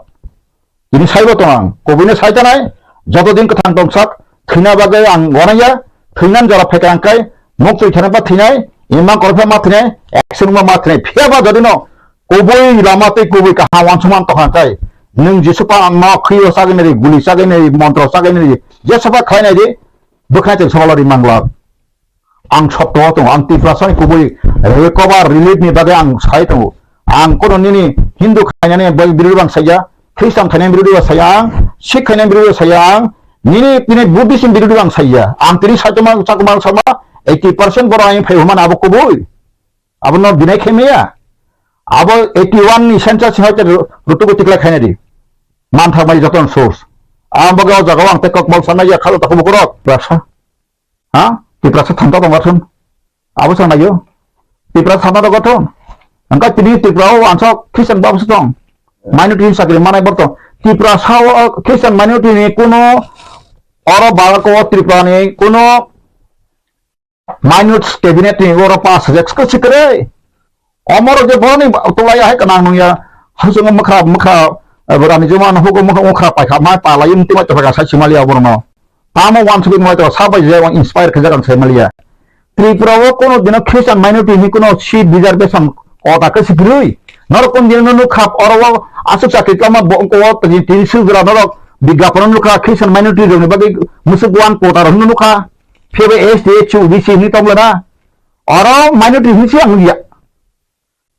Tini saibo tong ang, kubuino sai tanai, joto din kwthang tongsak, thwina bagwi ang wanaya, thwinani jora phaikha ang khai, muk twi thani ba thwinai, imang koroksa ma thwinai, action ma ma thwinai, phiya ba jodi no kubui lama tei kubui kaham wansukma tong ang khai, nwng Jisu pa ang no khwi o sagwi nai, guli sagwi nai, montro sagwi nai, jesa pha khlai nai di, bwkhai tong sabalo ri manglak. Ang sotto o tongo, ang Tiprasani kubui recover relief ni bagwi ang sai tongo. Ang kono nini Hindu khainani bai birodo ang saiya, Christian khainani birodo ang saiya ang, Sikh khainani birodo ang saiya ang, nini tini Buddhist ni birodo ang saiya. Ang tini saitoma chakma sama eighty percent borok ang phai humana abo kubui. Abo no dinai khe maya. Abo eighty one ni census hai te rutugo tikla khainai di. Man thak mai joton source. Ang baga o jaga o ang te kok mol sanai ya khalo takubo korok. Rasa. Ha? Tiprasa thangta tong gathun. Abo sang nayo. Tiprasa thangta tong gathun. Angka tini Tripura o ansok Christian babu se tong. Minority hin sakri manai borok tong. Tiprasa o Christian minority ni kuno oro baga ko Tripura ni kuno minority cabinet ni oro pass rek ko sikre. Omoro je boroni tolai hai kanang nungya. Hasungo mukha mukha, eh, rani joma no hugo mukha mukha paikha mai palai mti mai topaka sai simali abono. Tamo wansugwi nai to sabai je wan inspire khe jagan sai maliya. Tripura o kono dino Christian minority ni kono seat reservation kota khe sikrui. Norok kon dino nukha oro o asuk chakri kama bo ko tin sil jora norok bigyapon nukha Christian minority rok ni bagwi musuk wan kota rok nukha. Phiya ba S T, S C, O B C hinwi tongla na. Oro minority hinwi se ang nukya.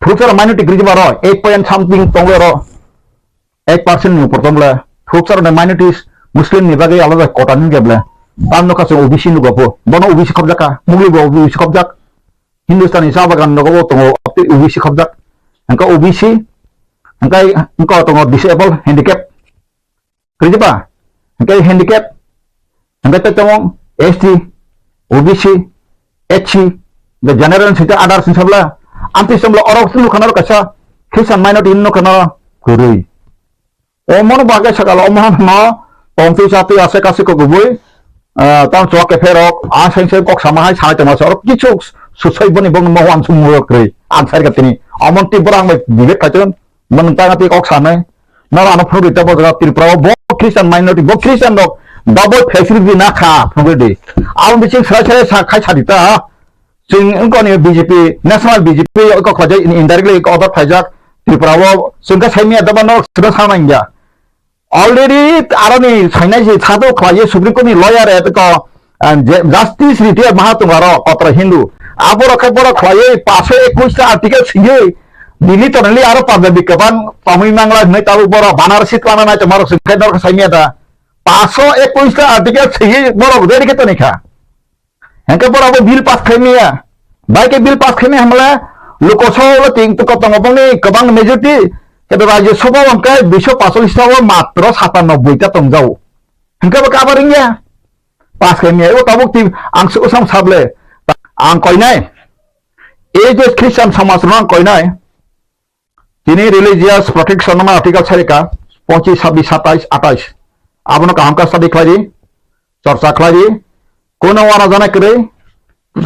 Future minority grijima ro eight point something tongla ro. Eight percent ni upor tongla. Future ni minorities Muslim ni bagwi alada kota nukya bla. Tam nukha se O B C nukya bo. Bono O B C khobjak kha. Mugli bo O B C khobjak. Hindustani sa bagan nogo bo tongo O B C khobjak. Engka O B C. Engka, engka tongo disable, handicap. Kwrwi ba? Hingke handicap, hingke tei tongmo S T, O B C, H C, the general sita others ni sabla, amtwi sabla oro sunu khana kaisa Christian minority no khana kwrwi. O mono bagwi sakala o mono no Tongtwi chatwi aswk aswk kok kubui, ah, tang chuak kepherok, a seng seng kok sama hai sai tongma se, oro kichu susoi boni bong mo wan sumuro kwrwi, ang sai ka tini. Omon twi borang bai debate khai ton, mon tang twi kok sanai. Noro ano phunugwi tabo jaga Tripura o bo Christian minority, bo Christian rok double facility na kha phunugwi di. Ang bising sai sai sa khai sadi ta. Chwng wngkha ni B J P, national B J P kok khlai indirectly order khlaijak Tripura o, chwng khe sai miya doba no sida sana india. Already aroni sainai se sado khlaiwi Supreme Court ni lawyer e ko, ah, je-, Justice Retired Mahatung aro kotor Hindu. Aborok khe borok khlaiwi paso ekwis ta article singwi Delhi tongnai aro Punjabi kwbang tongwi mangla hwnwi tabuk borok Banarasi twlangna nai tongmarok se khe norok saimya da. Paso ekwis ta article singwi borok ready khe toni kha. Hingke borok bo bill pass khaimaya. Bai khe bill pass khaimaya hamle Lok Sabha o ting tuko tongo bongni kwbang majority, kebo Rajya Sabha o hingke duiso pasallis ta o matro satanoboi ta tongjao. Hingke bo kabar wngya. Pass khaimaya. O tabuk ti ang se usam sable. Ang koinai. Ei je Christian samaj rok ang koinai. Tini religious protection no article sarika, pochis, sabis, satais, atais. Abono kaham khe study khlai di, chorcha khlai di. Kono wana jana kwrwi,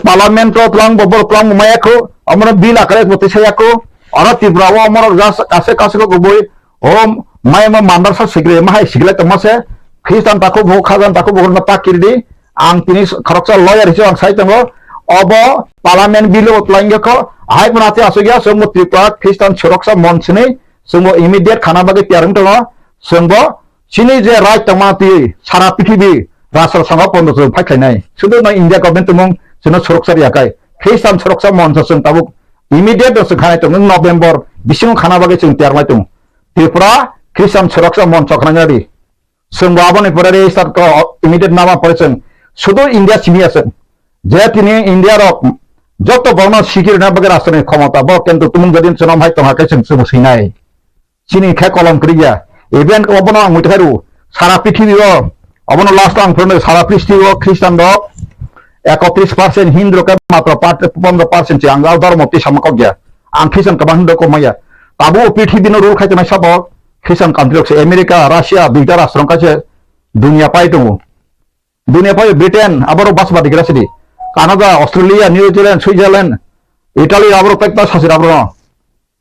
parliament o twlang bo borok twlang bo maya kho, omono bill akare bo tisaya kho. Oro Tripura o omorok jas kase kase kho kubui, o maya ma mandar sa sikre ma hai sikle tongma se, Christian takhu bo khajan takhu bo no pakiri di. Ang tini khoroksa lawyer hisabe ang sai tongo. Obo parliament bill o twlang kho, hai phano ati asuk ya, chwngbo Tripura Christian Suroksa Mon sini, chwngbo immediate khana bagwi tiyar wng tongo. Chwngbo chini je right tongma twi sara prithibi rashtra songho pondo chwng phai khlainai. Sudu no India government tongmung chwngno suroksa riya kai. Christian Suroksa Mon chwng tabuk immediate no chwng khanai tongo, November bisingo khana bagwi chwng tiyar lai tongo. Tripura Christian Suroksa Mon chwng khana di. Chwng bo aboni pore register ko immediate nama pore chwng sudu India simi aswk. Je tini India rok joto borno sikiri na bagwi rashtra ni khomota bo, kintu tumung jodi chwng hai tongha khe chwng chwng sinai. Chini khe kolom kwrwi ya. Even obono ang muitu khairu sara prithibi o, obono last ang phurno sara prithibi o Christian rok ekotris percent, Hindu rok khe matro pat-, pondro percent se ang o dhormo twi sama kok ya. Ang Christian kwbang Hindu kok maya. Tabuk o prithibi no rule khai tongnai sabo Christian country rok se, America, Russia, duita rashtra wngkha se dunia pai tongo. Dunia pai Britain, aborok bas badi gra sidi. Canada, Australia, New Zealand, Switzerland, Italy, aborok pek ta sasir aborok.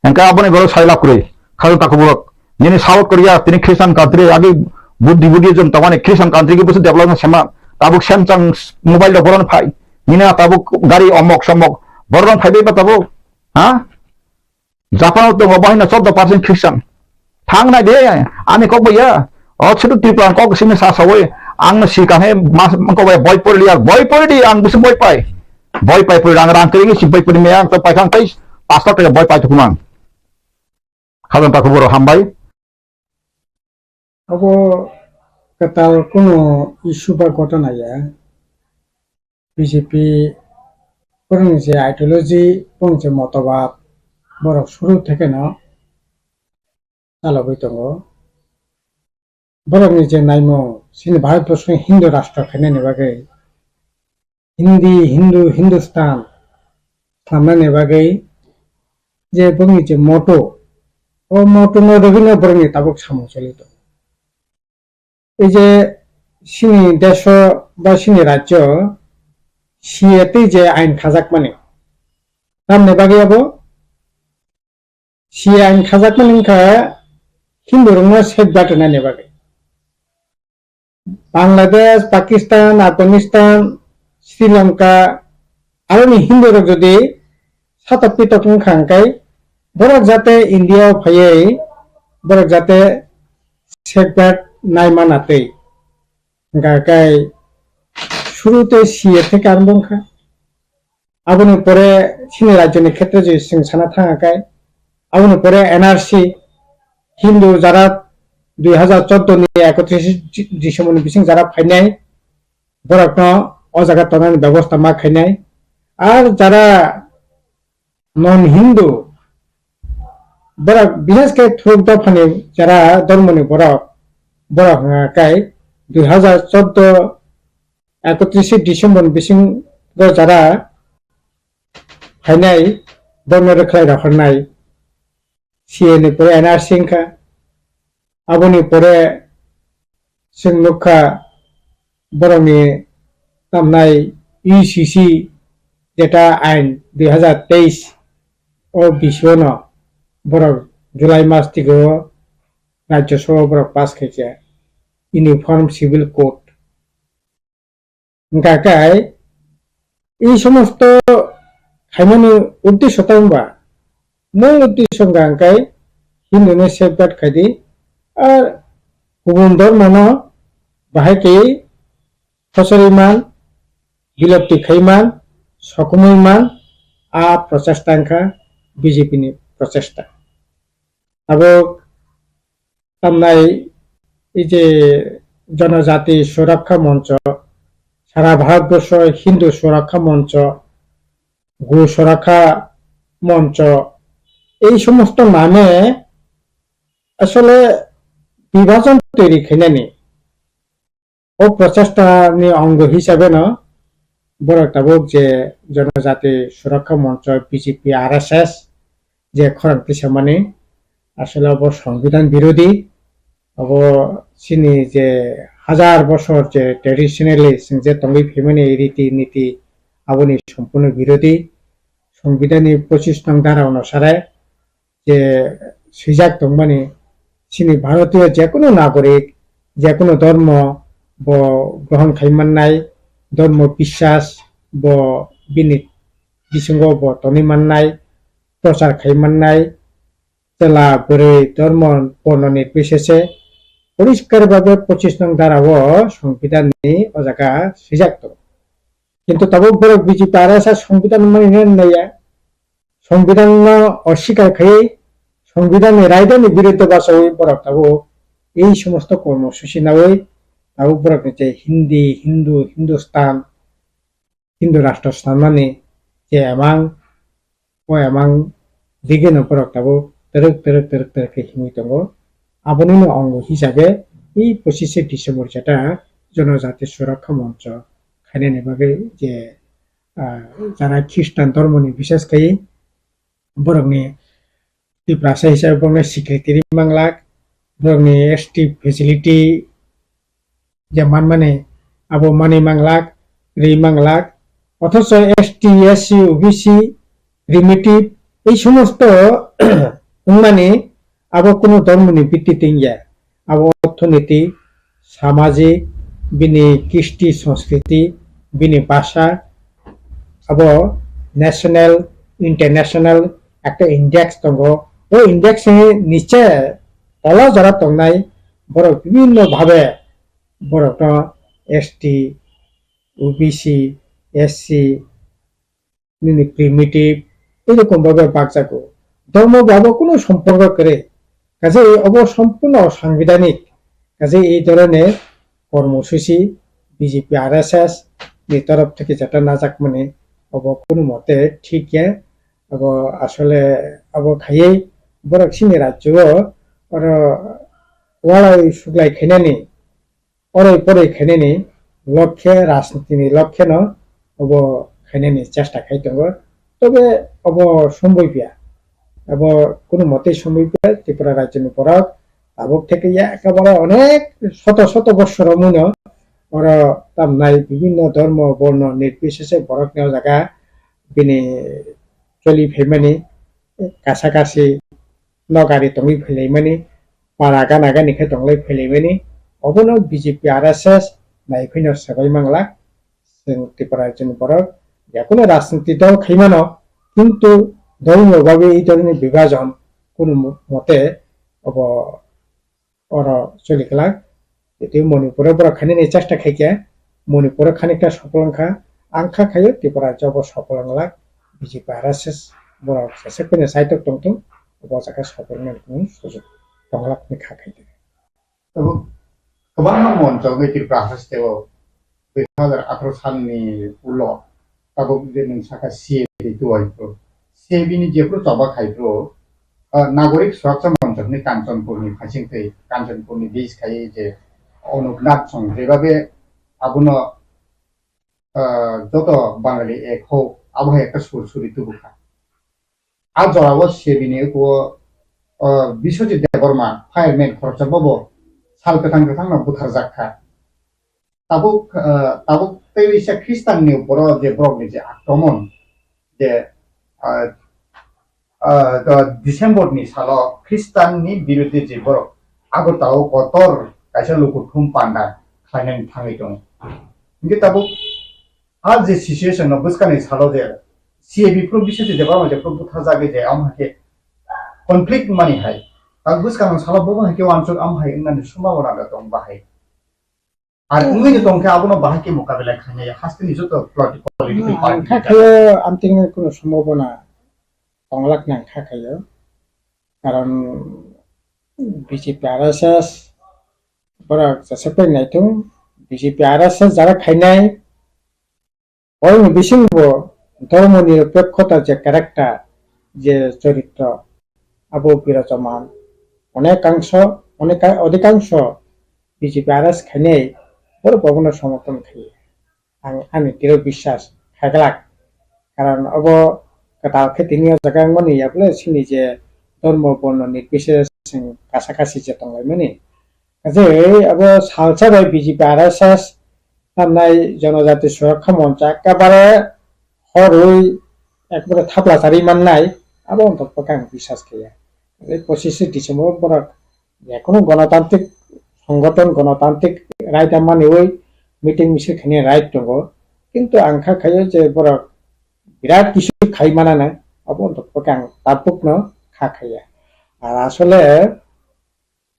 Hingke aboni borok sai lab kwrwi. Khajang takhuk borok. Nini South Korea, tini Christian country, agi Buddhi, Buddhism tongmani Christian country ke busu development sema. Tabuk Samsung mobile rok boron phai. Nini tabuk gari omok somok. Boron phai bai ba tabuk. Ha? Japan o tongo, bahai no chordo percent Christian. Thang nai de, ani kok bai ya. O chutu Tripura kok simi sa sawi. Ang no si kan he mas kok bai boi pori ya, boi pori di ang busu boi pai. Boi pai pori rang rang kering si boi pori me ang to pai khang tai pas lakh taka boi pai thukumang. Khajang takhuk borok hambai. Abo kwtal kunu issue ba ghotona ya. B J P borokni je ideology, borokni je motobad, borok suru thekeno chalogwi tongo. Borokni je naimung, chini Bharatborsoni Hindu rashtra khainani bagwi, Hindi, Hindu, Hindustan swnamnani bagwi je bongni je motto, o motto no rwgwino borokni tabuk samung choli tongo. Ei je chini deso ba chini rajyo C A A tei je ain khajakmani, tamni bagwi abo C A A ain khajakmani wngkha Hindu rokno safeguard rwnani bagwi. Bangladesh, Pakistan, Afghanistan, Sri Lanka, aroni Hindu rok jodi satok pitok wngkha hwnkhe, borok jate India o phaiwi borok jate safeguard nai mana twi. Hwnkha khe suru tei C A A theke aroni wngkha. Aboni pore chini rajyoni khetre je chwng sana thang khe, aboni pore N R C, Hindu jara dui hazar chordo ni ekotris December ni bising jara phainai, borokno o jaga tongnani bebosta ma khainai. Ar jara non Hindu, borok bishes khe thuruk dophani jara dhormoni borok, borok hwnka khe dui hazar chordo ekotris December ni bisingo jara phainai, borokno rwkhlai rohornai. C A A ni pore N R C wngkha, aboni pore chwng nukha borokni tamnai U C C jeta ain dui hazar teis o bisingo no borok July mas tigo Rajya Sabha borok pass khaikha Uniform Civil Code. Hingkha khe ei somosto khaimani uddesho ta wngba? Mung uddesho hingkha hingkhe Hindu no safeguard khaidi, ar kubun dhormo no bahai khe thosori man, bilopti khai man, sokomoi man, a prochesta wngkha B J P ni prochesta. Abo tamnai ei je Jonojati Surakkha Moncho, sara Bharatborsho Hindu Surakkha Moncho, Go Surakkha Moncho, ei somosto name asole bibhajon toiri khainani. O prochesta ni ongo hisabe no borok tabuk je Jonojati Surakkha Moncho, B J P, R S S je khorang tisamani, asole obo Songbidan birodhi. Obo chini je hajar bosor je traditionally chwng je tongwi phaimani riti niti, aboni sompurno birodhi. Songbidan ni pochis nong dhara onusare je swijak tongmani, chini Bharatiyo jekunu nagorik, jekunu dhormo bo grohon khai mannai, dhormo biswas bo bini bisingo bo tonwi mannai, prochar khai mannai, chwla bwrwi dhormo borno nirbichese poriskar bhabe pochis nong dhara o Songbidan ni o jaga swijak tongo. Kintu tabuk borok B J P R S S Songbidan mani naiya, Songbidan no oswikar khaiwi, Songbidan ni raida ni biruddhe bachawi borok tabuk ei somosto kormo suchi nawi tabuk borok ni je Hindi, Hindu, Hindustan, Hindu rashtra sanmani je emang, o emang digino borok tabuk twrwk twrwk twrwk twrwk khe himwi tongo. Abonino ongo hisabe ei pochise December jeta Jonojati Surakkha Moncho khainani bagwi je, ah, jara Khristan dhormoni, bishes khai borokni Tiprasa hisabe borokni secretary manglak, borokni S T facility je manmani abo manwi manglak, rwi manglak, othocho S T, S C, O B C, primitive ei somosto wngmani abo kunu dhormoni bitti tongya. Abo orthoniti, samajik, bini kisti, sanskriti, bini bhasha, abo national, international ekta index tongo. O index ni niche tolo jora tongnai borok bibhinno bhabe borokno S T, O B C, S C, nini primitive, erokom bhabe bakjago. Dhormo bo abo kunu somporko kwrwi. Kaje obo sompurno sangbidanik. Kaje ei dhoroner kormosuchi B J P R S S ni torof theke jeta najakmani obo kunu mote thik ya. Abo asole abo khaiwi borok chini rajyo o oro walai suglai khainani oroi poroi khainani lokhe, rajnitini lokheno obo khainani chesta khai tongo. Tobe obo somboi pia, obo kunu motei somboi pia. Tripura rajyoni borok tabuk theke ya ekebare onek soto soto bossor omoino oro tamnai bibhinno dhormo borno nirbisese borokni o jaga bini choli phaimani, kasa kasi nokari tongwi phailaimani, para gana gani khe tonglai phailaimani, obono B J P R S S naiphino swbai manglak. Chwng Tripura rajyoni borok yakhuno rajniti dol khaimano, kintu dholni bagwi ei dholni bibhajon kunu mote obo oro choli glak. Tei Manipuro borok khainani chesta khaikha, Manipuro khanikhe sopol wngkha, ang kha khaio Tripura jobo sopol wnglak, B J P R S S borok jesek phano saitok tongthung, obo jaga sopol wngmani kunu sujuk tonglak hwnwi kha khaikha. Abo kwbangma moncho wngwi Tripura haste o dui hazar atharo salni ulo tabuk je nwng saka C A B tuai phuru, C A B ni jephuru choba khai phuru, ah, Nagorik Suraksa Moncho hwnwi Kanchanpurni phaisingtwi, Kanchanpurni base khai je Onuknath song jebabe abono, ah, joto Bangali ek ho, abo hai ekta sur suri tubukha. A jorao C A B ni ukuo, ah, Biswajit Debbarma, fireman khoroksa bobo sal kwthang kwthang no butharjak kha. Tabuk, ah, tabuk tei waisa Khristanni borok je borokni je akromon je, ah, ah, December ni salo Khristanni biruddhe je borok Agartala o kotor kaisa lukuthum panda khlainani thangwi tongo. Hinkhe tabuk a je situation no bwskangni salo je C A B phuru bisingtwi je borok je phuru butharjagwi je amo hai khe conflict mani hai. Tabuk bwskangni salo bo hai khe uansuk amo hai wngnani sombhabona da tong bahai. Ar wngwi no tongkhe abono bahai khe mokabela khainai hasteni joto politi-, political Hmm, party ang kha khayo amtwini kuno sombhabona tonglak nang kha khayo. Karon B J P R S S borok jesakpai naitung, B J P R S S jara khainai, Borokni bisingo dharma nirapekkhota je character, je choritro, abo birajaman. Onekangsho, oneka-, odhikangsho B J P R S khainai borok bono somorthon khaio. Ang ani diro biswas khaiglak. Karon obo kwtal khe tini o jaga wngmani, yakle chini je dharma borno nirbises chwng kasa kasi je tonglaimani. Kaje abo salsa bai B J P R S S tamnai Jonojati Surakha Moncha ekebare horwi ekebare thapla charwi mannai, abo wngkha bwkha ang biswas khe ya. Kaje pochishe December borok jekono gonotantrik songothon, gonotantrik right manwi meeting misil khainai right tongo, kintu ang kha khaio je borok birat kisu khai manana, abo wngkha bwkha ang tabukno kha khaiya. Ar asole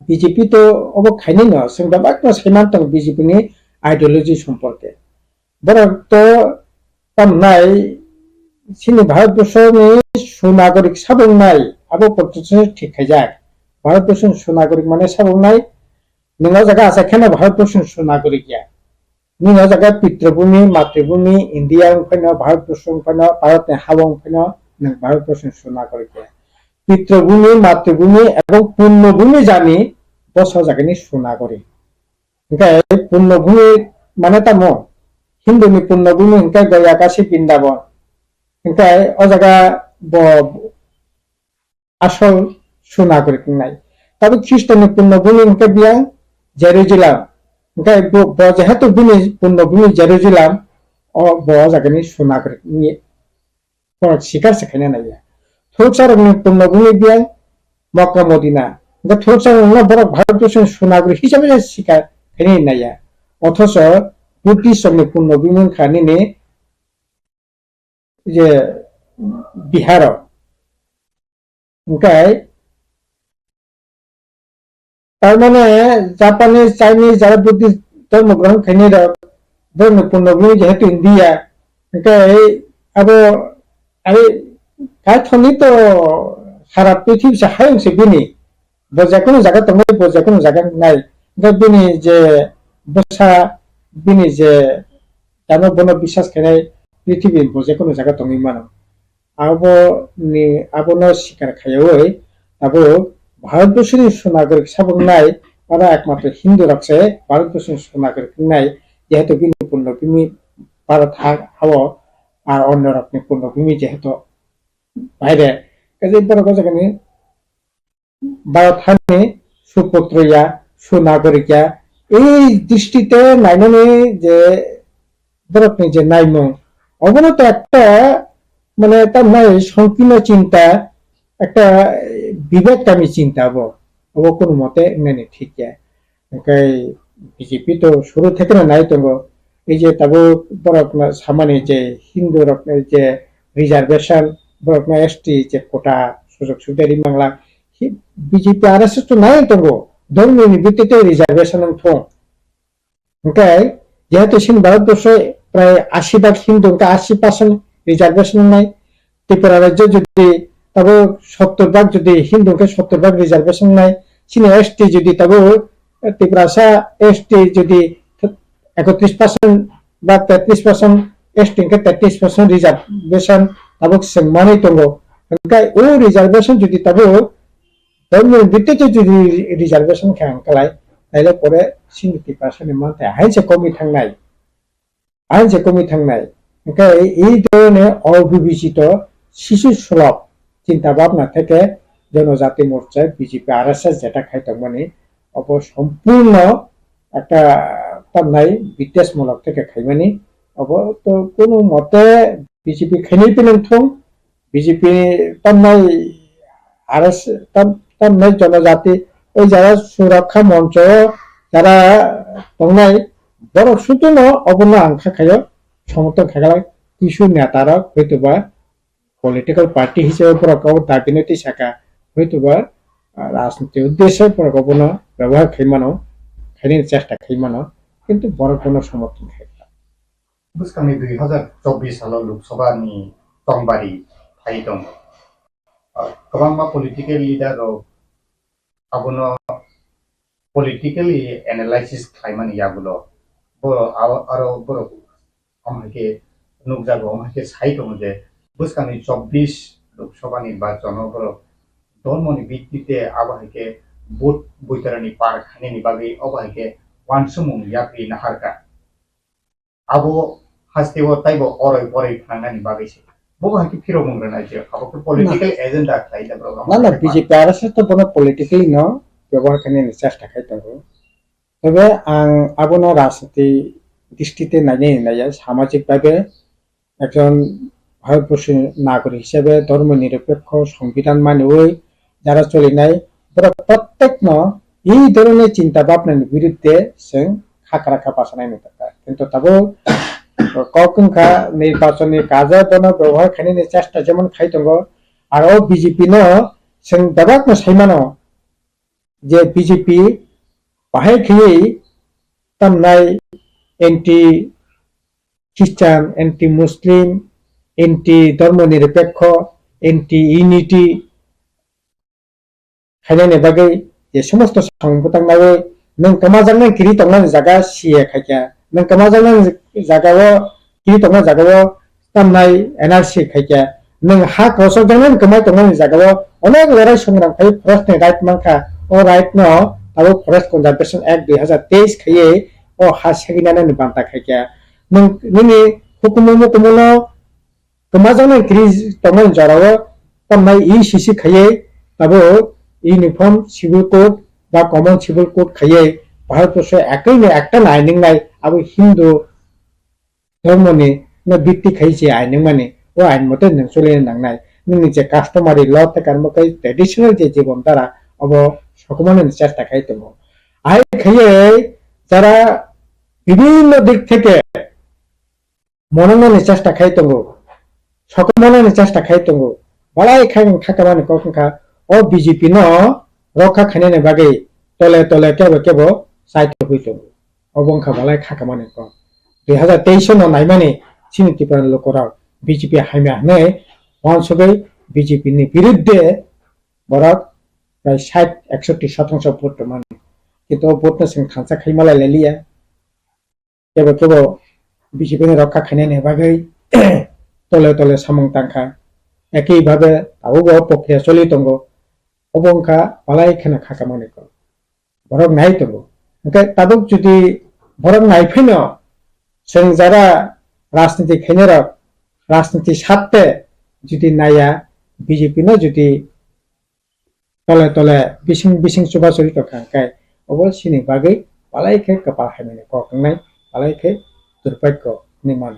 B J P to obo khainai no, chwng bebak no saiman tongo B J P ni ideology somporke. Borok to tamnai chini Bharatborsho ni sunagorik sabo wngnai, abo protest thik khaijak. Bharatborsho ni sunagorik mane sabo wngnai, nwng o jaga achai kheno Bharatborsho ni sunagorik ya. Nini o jaga pitrabhumi, matribhumi, India wng phano, Bharatborsho wng phano, Bharat ni ha o wng phano, nwng Bharatborsho ni sunagorik ya. Pitrabhumi, matribhumi ebong punnobhumi jani bosa o jaga ni sunagorik. Hingkhe punnobhumi mane tamo? Hindu ni punnobhumi hingkhe Goya, Kashi, Brindaban. Hingkhe o jaga bo asol sunagorik wngnai. Tabuk Khristo ni punnobhumi hingkhe biyang Jerusalem. Hingkhe bo, bo jehetu bini punnobhumi Jerusalem, o, bo o jaga ni sunagorik wngya. Borok sikar se khaina naiya. Thuruksa rokni punnobhumi biyang Mokka Modina. Hingkhe thuruksa rokno borok Bharatborsho ni sunagorik hisabe se sikar khaina naiya. Othocho Buddhist rokni punnobhumi wngkha nini je Biharo. Hingkhe tar mane Japanese, Chinese jara Buddhist dhormo grohon khainai rok, borokni punnobhumi jehetu India, hingkhe abo, are, kaithoni to sara prithibi se hayung se bini, bo jekono jaga tongnai, bo jekono jaga wngnai, hingkhe bini je bwsa, bini je jano bono biswas khainai, prithibi bo jekono jaga tongwi mano. Abo ni, abono sikar khaiwi tabuk Bharatborsho ni sunagorik sabo wngnai, oro ekmatro Hindu rok se Bharatborsho ni sunagorik wngnai, jehetu bini punnobhumi Bharat ha, ha o, ar onno rokni punnobhumi jehetu baire. Kaje borok o jaga ni Bharat hani suputro ya, sunagorik ya, ei dristite nainani je borokni je naimung, obono to ekta, mane, tamnai songkirno chinta, ekta bibek kami chinta bo, obo kono mote wngnani thik ya. Hingkhe B J P to suru thekeno nai tongo, ei je tabuk borokno samani je Hindu rokni je reservation, borokno S T je quota sujog subida ri mangla, hi-, B J P R S S to nai tongo, dhormoni bhittite reservation wng thung. Hingkhe jehetu chini Bharatborsho prai ashi bhag Hindu, hingkhe ashi percent reservation wngnai. Tripura rajyo jodi tabuk sottor bhag jodi Hindu hingkhe sottor bhag reservation wngnai. Chini S T jodi tabuk Tiprasa S T jodi ekotris percent ba tetris percent, S T hingkhe tetris percent reservation tabuk chwng manwi tongo. Hingkhe o reservation jodi tabuk Dharmani bhittite jodi reservation khe ang kalai, taile pore chini Tiprasani manthai hainse komwi thangnai, hainse komwi thangnai. Hingkhe ei dhoroner obibechito, sisu sulok chinta bhabna theke Jonojati Morcha, B J P, R S S jeta khai tongmani obo sompurno ekta tamnai bidesmulok theke khaimani, obo to kunu mote B J P khainai tini thung, B J P tamnai R S, tam, tamnai jonojati, o jara surakha moncho jara tongnai, borok sutuno obono ang kha khayo, somorthon khaikha, kisu neta rok hoitoba political party hisabe borok abo dabi no twi saka, hoitoba, ah, rajniti uddeshe borok obono byabohar khai mano, khainani chesta khai mano, kintu borok bono somorthon khai kha. Bwskangni dui hazar chobbish salo Lok Sabha ni tongbari phai tongo. Ah, kwbangma political leader rok abono politically analysis khlaimani yagulo borok aro, aro borok omo hai khe nukjago, omo hai khe sai tongo je bwskangni chobbish Lok Sabha ni nirbachon o borok dhormo ni bittite abo hai khe vote boitarani par khainani bagwi obo hai khe uansukmung yapri naharkha. Abo hasteo taibo oroi poroi phnangnani bagwi se. Bo hai khe phirokmung rwnai je, abo khe political agenda khlai da borok. Na, na, B J P R S S to bono politically no byabohar khainani chesta khai tongo. Tebe ang abono rajniti dristi te nainai naiya, samajik bhabe ekjon Bharatborsoni nagorik hisabe dhormo nirapekho songbidan maniwi jara cholinai, borok prottekno ei dhoroni chinta bhabnani birudde chwng khakra kha bachanai nai tongkha. Kintu tabuk kok wngkha nirbachonni kaje bono byabohar khainani chesta jemon khai tongo, aro B J P no chwng bebakno sai mano je B J P bahai khaiwi tamnai anti Christian, anti Muslim, anti dhormo nirapekho, anti unity khainani bagwi je somosto samung bwtang naiwi nwng kwmajaknai kiri tongnani jaga C A khaikha, nwng kwmajaknani jagao kiri tongnani jagao tamnai N R C khaikha, nwng ha kosokjaknani kwmai tongnani jagao onek lorai songram khai forest ni right mankha, o right no tabuk Forest Conservation Act dui hazar teis khaiwi o ha seginani banta khaikha. Nwng nini hukumu mukumu no kwmajaknai kiri tongnai jorao tamnai E C C khaiwi tabuk Uniform Civil Code ba Common Civil Code khaiwi Bharatborsho ekwi ni ekta ni ain wngnai, abo Hindu dhormoni no bitti khai se ain wngmani, o ain mote nwng choli nangnai. Nini je customary law tei karmo khai traditional je jibon dhara obo sokomornani chesta khai tongo. Ahai khaiwi jara bibhinno dik theke monongnani chesta khai tongo, sokomornani chesta khai tongo, balai khai wng kha kamani kok wngkha, o B J P no rokha khainani bagwi tole tole kebo kebo chai tongwi tongo. Obo wngkha balai kha kamani kok. Dui hazar teis no naimani chini Tripura ni lukurok B J P hamya hwnwi uansugwi B J P ni birudde borok prai sait, eksotti sotongso vote rwmani. Kintu o vote no chwng thansa khai malai liya. Kebo kebo B J P ni rokha khainani bagwi tole tole samung tangkha. Ekhi bhabe tabukbo prokriya choli tongo. Obo wngkha balai kheno kha kamani kok. Borok nai tongo. Hwnkhe tabuk jodi borok nai phano chwng jara rajniti khainai rok, rajniti satte jodi naiya, B J P no jodi tole tole bising bising chubachu ri tongkha hwnkhe obo chini bagwi balai khe kwpal hamyani kok wngnai, balai khe durpakko hinwi mano.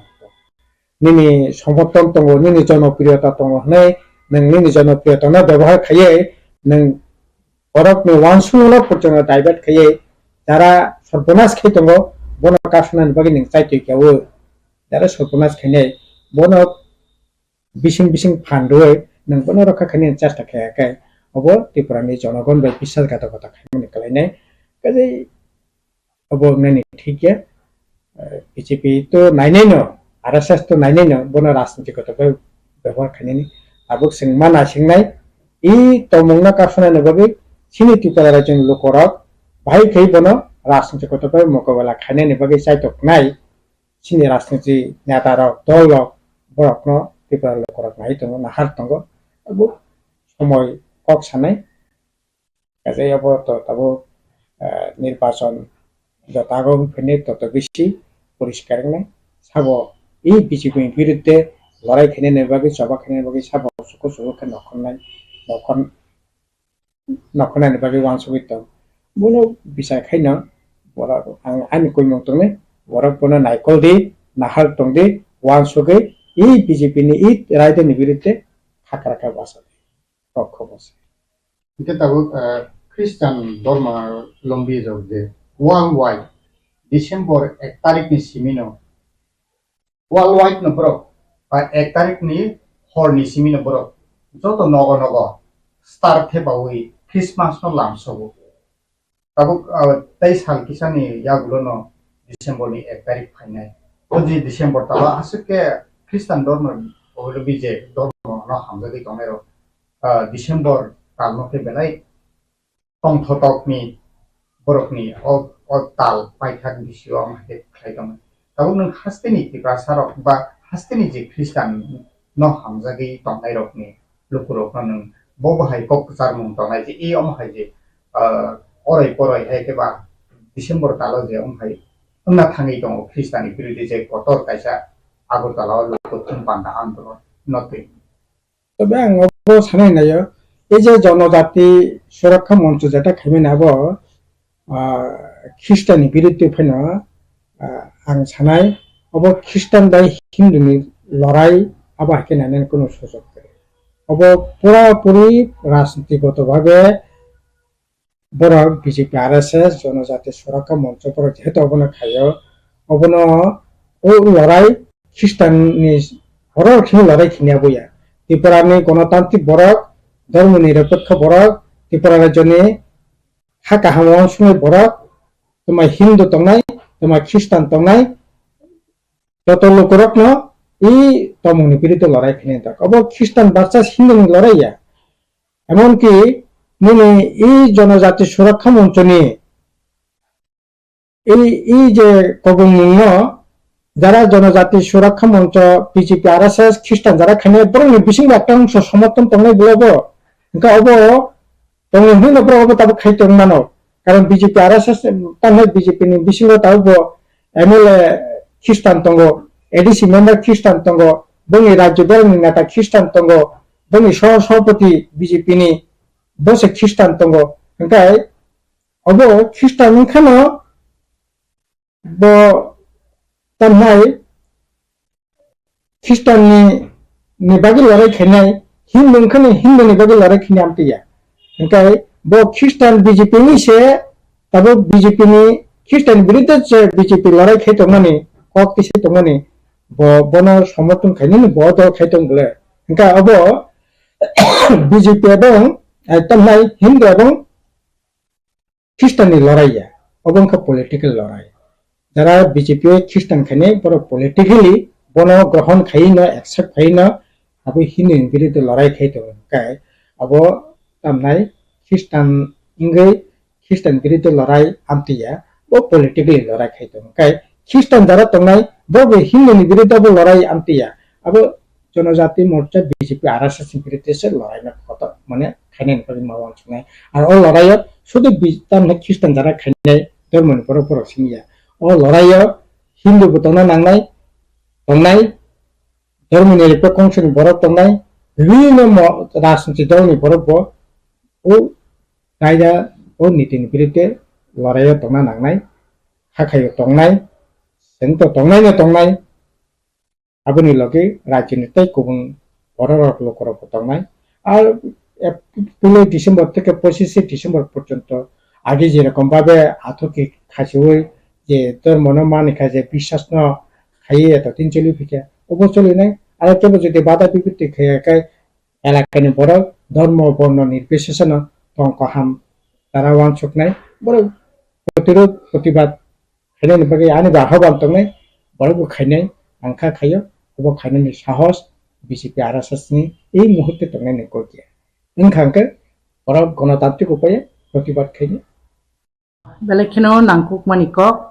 Nini somorthon tongo, nini jonopriyota tongo hwnwi nwng nini jonopriyota no byabohar khaiwi nwng borokni uansukmung no porjongo divert khaiwi jara sorbonas khai tongo, bono kasunani bagwi nwng chaitwi kha o. Jara sorbonas khainai bono bising bising phan rwui nwng bono rokha khainani chesta khe khe obo Tripura ni jonogon bai biswasghatokota khaimani kwlainai. Kaje obo wngnani thik ya. Eh, B J P to nainai no, R S S to nainai no, bono rajniti kotor bai byabohar khainani. Tabuk chwng ma naisingnai, i tongmung no kasunani bagwi chini Tripura rajyoni lukurok bahai khai bono rajniti kotor bai mokobela khainani bagwi chaitok nai. Chini rajniti neta rok, dol rok, borok no Tripura lukurok nai tongo, nahar tongo. Abo somoi kok sanai. Kaisa abo to tabuk, eh, nirbachon joto age wng phini toto bisi poriskar wngnai. Sabo i B J P ni birudde lorai khainani bagwi, choba khainani bagwi sabo suku suku khe nokhornai, nokhor-, nokhornani bagwi uansugwi tong. Bono bichar khaino borok ang ani koimung tongni borok bono naikol di, nahar tong di, uansugwi i B J P ni i raida ni biruddhe hakra kha basa di. Kok kho basa. Hingke tabuk, eh, Christian dorma lombi rok je worldwide December ek tarik ni simi no, worldwide no borok, ba ek tarik ni hor ni simi no borok joto nogo nogo star thepawi Christmas no lamsogo. Tabuk, ah, tei sal kisa ni yagulo no December ni ek tarik phainai. O je December talo aswk khe Christian dormo, o B J dormo no hamjagwi tongnai rok, ah, December tal no khe belai tongthotokni borokni o, o tal paithak bisio ang hai khlai tongmani. Tabuk nwng hasteni Tiprasa rok ba hasteni je Christian no hamjagwi tongnai rokni lukurokno nwng bo bo hai kok kwcharmung tongnai je, e omo hai je, ah, oroi poroi hai khe ba December talo je omo hai wngna thangwi tongo Christian ni biruddhe je kotor kaisa Agartala o luku thum panda andolon no twi. Tobe ang obo sanai naio, ei je Jonojati Surakha Moncho jeta khaimani abo, ah, Khristanni biruddhe phano, ah, ang sanai, obo Khristan bai Hinduni lorai abo hai khe nainani kunu sujok kwrwi. Obo pura puri rajnitigoto bhabe borok B J P, R S S, Jonojati Surakha Moncho borok jehetu obono khaio, obono o lorai Khristanni borok khe lorai khini aboya. Tripurani gonotantrik borok, dhormo nirapekho borok, Tripura rajyoni ha kaham wansuknai borok, twma Hindu tongnai, twma Khristan tongnai, joto lukurokno i tongmungni biruddhe lorai khini tak. Obo Khristan versus Hinduni lorai ya. Emonki nini i Jonojati Surakha Monchoni i, i je kobongmungno jara Jonojati Surakha Moncho, B J P, R S S, Khristan jara khainai borokni bisingo ekta ongso somoton tongnai bwlai bo. Hwnkhe obo tongo hwnwi no borok obo tabuk khai tong mano. Karon B J P, R S S, tamni B J P ni bisingo tabuk bo M L A Khristan tongo, A D C member Khristan tongo, bongni rajyo dol ni neta Khristan tongo, bongni soh-, sohapoti B J P ni bo se Khristan tongo. Hwnkhe obo Khristan wngkhano bo tamnai Khristanni, ni bagwi lorai khainai, Hindu wngkhani Hinduni bagwi lorai khainai amtwi ya. Hwnkhe bo Khristan B J P ni se, tabuk B J P ni Khristanni biruddhe se B J P lorai khai tongmani, kok tisai tongmani, bo, bono somoton khainani bo dol khai tong bwle. Hwnkhe obo B J P ebong, eh, tamnai Hindu ebong Khristanni lorai ya, obo wngkha political lorai. Jara B J P o Khristan khainai borok politically bono grohon khaiwi no, accept khaiwi no, abo Hindu ni biruddhe lorai khai tongo. Hwnkhe abo tamnai Khristan wngwi Khristan biruddhe lorai amtwi ya, bo politically lorai khai tongo. Hwnkhe Khristan jara tongnai bo bo Hindu ni biruddhe bo lorai amtwi ya. Abo Jonojati Morcha B J P R S S ni biruddhe se lorai no kotor mane khainai ni bagwi ma wansuknai. Ar o lorai o sudu bi-, tamni Khristan jara khainai dhormo ni borok borok simi ya. O lorai o Hindu bo tongna nangnai, tongnai, dhormo ni rikpa kongsa ni borok tongnai, bibhinno mo-, rajniti dol ni borok bo o kaida o niti ni biruddhe lorai o tongna nangnai, hakhai o tongnai, seng to tongnai no tongnai. Aboni logi rajyoni tei kubun bororok lukurokbo tongnai. Ar, eh, puiloi December theke pochishe December porjonto age jerokom babe athokhe khasiui je dhormono manikha je biswasno khaiwi eto din choli phikha, obo cholinai. Aro kebo jodi bada bipatti khaiya khe elakani borok dhormo borno nirbisheseno tong kaham tara wansuknai. Borok protirod protibad khainani bagwi ani bo ahobhan tongnai, borok bo khainai, ang kha khaio, obo khainani sahos B J P R S S ni ei muhurte tongnai ni kok ya. Wngkha hwnkhe borok gonotantrik upaye protibad khainai. Belai kheno nangkukmani kok.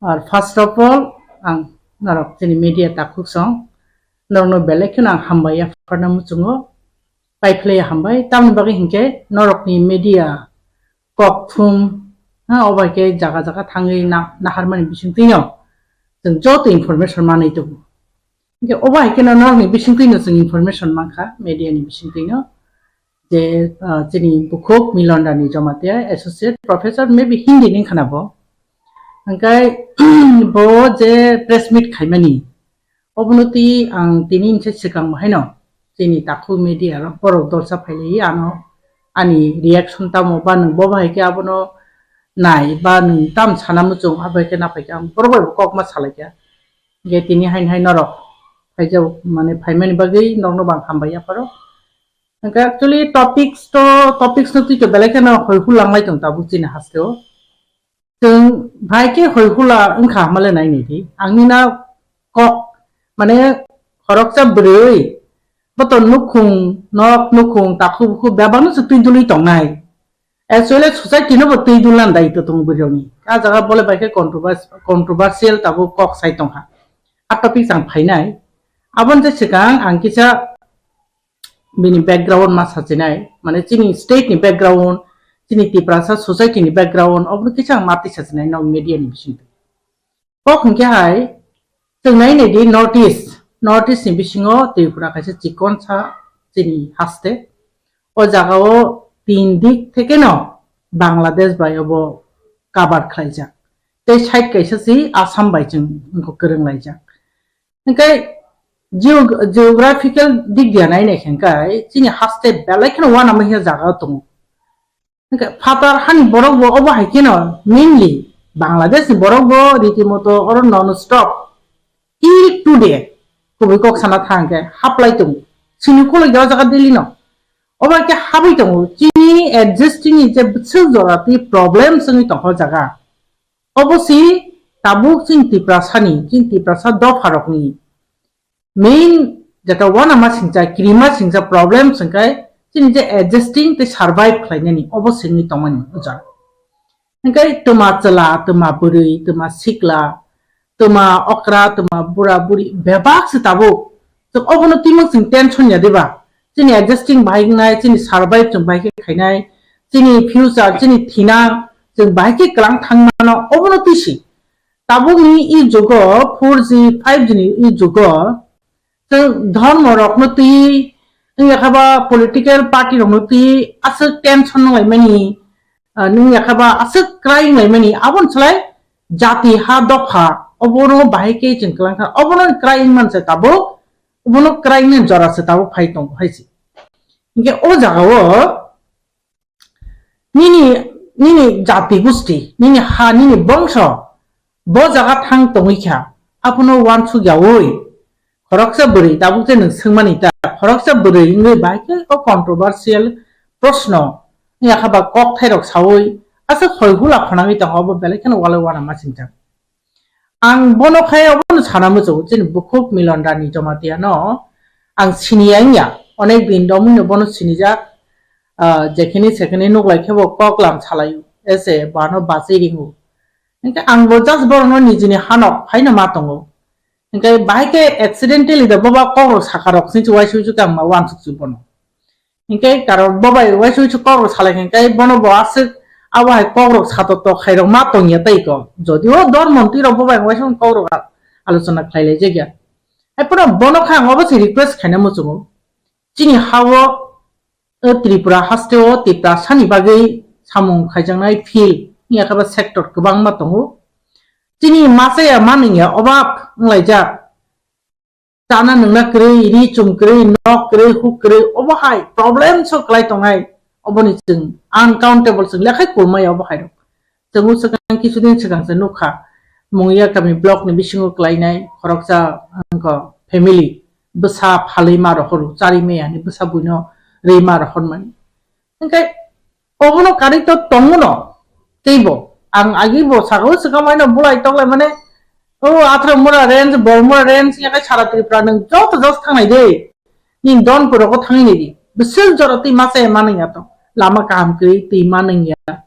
Ar first of all, ang norok chini media takhuk song, norokno belai kheno ang hambai ya pharna muchungo, paiphlaiya hambai. Tamni bagwi hinkhe norokni media kok thum, ha, obo hai khe jaga jaga thangwi na-, naharmani bisingtwino chwng joto information manwi tongo. Hinkhe obo hai kheno norokni bisingtwino chwng information mankha, media ni bisingtwino. je, ah, chini bukhuk Milon Rani Jamatia, Associate Professor, maybe Hindi ni khana bo. Hingkai bo je press meet khaimani, obono twi ang tini hwnse swkang bo haino chini takhuk media rok borok dolsa phailaiwi ano ani reaction tamo ba nwng bo bahai khe abono nai ba nwng tam sana muchung abo hai khe naphai khe ang borok bai bo kok ma salai kha. Hingke tini hain hai norok phaijao, mane phaimani bagwi norokno bo ang hambai yapharo. Hingke actually topics to, topics no twi to belai kheno hoi hulang lai tong tabuk chini hasteo. Chwng bahai khe hoi hula wngkha hamale nai nai di. Ang nina kok, mane khoroksa bwrwi, bo to nukhung, nok nukhung, takhuk bukhuk bebak no se twi dului tongnai. Actually, society no bo twi dulna dai to tongo bwrwi rokni. A jaga bole bai khe controvers-, controversial tabuk kok sai tongkha. A topic ang phainai. Aboni je swkang ang kisa bini background ma sachinai. Mane chini state ni background, chini Tiprasa society ni background, obono kisa ang ma twi sachinai nok media ni bisingtwi. Kok hwnkhe hai, chwng nai nai di North East, North East ni bisingo Tripura kaisa chikonsa chini haste. O jagao tin dik theke no Bangladesh bai obo cover khlaijak. Tei side kaisa si Assam bai chwng wngkha kwrwng laijak. Hingkai geo-, geographical dik dia nai nai khe hingkai chini haste belai kheno uanama hiya jaga tongo. Hingke phatar hani borok bo obo hai kheno mainly Bangladesh ni borok bo riti moto oro non stop till today kubui kok sana thang khe haplai tongo. Sini khulai o jaga Delhi no. Obo hai khe habwi tongo. Chini existing ni je bwswk jora twi problem wngwi tongkha o jaga. Obo si tabuk chini Tiprasa ni, chini Tiprasa dopha rokni main jeta uanama singcha, kirima singcha problem singkai chini je adjusting tei survive khlainani obo singwi tongmani ujar. Hingkai twma chwla, twma bwrwi, twma sikla, twma okra, twma bura buri bebak se tabuk. Chwng obono twimwk chwng tension ya diba? Chini adjusting bahai wngnai, chini survive chwng bahai khe khainai, chini future, chini thinang chwng bahai khe kwlang thangmano obono twisi. Tabukni e jugo four G, five G ni e jugo chwng dhormo rokno twi, wngya khe ba political party rokno twi aswk tension nanglaimani, ah, wngya khe ba aswk kwrai wnglaimani, aboni slai jati ha dopha obono bahai khe chwng kwlang kha, obono kwrai wngmani se tabuk, obono kwrai wngmani jora se tabuk phai tongo hai se. Hinkhe o jagao nini, nini jati gusti, nini ha, nini bongso, bo jaga thang tongwi kha, abono uansuk yaui, khoroksa bwrwi, tabuk je nwng swngmani ta, khoroksa bwrwi wngwi bai khe o controversial proshno, wngya kha ba kok thairok saui, aswk hoi hula khonangwi tongkha, obo belai kheno walai uanama singjak. Ang bono khai obono sana muchungo, chini bukhuk Milon Rani Jamatia no ang siniya wngya, onek din romwi no bono sinijak, ah, jekhini sekhini nuklai khe bo kok lam salai, ese bo ano bachai ringo. Hinkhe ang bo just borokno nijini hanok phaino ma tongo. Hinkhe bahai khe accidentally da boba kokrok saka rok sini uaisuk suk ang ma uansuk suk bono. Hinkhe karon bobai uaisuk suk kokrok salai hinkhe bono bo aswk abo hai kokrok sato tok hai rok ma tongya tei ko. Jodio dor montri rok bobai uaisuk kokrok a-, alochona khlai lai jagya. Hai phano bono kha ang obo se request khaina muchungo. Chini hao o Tripura haste o Tiprasa ni bagwi samung khaijaknai field wngya khe ba sector kwbangma tongo. Chini machaya manwngya obab wnglaijak. Chana nungna kwrwi, ri chum kwrwi, nok kwrwi, huk kwrwi, obo hai problem so kwlai tongnai, oboni chwng uncountable chwng lekhai kulmaya obo hai rok. Chwng swkang kisudin swkang se nukha, Mungiakami block ni bisingo kwlainai khoroksa wngkha family, bwsa phalwi ma rohor, chari maya ni bwsa buino rwi ma rohormani. Hingke obono karwi to tongo no, teibo ang agi bo saka o swkang mai no bulai tok lai mane, o Athra mura range, Bormura range, yakai sara Tripura nwng joto jos thangnai de, nini Donpur rogo thangwi nai di, bwswk jora twi masa ya manwi ya to, lama kaham kwrwi twi manwi ya,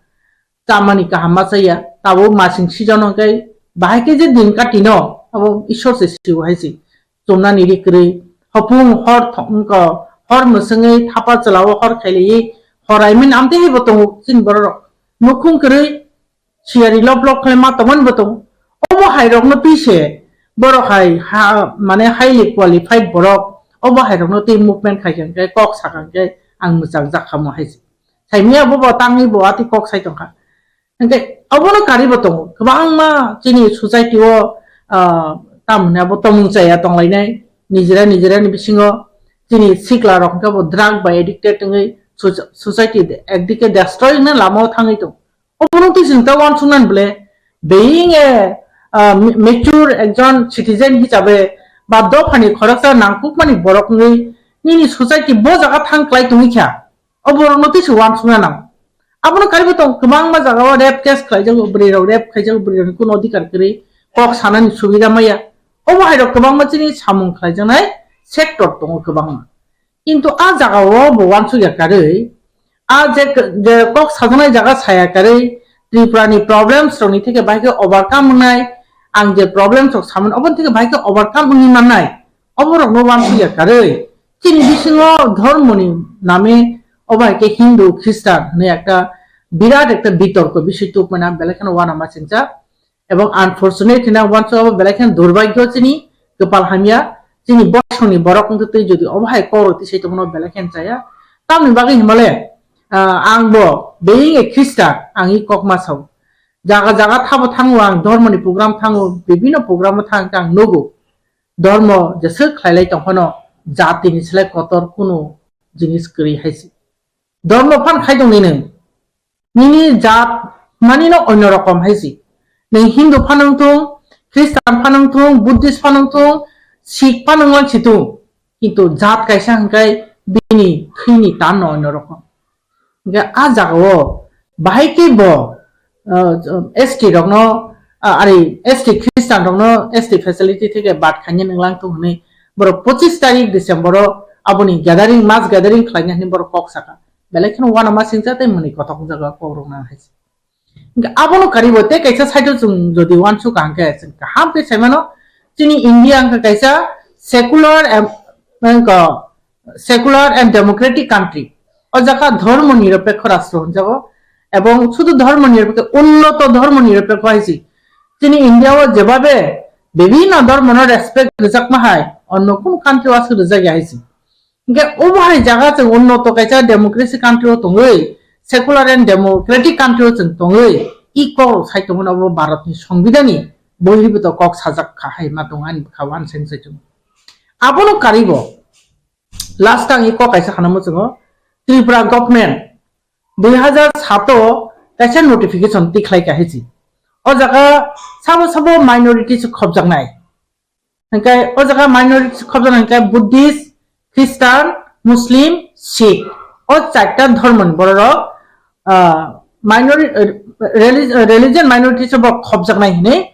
chamani kaham masa ya, tabuk masing season hwnkhe bahai khe je din kati no, abo Ishwar se sio hai se. Chumnani ri kwrwi, hopung hor thok-, wngkha, hor mwswngwi thapa chwla-o hor khailaiwi horai mani amtwi hai bo tongo chini borok rok. Nukhung kwrwi siyari lop lop khlai ma tongmani bo tongo. Obo hai rokno twi se borok hai ha, mane highly qualified borok, obo hai rokno twi movement khai khe kok sakha khe ang mwchang jak kha mo hai se. Saimya bo bo tangwi bo ati kok sai tongkha. Hingke obono karibo tongo. Kwbangma chini society o, ah, tamni abo tomung chaya tonglainai. Nijera nijera ni bisingo chini sikla rok hingke bo drug bai addicted wngwi soc-, society de-, ekdike destroy wngna lama o thangwi tongo. Obono twi chwng ta uansuknani bole being a, ah, ma-, mature ekjon citizen hisabe ba dophani khoroksa nangkukmani borok wngwi nini society bo jaga thang klai tongwi kha. O borokno twi se uansukna nango. Abono karibo tong kwbangma jagao rape case khlaijago, bwrwi rok rape khaijago, bwrwi rokni kuno odhikar kwrwi, kok sanani subida maya. Obo hai rok kwbangma chini samung khlaijaknai sector tongo kwbangma. Kintu a jagao bo uansukya karwi, a je, je kok sajaknai jaga saya karwi, Tripura ni problems rokni theke bahai khe overcome wngnai, ang je problems rok samani oboni theke bahai khe overcome wngwi mannai, oborokno uansukya karwi, chini bisingo dhormoni name obo hai khe Hindu, Khristan hwnwi ekta birat ekta bitorko bisoi tubumani ang belai kheno uanama singcha. Ebong unfortunate hwnwi ang uansuk abo belai kheno durbhagyo chini kwpal hamya, chini bosongni borok wngtwi twi jodi obo hai kok rok tisai tongmano belai kheno chaya. Tamni bagwi himale, ah, ang bo being a Khristan, ang i kok ma sao. Jaga jaga thabo thango ang, dhormoni program thango, bibino program o thang khe ang nugo. Dhormo jeswk khlailai tongphano jatini slai kotor kunu jinis kwrwi hai se. Dhormo phan khai tongni nwng. Nini jat mani no onno rokom hai se. Nwng Hindu phan wng thung, Khristan phan wng thung, Buddhist phan wng thung, Sikh phan wng lang si thung. Kintu jat kaisa hwnkhe bini thwini tan no onno rokom. Hingke a jagao bahai khe bo, uh, S T rokno, uh, ari S T Khristan rokno S T facility theke bad khainani wnglang thung hwnwi borok pochis tarik December o aboni gathering, mass gathering khlaina hwnwi borok kok saka. Belai kheno uanama singcha tei mwnwi kothok wngjago kok rok nang hai se. Hingke abono karibo tei kaisa side o chwng jodi uansuk ang khe chwng kaham khe sai mano, chini India wngkha kaisa secular em-, wngkha secular and democratic country. O jaga dhormo nirapekho rastro hwnjago, ebong sudu dhormo nirapekho, unnoto dhormo nirapekho hai se. Chini India o jebabe bibhinno dhormo no respect rwjakma hai, onno kunu country o aswk rwjakya hai se. Hingke obo hai jaga chwng unnoto kaisa democracy country o tongwi, secular and democratic country o chwng tongwi, i kok rok sai tongmani obo Bharat ni Songbidhan ni bohirbuto kok sajak kha hai ma tongo ani bwkha uanseng sai chwng. Abono karibo last ang i kok kaisa khana muchungo, Tripura government dui hazar sato kaisa notification tikhlai kha hai se. O jaga sabo sabo minority se khobjaknai. Hingke o jaga minority khobjaknai hingke Buddhist, Christian, Muslim, Sikh. O charta dhormoni bororok, ah, minori-, ah, reli-, ah, religion minority se bo khobjaknai hinwi,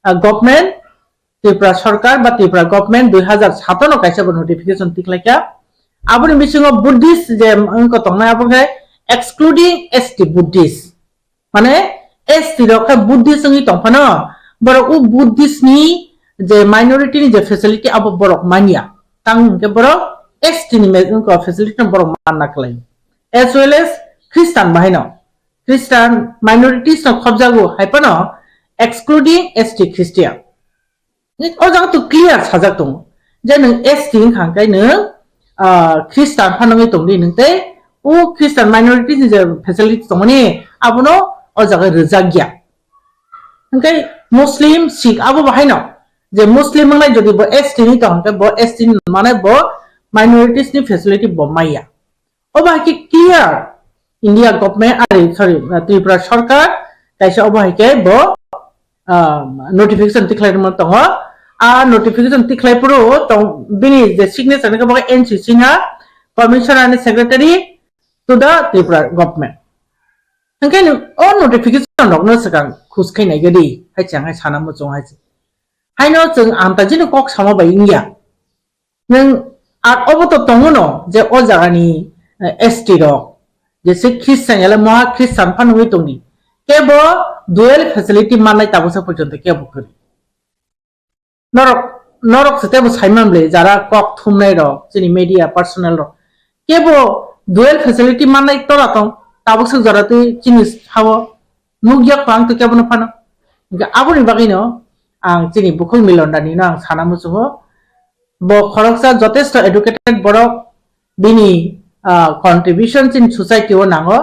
ah, government, Tripura sorkar ba Tripura government dui hazar sato no kaisa bo notification tikhlaikha. Aboni bisingo Buddhist je wngkha tongnai abo khe excluding S T Buddhist. Mane S T rok khe Buddhist wngwi tongphano, borok o Buddhist ni je minority ni je facility abo borok manya. Tang hwnkhe borok S T ni me-, wngkha facility no borok manna kwlai. As well as Christian bahai no. Christian minorities no khobjago hai phano excluding S T Christian. O jaga to clear sajak tongo je nwng S T wngkha hwnkhe nwng, ah, Christian pha nungwi tongdi nwng tei o Christian minorities ni je facility tongmani abono o jaga rwjak ya. Hwnkhe Muslim, Sikh abo bahaino je Muslim wngnai jodi bo S T ni tong hwnkhe bo S T ni mane bo minorities ni facility bo maya. Obo hai khe clear India government, ari, sorry, Tripura sarkar kaisa obo hai khe bo, ah, notification tikhlai rwma tongo. A notification tikhlai phuru tong, bini je signature ni khe bo khe N C C na, Commissioner and Secretary to the Tripura government. Hwnkhe o notification rokno swkang khus khai nai gadi hai chang hai sana muchung hai se. Haino chwng amta jino kok sama bai wngya. Nwng ar obo to tongo no je o jagani, eh, S T rok, je se Christian yale moha Christian pha nungwi tongdi. Kebo dual facility mannai tabuksa porjonto kebo kwrwi. Norok, norok se tebo saiman bwle jara kok thumnai rok, chini media personnel rok. Kebo dual facility mannai tora tong, tabuksa jora twi chini hao nukya kwbang to kebo no phano. Hingkhe aboni bagwi no ang chini bukhuk Milon Dani no ang sana muchungo. Bo khoroksa jotesto educated borok, bini, ah, contribution chini society o nango,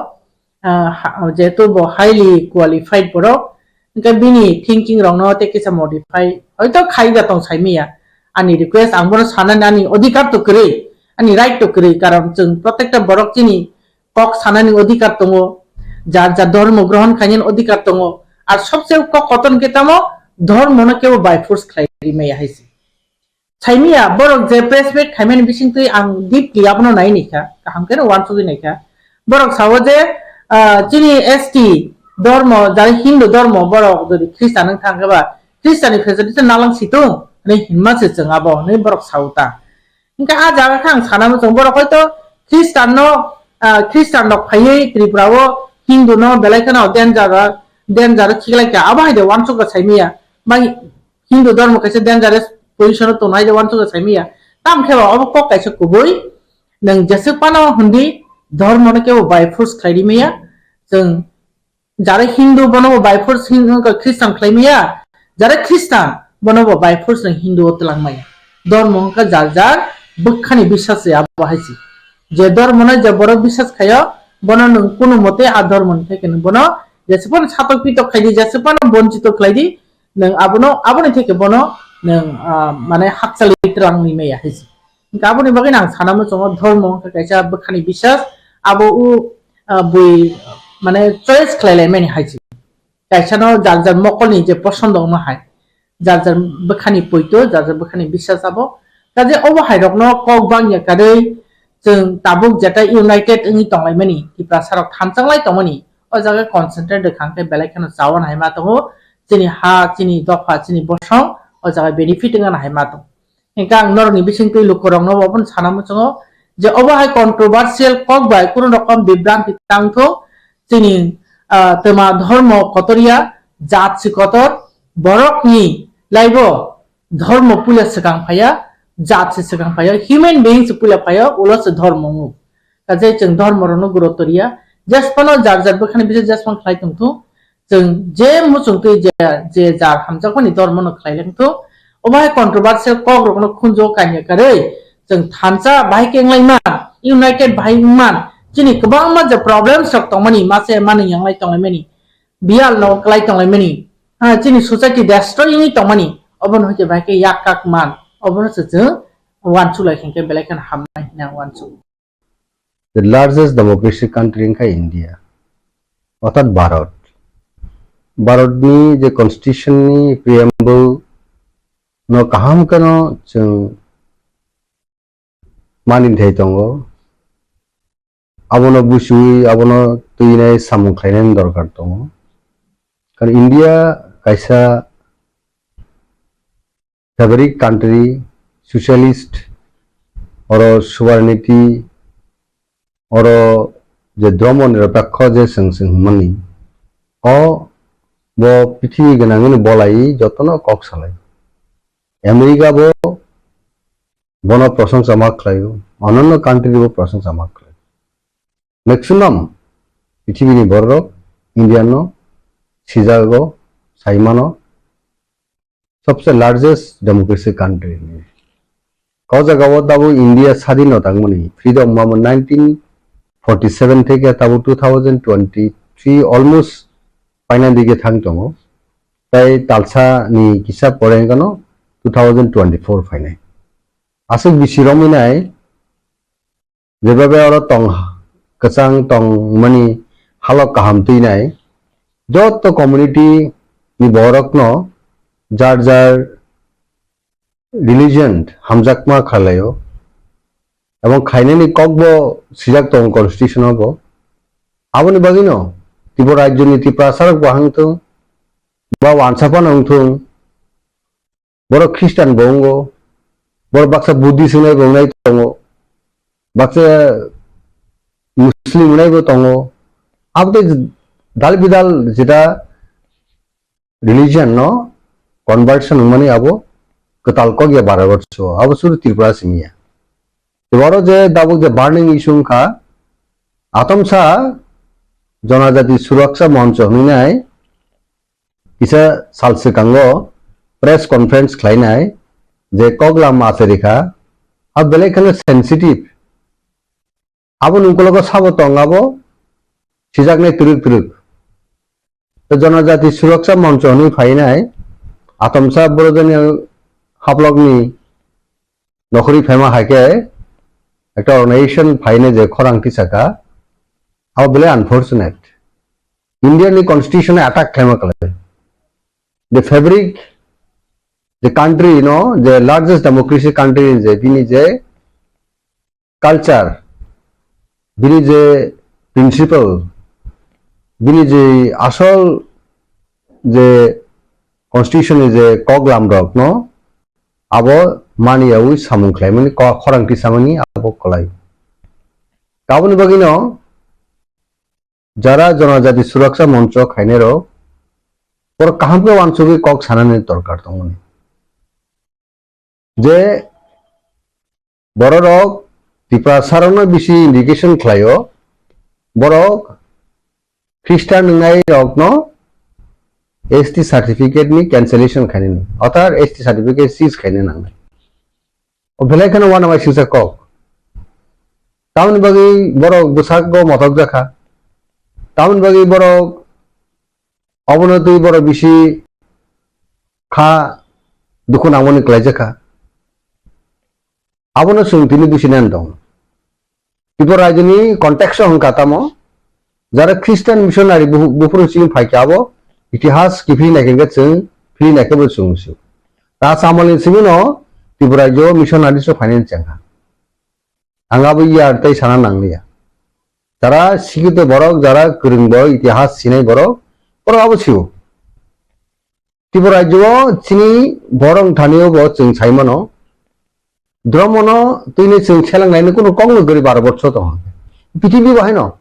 ah, ha-, jehetu bo highly qualified borok, hwnkhe bini thinking rokno tei kisa modify hoito khai da tong saimaya. Ani request, ang bono sanani ani odhikar to kwrwi, ani right to kwrwi, karon chwng protekta borok chini kok sanani odhikar tongo, jar jar dhormo grohon khainani odhikar tongo, ar sobse kok kotor hwnkhe tamo dhormono kebo by force khlai rimaya hai se. Saimaya, borok je press meet khaimani bisingtwi ang deeply abono nai naikha, kaham kheno uansugwi naikha. Borok sao je, ah, chini S T dhormo, jai Hindu dhormo, borok jodi Christian wng thang khe ba, Christian ni facility nalang situng, hinwi hinma se chwng abo, hinwi borok sao ta. Hingkhe ah jaga khe ang sana muchung, borok hoito Christian no, ah, Christian rok phaiwi Tripura o Hindu no belai kheno danger, danger khiklai kha, abo hai de uansukha saimaya. Bai Hindu dhormo kaisa dangerous position o tongnai de uansukha saimaya. Tamo khe ba obo kok kaisa kubui. Nwng jeswk phano hwndi dhormo no kebo by force khlai rimaya. Chwng jare Hindu bono bo by force Hin-, Christian khlai maya. Jare Christian bono bo by force nwng Hindu o twlang maya. Dhormo wngkha jar jar bwkhani biswas se abo hai se. Je dhormo no je borok biswas khaio, bono nwng kunu mote a dhormo ni theke nwng bono jeswk phano satok pitok khai di, jeswk phano bonchito khlai di, nwng abono, aboni theke bono nwng, ah, mane hakchali twlang ni maya hai se. Hingkhe aboni bagwi ang sana muchungo dhormo wngkha kaisa bwkhani biswas, abo o, ah, bui mane choice khlai lai mani hai se. Kaisa no jar jar mokolni je posondo wngma hai, jar jar bwkhani poito, jar jar bwkhani biswas abo. Kaje obo hai rokno kok bangya karwi chwng tabuk jetai united wngwi tonglaimani, Tiprasa rok thanchang lai tongmani, o jaga concentrate rwkha hwnkhe belai kheno chawan hai ma tongo, chini ha, chini dopha, chini bosong o jaga benefit wngna hai ma tongo. Hingkhe ang norokni bisingtwi lukurokno bo abono sana muchungo je obo hai controversial kok bai kunu rokom bibranti tang thung, chini, ah, twma dhormo kotor ya, jat se kotor, borokni laibo dhormo puila swkang phaiya, jat se swkang phaiya, human being se puila phaiya, ulo se dhormo wngo. Kaje chwng dhormo rokno gurutto riya, jesphano jar jar bwkhani bising jesphang khlai tong thung, chwng je muchungtwi je, je jar hamjakmani dhormono khlai lang thung, obo hai controversial kok rokno khunjo kanya karwi chwng thansa bahai khe wnglaima, united bahai wngman, chini kwbangma je problems rok tongmani, mase manwi yanglai tonglaimani, biyal no kwlai tonglaimani, ha, chini society destroy wngwi tongmani, obono hwnkhe bahai khe yak kak man, obono se chwng uansuk lai khe belai kheno hamnai hwnwi ang uansuk. The largest democracy country wngkha India, orthat Bharat. Bharat ni je constitution ni preamble no kaham kheno chwng mani thai tongo, abono buchiwi abono twinai samung khlainani dorkar tongo. Karon India kaisa fabric country, socialist, oro sovereignty, oro je dhormo nirapekho je chwng chwng hwnmani, o bo prithibi gwnangwino bolai jotono kok salai. America bo bono prosongsa ma khlaio, ononno country bo prosongsa ma khlaio. Maximum pithibini bororok India no sijago, saimano, sobse largest democracy country. O jagao tabuk India sadin no tangmani, freedom mamo nineteen forty seven theke tabuk two thousand twenty three almost paina dige thang tongo. Tai talsa ni kisa pore wngkha no two thousand twenty four phainai. Aswk bisi romwi nai, jebabe oro tong kwchang tongmani halok kaham twinai, joto community ni borokno jar jar religion hamjakma khlaio, ebong khainani kokbo sijak tongo constitution o bo. Aboni bagwino Tripura rajyoni Tripura sarok bo hangthung, ba wansa phano wngthung, borok Christian bo wngo, borok baksa Buddhist wngnai bo wngnai tongo, baksa Muslim wngnai bo tongo. Abo tei dal bidal jeta religion no conversion wngmani abo kwtal kok ya Bharat borso, abo suru Tripura simi ya. Tei oro je tabuk je burning issue wngkha, atomsa Jonajati Suraksha Moncho hwnwi kisa sal swkango press conference khlainai je koklam acherikha, a belai kheno sensitive Aboni ukulogo sabo tong abo sijaknai twrwk twrwk. Tei Jonojati Suraksha Moncho hwnwi phainai atomsa Borojani hablokni nokhorwi phaima hai khe ekta organization phainai je khorang tisaka, abo belai unfortunate. India ni constitution attack khlaima kwlai. The fabric, the country, no, the largest democracy country je bini je culture, bini je principle, bini je asol je constitution ni je kok lam rok no abo mani yaui samung khlaimani ko-, khorang tisamani abo kwlai. Aboni bagwi no jara Jonojati Suraksha Moncho khainai rok borok kaham khe uansugwi kok sanani dorkar tongmani. Je bororok Tiprasarokno bisi indication khlaio, borok Christian wngnai rokno S T certificate ni cancellation khainani, othar S T certificate seize khaina nangnai. O belai kheno uanama singsa kok. Tamoni bagwi borok bwsakgo motok jakha. Tamoni bagwi borok obono twi borok bisi kha dukhu nangmani kwlaijakha. Abono chwng tini businani tongo. Tripura rajyoni context o hwnkha tamo, jara Christian missionary bu-, buphuru chini phaikha abo itihas kiphilwi naikhe chwng philwi naikhe bo chwng sio. Ta Samuel ni simi no Tripura rajyo missionary so phainani chengkha. Ang abo iyar tei sana nangliya. Jara sikito borok, jara kwrwng borok, itihas sinai borok, borok abo sio. Tripura rajyo o chini borok thani o bo chwng sai mano. Dhormo no twini chwng selang naini kunu kok no gori baro bochor tongo. Prithibi bo haino.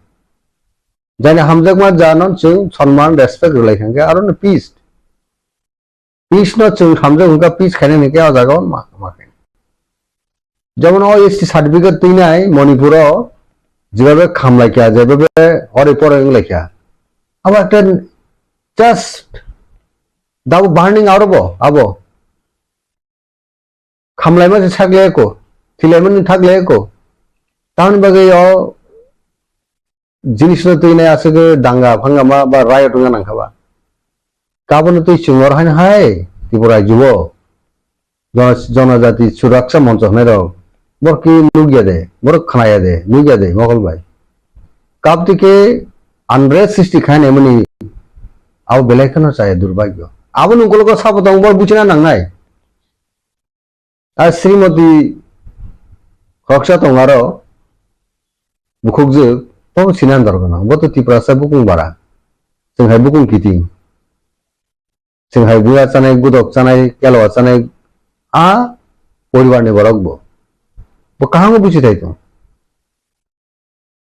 Jani hamjakma ja no chwng sonman, respect rwlai thangkhe aro no peace. Peace no chwng hamjak hwnkha, peace khainani khe o jaga o ma, ma khe. Jemon o S T certificate twinai Manipur o jebabe khamlaikha, jebabe ore pore wnglaikha. Abo ekta just dabo burning out bo abo. Khamlaima se sak le eko, thilaima ni thak le eko. Tamoni bagwi o jinis no twinai aswk danga phangama ba riot wngna nangkha ba. Kabono twi chwng oro haino hai Tripura rajyo o Jona-, Jonojati Suraksa Moncho hwnwi rok borok khe nukya de, borok khnaya de, nukya de mokol bai. Kap twi khe unrest srishti khainai mani abo belai kheno chaya durbagyo. Aboni ukologo sabo tong borok buchina nangnai. A Srimoti khoroksa tong aro bukhukjwk, bo sinan dorgwnang, bo to Tiprasa bukung bara, chwng hai bukung kiting, chwng hai buya chanai, gudok chanai, keloa chanai, a poribarni borok bo, bo kaham buchi thai tong.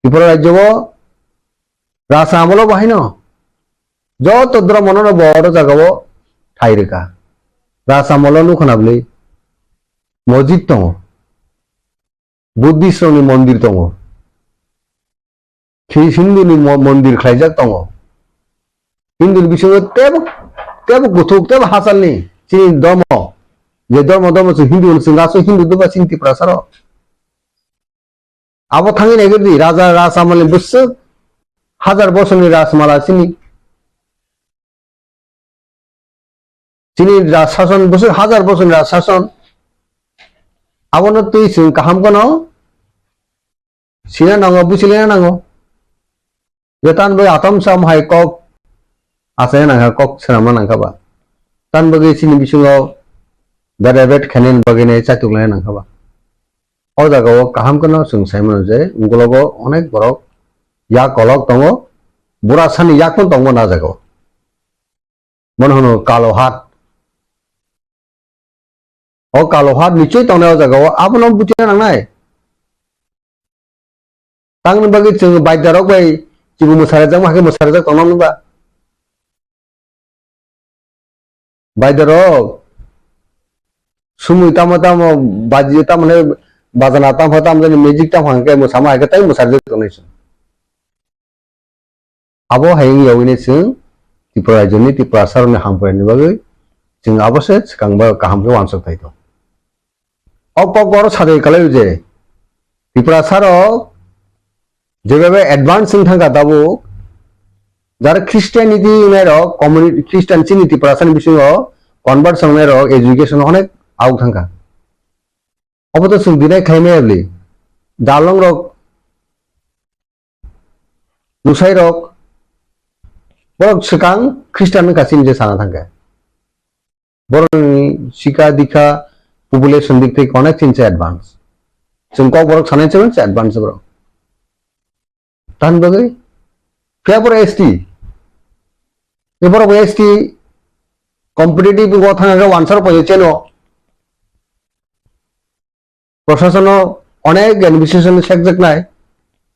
Tripura rajyo o rasa amolo bo haino joto dhormo no bo oro jaga o thai rwkha. Rasa amolo nukha na bwlwi mosjid tongo, Buddhist rokni mondir tongo, Hi-, Hindu ni mo-, mondir khlaijak tongo. Hindu ni bisingo tebo, tebo kuthuk, tebo hachalni chini dhormo, je dhormo, dhormo chwng Hindu hwno, chwng aswk Hindu doba chini Tiprasa rok. Abo thangwi naikhe di, Raja Rasamali bwswk hajar bosorni Rajmala chini. Chini Raj sason bwswk hajar bosorni Raj sason. Abono twi chwng kaham kheno sina nango, buchilina nango. Je tan bai atom sam hai kok achaina nangkha, kok swnamna nangkha ba. Tan bagwi chini bisingo da debate khainani bagwi nai chaituk laina nangkha ba. O jaga o kaham kheno chwng sai mano je, ungkologo onek borok yak kolok tongo, bura sani yak phano tongmani a jaga o. Bono hwno kalo hat. O kalo hat nichoi tongnai o jaga o, abono buchina nangnai. Tangni bagwi chwng baidya rok bai chibu mwsarajak ma khe mwsarajak tongna nung ba. Baidya rok sumui tamo tamo baji tamo ne bajana tamo tamo jani music tamo hangke mwsama hai khe tai mwsarajak tongnai chwng. Abo hai wng yaui ne chwng Tripura rajyoni Tiprasa rokni hamkrai ni bagwi chwng abo se swkang ba kaham khe uansuk thai tong. O kok oro sadai kalai je Tiprasa rok Jebabe advance wng thangkha tabuk, jara Christianity wngnai rok, community Christian chini Tiprasa ni bisingo convert wngnai rok education onek awk thangkha. Obo to chwng deny khlai maya bwle. Dalong rok, lusai rok, borok swkang Christian wngkha chini je sana thangkha. Borokni sikha dikha population dik thik onek chini se advance. Chwng kok borok sanai chwng se advance borok. Tan bagwi phiya borok S T. E borok S T competitive go thangkha wansar payo cheno. Proshasano onek administration sekjaknai.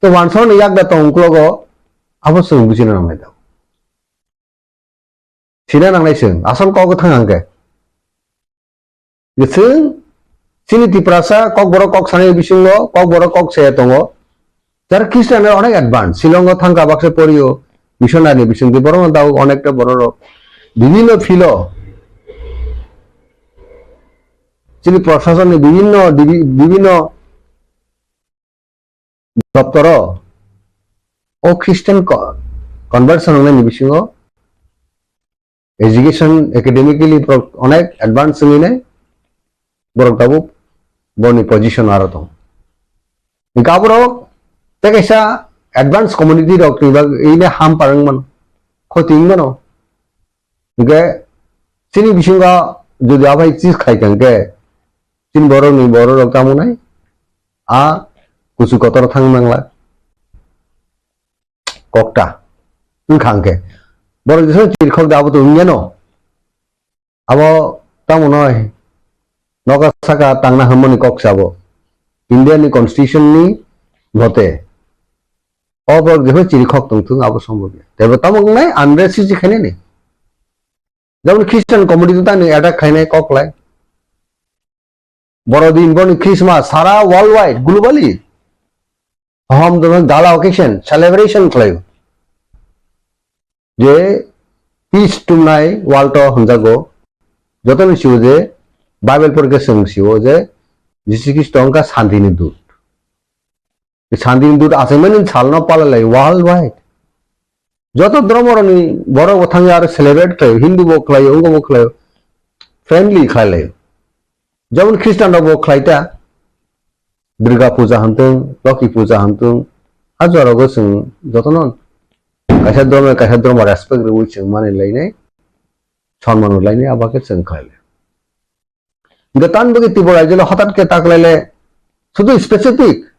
To wansarni yakda tong uklogo abo chwng bujina nangnai da. Sina nangnai chwng, asol kok thang hangke. Chwng chini Tiprasa kokborok kok sanai bisingo kokborok kok saya tongo. Jar Christian onek advance, Shillongo thangka baksa porio, missionary bisingtwi borokno dao onekta bororok bibhinno philo. Chini proshasonni bibhinno dibi-, bibhinno doptoro o Christian co-, conversion wngnaini bisingo education academically borok onek advance wngwi nai, borok tabuk boni position aro tong. Hingke aborok tei kaisa advance community rok ni bagwi ham parwng mano, khoti wng mano. Hingke chini bisingo jodi abai chis khai kha hingke chini borok ni borok rok tamo nai a kuchu kotor thang nangla. Kokta wngkha hwnkhe borok jesano chirikhok da abo to wngyano. Abo tamo noi noka saka tangna hwnmani kok se abo. India ni constitution ni mote o borok jephru chirikhok tongthung abo sombobya. Teibo tamo wngnai unrest sisi khainani. Jemon Christian community tani attack khainai kok lai. Borodin, boni Christmas sara worldwide, globally. Hom dono gala occasion, celebration khlaio. Je peace tumnai world o hwnjago. Jotoni sio je Bible porikhe chwng sio je Jisu Khristo wngkha santini dut. Santini dut achaimani salno palalai worldwide. Joto dhormo rokni borok bo thangwi aro celebrate khlaio, Hindu bo khlaio, wngbo bo khlaio, friendly khlai laio. Jemon Christian rok bo khlai ta, Durga puja hamtwng, Lokhi puja hamtwng, a jora go chwng jotono kaisa dhormo kaisa dhormo respect rwui chwng mani lainai, sonman rw lainai, abo khe chwng khlai lai. Hingke tan bagwi Tripura rajyo le hotat khe ta khlai le, sudu specific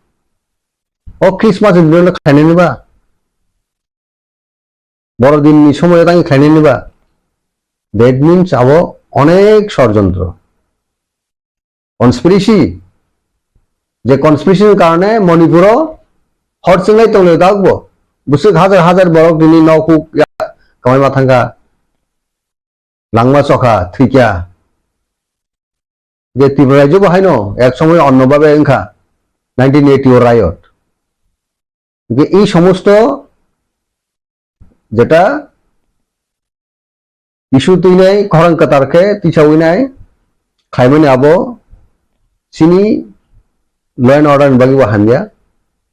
o Christmas ni dino khlainani ba? Borodin ni somoyo tangwi khlainani ba? That means abo onek sorjontro. Conspiracy. Je conspiracy ni karone Manipur o hor chinglai tonglai dagbo. Bwswk hajar hajar borok nini nok huk ya kamai ma thangkha. Langma chokha, thwikya. Je Tripura rajyo bo haino ek somoy onno babe wngkha nineteen eighty o riot. Hingke ei somosto jeta issue twinai khorang kwtal khe tisawi nai khlaimani abo chini law and order ni bagwi bo hamya,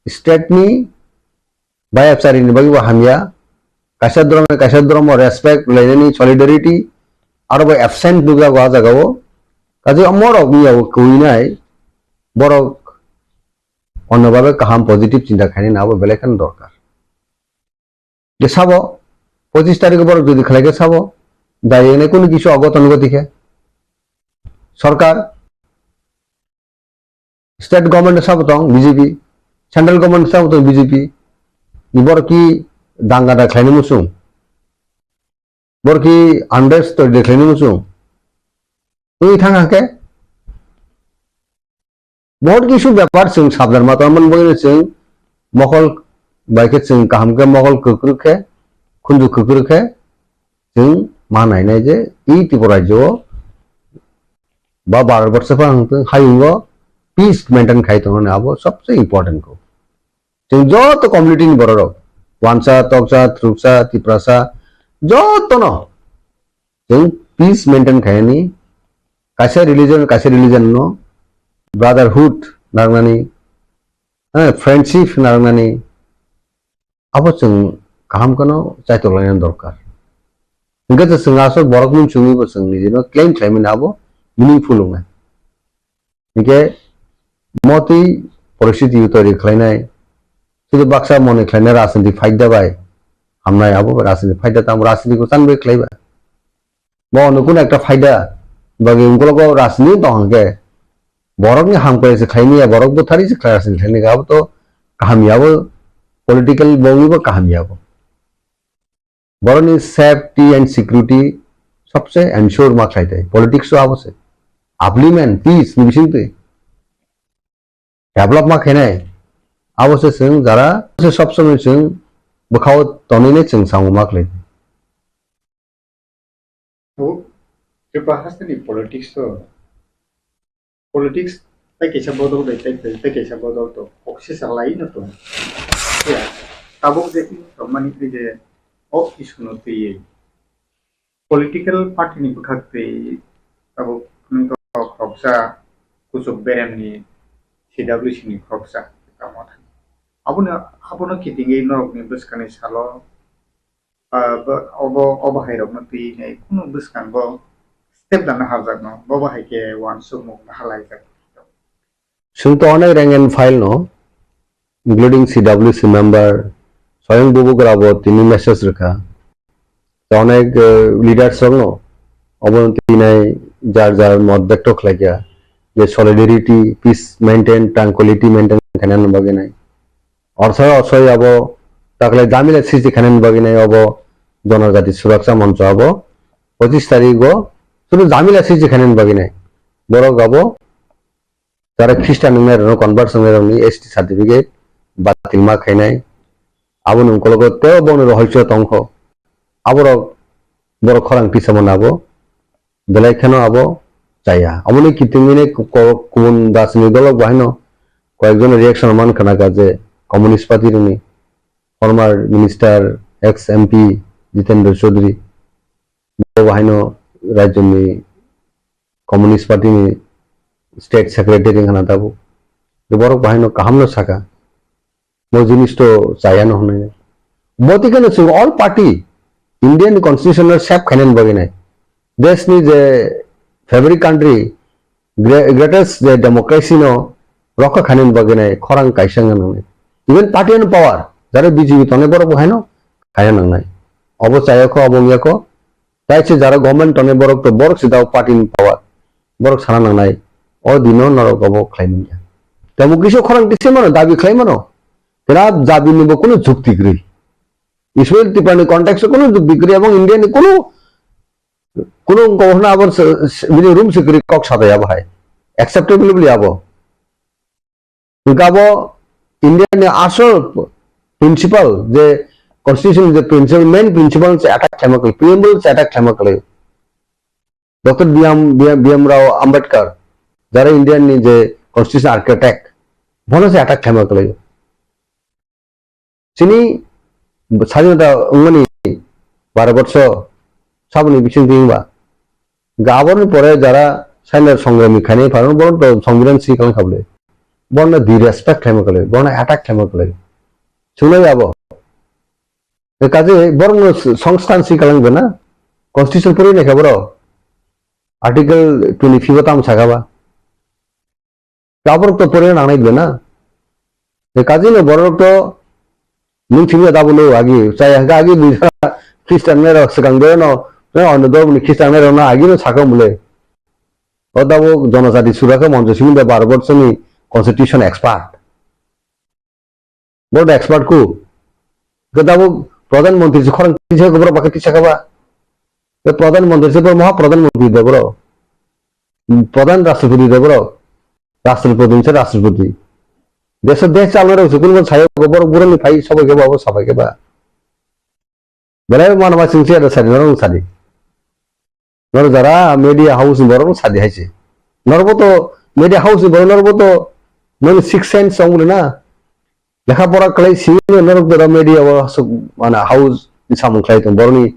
state ni bayapchari ni bagwi bo hamya, kaisa dhormo kaisa dhormo respect lainani solidarity aro bo absent nukjago a jagao, kaje omorok wngya kwinai borok onno babe kaham positive chinta khainani abo belai kheno dorkar. Je sabo, pochis tarikh borok jodi khlai khe sabo, dai ene kunu kisu ogoton goti khe. Sorkar, state government sabo tong B J P, central government sabo tong B J P, ni borok ki danga da khlaini musung, borok ki unrest to de khlaini musung. Twi thang hake, Bahut kisu bepar chwng sabdan ma tongmani bagwi chwng mokol bai khe chwng kaham khe mokol kwkrwk khe khunju kwkrwk khe chwng ma nainai je e Tripura rajyo o ba Bharat borso phano hayung o peace maintain khai tongnani abo sobse important kho. Chwng joto community ni borok rok wansa, toksa, thruksa, tiprasa joto no Chwng peace maintain khainani, kaisa religion, kaisa religion no brotherhood narwknani, eh, friendship narwknani, Abo chwng kaham kheno chaitok laina dorkar. Hwnkhe chwng aswk borok mung chwngwi bo chwng nijino claim khlaimani abo meaningful wngnai. Hwnkhe motwi poristiti toiri khlainai, sudu baksa mone khlainai rajniti phaida bai hamnai, abo rajniti phaida tamo rajniti ko chan bai khlaiba. Bo ono kuno ekta phaida bagwi ungkologo rajniti tong hwnkhe borokni hamkrai se khlaimaya, borok bwthari se khlai rajniti khlainai, abo to kaham ya, abo political bongwi bo kaham ya bo. Borokni safety and security sobse ensure ma khlai thai. Politics o abo se. Upliftment, peace ni bisingtwi. Develop ma khainai. Abo se chwng jara se sob somoi chwng bwkhao tonwi nai chwng samung ma khlai thai. Abo Tripura hasteni politics o politics tei kaisa bodol bai tei, tei, tei kaisa bodol to kok sisa lai no to. Ya, tabuk je tongmani twi je o issue no twiwi political party ni bwkhak twi tabuk nung to khoroksa kuchuk berem ni C W C ni khoroksa tamo thang. Abono, abono kitingwi norok ni bwskang ni salo ah, bo, obo, obo hai rokno twi nai kunu bwskango step dana harjakno, bobo hai khe uansukmung na halaijak. Chwng to onek rank and file no, including C W C member, Swayam Bubagra bo tini message rwkha. To onek, eh, leaders rokno obo twi nai jar jar mot bekto khlaikha je solidarity, peace maintain, tranquility maintain khaina bagwi nai. Orsai orsai abo takle jamila srishti khainani bagwi nai obo Jonojati Suraksa Moncho abo pochis tarikh o sudu jamila srishti khainani bagwi nai. Borok abo jara Christian wngnai rokno convert wngnai rokni S T certificate batil ma khainai. Aboni ukologo tebo bongni rohorso tongkho. Aborok borok khorang tisa mano abo. Belai kheno abo chaya. Aboni kitingmini ko-, ko-, kubun rajni dolok bahaino koyekjon reaction man khna kha je Communist Party rokni former minister, ex M P Jitendra Chaudhary bo bahaino rajyoni Communist Party ni state secretary wngkha na tabuk. Borok bahaino kahamno sakha. Bo jinis to chaya no hwnwi. Bo twi kheno chwng all party Indian constitution no save khainani bagwi nai. Desh ni je fabric country, gre-, greatest je democracy no rokha khainani bagwi nai khorang kaisa wngna nangnai. Even party and power, jara B J P tongnai borok bo haino khaina nangnai. Obo chaya kho, obo wngya kho. Tai se jara government tongnai borok to borok se dao party ni power. Borok sana nangnai. O dino norok obo khlai manya. Tamo kisa khorang kisa mano, dabi khlai mano. Tera dabi ni bo kuno jukti kwrwi. Israel Tripura ni context o kuno jukti kwrwi, ebong India ni kuno, kuno wngkha hwnna abo se, se, bini room se kwrwi kok sadai abo hai. Acceptable bli abo. Hwnkhe abo India ni asol principle je constitution je principle, main principle se attack khlaima kwlai, preamble se attack khlaima kwlai. Doctor B M, B M, B M Rao Ambedkar, jara India ni je constitution architect, bono se attack khlaima kwlai. Chini sadinota wngmani baro borso saboni bisingtwi wngba. Hwnkhe aboni pore jara sainai songrami khainai phaino borok to songbidan si kalang kha bwle. Borokno disrespect khlaima kwlai, borokno attack khlaima kwlai. Chwngnai abo. Kaje borokno songsthan si kalang bena. Constitution pori naikha borok. Article twenty-five o tamo sakha ba. Aborok to pore nangnai bena. Kaje no borok to nwng simi da bolo agi, chaya hwnkhe agi buisa Christian nai rok swkang de no, no, ano dormo ni Christian nai rok no agi no sakha mole. O tabuk Jonojati Suraksa Moncho simi da baro borok chini constitution expert. Borok da expert ku. Hwnkhe tabuk Pradhan Mantri se khorang tisa khe borok bakhe tisa kha ba. Tei Pradhan Mantri se borok Maha Pradhan Mantri da borok. Pradhan Rashtrapati da borok. Rashtrapati se Rashtrapati. Desh desh chalnai rok se kunbo sayo borok borok ni phai sabai khe ba abo sabai khe ba. Belai mano ma chwng se da sadi norok sadi. Nor jara media house ni borok sadi hai se. Norbo to media house ni borok norbo to noni six sense song na. Lekha pora khlai sini norok jara media o asuk mana house ni samung khlai tong borok ni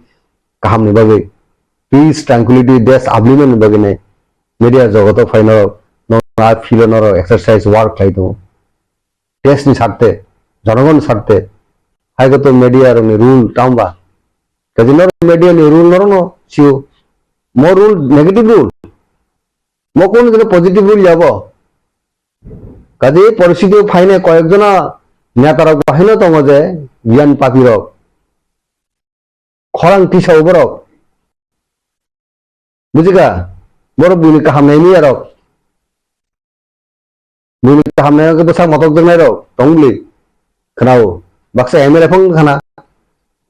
kaham ni bagwi. Peace, tranquility, desh upliftment ni bagwi nai. Media jogoto phai norok, norok a field o norok exercise work khlai tongo. Desh ni sarte, jonogon ni sarte. Hai khe to media rokni rule tamo ba? Kaisa norok media ni rule norok no sio. Mo rule negative rule. Mo kono dino positive rule yabo. Kaisa poristiti o phainai koyek jona neta rok bo haino tongo je giyan papi rok. Khorang tisao borok. Bujikha? Borok buini kaham nai miya rok. Buini kaham nai rok bwsak motok jaknai rok tong bwli. Khwnao. Baksa M L A phang khana.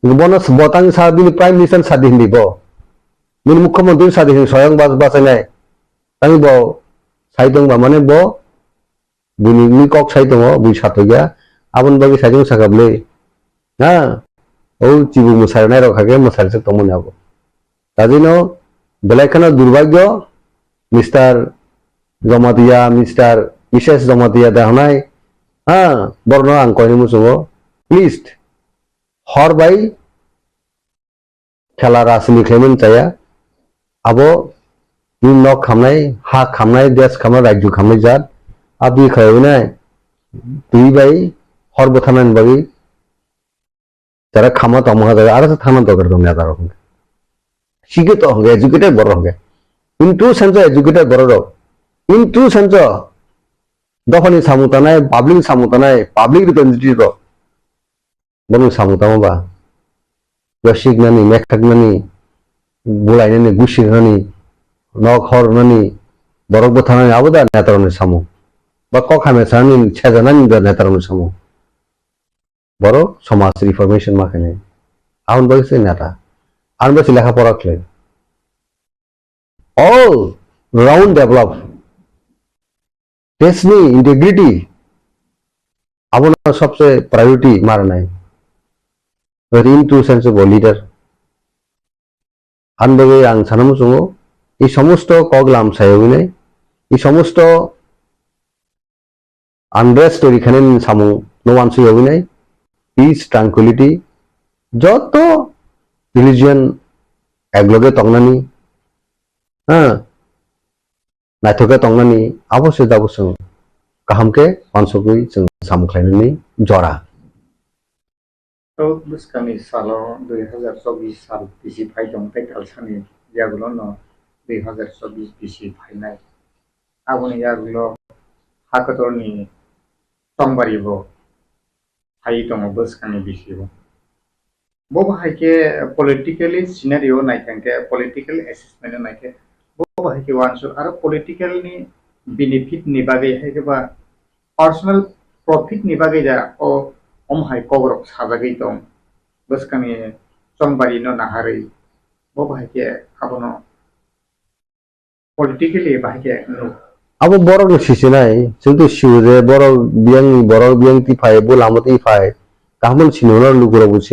Bono s-, bo tang sa bini Prime Minister sa di hindi bo. Bini Mukhyamantri sa di hindi soyang bas-, basainai. Tang bo sai tong ba mane bo Buini ni kok sai tongo, bui satokya. Aboni bagwi saichung sakha bwle. Ha? O chibuk mwsari nairok hakhe mwsari se tongmani abo. Tadino belai kheno durbagyo, Mister Jamatia, Mister, Missus Jamatia da hwnai. Ha? Borokno ang koini muchungo. Please, hor bai khela rajniti khlaimani chaya. Abo bini nok khamnai, ha khamnai, desh khamnai, rajyo khamnai jat. Aboni khlaiwi nai twi bai hor bwtharnani bagwi jara khama tongma ha jaga aro se thangna dorkar tong neta rok hwnkhe. Sikhe to hwnkhe educated borok hwnkhe. In true sense o educated borok rok. In true sense o dophani samung tanai, public ni samung tanai, public representative rok. Bono samung tamo ba? Yosik nani, mekhak nani, bulai nani, gusik nani, nok hor nani, borok bwtha nani, abo da netarok ni samung. Ba kok hamya sanani, seja nani da netarok ni samung. Borok somaj reformation ma khainai. Aboni bagwi se neta. Aboni bagwi se lekha pora khlai. All round develop. Desh ni integrity abono sabse priority ma rwnai. Rin tu sense bo leader. Aboni bagwi ang sana muchungo, ei somosto kok lam sayogwi nai, ei somosto unrest twi rikhainani samung no uansuk yogwi nai, peace, tranquility, joto religion ekloge tongnani, ha, naithok khe tongnani, abo se jabo chwng kaham khe uansugwi chwng samung khlainani jora. Tok bwskangni salo dui hazar chobbish sal bisi phai tong tei talsani yagulo no dui hazar chobbish bisi phainai. Aboni yagulo ha kotorni chongbari bo phai tongo bwskangni bisi bo. Bo bahai khe politically scenario naikha khe political assessment naikhe bo bahai khe uansuk aro political ni benefit ni bagwi hai khe ba personal profit ni bagwi da o om hai kok rok sajagwi tong bwskangni chongbari no naharwi bo bahai khe abono politically bahai khe nuk. Abo borok ni sisinai chwng twi sio je borok biyang ni borok biyang twi phai bo lama twi phai kaham sini no lukurok bo sini.